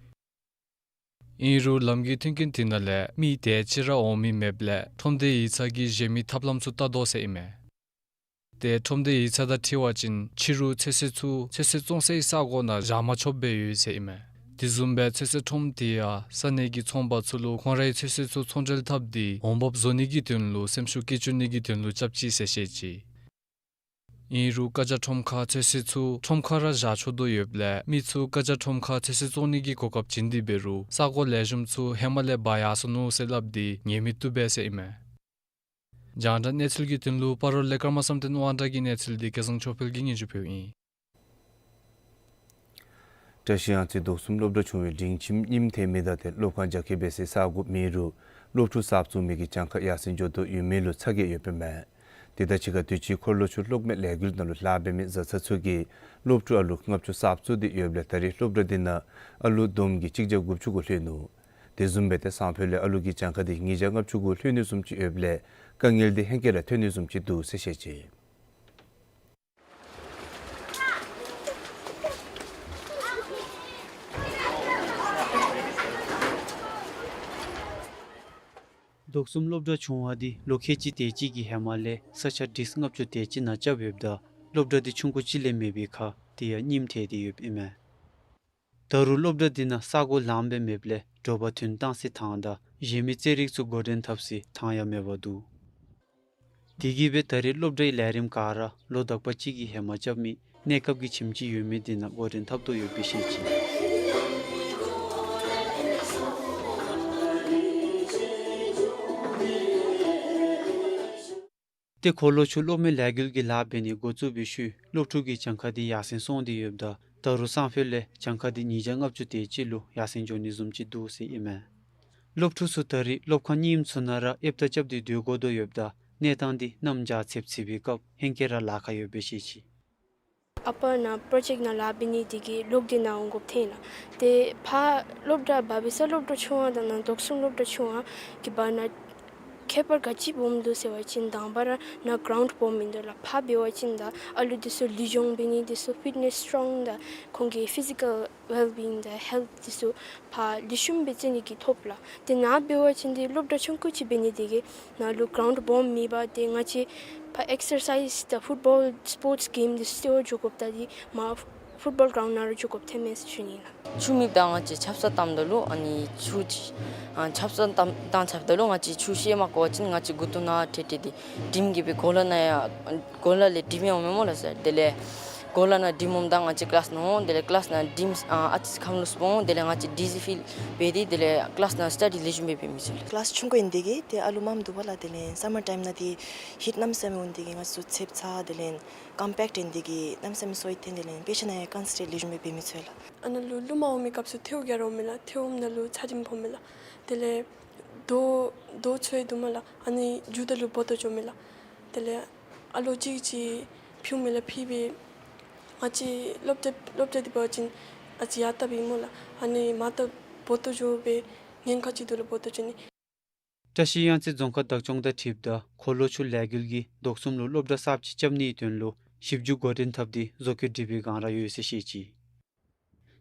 ཨིན་རུང་ལམ་གྱི་མཐུན་རྐྱེན་དེ་ནང་ལས་མི་དེ་ཅིག་ར་འོང་མི་མེདཔ་ལས་ཁྲོམ་སྡེ་ཡིག་ཚང་གིས་གཞན་མི་ཐབས་ལམ་ཚུ་བལྟ་དོ་ཟེར་ཨིན་མས། ཏེ་ཁྲོམ་སྡེ་ཡིག་ཚང་དང་འཁྲིལ་བ་ཅིན་ཕྱི་རུ་ཚོད་བསྲེ་ཚུ་ཚོད་བསྲེ་བཙོང་སའི་ས་གོ་ནང་བཞག་མ་ཆོགཔ་སྦེ་ཡོད་ཟེར་ཨིན་མས། དེ་བཟུམ་སྦེ་ཚོད་བསྲེ་ཁྲོམ་དེ་ཡང་ས་གནས་ཀྱི་ཚོང་པ་ཚུ་ལུ་ཁོང་རའི་ཚོད་བསྲེ་ཚུ་ཚོང་འབྲེལ་འཐབ་སྟེ་འོང་འབབ་བཟོ་ནི་གི་དོན་ལུ་སེམས་ཤུགས་བསྐྱེད་བཅུག་ནི་གི་དོན་ལུ་རྐྱབ་ཅི་ཟེར་བཤད་ཅི། ཨིན་རུང་ཀ་ཇ་ཁྲོམ་ཁར་ཚོད་བསྲེ་ཚུ་ཁྲོམ་ཁར་ར་བཞག་ཆོག་དོ་ཡོདཔ་ལས་མི་ཚུ་ཀ་ཇ་ཁྲོམ་ཁར་ཚོད་བསྲེ་བཙོང་ནི་གི་གོ་སྐབས་བྱིན་ཏེ་འབད་རུང་ས་གོ་ལེགས་ཤོམ་ཚུ་ཧེ་མ་ལས་འབག་ཡར་སོ་ནུག་ཟེར་སླབ་སྟེ་ཉན་མི་བཏུབ་པས་ཟེར་ཨིན་མས། རྒྱང་བསྒྲགས་གནས་ཚུལ་གྱི་དོན་ལུ་སྤ་རོ་ལས་ཀརྨ་བསམ་གཏན་དབང་གྲགས་ཀྱི་གནས་ཚུལ་འདི་སྐལ་བཟང་ཆོས་འཕེལ་གྱིས་སྙན་ཞུ་ཕུལཝ་ཨིན། བཀྲ་ཤིས་གཡང་རྩེ་དོགས་ཟོན་སློབ་གྲྭ་ཆུང་བའི་སྒྲིང་ཁྱིམ་རྙིངམ་ཐེབས་མི་དང་ཏེ་སློབ་ཁང་རྒྱ་སྐྱེད་འབད་སའི་ས་གོ་མེད་རུང་སློབ་ཕྲུག་གསརཔ་བཙུགས་མི་གི་གྱངས་ཁ་ཡར་སེང་འགྱོ་དོ་ཡོད་མི་ལུ་ཚ་གྱང་ཡོདཔ་ཨིན་མས། དེ་དང་གཅིག་ཁར་དུས་ཅི་འཁོར་ལོ་ཆུ་གློག་མེ་ལས་འགུལ་ནང་ལུ་ལཱ་འབད་མི་བཟའ་ཚང་ཚུ་གིས་སློབ་ཕྲུག་ཨ་ལུ་ལྔ་བཅུ་གསརཔ་བཙུགས་ཏེ་ཡོདཔ་ལས་ད་རེས་སློབ་གྲྭ་འདི་ནང་ཨ་ལུ་བསྡོམས་ཀྱིས་གཅིག་བརྒྱ་དགུ་བཅུ་གུ་ལྷོད་ནུག། དེ་བཟུམ་སྦེ་ཏེ་སང་ཕོད་ལས་ཨ་ལུ་གི་གྱངས་ཁ་འདི་ཉིས་བརྒྱ་ལྔ་བཅུ་གུ་ལྷོད་ནི་བཟུམ་ཅིག་ཡོདཔ་ལས་དཀའ་ངལ་འདི་ཧེང་སྐལ་ར་ཐོན་ནི་བཟུམ་ཅིག་འདུག་ཟེར་བཤད་ཅི། དོགས་ཟོན་སློབ་གྲྭ་ཆུང་བ་འདི་ལོ་ཁལ་གཅིག་དེ་ཅིག་གི་ཧེ་མ་ལས་ས་ཆ་ཁྲི་ལྔ་བཅུ་དེ་ཅིག་ནང་རྐྱབ་ཡོདཔ་ད་སློབ་གྲྭ་འདི་ཆུང་ཀུ་ཅིག་ལས་མེད་པའི་ཁར་དེ་ཡང་རྙིངམ་ཐལ་ཏེ་ཡོདཔ་ཨིན་མས། ད་རུང་སློབ་གྲྭ་འདི་ནང་ས་གོ་ལངམ་སྦེ་མེདཔ་ལས་དྲོ་པ་ཐོན་བཏང་སའི་ཐང་དང་གཞན་མི་རྩེད་རིགས་ཚུ་འགོ་འདྲེན་འཐབ་སའི་ཐང་ཡང་མེདཔ་འདུག། དེ་གིས་སྦེ་ད་རེས་སློབ་གྲྭའི་ལས་རིམ་ག་ར་ལོ་དག་པ་ཅིག་གི་ཧེ་མ་རྐྱབ་མི་གནས་སྐབས་ཀྱི་ཁྱིམ་ཅིག་ཡོད་མི་འདི་ནང་འགོ་འདྲེན་འཐབ་དོ་ཡོདཔ་སྦེ་བཤད་ཅི། ཏེ་འཁོར་ལོ་ཆུ་གློག་མེ་ལས་འགུལ་གྱི་ལཱ་འབད་ནི་འགོ་བཙུགས་པའི་ཤུལ་སློབ་ཕྲུག་གི་གྱངས་ཁ་འདི་ཡར་སེང་སོང་སྟེ་ཡོདཔ་ད་ད་རུང་སང་ཕོད་ལས་གྱངས་ཁ་འདི་ཉིས་བརྒྱ་ལྔ་བཅུ་དེ་ཅིག་ལུ་ཡར་སེང་འགྱོ་ནི་བཟུམ་ཅིག་འདུག་ཟེར་ཨིན་མས། སློབ་ཕྲུག་ཚུ་ད་རེས་སློབ་ཁང་རྙིངམ་ཚུ་ནང་ར་ཨེབ་ཏ་རྐྱབ་སྟེ་སྡོད་དགོ་དོ་ཡོདཔ་ད་གནས་སྟངས་འདི་གནམ་བྱཱར་ཚེབ་ཚེབ་པའི་སྐབས་ཧེང་སྐལ་ར་ལཱ་ཁག་ཡོདཔ་སྦེ་བཤད་ཅི། ཨ་པར་ནང་པྲོ་ཇེཀཊ་ནང་ལཱ་འབད་ནི་དེ་གིས་ལོག་སྟེ་ནཱ་འོང་དགོཔ་ཐོན་ལགས། ཏེ་ཕར་སློབ་གྲྭ་བབས་པའི་ས་སློབ་གྲྭ་ཆུང་བ་དང་ནཱ་དོགས་ཟོན་སློབ་གྲྭ་ཆུང་བ་གི་བར་ན་ཁྱད་པར་ག་ཅི་སྦོམ་འདུག་ཟེར་བ་ཅིན་དང་པ་ར་ནཱ་གྲའུནཌ་སྦོམ་མིན་འདུག་ལགས། ཕར་འབད་བ་ཅིན་ད་ཨ་ལུ་འདི་ཚུ་ལུས་སྦྱོང་འབད་ནི་འདི་ཚུ་ཕིཊ་ནེསི་སི་ཊོང་དང་ཁོང་གི་ཕི་ཟི་ཀཱལ་ཝེལ་བིང་དང་ཧེལཐ་འདི་ཚུ་ཕར་ལེགས་ཤོམ་སྦེ་རྩེད་ནི་གི་ཐོབ་ལགས། ཏེ་ནཱ་འབད་བ་ཅིན་འདི་སློབ་གྲྭ་ཆུང་ཀུ་ཅིག་འབད་ནི་དེ་གིས་ནཱ་ལུ་གྲའུནཌ་སྦོམ་མེད་པར་ཏེ་ང་བཅས་ཕར་ཨེག་སར་སའིཛ་དང་ཕུཊ་བཱོལ་སི་པོརཊསི་གེམ་འདི་ཚུ་རྩེ་བར་འགྱོ་དགོཔ་ད་འདི་མར་ཕུཊ་བཱོལ་གྲའུནཌ་ནང་ར་འགྱོ་དགོཔ་ཐོནམ་མས་ཟེར་ཞུ་ནི་ལགས། ཆུ་མེདཔ་ད་ང་བཅས་ཆབ་གསང་བཏངམ་ད་ལུ་ཨ་ནི་ཆུ་ཅིག་ཨ་ཆབ་གསང་བཏང་བཏང་ཆབ་ད་ལུ་ང་བཅས་ཆུ་བཤལ་མ་དགོ་པ་ཅིན་ང་བཅས་མགུ་ཏོ་ནང་ཁྲེགས་ཏེ་འདི་དྲིམ་གྱིས་སྦེ་གོ་ལ་ནང་ཡང་གོ་ལ་ལས་དྲིམ་ཡང་འོང་མས་སྨོ་ལགས་སར། དེ་ལས་གོ་ལ་ནང་དྲིམ་འོངམ་ད་ང་བཅས་ཀི་ལཱསི་ནང་འོང་། དེ་ལས་ཀི་ལཱསི་ནང་དྲིམ་ཨ་ཨ་ཙི་ཁམས་ལོག་སྦེ་འོང་། དེ་ལས་ང་བཅས་ཌི་ཟི་ཕིལ་འབད་དེ་དེ་ལས་ཀི་ལཱསི་ནང་སི་ཊ་ཌི་ལེགས་ཤོམ་སྦེ་འབད་མི་ཚུགས་ལགས། ཀི་ལཱསི་ཆུང་ཀུ་ཨིན་ནི་དེ་གིས་ཏེ་ཨ་ལུ་མངམ་འདུག་པ་ལགས། དེ་ལས་སམ་མར་ཊའིམ་ནང་འདི་ཧིཊ་གནམ་མེད་ས་མེད་འོང་ནི་དེ་གིས་ང་བཅས་ཚུ་ཚེབ་ཚ། དེ་ལས་ཀོམ་པེཀཊ་ཨིན་ནི་དེ་གིས་གནམ་མེད་ས་མེད་སོ་ཡི་ཐོན། དེ་ལས་དཔེ་ཆ་ནང་ཡང་ཀོན་སེན་ཊྲེཊ་ལེགས་ཤོམ་སྦེ་འབད་མི་ཚུགས་ལགས། ཨ་ནཱ་ལུ་རླུང་མ་འོང་མི་སྐབས་སུ་ཐལཝ་རྒྱག་རུང་མེད་ལགས། ཐལཝ་འོངམ་ད་ལུ་ཚ་དྲིམ་ཕོགཔ་མས་ལགས། དེ་ལས་རྡོ་རྡོ་ཚོས་འདུག་མས་ལགས། ཨ་ནི་རྒྱུག་ད་ལུ་སྦོ་ཏོ་འགྱོཝ་མས་ལགས། དེ་ལས་ཨ་ལོ་གཅིག་གིས་ཕིའུ་མེ་ལ་ཕི་སྦེ་ ང་བཅས་སློབ་གྲྭ་སློབ་གྲྭ་འདི་འབད་བ་ཅིན་ཨ་ཙི་ཡར་བཏབ་ཨིན་སྨོ་ལགས། ཨ་ནི་མར་ད་བོ་ཏོ་འགྱོ་བའི་ཉེན་ཁ་ཅིག་འདུག་ལགས། བོ་ཏོ་འགྱོ་ནི། བཀྲ་ཤིས་གཡང་རྩེ་རྫོང་ཁག་བདག་སྐྱོང་དང་འཁྲིལཝ་ད་འཁོར་ལོ་ཆུ་ལས་འགུལ་གྱིས་དོག་གསུམ་ལུ་སློབ་གྲྭ་གསརཔ་ཅིག་རྐྱབ་ནིའི་དོན་ལུ་ཞིབ་འཇུག་འགོ་འདྲེན་འཐབ་སྟེ་བཟོ་བཀོད་སྒྲིག་པའི་སྒང་ར་ཡོད་ཟེར་བཤད་ཅི།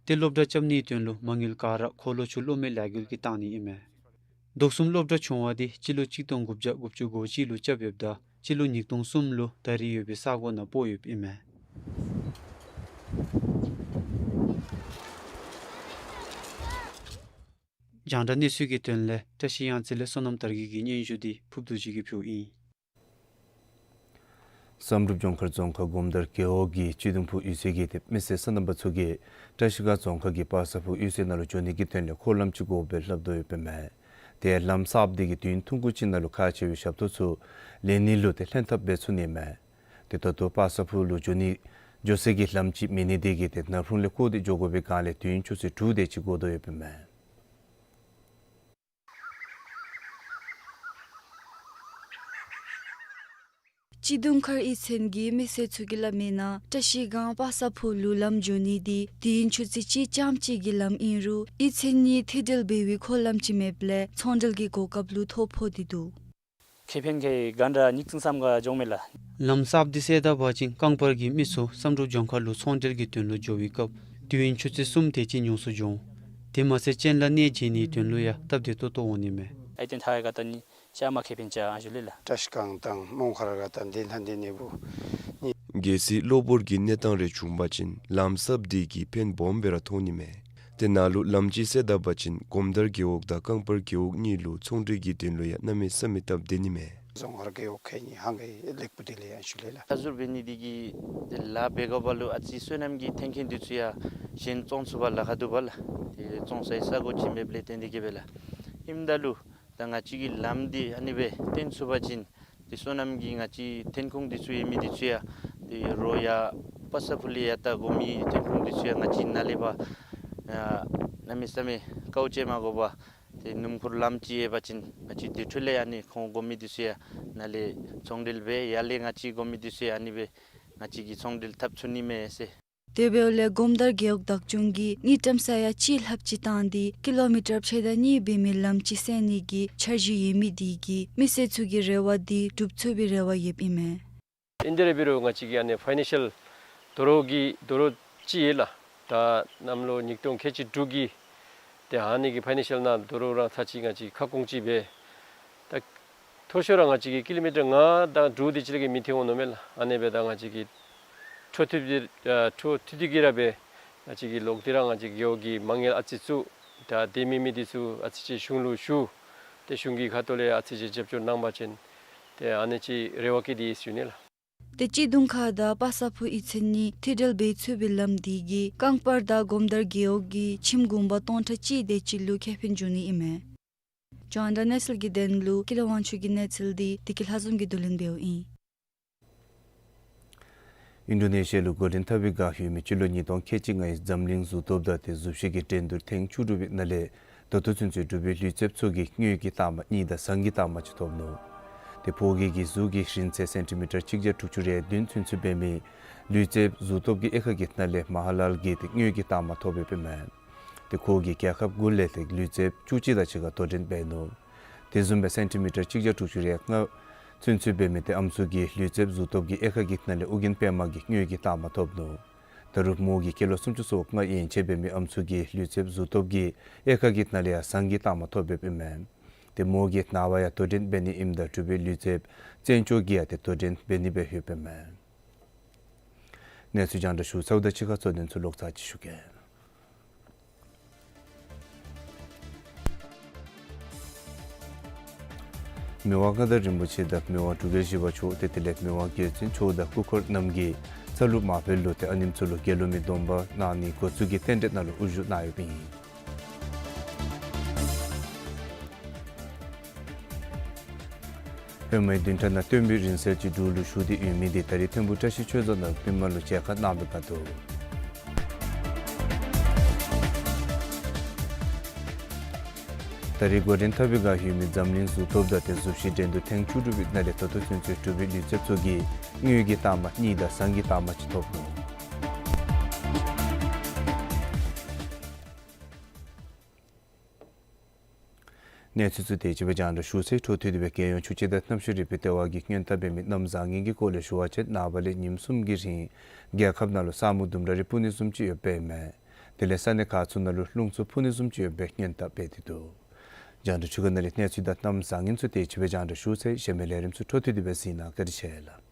ཏེ་སློབ་གྲྭ་རྐྱབ་ནིའི་དོན་ལུ་མ་དངུལ་ག་ར་འཁོར་ལོ་ཆུ་གློག་མེ་ལས་འགུལ་གྱིས་བཏང་ནི་ཨིན་མས། དོག་གསུམ་སློབ་གྲྭ་ཆུང་བ་འདི་སྤྱི་ལོ་གཅིག་སྟོང་དགུ་བརྒྱ་དགུ་བཅུ་གོ་གཅིག་ལུ་རྐྱབ་ཡོདཔ་ད་སྤྱི་ལོ་ཉིས་སྟོང་གསུམ་ལུ་ད་རེས་ཡོད་པའི་ས་གོ་ནང་སྤོ་ཡོདཔ་ཨིན་མས། རྒྱང་བསྒྲགས་གནས་ཚུལ་གྱི་དོན་ལས་བཀྲ་ཤིས་གཡང་རྩེ་ལས་བསོད་ནམས་དར་རྒྱས་ཀྱི་སྙན་ཞུ་འདི་ཕུརཔ་རྡོ་རྗེ་གིས་ཕུལཝ་ཨིན། བསམ་གྲུབ་ལྗོངས་མཁར་རྫོང་ཁག་སྒོམ་དར་རྒེད་འོག་གི་སྤྱི་གདུང་ཕུག་གཡུས་ཚན་གྱིས་ཏེ་མི་སེར་སོ་ནམ་པ་ཚུ་གིས་བཀྲ་ཤིས་སྒང་རྫོང་ཁག་གི་པ་སངས་ཕུག་གཡུས་ཚན་ནང་ལུ་འགྱོ་ནི་གི་དོན་ལས་འཁོར་ལམ་ཅིག་དགོ་པའི་སླབ་དོ་ཡོདཔ་ཨིན་མས། ཏེ་ལམ་གསརཔ་འདི་གིས་དུས་ཡུན་ཐུང་ཀུ་ཅིག་ནང་ལུ་ཁག་ཆེ་བའི་ཞབས་ཏོག་ཚུ་ལེན་ནི་ལུ་ཏེ་ལྷན་ཐབས་འབད་ཚུགས་ནི་མས། ཏེ་ད་ལྟོ་པ་སངས་ཕུག་ལུ་འགྱོ་ནི་འགྱོ་སའི་གི་ལམ་ཅིག་མེད་ནི་དེ་གིས་ཏེ་ནགས་ཕུང་ལས་བརྐོ་སྟེ་འགྱོ་དགོ་པའི་སྒང་ལས་དུས་ཡུན་ཆུ་ཚོད་དྲུག་དེ་ཅིག་འགོར་དོ་ཡོདཔ་ཨིན་མས། སྤྱི་གདུང་མཁར་གཡུས་ཚན་གྱི་མི་སེར་ཚུ་གིས་སླབ་མིའི་ནང་བཀྲ་ཤིས་སྒང་པ་སངས་ཕུག་ལུ་ལམ་འགྱོ་ནི་འདི་དུས་ཡུན་ཆུ་ཚོད་གཅིག་རྐྱངམ་གཅིག་གི་ལམ་ཨིན་རུང་གཡུས་ཚན་གཉིས་ཐད་འབྲེལ་འབད་བའི་འཁོར་ལམ་ཅིག་མེདཔ་ལས་ཚོང་འབྲེལ་གྱི་གོ་སྐབས་ལུ་ཐོ་ཕོག་སྟེ་འདུག། ཁེ་ཕན་གྱི་ག་འདྲ་ཉིག་ཙིང་བསམ་ག་འགྱོཝ་མས་ལགས། ལམ་གསརཔ་འདི་བསལ་ད་པ་ཅིན་རྐང་པར་གྱི་མི་ཚུ་བསམ་གྲུབ་ལྗོངས་མཁར་ལུ་ཚོང་འབྲེལ་གྱི་དོན་ལུ་འགྱོ་བའི་སྐབས་དུས་ཡུན་ཆུ་ཚོད་གསུམ་དེ་ཅིག་ཉུང་སུ་འགྱོ་འོང་། དེ་མ་ཚད་སྤྱན་ལ་གནས་མཇལ་ནིའི་དོན་ལུ་ཡང་སྟབས་བདེ་ཏོག་ཏོ་འོང་ནི་མས། ཨའི་ཏེན་ཐའི་ཀ་ཏ་ནི་ཤ་མ་ཁེ་ཕན་ཅ་ཨ་ཞུ་ལེ་ལགས། བཀྲ་ཤིས་སྒང་དང་མོང་སྒར་ག་ཏ་འདི་ནང་འདི་ནི་བུ་ནི། གལ་སྲིད་གློ་བུར་གྱི་གནས་སྟངས་རེ་བྱུང་པ་ཅིན་ལམ་གསརཔ་འདི་གིས་ཕན་སྦོམ་སྦེ་ར་ཐོགས་ནི་མས། ཏེ་ནཱ་ལུ་ལམ་ཅིག་བསལ་ད་པ་ཅིན་སྒོམ་དར་རྒེད་འོག་དང་རྐང་པར་རྒེད་འོག་གཉིས་ལུ་ཚོང་འབྲེལ་གྱི་དོན་ལུ་ཡང་གནམ་མེད་ས་མེད་སྟབས་བདེ་ནི་མས། རྫོང་ཁག་རྒེད་འོག་ཁལ་གཉིས་ཧང་གི་ལེགས་པོ་དེ་ལས་ཨ་ཞུ་ལེ་ལགས། ད་ཟུར་འབད་ནི་འདི་གིས་ཏེ་ལཱ་འབད་དགོ་པ་ལུ་ཨ་ཙི་སོ་ནམ་གྱི་ཐོན་ཁུངས་འདི་ཚུ་ཡང་གཞན་བཙོང་ཚུགས་པར་ལཱ་ཁག་འདུག་པ་ལགས། ཏེ་བཙོང་སའི་ས་གོ་ཅིག་མེདཔ་ལས་བརྟེན་ཏེ་གིས་སྦེ་ལགས། ཨིནམ་ད་ལུ་ད་ང་བཅས་ཀྱི་ལམ་འདི་ཨ་ནི་སྦེ་བཏོན་ཚུགས་པ་ཅིན་ཏེ་སོ་ནམ་གྱི་ང་བཅས་ཐོན་ཁུངས་འདི་ཚུ་ཡོད་མི་འདི་ཚུ་ཡང་ཏེ་རོགས་ཡར་པ་སངས་ཕུག་ལས་ཡར་ད་དགོ་མི་ཐོན་ཁུངས་འདི་ཚུ་ཡང་ང་བཅས་ནཱ་ལས་ཕར་ཨ་གནམ་མེད་ས་མེད་དཀའཝ་སྤྱད་མ་དགོ་པར་ཏེ་སྣུམ་འཁོར་ལམ་ཅིག་ཡོད་པ་ཅིན་ང་བཅས་དེ་འཕྲོ་ལས་ཨ་ནི་ཁོང་དགོ་མི་འདི་ཚུ་ཡང་ནཱ་ལས་ཚོང་འབྲེལ་འབད། ཡར་ལས་ང་བཅས་དགོ་མི་འདི་ཚུ་ཡང་ཨ་ནི་སྦེ་ང་བཅས་ཀྱིས་ཚོང་འབྲེལ་འཐབ་ཚུགས་ནི་མས་ཟེར། དེ་འབདཝ་ལས་སྒོམ་དར་རྒེད་འོག་བདག་སྐྱོང་གིས་དངུལ་ཀྲམ་ས་ཡ་གཅིག་ལྷགཔ་ཅིག་བཏང་སྟེ་ཀི་ལོ་མི་ཊར་ཕྱེད་དང་གཉིས་འབད་མི་ལམ་ཅིག་བསལ་ནི་གི་འཆར་གཞི་ཡོད་མི་དེ་གིས་མི་སེར་ཚུ་གི་རེ་བ་འདི་འགྲུབ་ཚུགས་པའི་རེ་བ་ཡོདཔ་ཨིན་མས། ཨིན་ཏེ་ར་འབད་རུང་ང་བཅས་ཀྱི་ཨ་ནི་ཕའི་ནན་ཤལ་དོ་རུང་གི་དོ་རུང་ཅིག་ཡོད་ལགས། ད་གནམ་ལོ་ཉིས་སྟོང་ཁལ་གཅིག་དྲུག་གི་ཏེ་ཨ་ནི་གི་ཕའི་ནན་ཤལ་ནང་དོ་རུང་ར་ཚར་ཅིག་ང་བཅས་ཁ་སྐོང་ཅིག་འབད། ད་མཐོ་ཤོས་ར་ང་བཅས་ཀྱི་ཀི་ལོ་མི་ཊར་ལྔ་དང་དྲུག་དེ་ཅིག་ལས་མི་ཐོན་འོང་མནོཝ་མས་ལགས། ཨ་ནི་སྦེ་ད་ང་བཅས་ཀྱི་འཕྲོ་མཐུད་དེ་ཨ་འཕྲོ་མཐུད་དེ་གིས་ར་འབད་ང་བཅས་ཀྱི་ལོག་སྟེ་ར་ང་བཅས་ཀྱི་རྒེད་འོག་གི་མ་དངུལ་ཨ་ཙི་ཚུ་ད་དེ་མེད་མི་དེ་ཚུ་ཨ་ཙི་ཅིག་གཞུང་ལུ་ཞུ། ཏེ་གཞུང་གི་ཁ་ཐུག་ལས་ཨ་ཙི་ཅིག་རྒྱབ་སྐྱོར་གནང་པ་ཅིན་ཏེ་ཨ་ནི་ཅིག་རེ་བ་བསྐྱེད་དེ་ཡོད་ཟེར་ཞུ་ནི་ལགས། ཏེ་སྤྱི་གདུང་ཁ་དང་པ་སངས་ཕུག་གཡུས་ཚན་གཉིས་ཐད་འབྲེལ་འབད་ཚུགས་པའི་ལམ་དེ་གིས་རྐང་པར་དང་སྒོམ་དར་རྒེད་འོག་གི་ཁྱིམ་གུང་པ་སྟོང་ཕྲག་གཅིག་དེ་ཅིག་ལུ་ཁེ་ཕན་འབྱུང་ནི་ཨིན་མས། རྒྱང་བསྒྲགས་གནས་ཚུལ་གྱི་དོན་ལུ་ཀུན་ལེགས་དབང་ཕྱུག་གི་གནས་ཚུལ་འདི་བདེ་སྐྱིད་ལྷ་འཛོམས་ཀྱིས་བསྡུ་ལེན་འབདཝ་ཨིན། ཨིན་ཌོ་ནེ་ཤི་ཡ་ལུ་འགོ་འདྲེན་འཐབ་པའི་བསྒང་ཡོད་མི་སྤྱི་ལོ་ཉིས་སྟོང་ཁལ་གཅིག་ལྔའི་འཛམ་གླིང་གཟུགས་སྟོབས་དང་ཏེ་གཟུགས་གཞི་གི་འགྲན་བསྡུར་ཐེངས་བཅུ་དྲུག་པའི་ནང་ལས་ད་ལྟོ་ཚུན་ཚོད་གྲུབ་པའི་ལུས་རྩལཔ་ཚུ་གིས་དངུལ་གྱི་རྟགས་མ་གཉིས་དང་ཟངས་ཀྱི་རྟགས་མ་གཅིག་ཐོབ་ནུག། ཏེ་ཕོ་སྐྱེས་ཀྱི་གཟུགས་ཀྱི་རིང་ཚད་སེན་ཊི་མི་ཊར་གཅིག་བརྒྱ་དྲུག་ཅུ་རེ་བདུན་ཚུན་ཚོད་འབད་མི་ལུས་རྩལཔ་གཟུགས་སྟོབས་ཀྱི་དབྱེ་ཁག་གི་ནང་ལས་མ་ཧ་ལལ་གྱིས་ཏེ་དངུལ་གྱི་རྟགས་མ་ཐོབ་ཡོདཔ་ཨིན་མས། ཏེ་ཁོ་གིས་རྒྱལ་ཁབ་དགུ་ལས་ཏེ་ལུས་རྩལཔ་བཅུ་གཅིག་དང་གཅིག་ཁར་དོ་འགྲན་འབད་ནུག། དེ་བཟུམ་སྦེ་སེན་ཊི་མི་ཊར་གཅིག་བརྒྱ་དྲུག་ཅུ་རེ་ལྔ་ཚུན་ཚོད་འབད་མི་ཏེ་ཨམ་སྲུ་གི་ལུས་རྩལཔ་གཟུགས་སྟོབས་ཀྱི་དབྱེ་ཁག་གི་ནང་ལས་ཨོ་རྒྱན་པདྨ་གིས་དངུལ་གྱི་རྟགས་མ་ཐོབ་ནུག། ད་རུང་མོ་གིས་སྐྱེས་ལོ་སུམ་ཅུ་སོ་ལྔ་ཡན་ཆད་འབད་མི་ཨམ་སྲུ་གི་ལུས་རྩལཔ་གཟུགས་སྟོབས་ཀྱི་དབྱེ་ཁག་གི་ནང་ལས་ཡང་ཟངས་ཀྱི་རྟགས་མ་ཐོབ་ཡོདཔ་ཨིན་མས། ཏེ་མོ་གིས་ནངས་པ་ཡང་དོ་འགྲན་འབད་ནི་ཨིནམ་ད་གྲུབ་པའི་ལུས་རྩལཔ་བཙན་སྐྱོགས་ཀྱིས་ཡང་ཏེ་དོ་འགྲན་འབད་ནི་སྦེ་ཡོདཔ་ཨིན་མས། གནས་ཚུལ་རྒྱང་བསྒྲགས་ཞུ་ཚརཝ་དང་གཅིག་ཁར་གཙོ་དོན་ཚུ་ལོག་ཚར་ཅིག་ཞུ་གེ། མི་དབང་མངའ་བདག་རིན་པོ་ཆེ་དང་མི་དབང་འབྲུག་རྒྱལ་བཞི་པ་མཆོག་ཏེ་དེ་ལས་མི་དབང་རྒྱལ་བཙུན་མཆོག་དང་སྐུ་འཁོར་རྣམས་ཀྱིས་ཚ་ལུ་མ་ཕེལ་ལུ་ཏེ་ཨ་ནེམ་ཚུ་ལུ་དགེ་སློང་མའི་སྡོམ་པ་གནང་ནི་འགོ་བཙུགས་ཀྱི་རྟེན་འབྲེལ་ནང་ལུ་དབུ་བཞུགས་གནང་ཡོདཔ་ཨིན། ཧེ་མའི་བདུན་ཕྲག་ནང་སྟོན་པའི་རིང་བསྲེལ་གྱི་འབྲུག་ལུ་ཞུགས་ཏེ་ཡོད་མི་དེ་ད་རིས་ཐིམ་ཕུག་བཀྲ་ཤིས་ཆོས་རྫོང་ནང་མི་མང་ལུ་མཇལ་ཁ་གནང་བའི་བསྒང་དུ། ད་རིས་འགོ་འདྲེན་འཐབ་པའི་བསྒང་ཡོད་མི་འཛམ་གླིང་གཟུགས་སྟོབས་དང་ཏེ་གཟུགས་གཞི་འགྲན་བསྡུར་ཐེངས་བཅུ་དྲུག་པའི་ནང་ལས་ད་ལྟོ་ཚུན་ཚོད་གྲུབ་པའི་ལུས་རྩལཔ་ཚུ་གིས་དངུལ་གྱི་རྟགས་མ་གཉིས་དང་ཟངས་ཀྱི་རྟགས་མ་གཅིག་ཐོབ་ནུག། གནས་ཚུལ་ཚུ་དེ་ཅིག་སྦེ་རྒྱང་བསྒྲགས་ཞུ་ཚེ། འཕྲོ་མཐུད་དེ་སྦེ་རྒྱལ་ཡོངས་ཆུ་སྤྱི་དང་གནམ་གཤིས་རིག་པའི་ལྟེ་བ་གིས་སྔོན་བརྡ་འབད་མི་གནམ་བཟང་ངན་གྱི་སྐོར་ལས་ཞུ་བ་ཅིན་ནངས་པ་ལས་ཉིནམ་གསུམ་གྱི་རིང་རྒྱལ་ཁབ་ནང་ལུ་ས་སྨུག་ལྡུམ་ར་རེ་སྤུ་ནི་བཟུམ་ཅིག་ཡོདཔ་ཨིན་མས། དེ་ལས་ས་གནས་ཁག་ཚུ་ནང་ལུ་རླུང་འཚུབ་འཕུ་ནི་བཟུམ་ཅིག་ཡོདཔ་སྦེ་སྔོན་བརྡ་འབད་དེ་འདུག། རྒྱང་བསྒྲགས་ཚུ་གི་ནང་ལས་གནས་ཚུལ་དང་གནམ་བཟང་ངན་ཚུ་དེ་ཅིག་སྦེ་རྒྱང་བསྒྲགས་ཞུ་ཚེ། གཞན་མི་ལས་རིམ་ཚུ་འཕྲོ་མཐུད་དེ་སྦེ་གཟིགས་གནང་། བཀའ་དྲིན་ཆེ་ལགས།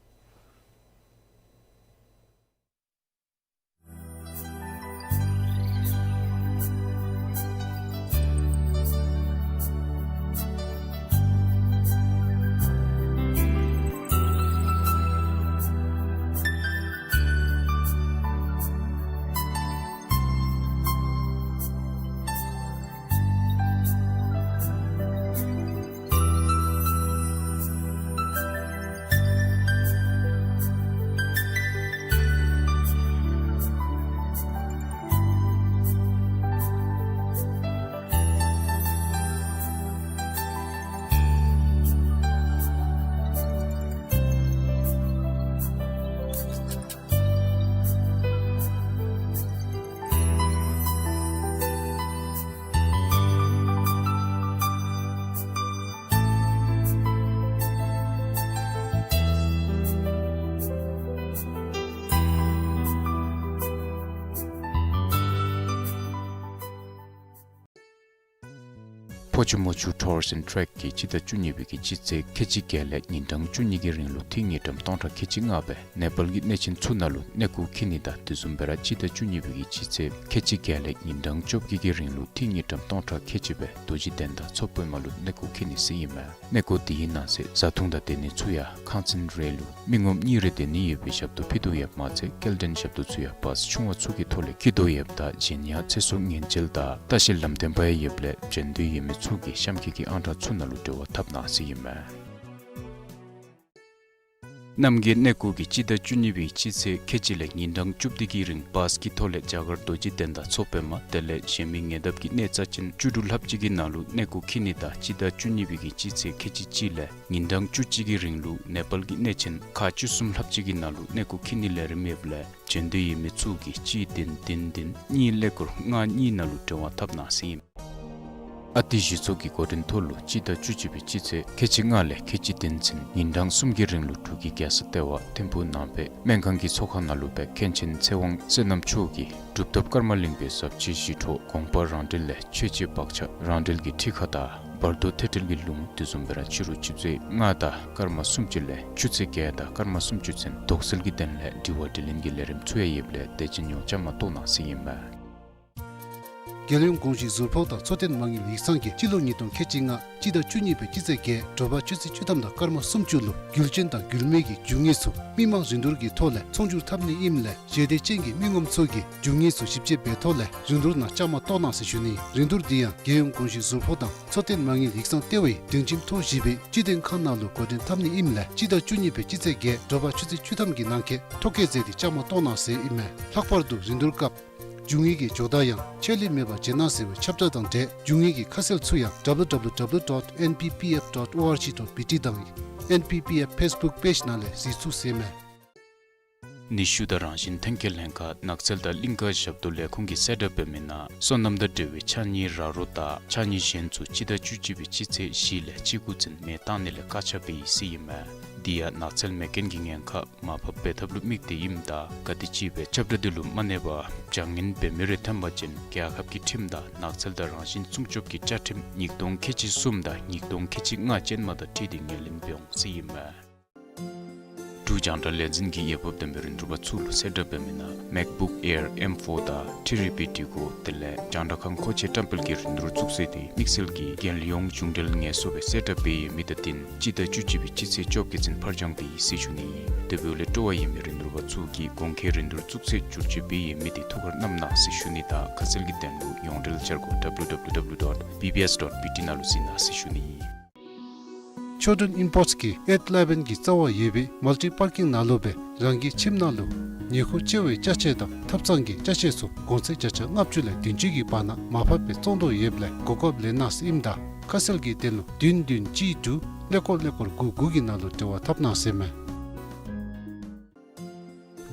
ཕོ་ཆུ་མོ་ཆུ་ཊུརསི་ཨེནཌ་ཊེཀ་གིས་སྤྱི་ཟླ་བཅུ་གཉིས་པའི་གི་སྤྱི་ཚེས་ཁལ་གཅིག་བརྒྱད་ལས་ཉིན་གྲངས་བཅུ་གཉིས་ཀྱི་རིང་ལུ་ཐིག་ཉིས་ཀྲམ་སྟོང་ཕྲག་ཁལ་གཅིག་ལྔ་སྦེ་ནེ་པཱལ་གྱི་གནས་ཆེན་ཚུ་ནང་ལུ་གནས་སྐོར་འཁྱིད་ནི་དང་དེ་བཟུམ་སྦེ་ར་སྤྱི་ཟླ་བཅུ་གཉིས་པའི་གི་སྤྱི་ཚེས་ཁལ་གཅིག་བརྒྱད་ལས་ཉིན་གྲངས་བཅོ་བརྒྱད་ཀྱི་རིང་ལུ་ཐིག་ཉིས་ཀྲམ་སྟོང་ཕྲག་ཁལ་གཅིག་སྦེ་རྡོ་རྗེ་གདན་དང་མཚོ་པདྨ་ལུ་གནས་སྐོར་འཁྱིད་ནི་ཟེར་ཨིན་མས། གནས་སྐོར་དེའི་ནང་གསེས་བཟའ་འཐུང་དང་སྡོད་ནི་ཚུ་ཡང་ཁང་ཚན་རེ་ལུ་མི་ངོམ་གཉིས་རེ་སྡོད་ནི་ཡོད་པའི་ཞབས་ཏོག་ཕུལ་དོ་ཡོདཔ་མ་ཚད་སྐྱེལ་འདྲེན་ཞབས་ཏོག་ཚུ་ཡང་བཱས་ཆུང་བ་ཚུ་གི་ཐོག་ལས་འཁྱིད་དོ་ཡོདཔ་ད་གཞན་ཡང་ཚེ་སྲོག་ཉེན་བཅོལ་དང་ལྟ་བཤལ་ལམ་སྟོན་པ་ཡང་ཡོདཔ་ལས་བྱོན་འདོད་ཡོད་མི་ཚུ་གིས་གཤམ་འཁོད་ཀྱི་ཨང་གྲངས་ཚུ་ནང་ལུ་འབྲེལ་བ་འཐབ་གནང་ཟེར་ཨིན་མས། རྣམ་རྒྱལ་གནས་སྐོར་གྱིས་སྤྱི་ཟླ་བཅུ་གཉིས་པའི་སྤྱི་ཚེས་ཁལ་གཅིག་ལས་ཉིན་གྲངས་བཅུ་བདུན་གྱི་རིང་བཱས་ཀྱི་ཐོག་ལས་རྒྱ་གར་རྡོ་རྗེ་གདན་དང་མཚོ་པདྨ་དེ་ལས་གཞན་མི་ཉེ་འདབས་ཀྱི་གནས་རྩ་ཅན་བཅུ་དྲུག་ལྷགཔ་ཅིག་གི་ནང་ལུ་གནས་སྐོར་འཁྱིད་ནི་དང་སྤྱི་ཟླ་བཅུ་གཉིས་པའི་གི་སྤྱི་ཚེས་ཁལ་གཅིག་གཅིག་ལས་ཉིན་གྲངས་བཅུ་གཅིག་གི་རིང་ལུ་ནེ་པཱལ་གྱི་གནས་ཆེན་ཁག་བཅུ་གསུམ་ལྷགཔ་ཅིག་གི་ནང་ལུ་གནས་སྐོར་འཁྱིད་ནི་ལས་རིམ་ཡོདཔ་ལས་བྱོན་འདོད་ཡོད་མི་ཚུ་གིས་གཅིག་བདུན་བདུན་བདུན་གཉིས་ཀླད་ཀོར་ལྔ་གཉིས་ནང་ལུ་འབྲེལ་བ་འཐབ་གནང་ཟེར་ཨིན། ཨ་ཏི་གཞི་ཚོགས་ཀྱི་འགོ་འདྲེན་ཐོག་ལུ་སྤྱི་ཟླ་བཅུ་གཅིག་པའི་སྤྱི་ཚེས་ཁལ་གཅིག་ལྔ་ལས་ཁལ་གཅིག་བདུན་ཚུན་ཉིན་གྲངས་གསུམ་གྱི་རིང་ལུ་འབྲུག་གི་རྒྱལ་ས་ལྟེ་བ་ཐིམ་ཕུག་ནང་པའི་སྨན་ཁང་གི་ཚོགས་ཁང་ནང་ལུ་སྦེ་མཁན་ཆེན་ཚེ་དབང་བསོད་ནམས་མཆོག་གིས་གྲུབ་ཐོབ་ཀརྨ་གླིང་པའི་ཟབ་ཆོས་ཞི་ཁྲོ་དགོངས་པ་རང་འགྲེལ་ལས་མཆོད་བྱེད་བག་ཆགས་རང་འགྲེལ་གྱི་ཁྲིད་ཁ་དང་བར་དོ་ཐོས་གྲོལ་གྱི་ལྷུམས་དེ་བཟུམ་སྦེ་ར་ཕྱི་རུ་ཆུ་ཚོད་ལྔ་དང་སྐར་མ་སུམ་ཅུ་ལས་ཆུ་ཚོད་བརྒྱད་དང་སྐར་མ་སུམ་ཅུ་ཚུན་དོགས་སེལ་གྱི་དོན་ལས་དྲི་བ་དྲིས་ལན་གྱི་ལས་རིམ་ཚུ་ཡང་ཡོདཔ་ལས་དེ་ཅིག་ཡང་བཅའ་མར་གཏོགས་གནང་ཟེར་ཨིན་མས། རྒྱལ་ཡོངས་གོང་ཞུས་ཟུར་ཕོགས་དང་འཚོ་རྟེན་མ་དངུལ་ཡིག་ཚང་གིས་སྤྱི་ལོ་ཉིས་སྟོང་ཁལ་གཅིག་ལྔ་སྤྱི་ཟླ་བཅུ་གཉིས་པའི་སྤྱི་ཚེས་བརྒྱད་དྲོ་པ་ཆུ་ཚོད་བཅུ་ཐམ་དང་སྐར་མ་སུམ་ཅུ་ལུ་རྒྱུ་ཆེན་དང་རྒྱུ་མེད་ཀྱི་རྒྱུ་དངོས་ཚུ་མི་མང་རིན་བསྡུར་གྱི་ཐོག་ལས་ཚོང་སྒྱུར་འཐབ་ནི་ཨིནམ་ལས་ཞལ་འདེབས་ཅན་གྱི་མི་ངོམ་ཚུ་གིས་རྒྱུ་དངོས་ཚུ་ཞིབ་དཔྱད་འབད་ཐོག་ལས་རིན་བསྡུར་ནང་བཅའ་མར་གཏོགས་གནང་ཟེར་ཞུ་ནི། རིན་བསྡུར་འདི་ཡང་རྒྱལ་ཡོངས་གོང་ཞུས་ཟུར་ཕོགས་དང་འཚོ་རྟེན་མ་དངུལ་ཡིག་ཚང་ལྟེ་བའི་སྡིངས་ཁྱིམ་ཐོག་བཞི་པའི་སྤྱི་དོན་ཁང་ནང་ལུ་འགོ་འདྲེན་འཐབ་ནི་ཨིནམ་ལས་སྤྱི་ཟླ་བཅུ་གཉིས་པའི་སྤྱི་ཚེས་བརྒྱད་དྲོ་པ་ཆུ་ཚོད་བཅུ་ཐམ་གྱི་ནང་འཁོད་ཐོ་བཀོད་མཛད་དེ་བཅའ་མར་གཏོགས་གནང་ཟེར་ཨིན་མས། ལྷག་པར་དུ་རིན་བསྡུར་སྐབས་རྒྱུ་དངོས་ཀྱི་ཇོ་བདག་ཡང་ཆད་ལུས་མེད་པར་བྱིན་གནང་ཟེར་བའི་ཁྱབ་བསྒྲགས་དང་འབྲེལ་རྒྱུ་དངོས་ཀྱི་ཁ་གསལ་ཚུ་ཡང་www dot nppf dot org dot bt དང་NPPF Facebook page ནང་ལས་གཟིགས་ཚུགས་ཟེར་མས། ནུས་ཤུགས་དང་རང་བཞིན་ཐོན་སྐྱེད་ལྷན་ཁག་ནགས་ཚལ་དང་གླིང་ཀ་ཞབས་ཏོག་ལས་ཁུངས་ཀྱིས་གསལ་བསྒྲགས་འབད་མི་ནང་སོ་ནམ་དང་འབྲེལ་བའི་ཕྱགས་སྙིགས་ར་རོ་དང་ཕྱགས་སྙིགས་གཞན་ཚུ་སྤྱི་ཟླ་བཅུ་གཅིག་པའི་སྤྱི་ཚེས་བཞི་ལས་བཅུ་དགུ་ཚུན་མེ་བཏང་ནི་ལས་བཀག་ཆ་འབད་ཡི་ཟེར་ཨིན་མས། དེ་ཡང་ནགས་ཚལ་མེ་རྐྱེན་གྱི་ཉེན་ཁ་མར་ཕབ་འབད་ཐབས་ལུ་དམིགས་ཏེ་ཨིནམ་ད་ག་དེམ་ཅིག་སྦེ་ཁྱབ་བསྒྲགས་འདི་ལུ་མ་གནས་པར་བྱ་ངན་འབད་མི་རེ་ཐོན་པ་ཅིན་རྒྱལ་ཁབ་ཀྱི་ཁྲིམས་དང་ནགས་ཚལ་དང་རང་བཞིན་སྲུང་སྐྱོབ་ཀྱི་བཅའ་ཁྲིམས་ཉིས་སྟོང་ཁལ་གཅིག་གསུམ་དང་ཉིས་སྟོང་ཁལ་གཅིག་ལྔ་ཅན་མ་དང་འཁྲིལ་ཏེ་ངོས་ལེན་འབད་འོང་ཟེར་ཨིན་མས། འབྲུག་རྒྱང་བསྒྲགས་ལས་འཛིན་གྱིས་འོས་འབབ་ལྡན་པའི་རིན་བསྡུར་པ་ཚུ་ལུ་གསལ་བསྒྲགས་འབད་མི་ནང་MacBook Air M four དང་ཐི་ཌི་པི་ཊི་གོ་དེ་ལས་རྒྱང་བསྒྲགས་ཁང་མཁོ་ཆས་བཀྲམ་སྤེལ་གྱི་རིན་བསྡུར་བཙུགས་ཚེས་དེ་དམིགས་བསལ་གྱི་རྒྱལ་ཡོངས་གཞུང་འབྲེལ་ངལ་གསོ་སྦེ་གསལ་བསྒྲགས་འབད་ཡོད་མི་དང་བསྟུན་སྤྱི་ཟླ་བཅུ་གཅིག་པའི་སྤྱི་ཚེས་བཅོ་བརྒྱད་ཚུན་ཕར་འགྱངས་འབད་ཡི་ཟེར་ཞུ་ནི་ཨིན། དེ་འབདཝ་ལས་སྤྲོ་བ་ཡོད་མི་རིན་བསྡུར་པ་ཚུ་གིས་གོང་འཁོད་རིན་བསྡུར་བཙུགས་ཚེས་བསྒྱུར་བཅོས་འབད་ཡོད་མི་དེ་ཐུགས་ཁར་བསྣམ་གནང་ཟེར་ཞུ་ནི་དང་ཁ་གསལ་གྱི་དོན་ལུ་ཡོངས་འབྲེལ་འཆར་སྒོ་www dot bbs dot bt ནང་ལུ་གཟིགས་གནང་ཟེར་ཞུ་ནི་ཨིན། Children Imports གིས་ཨེཊ་ཨི་ལེ་ཝན་གྱི་རྩ་བར་ཡོད་པའི་མལ་ཊི་པར་ཀིང་ནང་ལུ་སྦེ་རང་གི་ཁྱིམ་ནང་ལུ་ཉེ་འཁོར་བཅའ་བའི་ཅ་ཆས་དང་ཐབ་ཚང་གི་ཅ་ཆས་ཚུ་གོང་ཚད་བརྒྱ་ཆ་ལྔ་བཅུ་ལས་བདུན་ཅུ་གི་བར་ན་མར་ཕབ་སྦེ་བཙོང་དོ་ཡོདཔ་ལས་གོ་སྐབས་ལེན་གནང་ཟེར་ཨིནམ་ད་ཁ་གསལ་གྱི་དོན་ལུ་བདུན་བདུན་གཅིག་དྲུག་ཀླད་ཀོར་ཀླད་ཀོར་དགུ་དགུ་གི་ནང་ལུ་འབྲེལ་བ་འཐབ་གནང་ཟེར་མས།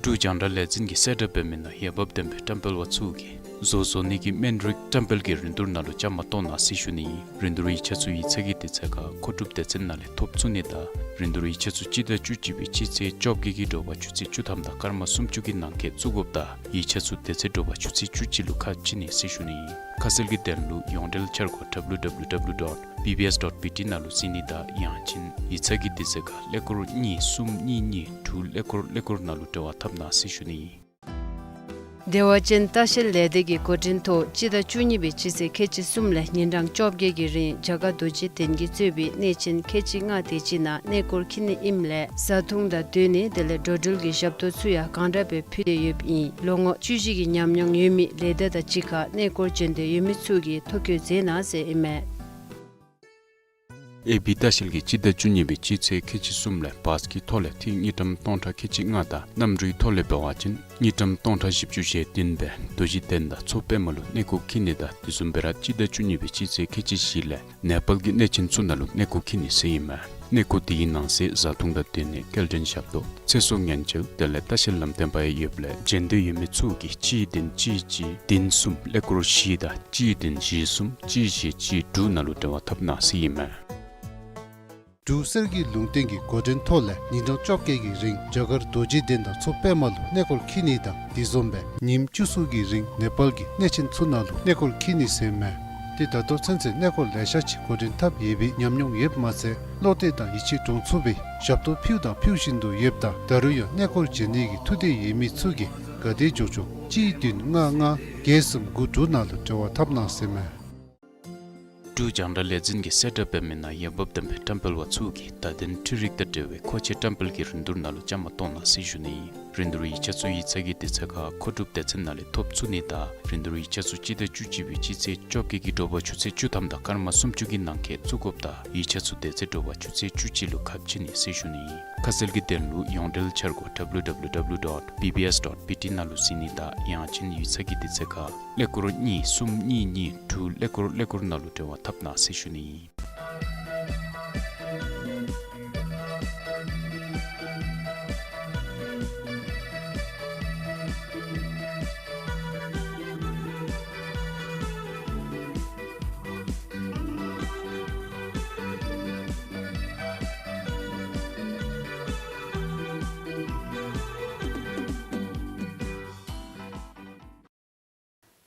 འབྲུག་རྒྱང་བསྒྲགས་ལས་འཛིན་གྱིས་གསལ་བསྒྲགས་འབད་མི་ནང་འོས་འབབ་ལྡན་པའི་བཀྲམ་སྤེལ་པ་ཚུ་གིས་ བཟོ་བཟོ་ནི་གི་སྨན་རིགས་བཀྲམ་སྤེལ་གྱི་རིན་བསྡུར་ནང་ལུ་བཅའ་མར་གཏོགས་གནང་ཟེར་ཞུ་ནི་ཨིན། རིན་བསྡུར་ཡིག་ཆ་ཚུ་ཡིག་ཚང་གི་དུས་ཚོད་ཁར་མཁོ་སྒྲུབ་སྡེ་ཚན་ནང་ལས་ཐོབ་ཚུགས་ནི་དང་རིན་བསྡུར་ཡིག་ཆ་ཚུ་སྤྱི་ཟླ་བཅུ་གཅིག་པའི་སྤྱི་ཚེས་བཅོ་བརྒྱད་ཀྱི་དྲོ་པ་ཆུ་ཚོད་བཅུ་ཐམ་དང་སྐར་མ་སུམ་ཅུ་གི་ནང་འཁོད་བཙུགས་དགོཔ་དང་ཡིག་ཆ་ཚུ་དེ་ཚེ་དྲོ་པ་ཆུ་ཚོད་བཅུ་གཅིག་ལུ་ཁ་ཕྱེ་ནི་ཟེར་ཞུ་ནི་ཨིན། ཁ་གསལ་གྱི་དོན་ལུ་ཡོངས་འབྲེལ་འཆར་སྒོ་W W W dot B B S dot B T ནང་ལུ་གཟིགས་ནི་དང་ཡང་ཅིན་ཡིག་ཚང་གི་དུས་ཚོད་ཁར་ཀླད་ཀོར་གཉིས་གསུམ་གཉིས་གཉིས་དྲུག་ཀླད་ཀོར་ཀླད་ཀོར་ནང་ལུ་འབྲེལ་བ་འཐབ་གནང་ཟེར་ཞུ་ནི་ཨིན། བདེ་བ་ཅན་ལྟ་བཤལ་ལས་སྡེ་གི་འགོ་འདྲེན་ཐོག་སྤྱི་ཟླ་བཅུ་གཉིས་པའི་སྤྱི་ཚེས་ཁལ་གཅིག་གསུམ་ལས་ཉིན་གྲངས་བཅོ་བརྒྱད་ཀྱི་རིང་རྒྱ་གར་རྡོ་རྗེ་གདན་གྱིས་གཙོས་པའི་གནས་ཆེན་ཁལ་གཅིག་ལྔ་དེ་ཅིག་ནང་གནས་སྐོར་འཁྱིད་ནི་ཨིནམ་ལས་བཟའ་འཐུང་དང་སྡོད་གནས་དེ་ལས་འགྲོ་འགྲུལ་གྱི་ཞབས་ཏོག་ཚུ་ཡང་གང་དྲག་སྦེ་ཕུལ་ཏེ་ཡོདཔ་ཨིན། ལོ་ངོ་བཅུ་བཞི་གི་ཉམས་མྱོང་ཡོད་མི་ལས་སྡེ་དང་གཅིག་ཁར་གནས་སྐོར་འབྱོན་འདོད་ཡོད་མི་ཚུ་གིས་ཐོ་བཀོད་མཛད་གནང་ཟེར་ཨིན་མས། ཨེ་བི་ལྟ་བཤལ་གྱིས་སྤྱི་ཟླ་བཅུ་གཉིས་པའི་སྤྱི་ཚེས་ཁལ་གཅིག་གསུམ་ལས་བཱས་ཀྱི་ཐོག་ལས་ཐིག་དངུལ་ཀྲམ་སྟོང་ཕྲག་ཁལ་གཅིག་ལྔ་དང་གནམ་གྲུའི་ཐོག་ལས་འབད་བ་ཅིན་དངུལ་ཀྲམ་སྟོང་ཕྲག་བཞི་བཅུ་ཞེ་བདུན་སྦེ་རྡོ་རྗེ་གདན་དང་མཚོ་པདྨ་ལུ་གནས་སྐོར་འཁྱིད་ནི་དང་དེ་བཟུམ་སྦེ་ར་སྤྱི་ཟླ་བཅུ་གཉིས་པའི་སྤྱི་ཚེས་ཁལ་གཅིག་བཞི་ལས་ནེ་པཱལ་གྱི་གནས་ཆེན་ཚུ་ནང་ལུ་གནས་སྐོར་འཁྱིད་ནི་ཟེར་ཨིན་མས། གནས་སྐོར་དེའི་ནང་གསེས་བཟའ་འཐུང་དང་སྡོད་གནས་སྐྱེལ་འདྲེན་ཞབས་ཏོག་ཚེ་སྲོག་ཉེན་བཅོལ་དེ་ལས་ལྟ་བཤལ་ལམ་སྟོན་པ་ཡང་ཡོདཔ་ལས་འབྱོན་འདོད་ཡོད་མི་ཚུ་གིས་གཅིག་བདུན་གཅིག་གཅིག་བདུན་གསུམ་ཀླད་ཀོར་བཞི་དང་གཅིག་བདུན་བཞི་གསུམ་གཅིག་བཞི་གཅིག་དྲུག་ནང་ལུ་འབྲེལ་བ་འཐབ་གནང་ཟེར་ཨིན་མས། འབྲུག་གསེར་གྱི་ལུང་བསྟན་གྱི་འགོ་འདྲེན་ཐོག་ལས་ཉིན་གྲངས་བཅོ་བརྒྱད་ཀྱི་རིང་རྒྱ་གར་རྡོ་རྗེ་གདན་དང་མཚོ་པདྨ་ལུ་གནས་སྐོར་འཁྱིད་ནི་དང་དེ་བཟུམ་སྦེ་ཉིནམ་བཅུ་གསུམ་གྱི་རིང་ནེ་པཱལ་གྱི་གནས་ཆེན་ཚུ་ནང་ལུ་གནས་སྐོར་འཁྱིད་ནི་ཟེར་མས། ཏེ་ད་ལྟོ་ཚུན་ཚོད་གནས་སྐོར་ལེ་ཤ་ཅིག་འགོ་འདྲེན་འཐབ་ཡོད་པའི་ཉམས་མྱོང་ཡོདཔ་མ་ཚད་བློ་གཏད་དང་ཡིད་ཆེས་འདྲོངས་ཚུགས་པའི་ཞབས་ཏོག་ཕུལཝ་དང་ཕུལ་བཞིན་དུ་ཡོདཔ་ད་ད་རུང་ཡང་གནས་སྐོར་འབྱོན་ནི་གི་ཐུགས་འདོད་ཡོད་མི་ཚུ་གིས་ག་དེ་མགྱོགས་མགྱོགས་གཅིག་བདུན་ལྔ་ལྔ་བརྒྱད་གསུམ་དགུ་དྲུག་ནང་ལུ་འབྲེལ་བ་འཐབ་གནང་ཟེར་མས། འབྲུག་རྒྱང་བསྒྲགས་ལས་འཛིན་གྱིས་གསལ་བསྒྲགས་འབད་མི་ནང་འོས་འབབ་ལྡན་པའི་བཀྲམ་སྤེལ་པ་ཚུ་གིས་བརྡ་དོན་འཕྲུལ་རིག་དང་འབྲེལ་བའི་མཁོ་ཆས་བཀྲམ་སྤེལ་གྱི་རིན་བསྡུར་ནང་ལུ་བཅའ་མར་གཏོགས་གནང་ཟེར་ཞུ་ནི་ཨིན། རིན་བསྡུར་ཡིག་ཆ་ཚུ་ཡིག་ཚང་གི་དུས་ཚོད་ཁར་མཁོ་སྒྲུབ་སྡེ་ཚན་ནང་ལས་ཐོབ་ཚུགས་ནི་དང་རིན་བསྡུར་ཡིག་ཆ་ཚུ་སྤྱི་ཟླ་བཅུ་གཅིག་པའི་སྤྱི་ཚེས་བཅོ་བརྒྱད་ཀྱི་དྲོ་པ་ཆུ་ཚོད་བཅུ་ཐམ་དང་སྐར་མ་སུམ་ཅུ་གི་ནང་འཁོད་བཙུགས་དགོཔ་དང་ཡིག་ཆ་ཚུ་དེ་ཚེ་དྲོ་པ་ཆུ་ཚོད་བཅུ་གཅིག་ལུ་ཁ་ཕྱེ་ནི་ཟེར་ཞུ་ནི་ཨིན། ཁ་གསལ་གྱི་དོན་ལུ་ཡོངས་འབྲེལ་འཆར་སྒོ་W W W dot B B S dot B T ནང་ལུ་གཟིགས་ནི་དང་ཡང་ཅིན་ཡིག་ཚང་གི་དུས་ཚོད་ཁར་ཀླད་ཀོར་གཉིས་གསུམ་གཉིས་གཉིས་དྲུག་ཀླད་ཀོར་ཀླད་ཀོར་ནང་ལུ་འབྲེལ་བ་འཐབ་གནང་ཟེར་ཞུ་ནི་ཨིན།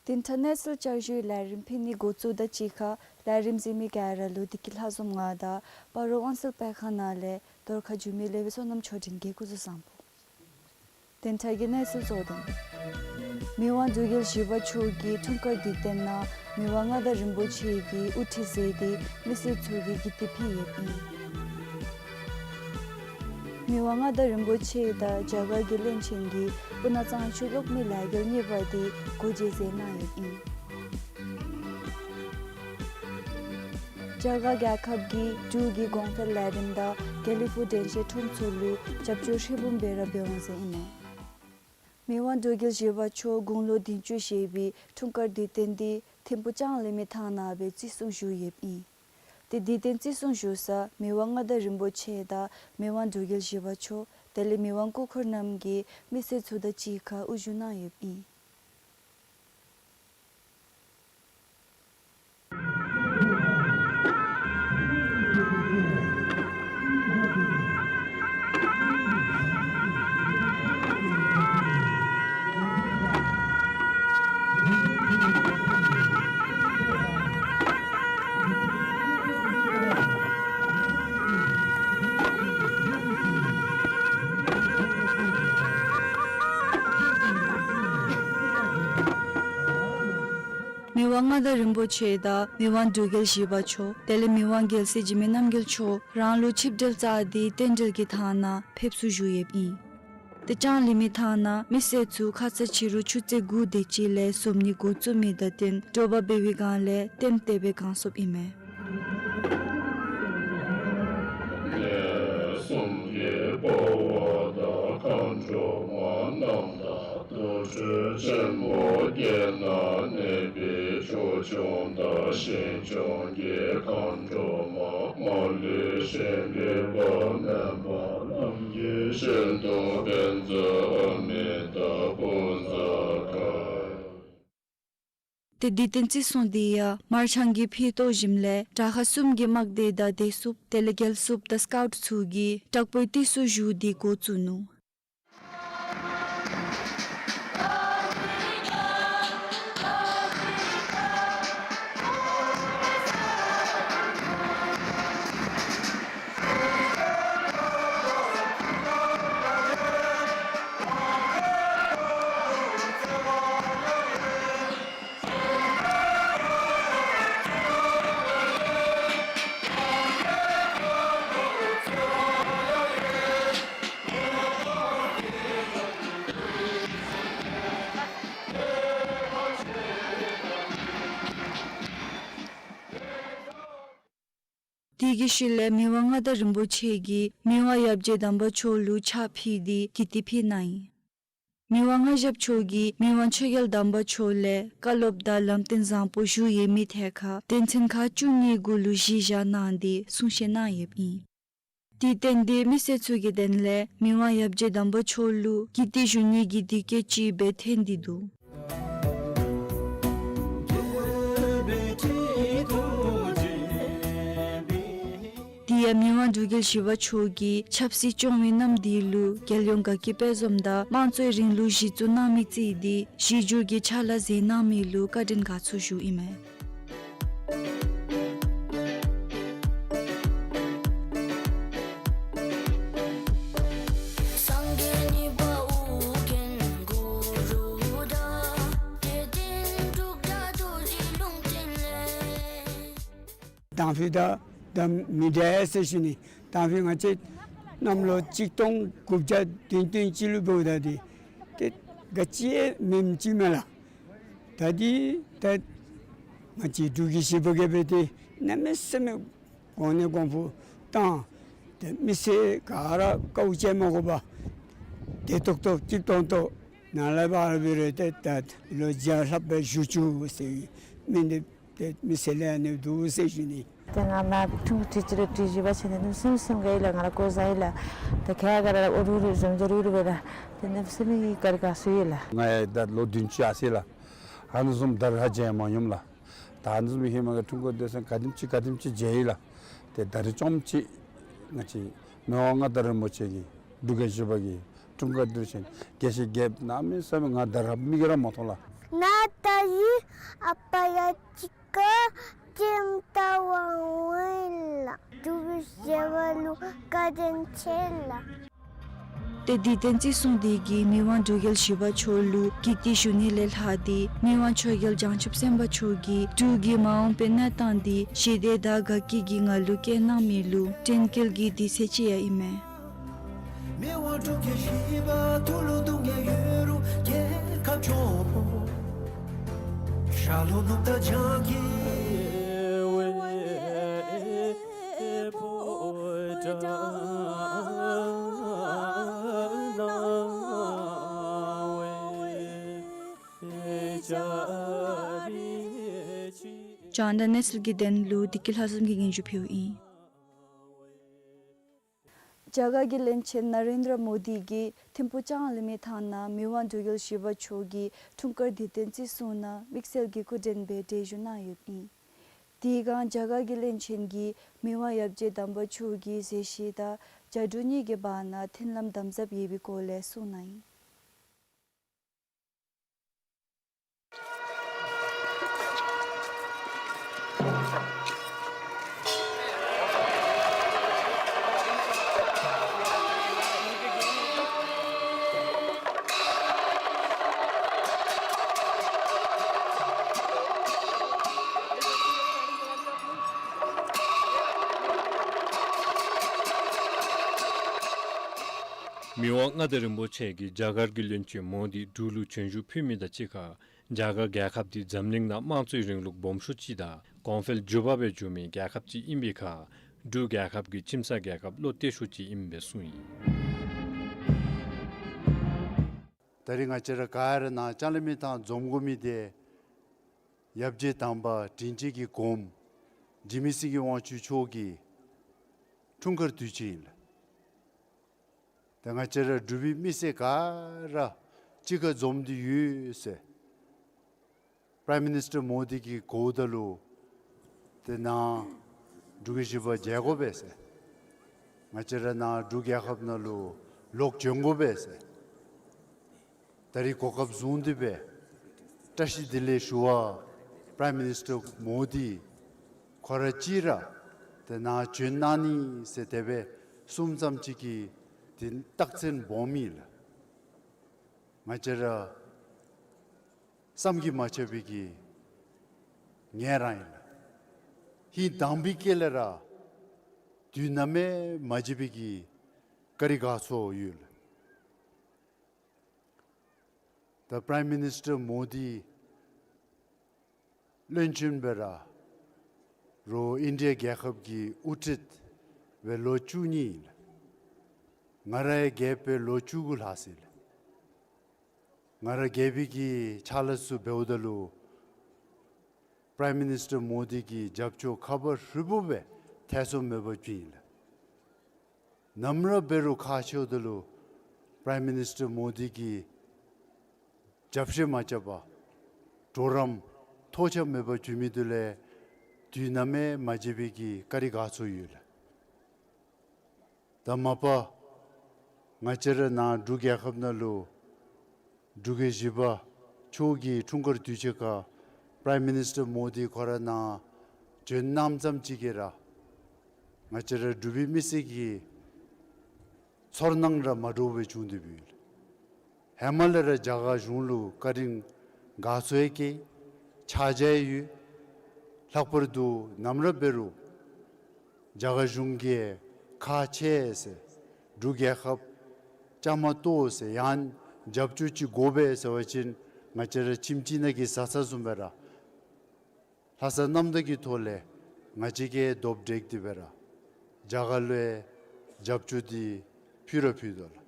དེ་མཐར་གནས་ཚུལ་བསྐྱར་ཞུའི་ལས་རིམ་ཕུལ་ནི་འགོ་བཙུགས་དང་གཅིག་ཁར་ལས་རིམ་གཟིགས་མི་ག་ར་ལུ་བདེ་སྐྱིད་ལྷ་འཛོམས་ང་དང་སྤ་རོ་དབང་གསལ་དཔེ་ཁང་ནང་ལས་རྫོང་ཁ་འགྱུར་མེད་ལེགས་པའི་བསོད་ནམས་མཆོག་སྤྲིན་གྱིས་སྐུ་གཟུགས་བཟང་པོ། དེ་མཐར་གྱི་གནས་ཚུལ་གཙོ་དོན། མི་དབང་འབྲུག་རྒྱལ་བཞི་པ་མཆོག་གིས་འཁྲུངས་སྐར་དུས་སྟོན་ནང་མི་དབང་མངའ་བདག་རིན་པོ་ཆེ་གིས་དབུ་ཁྲིད་མཛད་དེ་མི་སེར་ཚུ་གི་གི་དེ་ཕུལ་ཡོདཔ་ཨིན། མི་དབང་མངའ་བདག་རིན་པོ་ཆེ་དང་རྒྱ་གར་གྱི་བློན་ཆེན་གྱིས་སྤུ་ན་གཙང་ཆུ་གློག་མེ་ལས་འགུལ་གཉིས་པ་དེ་སྒོ་འབྱེད་མཛད་གནང་ཡོདཔ་ཨིན། རྒྱ་གར་རྒྱལ་ཁབ་ཀྱིས་འབྲུག་གི་གོང་འཕེལ་ལས་རིམ་དང་དགེ་ལེགས་ཕུག་དྲན་ཤེས་ཁྲོམ་ཚོགས་ལུ་རྒྱབ་སྐྱོར་ཧྲིལ་བུམ་སྦེ་ར་འབད་འོང་ཟེར་ཨིན་མས། མི་དབང་འབྲུག་རྒྱལ་བཞི་པ་མཆོག་དགུང་ལོ་བདུན་ཅུ་བཞེས་པའི་འཁྲུངས་སྐར་དུས་སྟོན་དེ་ཐིམ་ཕུག་ལྕང་གླིང་མའི་ཐང་ནང་སྦེ་བརྩི་སྲུང་ཞུ་ཡོདཔ་ཨིན། ཏེ་དུས་སྟོན་བརྩི་སྲུང་ཞུ་ས་མི་དབང་མངའ་བདག་རིན་པོ་ཆེ་དང་མི་དབང་འབྲུག་རྒྱལ་བཞི་པ་མཆོག་དེ་ལས་མི་དབང་སྐུ་འཁོར་རྣམས་ཀྱིས་མི་སེར་ཚུ་དང་གཅིག་ཁར་དབུ་བཞུགས་གནང་ཡོདཔ་ཨིན། མི་དབང་མངའ་བདག་རིན་པོ་ཆེ་དང་མི་དབང་འབྲུག་རྒྱལ་བཞི་པ་མཆོག་དེ་ལས་མི་དབང་རྒྱལ་སྲས་འཇིགས་མེད་རྣམ་རྒྱལ་མཆོག་རང་ལུ་ཆིབས་གྲལ་བཅར་ཏེ་རྟེན་འབྲེལ་གྱི་ཐང་ནང་ཕེབས་བསུ་ཞུ་ཡོདཔ་ཨིན། ཏེ་ལྕང་གླིང་མའི་ཐང་ནང་མི་སེར་ཚུ་ཁ་ཙ་ཕྱི་རུ་ཆུ་ཚོད་དགུ་དེ་ཅིག་ལས་སོབ་ནི་འགོ་བཙུགས་མི་དང་བསྟུན་དྲོ་པ་འབད་བའི་སྒང་ལས་ལྟདམོ་བལྟ་སྦེ་གང་སོཔ་ཨིན་མས། གནས་གསུམ་གྱི་དཔའ་བོ་དང་མཁའ་འགྲོ་མ་རྣམས་དང་། དུར་ཁྲོད་ཆེན་པོ་བརྒྱད་ན་གནས་པའི་ཆོས་སྐྱོང་དང་ཞིང་སྐྱོང་གི་མཁའ་འགྲོ་མ། མ་ལུས་ཞིང་གི་དཔལ་མེ་འབར། ལམ་གྱི་ཞིང་དུ་བཛྲ་ཨ་མི་ཏ་བྷུ་ཛ་ག་ཏེ་དུས་སྟོན་བརྩི་སྲུང་འདི་ཡང་མར་ཆང་གི་ཕུད་བཏོག་ཞིནམ་ལས་དྲག་ཁག་གསུམ་གྱི་དམག་སྡེ་དང་བདེ་སྲུངཔ་དེ་ལས་རྒྱལ་སྲུངཔ་དང་སི་ཀའུཊ་ཚུ་གིས་དྲག་པོའི་དུས་སུ་བཞུགས་ཏེ་འགོ་བཙུགས་ནུག། དེ་གི་ཤུལ་ལས་མི་དབང་མངའ་བདག་རིན་པོ་ཆེ་གིས་མི་དབང་ཡབ་རྗེ་དམ་པ་མཆོག་ལུ་ཕྱག་ཕུལ་ཏེ་ཀིརྟི་ཕུལ་གནང་ཡི། མི་དབང་མངའ་ཞབས་མཆོག་གིས་མི་དབང་ཆོས་རྒྱལ་དམ་པ་མཆོག་ལས་བཀའ་སློབ་དང་ལམ་སྟོན་བཟང་པོ་ཞུ་ཡོད་མི་ཐད་ཁར་དོན་ཚན་ཁག་བཅུ་གཉིས་གུ་ལུ་གཞི་བཞག་གནང་སྟེ་གསུང་བཤད་གནང་ཡོདཔ་ཨིན། དུས་སྟོན་འདི་མི་སེར་ཚུ་གི་དོན་ལས་མི་དབང་ཡབ་རྗེ་དམ་པ་མཆོག་ལུ་ཀིརྟི་ཞུ་ནི་གི་དུས་སྐབས་ཅིག་སྦེ་ཐོན་ཏེ་འདུག། དེ་ཡང་མི་དབང་འབྲུག་རྒྱལ་བཞི་པ་མཆོག་གིས་ཆབ་སྲིད་སྐྱོང་བའི་གནམ་དུས་ལུ་རྒྱལ་ཡོངས་དགའ་སྐྱིད་དཔལ་འཛོམས་དང་དམངས་གཙོའི་རིང་ལུགས་གཞི་བཙུགས་གནང་མི་བརྩིས་ཏེ་གཞི་བསྒྱུར་གྱི་ཕྱག་ལཱ་མཛད་གནང་མི་ལུ་བཀའ་དྲིན་དགའ་ཚོར་ཞུཝ་ཨིན་མས། དང་ཕུ་དང་ད་མི་འདྲ་ཟེར་ཞུ་ནི། དང་ཕུ་ང་བཅས་གནམ་ལོ་གཅིག་སྟོང་དགུ་བརྒྱ་བདུན་སྟོང་ཅིག་ལུ་འབདཝ་ད་འདི་ཏེ་ག་ཅི་ཡང་མེནམ་ཅིག་མས་ལགས། ད་འདི་ད་ང་བཅས་འབྲུག་གི་བཞི་པ་གིས་འབད་དེ་གནམ་མེད་ས་མེད་གོང་ནས་གོང་འཕེལ་བཏང་། ཏེ་མི་སེར་ག་ར་དཀའཝ་སྤྱད་མ་དགོ་པར་བདེ་ཏོག་ཏོ་སྐྱིད་ཏོང་ཏོ་ནཱ་ལས་ཕར་འབད་རུང་ཏེ་ད་ལོ་བརྒྱ་ལྷགཔ་སྦེ་བཞུགས་བཅུག་ཟེར་མི་འདི་ཏེ་མི་སེར་ལས་ཨ་ནི་འདུག་ཟེར་ཞུ་ནི། ཏེ་ང་ནཱ་ཁྲུང་ཁྲུང་ཅིག་ལུ་ཁྲུང་བཞི་པ་ཆགས་ནི་གནམ་མེད་ས་མེད་སེམས་དགའ་ཡི་ལགས། ང་ར་ལྐོག་ཟ་ཡི་ལགས། ཏེ་ཁ་ཡང་ག་ར་ལུ་འོ་རུག་རུག་འཇམ་འཇམ་རུག་རུག་སྦེ་ལགས། ཏེ་གནམ་མེད་ས་མེད་ཀྱི་དགའ་དགའ་ཚོར་ཡི་ལགས། ང་ཡང་ད་ལོ་བདུན་ཅུ་ཡར་སོ་ཡི་ལགས། ཨ་ནི་བཟུམ་ད་རེས་ཧ་མཇལ་མ་མྱོངམ་ལགས། ད་ཨ་ནི་བཟུམ་ཧེ་མ་གི་འཁྲུངས་སྐར་དེ་ཚུ་ག་དེམ་ཅིག་ག་དེམ་ཅིག་མཇལ་ཡི་ལགས། ཏེ་ད་རེས་རྐྱངམ་ཅིག་ང་བཅས་མི་དབང་མངའ་བདག་རིན་པོ་ཆེ་གི་འབྲུག་རྒྱལ་བཞི་པ་གི་འཁྲུངས་སྐར་དེ་ཚུ་ཡང་དགེ་བཤེས་རྒྱལཔོ་གནམ་མེད་ས་མེད་ང་ད་རེས་མིག་གིས་ར་མ་མཐོང་ལགས། ང་ད་རེས་ཨ་པ་ཡང་གཅིག་ཁར་ཅིག་ད་འོང་ཡི་ལགས། འབྲུག་པའི་བཞི་པ་ལུ་བཀའ་དྲིན་ཆེ་ལགས། ཏེ་དུས་སྟོན་བརྩི་སྲུང་འདི་གིས་མི་དབང་འབྲུག་རྒྱལ་བཞི་པ་མཆོག་ལུ་ཀིརྟི་ཞུ་ནི་ལས་ལྷག་སྟེ་མི་དབང་ཆོས་རྒྱལ་བྱང་ཆུབ་སེམས་དཔའ་མཆོག་གིས་འབྲུག་གི་མ་འོངས་པའི་གནས་སྟངས་འདི་ཞི་བདེ་དང་དགའ་སྐྱིད་ཀྱི་ངང་ལུ་བསྐྱལ་གནང་མི་ལུ་དྲན་སྐུལ་གྱི་དུས་ཚོད་ཅིག་ཡང་ཨིན་མས། རྒྱང་བསྒྲགས་གནས་ཚུལ་གྱི་དོན་ལུ་བདེ་སྐྱིད་ལྷ་འཛོམས་ཀྱིས་སྙན་ཞུ་ཕུལཝ་ཨིན། རྒྱ་གར་གྱི་བློན་ཆེན་ན་རེན་དྲ་མོ་དི་གིས་ཐིམ་ཕུག་ལྕང་གླིང་མི་ཐང་ནང་མི་དབང་འབྲུག་རྒྱལ་བཞི་པ་མཆོག་གི་འཁྲུངས་སྐར་དུས་སྟོན་བརྩི་སྲུང་ནང་དམིགས་བསལ་གྱི་སྐུ་མགྲོན་སྦེ་གྲལ་བཞུགས་གནང་ཡོདཔ་ཨིན། དེ་སྒང་རྒྱ་གར་གྱི་བློན་ཆེན་གྱིས་མི་དབང་ཡབ་རྗེ་དམ་པ་མཆོག་གི་མཛད་བཞུགས་དང་རྒྱ་འབྲུག་གཉིས་ཀྱི་བར་ན་མཐུན་ལམ་དམ་ཟབ་ཡོད་པའི་སྐོར་ལས་གསུངས་གནང་ཡི། མི་དབང་མངའ་བདག་རིན་པོ་ཆེ་གིས་རྒྱ་གར་གྱི་བློན་ཆེན་མོ་དི་འབྲུག་ལུ་བྱོན་བཞུགས་ཕུལ་མི་དང་གཅིག་ཁར་རྒྱ་གར་རྒྱལ་ཁབ་འདི་འཛམ་གླིང་ནང་དམངས་གཙོའི་རིང་ལུགས་སྦོམ་ཤོས་ཅིག་དང་གོང་འཕེལ་མགྱོགས་པ་སྦེ་འགྱོ་མི་རྒྱལ་ཁབ་ཅིག་ཨིན་པའི་ཁར་འབྲུག་རྒྱལ་ཁབ་ཀྱི་ཁྱིམ་ཚང་རྒྱལ་ཁབ་བློ་གཏད་ཤོས་ཅིག་ཨིནམ་སྦེ་གསུངས་ཡི། ད་རིས་ང་བཅས་ར་ག་ར་ནཱ་ལྕང་གླིང་མི་ཐང་འཛོམས་དགོ་མི་འདི་ཡབ་རྗེ་དམ་པ་དྲིན་ཅན་གྱི་གོངམ་འཇིགས་མེད་སེང་གེ་དབང་ཕྱུག་མཆོག་གི་འཁྲུངས་སྐར་དུས་ཆེན་ཨིན་ལགས། ད་ང་བཅས་ར་འབྲུག་པའི་མི་སེར་ག་ར་གཅིག་ཁར་འཛོམས་ཏེ་ཡོད་ཟེར། པྲའིམ་མི་ནིས་ཊར་མོ་དི་གིས་གོཝ་ད་ལུ་ཏེ་ནཱ་འབྲུག་རྒྱལ་བཞི་པ་མཇལ་དགོ་པས་ཟེར། ང་བཅས་ར་ནཱ་འབྲུག་རྒྱལ་ཁབ་ནང་ལུ་ལོག་བྱོན་དགོ་པས་ཟེར། ད་རིས་གོ་སྐབས་བཟུང་སྟེ་སྦེ་བཀྲིས་བདེ་ལེགས་ཞུ་བར་པྲའིམ་མི་ནིས་ཊར་མོ་དི་ཁོ་ར་གཅིག་ར་ཏེ་ནཱ་བྱོན་གནང་ནི་ཟེར་དེ་སྦེ་གསུངམ་ཙམ་ཅིག་གིས་ཏེ་རྟགས་མཚན་སྦོམ་ཨིན་ལགས། ང་བཅས་ར་བསམ་གྱིས་མ་ཁྱབ་པའི་གི་ངལ་རངས་ཨིན་ལགས། ཧིང་དྭངས་པའི་དཀྱིལ་ལས་ར་དུས་ནམ་ཡང་མ་བརྗེད་པའི་གི་བཀའ་དྲིན་དགའ་ཚོར་ཡོད་ལགས། ད་པྲའིམ་མི་ནིས་ཊར་མོ་དི་བློན་ཆེན་སྦེ་ར་རོགས་ཨིན་ཌི་ཡ་རྒྱལ་ཁབ་ཀྱི་དབུ་ཁྲིད་སྦེ་ལོ་བཅུ་གཉིས་ཨིན་ལགས། ང་ར་ཡང་རྒྱལཔོ་སྦེ་ལོ་བཅུ་དགུ་ལྷག་ཅི་ལགས། ང་ར་རྒྱལ་པོའི་གི་ཕྱག་ལཱ་ཚུ་འབདཝ་ད་ལུ་པྲའིམ་མི་ནིས་ཊར་མོ་དི་གི་རྒྱབ་སྐྱོར་ཁ་བ་ཧྲིལ་པོ་སྦེ་ཐེ་ཚོམ་མེད་པར་བྱིན་ཡི་ལགས། ནམ་ར་འབད་རུང་ཁག་ཆེཝ་ད་ལུ་པྲའིམ་མི་ནིས་ཊར་མོ་དི་གིས་རྒྱབ་བཤུད་མ་རྐྱབ་པར་གྲོགས་རམ་ཐོགས་ཆགས་མེད་པར་བྱིན་མི་དེ་ལས་དུས་ནམ་ཡང་མ་བརྗེད་པའི་གི་བཀའ་དྲིན་དགའ་ཚོར་ཡོད་ལགས། ད་མ་པ་ང་བཅས་ར་ནཱ་འབྲུག་རྒྱལ་ཁབ་ནང་ལུ་འབྲུག་རྒྱལ་བཞི་པ་མཆོག་གི་འཁྲུངས་སྐར་དུས་ཆེན་ཁར་པྲའིམ་མི་ནིས་ཊར་མོ་དི་ཁོ་ར་ནཱ་བྱོན་གནངམ་ཙམ་ཅིག་གིས་ར་ང་བཅས་ར་འབྲུག་པའི་མི་སེར་གྱི་ཚོར་སྣང་ར་མ་འདྲཝ་སྦེ་བྱུང་སྟེ་འབདཝ་ཨིན་ལགས། ཧེ་མ་ལས་ར་རྒྱ་གར་གཞུང་ལུ་བཀའ་དྲིན་དགའ་ཚོར་ཡང་བསྐྱེད་ཕྱག་རྗེས་ཡང་ཡོད། ལྷག་པར་དུ་ནམ་ར་འབད་རུང་རྒྱ་གར་གཞུང་གིས་ཁག་ཆེ་ཟེར་འབྲུག་རྒྱལ་ཁབ་བཅའ་མར་གཏོགས་ཟེར་ཡང་རྒྱབ་སྐྱོར་ཅིག་དགོ་པས་ཟེར་བ་ཅིན་ང་བཅས་ར་ཁྱིམ་གཅིག་ནང་གི་བཟའ་ཚང་བཟུམ་སྦེ་ར་ལྷག་བསམ་རྣམ་དག་གི་ཐོག་ལས་ང་བཅས་ཀྱིས་རྡོག་བསྒྲིལ་ཏེ་སྦེ་ར་རྒྱ་གར་ལུ་ཡང་རྒྱབ་སྐྱོར་འདི་ཕུལ་ར་ཕུལ་དོ་ལགས།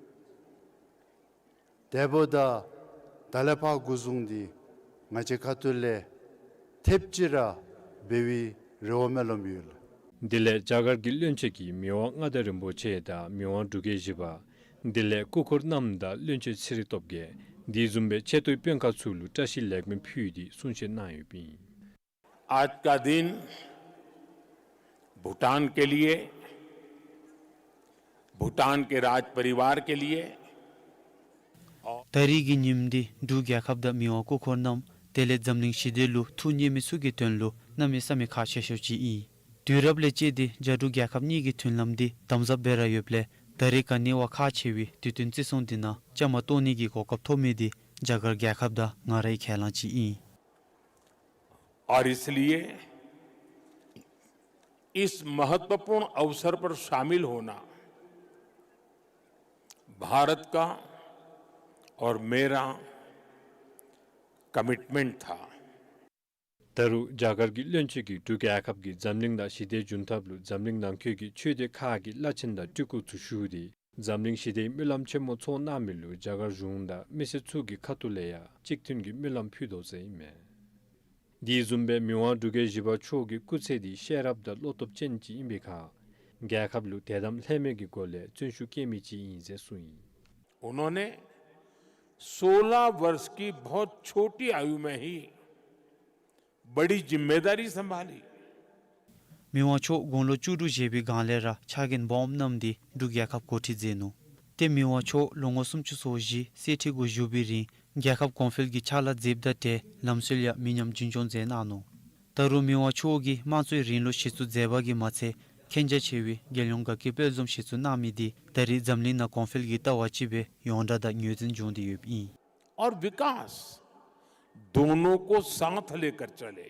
དེ་འབདཝ་ད་ད་ལས་ཕར་འགོ་བཟུང་སྟེ་ང་བཅས་ཁ་ཐུག་ལས་ཐེབས་ཅིག་ར་འབད་བའི་རེ་བ་སྨོན་ལམ་ཡོད་ལགས། དེ་ལས་རྒྱ་གར་གྱི་བློན་ཆེན་གྱིས་མི་དབང་མངའ་བདག་རིན་པོ་ཆེ་དང་མི་དབང་འབྲུག་རྒྱལ་བཞི་པ་དེ་ལས་སྐུ་འཁོར་རྣམས་དང་བློན་ཆེན་ཚེ་རིང་སྟོབས་རྒྱས་དེ་བཟུམ་སྦེ་ཆེ་མཐོའི་དཔོན་ཁག་ཚུ་ལུ་བཀྲ་ཤིས་ལེགས་སྨོན་ཕུལ་ཏེ་གསུང་བཤད་གནང་ཡོདཔ་ཨིན། आज का दिन भूटान के लिए, भूटान के राज परिवार के लिए और ད་རིས་ཀྱི་ཉིནམ་འདི་འབྲུག་རྒྱལ་ཁབ་དང་མི་དབང་སྐུ་འཁོར་རྣམས་དེ་ལས་འཛམ་གླིང་ཞི་བདེ་ལུ་ཐུགས་མཉེས་མི་ཚུ་གི་དོན་ལུ་གནམ་མེད་ས་མེད་ཁག་ཆེ་ཤོས་ཅིག་ཨིན། དུས་རབས་ལས་བཅད་དེ་རྒྱ་འབྲུག་རྒྱལ་ཁབ་གཉིས་ཀྱི་མཐུན་ལམ་འདི་དམ་ཟབ་འབད་ར་ཡོདཔ་ལས་ད་རིས་ག་ནི་བ་ཁག་ཆེ་བའི་དུས་སྟོན་བརྩི་སྲུང་འདི་ནང་བཅའ་མར་གཏོགས་ནི་གི་གོ་སྐབས་ཐོབ་མི་འདི་རྒྱ་གར་རྒྱལ་ཁབ་དང་ང་རའི་ཁས་བླངས་ཅིག་ཨིན། और इसलिए इस महत्वपूर्ण अवसर पर शामिल होना भारत का और मेरा कमिटमेंट था। ད་རུང་རྒྱ་གར་གྱི་བློན་ཆེན་གྱིས་འབྲུག་རྒྱལ་ཁབ་ཀྱིས་འཛམ་གླིང་ནང་ཞི་བདེ་འབྱུང་ཐབས་ལུ་འཛམ་གླིང་ནང་འཁོད་ཀྱི་ཆོས་སྡེ་ཁག་གི་བླ་ཆེན་དང་སྤྲུལ་སྐུ་ཚུ་ཞུ་སྟེ་འཛམ་གླིང་ཞི་བདེའི་སྨོན་ལམ་ཆེན་མོ་ཚོགས་གནང་མི་ལུ་རྒྱ་གར་གཞུང་དང་མི་སེར་ཚུ་གི་ཁ་ཐུག་ལས་ཡང་གཅིག་མཐུན་གྱི་སྨོན་ལམ་ཕུལ་དོ་ཟེར་ཨིན་མས། དེ་བཟུམ་སྦེ་མི་དབང་འབྲུག་རྒྱལ་བཞི་པ་མཆོག་གི་སྐུ་ཚེ་འདི་ཤེས་རབ་དང་བློ་སྟོབས་ཅན་ཅིག་ཨིན་པའི་ཁར་རྒྱལ་ཁབ་ལུ་དད་དམ་ལྷད་མེད་ཀྱི་སྒོ་ལས་བརྩོན་ཤུགས་བསྐྱེད་མི་ཅིག་ཨིན་ཟེར་གསུངས་ཡི། उन्होंने सोलह वर्ष की बहुत छोटी आयु में ही बड़ी जिम्मेदारी संभाली। མི་དབང་མཆོག་དགུང་ལོ་བཅུ་དྲུག་བཞེས་པའི་སྒང་ལས་ར་ཕྱག་འགན་སྦོམ་བསྣམས་ཏེ་འབྲུག་རྒྱལ་ཁབ་འགོ་ཁྲིད་མཛད་ནུག། ཏེ་མི་དབང་མཆོག་ལོ་ངོ་སུམ་ཅུ་སོ་བཞི་གསེར་ཁྲི་གུ་བཞུགས་པའི་རིང་རྒྱལ་ཁབ་གོང་འཕེལ་གྱི་ཕྱག་ལཱ་མཛདཔ་དང་འབྲེལ་ལམ་སྲོལ་ཡང་མི་ཉམས་རྒྱུན་སྐྱོང་མཛད་གནང་ནུག། ད་རུང་མི་དབང་མཆོག་གིས་དམངས་གཙོའི་རིང་ལུགས་གཞི་བཙུགས་མཛད་པ་གིས་མ་ཚད་མཁྱེན་རྒྱ་ཆེ་བའི་རྒྱལ་ཡོངས་དགའ་སྐྱིད་དཔལ་འཛོམས་གཞི་བཙུགས་གནང་མི་འདི་ད་རེས་འཛམ་གླིང་ནང་གོང་འཕེལ་གྱི་ལྟ་བ་ཅིག་སྦེ་ཡོངས་གྲགས་དང་ངོས་འཛིན་བྱུང་སྟེ་ཡོདཔ་ཨིན། और विकास दोनों को साथ लेकर चले।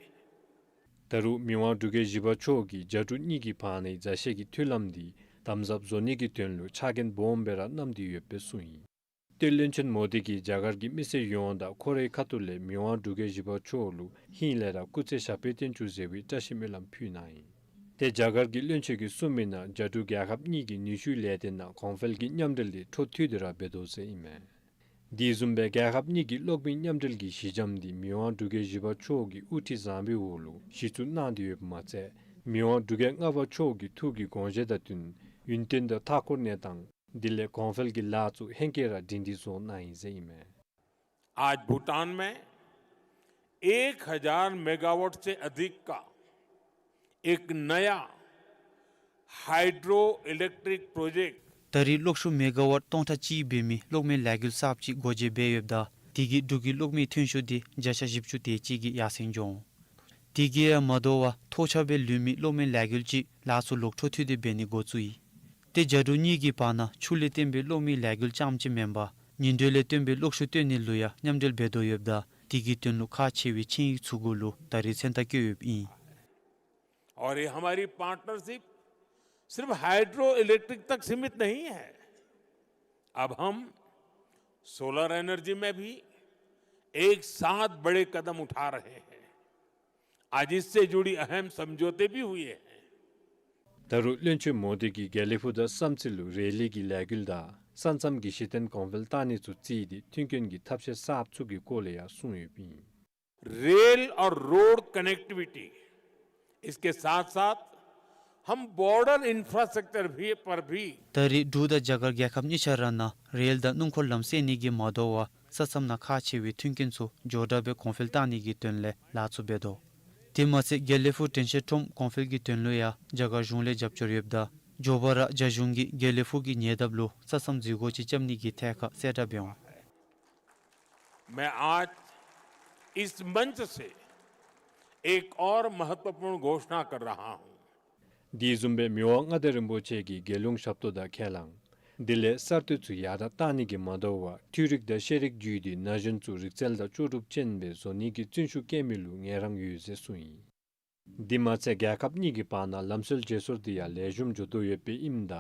ད་རུང་མི་དབང་འབྲུག་རྒྱལ་བཞི་པ་མཆོག་གིས་རྒྱ་འབྲུག་གཉིས་ཀྱི་བར་ནའི་མཛའ་བཤེས་ཀྱི་མཐུན་ལམ་འདི་དམ་ཟབ་བཟོ་ནི་གི་དོན་ལུ་ཕྱག་འགན་སྦོམ་སྦེ་ར་བསྣམས་ཏེ་ཡོདཔ་སྦེ་གསུངས་ཡི། ཏེ་བློན་ཆེན་མོ་དི་གིས་རྒྱ་གར་གྱི་མི་སེར་ཡོངས་དང་ཁོ་རའི་ཁ་ཐུག་ལས་མི་དབང་འབྲུག་རྒྱལ་བཞི་པ་མཆོག་ལུ་ཧིང་ལས་ར་སྐུ་ཚེ་ཞབས་པད་བརྟན་ཅིག་ཟེར་བའི་བཀྲ་ཤིས་སྨོན་ལམ་ཕུལ་གནང་ཡི། ཏེ་རྒྱ་གར་གྱི་བློན་ཆེན་གྱིས་གསུངས་མི་ནང་རྒྱ་འབྲུག་རྒྱལ་ཁབ་གཉིས་ཀྱི་ནུས་ཤུགས་ལས་ཏེ་ནཱ་གོང་འཕེལ་གྱི་མཉམ་འབྲེལ་འདི་འཕྲོ་མཐུད་དེ་ར་འབད་དོ་ཟེར་ཨིན་མས། དེ་བཟུམ་སྦེ་རྒྱལ་ཁབ་གཉིས་ཀྱི་གློག་མེའི་མཉམ་འབྲེལ་གྱི་གཞི་འགྱམ་འདི་མི་དབང་འབྲུག་རྒྱལ་བཞི་པ་མཆོག་གི་དབུ་ཁྲིད་བཟང་པོའི་འོག་ལུ་གཞི་བཙུགས་གནང་སྟེ་ཡོདཔ་མ་ཚད་མི་དབང་འབྲུག་རྒྱལ་ལྔ་པ་མཆོག་གི་ཐུགས་ཀྱི་དགོངས་བཞེད་དང་བསྟུན་ཡུན་བརྟན་དང་མཐའ་འཁོར་གནས་སྟངས་དེ་ལས་གོང་འཕེལ་གྱི་ལཱ་ཚུ་ཧེང་སྐལ་ར་སྒྲིང་སྒྲི་བཟོ་གནང་ཡི་ཟེར་ཨིན་མས། आज भूटान में एक हज़ार मेगावाट से अधिक का एक नया हाइड्रो इलेक्ट्रिक प्रोजेक्ट। ད་རེས་གློག་ཤུགས་མེ་ག་ཝཊ་སྟོང་ཕྲག་གཅིག་འབད་མི་གློག་མེ་ལས་འགུལ་གསརཔ་ཅིག་སྒོ་འབྱེད་འབད་ཡོདཔ་ད་དེ་གིས་འབྲུག་གི་གློག་མེའི་ཐོན་ཤུགས་དེ་བརྒྱ་ཆ་བཞི་བཅུ་དེ་ཅིག་གིས་ཡར་སེང་འགྱོ་འོང་། དེ་གིས་ཡང་མ་དོ་བར་ཐོགས་ཆགས་སྦེ་ལུས་མི་གློག་མེ་ལས་འགུལ་ཅིག་ལཱ་ཚུ་ལོག་འཕྲོ་མཐུད་དེ་འབད་ནི་འགོ་བཙུགས་ཡི། ཏེ་རྒྱ་འབྲུག་གཉིས་ཀྱི་བར་ན་ཆུ་ལས་བཏོན་པའི་གློག་མེའི་ལས་འགུལ་རྐྱངམ་ཅིག་མེན་པར་ཉིན་དྲོད་ལས་བཏོན་པའི་གློག་ཤུགས་བཏོན་ནི་ལུ་ཡང་མཉམ་འབྲེལ་འབད་དོ་ཡོདཔ་ད་དེ་གི་དོན་ལུ་ཁག་ཆེ་བའི་ཆིངས་ཡིག་ཚུ་གུ་ལུ་ད་རེས་མཚན་རྟགས་བཀོད་ཡོདཔ་ཨིན། और ये हमारी पार्टनरशिप सिर्फ हाइड्रो इलेक्ट्रिक तक सीमित नहीं है। अब हम सोलर एनर्जी में भी एक साथ बड़े कदम उठा रहे हैं। आज इससे जुड़ी अहम समझौते भी हुए हैं। ད་རུང་བློན་ཆེན་མོ་དི་གིས་དགེ་ལེགས་ཕུག་དང་བསམ་རྩེ་ལུ་རེ་ལི་གི་ལས་འགུལ་དང་ས་མཚམས་ཀྱི་གཞི་རྟེན་གོང་འཕེལ་བཏང་ནི་ཚུ་བརྩིས་ཏེ་མཐུན་རྐྱེན་གྱི་ཐབས་ཤེས་གསརཔ་ཚུ་གི་སྐོར་ལས་ཡང་གསུངས་ཡོདཔ་ཨིན། रेल और रोड कनेक्टिविटी, इसके साथ साथ हम बॉर्डर इंफ्रास्ट्रक्चर भी, पर भी ད་རེས་འབྲུག་དང་རྒྱ་གར་རྒྱལ་ཁབ་གཉིས་ཆ་ར་ནང་རེལ་དང་སྣུམ་འཁོར་ལམ་བསལ་ནི་གིས་མ་དོ་བར་ས་མཚམས་ནང་ཁག་ཆེ་བའི་མཐུན་རྐྱེན་ཚུ་མགྱོགས་དྲགས་སྦེ་གོང་འཕེལ་བཏང་ནི་གི་དོན་ལས་ལཱ་ཚུ་འབད་དོ། དེ་མ་ཚད་དགེ་ལེགས་ཕུག་དྲན་ཤེས་ཁྲོམ་གོང་འཕེལ་གྱི་དོན་ལུ་ཡང་རྒྱ་གར་གཞུང་ལས་རྒྱབ་སྐྱོར་ཡོདཔ་ད་མགྱོགས་པ་ར་རྒྱ་གཞུང་གིས་དགེ་ལེགས་ཕུག་གི་ཉེ་འདབས་ལུ་ས་མཚམས་འཛུལ་སྒོ་ཅིག་རྐྱབ་ནི་གི་ཐད་ཁར་གསལ་བསྒྲགས་འབད་འོང་། मैं आज इस मंच से एक और महत्वपूर्ण घोषणा कर रहा हूं। དེ་བཟུམ་སྦེ་མི་དབང་མངའ་བདག་རིན་པོ་ཆེ་གིས་རྒྱལ་ཡོངས་ཞབས་ཏོག་དང་ཁས་བླངས་དེ་ལས་གསར་གཏོད་ཚུ་ཡར་དྲགས་གཏང་ནི་གིས་མ་དོ་བར་འཕྲུལ་རིག་དང་ཤེས་རིག་བརྒྱུད་དེ་ན་གཞོན་ཚུ་རིག་རྩལ་དང་ལྕོགས་གྲུབ་ཅན་སྦེ་བཟོ་ནི་གི་བརྩོན་ཤུགས་བསྐྱེད་མི་ལུ་ངལ་རངས་ཡོད་ཟེར་གསུངས་ཡི། དེ་མ་ཚད་རྒྱལ་ཁབ་གཉིས་ཀྱི་བར་ན་ལམ་སྲོལ་བརྗེ་སོར་དེ་ཡང་ལེགས་ཤོམ་འགྱོ་དོ་ཡོདཔ་ཨིནམ་ད་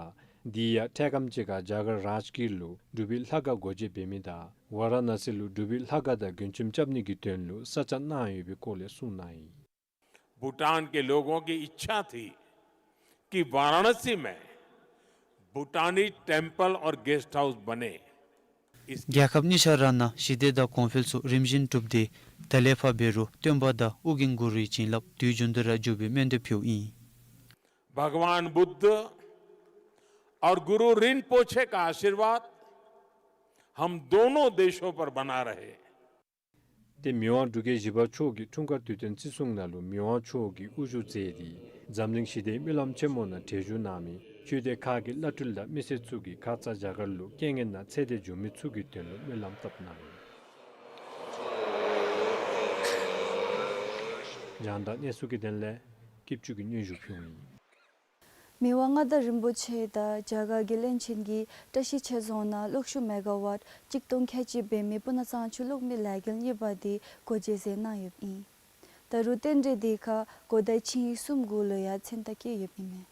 དེ་ཡང་འཕྲལ་ཁམས་ཅིག་ཁར་རྒྱ་གར་རཱཇ་གིར་ལུ་འབྲུག་པའི་ལྷ་ཁང་སྒོ་འབྱེད་འབད་མི་དང་ཝ་ར་ཎ་སི་ལུ་འབྲུག་པའི་ལྷ་ཁང་དང་མགོན་ཁྱིམ་རྐྱབ་ནི་གི་དོན་ལུ་ས་ཆ་གནང་ཡོད་པའི་སྐོར་ལས་གསུངས་གནང་ཡི། भूटान के लोगों की इच्छा थी कि वाराणसी में भूटानी टेम्पल और गेस्ट हाउस बने। इस རྒྱལ་ཁབ་གཉིས་ཆ་ར་ནང་ཞི་བདེ་དང་གོང་འཕེལ་ཚུ་རིམ་བཞིན་གྲུབ་སྟེ་ད་ལས་ཕར་འབད་རུང་སྟོན་པ་དང་ཨོ་རྒྱན་གུ་རུའི་བྱིན་རླབས་དུས་རྒྱུན་དུ་ར་འཇུག་པའི་སྨོན་འདུན་ཕུལཝ་ཨིན། भगवान बुद्ध और गुरु रिनपोछे का आशीर्वाद हम दोनों देशों पर बना रहे। ཏེ་མི་དབང་འབྲུག་རྒྱལ་བཞི་པ་མཆོག་གིས་འཁྲུངས་སྐར་དུས་སྟོན་བརྩི་སྲུང་ནང་ལུ་མི་དབང་མཆོག་གིས་དབུ་བཞུགས་མཛད་དེ་འཛམ་གླིང་ཞི་བདེའི་སྨོན་ལམ་ཆེན་མོ་ནང་གྲལ་བཞུགས་གནང་མི་ཆོས་སྡེ་ཁག་གི་བླ་སྤྲུལ་དང་མི་སེར་ཚུ་གིས་ཁ་ཙ་རྒྱ་གར་ལུ་རྐྱེན་ངན་ནང་ཚེ་འདས་འབྱོན་མི་ཚུ་གི་དོན་ལུ་སྨོན་ལམ་བཏབ་གནང་ཡི། རྒྱང་བསྒྲགས་གནས་ཚུལ་གྱི་དོན་ལས་སྐྱིད་ཆུ་གིས་སྙན་ཞུ་ཕུལཝ་ཨིན། མི་དབང་མངའ་བདག་རིན་པོ་ཆེ་དང་རྒྱ་གར་གྱི་བློན་ཆེན་གྱིས་བཀྲ་ཤིས་ཆོས་རྫོང་ནང་གློག་ཤུགས་མེ་ག་ཝཊ་གཅིག་སྟོང་ཁལ་གཅིག་འབད་མི་སྤུ་ན་གཙང་ཆུ་གློག་མེ་ལས་འགུལ་གཉིས་པ་དེ་སྒོ་འབྱེད་མཛད་གནང་ཡོདཔ་ཨིན། ད་རུང་རྟེན་འབྲེལ་དེ་ཁར་གོ་བརྡའི་ཆིངས་ཡིག་གསུམ་གུ་ལུ་ཡང་མཚན་རྟགས་བཀོད་ཡོདཔ་ཨིན་མས།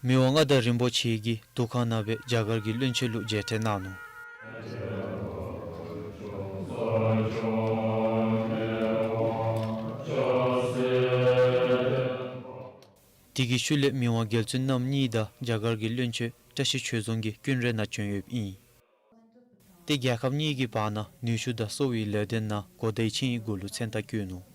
མི་དབང་མངའ་བདག་རིན་པོ་ཆེ་གིས་འདུ་ཁང་ནང་སྦེ་རྒྱ་གར་གྱི་བློན་ཆེན་ལུ་མཇལ་འཕྲད་གནང་ནུག། དེ་གི་ཤུལ་ལས་མི་དབང་རྒྱལ་བཙུན་རྣམ་གཉིས་དང་རྒྱ་གར་གྱི་བློན་ཆེན་བཀྲ་ཤིས་ཆོས་རྫོང་གིས་ཀུན་ར་ནང་བྱོན་ཡོདཔ་ཨིན། ཏེ་རྒྱལ་ཁབ་གཉིས་ཀྱི་བར་ན་ནུས་ཤུགས་དང་གསོ་བའི་ལས་དོན་ནང་གོ་བརྡའི་ཆིངས་ཡིག་གུ་ལུ་མཚན་རྟགས་བཀོད་ནུག།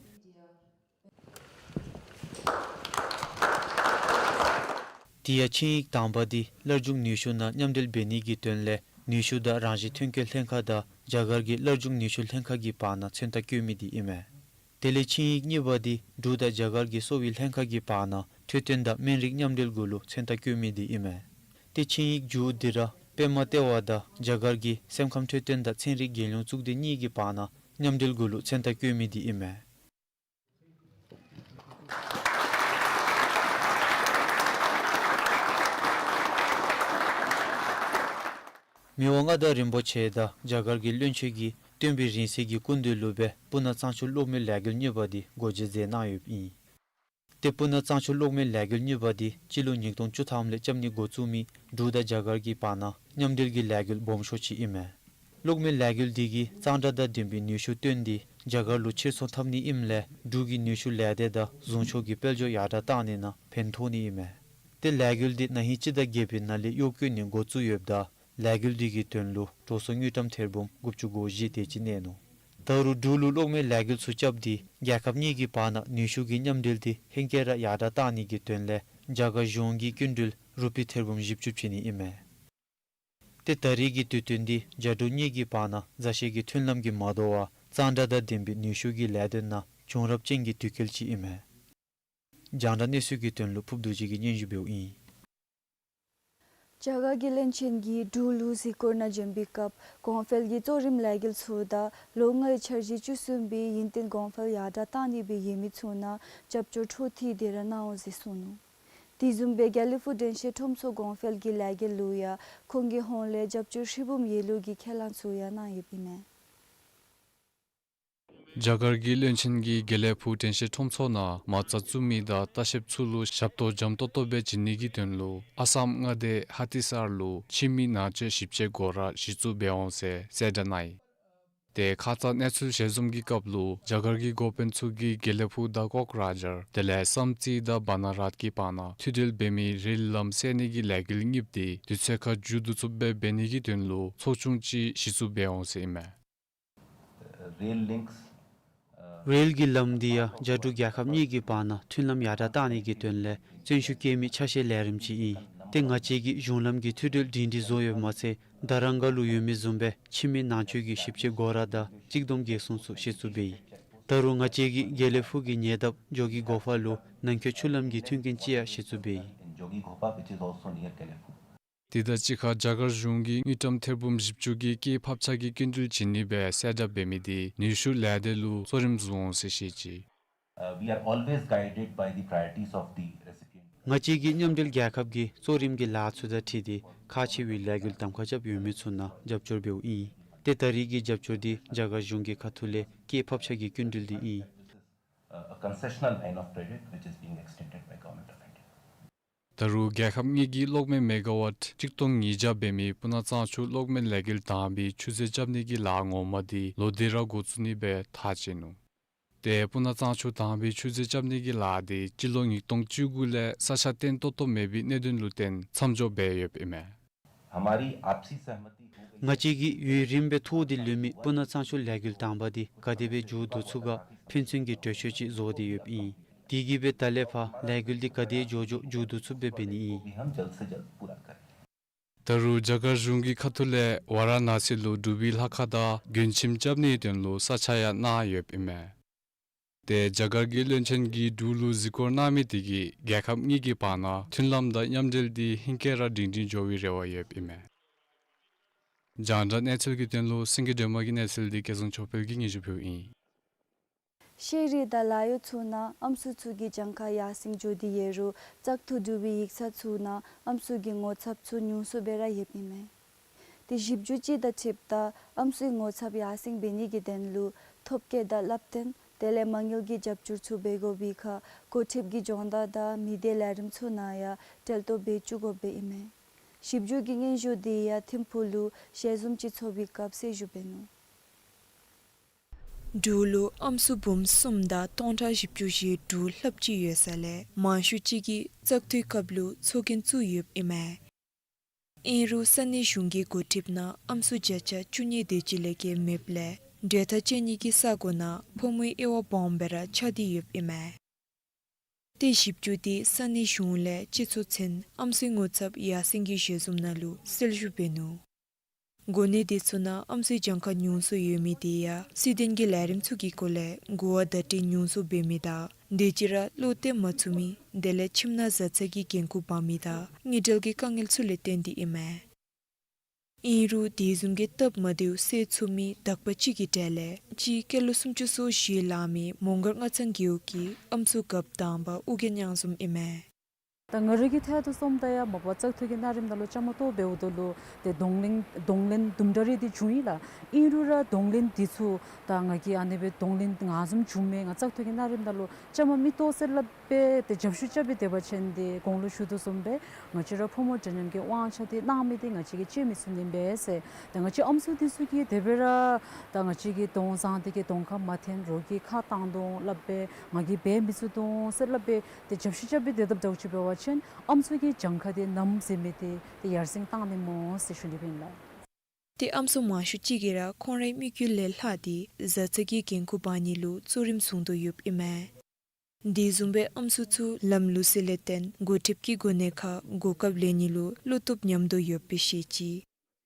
དེ་ཡང་ཆིངས་ཡིག་དང་པ་དེ་སླར་འབྱུང་ནུས་ཤུགས་ནང་མཉམ་འབྲེལ་འབད་ནི་གི་དོན་ལས་ནུས་ཤུགས་དང་རང་བཞིན་ཐོན་སྐྱེད་ལྷན་ཁག་དང་རྒྱ་གར་གྱི་སླར་འབྱུང་ནུས་ཤུགས་ལྷན་ཁག་གི་བར་ན་མཚན་རྟགས་བཀོད་མི་དེ་ཨིན་མས། དེ་ལས་ཆིངས་ཡིག་གཉིས་པ་དེ་འབྲུག་དང་རྒྱ་གར་གྱི་གསོ་བའི་ལྷན་ཁག་གི་བར་ན་འཕྲོད་བསྟེན་དང་སྨན་རིགས་མཉམ་འབྲེལ་གུ་ལུ་མཚན་རྟགས་བཀོད་མི་དེ་ཨིན་མས། ཏེ་ཆིངས་ཡིག་མཇུག་དེ་ར་པདྨ་ལྟེ་བ་དང་རྒྱ་གར་གྱི་སེམས་ཁམས་འཕྲོད་བསྟེན་དང་ཚན་རིག་རྒྱལ་ཡོངས་གཙུག་སྡེ་གཉིས་ཀྱི་བར་ན་མཉམ་འབྲེལ་གུ་ལུ་མཚན་རྟགས་བཀོད་མི་དེ་ཨིན་མས། མི་དབང་མངའ་བདག་རིན་པོ་ཆེ་དང་རྒྱ་གར་གྱི་བློན་ཆེན་གྱིས་སྟོན་པའི་རིང་བསྲེལ་གྱི་སྐུ་མདུན་ལུ་སྦེ་སྤུ་ན་གཙང་ཆུ་གློག་མེ་ལས་འགུལ་གཉིས་པ་དེ་སྒོ་འབྱེད་མཛད་གནང་ཡོདཔ་ཨིན། ཏེ་སྤུ་ན་གཙང་ཆུ་གློག་མེ་ལས་འགུལ་གཉིས་པ་དེ་སྤྱི་ལོ་ཉིས་སྟོང་བཅུ་ཐམ་ལས་རྐྱབ་ནི་འགོ་བཙུགས་མི་འབྲུག་དང་རྒྱ་གར་གྱི་བར་ན་མཉམ་འབྲེལ་གྱི་ལས་འགུལ་སྦོམ་ཤོས་ཅིག་ཨིན་མས། གློག་མེ་ལས་འགུལ་དེ་གིས་གཙང་སྦྲ་དང་ལྡན་པའི་ནུས་ཤུགས་བཏོན་ཏེ་རྒྱ་གར་ལུ་ཕྱིར་ཚོང་འཐབ་ནི་ཨིནམ་ལས་འབྲུག་གི་ནུས་ཤུགས་ལས་སྡེ་དང་བཟུང་ཕྱོགས་ཀྱི་དཔལ་འབྱོར་ཡར་དྲག་གཏང་ནི་ནང་ཕན་ཐོགས་ནི་ཨིན་མས། ཏེ་ལས་འགུལ་དེ་ན་ཧིང་སྤྱི་ཟླ་བརྒྱད་པའི་ནང་ལས་གཡོག་བཀོལ་ནི་འགོ་བཙུགས་ཡོདཔ་ད་ལས་འགུལ་དེ་གི་དོན་ལུ་འགྲོ་སོང་དངུལ་ཀྲམ་ཐེར་འབུམ་དགུ་བཅུ་གོ་བཞི་དེ་ཅིག་གནས་ནུག། ད་རུང་འབྲུག་ལུ་གློག་མེ་ལས་འགུལ་ཚུ་རྐྱབ་སྟེ་རྒྱལ་ཁབ་གཉིས་ཀྱི་བར་ན་ནུས་ཤུགས་ཀྱི་མཉམ་འབྲེལ་འདི་ཧེང་སྐལ་ར་ཡར་དྲག་གཏང་ནི་གི་དོན་ལས་རྒྱ་གར་གཞུང་གིས་སྐྱིན་འགྲུལ་རུ་པི་ཐེར་འབུམ་བཞི་བཅུ་བྱིན་ནི་ཨིན་མས། ཏེ་ད་རེས་ཀྱི་དུས་སྟོན་འདི་རྒྱ་འབྲུག་གཉིས་ཀྱི་བར་ན་མཛའ་བཤེས་ཀྱི་མཐུན་ལམ་གྱིས་མ་དོ་བར་གཙང་སྦྲ་དང་ལྡན་པའི་ནུས་ཤུགས་ཀྱི་ལས་དོན་ནང་བྱུང་རབས་ཅན་གྱི་དུས་སྐབས་ཅིག་ཨིན་མས། རྒྱང་བསྒྲགས་གནས་ཚུལ་གྱི་དོན་ལུ་ཕུབ་རྡོ་རྗེ་གིས་སྙན་ཞུ་འབདཝ་ཨིན། རྒྱ་གར་གྱི་བློན་ཆེན་གྱིས་འབྲུག་ལུ་གཟིགས་སྐོར་ནང་བྱོན་པའི་སྐབས་གོང་འཕེལ་གྱི་གཙོ་རིམ་ལས་འགུལ་ཚུ་དང་ལོ་ལྔའི་འཆར་གཞི་བཅུ་གསུམ་པའི་ཡུན་བརྟན་གོང་འཕེལ་ཡར་དྲག་གཏང་ནི་སྦེ་ཡོད་མི་ཚུ་ནང་རྒྱབ་སྐྱོར་འཕྲོ་མཐུད་དེ་ར་གནང་འོང་ཟེར་གསུངས་ནུག། དེ་བཟུམ་སྦེ་དགེ་ལེགས་ཕུག་དྲན་ཤེས་ཁྲོམ་ཚོགས་གོང་འཕེལ་གྱི་ལས་འགུལ་ལུ་ཡང་ཁོང་གི་ཧོངས་ལས་རྒྱབ་སྐྱོར་ཧྲིལ་བུམ་ཡོད་ལུགས་ཀྱི་ཁས་བླངས་ཚུ་ཡང་གནང་ཡོདཔ་ཨིན་མས། རྒྱ་གར་གྱི་བློན་ཆེན་གྱིས་དགེ་ལེགས་ཕུག་དྲན་ཤེས་ཁྲོམ་ཚོགས་ནང་མ་རྩ་བཙུགས་མི་དང་ལྟ་བཤལཔ་ཚུ་ལུ་ཞབས་ཏོག་འཇམ་ཏོག་ཏོ་སྦེ་བྱིན་ནི་གི་དོན་ལུ་ཨ་སམ་མངའ་སྡེ་ཧ་ཏི་སར་ལུ་ཁྱིམ་མི་ནང་མཆོད་ཞིབ་དཔྱད་སྒོ་ར་གཞི་བཙུགས་འབད་འོང་ཟེར་གསལ་བསྒྲགས་གནང་ཡི། ཏེ་ཁ་ཙ་གནས་ཚུལ་ཞལ་འཛོམས་ཀྱི་སྐབས་ལུ་རྒྱ་གར་གྱི་འགོ་དཔོན་ཚུ་གིས་དགེ་ལེགས་ཕུག་དང་ཀོག་རཱ་ཇར་དེ་ལས་བསམ་རྩེ་དང་བ་ན་རཱད་ཀྱི་བར་ན་མཐུད་འབྲེལ་འབད་མི་རེལ་ལམ་བསལ་ནི་གི་ལས་འགུལ་གཉིསཔོ་འདི་དུས་ཚོད་ཁར་མཇུག་བསྡུ་ཚུགསཔ་སྦེ་འབད་ནི་གི་དོན་ལུ་ཚོགས་ཆུང་ཅིག་གཞི་བཙུགས་འབད་འོང་ཟེར་ཨིན་མས། Rail links, uh, རེལ་གྱི་ལམ་འདི་ཡང་རྒྱ་འབྲུག་རྒྱལ་ཁབ་གཉིས་ཀྱི་བར་ན་མཐུན་ལམ་ཡར་དྲག་གཏང་ནི་གི་དོན་ལས་བརྩོན་ཤུགས་བསྐྱེད་མི་ཆ་ཤས་ལས་རིམ་ཅིག་ཨིན། ཏེ་ང་བཅས་ཀྱིས་གཞུང་ལམ་གྱི་མཐུད་འབྲེལ་སྒྲིང་སྒྲིང་བཟོ་ཡོདཔ་མ་ཚད་དྷ་རམ་སྒར་ལུ་ཡོད་མི་བཟུམ་སྦེ་ཁྱིམ་མི་ནང་མཆོད་ཀྱི་ཞིབ་དཔྱད་སྒོ་ར་དང་གཅིག་བསྡོམས་རྒྱལ་སྲུང་ཚུ་གཞི་བཙུགས་འབད་ཡི། ད་རུང་ང་བཅས་ཀྱིས་དགེ་ལེགས་ཕུག་གི་ཉེ་འདབས་ཇོ་གི་གོ་ཕ་ལུ་ནང་འཁོད་ཆུ་ལམ་གྱི་མཐུན་རྐྱེན་ཅིག་ཡང་གཞི་བཙུགས་འབད་ཡི། In Jogighopa, which is also near Gelephug. དེ་དང་གཅིག་ཁར་རྒྱ་གར་གཞུང་གིས་དངུལ་ཀྲམ་ཐེར་འབུམ་བཞི་བཅུ་གི་སྐྱེད་ཕབ་ཆག་གི་སྐྱིན་འགྲུལ་བྱིན་ནི་སྦེ་གསལ་བསྒྲགས་འབད་མི་འདི་ནུས་ཤུགས་ལས་སྡེ་ལུ་གཙོ་རིམ་བཟུང་འོང་ཟེར་བཤད་ཅི། Uh, we are always guided by the priorities of the recipient. ང་བཅས་ཀྱིས་མཉམ་འབྲེལ་རྒྱལ་ཁབ་ཀྱི་གཙོ་རིམ་གྱི་ལཱ་ཚུ་དང་འཁྲིལ་ཏེ་ཁག་ཆེ་བའི་ལས་འགུལ་གདམ་ཁ་རྐྱབ་ཡོད་མི་ཚུ་ནང་རྒྱབ་སྐྱོར་འབདཝ་ཨིན། ཏེ་ད་རེས་ཀྱི་རྒྱབ་སྐྱོར་འདི་རྒྱ་གར་གཞུང་གི་ཁ་ཐུག་ལས་སྐྱེད་ཕབ་ཆག་གི་སྐྱིན་འགྲུལ་འདི་ཨིན། Uh, a concessional line of credit which is being extended by Government of India. ད་རུང་རྒྱལ་ཁབ་གཉིས་ཀྱིས་གློག་མེ་མེ་ག་ཝཊ་གཅིག་སྟོང་ཉིས་བརྒྱ་འབད་མི་སྤུ་ན་གཙང་ཆུ་གློག་མེ་ལས་འགུལ་དང་པའི་ཆུ་མཛོད་རྐྱབ་ནི་གི་ལཱ་ངོ་མ་འདི་ལོག་སྟེ་ར་འགོ་བཙུགས་ནི་སྦེ་ཐག་བཅད་ནུག། ཏེ་སྤུ་ན་གཙང་ཆུ་དང་པའི་ཆུ་མཛོད་རྐྱབ་ནི་གི་ལཱ་འདི་སྤྱི་ལོ་ཉིས་སྟོང་བཅུ་དགུ་ལས་ས་ཆ་བརྟན་ཏོག་ཏོ་མེད་པའི་གནད་དོན་ལུ་བརྟེན་མཚམས་འཇོག་འབད་ཡོདཔ་ཨིན་མས། हमारी आपसी सहमति हो गई। ང་བཅས་ཀྱིས་ཡུན་རིངམོ་སྦེ་ཐོགས་ཏེ་ལུས་མི་སྤུ་ན་གཙང་ཆུ་ལས་འགུལ་དང་པ་འདི་ག་དེ་སྦེ་མཇུག་བསྡུ་ཚུགས་ག་ཕན་ཚུན་གྱི་གྲོས་ཆོད་ཅིག་བཟོ་སྟེ་ཡོདཔ་ཨིན། དེ་གིས་སྦེ་ད་ལས་ཕར་ལས་འགུལ་འདི་ག་དེ་མགྱོགས་མགྱོགས་མཇུག་བསྡུ་ཚུགསཔ་སྦེ་འབད་ནི་ཨིན། भी हम जल्द से जल्द पूरा करें। ད་རུང་རྒྱ་གར་གཞུང་གི་ཁ་ཐུག་ལས་ཝ་ར་ཎ་སི་ལུ་འབྲུག་པའི་ལྷ་ཁང་དང་མགོན་ཁྱིམ་རྐྱབ་ནིའི་དོན་ལུ་ས་ཆ་ཡང་གནང་ཡོདཔ་ཨིན་མས། ཏེ་རྒྱ་གར་གྱི་བློན་ཆེན་གྱིས་འབྲུག་ལུ་གཟིགས་སྐོར་གནང་མི་དེ་གིས་རྒྱལ་ཁབ་གཉིས་ཀྱི་བར་ན་མཐུན་ལམ་དང་མཉམ་འབྲེལ་འདི་ཧེང་སྐལ་ར་སྒྲིང་སྒྲིང་འགྱོ་བའི་རེ་བ་ཡོདཔ་ཨིན་མས། རྒྱང་བསྒྲགས་གནས་ཚུལ་གྱི་དོན་ལུ་སེང་གེ་སྒྲོལ་མ་གི་གནས་ཚུལ་འདི་སྐལ་བཟང་ཆོས་འཕེལ་གྱིས་སྙན་ཞུ་ཕུལཝ་ཨིན། ཤེས་རིག་དང་ལཱ་གཡོག་ཚུ་ནང་ཨམ་སྲུ་ཚུ་གི་གྱངས་ཁ་ཡར་སེང་འགྱོ་སྟེ་ཡོད་རུང་བཙག་འཐུ་གྲུབ་པའི་ཡིག་ཚང་ཚུ་ནང་ཨམ་སྲུ་གི་ངོ་ཚབ་ཚུ་ཉུང་སུ་སྦེ་ར་ཡོདཔ་ཨིན་མས། དེ་ཞིབ་འཇུག་ཅིག་དང་འཁྲིལཝ་ད་ཨམ་སྲུའི་ངོ་ཚབ་ཡར་སེང་འབད་ནི་གི་དོན་ལུ་ཐོབ་སྐལ་དང་བསླབ་སྟོན་དེ་ལས་མ་དངུལ་གྱི་རྒྱབ་སྐྱོར་ཚུ་འབད་དགོ་པའི་ཁར་འགོ་ཁྲིདཔ་གི་སྦྱོང་བརྡར་དང་མི་སྡེ་ལས་རིམ་ཚུ་ནང་ཡང་འབྲེལ་གཏོགས་འབད་བཅུག་དགོཔ་སྦེ་ཨིན་མས། ཞིབ་འཇུག་གི་སྙན་ཞུ་དེ་ཡང་ཐིམ་ཕུག་ལུ་ཞལ་འཛོམས་ཅིག་ཚོགས་པའི་སྐབས་གསལ་ཞུ་འབད་ནུག། འབྲུག་ལུ་ཨམ་སྲུ་འབུམ་གསུམ་དང་སྟོང་ཕྲག་བཞི་བཅུ་ཞེ་དྲུག་ལྷགཔ་ཅིག་ཡོད་ས་ལས་མང་ཤོས་ཅིག་གིས་བཙག་འཐུའི་སྐབས་ལུ་ཚོགས་རྒྱན་བཙུགས་ཡོདཔ་ཨིན་མས། ཨིན་རུང་ས་གནས་གཞུང་གི་འགོ་ཁྲིདཔ་ནང་ཨམ་སྲུ་བརྒྱ་ཆ་བཅུ་གཉིས་དེ་ཅིག་ལས་བརྒལ་མེདཔ་ལས་གྲོས་ཐག་བཅད་ནི་གི་ས་གོ་ནང་ཕོ་མོའི་དབྱེ་བ་སྦོམ་སྦེ་ར་ཆགས་ཏེ་ཡོདཔ་ཨིན་མས། ཏེ་ཞིབ་འཇུག་དེ་ས་གནས་གཞུང་ལས་སྤྱི་ཚོགས་ཚན་ཨམ་སྲུའི་ངོ་ཚབ་ཡར་སེང་གི་ཞལ་འཛོམས་ནང་ལུ་གསལ་ཞུ་འབད་ནུག། གོ་གནས་དེ་ཚུ་ནང་ཨམ་སྲུའི་གྱངས་ཁ་ཉུང་སུ་ཡོད་མི་དེ་ཡང་སྲིད་དོན་གྱི་ལས་རིམ་ཚུ་གི་སྐོར་ལས་གོ་བ་བརྡ་སྤྲོད་ཉུང་སུ་འབད་མི་དང་དེ་ཅིག་ར་བློ་གཏད་མ་ཚུགས་མི་དེ་ལས་ཁྱིམ་ནང་བཟའ་ཚང་གི་འགན་ཁུར་འབག་མི་དང་དངུལ་འབྲེལ་གྱི་དཀའ་ངལ་ཚུ་ལས་བརྟེན་ཏེ་ཨིན་མས། ཨིན་རུང་དེ་བཟུམ་གྱི་སྟབས་མ་བདེཝ་སེལ་ཚུགས་མི་དག་པ་ཅིག་གི་གྲས་ལས་གཅིག་སྐྱེས་ལོ་སུམ་ཅུ་སོ་བཞི་ལང་མི་མོང་སྒར་སྔ་ཚང་རྒེད་འོག་གི་ཨམ་སྲུ་རྒཔོ་དང་པ་ཨོ་རྒྱན་གཡང་འཛོམས་ཨིན་མས། ད་ང་རའི་གི་ཐད་དུ་སོངམ་ད་ཡང་མ་པ་བཙག་འཐུ་གི་གནས་རིམ་ནང་ལུ་བཅའ་མར་གཏོགས་འབདཝ་ད་ལུ་ཏེ་གདོང་ལེན་གདོང་ལེན་དུམ་གྲ་རེ་འདི་བྱུང་ཡི་ལགས། ཨིན་རུང་ར་གདོང་ལེན་འདི་ཚུ་ད་ང་གིས་ཨ་ནི་སྦེ་གདོང་ལེན་ང་བཟུམ་བྱུང་མས། ང་བཙག་འཐུ་གི་གནས་རིམ་ནང་ལུ་བཅའ་མར་མི་གཏོགས་ཟེར་སླབ་སྦེ་ཏེ་རྒྱབ་བཤུད་རྐྱབ་སྦེ་སྡོད་པ་ཅིན་ཏེ་གོང་ལུ་ཞུ་དོ་བཟུམ་སྦེ་ང་བཅས་ར་ཕོ་མོ་འདྲ་མཉམ་གྱི་དབང་ཆ་འདི་གནང་མི་འདི་ང་བཅས་ཀྱིས་གཅེས་མི་ཚུགས་ནི་མས་ཟེར། ད་ང་བཅས་ཨམ་སྲུ་འདི་ཚུ་གིས་དེ་སྦེ་ར་ད་ང་བཅས་ཀྱི་གདོང་བཟང་འདི་གི་གདོང་ཁར་མ་འཐོན་རོགས་ཀྱིས་ཁ་བཏང་དོ་སླབ་སྦེ་ང་གིས་འབད་མི་ཚུགས་དོ་ཟེར་སླབ་སྦེ་ཏེ་རྒྱབ་བཤུད་རྐྱབ་སྦེ་སྡོད་དཔ་འདྲཝ་ཅིག་འབད་བ་ཅིན་ཨམ་སྲུ་གི་གྱངས་ཁ་འདི་ནམ་ཟེར་མི་འདི་ཏེ་ཡར་སེང་བཏང་ནི་སྨོ་ཟེར་ཞུ་ནི་སྦེ་ཨིན་ལགས། ཏེ་ཨམ་སྲུ་མང་ཤོས་ཅིག་གིས་ར་ཁོང་རའི་དམིགས་ཡུལ་ལས་ལྷག་སྟེ་བཟའ་ཚང་གི་འགན་ཁུར་འབག་ནི་ལུ་གཙོ་རིམ་བཟུང་དོ་ཡོདཔ་ཨིན་མས། འདི་བཟུམ་སྦེ་ཨམ་སྲུ་ཚུ་ལམ་ལུགས་སྲོལ་ལས་བརྟེན་འགོ་ཁྲིདཔ་གི་གོ་གནས་ཁར་གོ་སྐབས་ལེན་ནི་ལུ་བློ་སྟོབས་ཉམས་དོ་ཡོདཔ་སྦེ་བཤད་ཅི།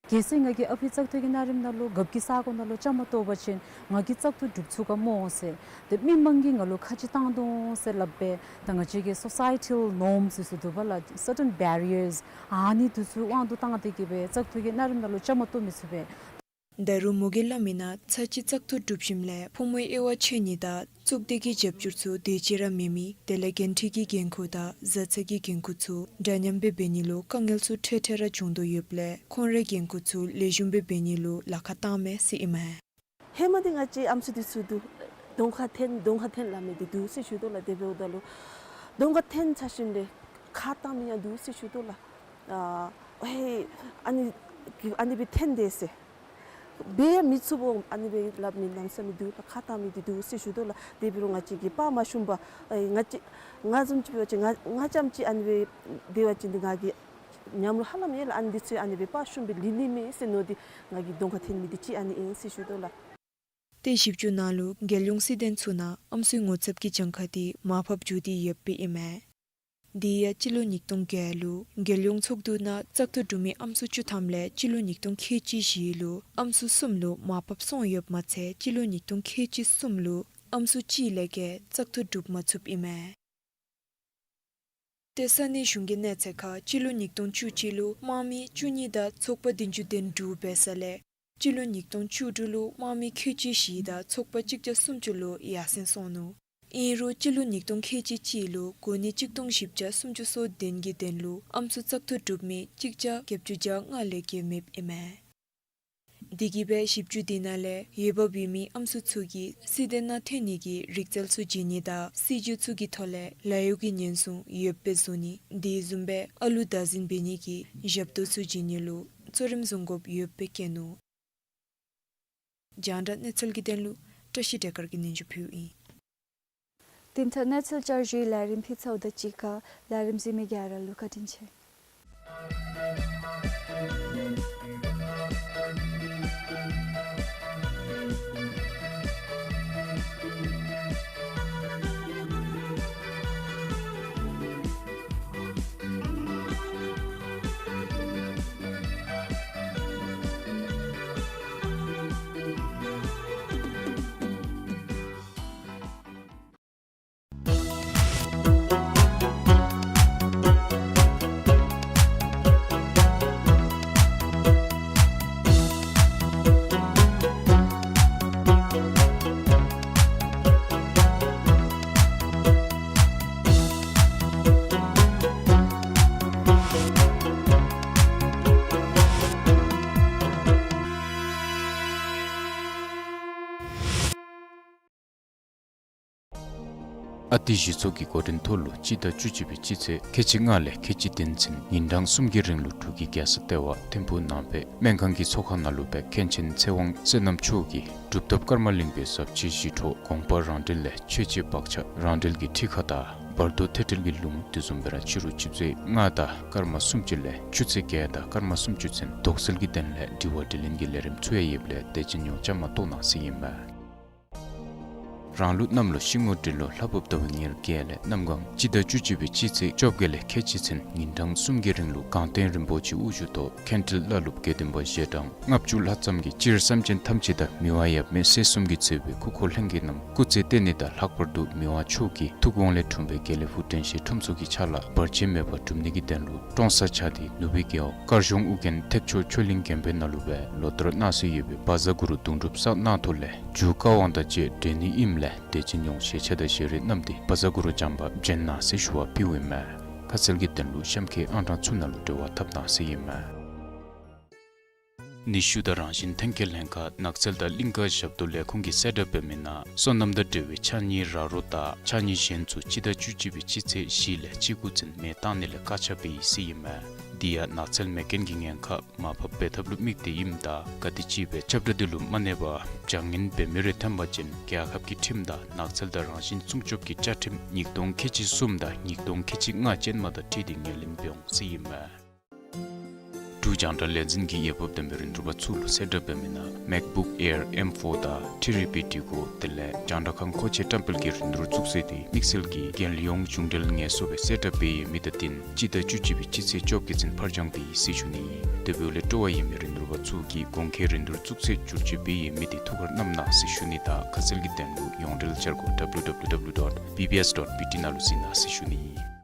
གལ་སྲིད་ང་གིས་ཨ་ཕི་བཙག་འཐུ་གི་གནའ་རིམ་ནང་ལུ་རྒཔོ་གི་ས་གོ་ནང་ལུ་བཅའ་མར་གཏོགས་པ་ཅིན་ང་གིས་བཙག་འཐུ་གྲུབ་ཚུགས་ག་སྨོ་ཟེར། ཏེ་མི་མང་གིས་ང་ལུ་ཁ་ལྕེ་བཏང་དོ་འོང་ཟེར་སླབ་སྦེ་ད་ང་བཅས་ཀྱི་སོ་སའི་ཊཱལ་ནོརམསི་ཟེར་ཞུ་དོ་བ་ལགས། སར་ཊེན་བེ་རི་ཡརསི་ཨ་ནི་འདི་ཚུ་དབང་དུ་བཏང་སྟེ་གིས་སྦེ་བཙག་འཐུ་གི་གནའ་རིམ་ནང་ལུ་བཅའ་མར་གཏོགས་མི་ཚུགས་པས། ད་རུང་མོ་གིས་སླབ་མིའི་ནང་ཚར་གཅིག་བཙག་འཐུ་གྲུབ་ཞིནམ་ལས་ཕོ་མོའི་དབྱེ་བ་ཕྱེ་ནི་དང་གཙུག་སྡེ་གི་རྒྱབ་སྐྱོར་ཚུ་དེ་ཅིག་ར་མེད་མི་དེ་ལས་འགན་འཁྲི་གི་འགན་ཁུར་དང་བཟའ་ཚང་གི་འགན་ཁུར་ཚུ་འདྲ་མཉམ་སྦེ་འབད་ནི་ལུ་དཀའ་ངལ་ཚུ་འཕྲལ་འཕྲལ་ར་བྱུང་དོ་ཡོདཔ་ལས་ཁོང་རའི་འགན་ཁུར་ཚུ་ལེགས་ཤོམ་སྦེ་འབད་ནི་ལུ་ལཱ་ཁག་བཏངམ་མས་ཟེར་ཨིན་མས། ཧེ་མ་འདི་ང་བཅས་ཨམ་སྲུ་འདི་ཚུ་འདུག། གདོང་ཁར་འཐོན་གདོང་ཁར་འཐོན་སླབ་མི་འདི་འདུག་ཟེར་ཞུ་དོ་ལགས། དེ་འབདཝ་ད་ལུ་གདོང་ཁར་འཐོན་ཚར་ཞིནམ་ལས་ཁ་བཏང་མི་ཡང་འདུག་ཟེར་ཞུ་དོ་ལགས། ཨ་ཧེ་ཨ་ནི་ཨ་ནི་སྦེ་འཐོན་དེས་ཟེར། འབད་མི་ཚུགས་པོ་ཨ་ནི་སྦེ་སླབ་མི་གནམ་མེད་ས་མེད་འདུག་ལགས། ཁ་བཏང་མི་འདི་འདུག་ཟེར་ཞུ་དོ་ལགས། དེ་འབད་རུང་ང་བཅས་ཀྱིས་དཔའ་མ་ཞུམ་པར་ཨེ་ང་བཅས་ང་བཟུམ་ཅིག་འབད་བ་ཅིན་ང་ང་རྐྱངམ་ཅིག་ཨ་ནི་སྦེ་སྡོད་པ་ཅིན་འདི་ང་གིས་ཉམས་རུང་ཧ་ལམ་ཡོད་ལགས། ཨ་ནི་འདི་ཚུ་ཨ་ནི་སྦེ་དཔའ་ཞུམ་སྦེ་ལུས་ནི་མས་ཟེར་མནོ་སྟེ་ང་གིས་གདོང་ཁར་འཐོན་མི་འདི་ཅིག་ཨ་ནི་ཨིན་ཟེར་ཞུ་དོ་ལགས། ཏེ་ཞིབ་འཚོལ་ནང་ལུ་རྒྱལ་ཡོངས་སྲིད་དོན་ཚོགས་ནང་ཨམ་སྲུའི་ངོ་ཚབ་ཀྱི་གྱངས་ཁ་འདི་མར་ཕབ་འགྱོ་སྟེ་ཡོདཔ་ཨིན་མས། དེ་ཡང་སྤྱི་ལོ་ཉིས་སྟོང་བརྒྱད་ལུ་རྒྱལ་ཡོངས་ཚོགས་འདུ་ནང་བཙག་འཐུ་གྲུབ་མི་ཨམ་སྲུ་བཅུ་ཐམ་ལས་སྤྱི་ལོ་ཉིས་སྟོང་ཁལ་གཅིག་བཞི་ལུ་ཨམ་སྲུ་གསུམ་ལུ་མར་ཕབ་སོང་ཡོདཔ་མ་ཚད་སྤྱི་ལོ་ཉིས་སྟོང་ཁལ་གཅིག་གསུམ་ལུ་ཨམ་སྲུ་གཅིག་ལས་བརྒལ་བཙག་འཐུ་གྲུབ་མ་ཚུགསཔ་ཨིན་མས། ཏེ་ས་གནས་གཞུང་གི་གནས་ཚད་ཁར་སྤྱི་ལོ་ཉིས་སྟོང་བཅུ་གཅིག་ལུ་དམངས་མི་བཅུ་གཉིས་དང་ཚོགས་པ་བདུན་ཅུ་དོན་དྲུག་འབད་ས་ལས་སྤྱི་ལོ་ཉིས་སྟོང་བཅུ་དྲུག་ལུ་དམངས་མི་ཁལ་གཅིག་བཞི་དང་ཚོགས་པ་གཅིག་བརྒྱ་སུམ་ཅུ་ལུ་ཡར་སེང་སོང་ནུག། ཨིན་རུང་སྤྱི་ལོ་ཉིས་སྟོང་ཁལ་གཅིག་གཅིག་ལུ་གོ་གནས་གཅིག་སྟོང་བཞི་བརྒྱ་སུམ་ཅུ་སོ་བདུན་གྱི་དོན་ལུ་ཨམ་སྲུ་བཙག་འཐུ་གྲུབ་མི་གཅིག་བརྒྱ་བརྒྱད་ཅུ་གྱ་ལྔ་ལས་བརྒལ་མེདཔ་ཨིན་མས། དེ་གིས་སྦེ་ཞིབ་འཚོལ་འདི་ནང་ལས་འོས་འབབ་ཡོད་མི་ཨམ་སྲུ་ཚུ་གིས་སྲིད་དོན་ནང་འཐོན་ནི་གི་རིག་རྩལ་ཚུ་བྱིན་ནི་དང་སྲིད་བྱུས་ཚུ་གི་ཐོག་ལས་ལཱ་གཡོག་གི་ཉེན་སྲུང་ཡོདཔ་སྦེ་བཟོ་ནི་དེ་བཟུམ་སྦེ་ཨ་ལུ་བདག་འཛིན་འབད་ནི་གི་ཞབས་ཏོག་ཚུ་བྱིན་ནི་ལུ་གཙོ་རིམ་བཟུང་དགོཔ་ཡོདཔ་སྦེ་བཀོད་ནུག། རྒྱང་བསྒྲགས་གནས་ཚུལ་གྱི་དོན་ལུ་བཀྲ་ཤིས་བདེ་དཀར་གྱིས་སྙན་ཞུ་ཕུལཝ་ཨིན། དེ་མཐར་གནས་ཚུལ་བསྐྱར་ཞུའི་ལས་རིམ་ཕུལ་ཚརཝ་དང་གཅིག་ཁར་ལས་རིམ་གཟིགས་མི་ག་ར་ལུ་བཀའ་དྲིན་ཆེ། ཨ་ཏི་གཞི་ཚོགས་ཀྱི་འགོ་འདྲེན་ཐོག་ལུ་སྤྱི་ཟླ་བཅུ་གཅིག་པའི་སྤྱི་ཚེས་ཁལ་གཅིག་ལྔ་ལས་ཁལ་གཅིག་བདུན་ཚུན་ཉིན་གྲངས་གསུམ་གྱི་རིང་ལུ་འབྲུག་གི་རྒྱལ་ས་ལྟེ་བ་ཐིམ་ཕུག་ནང་པའི་སྨན་ཁང་གི་ཚོགས་ཁང་ནང་ལུ་སྦེ་མཁན་ཆེན་ཚེ་དབང་བསོད་ནམས་མཆོག་གིས་གྲུབ་ཐོབ་ཀརྨ་གླིང་པའི་ཟབ་ཆོས་ཞི་ཁྲོ་དགོངས་པ་རང་འགྲེལ་ལས་མཆོད་བྱེད་བག་ཆགས་རང་འགྲེལ་གྱི་ཁྲིད་ཁག་དང་བར་དོ་ཐོས་གྲོལ་གྱི་ལུང་དེ་བཟུམ་སྦེ་ར་ཕྱི་རུ་ཆུ་ཚོད་ལྔ་དང་སྐར་མ་སུམ་ཅུ་ལས་ཆུ་ཚོད་བརྒྱད་དང་སྐར་མ་སུམ་ཅུ་ཚུན་དོགས་སེལ་གྱི་དོན་ལས་དྲི་བ་དྲིས་ལན་གྱི་ལས་རིམ་ཚུ་ཡང་ཡོདཔ་ལས་དེ་ཅིག་ཡང་བཅའ་མར་གཏོགས་གནང་ཟེར་ཨིན་མས། རང་ལུགས་གནམ་ལོ་ཤིང་འོ་འབྲི་ལོ་ལྷ་བབས་ཟླ་བའི་ཉེར་བརྒྱད་ལས་གནམ་གང་སྤྱི་ཟླ་བཅུ་གཅིག་པའི་སྤྱི་ཚེས་བཅོ་བརྒྱད་ལས་ཁལ་གཅིག་ཚུན་ཉིན་གྲངས་གསུམ་གྱི་རིང་ལུ་སྒང་སྟེང་རིན་པོ་ཆེ་དབུ་བཞུགས་ཐོག་མཁན་ཁྲི་བླ་སློབ་དགེ་འདུན་པ་ཞལ་གྲངས་ལྔ་བཅུ་ལྷག་ཙམ་གྱིས་སྤྱིར་སེམས་ཅན་ཐམས་ཅད་དང་མི་དབང་ཡབ་མེས་སྲས་གསུམ་གྱིས་གཙོས་པའི་སྐུ་འཁོར་ལྷན་རྒྱས་རྣམས་སྐུ་ཚེ་བརྟན་ནི་དང་ལྷག་པར་དུ་མི་དབང་མཆོག་གི་ཐུགས་དགོངས་ལས་འཁྲུངས་པའི་དགེ་ལེགས་ཕུག་དྲན་ཤེས་ཁྲོམ་ཚོགས་ཀྱི་ཕྱག་ལཱ་བར་ཆད་མེད་པར་འགྲུབ་ནི་གི་དོན་ལུ་ཀྲོང་གསར་ཆགས་ཏེ་ནུབ་སྦིས་རྒེད་འོག་དཀར་གཞོང་ཨོ་རྒྱན་ཐེག་མཆོག་ཆོས་གླིང་དགོན་པའི་ནང་ལུ་སྦེ་ལོ་ལྟར་གནང་སྲོལ་ཡོད་པའི་བཛྲ་གུ་རུ་གདུང་སྒྲུབ་བསགས་གནང་ཐོག་ལས་མཇུག་བཀའ་དབང་དང་བཅས་འབྲེལ་ནི་ཨིནམ་ལས་དེ་ཅིག་ཡང་ཞལ་ཆས་དང་ཞལ་རས་བསྣམས་ཏེ་བཛྲ་གུ་རུ་བྱམས་པ་བྱོན་གནང་ཟེར་ཞུ་བ་ཕུལཝ་ཨིན་མས། ཁ་གསལ་གྱི་དོན་ལུ་གཤམ་འཁོད་ཨང་གྲངས་ཚུ་ནང་ལུ་འབྲེལ་བ་འཐབ་གནང་ཟེར་ཨིན་མས། ནུས་ཤུགས་དང་རང་བཞིན་ཐོན་སྐྱེད་ལྷན་ཁག་ནགས་ཚལ་དང་གླིང་ཀ་ཞབས་ཏོག་ལས་ཁུངས་ཀྱིས་གསལ་བསྒྲགས་འབད་མི་ནང་སོ་ནམ་དང་འབྲེལ་བའི་ཕྱགས་སྙིགས་ར་རོ་དང་ཕྱགས་སྙིགས་གཞན་ཚུ་སྤྱི་ཟླ་བཅུ་གཅིག་པའི་སྤྱི་ཚེས་བཞི་ལས་བཅུ་དགུ་ཚུན་མེ་བཏང་ནི་ལས་བཀག་ཆ་འབད་ཡི་ཟེར་ཨིན་མས། དེ་ཡང་ནགས་ཚལ་མེ་རྐྱེན་གྱི་ཉེན་ཁ་མར་ཕབ་འབད་ཐབས་ལུ་དམིགས་ཏེ་ཨིནམ་ད་ག་དེམ་ཅིག་སྦེ་ཁྱབ་བསྒྲགས་འདི་ལུ་མ་གནས་པར་བྱ་ངན་འབད་མི་རེ་ཐོན་པ་ཅིན་རྒྱལ་ཁབ་ཀྱི་ཁྲིམས་དང་ནགས་ཚལ་དང་རང་བཞིན་སྲུང་སྐྱོབ་ཀྱི་བཅའ་ཁྲིམས་ཉིས་སྟོང་ཁལ་གཅིག་གསུམ་དང་ཉིས་སྟོང་ཁལ་གཅིག་ལྔ་ཅན་མ་དང་འཁྲིལ་ཏེ་ངོས་ལེན་འབད་འོང་ཟེར་ཨིན་མས། འབྲུག་རྒྱང་བསྒྲགས་ལས་འཛིན་གྱིས་འོས་འབབ་ལྡན་པའི་རིན་བསྡུར་པ་ཚུ་ལུ་གསལ་བསྒྲགས་འབད་མི་ནང་MacBook Air M four དང་ཐི་རི་པི་ཊི་གོ་དེ་ལས་རྒྱང་བསྒྲགས་ཁང་མཁོ་ཆས་བཀྲམ་སྤེལ་གྱི་རིན་བསྡུར་བཙུགས་ཚེས་དེ་དམིགས་བསལ་གྱི་རྒྱལ་ཡོངས་གཞུང་འབྲེལ་ངལ་གསོ་སྦེ་གསལ་བསྒྲགས་འབད་ཡོད་མི་དང་བསྟུན་སྤྱི་ཟླ་བཅུ་གཅིག་པའི་སྤྱི་ཚེས་བཅོ་བརྒྱད་ཚུན་ཕར་འགྱངས་འབད་ཡི་ཟེར་ཞུ་ནི་ཨིན། དེ་འབདཝ་ལས་སྤྲོ་བ་ཡོད་མི་རིན་བསྡུར་པ་ཚུ་གིས་གོང་ཁེ་རིན་བསྡུར་བཙུགས་ཚེས་བསྒྱུར་བཅོས་འབད་ཡོད་མི་དེ་ཐུགས་ཁར་བསྣམ་གནང་ཟེར་ཞུ་ནི་དང་ཁ་གསལ་གྱི་དོན་ལུ་ཡོངས་འབྲེལ་འཆར་སྒོ་W W W dot B B S dot B T ནང་ལུ་གཟིགས་གནང་ཟེར་ཞུ་ནི་ཨིན།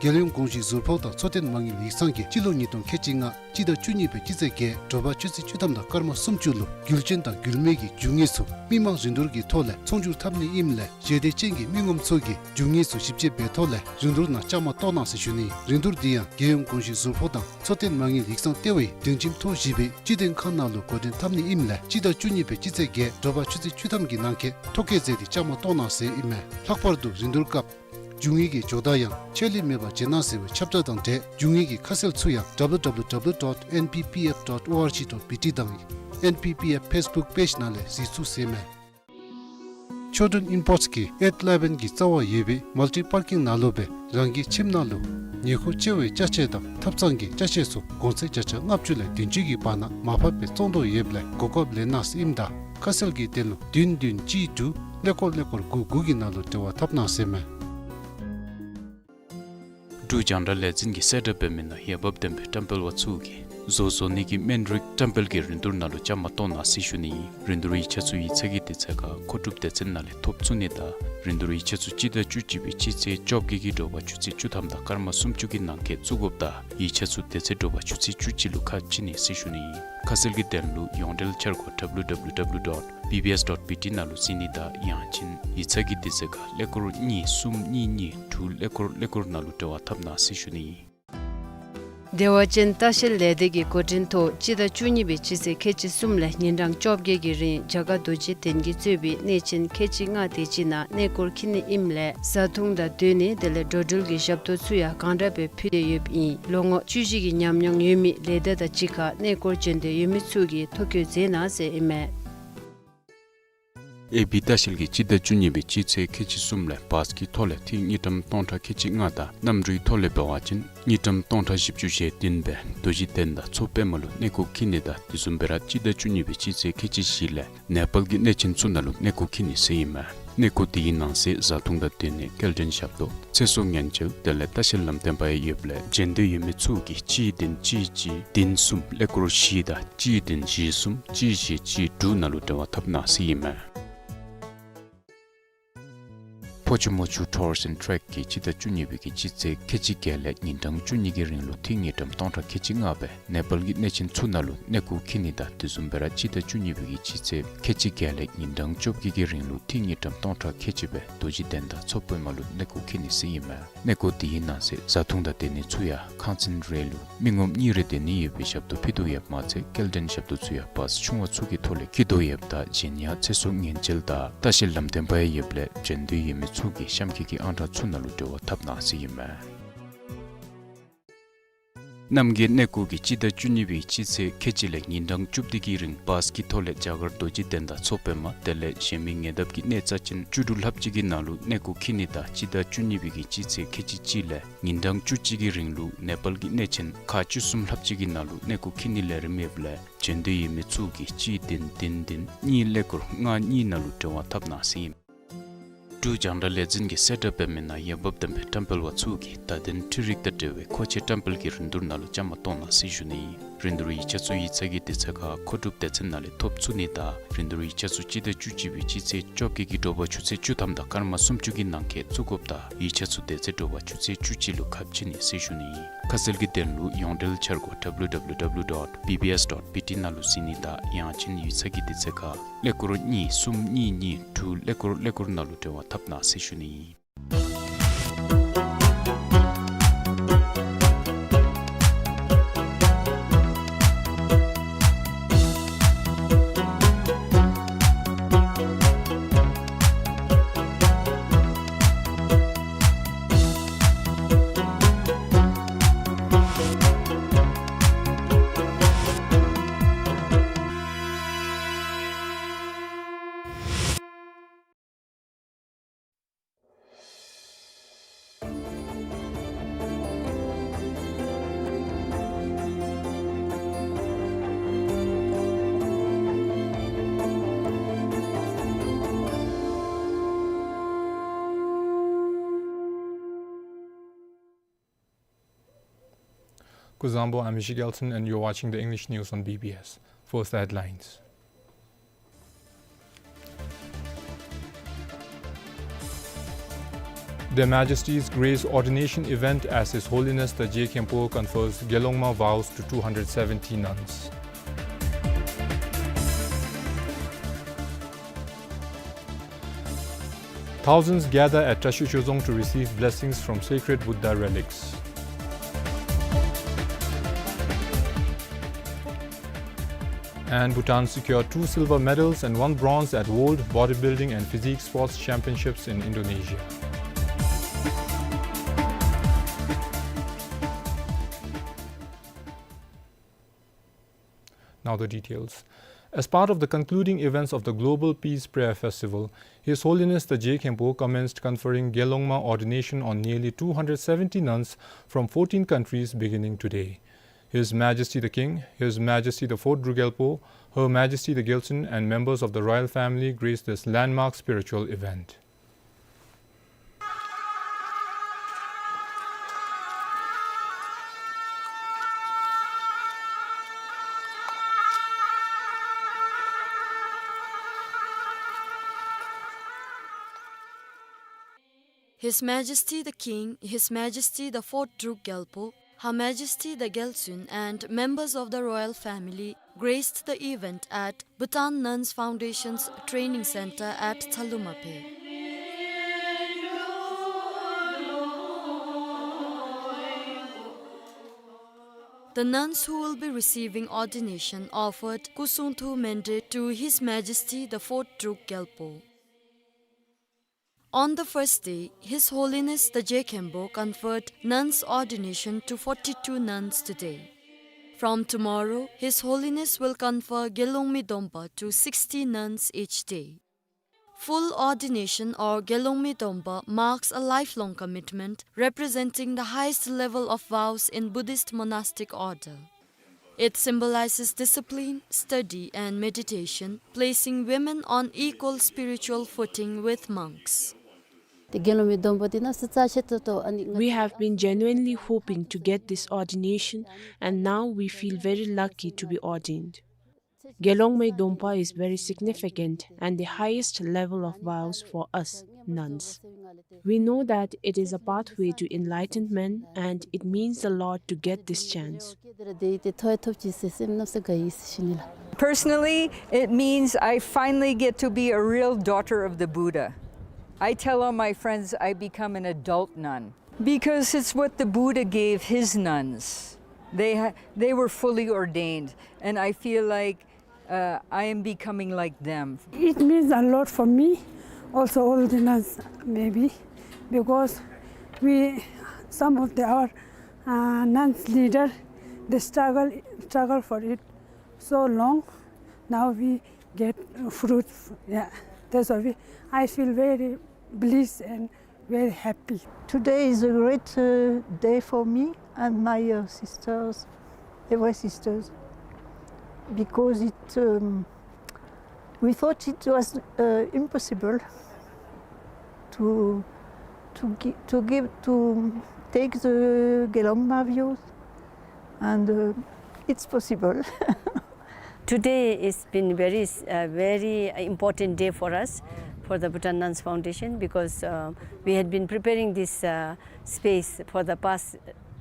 རྒྱལ་ཡོངས་གོང་ཞུས་ཟུར་ཕོགས་དང་འཚོ་རྟེན་མ་དངུལ་ཡིག་ཚང་གིས་སྤྱི་ལོ་ཉིས་སྟོང་ཁལ་གཅིག་ལྔ་སྤྱི་ཟླ་བཅུ་གཉིས་པའི་སྤྱི་ཚེས་བརྒྱད་དྲོ་པ་ཆུ་ཚོད་བཅུ་ཐམ་དང་སྐར་མ་སུམ་ཅུ་ལུ་རྒྱུ་ཆེན་དང་རྒྱུ་མེད་ཀྱི་རྒྱུ་དངོས་ཚུ་མི་མང་རིན་བསྡུར་གྱི་ཐོག་ལས་ཚོང་སྒྱུར་འཐབ་ནི་ཨིནམ་ལས་ཞལ་འདེབས་ཅན་གྱི་མི་ངོམ་ཚུ་གིས་རྒྱུ་དངོས་ཚུ་ཞིབ་དཔྱད་འབད་ཐོག་ལས་རིན་བསྡུར་ནང་བཅའ་མར་གཏོགས་གནང་ཟེར་ཞུ་ནི། རིན་བསྡུར་འདི་ཡང་རྒྱལ་ཡོངས་གོང་ཞུས་ཟུར་ཕོགས་དང་འཚོ་རྟེན་མ་དངུལ་ཡིག་ཚང་ལྟེ་བའི་སྡིངས་ཁྱིམ་ཐོག་བཞི་པའི་སྤྱི་དོན་ཁང་ནང་ལུ་འགོ་འདྲེན་འཐབ་ནི་ཨིནམ་ལས་སྤྱི་ཟླ་བཅུ་གཉིས་པའི་སྤྱི་ཚེས་བརྒྱད་དྲོ་པ་ཆུ་ཚོད་བཅུ་ཐམ་གྱི་ནང་འཁོད་ཐོ་བཀོད་མཛད་དེ་བཅའ་མར་གཏོགས་གནང་ཟེར་ཨིན་མས། ལྷག་པར་དུ་རིན་བསྡུར་སྐབས་རྒྱུ་དངོས་ཀྱི་ཇོ་བདག་ཡང་ཆད་ལུས་མེད་པར་བྱིན་གནང་ཟེར་བའི་ཁྱབ་བསྒྲགས་དང་འབྲེལ་རྒྱུ་དངོས་ཀྱི་ཁ་གསལ་ཚུ་ཡང་W W W dot N P P F dot O R G dot B T དང་N P P F Facebook page ནང་ལས་གཟིགས་ཚུགས་ཟེར་མས། Children Imports གིས་ཨེཊ་ཨི་ལེ་བཱན་གྱི་རྩ་བ་ཡོད་པའི་མལ་ཊི་པར་ཀིང་ནང་ལུ་སྦེ་རང་གི་ཁྱིམ་ནང་ལུ་ཉེ་འཁོར་བཅའ་བའི་ཅ་ཆས་དང་ཐབ་ཚང་གི་ཅ་ཆས་ཚུ་གོང་ཚད་བརྒྱ་ཆ་ལྔ་བཅུ་ལས་བདུན་ཅུ་གི་བར་ན་མར་ཕབ་སྦེ་བཙོང་དོ་ཡོདཔ་ལས་གོ་སྐབས་ལེན་གནང་ཟེར་ཨིནམ་ད་ཁ་གསལ་གྱི་དོན་ལུ་བདུན་བདུན་གཅིག་དྲུག་ཀླད་ཀོར་ཀླད་ཀོར་དགུ་དགུ་གི་ནང་ལུ་འབྲེལ་བ་འཐབ་གནང་ཟེར་མས། འབྲུག་རྒྱང་བསྒྲགས་ལས་འཛིན་གྱིས་གསལ་བསྒྲགས་འབད་མི་ནང་འོས་འབབ་ལྡན་པའི་བཀྲམ་སྤེལ་པ་ཚུ་གིས་བཟོ་བཟོ་ནི་གི་སྨན་རིགས་བཀྲམ་སྤེལ་གྱི་རིན་བསྡུར་ནང་ལུ་བཅའ་མར་གཏོགས་གནང་ཟེར་ཞུ་ནི་ཨིན། རིན་བསྡུར་ཡིག་ཆ་ཚུ་ཡིག་ཚང་གི་དུས་ཚོད་ཁར་མཁོ་སྒྲུབ་སྡེ་ཚན་ནང་ལས་ཐོབ་ཚུགས་ནི་དང་རིན་བསྡུར་ཡིག་ཆ་ཚུ་སྤྱི་ཟླ་བཅུ་གཅིག་པའི་སྤྱི་ཚེས་བཅོ་བརྒྱད་ཀྱི་དྲོ་པ་ཆུ་ཚོད་བཅུ་ཐམ་དང་སྐར་མ་སུམ་ཅུ་གི་ནང་འཁོད་བཙུགས་དགོཔ་དང་ཡིག་ཆ་ཚུ་དེ་ཚེ་དྲོ་པ་ཆུ་ཚོད་བཅུ་གཅིག་ལུ་ཁ་ཕྱེ་ནི་ཟེར་ཞུ་ནི་ཨིན། ཁ་གསལ་གྱི་དོན་ལུ་ཡོངས་འབྲེལ་འཆར་སྒོ་W W W dot B B S dot B T ནང་ལུ་གཟིགས་ནི་དང་ཡང་ཅིན་ཡིག་ཚང་གི་དུས་ཚོད་ཁར་ཀླད་ཀོར་གཉིས་གསུམ་གཉིས་གཉིས་དྲུག་ཀླད་ཀོར་ཀླད་ཀོར་ནང་ལུ་འབྲེལ་བ་འཐབ་གནང་ཟེར་ཞུ་ནི་ཨིན། བདེ་བ་ཅན་ལྟ་བཤལ་ལས་སྡེ་གི་འགོ་འདྲེན་ཐོག་སྤྱི་ཟླ་བཅུ་གཉིས་པའི་སྤྱི་ཚེས་ཁལ་གཅིག་གསུམ་ལས་ཉིན་གྲངས་བཅོ་བརྒྱད་ཀྱི་རིང་རྒྱ་གར་རྡོ་རྗེ་གདན་གྱིས་གཙོས་པའི་གནས་ཆེན་ཁལ་གཅིག་ལྔ་དེ་ཅིག་ནང་གནས་སྐོར་འཁྱིད་ནི་ཨིནམ་ལས་བཟའ་འཐུང་དང་སྡོད་གནས་དེ་ལས་འགྲོ་འགྲུལ་གྱི་ཞབས་ཏོག་ཚུ་ཡང་གང་དྲག་སྦེ་ཕུལ་ཏེ་ཡོདཔ་ཨིན། ལོ་ངོ་བཅུ་བཞི་གི་ཉམས་མྱོང་ཡོད་མི་ལས་སྡེ་དང་གཅིག་ཁར་གནས་སྐོར་འབྱོན་འདོད་ཡོད་མི་ཚུ་གིས་ཐོ་བཀོད་མཛད་གནང་ཟེར་ཨིན་མས། ཨེ་བི་ལྟ་བཤལ་གྱིས་སྤྱི་ཟླ་བཅུ་གཉིས་པའི་སྤྱི་ཚེས་ཁལ་གཅིག་གསུམ་ལས་བཱས་ཀྱི་ཐོག་ལས་ཐིག་དངུལ་ཀྲམ་སྟོང་ཕྲག་ཁལ་གཅིག་ལྔ་དང་གནམ་གྲུའི་ཐོག་ལས་འབད་བ་ཅིན་དངུལ་ཀྲམ་སྟོང་ཕྲག་བཞི་བཅུ་ཞེ་བདུན་སྦེ་རྡོ་རྗེ་གདན་དང་མཚོ་པདྨ་ལུ་གནས་སྐོར་འཁྱིད་ནི་དང་དེ་བཟུམ་སྦེ་ར་སྤྱི་ཟླ་བཅུ་གཉིས་པའི་སྤྱི་ཚེས་ཁལ་གཅིག་བཞི་ལས་ནེ་པཱལ་གྱི་གནས་ཆེན་ཚུ་ནང་ལུ་གནས་སྐོར་འཁྱིད་ནི་ཟེར་ཨིན་མས། གནས་སྐོར་དེའི་ནང་གསེས་བཟའ་འཐུང་དང་སྡོད་གནས་སྐྱེལ་འདྲེན་ཞབས་ཏོག་ཚེ་སྲོག་ཉེན་བཅོལ་དེ་ལས་ལྟ་བཤལ་ལམ་སྟོན་པ་ཡང་ཡོདཔ་ལས་འབྱོན་འདོད་ཡོད་མི་ཚུ་གིས་གཅིག་བདུན་གཅིག་གཅིག་བདུན་གསུམ་ཀླད་ཀོར་བཞི་དང་གཅིག་བདུན་བཞི་གསུམ་གཅིག་བཞི་གཅིག་དྲུག་ནང་ལུ་འབྲེལ་བ་འཐབ་གནང་ཟེར་ཨིན་མས། ཕོ་ཆུ་མོ་ཆུ་Tours and Trek གིས་སྤྱི་ཟླ་བཅུ་གཉིས་པའི་གི་སྤྱི་ཚེས་ཁལ་གཅིག་བརྒྱད་ལས་ཉིན་གྲངས་བཅུ་གཉིས་ཀྱི་རིང་ལུ་ཐིག་དངུལ་ཀྲམ་སྟོང་ཕྲག་ཁལ་གཅིག་ལྔ་སྦེ་ནེ་པཱལ་གྱི་གནས་ཆེན་ཚུ་ནང་ལུ་གནས་སྐོར་འཁྱིད་ནི་དང་དེ་བཟུམ་སྦེ་ར་སྤྱི་ཟླ་བཅུ་གཉིས་པའི་གི་སྤྱི་ཚེས་ཁལ་གཅིག་བརྒྱད་ལས་ཉིན་གྲངས་བཅོ་བརྒྱད་ཀྱི་རིང་ལུ་ཐིག་དངུལ་ཀྲམ་སྟོང་ཕྲག་ཁལ་གཅིག་སྦེ་རྡོ་རྗེ་གདན་དང་མཚོ་པདྨ་ལུ་གནས་སྐོར་འཁྱིད་ནི་ཟེར་ཨིན་མས། གནས་སྐོར་དེའི་ནང་གསེས་བཟའ་འཐུང་དང་སྡོད་གནས་ཚུ་ཡང་ཁང་ཚན་རེ་ལུ་མི་ངོམ་གཉིས་རེ་སྡོད་ནི་ཡོད་པའི་ཞབས་ཏོག་ཕུལ་དོ་ཡོདཔ་མ་ཚད་སྐྱེལ་འདྲེན་ཞབས་ཏོག་ཚུ་ཡང་བཱས་ཆུང་བ་ཚུ་གི་ཐོག་ལས་འཁྱིད་དོ་ཡོདཔ་ད་གཞན་ཡང་ཚེ་སྲོག་ཉེན་བཅོལ་དང་ལྟ་བཤལ་ལམ་སྟོན་པ་ཡང་ཡོདཔ་ལས་འབྱོན་འདོད་ཡོད་མི་ཚུ་གིས་གཤམ་འཁོད་ཀྱི་ཨང་གྲངས་ཚུ་ནང་ལུ་འབྲེལ་བ་འཐབ་གནང་ཟེར་ཨིན་མས། རྣམ་རྒྱལ་གནས་སྐོར་གྱིས་སྤྱི་ཟླ་བཅུ་གཉིས་པའི་སྤྱི་ཚེས་ཁལ་གཅིག་ལས་ཉིན་གྲངས་བཅུ་བདུན་གྱི་རིང་བཱས་ཀྱི་ཐོག་ལས་རྒྱ་གར་རྡོ་རྗེ་གདན་དང་མཚོ་པདྨ་དེ་ལས་གཞན་མི་ཉེ་འདབས་ཀྱི་གནས་རྩ་ཅན་བཅུ་དྲུག་ལྷགཔ་ཅིག་གི་ནང་ལུ་གནས་སྐོར་འཁྱིད་ནི་དང་སྤྱི་ཟླ་བཅུ་གཉིས་པའི་གི་སྤྱི་ཚེས་ཁལ་གཅིག་གཅིག་ལས་ཉིན་གྲངས་བཅུ་གཅིག་གི་རིང་ལུ་ནེ་པཱལ་གྱི་གནས་ཆེན་ཁག་བཅུ་གསུམ་ལྷགཔ་ཅིག་གི་ནང་ལུ་གནས་སྐོར་འཁྱིད་ནི་ལས་རིམ་ཡོདཔ་ལས་འབྱོན་འདོད་ཡོད་མི་ཚུ་གིས་གཅིག་བདུན་བདུན་བདུན་གཉིས་ཀླད་ཀོར་ལྔ་གཉིས་ནང་ལུ་འབྲེལ་བ་འཐབ་གནང་ཟེར་ཨིན། འབྲུག་རྒྱང་བསྒྲགས་ལས་འཛིན་གྱིས་གསལ་བསྒྲགས་འབད་མི་ནང་འོས་འབབ་ལྡན་པའི་བཀྲམ་སྤེལ་པ་ཚུ་གིས་བརྡ་དོན་འཕྲུལ་རིག་དང་འབྲེལ་བའི་མཁོ་ཆས་བཀྲམ་སྤེལ་གྱི་རིན་བསྡུར་ནང་ལུ་བཅའ་མར་གཏོགས་གནང་ཟེར་ཞུ་ནི་ཨིན། རིན་བསྡུར་ཡིག་ཆ་ཚུ་ཡིག་ཚང་གི་དུས་ཚོད་ཁར་མཁོ་སྒྲུབ་སྡེ་ཚན་ནང་ལས་ཐོབ་ཚུགས་ནི་དང་རིན་བསྡུར་ཡིག་ཆ་ཚུ་སྤྱི་ཟླ་བཅུ་གཅིག་པའི་སྤྱི་ཚེས་བཅོ་བརྒྱད་ཀྱི་དྲོ་པ་ཆུ་ཚོད་བཅུ་ཐམ་དང་སྐར་མ་སུམ་ཅུ་གི་ནང་འཁོད་བཙུགས་དགོཔ་དང་ཡིག་ཆ་ཚུ་དེ་ཚེ་དྲོ་པ་ཆུ་ཚོད་བཅུ་གཅིག་ལུ་ཁ་ཕྱེ་ནི་ཟེར་ཞུ་ནི་ཨིན། ཁ་གསལ་གྱི་དོན་ལུ་ཡོངས་འབྲེལ་འཆར་སྒོ་W W W dot B B S dot B T ནང་ལུ་གཟིགས་ནི་དང་ཡང་ཅིན་ཡིག་ཚང་གི་དུས་ཚོད་ཁར་ཀླད་ཀོར་གཉིས་གསུམ་གཉིས་གཉིས་དྲུག་ཀླད་ཀོར་ཀླད་ཀོར་ནང་ལུ་འབྲེལ་བ་འཐབ་གནང་ཟེར་ཞུ་ནི་ཨིན། Kuzuzangpo, I'm Mishi Gelson, and you're watching the English news on B B S. First, the headlines. Their Majesties grace ordination event as His Holiness the Je Khenpo confers Gelongma vows to two hundred seventy nuns. Thousands gather at Trashu Chodzong to receive blessings from sacred Buddha relics. And Bhutan secured two silver medals and one bronze at World Bodybuilding and Physique Sports Championships in Indonesia. Now the details. As part of the concluding events of the Global Peace Prayer Festival, His Holiness the Je Khenpo commenced conferring Gelongma ordination on nearly two hundred seventy nuns from fourteen countries beginning today. His Majesty the King, His Majesty the Fourth Druk Gyalpo, Her Majesty the Gyaltsuen, and members of the royal family graced this landmark spiritual event. His Majesty the King, His Majesty the Fourth Druk Gyalpo, Her Majesty the Gyaltsuen, and members of the royal family graced the event at Bhutan Nuns Foundation's training center at Tsalumaphe. The nuns who will be receiving ordination offered Kusungthu Mende to His Majesty the Fourth Druk Gyalpo. On the first day, His Holiness the Je Khenpo conferred nuns' ordination to forty-two nuns today. From tomorrow, His Holiness will confer Gelongmi Dompa to sixty nuns each day. Full ordination or Gelongmi Dompa marks a lifelong commitment, representing the highest level of vows in Buddhist monastic order. It symbolizes discipline, study, and meditation, placing women on equal spiritual footing with monks. ཏེ་དགེ་སློང་མའི་སྡོམ་པ་འདི་ནང་སུ་རྩ་ཆེ་ཏོག་ཏོ་ཨ་ནི། We have been genuinely hoping to get this ordination, and now we feel very lucky to be ordained. Gelongmei Dompa is very significant and the highest level of vows for us nuns. We know that it is a pathway to enlightenment and it means a lot to get this chance. Personally, it means I finally get to be a real daughter of the Buddha. I tell all my friends I become an adult nun. Because it's what the Buddha gave his nuns. They ha-, they were fully ordained, and I feel like, uh, I am becoming like them. It means a lot for me, also all the nuns, maybe, because we, some of the, our, uh, nuns leader, they struggle, struggle for it so long. Now we get fruits, yeah. That's why we, I feel very blessed and very happy. Today is a great, uh, day for me and my, uh, sisters, Ewe sisters, because it, um, we thought it was, uh, impossible to, to gi-, to give, to take the Gelongma vows, and, uh, it's possible. Today has been very, uh, very important day for us, for the Bhutan Nuns Foundation, because, uh, we had been preparing this, uh, space for the past,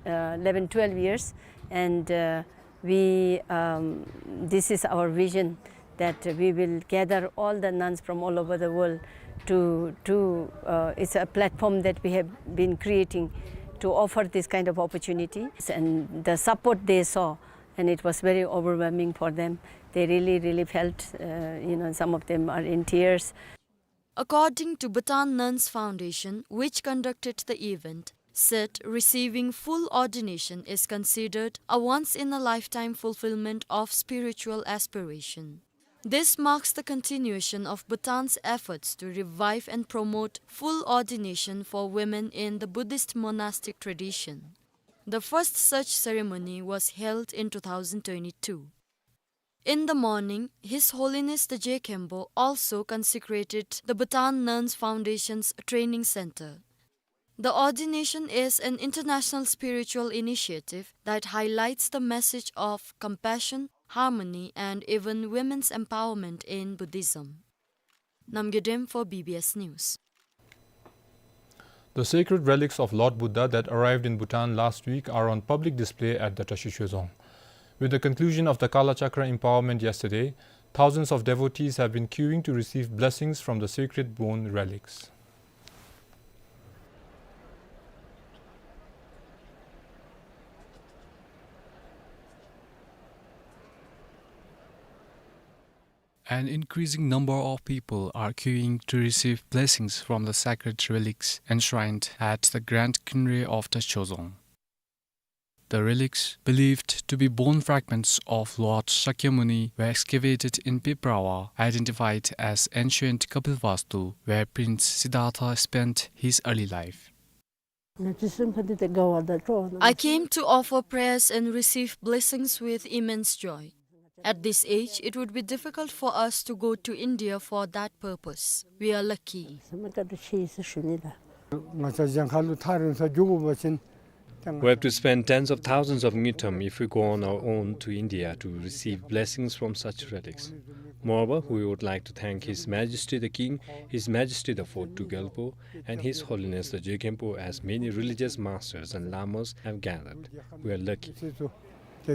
uh, eleven, twelve years, and, uh, we, um, this is our vision, that we will gather all the nuns from all over the world to, to, uh, it's a platform that we have been creating to offer this kind of opportunity, and the support they saw, and it was very overwhelming for them. They really, really felt, uh, you know, some of them are in tears. According to Bhutan Nuns Foundation, which conducted the event, said receiving full ordination is considered a once-in-a-lifetime fulfillment of spiritual aspiration. This marks the continuation of Bhutan's efforts to revive and promote full ordination for women in the Buddhist monastic tradition. The first such ceremony was held in two thousand twenty-two. In the morning, His Holiness the Je Khenpo also consecrated the Bhutan Nuns Foundation's training center. The ordination is an international spiritual initiative that highlights the message of compassion, harmony, and even women's empowerment in Buddhism. Namgay Dem for B B S News. The sacred relics of Lord Buddha that arrived in Bhutan last week are on public display at the Tashi Shozong. With the conclusion of the Kalachakra empowerment yesterday, thousands of devotees have been queuing to receive blessings from the sacred bone relics. An increasing number of people are queuing to receive blessings from the sacred relics enshrined at the Grand Khyinre of Tashi Shozong. The relics, believed to be bone fragments of Lord Shakyamuni, were excavated in Piprawa, identified as ancient Kapilvastu, where Prince Siddhartha spent his early life. I came to offer prayers and receive blessings with immense joy. At this age, it would be difficult for us to go to India for that purpose. We are lucky. We have to spend tens of thousands of ngultrum if we go on our own to India to receive blessings from such relics. Moreover, we would like to thank His Majesty the King, His Majesty the Fourth Druk Gyalpo, and His Holiness the Je Khenpo, as many religious masters and lamas have gathered. We are lucky. I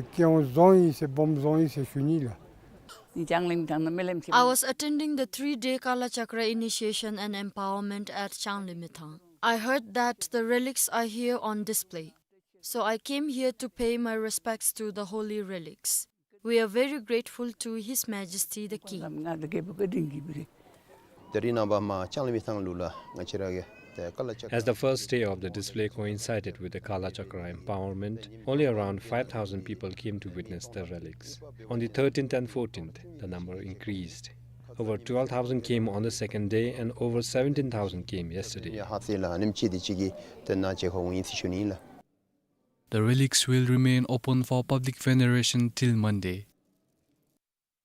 was attending the three-day Kalachakra initiation and empowerment at Changlimithang. I heard that the relics are here on display. So I came here to pay my respects to the holy relics. We are very grateful to His Majesty the King. As the first day of the display coincided with the Kalachakra empowerment, only around five thousand people came to witness the relics. On the thirteenth and fourteenth, the number increased. Over twelve thousand came on the second day and over seventeen thousand came yesterday. The relics will remain open for public veneration till Monday.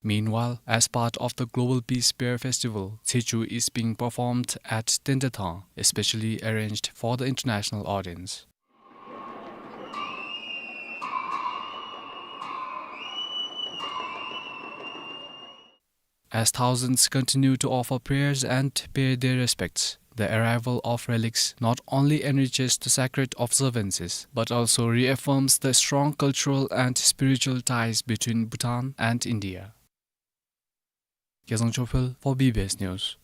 Meanwhile, as part of the Global Peace Prayer Festival, Tsechu is being performed at Tendathang, especially arranged for the international audience. As thousands continue to offer prayers and pay their respects, the arrival of relics not only enriches the sacred observances, but also reaffirms the strong cultural and spiritual ties between Bhutan and India. Gyaltsang Chokphel for B B S News.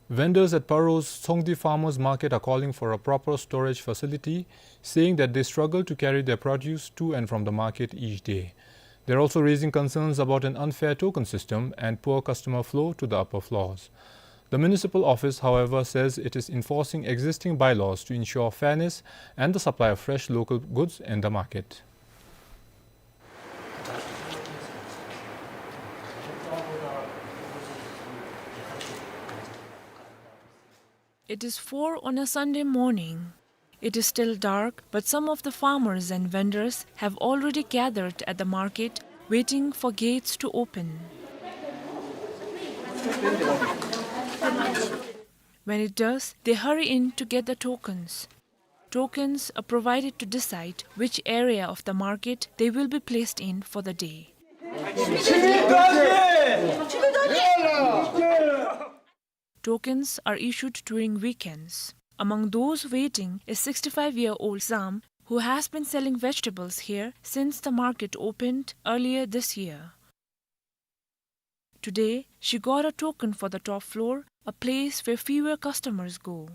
Vendors at Paro's Tsongdi Farmers Market are calling for a proper storage facility, saying that they struggle to carry their produce to and from the market each day. They're also raising concerns about an unfair token system and poor customer flow to the upper floors. The municipal office, however, says it is enforcing existing bylaws to ensure fairness and the supply of fresh local goods in the market. It is four on a Sunday morning. It is still dark, but some of the farmers and vendors have already gathered at the market, waiting for gates to open. When it does, they hurry in to get the tokens. Tokens are provided to decide which area of the market they will be placed in for the day. Tokens are issued during weekends. Among those waiting is sixty-five-year-old Zam, who has been selling vegetables here since the market opened earlier this year. Today, she got a token for the top floor, a place where fewer customers go.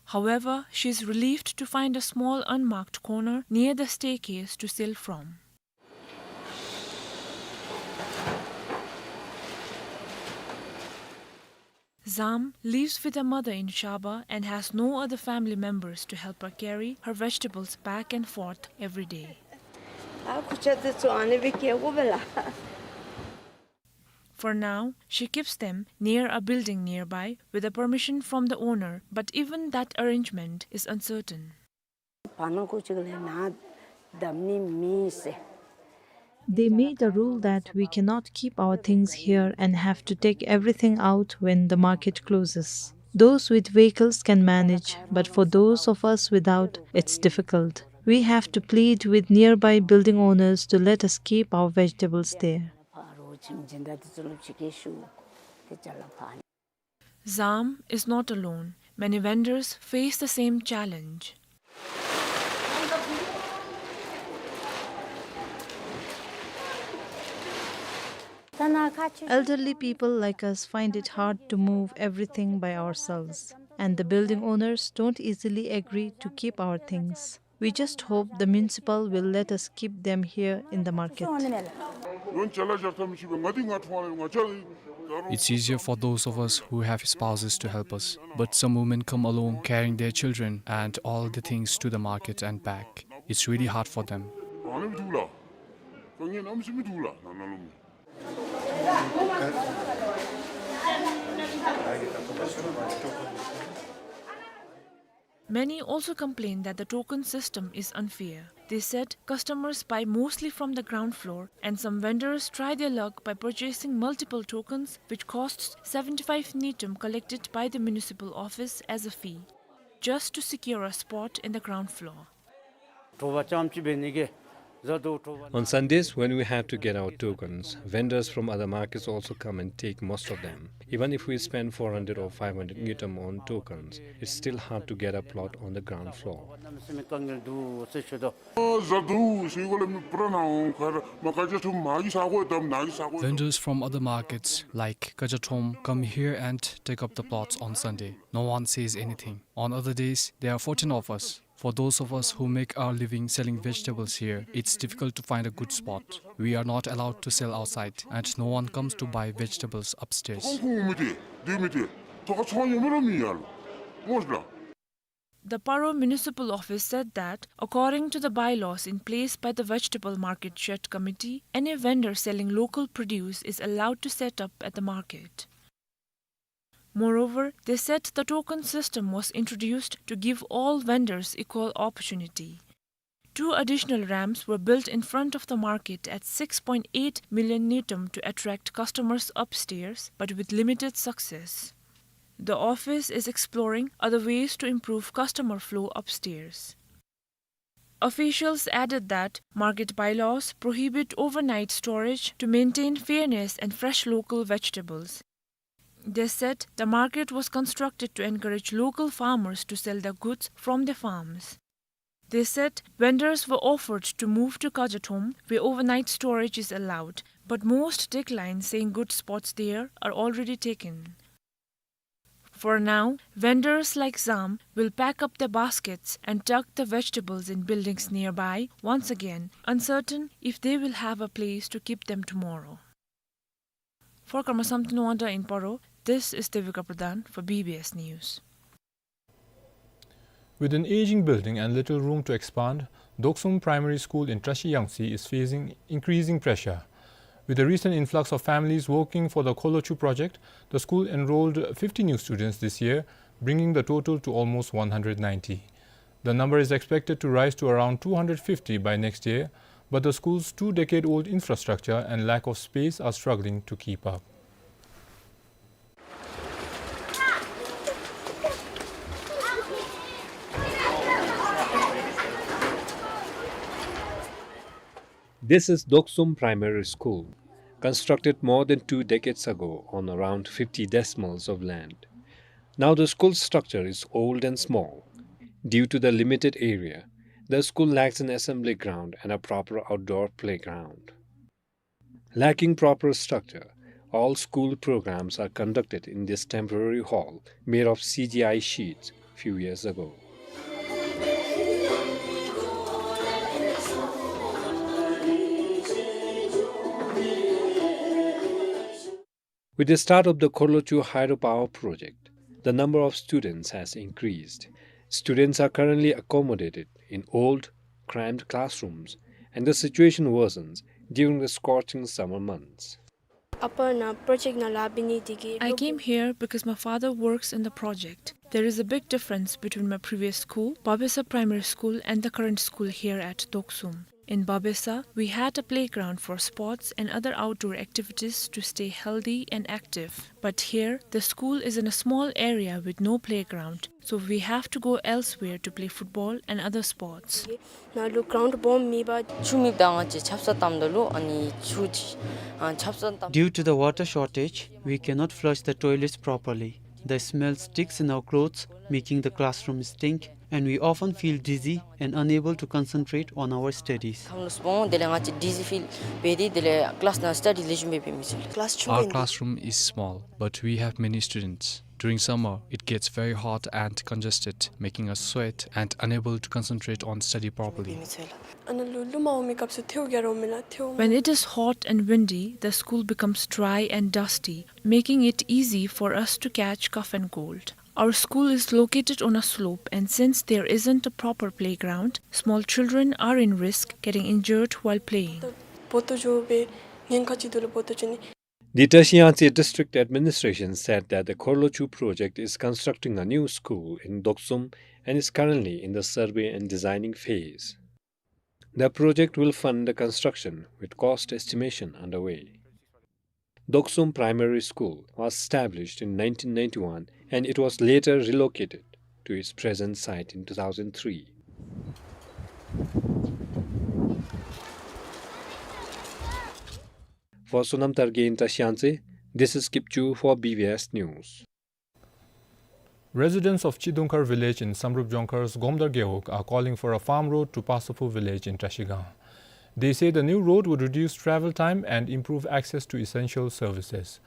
However, she is relieved to find a small unmarked corner near the staircase to sell from. Zam lives with her mother in Shaba and has no other family members to help her carry her vegetables back and forth every day. For now, she keeps them near a building nearby with the permission from the owner, but even that arrangement is uncertain. They made a rule that we cannot keep our things here and have to take everything out when the market closes. Those with vehicles can manage, but for those of us without, it's difficult. We have to plead with nearby building owners to let us keep our vegetables there. Zam is not alone. Many vendors face the same challenge. Elderly people like us find it hard to move everything by ourselves, and the building owners don't easily agree to keep our things. We just hope the municipal will let us keep them here in the market. It's easier for those of us who have spouses to help us, but some women come alone carrying their children and all the things to the market and back. It's really hard for them. Many also complain that the token system is unfair. They said customers buy mostly from the ground floor, and some vendors try their luck by purchasing multiple tokens, which costs seventy-five ngultrum collected by the municipal office as a fee, just to secure a spot in the ground floor. On Sundays, when we have to get our tokens, vendors from other markets also come and take most of them. Even if we spend four hundred or five hundred ngultrum on tokens, it's still hard to get a plot on the ground floor. Vendors from other markets, like Kajathom, come here and take up the plots on Sunday. No one says anything. On other days, there are fourteen of us. For those of us who make our living selling vegetables here, it's difficult to find a good spot. We are not allowed to sell outside, and no one comes to buy vegetables upstairs. The Paro Municipal Office said that, according to the bylaws in place by the Vegetable Market Shed Committee, any vendor selling local produce is allowed to set up at the market. Moreover, they said the token system was introduced to give all vendors equal opportunity. Two additional ramps were built in front of the market at six point eight million ngultrum to attract customers upstairs, but with limited success. The office is exploring other ways to improve customer flow upstairs. Officials added that market bylaws prohibit overnight storage to maintain fairness and fresh local vegetables. They said the market was constructed to encourage local farmers to sell their goods from their farms. They said vendors were offered to move to Kajathom, where overnight storage is allowed, but most decline, saying good spots there are already taken. For now, vendors like Zam will pack up their baskets and tuck the vegetables in buildings nearby, once again uncertain if they will have a place to keep them tomorrow. For Karma Samten Wangda in Paro, this is Devika Pradhan for B B S News. With an aging building and little room to expand, Doksum Primary School in Trashi Yangtse is facing increasing pressure. With the recent influx of families working for the Kholochu project, the school enrolled fifty new students this year, bringing the total to almost one hundred ninety. The number is expected to rise to around two hundred fifty by next year, but the school's two-decade-old infrastructure and lack of space are struggling to keep up. This is Doksum Primary School, constructed more than two decades ago on around fifty decimals of land. Now the school structure is old and small. Due to the limited area, the school lacks an assembly ground and a proper outdoor playground. Lacking proper structure, all school programs are conducted in this temporary hall made of C G I sheets few years ago. With the start of the Kholochu hydropower project, the number of students has increased. Students are currently accommodated in old, cramped classrooms, and the situation worsens during the scorching summer months. I came here because my father works in the project. There is a big difference between my previous school, Babesa Primary School, and the current school here at Doksum. In Babesa, we had a playground for sports and other outdoor activities to stay healthy and active. But here, the school is in a small area with no playground, so we have to go elsewhere to play football and other sports. ནཱ་ལུ་གྷ་རའུནཌ་སྦོམ་མེད་པས། ཆུ་མེདཔ་ད་ང་བཅས་ཆབ་གསང་བཏངམ་ད་ལུ་ཨ་ནི་ཆུ་ཅིག་ཨ་ཆབ་གསང་བཏངམ། Due to the water shortage, we cannot flush the toilets properly. The smell sticks in our clothes, making the classroom stink, and we often feel dizzy and unable to concentrate on our studies. ཁམས་ལོག་སྦོམ་དེ་ལས་ང་བཅས་ཌི་ཟི་ཕིལ་འབད་དེ་དེ་ལས་ཀི་ལཱསི་ནང་སི་ཊ་ཌི་ལེགས་ཤོམ་སྦེ་འབད་མི་ཚུགས་ལགས། Our classroom is small, but we have many students. During summer, it gets very hot and congested, making us sweat and unable to concentrate on study properly. འབད་མི་ཚུགས་ལགས། ཨ་ནཱ་ལུ་རླུང་མ་འོང་མི་སྐབས་སུ་ཐལཝ་རྒྱག་རུང་མེད་ལགས། ཐལཝ། When it is hot and windy, the school becomes dry and dusty, making it easy for us to catch cough and cold. Our school is located on a slope, and since there isn't a proper playground, small children are in risk getting injured while playing. བོ་ཏོ་འགྱོ་བའི་ཉེན་ཁ་ཅིག་འདུག་ལགས། བོ་ཏོ་འགྱོ་ནི། The Tashi Yangtse District Administration said that the Khorlochu project is constructing a new school in Doksum and is currently in the survey and designing phase. The project will fund the construction with cost estimation underway. Doksum Primary School was established in nineteen ninety-one and it was later relocated to its present site in two thousand three. For Sonam Targay in Tashi Yangtse, this is Kipchu for B B S News. Residents of Chidungkhar village in Samdrup Jongkhar's Gomdar Gewog are calling for a farm road to Pasaphu village in Trashigang. They say the new road would reduce travel time and improve access to essential services.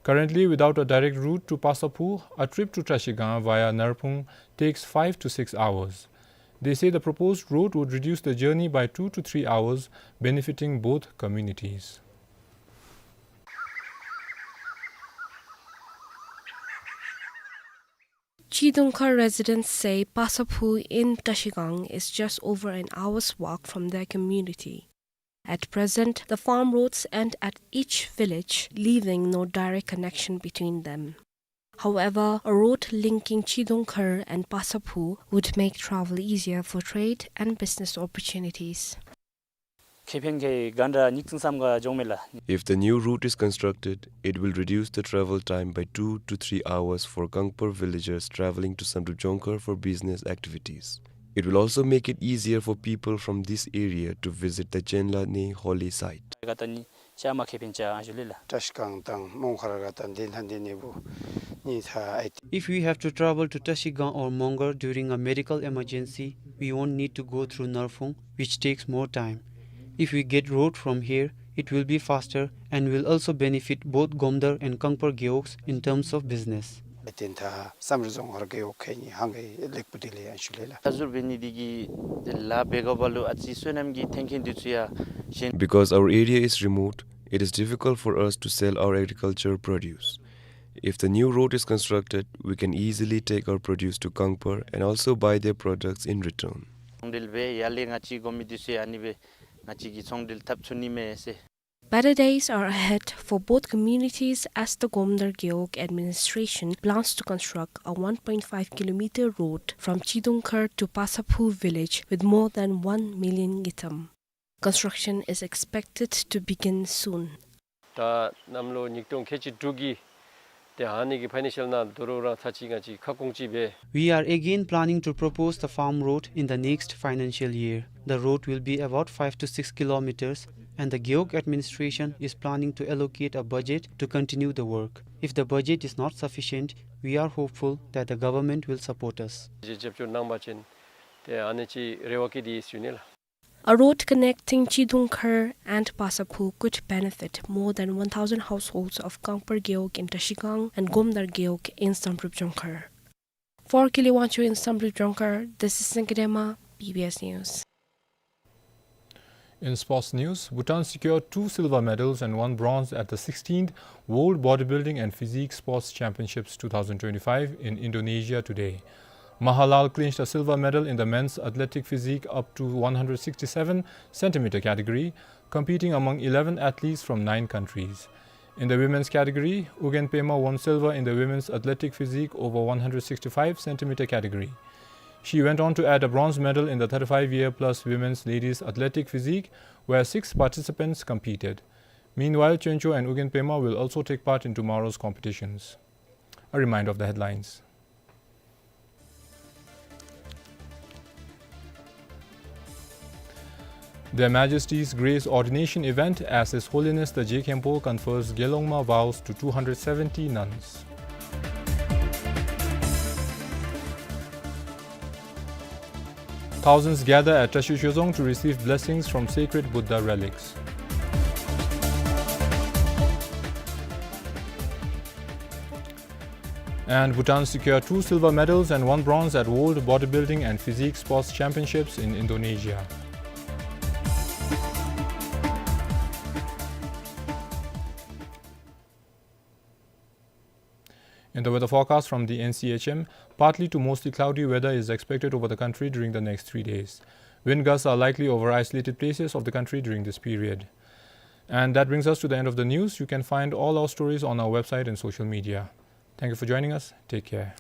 Currently, without a direct route to Pasaphu, a trip to Trashigang via Narphung takes five to six hours. They say the proposed road would reduce the journey by two to three hours, benefiting both communities. Chidungkhar residents say Pasaphu in Trashigang is just over an hour's walk from their community. At present, the farm roads end at each village, leaving no direct connection between them. However, a road linking Chidungkhar and Pasaphu would make travel easier for trade and business opportunities. ཁེ་ཕན་གྱི་ག་འདྲ་ཉིག་ཙིང་བསམ་ག་འགྱོ་མས་ལགས། If the new route is constructed, it will reduce the travel time by two to three hours for Kangpar villagers traveling to Samdrup Jongkhar for business activities. It will also make it easier for people from this area to visit the Chenla Ney holy site. ག་ད་ནི་ཤ་མ་ཁེ་ཕན་ཅ་ཨ་ཞུ་ལེ་ལགས། ཏྲ་ཤི་གང་དང་མོང་སྒར་ག་ད་འདི་ནང་འདི་ནི་བུ་ནི་ད་ཨའི་ཏི། If we have to travel to Trashigang or Mongar during a medical emergency, we won't need to go through Narphung, which takes more time. If we get road from here, it will be faster and will also benefit both Gomdar and Kangpar gewogs in terms of business. ཨའི་ཏི་ད་སམ་རི་རྫོང་ཧར་གི་ཡོག་ཁེ་ནི་ཧང་གི་ལེགས་པོ་དེ་ལས་ཡང་ཞུ་ལེ་ལགས། ད་ཟུར་འབད་ནི་འདི་གིས་ལཱ་འབད་དགོ་པ་ལུ་ཨ་ཙི་བསོད་ནམས་ཀྱི་ཐོན་ཁུངས་འདི་ཚུ་ཡང་གཞན། Because our area is remote, it is difficult for us to sell our agriculture produce. If the new road is constructed, we can easily take our produce to Kangpar and also buy their products in return. ཚོང་འབྲེལ་འབད་ཡར་ལས་ང་བཅས་དགོ་མི་འདི་ཚུ་ཡང་ཨ་ནི་སྦེ་ང་བཅས་ཀྱིས་ཚོང་འབྲེལ་འཐབ་ཚུགས་ནི་མས་ཟེར། Better days are ahead for both communities as the Gomdar Gewog administration plans to construct a one point five kilometer road from Chidungkhar to Pasaphu village with more than one million ngultrum. Construction is expected to begin soon. ད་གནམ་ལོ་ཉིས་སྟོང་ཁལ་གཅིག་དྲུག་གི་ཏེ་ཨ་ནི་གི་ཕའི་ནན་ཤལ་ནང་དོ་རུང་རང་ཚར་གཅིག་ང་བཅས་ཁ་སྐོང་ཅིག་འབད། We are again planning to propose the farm road in the next financial year. The road will be about five to six kilometers, and the Gewog administration is planning to allocate a budget to continue the work. If the budget is not sufficient, we are hopeful that the government will support us. རྒྱབ་སྐྱོར་གནང་བ་ཅིན་ཏེ་ཨ་ནི་ཅིག་རེ་བ་བསྐྱེད་དེ་ཡོད་ཟེར་ཞུ་ནི་ལགས། A road connecting Chidungkhar and Pasaphu could benefit more than one thousand households of Kangpar Gewog in Trashigang and Gomdar Gewog in Samdrup Jongkhar. For Kili Wangchuk in Samdrup Jongkhar, this is Singkidema, B B S News. In sports news, Bhutan secured two silver medals and one bronze at the sixteenth World Bodybuilding and Physique Sports Championships two thousand twenty-five in Indonesia today. Mahalal clinched a silver medal in the men's athletic physique up to one hundred sixty-seven centimeter category, competing among eleven athletes from nine countries. In the women's category, Ugyen Pema won silver in the women's athletic physique over one hundred sixty-five centimeter category. She went on to add a bronze medal in the thirty-five year plus women's ladies athletic physique, where six participants competed. Meanwhile, Choncho and Ugyen Pema will also take part in tomorrow's competitions. A reminder of the headlines. Their Majesty's Grace Ordination event as His Holiness the Je Khenpo confers Gelongma vows to two hundred seventy nuns. Thousands gather at Tashi Shozong to receive blessings from sacred Buddha relics. And Bhutan secure two silver medals and one bronze at World Bodybuilding and Physique Sports Championships in Indonesia. In the weather forecast from the N C H M, partly to mostly cloudy weather is expected over the country during the next three days. Wind gusts are likely over isolated places of the country during this period. And that brings us to the end of the news. You can find all our stories on our website and social media. Thank you for joining us. Take care.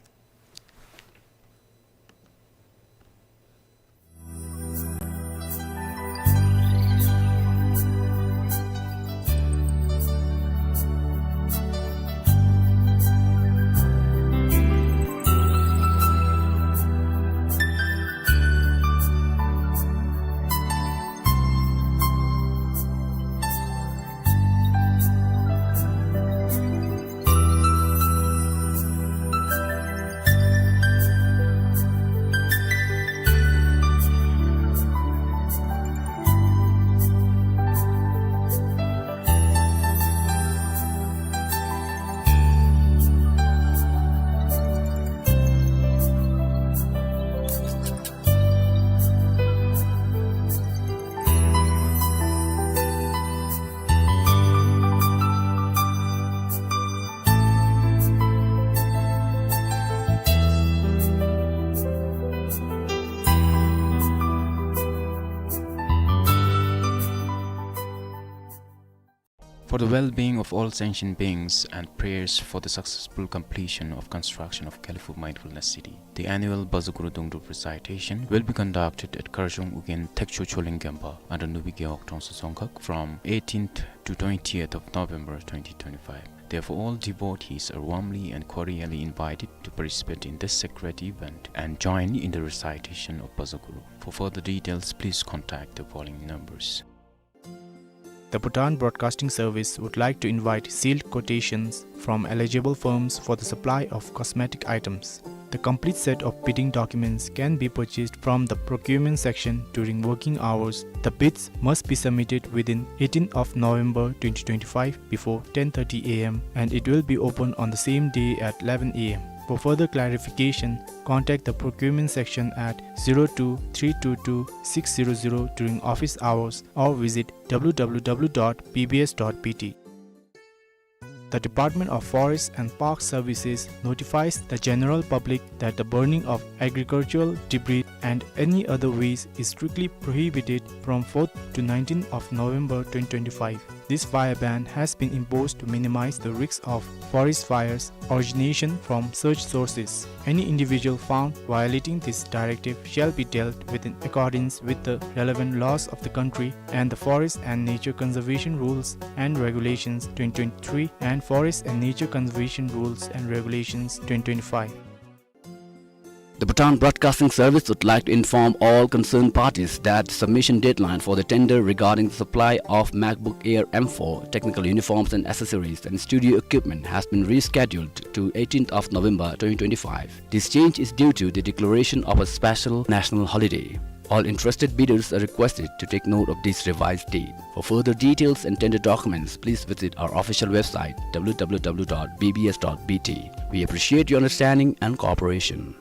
For the well-being of all sentient beings and prayers for the successful completion of construction of Gelephu Mindfulness City, the annual Bazaguru Dungdrup recitation will be conducted at Karjong Ugyen Thekcho Choling Gempa under Nubi Gewog Tongsa Dzongkhag from eighteenth to twentieth of November twenty twenty-five. Therefore, all devotees are warmly and cordially invited to participate in this sacred event and join in the recitation of Bazaguru. For further details, please contact the following numbers. The Bhutan Broadcasting Service would like to invite sealed quotations from eligible firms for the supply of cosmetic items. The complete set of bidding documents can be purchased from the procurement section during working hours. The bids must be submitted within eighteenth of November twenty twenty-five before ten thirty A M, and it will be open on the same day at eleven A M. For further clarification, contact the procurement section at zero two three two two six zero zero during office hours or visit W W W dot B B S dot B T. The Department of Forest and Park Services notifies the general public that the burning of agricultural debris and any other waste is strictly prohibited from fourth to nineteenth of November twenty twenty-five. This fire ban has been imposed to minimize the risks of forest fires origination from such sources. Any individual found violating this directive shall be dealt with in accordance with the relevant laws of the country and the Forest and Nature Conservation Rules and Regulations twenty twenty-three and Forest and Nature Conservation Rules and Regulations twenty twenty-five. The Bhutan Broadcasting Service would like to inform all concerned parties that the submission deadline for the tender regarding the supply of MacBook Air M four, technical uniforms and accessories, and studio equipment has been rescheduled to eighteenth of November twenty twenty-five. This change is due to the declaration of a special national holiday. All interested bidders are requested to take note of this revised date. For further details and tender documents, please visit our official website, W W W dot B B S dot B T. We appreciate your understanding and cooperation.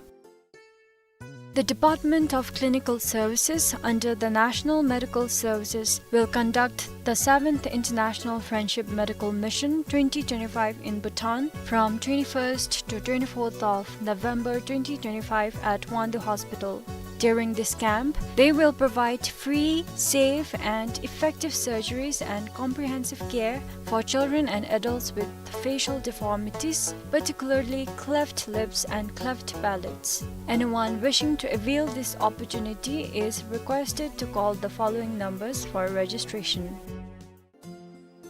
The Department of Clinical Services under the National Medical Services will conduct the seventh International Friendship Medical Mission twenty twenty-five in Bhutan from twenty-first to twenty-fourth of November twenty twenty-five at Wangdue Hospital. During this camp, they will provide free, safe, and effective surgeries and comprehensive care for children and adults with facial deformities, particularly cleft lips and cleft palates. Anyone wishing to avail this opportunity is requested to call the following numbers for registration.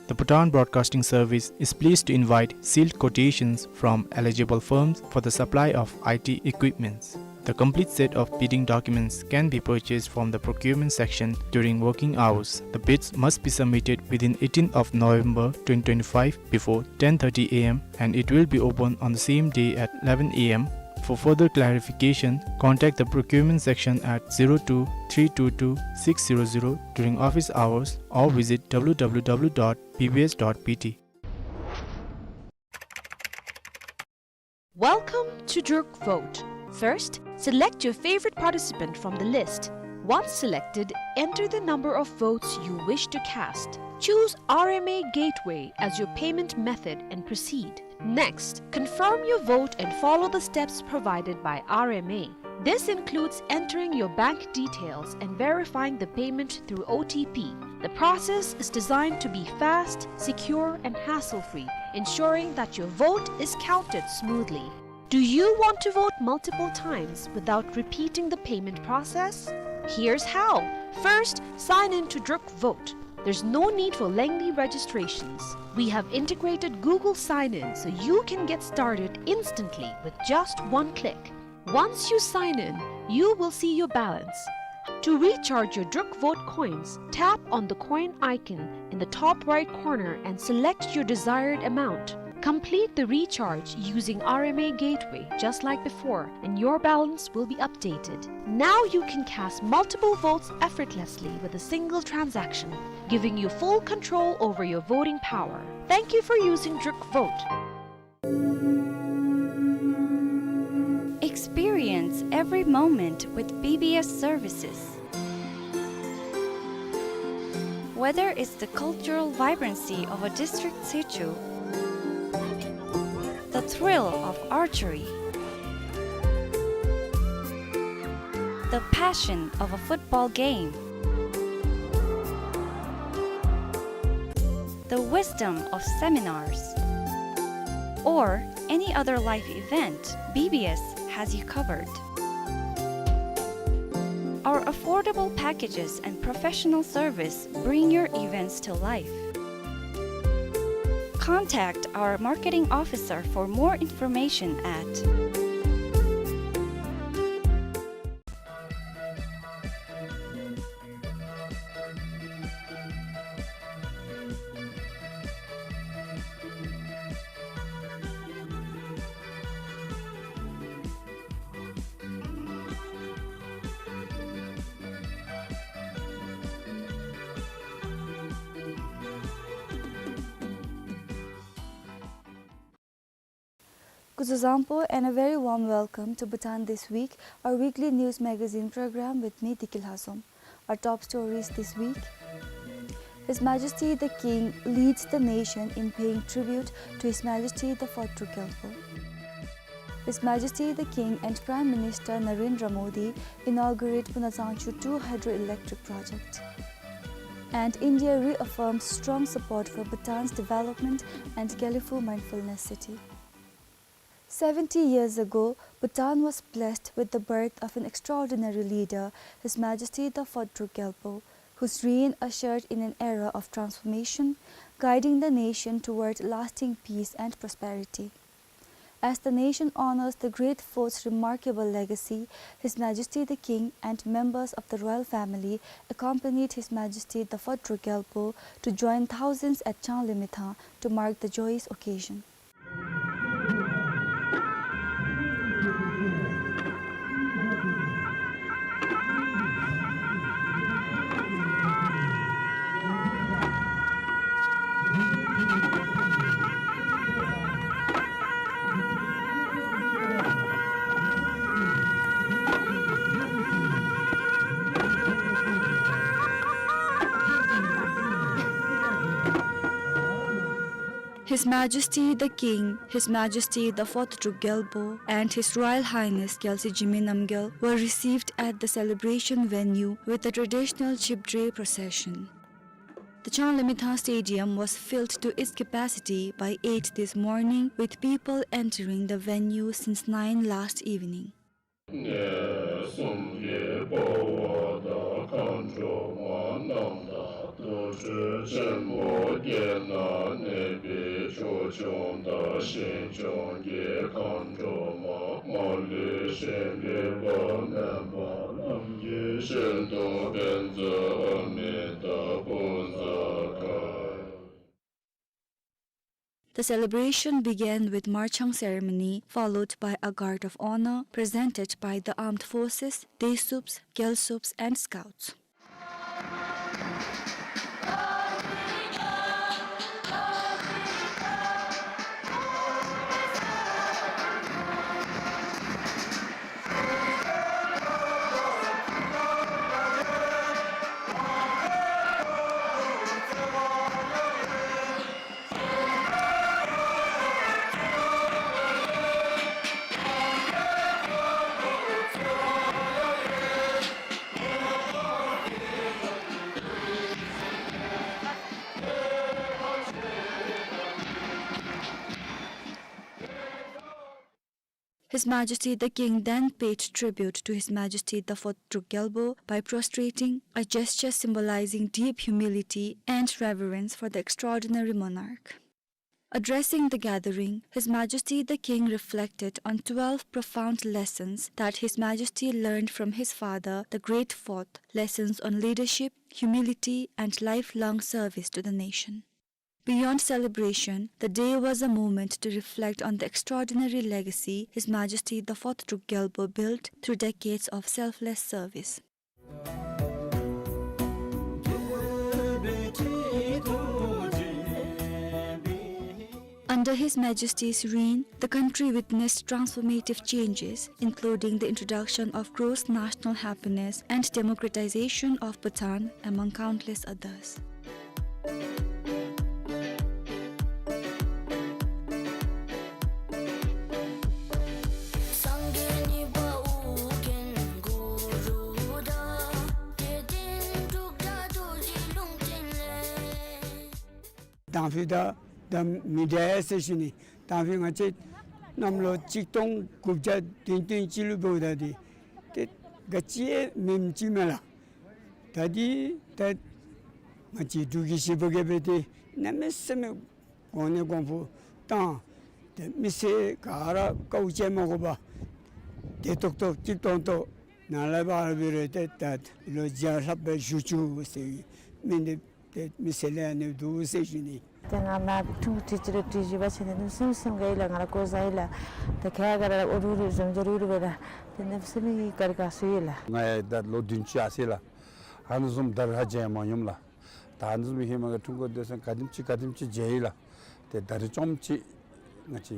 The Bhutan Broadcasting Service is pleased to invite sealed quotations from eligible firms for the supply of I T equipments. The complete set of bidding documents can be purchased from the procurement section during working hours. The bids must be submitted within eighteenth of November twenty twenty-five before ten thirty A M, and it will be open on the same day at eleven A M. For further clarification, contact the procurement section at zero two three two two six zero zero during office hours or visit W W W dot B B S dot B T. Welcome to Druk Vote. First, select your favorite participant from the list. Once selected, enter the number of votes you wish to cast. Choose R M A Gateway as your payment method and proceed. Next, confirm your vote and follow the steps provided by R M A. This includes entering your bank details and verifying the payment through O T P. The process is designed to be fast, secure, and hassle-free, ensuring that your vote is counted smoothly. Do you want to vote multiple times without repeating the payment process? Here's how. First, sign in to Druk Vote. There's no need for lengthy registrations. We have integrated Google Sign-In, so you can get started instantly with just one click. Once you sign in, you will see your balance. To recharge your Druk Vote coins, tap on the coin icon in the top right corner and select your desired amount. Complete the recharge using R M A Gateway just like before, and your balance will be updated. Now you can cast multiple votes effortlessly with a single transaction, giving you full control over your voting power. Thank you for using Druk Vote. Experience every moment with B B S services. Whether it's the cultural vibrancy of a district situ, the thrill of archery, the passion of a football game, the wisdom of seminars, or any other life event, B B S has you covered. Our affordable packages and professional service bring your events to life. Contact our marketing officer for more information at Kuzuzangpo and a very warm welcome to Bhutan This Week, our weekly news magazine program with me, Diki Lhazom. Our top stories this week. His Majesty the King leads the nation in paying tribute to His Majesty the Fourth Druk Gyalpo. His Majesty the King and Prime Minister Narendra Modi inaugurate Punazangchu two hydroelectric project. And India reaffirms strong support for Bhutan's development and Gelephu Mindfulness City. Seventy years ago, Bhutan was blessed with the birth of an extraordinary leader, His Majesty the Fourth Druk Gyalpo, whose reign ushered in an era of transformation, guiding the nation toward lasting peace and prosperity. As the nation honors the great fourth's remarkable legacy, His Majesty the King and members of the royal family accompanied His Majesty the Fourth Druk Gyalpo to join thousands at Changlimithang to mark the joyous occasion. His Majesty the King, His Majesty the Fourth Druk Gyalpo, and His Royal Highness Gyaltsy Jigme Namgyal were received at the celebration venue with a traditional Chipdre procession. The Changlimithang Stadium was filled to its capacity by eight this morning, with people entering the venue since nine last evening. གནས་གསུམ་གྱི་དཔའ་བོ་དང་མཁའ་འགྲོ་མ་རྣམས་དང་། དུར་ཁྲོད་ཆེན་པོ་བརྒྱད་ན་གནས་པའི་ཆོས་སྐྱོང་དང་ཞིང་སྐྱོང་གི་མཁའ་འགྲོ་མ། མ་ལུས་ཞིང་ལུས་པ་མེད་པ་རྣམས་ཀྱི་ཞལ་དུ་ཕན་མཛད་ཨ་མི་ཏཱབ་པུ་ཛ་ག་ཡ། The celebration began with marching ceremony, followed by a guard of honor presented by the armed forces, Desups, Gyalsups, and scouts. His Majesty the King then paid tribute to His Majesty the Fourth Druk Gyalpo by prostrating, a gesture symbolizing deep humility and reverence for the extraordinary monarch. Addressing the gathering, His Majesty the King reflected on twelve profound lessons that His Majesty learned from his father, the Great Fourth, lessons on leadership, humility, and lifelong service to the nation. Beyond celebration, the day was a moment to reflect on the extraordinary legacy His Majesty the Fourth Druk Gyalpo built through decades of selfless service. Under His Majesty's reign, the country witnessed transformative changes, including the introduction of gross national happiness and democratization of Bhutan, among countless others. དང་ཕུ་དང་ད་མི་འདྲ་ཟེར་ཞུ་ནི། དང་ཕུ་ང་བཅས་གནམ་ལོ་གཅིག་སྟོང་དགུ་བརྒྱ་བདུན་བདུན་ཅིག་ལུ་འབདཝ་ད་འདི་ཏེ་ག་ཅི་ཡང་མེདཔ་ཅིག་མས་ལགས། ད་འདི་ད་ང་བཅས་འབྲུག་གི་གཞིས་པ་གིས་འབད་དེ་གནམ་མེད་ས་མེད་གོང་ནས་གོང་འཕེལ་བཏང་། ཏེ་མི་སེར་ག་ར་དཀའཝ་སྤྱད་མ་དགོ་པར་བདེ་ཏོག་ཏོ་སྐྱིད་ཏོང་ཏོ་ནང་ལས་ཕར་འབད་རུང་ཏེ་ད་ལོ་བརྒྱ་ལྷགཔ་སྦེ་བཞུགས་བཅུག་ཟེར་མི་འདི་ཏེ་མི་སེར་ལས་ཨ་ནི་འདུག་ཟེར་ཞུ་ནི། ཏེ་ང་ནཱ་ཁྲུང་ཁྲུང་ཅིག་ར་སྒྲིག་བཞག་པ་ཅིན་ཏེ་གནམ་མེད་ས་མེད་དགའ་ཡི་ལགས། ང་ར་གོ་བཟའ་ཡི་ལགས། ཏེ་ཁ་ཡ་ག་ར་ཨོ་རུ་རུ་འཇམ་འཇམ་རུ་རུ་སྦེ་ར་ཏེ་གནམ་མེད་ས་མེད་དགའ་ར་དགའ་སོ་ཡི་ལགས། ང་ཡང་ད་ལོ་བདུན་ཅུ་ཡར་སོ་ཡི་ལགས། ཨ་ནི་བཟུམ་ད་རེས་ཧ་མཇལ་མ་མྱོངམ་ལགས། ད་ཨ་ནི་བཟུམ་ཧེ་མ་གི་ཁྲུང་ཁྲུང་སྡོད་ས་ག་དེམ་ཅིག་ག་དེམ་ཅིག་མཇལ་ཡི་ལགས། ཏེ་ད་རེས་རྐྱངམ་ཅིག་ང་བཅས་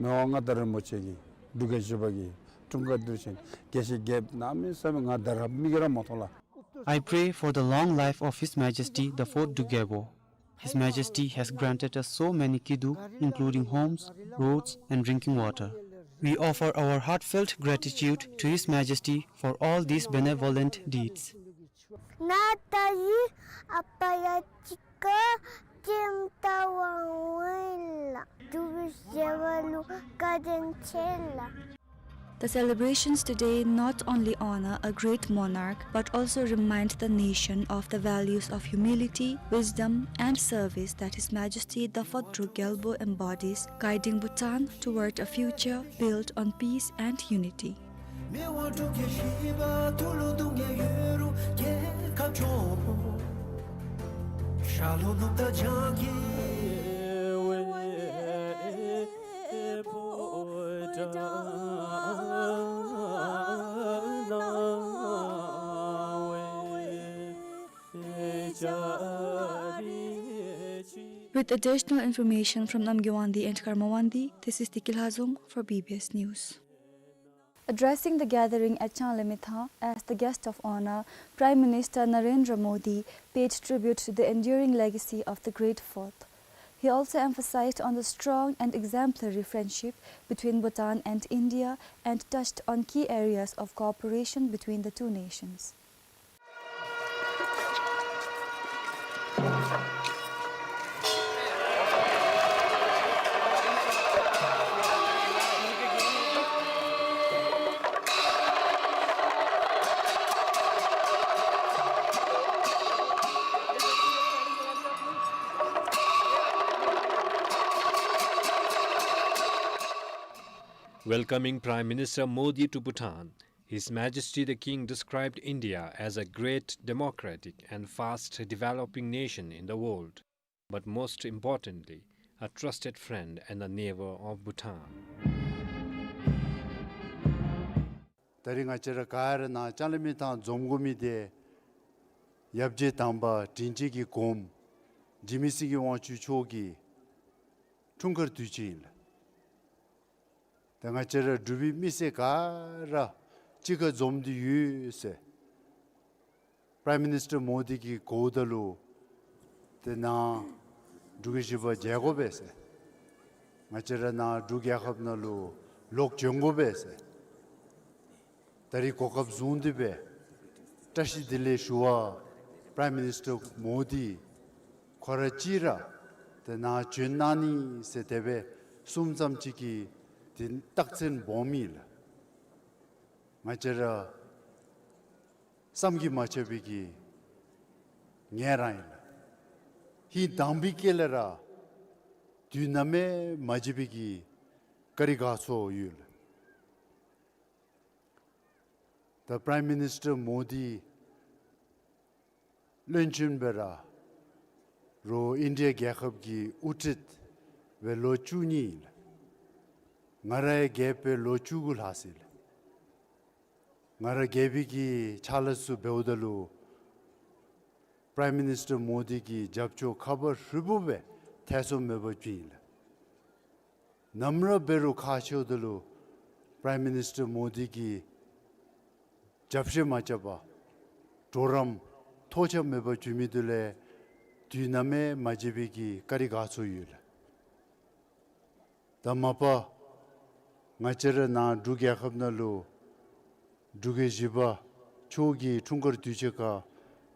མི་དབང་མངའ་བདག་རིན་པོ་ཆེ་གིས་འབྲུག་གི་གཞིས་པ་གི་ཁྲུང་ཁྲུང་སྡོད་ས་དགེ་བཤེས་རྒྱལཔོ་གནམ་མེད་ས་མེད་ང་ད་རེས་མིག་གིས་ར་མ་མཐོང་ལགས། I pray for the long life of His Majesty the Fourth Druk Gyalpo. His Majesty has granted us so many kiddu, including homes, roads, and drinking water. We offer our heartfelt gratitude to His Majesty for all these benevolent deeds. ནཱ་ད་རིས་ཨ་པ་ཡ་གཅིག་ཁར་ཅིམ་ཏ་བང་བའི་ལགས། འབྲུག་གི་གཞིས་པ་ལུ་བཀའ་དྲིན་ཆེ་ལགས། The celebrations today not only honor a great monarch, but also remind the nation of the values of humility, wisdom, and service that His Majesty the Fourth Druk Gyalpo embodies, guiding Bhutan toward a future built on peace and unity. With additional information from Namgay Wangdi and Karma Wangdi, this is Tikil Hazong for B B S News. Addressing the gathering at Changlimithang as the guest of honor, Prime Minister Narendra Modi paid tribute to the enduring legacy of the Great Fourth. He also emphasized on the strong and exemplary friendship between Bhutan and India and touched on key areas of cooperation between the two nations. Welcoming Prime Minister Modi to Bhutan, His Majesty the King described India as a great democratic and fast developing nation in the world, but most importantly, a trusted friend and a neighbor of Bhutan. ད་རིས་ང་བཅས་ར་ག་ར་ནཱ་ལྕང་གླིང་མི་ཐང་འཛོམས་དགོ་མི་འདི་ཡབ་རྗེ་དམ་པ་དྲིན་ཅན་གྱི་གོངམ་འཇིགས་མེད་སེང་གེ་དབང་ཕྱུག་མཆོག་གི་འཁྲུངས་སྐར་དུས་ཆེན་ཨིན་ལགས། ད་ང་བཅས་ར་འབྲུག་པའི་མི་སེར་ག་ར་གཅིག་ཁར་འཛོམས་ཏེ་ཡོད་ཟེར་པྲའིམ་མི་ནིས་ཊར་མོ་དི་གིས་གོཝ་ད་ལུ་ཏེ་ནཱ་འབྲུག་རྒྱལ་བཞི་པ་མཇལ་དགོ་པས་ཟེར། ང་བཅས་ར་ནཱ་འབྲུག་རྒྱལ་ཁབ་ནང་ལུ་ལོག་བྱོན་དགོ་པས་ཟེར། ད་རིས་གོ་སྐབས་བཟུང་སྟེ་སྦེ་བཀྲ་ཤིས་བདེ་ལེགས་ཞུ་བར་པྲའིམ་མི་ནིས་ཊར་མོ་དི་ཁོ་ར་གཅིག་ར་ཏེ་ནཱ་བྱོན་གནང་ནི་ཟེར་དེ་སྦེ་གསུངམ་ཙམ་ཅིག་གིས་ཏེ་རྟགས་མཚན་སྦོམ་ཨིན་ལགས། ང་བཅས་ར་བསམ་གྱིས་མ་ཁྱབ་པའི་གི་ངལ་རངས་ཨིན་ལགས། ཧིང་དྭངས་པའི་དཀྱིལ་ལས་ར་དུས་ནམ་ཡང་མ་བརྗེད་པའི་གི་བཀའ་དྲིན་དགའ་ཚོར་ཡོད་ལགས། ད་པྲའིམ་མི་ནིས་ཊར་མོ་དི་བློན་ཆེན་སྦེ་ར་རོགས་ཨིན་ཌི་ཡ་རྒྱལ་ཁབ་ཀྱི་དབུ་ཁྲིད་སྦེ་ལོ་བཅུ་གཉིས་ཨིན་ལགས། ང་ར་ཡང་རྒྱལཔོ་སྦེ་ལོ་བཅུ་དགུ་ལྷག་ཅི་ལགས། ང་ར་རྒྱལ་པོའི་གི་ཕྱག་ལཱ་ཚུ་འབདཝ་ད་ལུ་པྲའིམ་མི་ནིས་ཊར་མོ་དི་གི་རྒྱབ་སྐྱོར་ཁ་བ་ཧྲིལ་པོ་སྦེ་ཐེ་ཚོམ་མེད་པར་བྱིན་ཡི་ལགས། ནམ་ར་འབད་རུང་ཁག་ཆེཝ་ད་ལུ་པྲའིམ་མི་ནིས་ཊར་མོ་དི་གིས་རྒྱབ་བཤུད་མ་རྐྱབ་པར་གྲོགས་རམ་ཐོགས་ཆགས་མེད་པར་བྱིན་མི་འདི་ལས་དུས་ནམ་ཡང་མ་བརྗེད་པའི་གི་བཀའ་དྲིན་དགའ་ཚོར་ཡོད་ལགས། ད་མ་པ་ང་བཅས་ར་ནཱ་འབྲུག་རྒྱལ་ཁབ་ནང་ལུ་འབྲུག་རྒྱལ་བཞི་པ་མཆོག་གི་འཁྲུངས་སྐར་དུས་ཆེན་ཁར་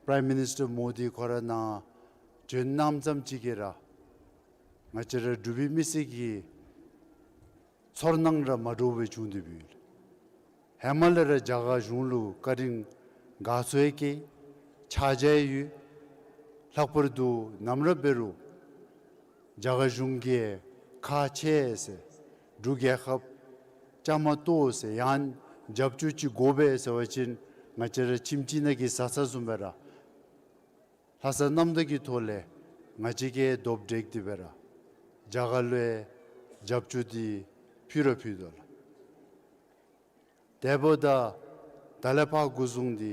པྲའིམ་མི་ནིས་ཊར་མོ་དི་ཁོ་ར་ནཱ་བྱོན་གནངམ་ཙམ་ཅིག་གིས་ར་ང་བཅས་ར་འབྲུག་པའི་མི་སེར་གྱི་ཚོར་སྣང་ར་མ་འདྲཝ་སྦེ་བྱུང་སྟེ་འབད་ཡོད། ཧེ་མ་ལས་ར་རྒྱ་གར་གཞུང་ལུ་བཀའ་དྲིན་དགའ་ཚོར་ཡང་བསྐྱེད་ཕྱག་རྒྱ་ཡང་ཡོད། ལྷག་པར་དུ་ནམ་ར་འབད་རུང་རྒྱ་གར་གཞུང་གིས་ཁག་ཆེ་ཟེར་འབྲུག་རྒྱལ་ཁབ་བཅའ་མར་གཏོགས་ཟེར་ཡང་རྒྱབ་སྐྱོར་ཅིག་དགོ་པས་ཟེར་བ་ཅིན་ང་བཅས་ར་ཁྱིམ་གཅིག་ནང་གི་བཟའ་ཚང་བཟུམ་སྦེ་ར་ལྷག་བསམ་རྣམ་དག་གི་ཐོག་ལས་ང་བཅས་ཀྱིས་རྡོག་བསྒྲིལ་ཏེ་སྦེ་ར་རྒྱ་གར་ལུ་ཡང་རྒྱབ་སྐྱོར་འདི་ཕུལ་ར་ཕུལ་དོ་ལགས། དེ་འབདཝ་ད་ད་ལས་ཕར་འགོ་བཟུང་སྟེ་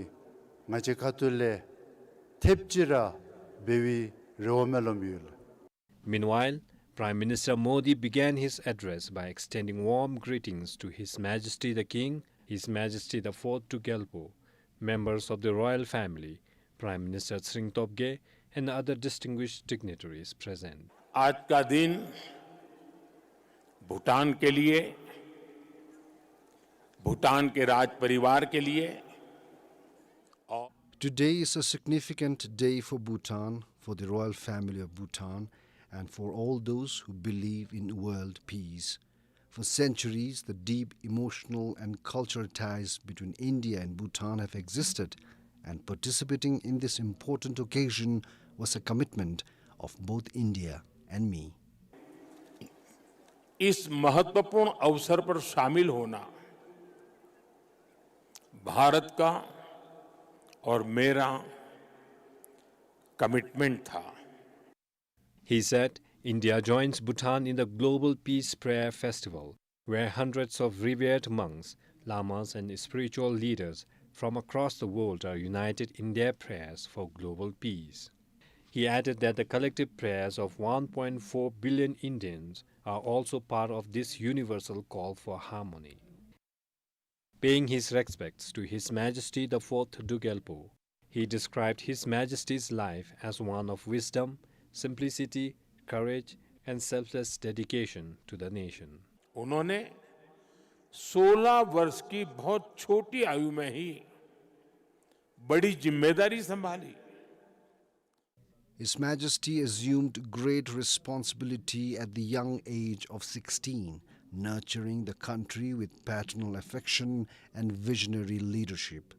ང་བཅས་ཁ་ཐུག་ལས་ཐེབས་ཅིག་ར་འབད་བའི་རེ་བ་སྨོན་ལམ་ཡོད་ལགས། Meanwhile, Prime Minister Modi began his address by extending warm greetings to His Majesty the King, His Majesty the Fourth Druk Gyalpo, members of the royal family, Prime Minister Tshering Tobgay, and other distinguished dignitaries present. आज का दिन भूटान के लिए, भूटान के राज परिवार के लिए और Today is a significant day for Bhutan, for the royal family of Bhutan, and for all those who believe in world peace. For centuries, the deep emotional and cultural ties between India and Bhutan have existed, and participating in this important occasion was a commitment of both India and me. इस महत्वपूर्ण अवसर पर शामिल होना भारत का और मेरा कमिटमेंट था। He said India joins Bhutan in the Global Peace Prayer Festival, where hundreds of revered monks, lamas, and spiritual leaders from across the world are united in their prayers for global peace. He added that the collective prayers of one point four billion Indians are also part of this universal call for harmony. Paying his respects to His Majesty the Fourth Druk Gyalpo, he described His Majesty's life as one of wisdom, simplicity, courage, and selfless dedication to the nation. उन्होंने सोलह वर्ष की बहुत छोटी आयु में ही बड़ी जिम्मेदारी संभाली। His Majesty assumed great responsibility at the young age of sixteen, nurturing the country with paternal affection and visionary leadership.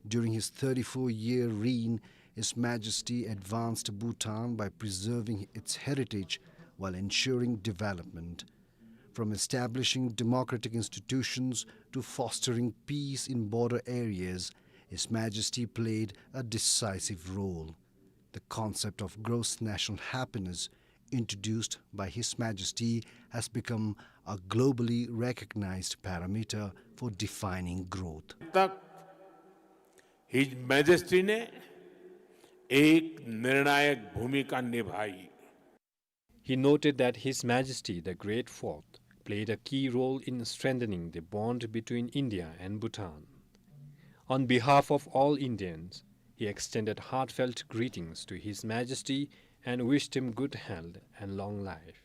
During his thirty-four-year reign, His Majesty advanced Bhutan by preserving its heritage while ensuring development. From establishing democratic institutions to fostering peace in border areas, His Majesty played a decisive role. The concept of gross national happiness, introduced by His Majesty, has become a globally recognized parameter for defining growth. तक His Majesty ने एक निर्णायक भूमिका निभाई। He noted that His Majesty the Great Fourth played a key role in strengthening the bond between India and Bhutan. On behalf of all Indians, he extended heartfelt greetings to His Majesty and wished him good health and long life.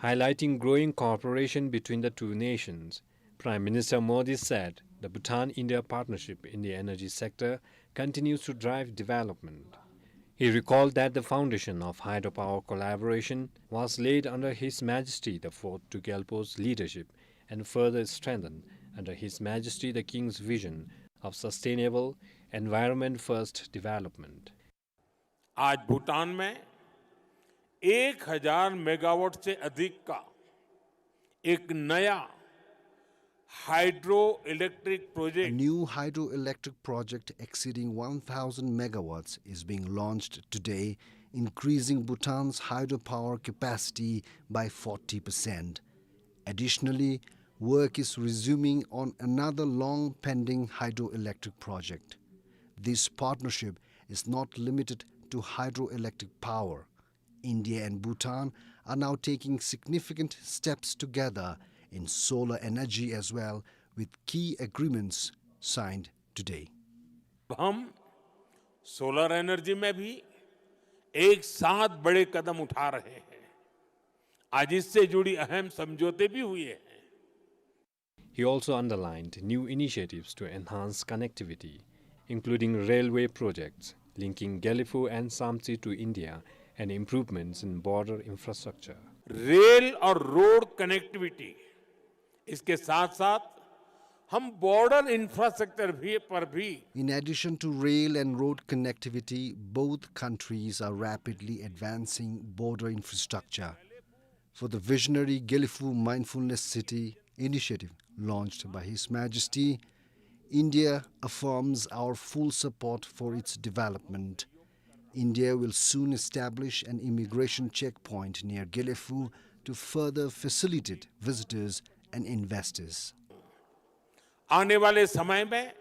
Highlighting growing cooperation between the two nations, Prime Minister Modi said the Bhutan-India partnership in the energy sector continues to drive development. He recalled that the foundation of hydropower collaboration was laid under His Majesty the Fourth Druk Gyalpo's leadership and further strengthened under His Majesty the King's vision of sustainable, environment-first development. आज भूटान में एक हज़ार मेगावाट से अधिक का एक नया hydro electric A project new hydroelectric project exceeding one thousand megawatts is being launched today, increasing Bhutan's hydropower capacity by forty percent. Additionally, work is resuming on another long pending hydroelectric project. This partnership is not limited to hydroelectric power. India and Bhutan are now taking significant steps together in solar energy as well, with key agreements signed today. हम solar energy में भी एक साथ बड़े कदम उठा रहे हैं। आज इससे जुड़ी अहम समझौते भी हुए हैं। He also underlined new initiatives to enhance connectivity, including railway projects linking Gelephu and Samtse to India and improvements in border infrastructure. Rail और रोड कनेक्टिविटी, इसके साथ-साथ हम बॉर्डर इंफ्रास्ट्रक्चर भी, पर भी In addition to rail and road connectivity, both countries are rapidly advancing border infrastructure. For the visionary Gelephu Mindfulness City initiative launched by His Majesty, India affirms our full support for its development. India will soon establish an immigration checkpoint near Gelephu to further facilitate visitors and investors. आने वाले समय में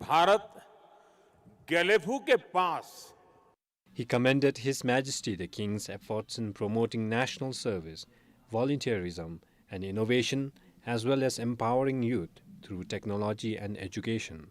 भारत गेलेफू के पास He commended His Majesty the King's efforts in promoting national service, volunteerism, and innovation, as well as empowering youth through technology and education.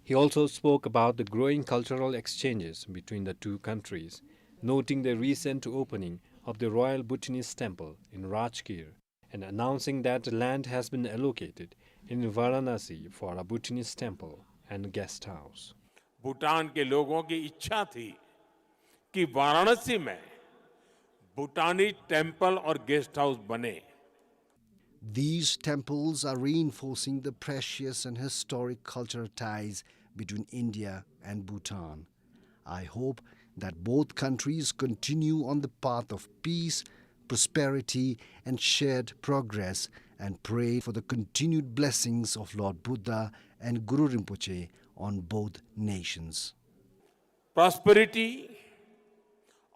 He also spoke about the growing cultural exchanges between the two countries, noting the recent opening of the Royal Bhutanese Temple in Rajgir and announcing that land has been allocated in Varanasi for a Bhutanese temple and guest house. Bhutan के लोगों की इच्छा थी कि वाराणसी में भूटानी टेम्पल और guest house बने। These temples are reinforcing the precious and historic cultural ties between India and Bhutan. I hope that both countries continue on the path of peace, prosperity, and shared progress, and pray for the continued blessings of Lord Buddha and Guru Rinpoche on both nations. Prosperity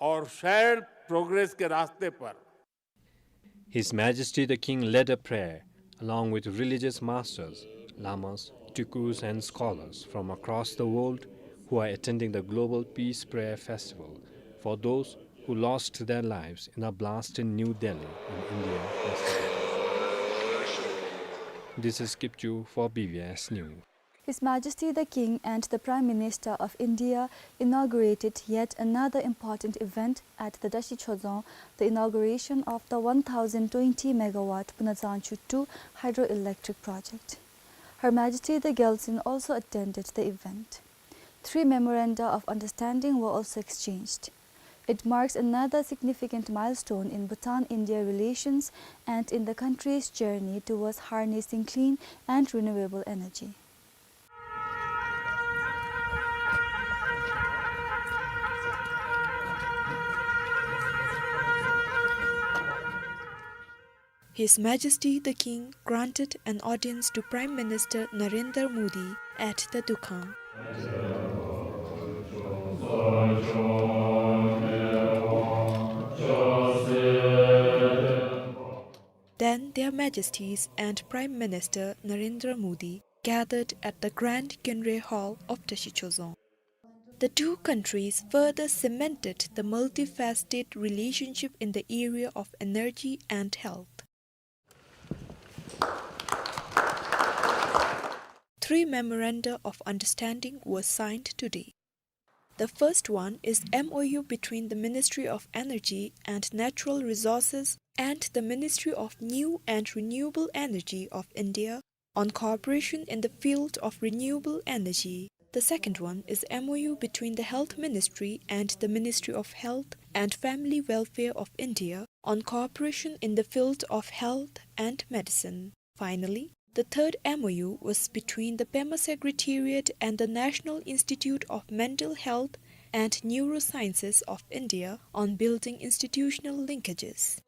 और shared progress के रास्ते पर His Majesty the King led a prayer along with religious masters, lamas, bhikkhus and scholars from across the world who are attending the Global Peace Prayer Festival for those who lost their lives in a blast in New Delhi in India yesterday. This is Kipchu for B V S News. His Majesty the King and the Prime Minister of India inaugurated yet another important event at the Tashi Chodzong, the inauguration of the one thousand twenty megawatt Punazangchu two hydroelectric project. Her Majesty the Gyaltsuen also attended the event. Three memoranda of understanding were also exchanged. It marks another significant milestone in Bhutan-India relations and in the country's journey towards harnessing clean and renewable energy. His Majesty the King granted an audience to Prime Minister Narendra Modi at the Dukhang. Then Their Majesties and Prime Minister Narendra Modi gathered at the Grand Khenre Hall of Tashi Chodzong. The two countries further cemented the multifaceted relationship in the area of energy and health. Three memoranda of understanding were signed today. The first one is M O U between the Ministry of Energy and Natural Resources and the Ministry of New and Renewable Energy of India on cooperation in the field of renewable energy. The second one is M O U between the Health Ministry and the Ministry of Health and Family Welfare of India on cooperation in the field of health and medicine. Finally, the third M O U was between the Pema Secretariat and the National Institute of Mental Health and Neurosciences of India on building institutional linkages.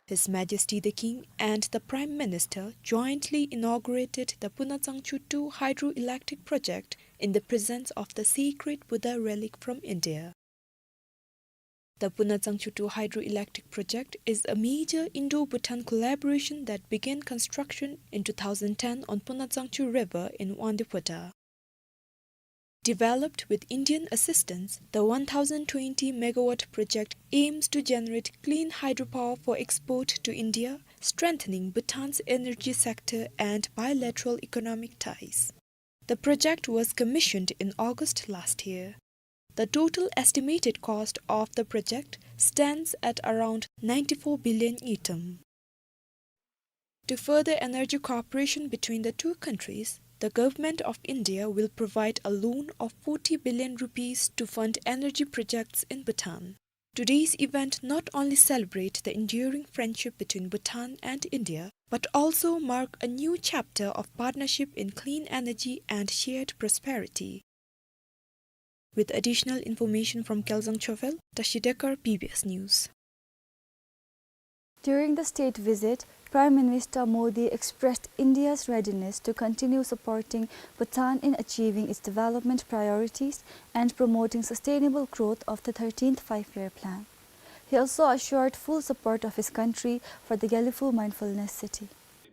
His Majesty the King and the Prime Minister jointly inaugurated the Punazangchu two hydroelectric project in the presence of the sacred Buddha relic from India. The Punazangchu two hydroelectric project is a major Indo-Bhutan collaboration that began construction in two thousand ten on Punazangchu River in Wangdue Phodrang. Developed with Indian assistance, the one thousand twenty megawatt project aims to generate clean hydropower for export to India, strengthening Bhutan's energy sector and bilateral economic ties. The project was commissioned in August last year. The total estimated cost of the project stands at around ninety-four billion ngultrum. To further energy cooperation between the two countries, the Government of India will provide a loan of forty billion rupees to fund energy projects in Bhutan. Today's event not only celebrate the enduring friendship between Bhutan and India, but also mark a new chapter of partnership in clean energy and shared prosperity. With additional information from Kelsang Chovel, Tashi Dekar, B B S News. During the state visit, Prime Minister Modi expressed India's readiness to continue supporting Bhutan in achieving its development priorities and promoting sustainable growth of the thirteenth Five-Year Plan. He also assured full support of his country for the Gelephu Mindfulness City.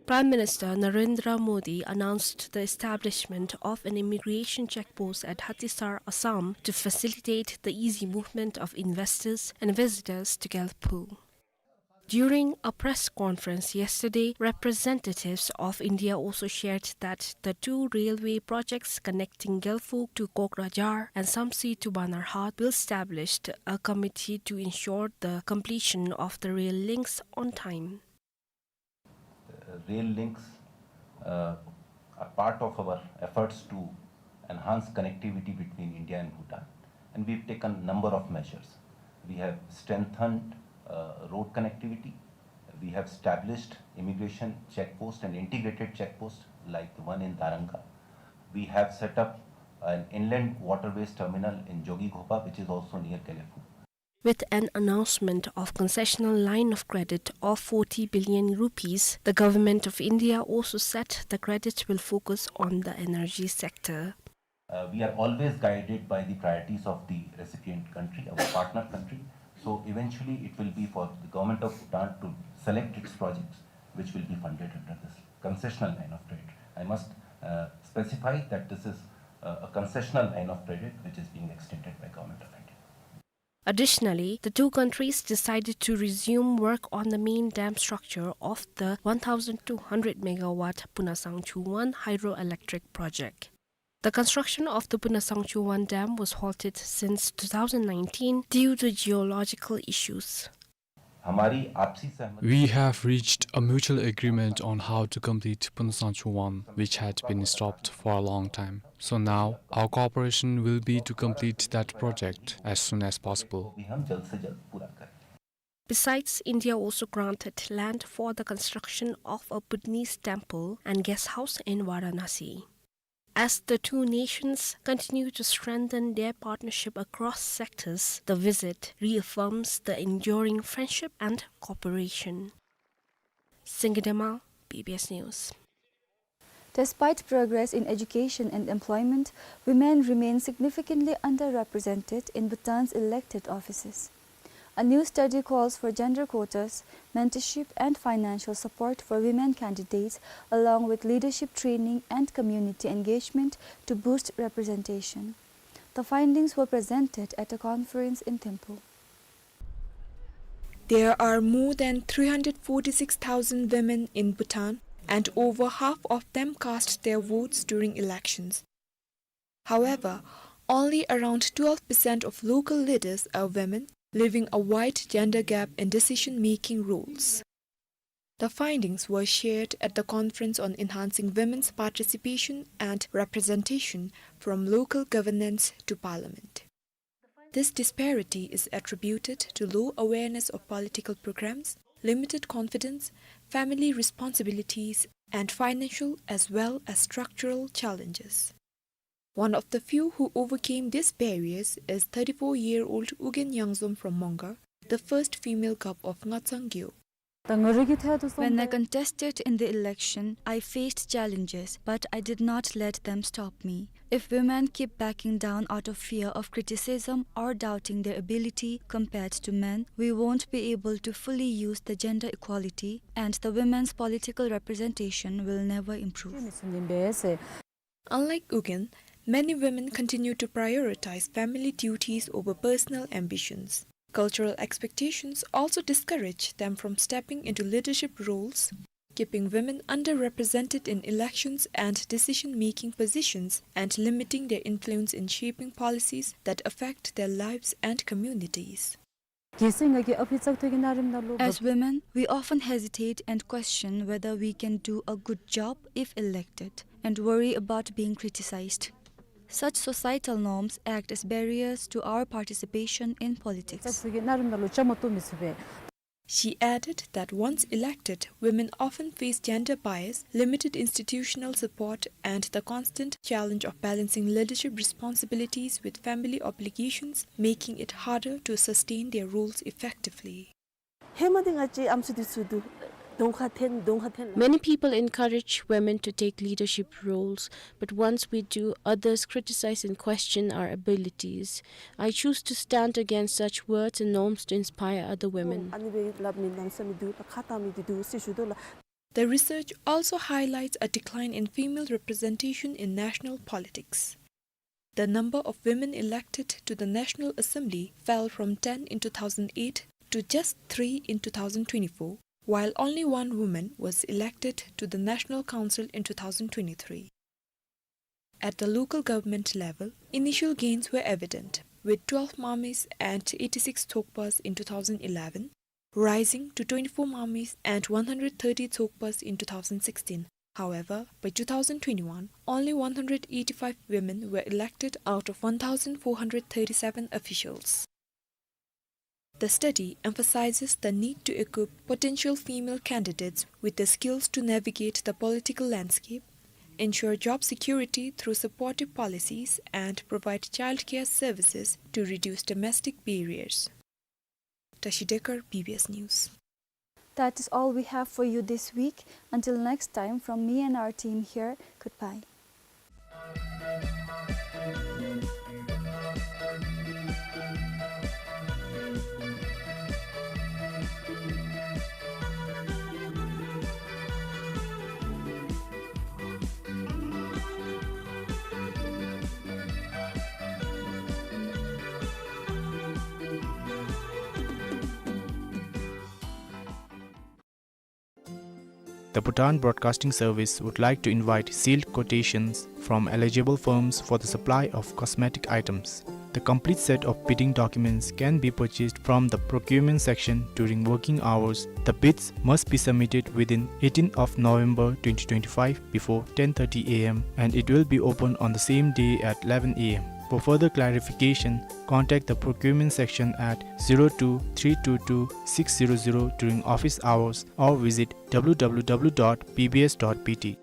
Prime Minister Narendra Modi announced the establishment of an immigration check post at Hatisar, Assam, to facilitate the easy movement of investors and visitors to Gelephu. During a press conference yesterday, representatives of India also shared that the two railway projects connecting Gelephu to Kokrajhar and Samtse to Banarhat will establish a committee to ensure the completion of the rail links on time. Uh, rail links, uh, are part of our efforts to enhance connectivity between India and Bhutan, and we've taken number of measures. We have strengthened, uh, road connectivity. We have established immigration check post and integrated check post like the one in Darangha. We have set up an inland waterways terminal in Jogighopa, which is also near Gelephu. With an announcement of concessional line of credit of forty billion rupees, the Government of India also said the credit will focus on the energy sector. Uh, we are always guided by the priorities of the recipient country, our partner country. So eventually it will be for the Government of Bhutan to select its projects which will be funded under this concessional line of credit. I must, uh, specify that this is, uh, a concessional line of credit which is being extended by Government of India. Additionally, the two countries decided to resume work on the main dam structure of the one thousand two hundred megawatt Punasangchu one hydroelectric project. The construction of the Punasangchu one dam was halted since two thousand nineteen due to geological issues. हमारी आपसी सहमति We have reached a mutual agreement on how to complete Punasangchu one, which had been stopped for a long time. So now, our cooperation will be to complete that project as soon as possible. भी हम जल्द से जल्द पूरा करें। Besides, India also granted land for the construction of a Buddhist temple and guest house in Varanasi. As the two nations continue to strengthen their partnership across sectors, the visit reaffirms the enduring friendship and cooperation. Singye Dema, B B S News. Despite progress in education and employment, women remain significantly underrepresented in Bhutan's elected offices. A new study calls for gender quotas, mentorship and financial support for women candidates, along with leadership training and community engagement to boost representation. The findings were presented at a conference in Thimphu. There are more than three hundred forty-six thousand women in Bhutan, and over half of them cast their votes during elections. However, only around twelve percent of local leaders are women, leaving a wide gender gap in decision-making roles. The findings were shared at the Conference on Enhancing Women's Participation and Representation from Local Governance to Parliament. This disparity is attributed to low awareness of political programs, limited confidence, family responsibilities, and financial as well as structural challenges. One of the few who overcame these barriers is thirty-four-year-old Ugyen Yangzom from Mongar, the first female gov of Ngacang Gyo. When I contested in the election, I faced challenges, but I did not let them stop me. If women keep backing down out of fear of criticism or doubting their ability compared to men, we won't be able to fully use the gender equality, and the women's political representation will never improve. Unlike Ugyen, many women continue to prioritize family duties over personal ambitions. Cultural expectations also discourage them from stepping into leadership roles, keeping women underrepresented in elections and decision-making positions and limiting their influence in shaping policies that affect their lives and communities. As women, we often hesitate and question whether we can do a good job if elected, and worry about being criticized. Such societal norms act as barriers to our participation in politics. She added that once elected, women often face gender bias, limited institutional support, and the constant challenge of balancing leadership responsibilities with family obligations, making it harder to sustain their roles effectively. Many people encourage women to take leadership roles, but once we do, others criticize and question our abilities. I choose to stand against such words and norms to inspire other women. The research also highlights a decline in female representation in national politics. The number of women elected to the National Assembly fell from ten in two thousand eight to just three in two thousand twenty-four, while only one woman was elected to the National Council in two thousand twenty-three. At the local government level, initial gains were evident, with twelve mamis and eighty-six thokpas in two thousand eleven, rising to twenty-four mamis and one hundred thirty thokpas in two thousand sixteen. However, by two thousand twenty-one, only one hundred eighty-five women were elected out of one thousand four hundred thirty-seven officials. The study emphasizes the need to equip potential female candidates with the skills to navigate the political landscape, ensure job security through supportive policies, and provide childcare services to reduce domestic barriers. Tashi Dekar, B B S News. That is all we have for you this week. Until next time, from me and our team here, goodbye. The Bhutan Broadcasting Service would like to invite sealed quotations from eligible firms for the supply of cosmetic items. The complete set of bidding documents can be purchased from the procurement section during working hours. The bids must be submitted within eighteenth of November twenty twenty-five before ten thirty A M, and it will be open on the same day at eleven A M. For further clarification, contact the procurement section at zero two three two two six zero zero during office hours or visit W W W dot B B S dot B T.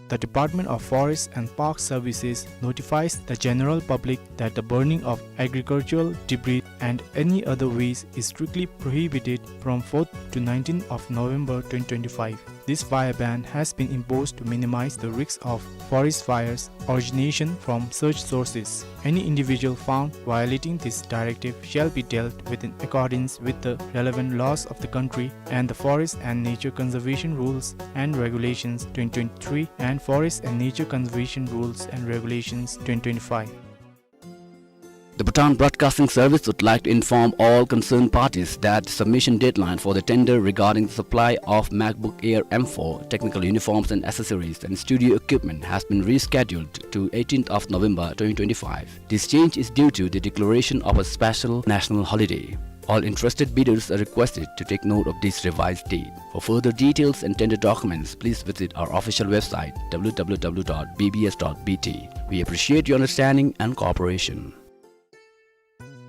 The Department of Forest and Park Services notifies the general public that the burning of agricultural debris and any other waste is strictly prohibited from fourth to nineteenth of November twenty twenty-five. This fire ban has been imposed to minimize the risks of forest fires origination from such sources. Any individual found violating this directive shall be dealt with in accordance with the relevant laws of the country and the Forest and Nature Conservation Rules and Regulations twenty twenty-three and Forest and Nature Conservation Rules and Regulations twenty twenty-five. The Bhutan Broadcasting Service would like to inform all concerned parties that the submission deadline for the tender regarding the supply of MacBook Air M four, technical uniforms and accessories, and studio equipment has been rescheduled to eighteenth of November twenty twenty-five. This change is due to the declaration of a special national holiday. All interested bidders are requested to take note of this revised date. For further details and tender documents, please visit our official website, W W W dot B B S dot B T. We appreciate your understanding and cooperation.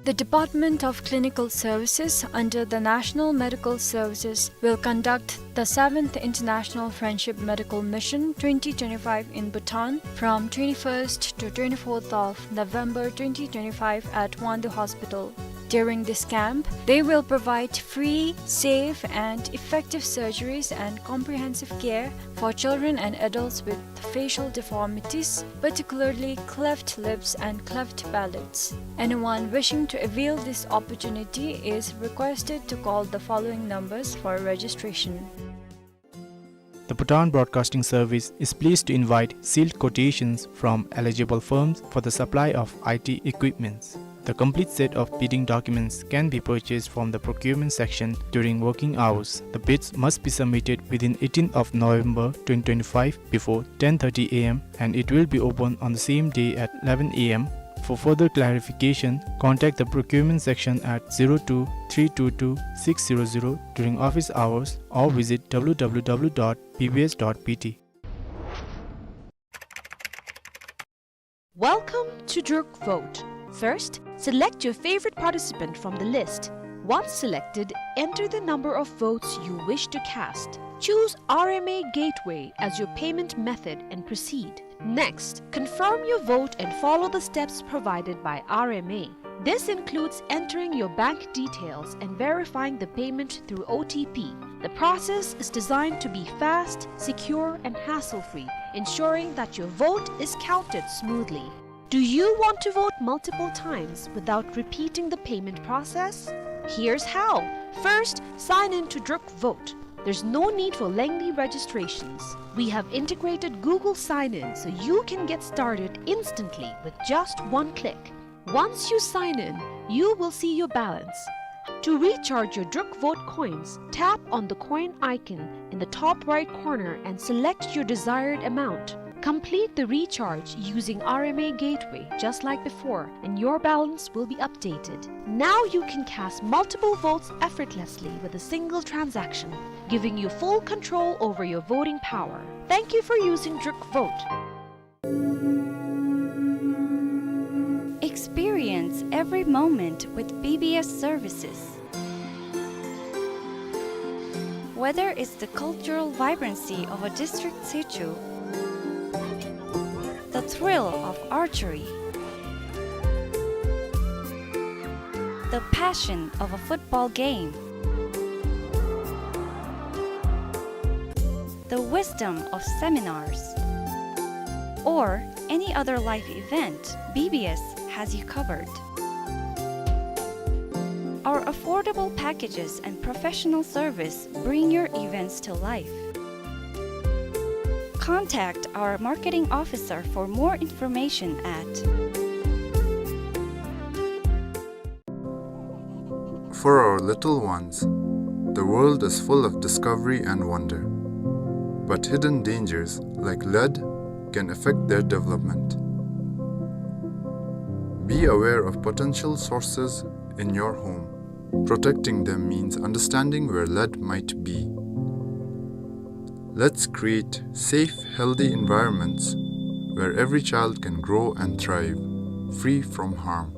The Department of Clinical Services under the National Medical Services will conduct the seventh International Friendship Medical Mission twenty twenty-five in Bhutan from twenty-first to twenty-fourth of November twenty twenty-five at Wangdue Hospital. During this camp, they will provide free, safe, and effective surgeries and comprehensive care for children and adults with facial deformities, particularly cleft lips and cleft palates. Anyone wishing to avail this opportunity is requested to call the following numbers for registration. The Bhutan Broadcasting Service is pleased to invite sealed quotations from eligible firms for the supply of I T equipments. The complete set of bidding documents can be purchased from the procurement section during working hours. The bids must be submitted within eighteenth of November twenty twenty-five before ten thirty A M, and it will be open on the same day at eleven A M. For further clarification, contact the procurement section at zero two three two two six zero zero during office hours or visit W W W dot B B S dot B T. Welcome to Druk Vote. First, select your favorite participant from the list. Once selected, enter the number of votes you wish to cast. Choose R M A Gateway as your payment method and proceed. Next, confirm your vote and follow the steps provided by R M A. This includes entering your bank details and verifying the payment through O T P. The process is designed to be fast, secure, and hassle-free, ensuring that your vote is counted smoothly. Do you want to vote multiple times without repeating the payment process? Here's how. First, sign in to Druk Vote. There's no need for lengthy registrations. We have integrated Google Sign-In so you can get started instantly with just one click. Once you sign in, you will see your balance. To recharge your Druk Vote coins, tap on the coin icon in the top right corner and select your desired amount. Complete the recharge using R M A Gateway just like before, and your balance will be updated. Now you can cast multiple votes effortlessly with a single transaction, giving you full control over your voting power. Thank you for using Druk Vote. Experience every moment with B B S services. Whether it's the cultural vibrancy of a district situ, the thrill of archery, the passion of a football game, the wisdom of seminars, or any other life event, B B S has you covered. Our affordable packages and professional service bring your events to life. Contact our marketing officer for more information at. For our little ones, The world is full of discovery and wonder, but hidden dangers, like lead, can affect their development. Be aware of potential sources in your home. Protecting them means understanding where lead might be. Let's create safe, healthy environments where every child can grow and thrive, free from harm.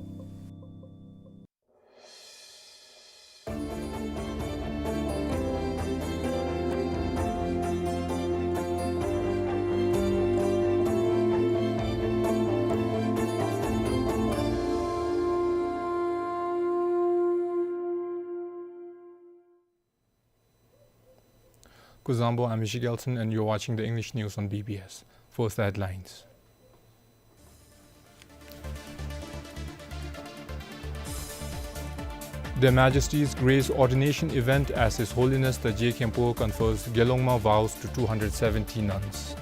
Kuzuzangpo, I'm Michie Gelson, and you're watching the English news on B B S. First, the headlines. Their Majesties grace ordination event as His Holiness the Je Khenpo confers Gelongma vows to two hundred seventy nuns.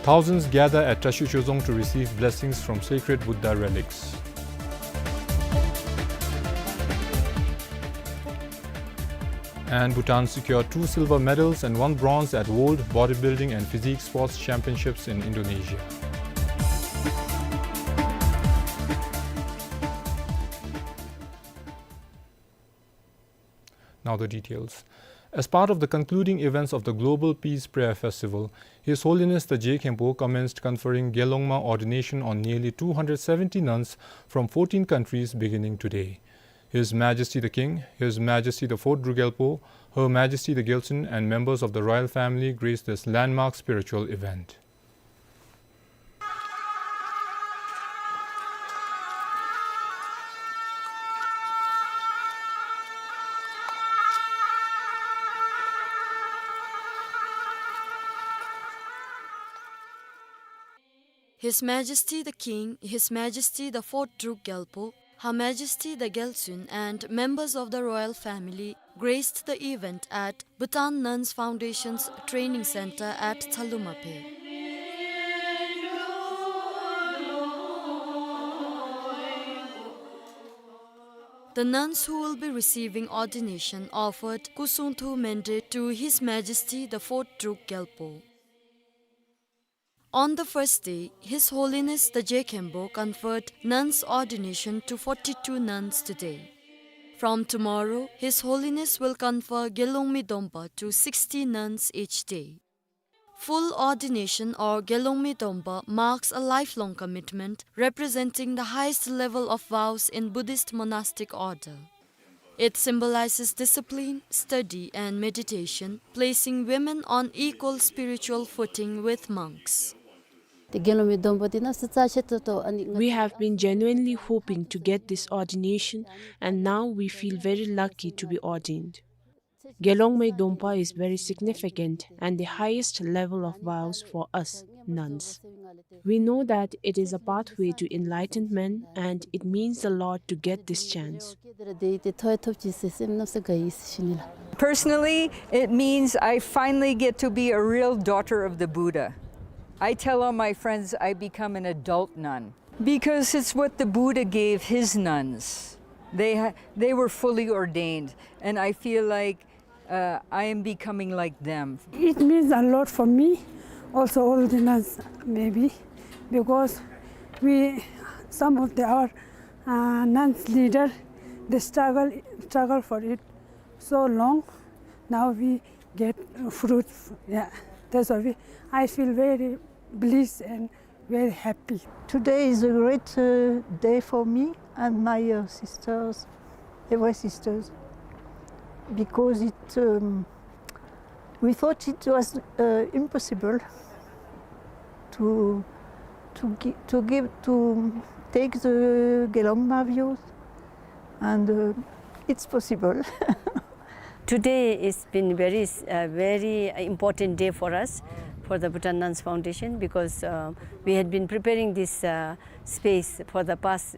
Thousands gather at Trashu Chodzong to receive blessings from sacred Buddha relics. And Bhutan secured two silver medals and one bronze at World Bodybuilding and Physique Sports Championships in Indonesia. Now the details. As part of the concluding events of the Global Peace Prayer Festival, His Holiness the Je Khenpo commenced conferring Gelongma ordination on nearly two hundred seventy nuns from fourteen countries beginning today. His Majesty the King, His Majesty the Fourth Druk Gyalpo, Her Majesty the Gyaltsuen, and members of the royal family graced this landmark spiritual event. His Majesty the King, His Majesty the Fourth Druk Gyalpo, Her Majesty the Gyaltsuen, and members of the royal family graced the event at Bhutan Nuns Foundation's training center at Tsalumaphe. The nuns who will be receiving ordination offered Kusungthu Mendre to His Majesty the Fourth Druk Gyalpo. On the first day, His Holiness the Je Khenpo conferred nuns' ordination to forty-two nuns today. From tomorrow, His Holiness will confer Gelongmi Dompa to sixty nuns each day. Full ordination or Gelongmi Dompa marks a lifelong commitment, representing the highest level of vows in Buddhist monastic order. It symbolizes discipline, study, and meditation, placing women on equal spiritual footing with monks. ཏེ་དགེ་སློང་མའི་སྡོམ་པ་འདི་ནང་སུ་རྩ་ཆེ་ཏོག་ཏོ་ཨ་ནི། We have been genuinely hoping to get this ordination, and now we feel very lucky to be ordained. Gelongmei Dompa is very significant and the highest level of vows for us nuns. We know that it is a pathway to enlightenment, and it means a lot to get this chance. Personally, it means I finally get to be a real daughter of the Buddha. I tell all my friends I become an adult nun because it's what the Buddha gave his nuns. They ha-, they were fully ordained, and I feel like, uh, I am becoming like them. It means a lot for me, also all the nuns, maybe, because we, some of the, our, uh, nuns leader, they struggle, struggle for it so long. Now we get fruits. Yeah, that's why we, I feel very blessed and very happy. Today is a great, uh, day for me and my, uh, sisters, Ewe sisters, because it, um, we thought it was, uh, impossible to, to gi-, to give, to take the Gelongma vows, and, uh, it's possible. Today has been very, uh, very important day for us, for the Bhutan Nuns Foundation, because, uh, we had been preparing this, uh, space for the past,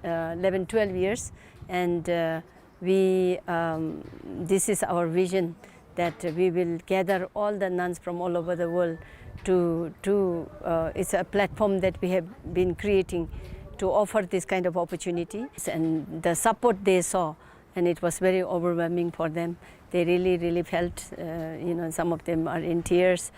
uh, eleven, twelve years, and, uh, we, um, this is our vision, that we will gather all the nuns from all over the world to, to, uh, it's a platform that we have been creating to offer this kind of opportunity and the support they saw, and it was very overwhelming for them. They really, really felt, uh, you know, some of them are in tears.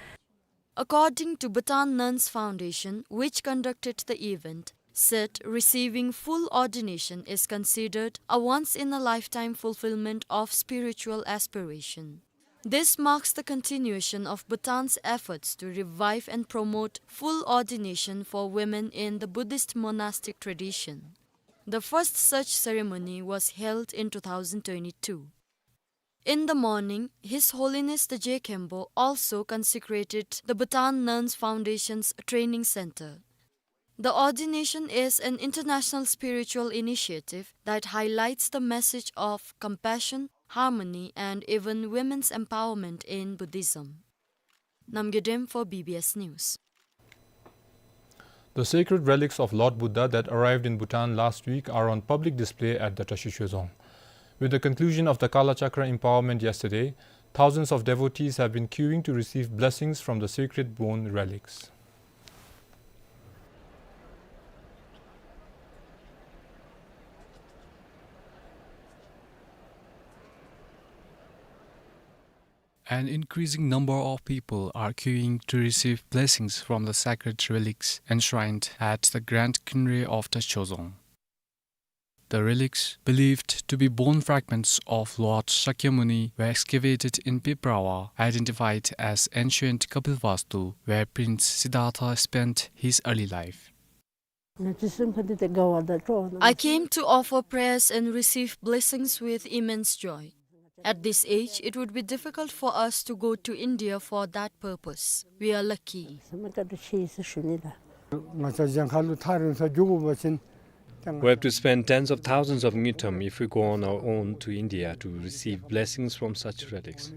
According to Bhutan Nuns Foundation, which conducted the event, said receiving full ordination is considered a once-in-a-lifetime fulfillment of spiritual aspiration. This marks the continuation of Bhutan's efforts to revive and promote full ordination for women in the Buddhist monastic tradition. The first such ceremony was held in two thousand twenty-two. In the morning, His Holiness the Je Khenpo also consecrated the Bhutan Nuns Foundation's training center. The ordination is an international spiritual initiative that highlights the message of compassion, harmony, and even women's empowerment in Buddhism. Namgay Dem for B B S News. The sacred relics of Lord Buddha that arrived in Bhutan last week are on public display at the Tashi Chozong. With the conclusion of the Kalachakra empowerment yesterday, thousands of devotees have been queuing to receive blessings from the sacred bone relics. An increasing number of people are queuing to receive blessings from the sacred relics enshrined at the Grand Khenre of Tashi Chozong. The relics, believed to be bone fragments of Lord Shakyamuni, were excavated in Piprawa, identified as ancient Kapilvastu, where Prince Siddhartha spent his early life. I came to offer prayers and receive blessings with immense joy. At this age, it would be difficult for us to go to India for that purpose. We are lucky. We have to spend tens of thousands of ngultrum if we go on our own to India to receive blessings from such relics.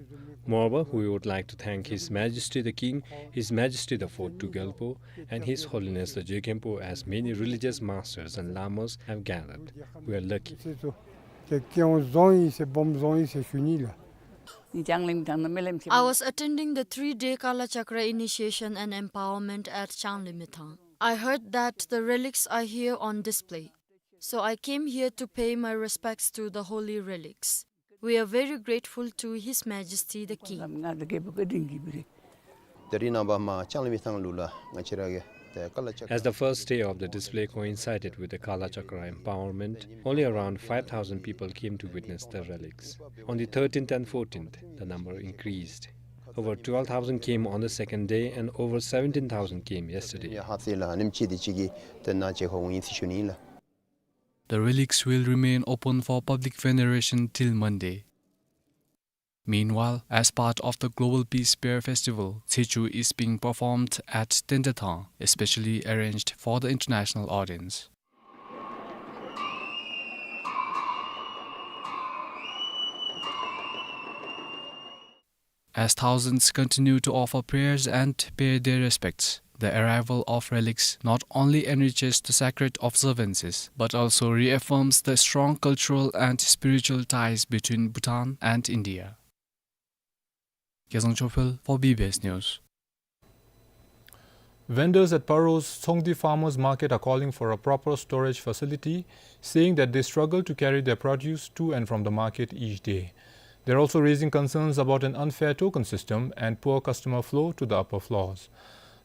Moreover, we would like to thank His Majesty the King, His Majesty the Fourth Druk Gyalpo, and His Holiness the Je Khenpo, as many religious masters and lamas have gathered. We are lucky. I was attending the three-day Kalachakra initiation and empowerment at Changlimithang. I heard that the relics are here on display. So I came here to pay my respects to the holy relics. We are very grateful to His Majesty the King. As the first day of the display coincided with the Kalachakra empowerment, only around five thousand people came to witness the relics. On the thirteenth and fourteenth, the number increased. Over twelve thousand came on the second day and over seventeen thousand came yesterday. The relics will remain open for public veneration till Monday. Meanwhile, as part of the Global Peace Prayer Festival, Tsechu is being performed at Tendathang, especially arranged for the international audience. As thousands continue to offer prayers and pay their respects, the arrival of relics not only enriches the sacred observances, but also reaffirms the strong cultural and spiritual ties between Bhutan and India. Gezang Chophel for B B S News. Vendors at Paro's Tsongdi Farmers Market are calling for a proper storage facility, saying that they struggle to carry their produce to and from the market each day. They're also raising concerns about an unfair token system and poor customer flow to the upper floors.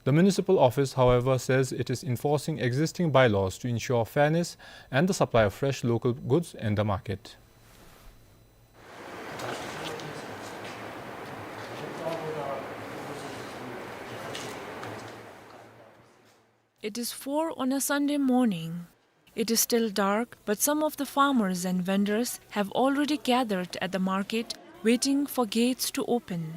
The municipal office, however, says it is enforcing existing bylaws to ensure fairness and the supply of fresh local goods in the market. It is four on a Sunday morning. It is still dark, but some of the farmers and vendors have already gathered at the market, waiting for gates to open.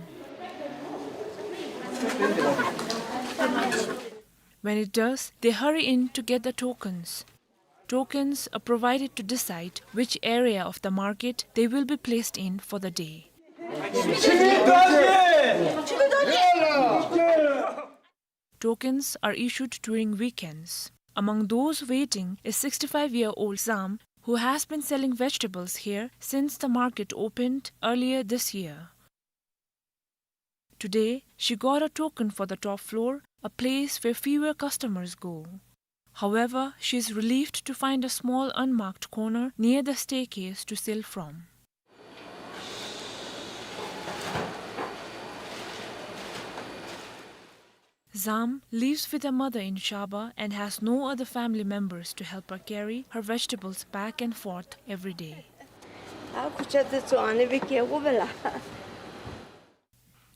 When it does, they hurry in to get the tokens. Tokens are provided to decide which area of the market they will be placed in for the day. Tokens are issued during weekends. Among those waiting is sixty-five-year-old Sam, who has been selling vegetables here since the market opened earlier this year. Today, she got a token for the top floor, a place where fewer customers go. However, she is relieved to find a small unmarked corner near the staircase to sell from. Zam lives with her mother in Shaba and has no other family members to help her carry her vegetables back and forth every day. ཨ་ཁུ་ཆ་དེ་ཚུ་ཨ་ནི་སྦེ་སྐྱེལ་དགོ་པས་ལགས།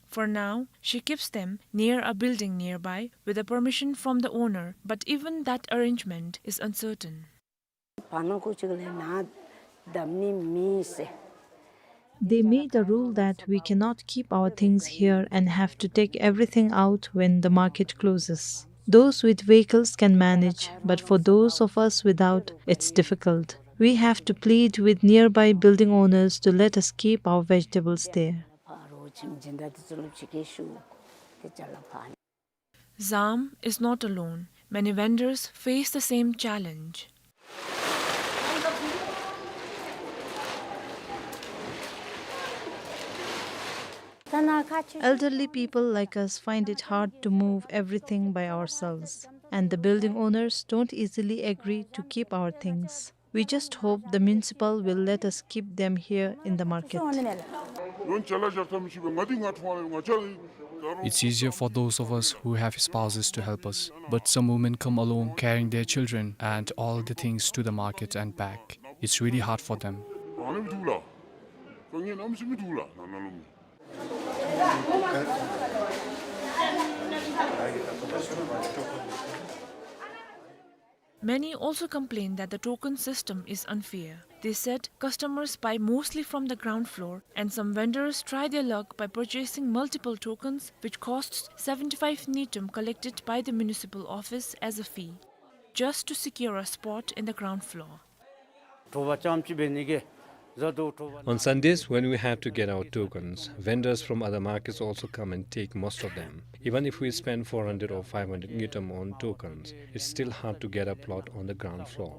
For now, she keeps them near a building nearby with the permission from the owner, but even that arrangement is uncertain. བར་ན་ཁོ་ཅིག་ལས་ནཱ་བསྡམ་ནི་མེད་ཟེར། They made a rule that we cannot keep our things here and have to take everything out when the market closes. Those with vehicles can manage, but for those of us without, it's difficult. We have to plead with nearby building owners to let us keep our vegetables there. Zam is not alone. Many vendors face the same challenge. Elderly people like us find it hard to move everything by ourselves, and the building owners don't easily agree to keep our things. We just hope the municipal will let us keep them here in the market. It's easier for those of us who have spouses to help us, but some women come alone carrying their children and all the things to the market and back. It's really hard for them. Many also complain that the token system is unfair. They said customers buy mostly from the ground floor, and some vendors try their luck by purchasing multiple tokens, which costs seventy-five ngultrum collected by the municipal office as a fee, just to secure a spot in the ground floor. On Sundays, when we have to get our tokens, vendors from other markets also come and take most of them. Even if we spend four hundred or five hundred ngultrum on tokens, it's still hard to get a plot on the ground floor.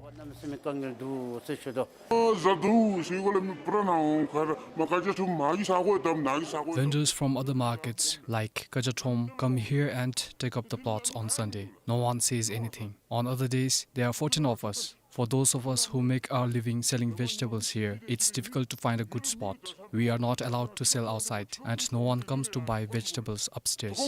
Vendors from other markets, like Kajathom, come here and take up the plots on Sunday. No one says anything. On other days, there are fourteen of us. For those of us who make our living selling vegetables here, it's difficult to find a good spot. We are not allowed to sell outside, and no one comes to buy vegetables upstairs.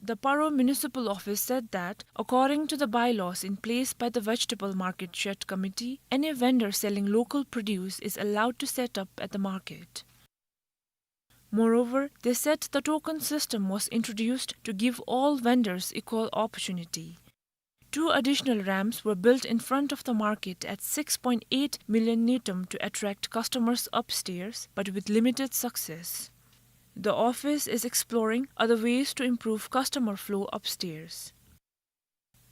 The Paro Municipal Office said that, according to the bylaws in place by the Vegetable Market Shed Committee, any vendor selling local produce is allowed to set up at the market. Moreover, they said the token system was introduced to give all vendors equal opportunity. Two additional ramps were built in front of the market at six point eight million ngultrum to attract customers upstairs, but with limited success. The office is exploring other ways to improve customer flow upstairs.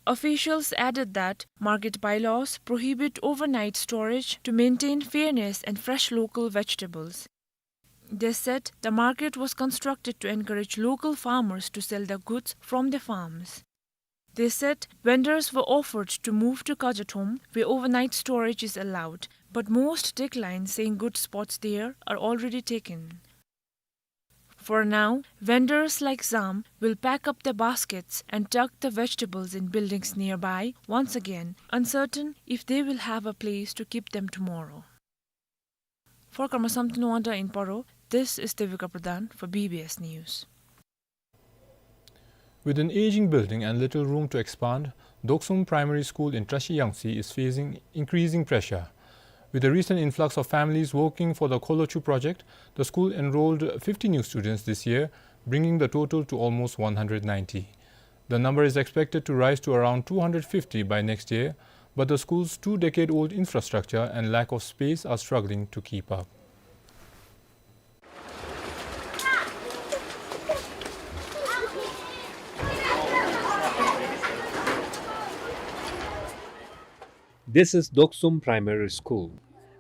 Officials added that market bylaws prohibit overnight storage to maintain fairness and fresh local vegetables. They said the market was constructed to encourage local farmers to sell their goods from their farms. They said vendors were offered to move to Kajathom, where overnight storage is allowed, but most declined, saying good spots there are already taken. For now, vendors like Zam will pack up their baskets and tuck the vegetables in buildings nearby, once again uncertain if they will have a place to keep them tomorrow. For Karma Samten Wangda in Paro, this is Devika Pradhan for B B S News. With an aging building and little room to expand, Doksum Primary School in Trashi Yangtse is facing increasing pressure. With the recent influx of families working for the Kholochu project, the school enrolled fifty new students this year, bringing the total to almost one hundred ninety. The number is expected to rise to around two hundred fifty by next year, but the school's two-decade-old infrastructure and lack of space are struggling to keep up. This is Doksum Primary School,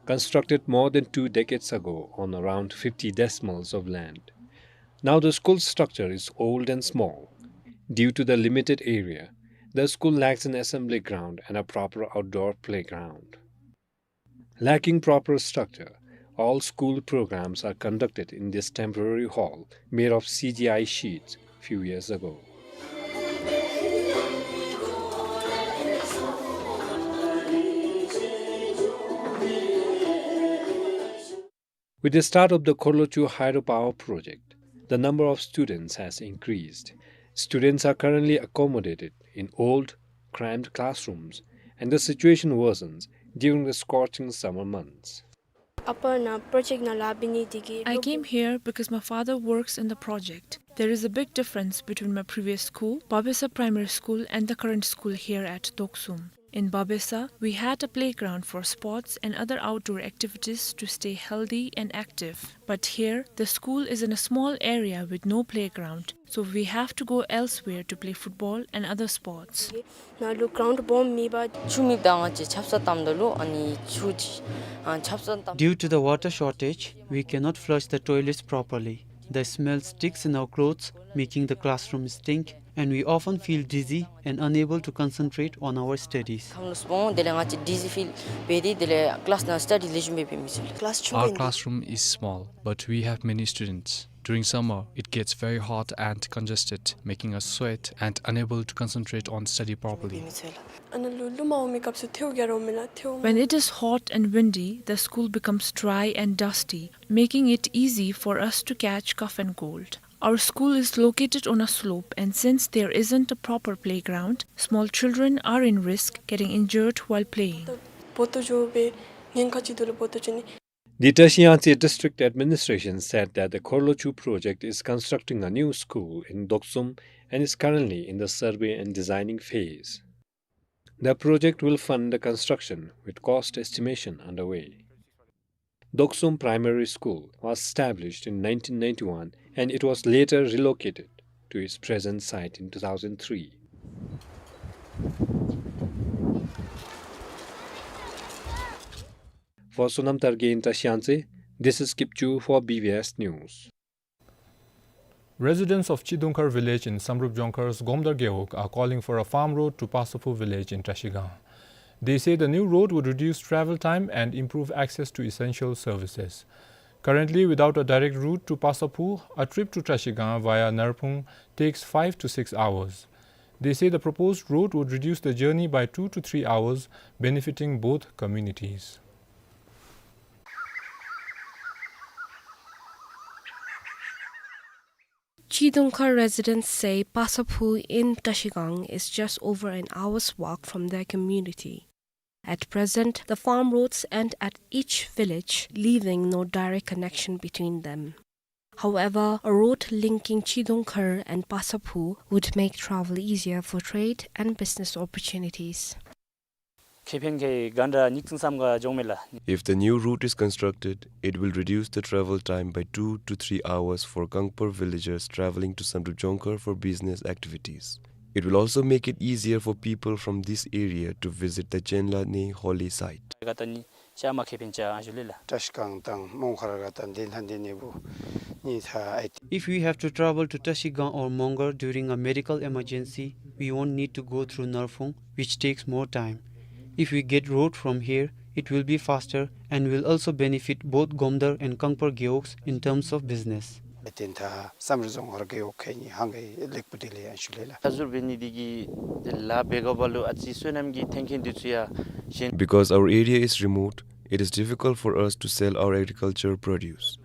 constructed more than two decades ago on around fifty decimals of land. Now the school structure is old and small. Due to the limited area, the school lacks an assembly ground and a proper outdoor playground. Lacking proper structure, all school programs are conducted in this temporary hall made of C G I sheets, few years ago. With the start of the Khorlochu hydropower project, the number of students has increased. Students are currently accommodated in old, cramped classrooms, and the situation worsens during the scorching summer months. Upper na project na labini digi. I came here because my father works in the project. There is a big difference between my previous school, Babesa Primary School, and the current school here at Doksum. In Babesa, we had a playground for sports and other outdoor activities to stay healthy and active. But here, the school is in a small area with no playground, so we have to go elsewhere to play football and other sports. ནཱ་ལུ་གྷ་རའུནཌ་སྦོམ་མེད་པར། ཆུ་མེདཔ་ད་ང་བཅས་ཆབ་གསང་བཏངམ་ད་ལུ་ཨ་ནི་ཆུ་ཅིག་ཨ་ཆབ་གསང་བཏངམ། Due to the water shortage, we cannot flush the toilets properly. The smell sticks in our clothes, making the classroom stink, and we often feel dizzy and unable to concentrate on our studies. ཁམས་ལུ་སྦོམ་དེ་ལས་ང་བཅས་dizzy feel འབད་དེ་དེ་ལས་class ནང་study ལེགས་ཤོམ་སྦེ་འབད་མི་ཚུགས་ལགས། Class ཆུང་ཀུ། Our classroom is small, but we have many students. During summer, it gets very hot and congested, making us sweat and unable to concentrate on study properly. འབད་མི་ཚུགས་ལགས། ཨ་ནཱ་ལུ་ལུ་མ་འོང་མི་སྐབས་སུ་ཐལཝ་རྒྱ་ར་འོང་མས་ལགས། ཐལཝ། When it is hot and windy, the school becomes dry and dusty, making it easy for us to catch cough and cold. Our school is located on a slope, and since there isn't a proper playground, small children are in risk getting injured while playing. བོ་ཏོ་འགྱོ་བའི་ཉེན་ཁ་ཅིག་འདུག་ལགས། བོ་ཏོ་འགྱོ་ནི། The Trashiyangtse District Administration said that the Khorlochu project is constructing a new school in Doksum and is currently in the survey and designing phase. The project will fund the construction with cost estimation underway. Doksum Primary School was established in nineteen ninety-one and it was later relocated to its present site in two thousand three. For Sonam Targe in Trashiyangtse, this is Kipchu for B V S News. Residents of Chidungkhar village in Samdrup Jongkhar's Gomdar Gewog are calling for a farm road to Pasaphu village in Trashigang. They say the new road would reduce travel time and improve access to essential services. Currently, without a direct route to Pasaphu, a trip to Trashigang via Narphung takes five to six hours. They say the proposed road would reduce the journey by two to three hours, benefiting both communities. Chidungkhar residents say Pasaphu in Trashigang is just over an hour's walk from their community. At present, the farm roads end at each village, leaving no direct connection between them. However, a road linking Chidungkhar and Pasaphu would make travel easier for trade and business opportunities. ཁེ་ཕན་གྱི་ག་འདྲ་ཉིག་ཙིང་བསམ་ག་འཇོག་མས་ལགས། If the new route is constructed, it will reduce the travel time by two to three hours for Kangpar villagers traveling to Samdrup Jongkhar for business activities. It will also make it easier for people from this area to visit the Chenla Ne holy site. ག་ད་ནི་ཤ་མ་ཁེ་ཕན་ཅ་ཨ་ཞུ་ལེ་ལགས། ཏྲ་ཤི་གང་དང་མོང་སྒར་ག་ད་འདི་ན་འདི་ནི་བུ་ནི་ཐ་ཨའི་ཏི། If we have to travel to Trashigang or Mongar during a medical emergency, we won't need to go through Narphung, which takes more time. If we get road from here, it will be faster and will also benefit both Gomdar and Kangpar gewogs in terms of business. ཨའི་ཏེན་ཐ་སམ་རི་རྫོང་ཧར་གེ་ཡོག་ཁེ་ནི་ཧང་གེ་ལེགས་པོ་དེ་ལེ་ཡང་ཞུ་ལེ་ལགས། ཁ་ཟུར་བེ་ནི་དེ་གི་དེ་ལ་བེ་ག་བ་ལུ་ཨ་ཙི་བསོད་ནམས་ཀྱི་ཐོན་ཁུངས་དེ་ཚུ་ཡང་གཞན། Because our area is remote, it is difficult for us to sell our agriculture produce.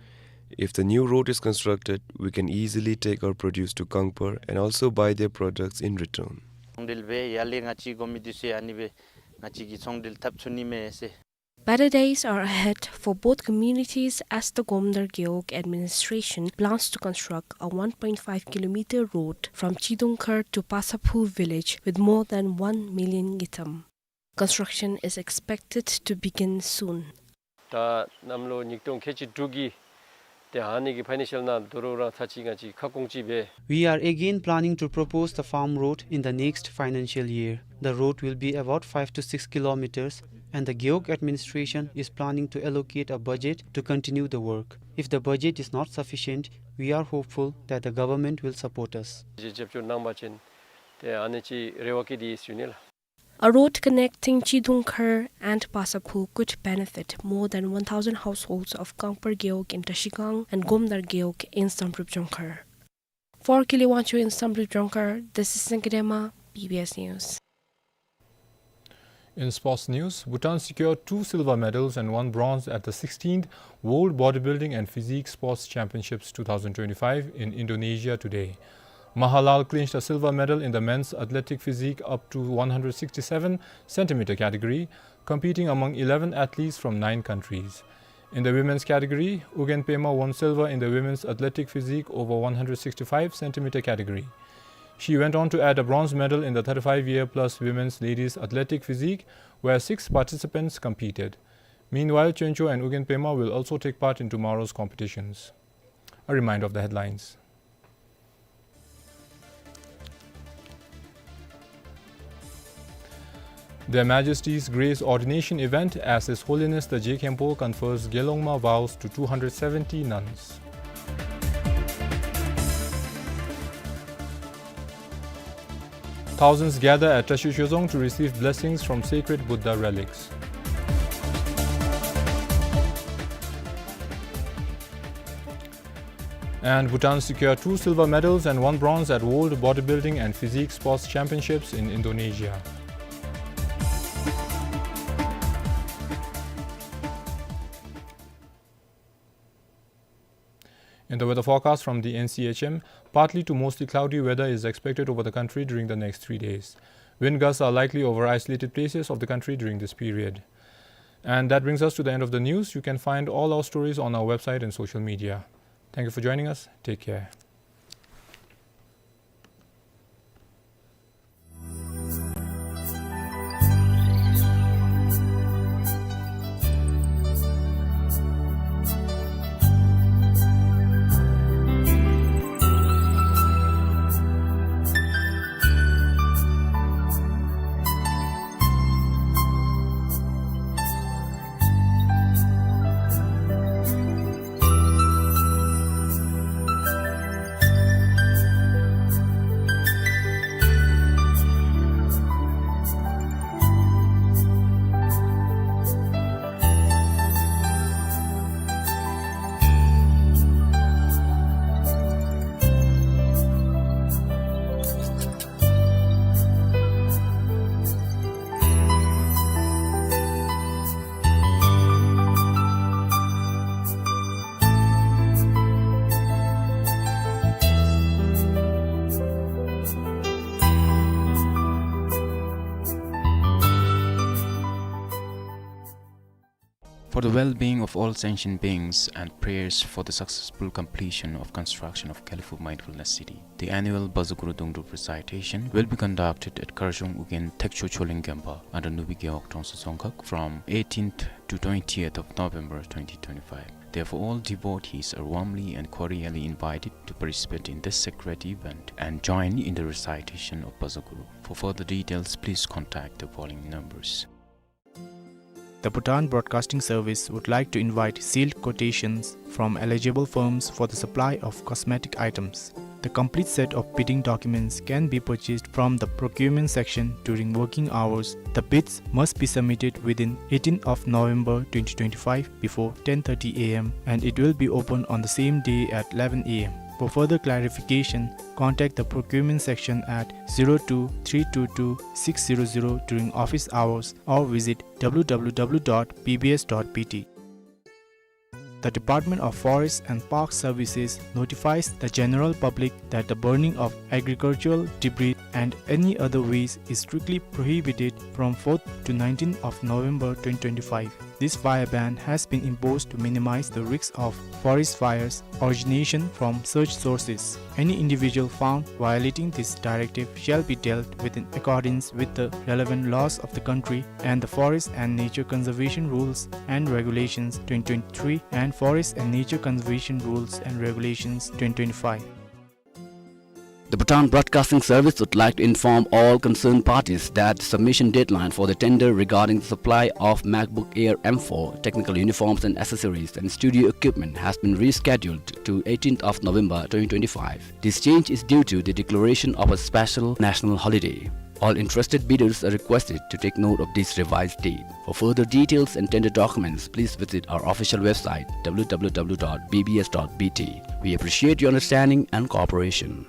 If the new road is constructed, we can easily take our produce to Kangpar and also buy their products in return. ཚོང་འབྲེལ་བེ་ཡར་ལས་ང་བཅས་གོ་མི་དེ་ཚུ་ཡང་ཨ་ནི་བེ་ང་བཅས་ཀྱི་ཚོང་འབྲེལ་འཐབ་ཚུགས་ནི་མས་ཟེར། Better days are ahead for both communities as the Gomdar Gewog administration plans to construct a one point five kilometer road from Chidungkhar to Pasaphu village with more than one million ngultrum. Construction is expected to begin soon. ད་གནམ་ལོ་ཉིས་སྟོང་ཁལ་གཅིག་དྲུག་གི་ཏེ་ཨ་ནི་གི་ཕའི་ནན་ཤལ་ནང་དོ་རུང་རང་ཚར་ཅིག་ང་བཅས་ཁ་སྐོང་ཅིག་འབད། We are again planning to propose the farm road in the next financial year. The road will be about five to six kilometers, and the Gewog administration is planning to allocate a budget to continue the work. If the budget is not sufficient, we are hopeful that the government will support us. རྒྱབ་སྐྱོར་གནང་བ་ཅིན་ཏེ་ཨ་ནི་ཅིག་རེ་བ་བསྐྱེད་དེ་ཡོད་ཟེར་ཞུ་ནི་ལགས། A road connecting Chidungkhar and Pasaphu could benefit more than one thousand households of Kangpar Gewog in Trashigang and Gomdar Gewog in Samdrup Jongkhar. For Kili Wangchuk in Samdrup Jongkhar, this is Singkidema, B B S News. In sports news, Bhutan secured two silver medals and one bronze at the sixteenth World Bodybuilding and Physique Sports Championships two thousand twenty-five in Indonesia today. Mahalal clinched a silver medal in the men's athletic physique up to one hundred sixty-seven centimeter category, competing among eleven athletes from nine countries. In the women's category, Ugyen Pema won silver in the women's athletic physique over one hundred sixty-five centimeter category. She went on to add a bronze medal in the thirty-five year plus women's ladies athletic physique, where six participants competed. Meanwhile, Choncho and Ugyen Pema will also take part in tomorrow's competitions. A reminder of the headlines. Their Majesties grace ordination event as His Holiness the Je Khenpo confers Gelongma vows to two hundred seventy nuns. Thousands gather at Tashi Shozong to receive blessings from sacred Buddha relics. And Bhutan secured two silver medals and one bronze at World Bodybuilding and Physique Sports Championships in Indonesia. In the weather forecast from the N C H M, partly to mostly cloudy weather is expected over the country during the next three days. Wind gusts are likely over isolated places of the country during this period. And that brings us to the end of the news. You can find all our stories on our website and social media. Thank you for joining us. Take care. For the well-being of all sentient beings and prayers for the successful completion of construction of Gelephu Mindfulness City, the annual Bazaguru Dungdrup recitation will be conducted at Karjong Ugyen Thekcho Choling Gempa under Nubi Gewog Tongsa Dzongkhag from eighteenth to twentieth of November twenty twenty-five. Therefore, all devotees are warmly and cordially invited to participate in this sacred event and join in the recitation of Bazaguru. For further details, please contact the following numbers. The Bhutan Broadcasting Service would like to invite sealed quotations from eligible firms for the supply of cosmetic items. The complete set of bidding documents can be purchased from the procurement section during working hours. The bids must be submitted within eighteenth of November twenty twenty-five before ten thirty A M and it will be open on the same day at eleven A M. For further clarification, contact the procurement section at zero two three two two six zero zero during office hours or visit W W W dot B B S dot B T. The Department of Forest and Park Services notifies the general public that the burning of agricultural debris and any other waste is strictly prohibited from fourth to nineteenth of November twenty twenty-five. This fire ban has been imposed to minimize the risks of forest fires origination from such sources. Any individual found violating this directive shall be dealt with in accordance with the relevant laws of the country and the Forest and Nature Conservation Rules and Regulations twenty twenty-three and Forest and Nature Conservation Rules and Regulations twenty twenty-five. The Bhutan Broadcasting Service would like to inform all concerned parties that the submission deadline for the tender regarding the supply of MacBook Air M four, technical uniforms and accessories, and studio equipment has been rescheduled to eighteenth of November twenty twenty-five. This change is due to the declaration of a special national holiday. All interested bidders are requested to take note of this revised date. For further details and tender documents, please visit our official website, W W W dot B B S dot B T. We appreciate your understanding and cooperation.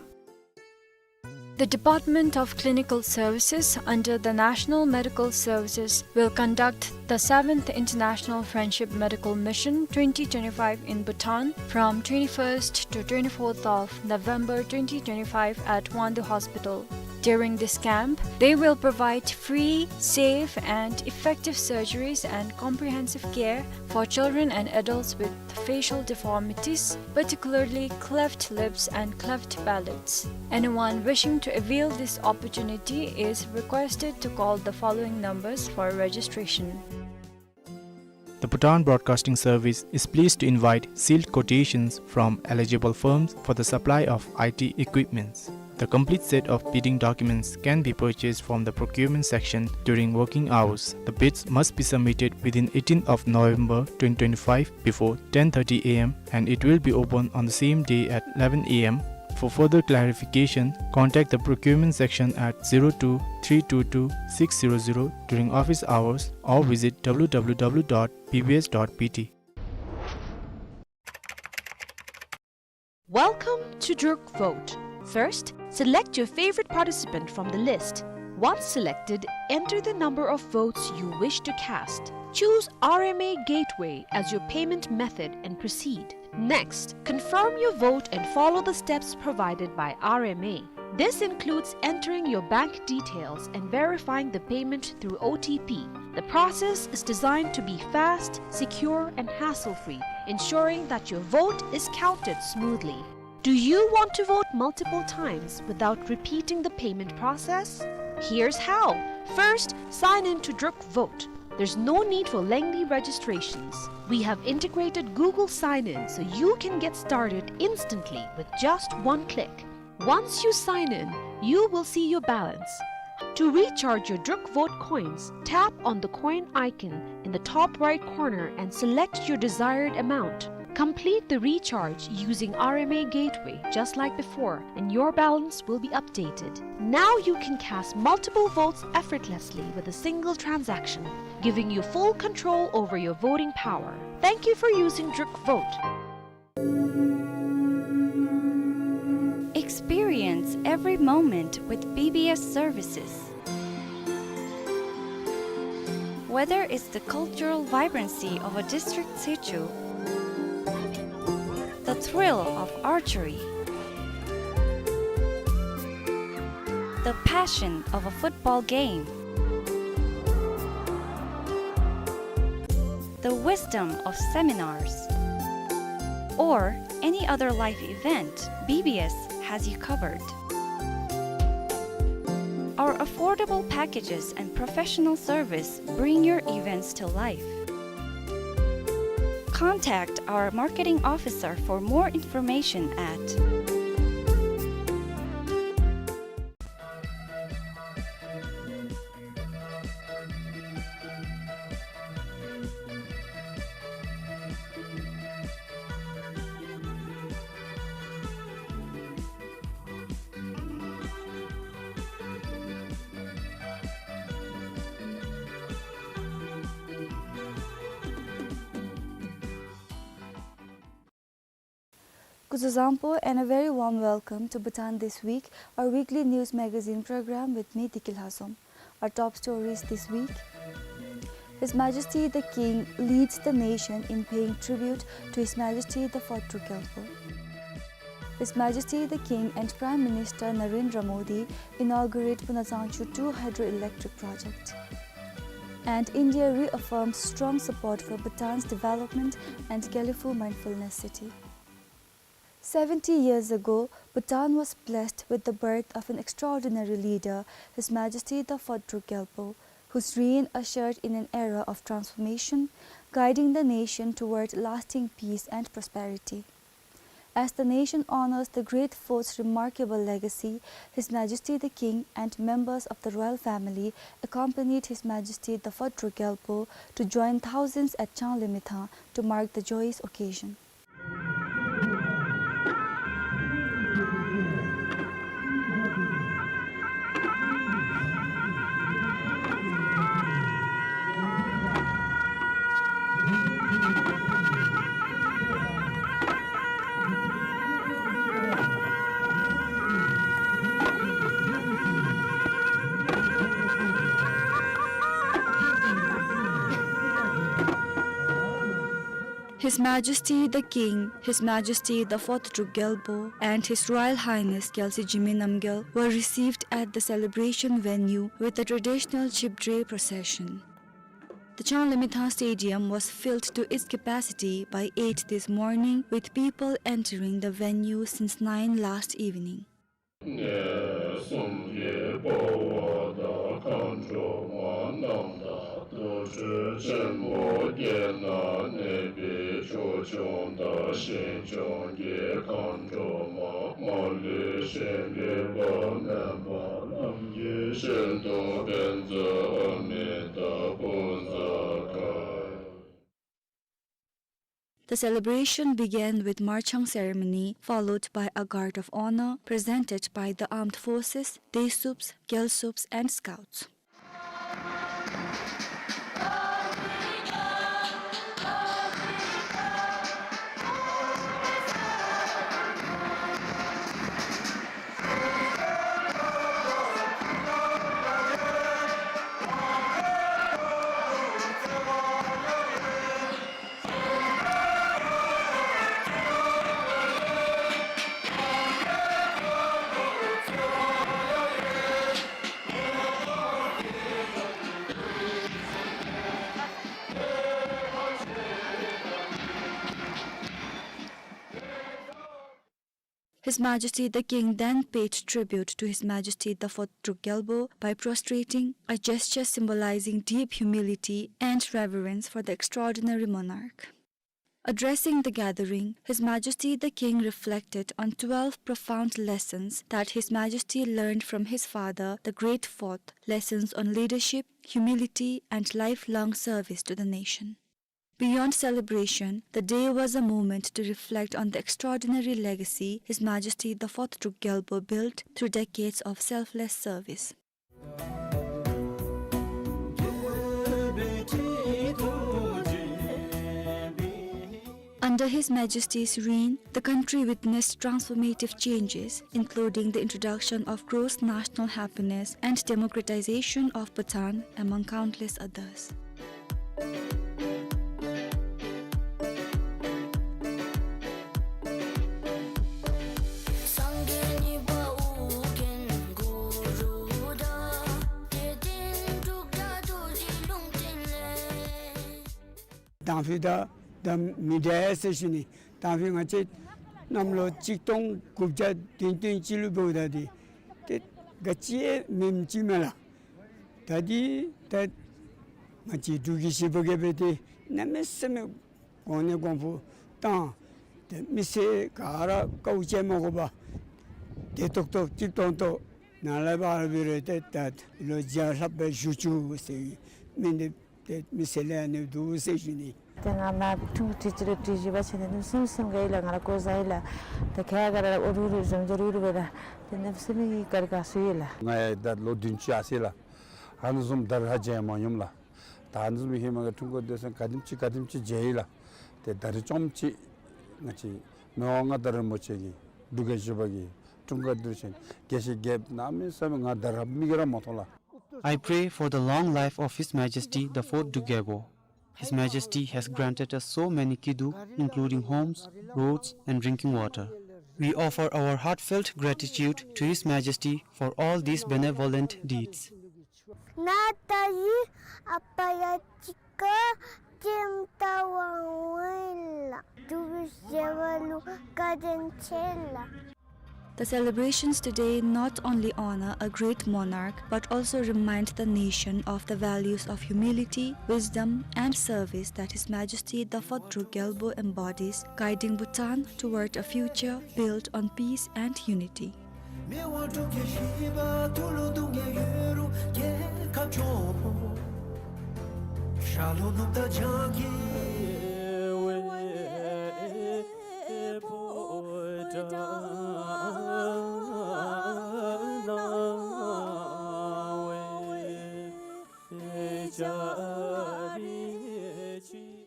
The Department of Clinical Services under the National Medical Services will conduct the seventh International Friendship Medical Mission twenty twenty-five in Bhutan from twenty-first to twenty-fourth of November twenty twenty-five at Hwangdu Hospital. During this camp, they will provide free, safe, and effective surgeries and comprehensive care for children and adults with facial deformities, particularly cleft lips and cleft palates. Anyone wishing to avail this opportunity is requested to call the following numbers for registration. The Bhutan Broadcasting Service is pleased to invite sealed quotations from eligible firms for the supply of I T equipments. The complete set of bidding documents can be purchased from the procurement section during working hours. The bids must be submitted within eighteenth of November twenty twenty-five before ten thirty A M, and it will be open on the same day at eleven A M. For further clarification, contact the procurement section at zero two three two two six zero zero during office hours or visit W W W dot B B S dot B T. Welcome to Druk Vote. First, select your favorite participant from the list. Once selected, enter the number of votes you wish to cast. Choose R M A Gateway as your payment method and proceed. Next, confirm your vote and follow the steps provided by R M A. This includes entering your bank details and verifying the payment through O T P. The process is designed to be fast, secure, and hassle-free, ensuring that your vote is counted smoothly. Do you want to vote multiple times without repeating the payment process? Here's how. First, sign in to Druk Vote. There's no need for lengthy registrations. We have integrated Google Sign-In so you can get started instantly with just one click. Once you sign in, you will see your balance. To recharge your Druk Vote coins, tap on the coin icon in the top right corner and select your desired amount. Complete the recharge using R M A Gateway just like before, and your balance will be updated. Now you can cast multiple votes effortlessly with a single transaction, giving you full control over your voting power. Thank you for using Druk Vote. Experience every moment with B B S services. Whether it's the cultural vibrancy of a district situ, the thrill of archery, the passion of a football game, the wisdom of seminars, or any other life event, B B S has you covered. Our affordable packages and professional service bring your events to life. Contact our marketing officer for more information at Kuzuzangpo and a very warm welcome to Bhutan This Week, our weekly news magazine program with me, Diki Lhazom. Our top stories this week. His Majesty the King leads the nation in paying tribute to His Majesty the Fourth Druk Gyalpo. His Majesty the King and Prime Minister Narendra Modi inaugurate Punazangchu two hydroelectric project. And India reaffirms strong support for Bhutan's development and Gelephu Mindfulness City. Seventy years ago, Bhutan was blessed with the birth of an extraordinary leader, His Majesty the Fourth Druk Gyalpo, whose reign ushered in an era of transformation, guiding the nation toward lasting peace and prosperity. As the nation honors the great fourth's remarkable legacy, His Majesty the King and members of the royal family accompanied His Majesty the Fourth Druk Gyalpo to join thousands at Changlimithang to mark the joyous occasion. His Majesty the King, His Majesty the Fourth Druk Gyalpo, and His Royal Highness Gyaltsy Zhimyi Namgyal were received at the celebration venue with the traditional Chipdre procession. The Changlimithang Stadium was filled to its capacity by eight this morning, with people entering the venue since nine last evening. གནས་གསུམ་གྱི་དཔའ་བོ་དང་མཁའ་འགྲོ་མ་རྣམས་དང་། དུར་ཁྲོད་ཆེན་པོ་བརྒྱད་ན་གནས་པའི་ཆོས་སྐྱོང་དང་། ཞིང་སྐྱོང་གི་མཁའ་འགྲོ་མ། མ་ལུས་ཞིང་གི་དཔལ་མེ་འབར། ལམ་གྱི་ཞིང་དུ་ཕན་མཛད་ཨ་མི་ཏཱབ་པུ་ཛ་ཁཱ། The celebration began with marching ceremony, followed by a guard of honor presented by the armed forces, Desups, Gyalsups, and scouts. His Majesty the King then paid tribute to His Majesty the Fourth Druk Gyalpo by prostrating, a gesture symbolizing deep humility and reverence for the extraordinary monarch. Addressing the gathering, His Majesty the King reflected on twelve profound lessons that His Majesty learned from his father, the Great Fourth, lessons on leadership, humility, and lifelong service to the nation. Beyond celebration, the day was a moment to reflect on the extraordinary legacy His Majesty the Fourth Druk Gyalpo built through decades of selfless service. Under His Majesty's reign, the country witnessed transformative changes, including the introduction of gross national happiness and democratization of Bhutan, among countless others. དང་ཕུ་དང་ད་མི་འདྲ་ཟེར་ཞུ་ནི། དང་ཕུ་ང་བཅས་གནམ་ལོ་གཅིག་སྟོང་དགུ་བརྒྱ་བདུན་སྟོང་ཅིག་ལུ་འབདཝ་ད་འདི་ཏེ་ག་ཅི་ཡང་མེདཔ་ཅིག་མས་ལགས། ད་འདི་ད་ང་བཅས་འབྲུག་གི་བཞེས་སྒོ་གི་སྦེ་ཏེ་གནམ་མེད་ས་མེད་གོང་ནས་གོང་འཕེལ་བཏང་། ཏེ་མི་སེར་ག་ར་དཀའཝ་སྤྱད་མ་དགོ་པར་བདེ་ཏོག་ཏོ་སྐྱིད་ཏོང་ཏོ་ནང་ལས་ཕར་འབད་རུང་ཏེ་ད་ལོ་བརྒྱ་ལྷགཔ་སྦེ་བཞུགས་བཅུག་ཟེར་མི་འདི་ཏེ་མི་སེར་ལས་ཨ་ནི་འདུག་ཟེར་ཞུ་ནི། ཏེ་ང་ནཱ་ཁྲུང་ཁྲུང་ཅིག་ལུ་ཁྲུང་ཅིག་འབད་བ་ཅིན་ཏེ་གནམ་མེད་ས་མེད་དགའ་ཡི་ལགས། ང་ར་ལྐོག་ཟ་ཡི་ལགས། ཏེ་ཁ་ག་ར་ཨོ་རུ་རུ་འཇམ་འཇམ་རུ་རུ་སྦེ་ལགས། ཏེ་གནམ་མེད་ས་མེད་དགའ་ར་དགའ་སོ་ཡི་ལགས། ང་ཡང་ད་ལོ་བདུན་ཅུ་ཡར་སོ་ཡི་ལགས། ཨ་ནི་བཟུམ་ད་རེས་ཧ་མཇལ་མ་མྱོངམ་ལགས། ད་ཨ་ནི་བཟུམ་ཧེ་མ་གི་ཁྲུང་ཁྲུང་སྡོད་ས་ག་དེམ་ཅིག་ག་དེམ་ཅིག་མཇལ་ཡི་ལགས། ཏེ་ད་རེས་རྐྱངམ་ཅིག་ང་བཅས་མི་དབང་མངའ་བདག་རིན་པོ་ཆེ་གི་འབྲུག་རྒྱལ་བཞི་པ་གི་ཁྲུང་ཁྲུང་སྡོད་ས་དགེ་བཤེས་རྒྱལཔོ་གནམ་མེད་ས་མེད་ང་ད་རེས་མིག་གིས་ར་མ་མཐོང་ལགས། I pray for the long life of His Majesty the Fourth Druk Gyalpo. His Majesty has granted us so many kiddu, including homes, roads, and drinking water. We offer our heartfelt gratitude to His Majesty for all these benevolent deeds. ནཱ་ད་རིས་ཨ་པ་ཡ་གཅིག་ཁར་ཁྱིམ་ད་འོང་ཡི་ལགས། འབྲུག་གི་བཞེས་སྒོ་ལུ་བཀའ་དྲིན་ཆེ་ལགས། The celebrations today not only honor a great monarch, but also remind the nation of the values of humility, wisdom, and service that His Majesty the Fourth Druk Gyalpo embodies, guiding Bhutan toward a future built on peace and unity.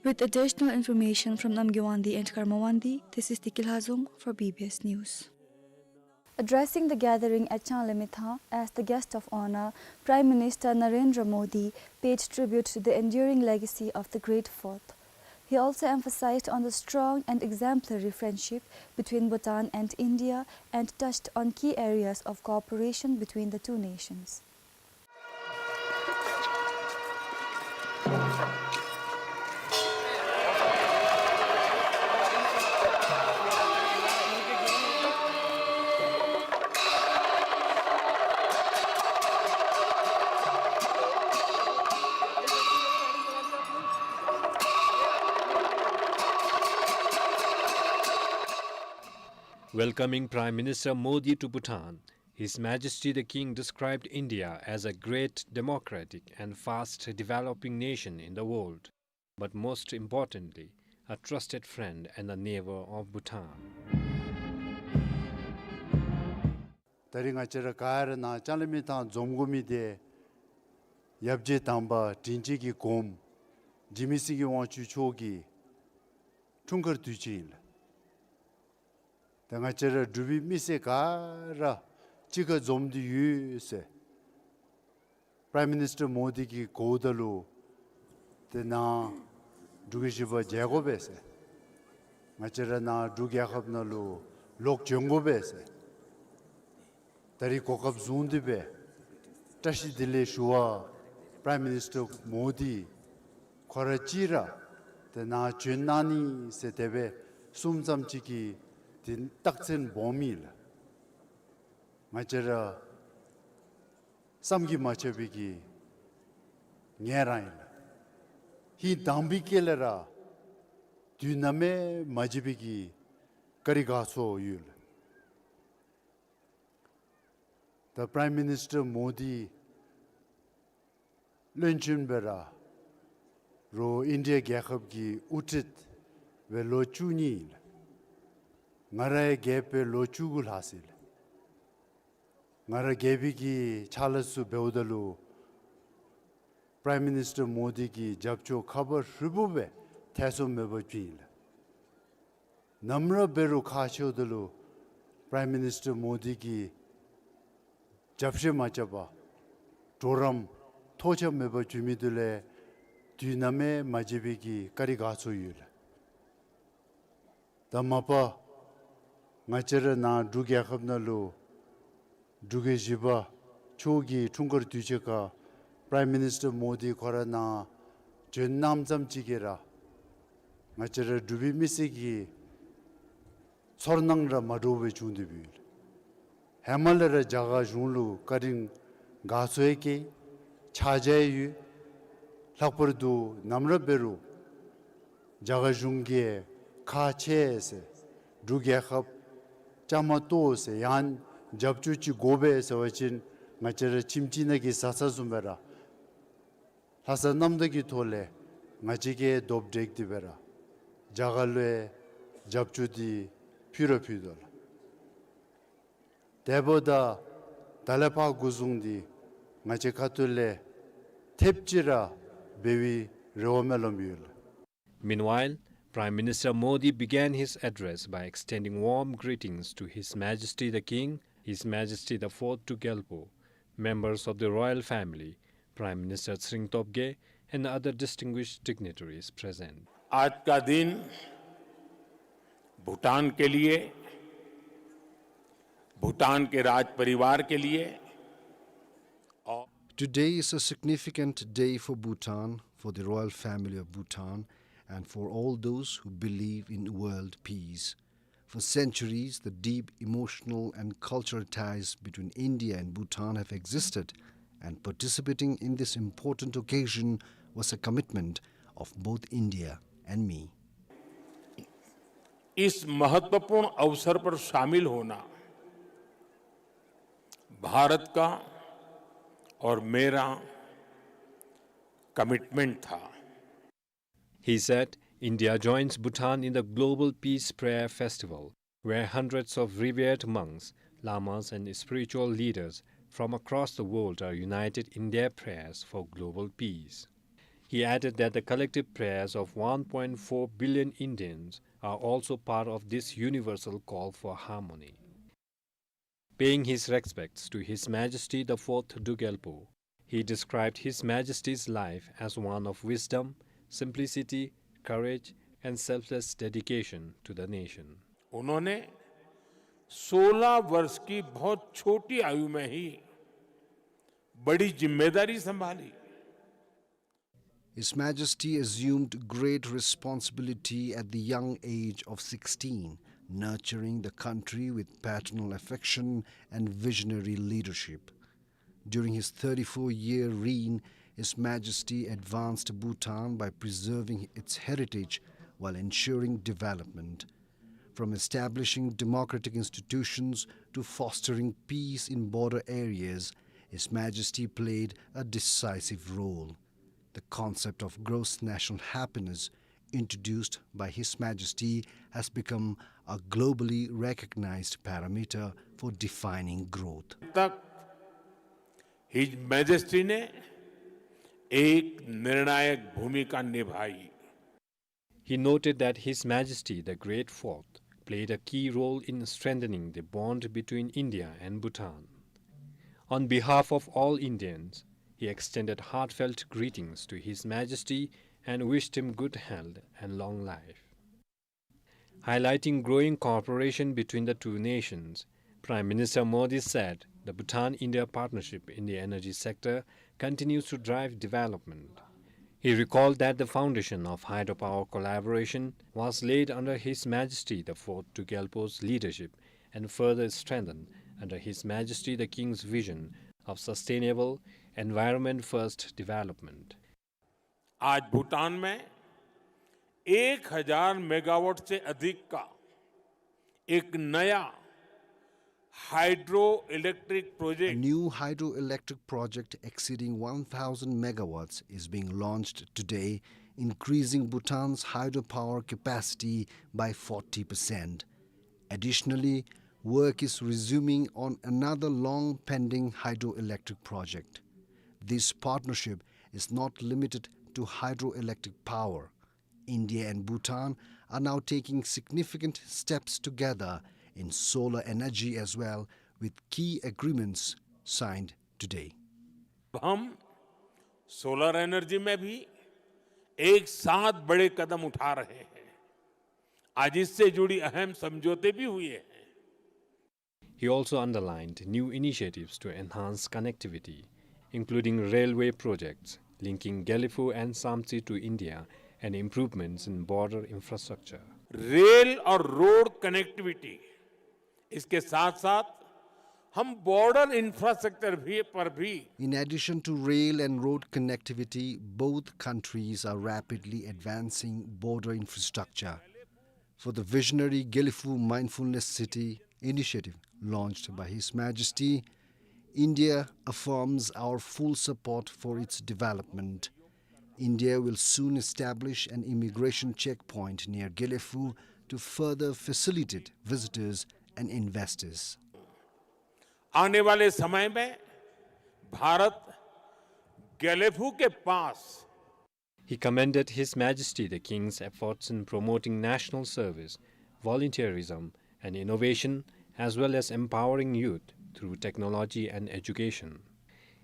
With additional information from Namgay Wangdi and Karma Wangdi, this is Tiki Lhazung for B B S News. Addressing the gathering at Changlimithang as the guest of honor, Prime Minister Narendra Modi paid tribute to the enduring legacy of the Great Fourth. He also emphasized on the strong and exemplary friendship between Bhutan and India and touched on key areas of cooperation between the two nations. Welcoming Prime Minister Modi to Bhutan, His Majesty the King described India as a great democratic and fast developing nation in the world, but most importantly, a trusted friend and a neighbor of Bhutan. ད་རིས་ང་བཅས་ར་ག་ར་ནཱ་ལྕང་གླིང་མི་ཐང་འཛོམས་དགོ་མི་འདི་ཡབ་རྗེ་དམ་པ་དྲིན་ཅན་གྱི་གོངམ་འཇིགས་མེད་སེང་གེ་དབང་ཕྱུག་མཆོག་གི་འཁྲུངས་སྐར་དུས་ཆེན་ཨིན་ལགས། ད་ང་བཅས་ར་འབྲུག་པའི་མི་སེར་ག་ར་གཅིག་ཁར་འཛོམས་ཏེ་ཡོད་ཟེར་པྲའིམ་མི་ནིས་ཊར་མོ་དི་གིས་གོཝ་ད་ལུ་ཏེ་ནཱ་འབྲུག་རྒྱལ་བཞི་པ་མཇལ་དགོ་པས་ཟེར། ང་བཅས་ར་ནཱ་འབྲུག་རྒྱལ་ཁབ་ནང་ལུ་ལོག་བྱོན་དགོ་པས་ཟེར། ད་རིས་གོ་སྐབས་བཟུང་སྟེ་སྦེ་བཀྲ་ཤིས་བདེ་ལེགས་ཞུ་བར་པྲའིམ་མི་ནིས་ཊར་མོ་དི་ཁོ་ར་གཅིག་ར་ཏེ་ནཱ་བྱོན་གནང་ནི་ཟེར་དེ་སྦེ་གསུངམ་ཙམ་ཅིག་གིས་ཏེ་རྟགས་མཚན་སྦོམ་ཨིན་ལགས། ང་བཅས་ར་བསམ་གྱིས་མ་ཁྱབ་པའི་གི་ངལ་རངས་ཨིན་ལགས། ཧིང་དྭངས་པའི་དཀྱིལ་ལས་ར་དུས་ནམ་ཡང་མ་བརྗེད་པའི་གི་བཀའ་དྲིན་དགའ་ཚོར་ཡོད་ལགས། ད་པྲའིམ་མི་ནིས་ཊར་མོ་དི་བློན་ཆེན་སྦེ་ར་རོགས་ཨིན་ཌི་ཡ་རྒྱལ་ཁབ་ཀྱི་དབུ་ཁྲིད་སྦེ་ལོ་བཅུ་གཉིས་ཨིན་ལགས། ང་ར་ཡང་རྒྱལཔོ་སྦེ་ལོ་བཅུ་དགུ་ལྷག་ཅི་ལགས། ང་ར་རྒྱལ་པོའི་གི་ཕྱག་ལཱ་ཚུ་འབདཝ་ད་ལུ་པྲའིམ་མི་ནིས་ཊར་མོ་དི་གི་རྒྱབ་སྐྱོར་ཁ་བ་ཧྲིལ་པོ་སྦེ་ཐེ་ཚོམ་མེད་པར་བྱིན་ཡི་ལགས། ནམ་ར་འབད་རུང་ཁག་ཆེཝ་ད་ལུ་པྲའིམ་མི་ནིས་ཊར་མོ་དི་གིས་རྒྱབ་བཤུད་མ་རྐྱབ་པར་གྲོགས་རམ་ཐོགས་ཆགས་མེད་པར་བྱིན་མི་འདི་ལས་དུས་ནམ་ཡང་མ་བརྗེད་པའི་གི་བཀའ་དྲིན་དགའ་ཚོར་ཡོད་ལགས། ད་མ་པ་ང་བཅས་ར་ནཱ་འབྲུག་རྒྱལ་ཁབ་ནང་ལུ་འབྲུག་རྒྱལ་བཞི་པ་མཆོག་གི་འཁྲུངས་སྐར་དུས་ཆེན་ཁར་པྲའིམ་མི་ནིས་ཊར་མོ་དི་ཁོ་ར་ནཱ་བྱོན་གནངམ་ཙམ་ཅིག་གིས་ར་ང་བཅས་ར་འབྲུག་པའི་མི་སེར་གྱི་ཚོར་སྣང་ར་མ་འདྲཝ་སྦེ་བྱུང་སྟེ་འབདཝ་ཨིན་ལགས། ཧེ་མ་ལས་ར་རྒྱ་གར་གཞུང་ལུ་བཀའ་དྲིན་དགའ་ཚོར་ཡང་བསྐྱེད་ཕྱག་རྗེས་ཡང་ཡོད། ལྷག་པར་དུ་ནམ་ར་འབད་རུང་རྒྱ་གར་གཞུང་གིས་ཁག་ཆེ་ཟེར་འབྲུག་རྒྱལ་ཁབ་བཅའ་མར་གཏོགས་ཟེར་ཡང་རྒྱབ་སྐྱོར་ཅིག་དགོ་པས་ཟེར་བ་ཅིན་ང་བཅས་ར་ཁྱིམ་གཅིག་ནང་གི་བཟའ་ཚང་བཟུམ་སྦེ་ར་ལྷག་བསམ་རྣམ་དག་གི་ཐོག་ལས་ང་བཅས་ཀྱིས་རྡོག་བསྒྲིལ་ཏེ་སྦེ་ར་རྒྱ་གར་ལུ་ཡང་རྒྱབ་སྐྱོར་འདི་ཕུལ་ར་ཕུལ་དོ་ལགས། དེ་འབདཝ་ད་ད་ལས་ཕར་འགོ་བཟུང་སྟེ་ང་བཅས་ཁ་ཐུག་ལས་ཐེབས་ཅིག་ར་འབད་བའི་རེ་བ་སྨོན་ལམ་ཡོད་ལགས། Meanwhile, Prime Minister Modi began his address by extending warm greetings to His Majesty the King, His Majesty the Fourth Druk Gyalpo, members of the royal family, Prime Minister Tshering Tobgay, and other distinguished dignitaries present. आज का दिन भूटान के लिए, भूटान के राज परिवार के लिए और Today is a significant day for Bhutan, for the royal family of Bhutan, and for all those who believe in world peace. For centuries, the deep emotional and cultural ties between India and Bhutan have existed, and participating in this important occasion was a commitment of both India and me. इस महत्वपूर्ण अवसर पर शामिल होना भारत का और मेरा कमिटमेंट था। He said, India joins Bhutan in the Global Peace Prayer Festival, where hundreds of revered monks, lamas, and spiritual leaders from across the world are united in their prayers for global peace. He added that the collective prayers of one point four billion Indians are also part of this universal call for harmony. Paying his respects to His Majesty the Fourth Druk Gyalpo, he described His Majesty's life as one of wisdom, simplicity, courage, and selfless dedication to the nation. उन्होंने सोलह वर्ष की बहुत छोटी आयु में ही बड़ी जिम्मेदारी संभाली। His Majesty assumed great responsibility at the young age of sixteen, nurturing the country with paternal affection and visionary leadership. During his thirty-four-year reign, His Majesty advanced Bhutan by preserving its heritage while ensuring development. From establishing democratic institutions to fostering peace in border areas, His Majesty played a decisive role. The concept of gross national happiness, introduced by His Majesty, has become a globally recognized parameter for defining growth. तक His Majesty ने एक निर्णायक भूमिका निभाई। He noted that His Majesty the Great Fourth played a key role in strengthening the bond between India and Bhutan. On behalf of all Indians, he extended heartfelt greetings to His Majesty and wished him good health and long life. Highlighting growing cooperation between the two nations, Prime Minister Modi said the Bhutan-India partnership in the energy sector continues to drive development. He recalled that the foundation of hydropower collaboration was laid under His Majesty the Fourth Druk Gyalpo's leadership and further strengthened under His Majesty the King's vision of sustainable, environment-first development. आज भूटान में एक हज़ार मेगावाट से अधिक का एक नया hydro electric A project new hydroelectric project exceeding one thousand megawatts is being launched today, increasing Bhutan's hydropower capacity by forty percent. Additionally, work is resuming on another long-pending hydroelectric project. This partnership is not limited to hydroelectric power. India and Bhutan are now taking significant steps together in solar energy as well, with key agreements signed today. हम solar energy में भी एक साथ बड़े कदम उठा रहे हैं। आज इससे जुड़ी अहम समझौते भी हुए हैं। He also underlined new initiatives to enhance connectivity, including railway projects linking Gelephu and Samtse to India and improvements in border infrastructure. Rail और रोड कनेक्टिविटी, इसके साथ-साथ हम बॉर्डर इंफ्रास्ट्रक्चर भी, पर भी In addition to rail and road connectivity, both countries are rapidly advancing border infrastructure. For the visionary Gelephu Mindfulness City initiative launched by His Majesty, India affirms our full support for its development. India will soon establish an immigration checkpoint near Gelephu to further facilitate visitors and investors. आने वाले समय में भारत गेलेफू के पास He commended His Majesty the King's efforts in promoting national service, volunteerism, and innovation, as well as empowering youth through technology and education.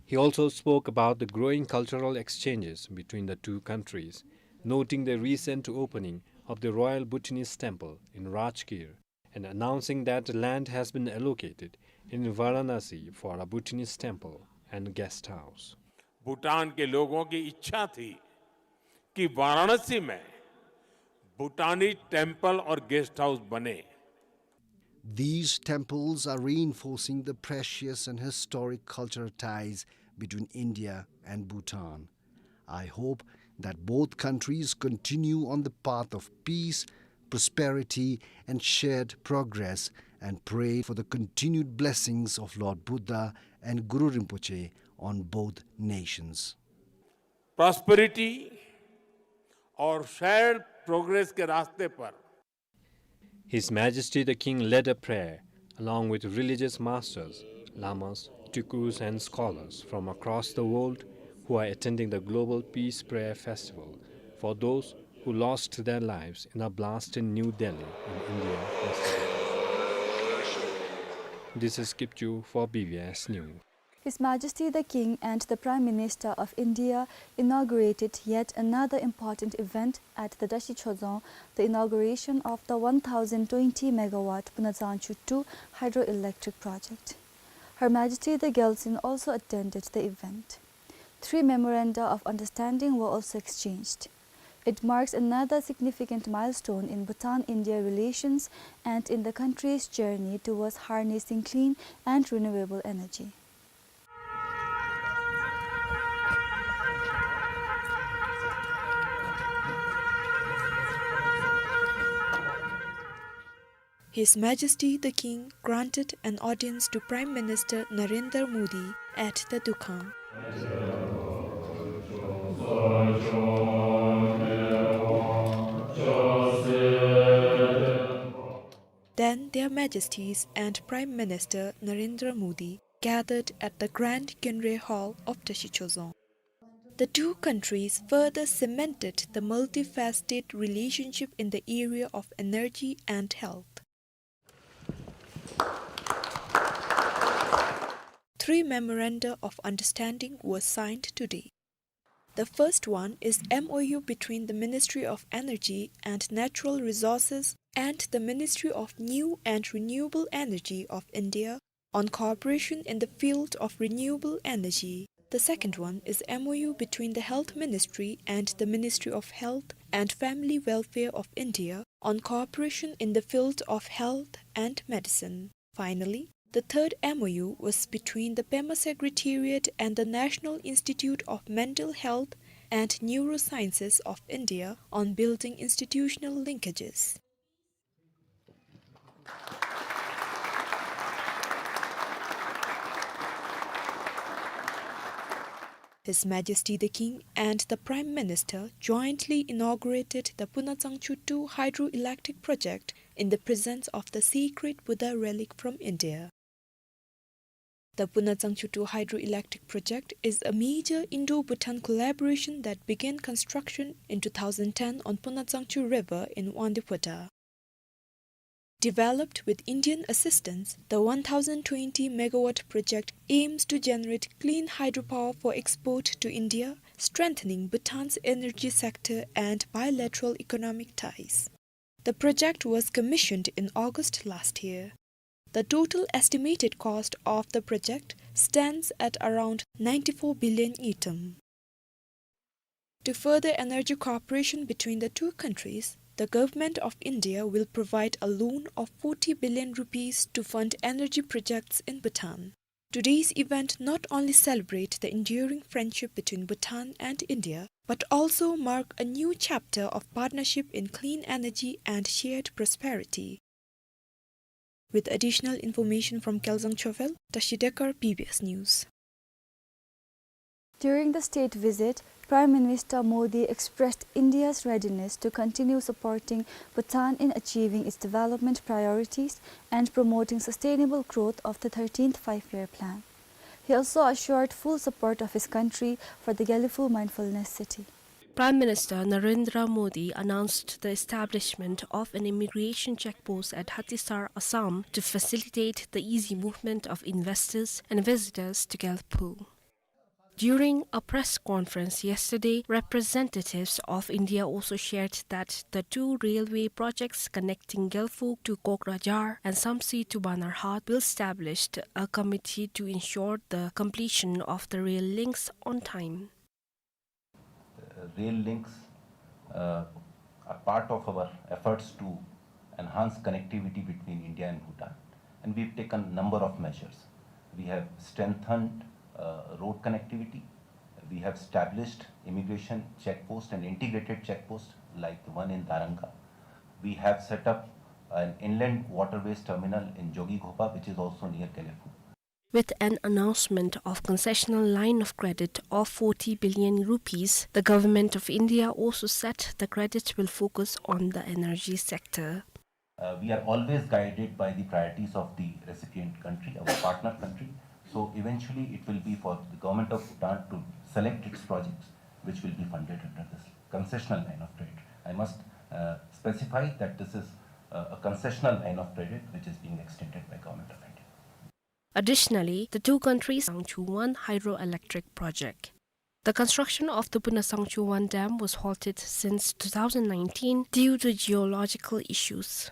He also spoke about the growing cultural exchanges between the two countries, noting the recent opening of the Royal Bhutanese Temple in Rajgir and announcing that land has been allocated in Varanasi for a Bhutanese temple and guest house. Bhutan के लोगों की इच्छा थी कि वाराणसी में भूटानी टेम्पल और guest house बने। These temples are reinforcing the precious and historic cultural ties between India and Bhutan. I hope that both countries continue on the path of peace, prosperity, and shared progress, and pray for the continued blessings of Lord Buddha and Guru Rinpoche on both nations. Prosperity और shared progress के रास्ते पर His Majesty the King led a prayer along with religious masters, lamas, bhikkhus and scholars from across the world who are attending the Global Peace Prayer Festival for those who lost their lives in a blast in New Delhi in India yesterday. This is Kipchu for B B S News. His Majesty the King and the Prime Minister of India inaugurated yet another important event at the Tashi Chodzong, the inauguration of the one thousand twenty megawatt Punazangchu two hydroelectric project. Her Majesty the Gyaltsuen also attended the event. Three memoranda of understanding were also exchanged. It marks another significant milestone in Bhutan-India relations and in the country's journey towards harnessing clean and renewable energy. His Majesty the King granted an audience to Prime Minister Narendra Modi at the Dukhang. Then Their Majesties and Prime Minister Narendra Modi gathered at the Grand Khyendre Hall of Tashi Chodzong. The two countries further cemented the multifaceted relationship in the area of energy and health. Three memoranda of understanding were signed today. The first one is M O U between the Ministry of Energy and Natural Resources and the Ministry of New and Renewable Energy of India on cooperation in the field of renewable energy. The second one is M O U between the Health Ministry and the Ministry of Health and Family Welfare of India on cooperation in the field of health and medicine. Finally, the third M O U was between the Pema Secretariat and the National Institute of Mental Health and Neurosciences of India on building institutional linkages. His Majesty the King and the Prime Minister jointly inaugurated the Punazangchu two hydroelectric project in the presence of the sacred Buddha relic from India. The Punazangchu two hydroelectric project is a major Indo-Bhutan collaboration that began construction in two thousand ten on Punazangchu River in Wangdue Phodrang. Developed with Indian assistance, the one thousand twenty megawatt project aims to generate clean hydropower for export to India, strengthening Bhutan's energy sector and bilateral economic ties. The project was commissioned in August last year. The total estimated cost of the project stands at around ninety-four billion ngultrum. To further energy cooperation between the two countries, the Government of India will provide a loan of forty billion rupees to fund energy projects in Bhutan. Today's event not only celebrate the enduring friendship between Bhutan and India, but also mark a new chapter of partnership in clean energy and shared prosperity. With additional information from Kelzang Chovel, Tashi Dekar, B B S News. During the state visit, Prime Minister Modi expressed India's readiness to continue supporting Bhutan in achieving its development priorities and promoting sustainable growth of the thirteenth Five-Year Plan. He also assured full support of his country for the Gelephu Mindfulness City. Prime Minister Narendra Modi announced the establishment of an immigration check post at Hatisar, Assam, to facilitate the easy movement of investors and visitors to Gelephu. During a press conference yesterday, representatives of India also shared that the two railway projects connecting Gelephu to Kokrajhar and Samtse to Banarhat will establish a committee to ensure the completion of the rail links on time. The rail links, uh, are part of our efforts to enhance connectivity between India and Bhutan, and we've taken number of measures. We have strengthened, uh, road connectivity. We have established immigration check post and integrated check post like the one in Daranga. We have set up an inland waterways terminal in Jogighopa, which is also near Gelephu. With an announcement of concessional line of credit of forty billion rupees, the Government of India also said the credit will focus on the energy sector. Uh, we are always guided by the priorities of the recipient country, our partner country. So eventually it will be for the Government of Bhutan to select its projects which will be funded under this concessional line of credit. I must, uh, specify that this is, uh, a concessional line of credit which is being extended by Government of India. Additionally, the two countries Sangchuwan hydroelectric project. The construction of the Puna Sangchuwan dam was halted since two thousand nineteen due to geological issues.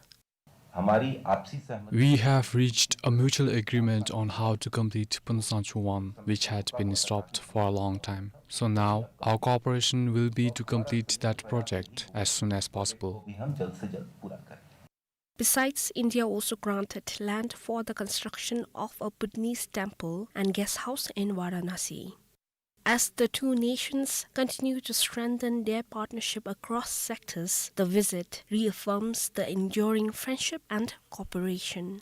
We have reached a mutual agreement on how to complete Puna Sangchuwan, which had been stopped for a long time. So now, our cooperation will be to complete that project as soon as possible. Besides, India also granted land for the construction of a Bhutanese temple and guest house in Varanasi. As the two nations continue to strengthen their partnership across sectors, the visit reaffirms the enduring friendship and cooperation.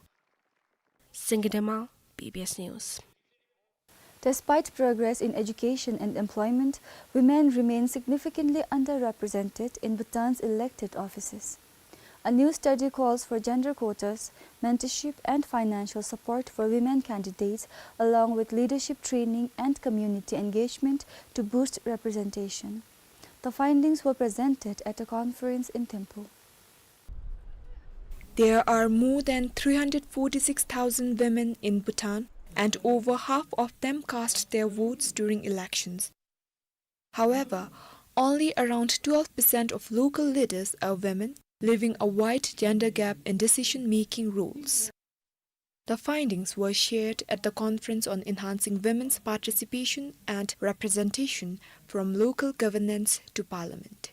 Singye Dema, B B S News. Despite progress in education and employment, women remain significantly underrepresented in Bhutan's elected offices. A new study calls for gender quotas, mentorship and financial support for women candidates, along with leadership training and community engagement to boost representation. The findings were presented at a conference in Thimphu. There are more than three hundred forty-six thousand women in Bhutan, and over half of them cast their votes during elections. However, only around twelve percent of local leaders are women, leaving a wide gender gap in decision-making roles. The findings were shared at the Conference on Enhancing Women's Participation and Representation, from Local Governance to Parliament.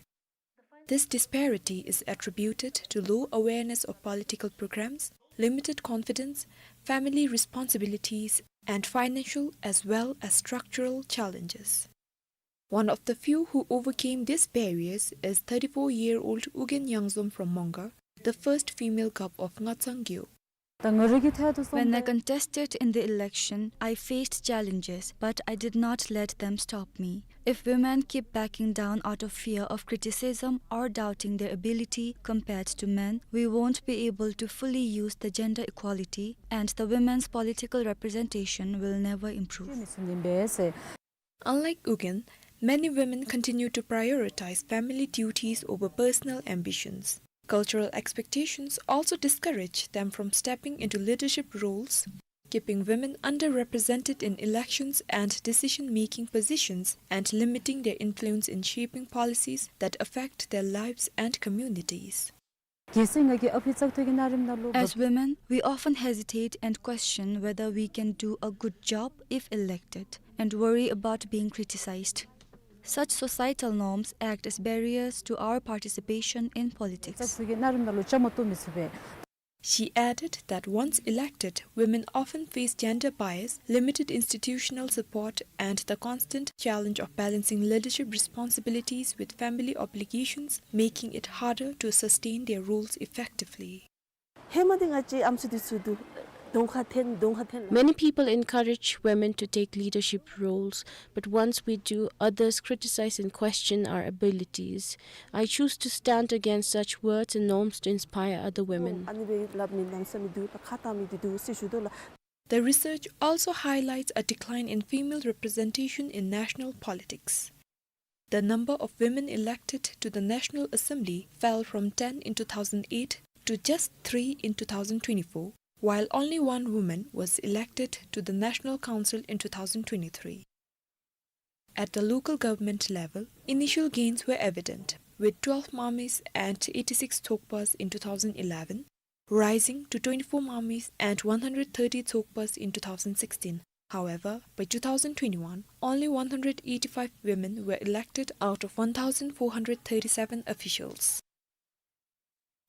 This disparity is attributed to low awareness of political programs, limited confidence, family responsibilities, and financial as well as structural challenges. One of the few who overcame these barriers is thirty-four-year-old Ugyen Yangzom from Mongar, the first female gov of Ngacang Gyo. When I contested in the election, I faced challenges, but I did not let them stop me. If women keep backing down out of fear of criticism or doubting their ability compared to men, we won't be able to fully use the gender equality, and the women's political representation will never improve. Unlike Ugyen, many women continue to prioritize family duties over personal ambitions. Cultural expectations also discourage them from stepping into leadership roles, keeping women underrepresented in elections and decision-making positions and limiting their influence in shaping policies that affect their lives and communities. As women, we often hesitate and question whether we can do a good job if elected, and worry about being criticized. Such societal norms act as barriers to our participation in politics. She added that once elected, women often face gender bias, limited institutional support, and the constant challenge of balancing leadership responsibilities with family obligations, making it harder to sustain their roles effectively. Many people encourage women to take leadership roles, but once we do, others criticize and question our abilities. I choose to stand against such words and norms to inspire other women. The research also highlights a decline in female representation in national politics. The number of women elected to the National Assembly fell from ten in two thousand eight to just three in two thousand twenty-four, while only one woman was elected to the National Council in two thousand twenty-three. At the local government level, initial gains were evident, with twelve mamis and eighty-six thokpas in two thousand eleven, rising to twenty-four mamis and one hundred thirty thokpas in two thousand sixteen. However, by two thousand twenty-one, only one hundred eighty-five women were elected out of one thousand four hundred thirty-seven officials.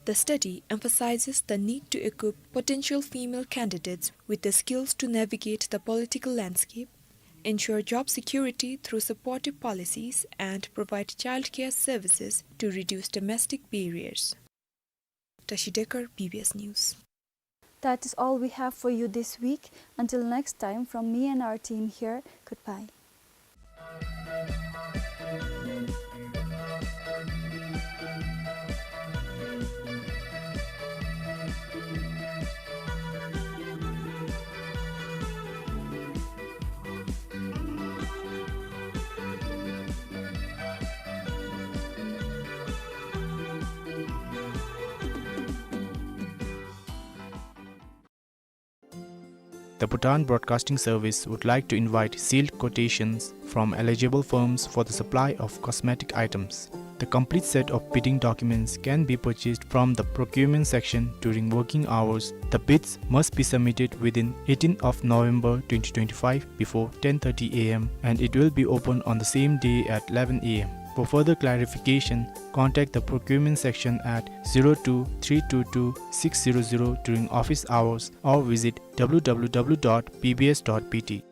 The study emphasizes the need to equip potential female candidates with the skills to navigate the political landscape, ensure job security through supportive policies, and provide childcare services to reduce domestic barriers. Tashi Dekar, B B S News. That is all we have for you this week. Until next time, from me and our team here, goodbye. The Bhutan Broadcasting Service would like to invite sealed quotations from eligible firms for the supply of cosmetic items. The complete set of bidding documents can be purchased from the procurement section during working hours. The bids must be submitted within eighteenth of November twenty twenty-five before ten thirty A M, and it will be open on the same day at eleven A M. For further clarification, contact the procurement section at zero two three two two six zero zero during office hours or visit W W W dot B B S dot B T.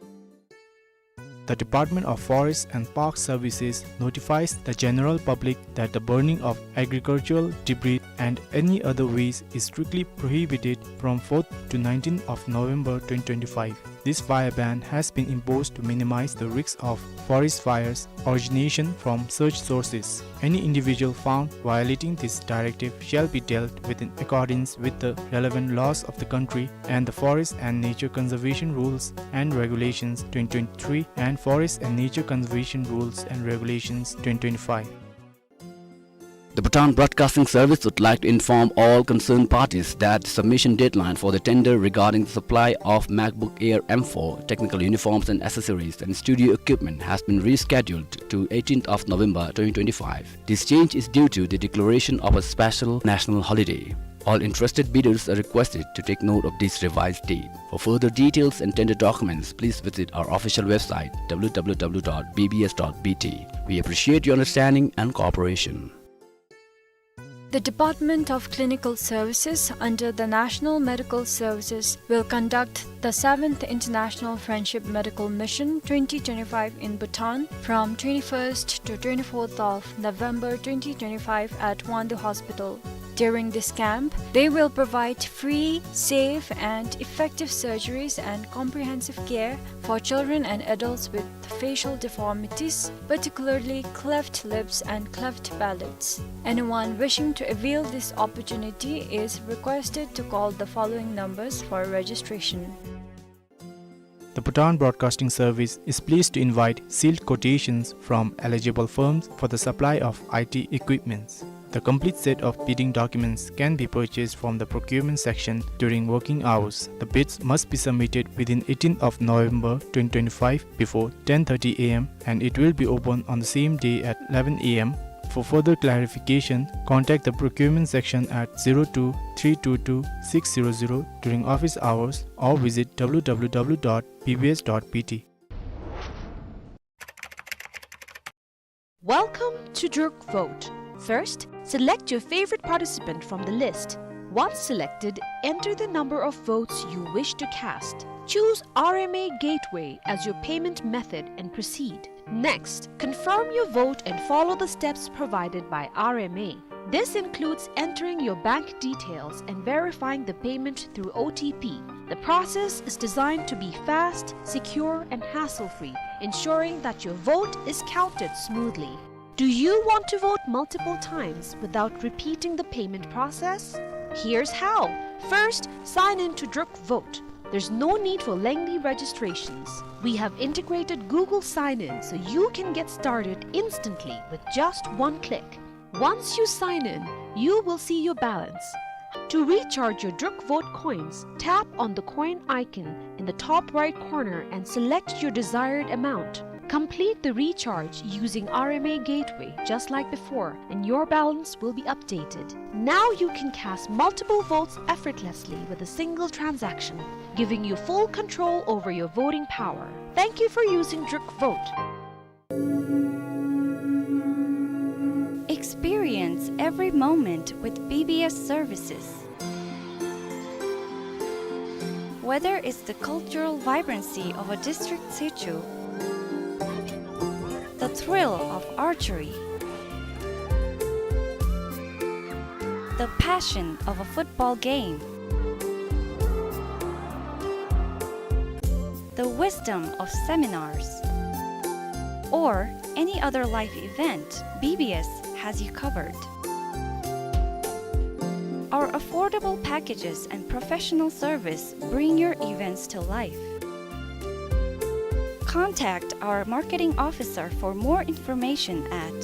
The Department of Forest and Park Services notifies the general public that the burning of agricultural debris and any other waste is strictly prohibited from fourth to nineteenth of November twenty twenty-five. This fire ban has been imposed to minimize the risks of forest fires origination from such sources. Any individual found violating this directive shall be dealt with in accordance with the relevant laws of the country and the Forest and Nature Conservation Rules and Regulations twenty twenty-three and Forest and Nature Conservation Rules and Regulations twenty twenty-five. The Bhutan Broadcasting Service would like to inform all concerned parties that the submission deadline for the tender regarding the supply of MacBook Air M four, technical uniforms and accessories, and studio equipment has been rescheduled to eighteenth of November twenty twenty-five. This change is due to the declaration of a special national holiday. All interested bidders are requested to take note of this revised date. For further details and tender documents, please visit our official website, W W W dot B B S dot B T. We appreciate your understanding and cooperation. The Department of Clinical Services under the National Medical Services will conduct the seventh International Friendship Medical Mission twenty twenty-five in Bhutan from twenty-first to twenty-fourth of November twenty twenty-five at Wangdue Hospital. During this camp, they will provide free, safe, and effective surgeries and comprehensive care for children and adults with facial deformities, particularly cleft lips and cleft palates. Anyone wishing to avail this opportunity is requested to call the following numbers for registration. The Bhutan Broadcasting Service is pleased to invite sealed quotations from eligible firms for the supply of I T equipments. The complete set of bidding documents can be purchased from the procurement section during working hours. The bids must be submitted within eighteenth of November twenty twenty-five before ten thirty A M, and it will be open on the same day at eleven A M. For further clarification, contact the procurement section at zero two three two two six zero zero during office hours or visit W W W dot B B S dot B T. Welcome to Druk Vote. First, select your favorite participant from the list. Once selected, enter the number of votes you wish to cast. Choose R M A Gateway as your payment method and proceed. Next, confirm your vote and follow the steps provided by R M A. This includes entering your bank details and verifying the payment through O T P. The process is designed to be fast, secure, and hassle-free, ensuring that your vote is counted smoothly. Do you want to vote multiple times without repeating the payment process? Here's how. First, sign in to Druk Vote. There's no need for lengthy registrations. We have integrated Google Sign-In so you can get started instantly with just one click. Once you sign in, you will see your balance. To recharge your Druk Vote coins, tap on the coin icon in the top right corner and select your desired amount. Complete the recharge using R M A Gateway just like before, and your balance will be updated. Now you can cast multiple votes effortlessly with a single transaction, giving you full control over your voting power. Thank you for using Druk Vote. Experience every moment with B B S services. Whether it's the cultural vibrancy of a district sichu, the thrill of archery, the passion of a football game, the wisdom of seminars, or any other life event, B B S has you covered. Our affordable packages and professional service bring your events to life. Contact our marketing officer for more information at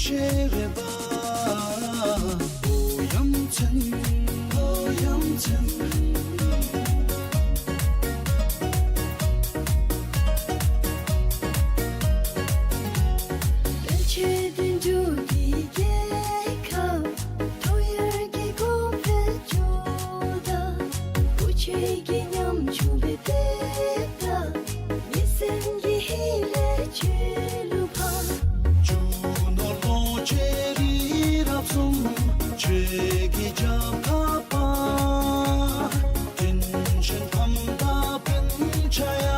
ཆེ་རེ་བ། ཨོ་ཡ་མཚན། ཨོ་ཡ་མཚན། བོད་ཆེ་བདུན་ཅུ་གི་རྒྱལ་ཁབ། ཐོ་ཡར་གྱི་གོང་འཕེལ་ཅོག་འཐདཔ། བུ་ཁྱོད་ཀྱི་ཉམ་ཆུང་པའི་དཔེ་ལྟ། མི་སེམས་ཀྱི་ཧིང་ལས་ཆོས་ལུ་ཕན། རྒྱུ་ནོར་ལོངས་སྤྱོད་རི་རབ་གསུམ། ཁྱོད་ཀྱི་རྒྱབ་ཁར་དཔའ། དྲིན་ཆེན་ཕམ་དང་སྤུན་ཆ་ཡ།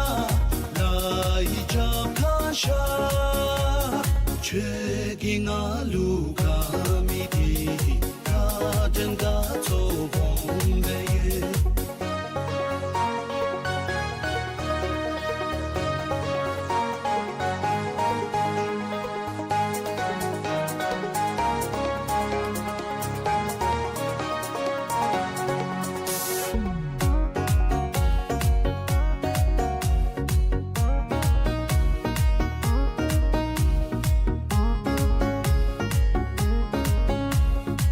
ལྷ་ཡི་རྒྱབ་ཁར་བཞག། ཁྱོད་ཀྱིས་ང་ལུ་དགའ་མི་དེ། དགའ་དྲན་དགའ་ཚོར།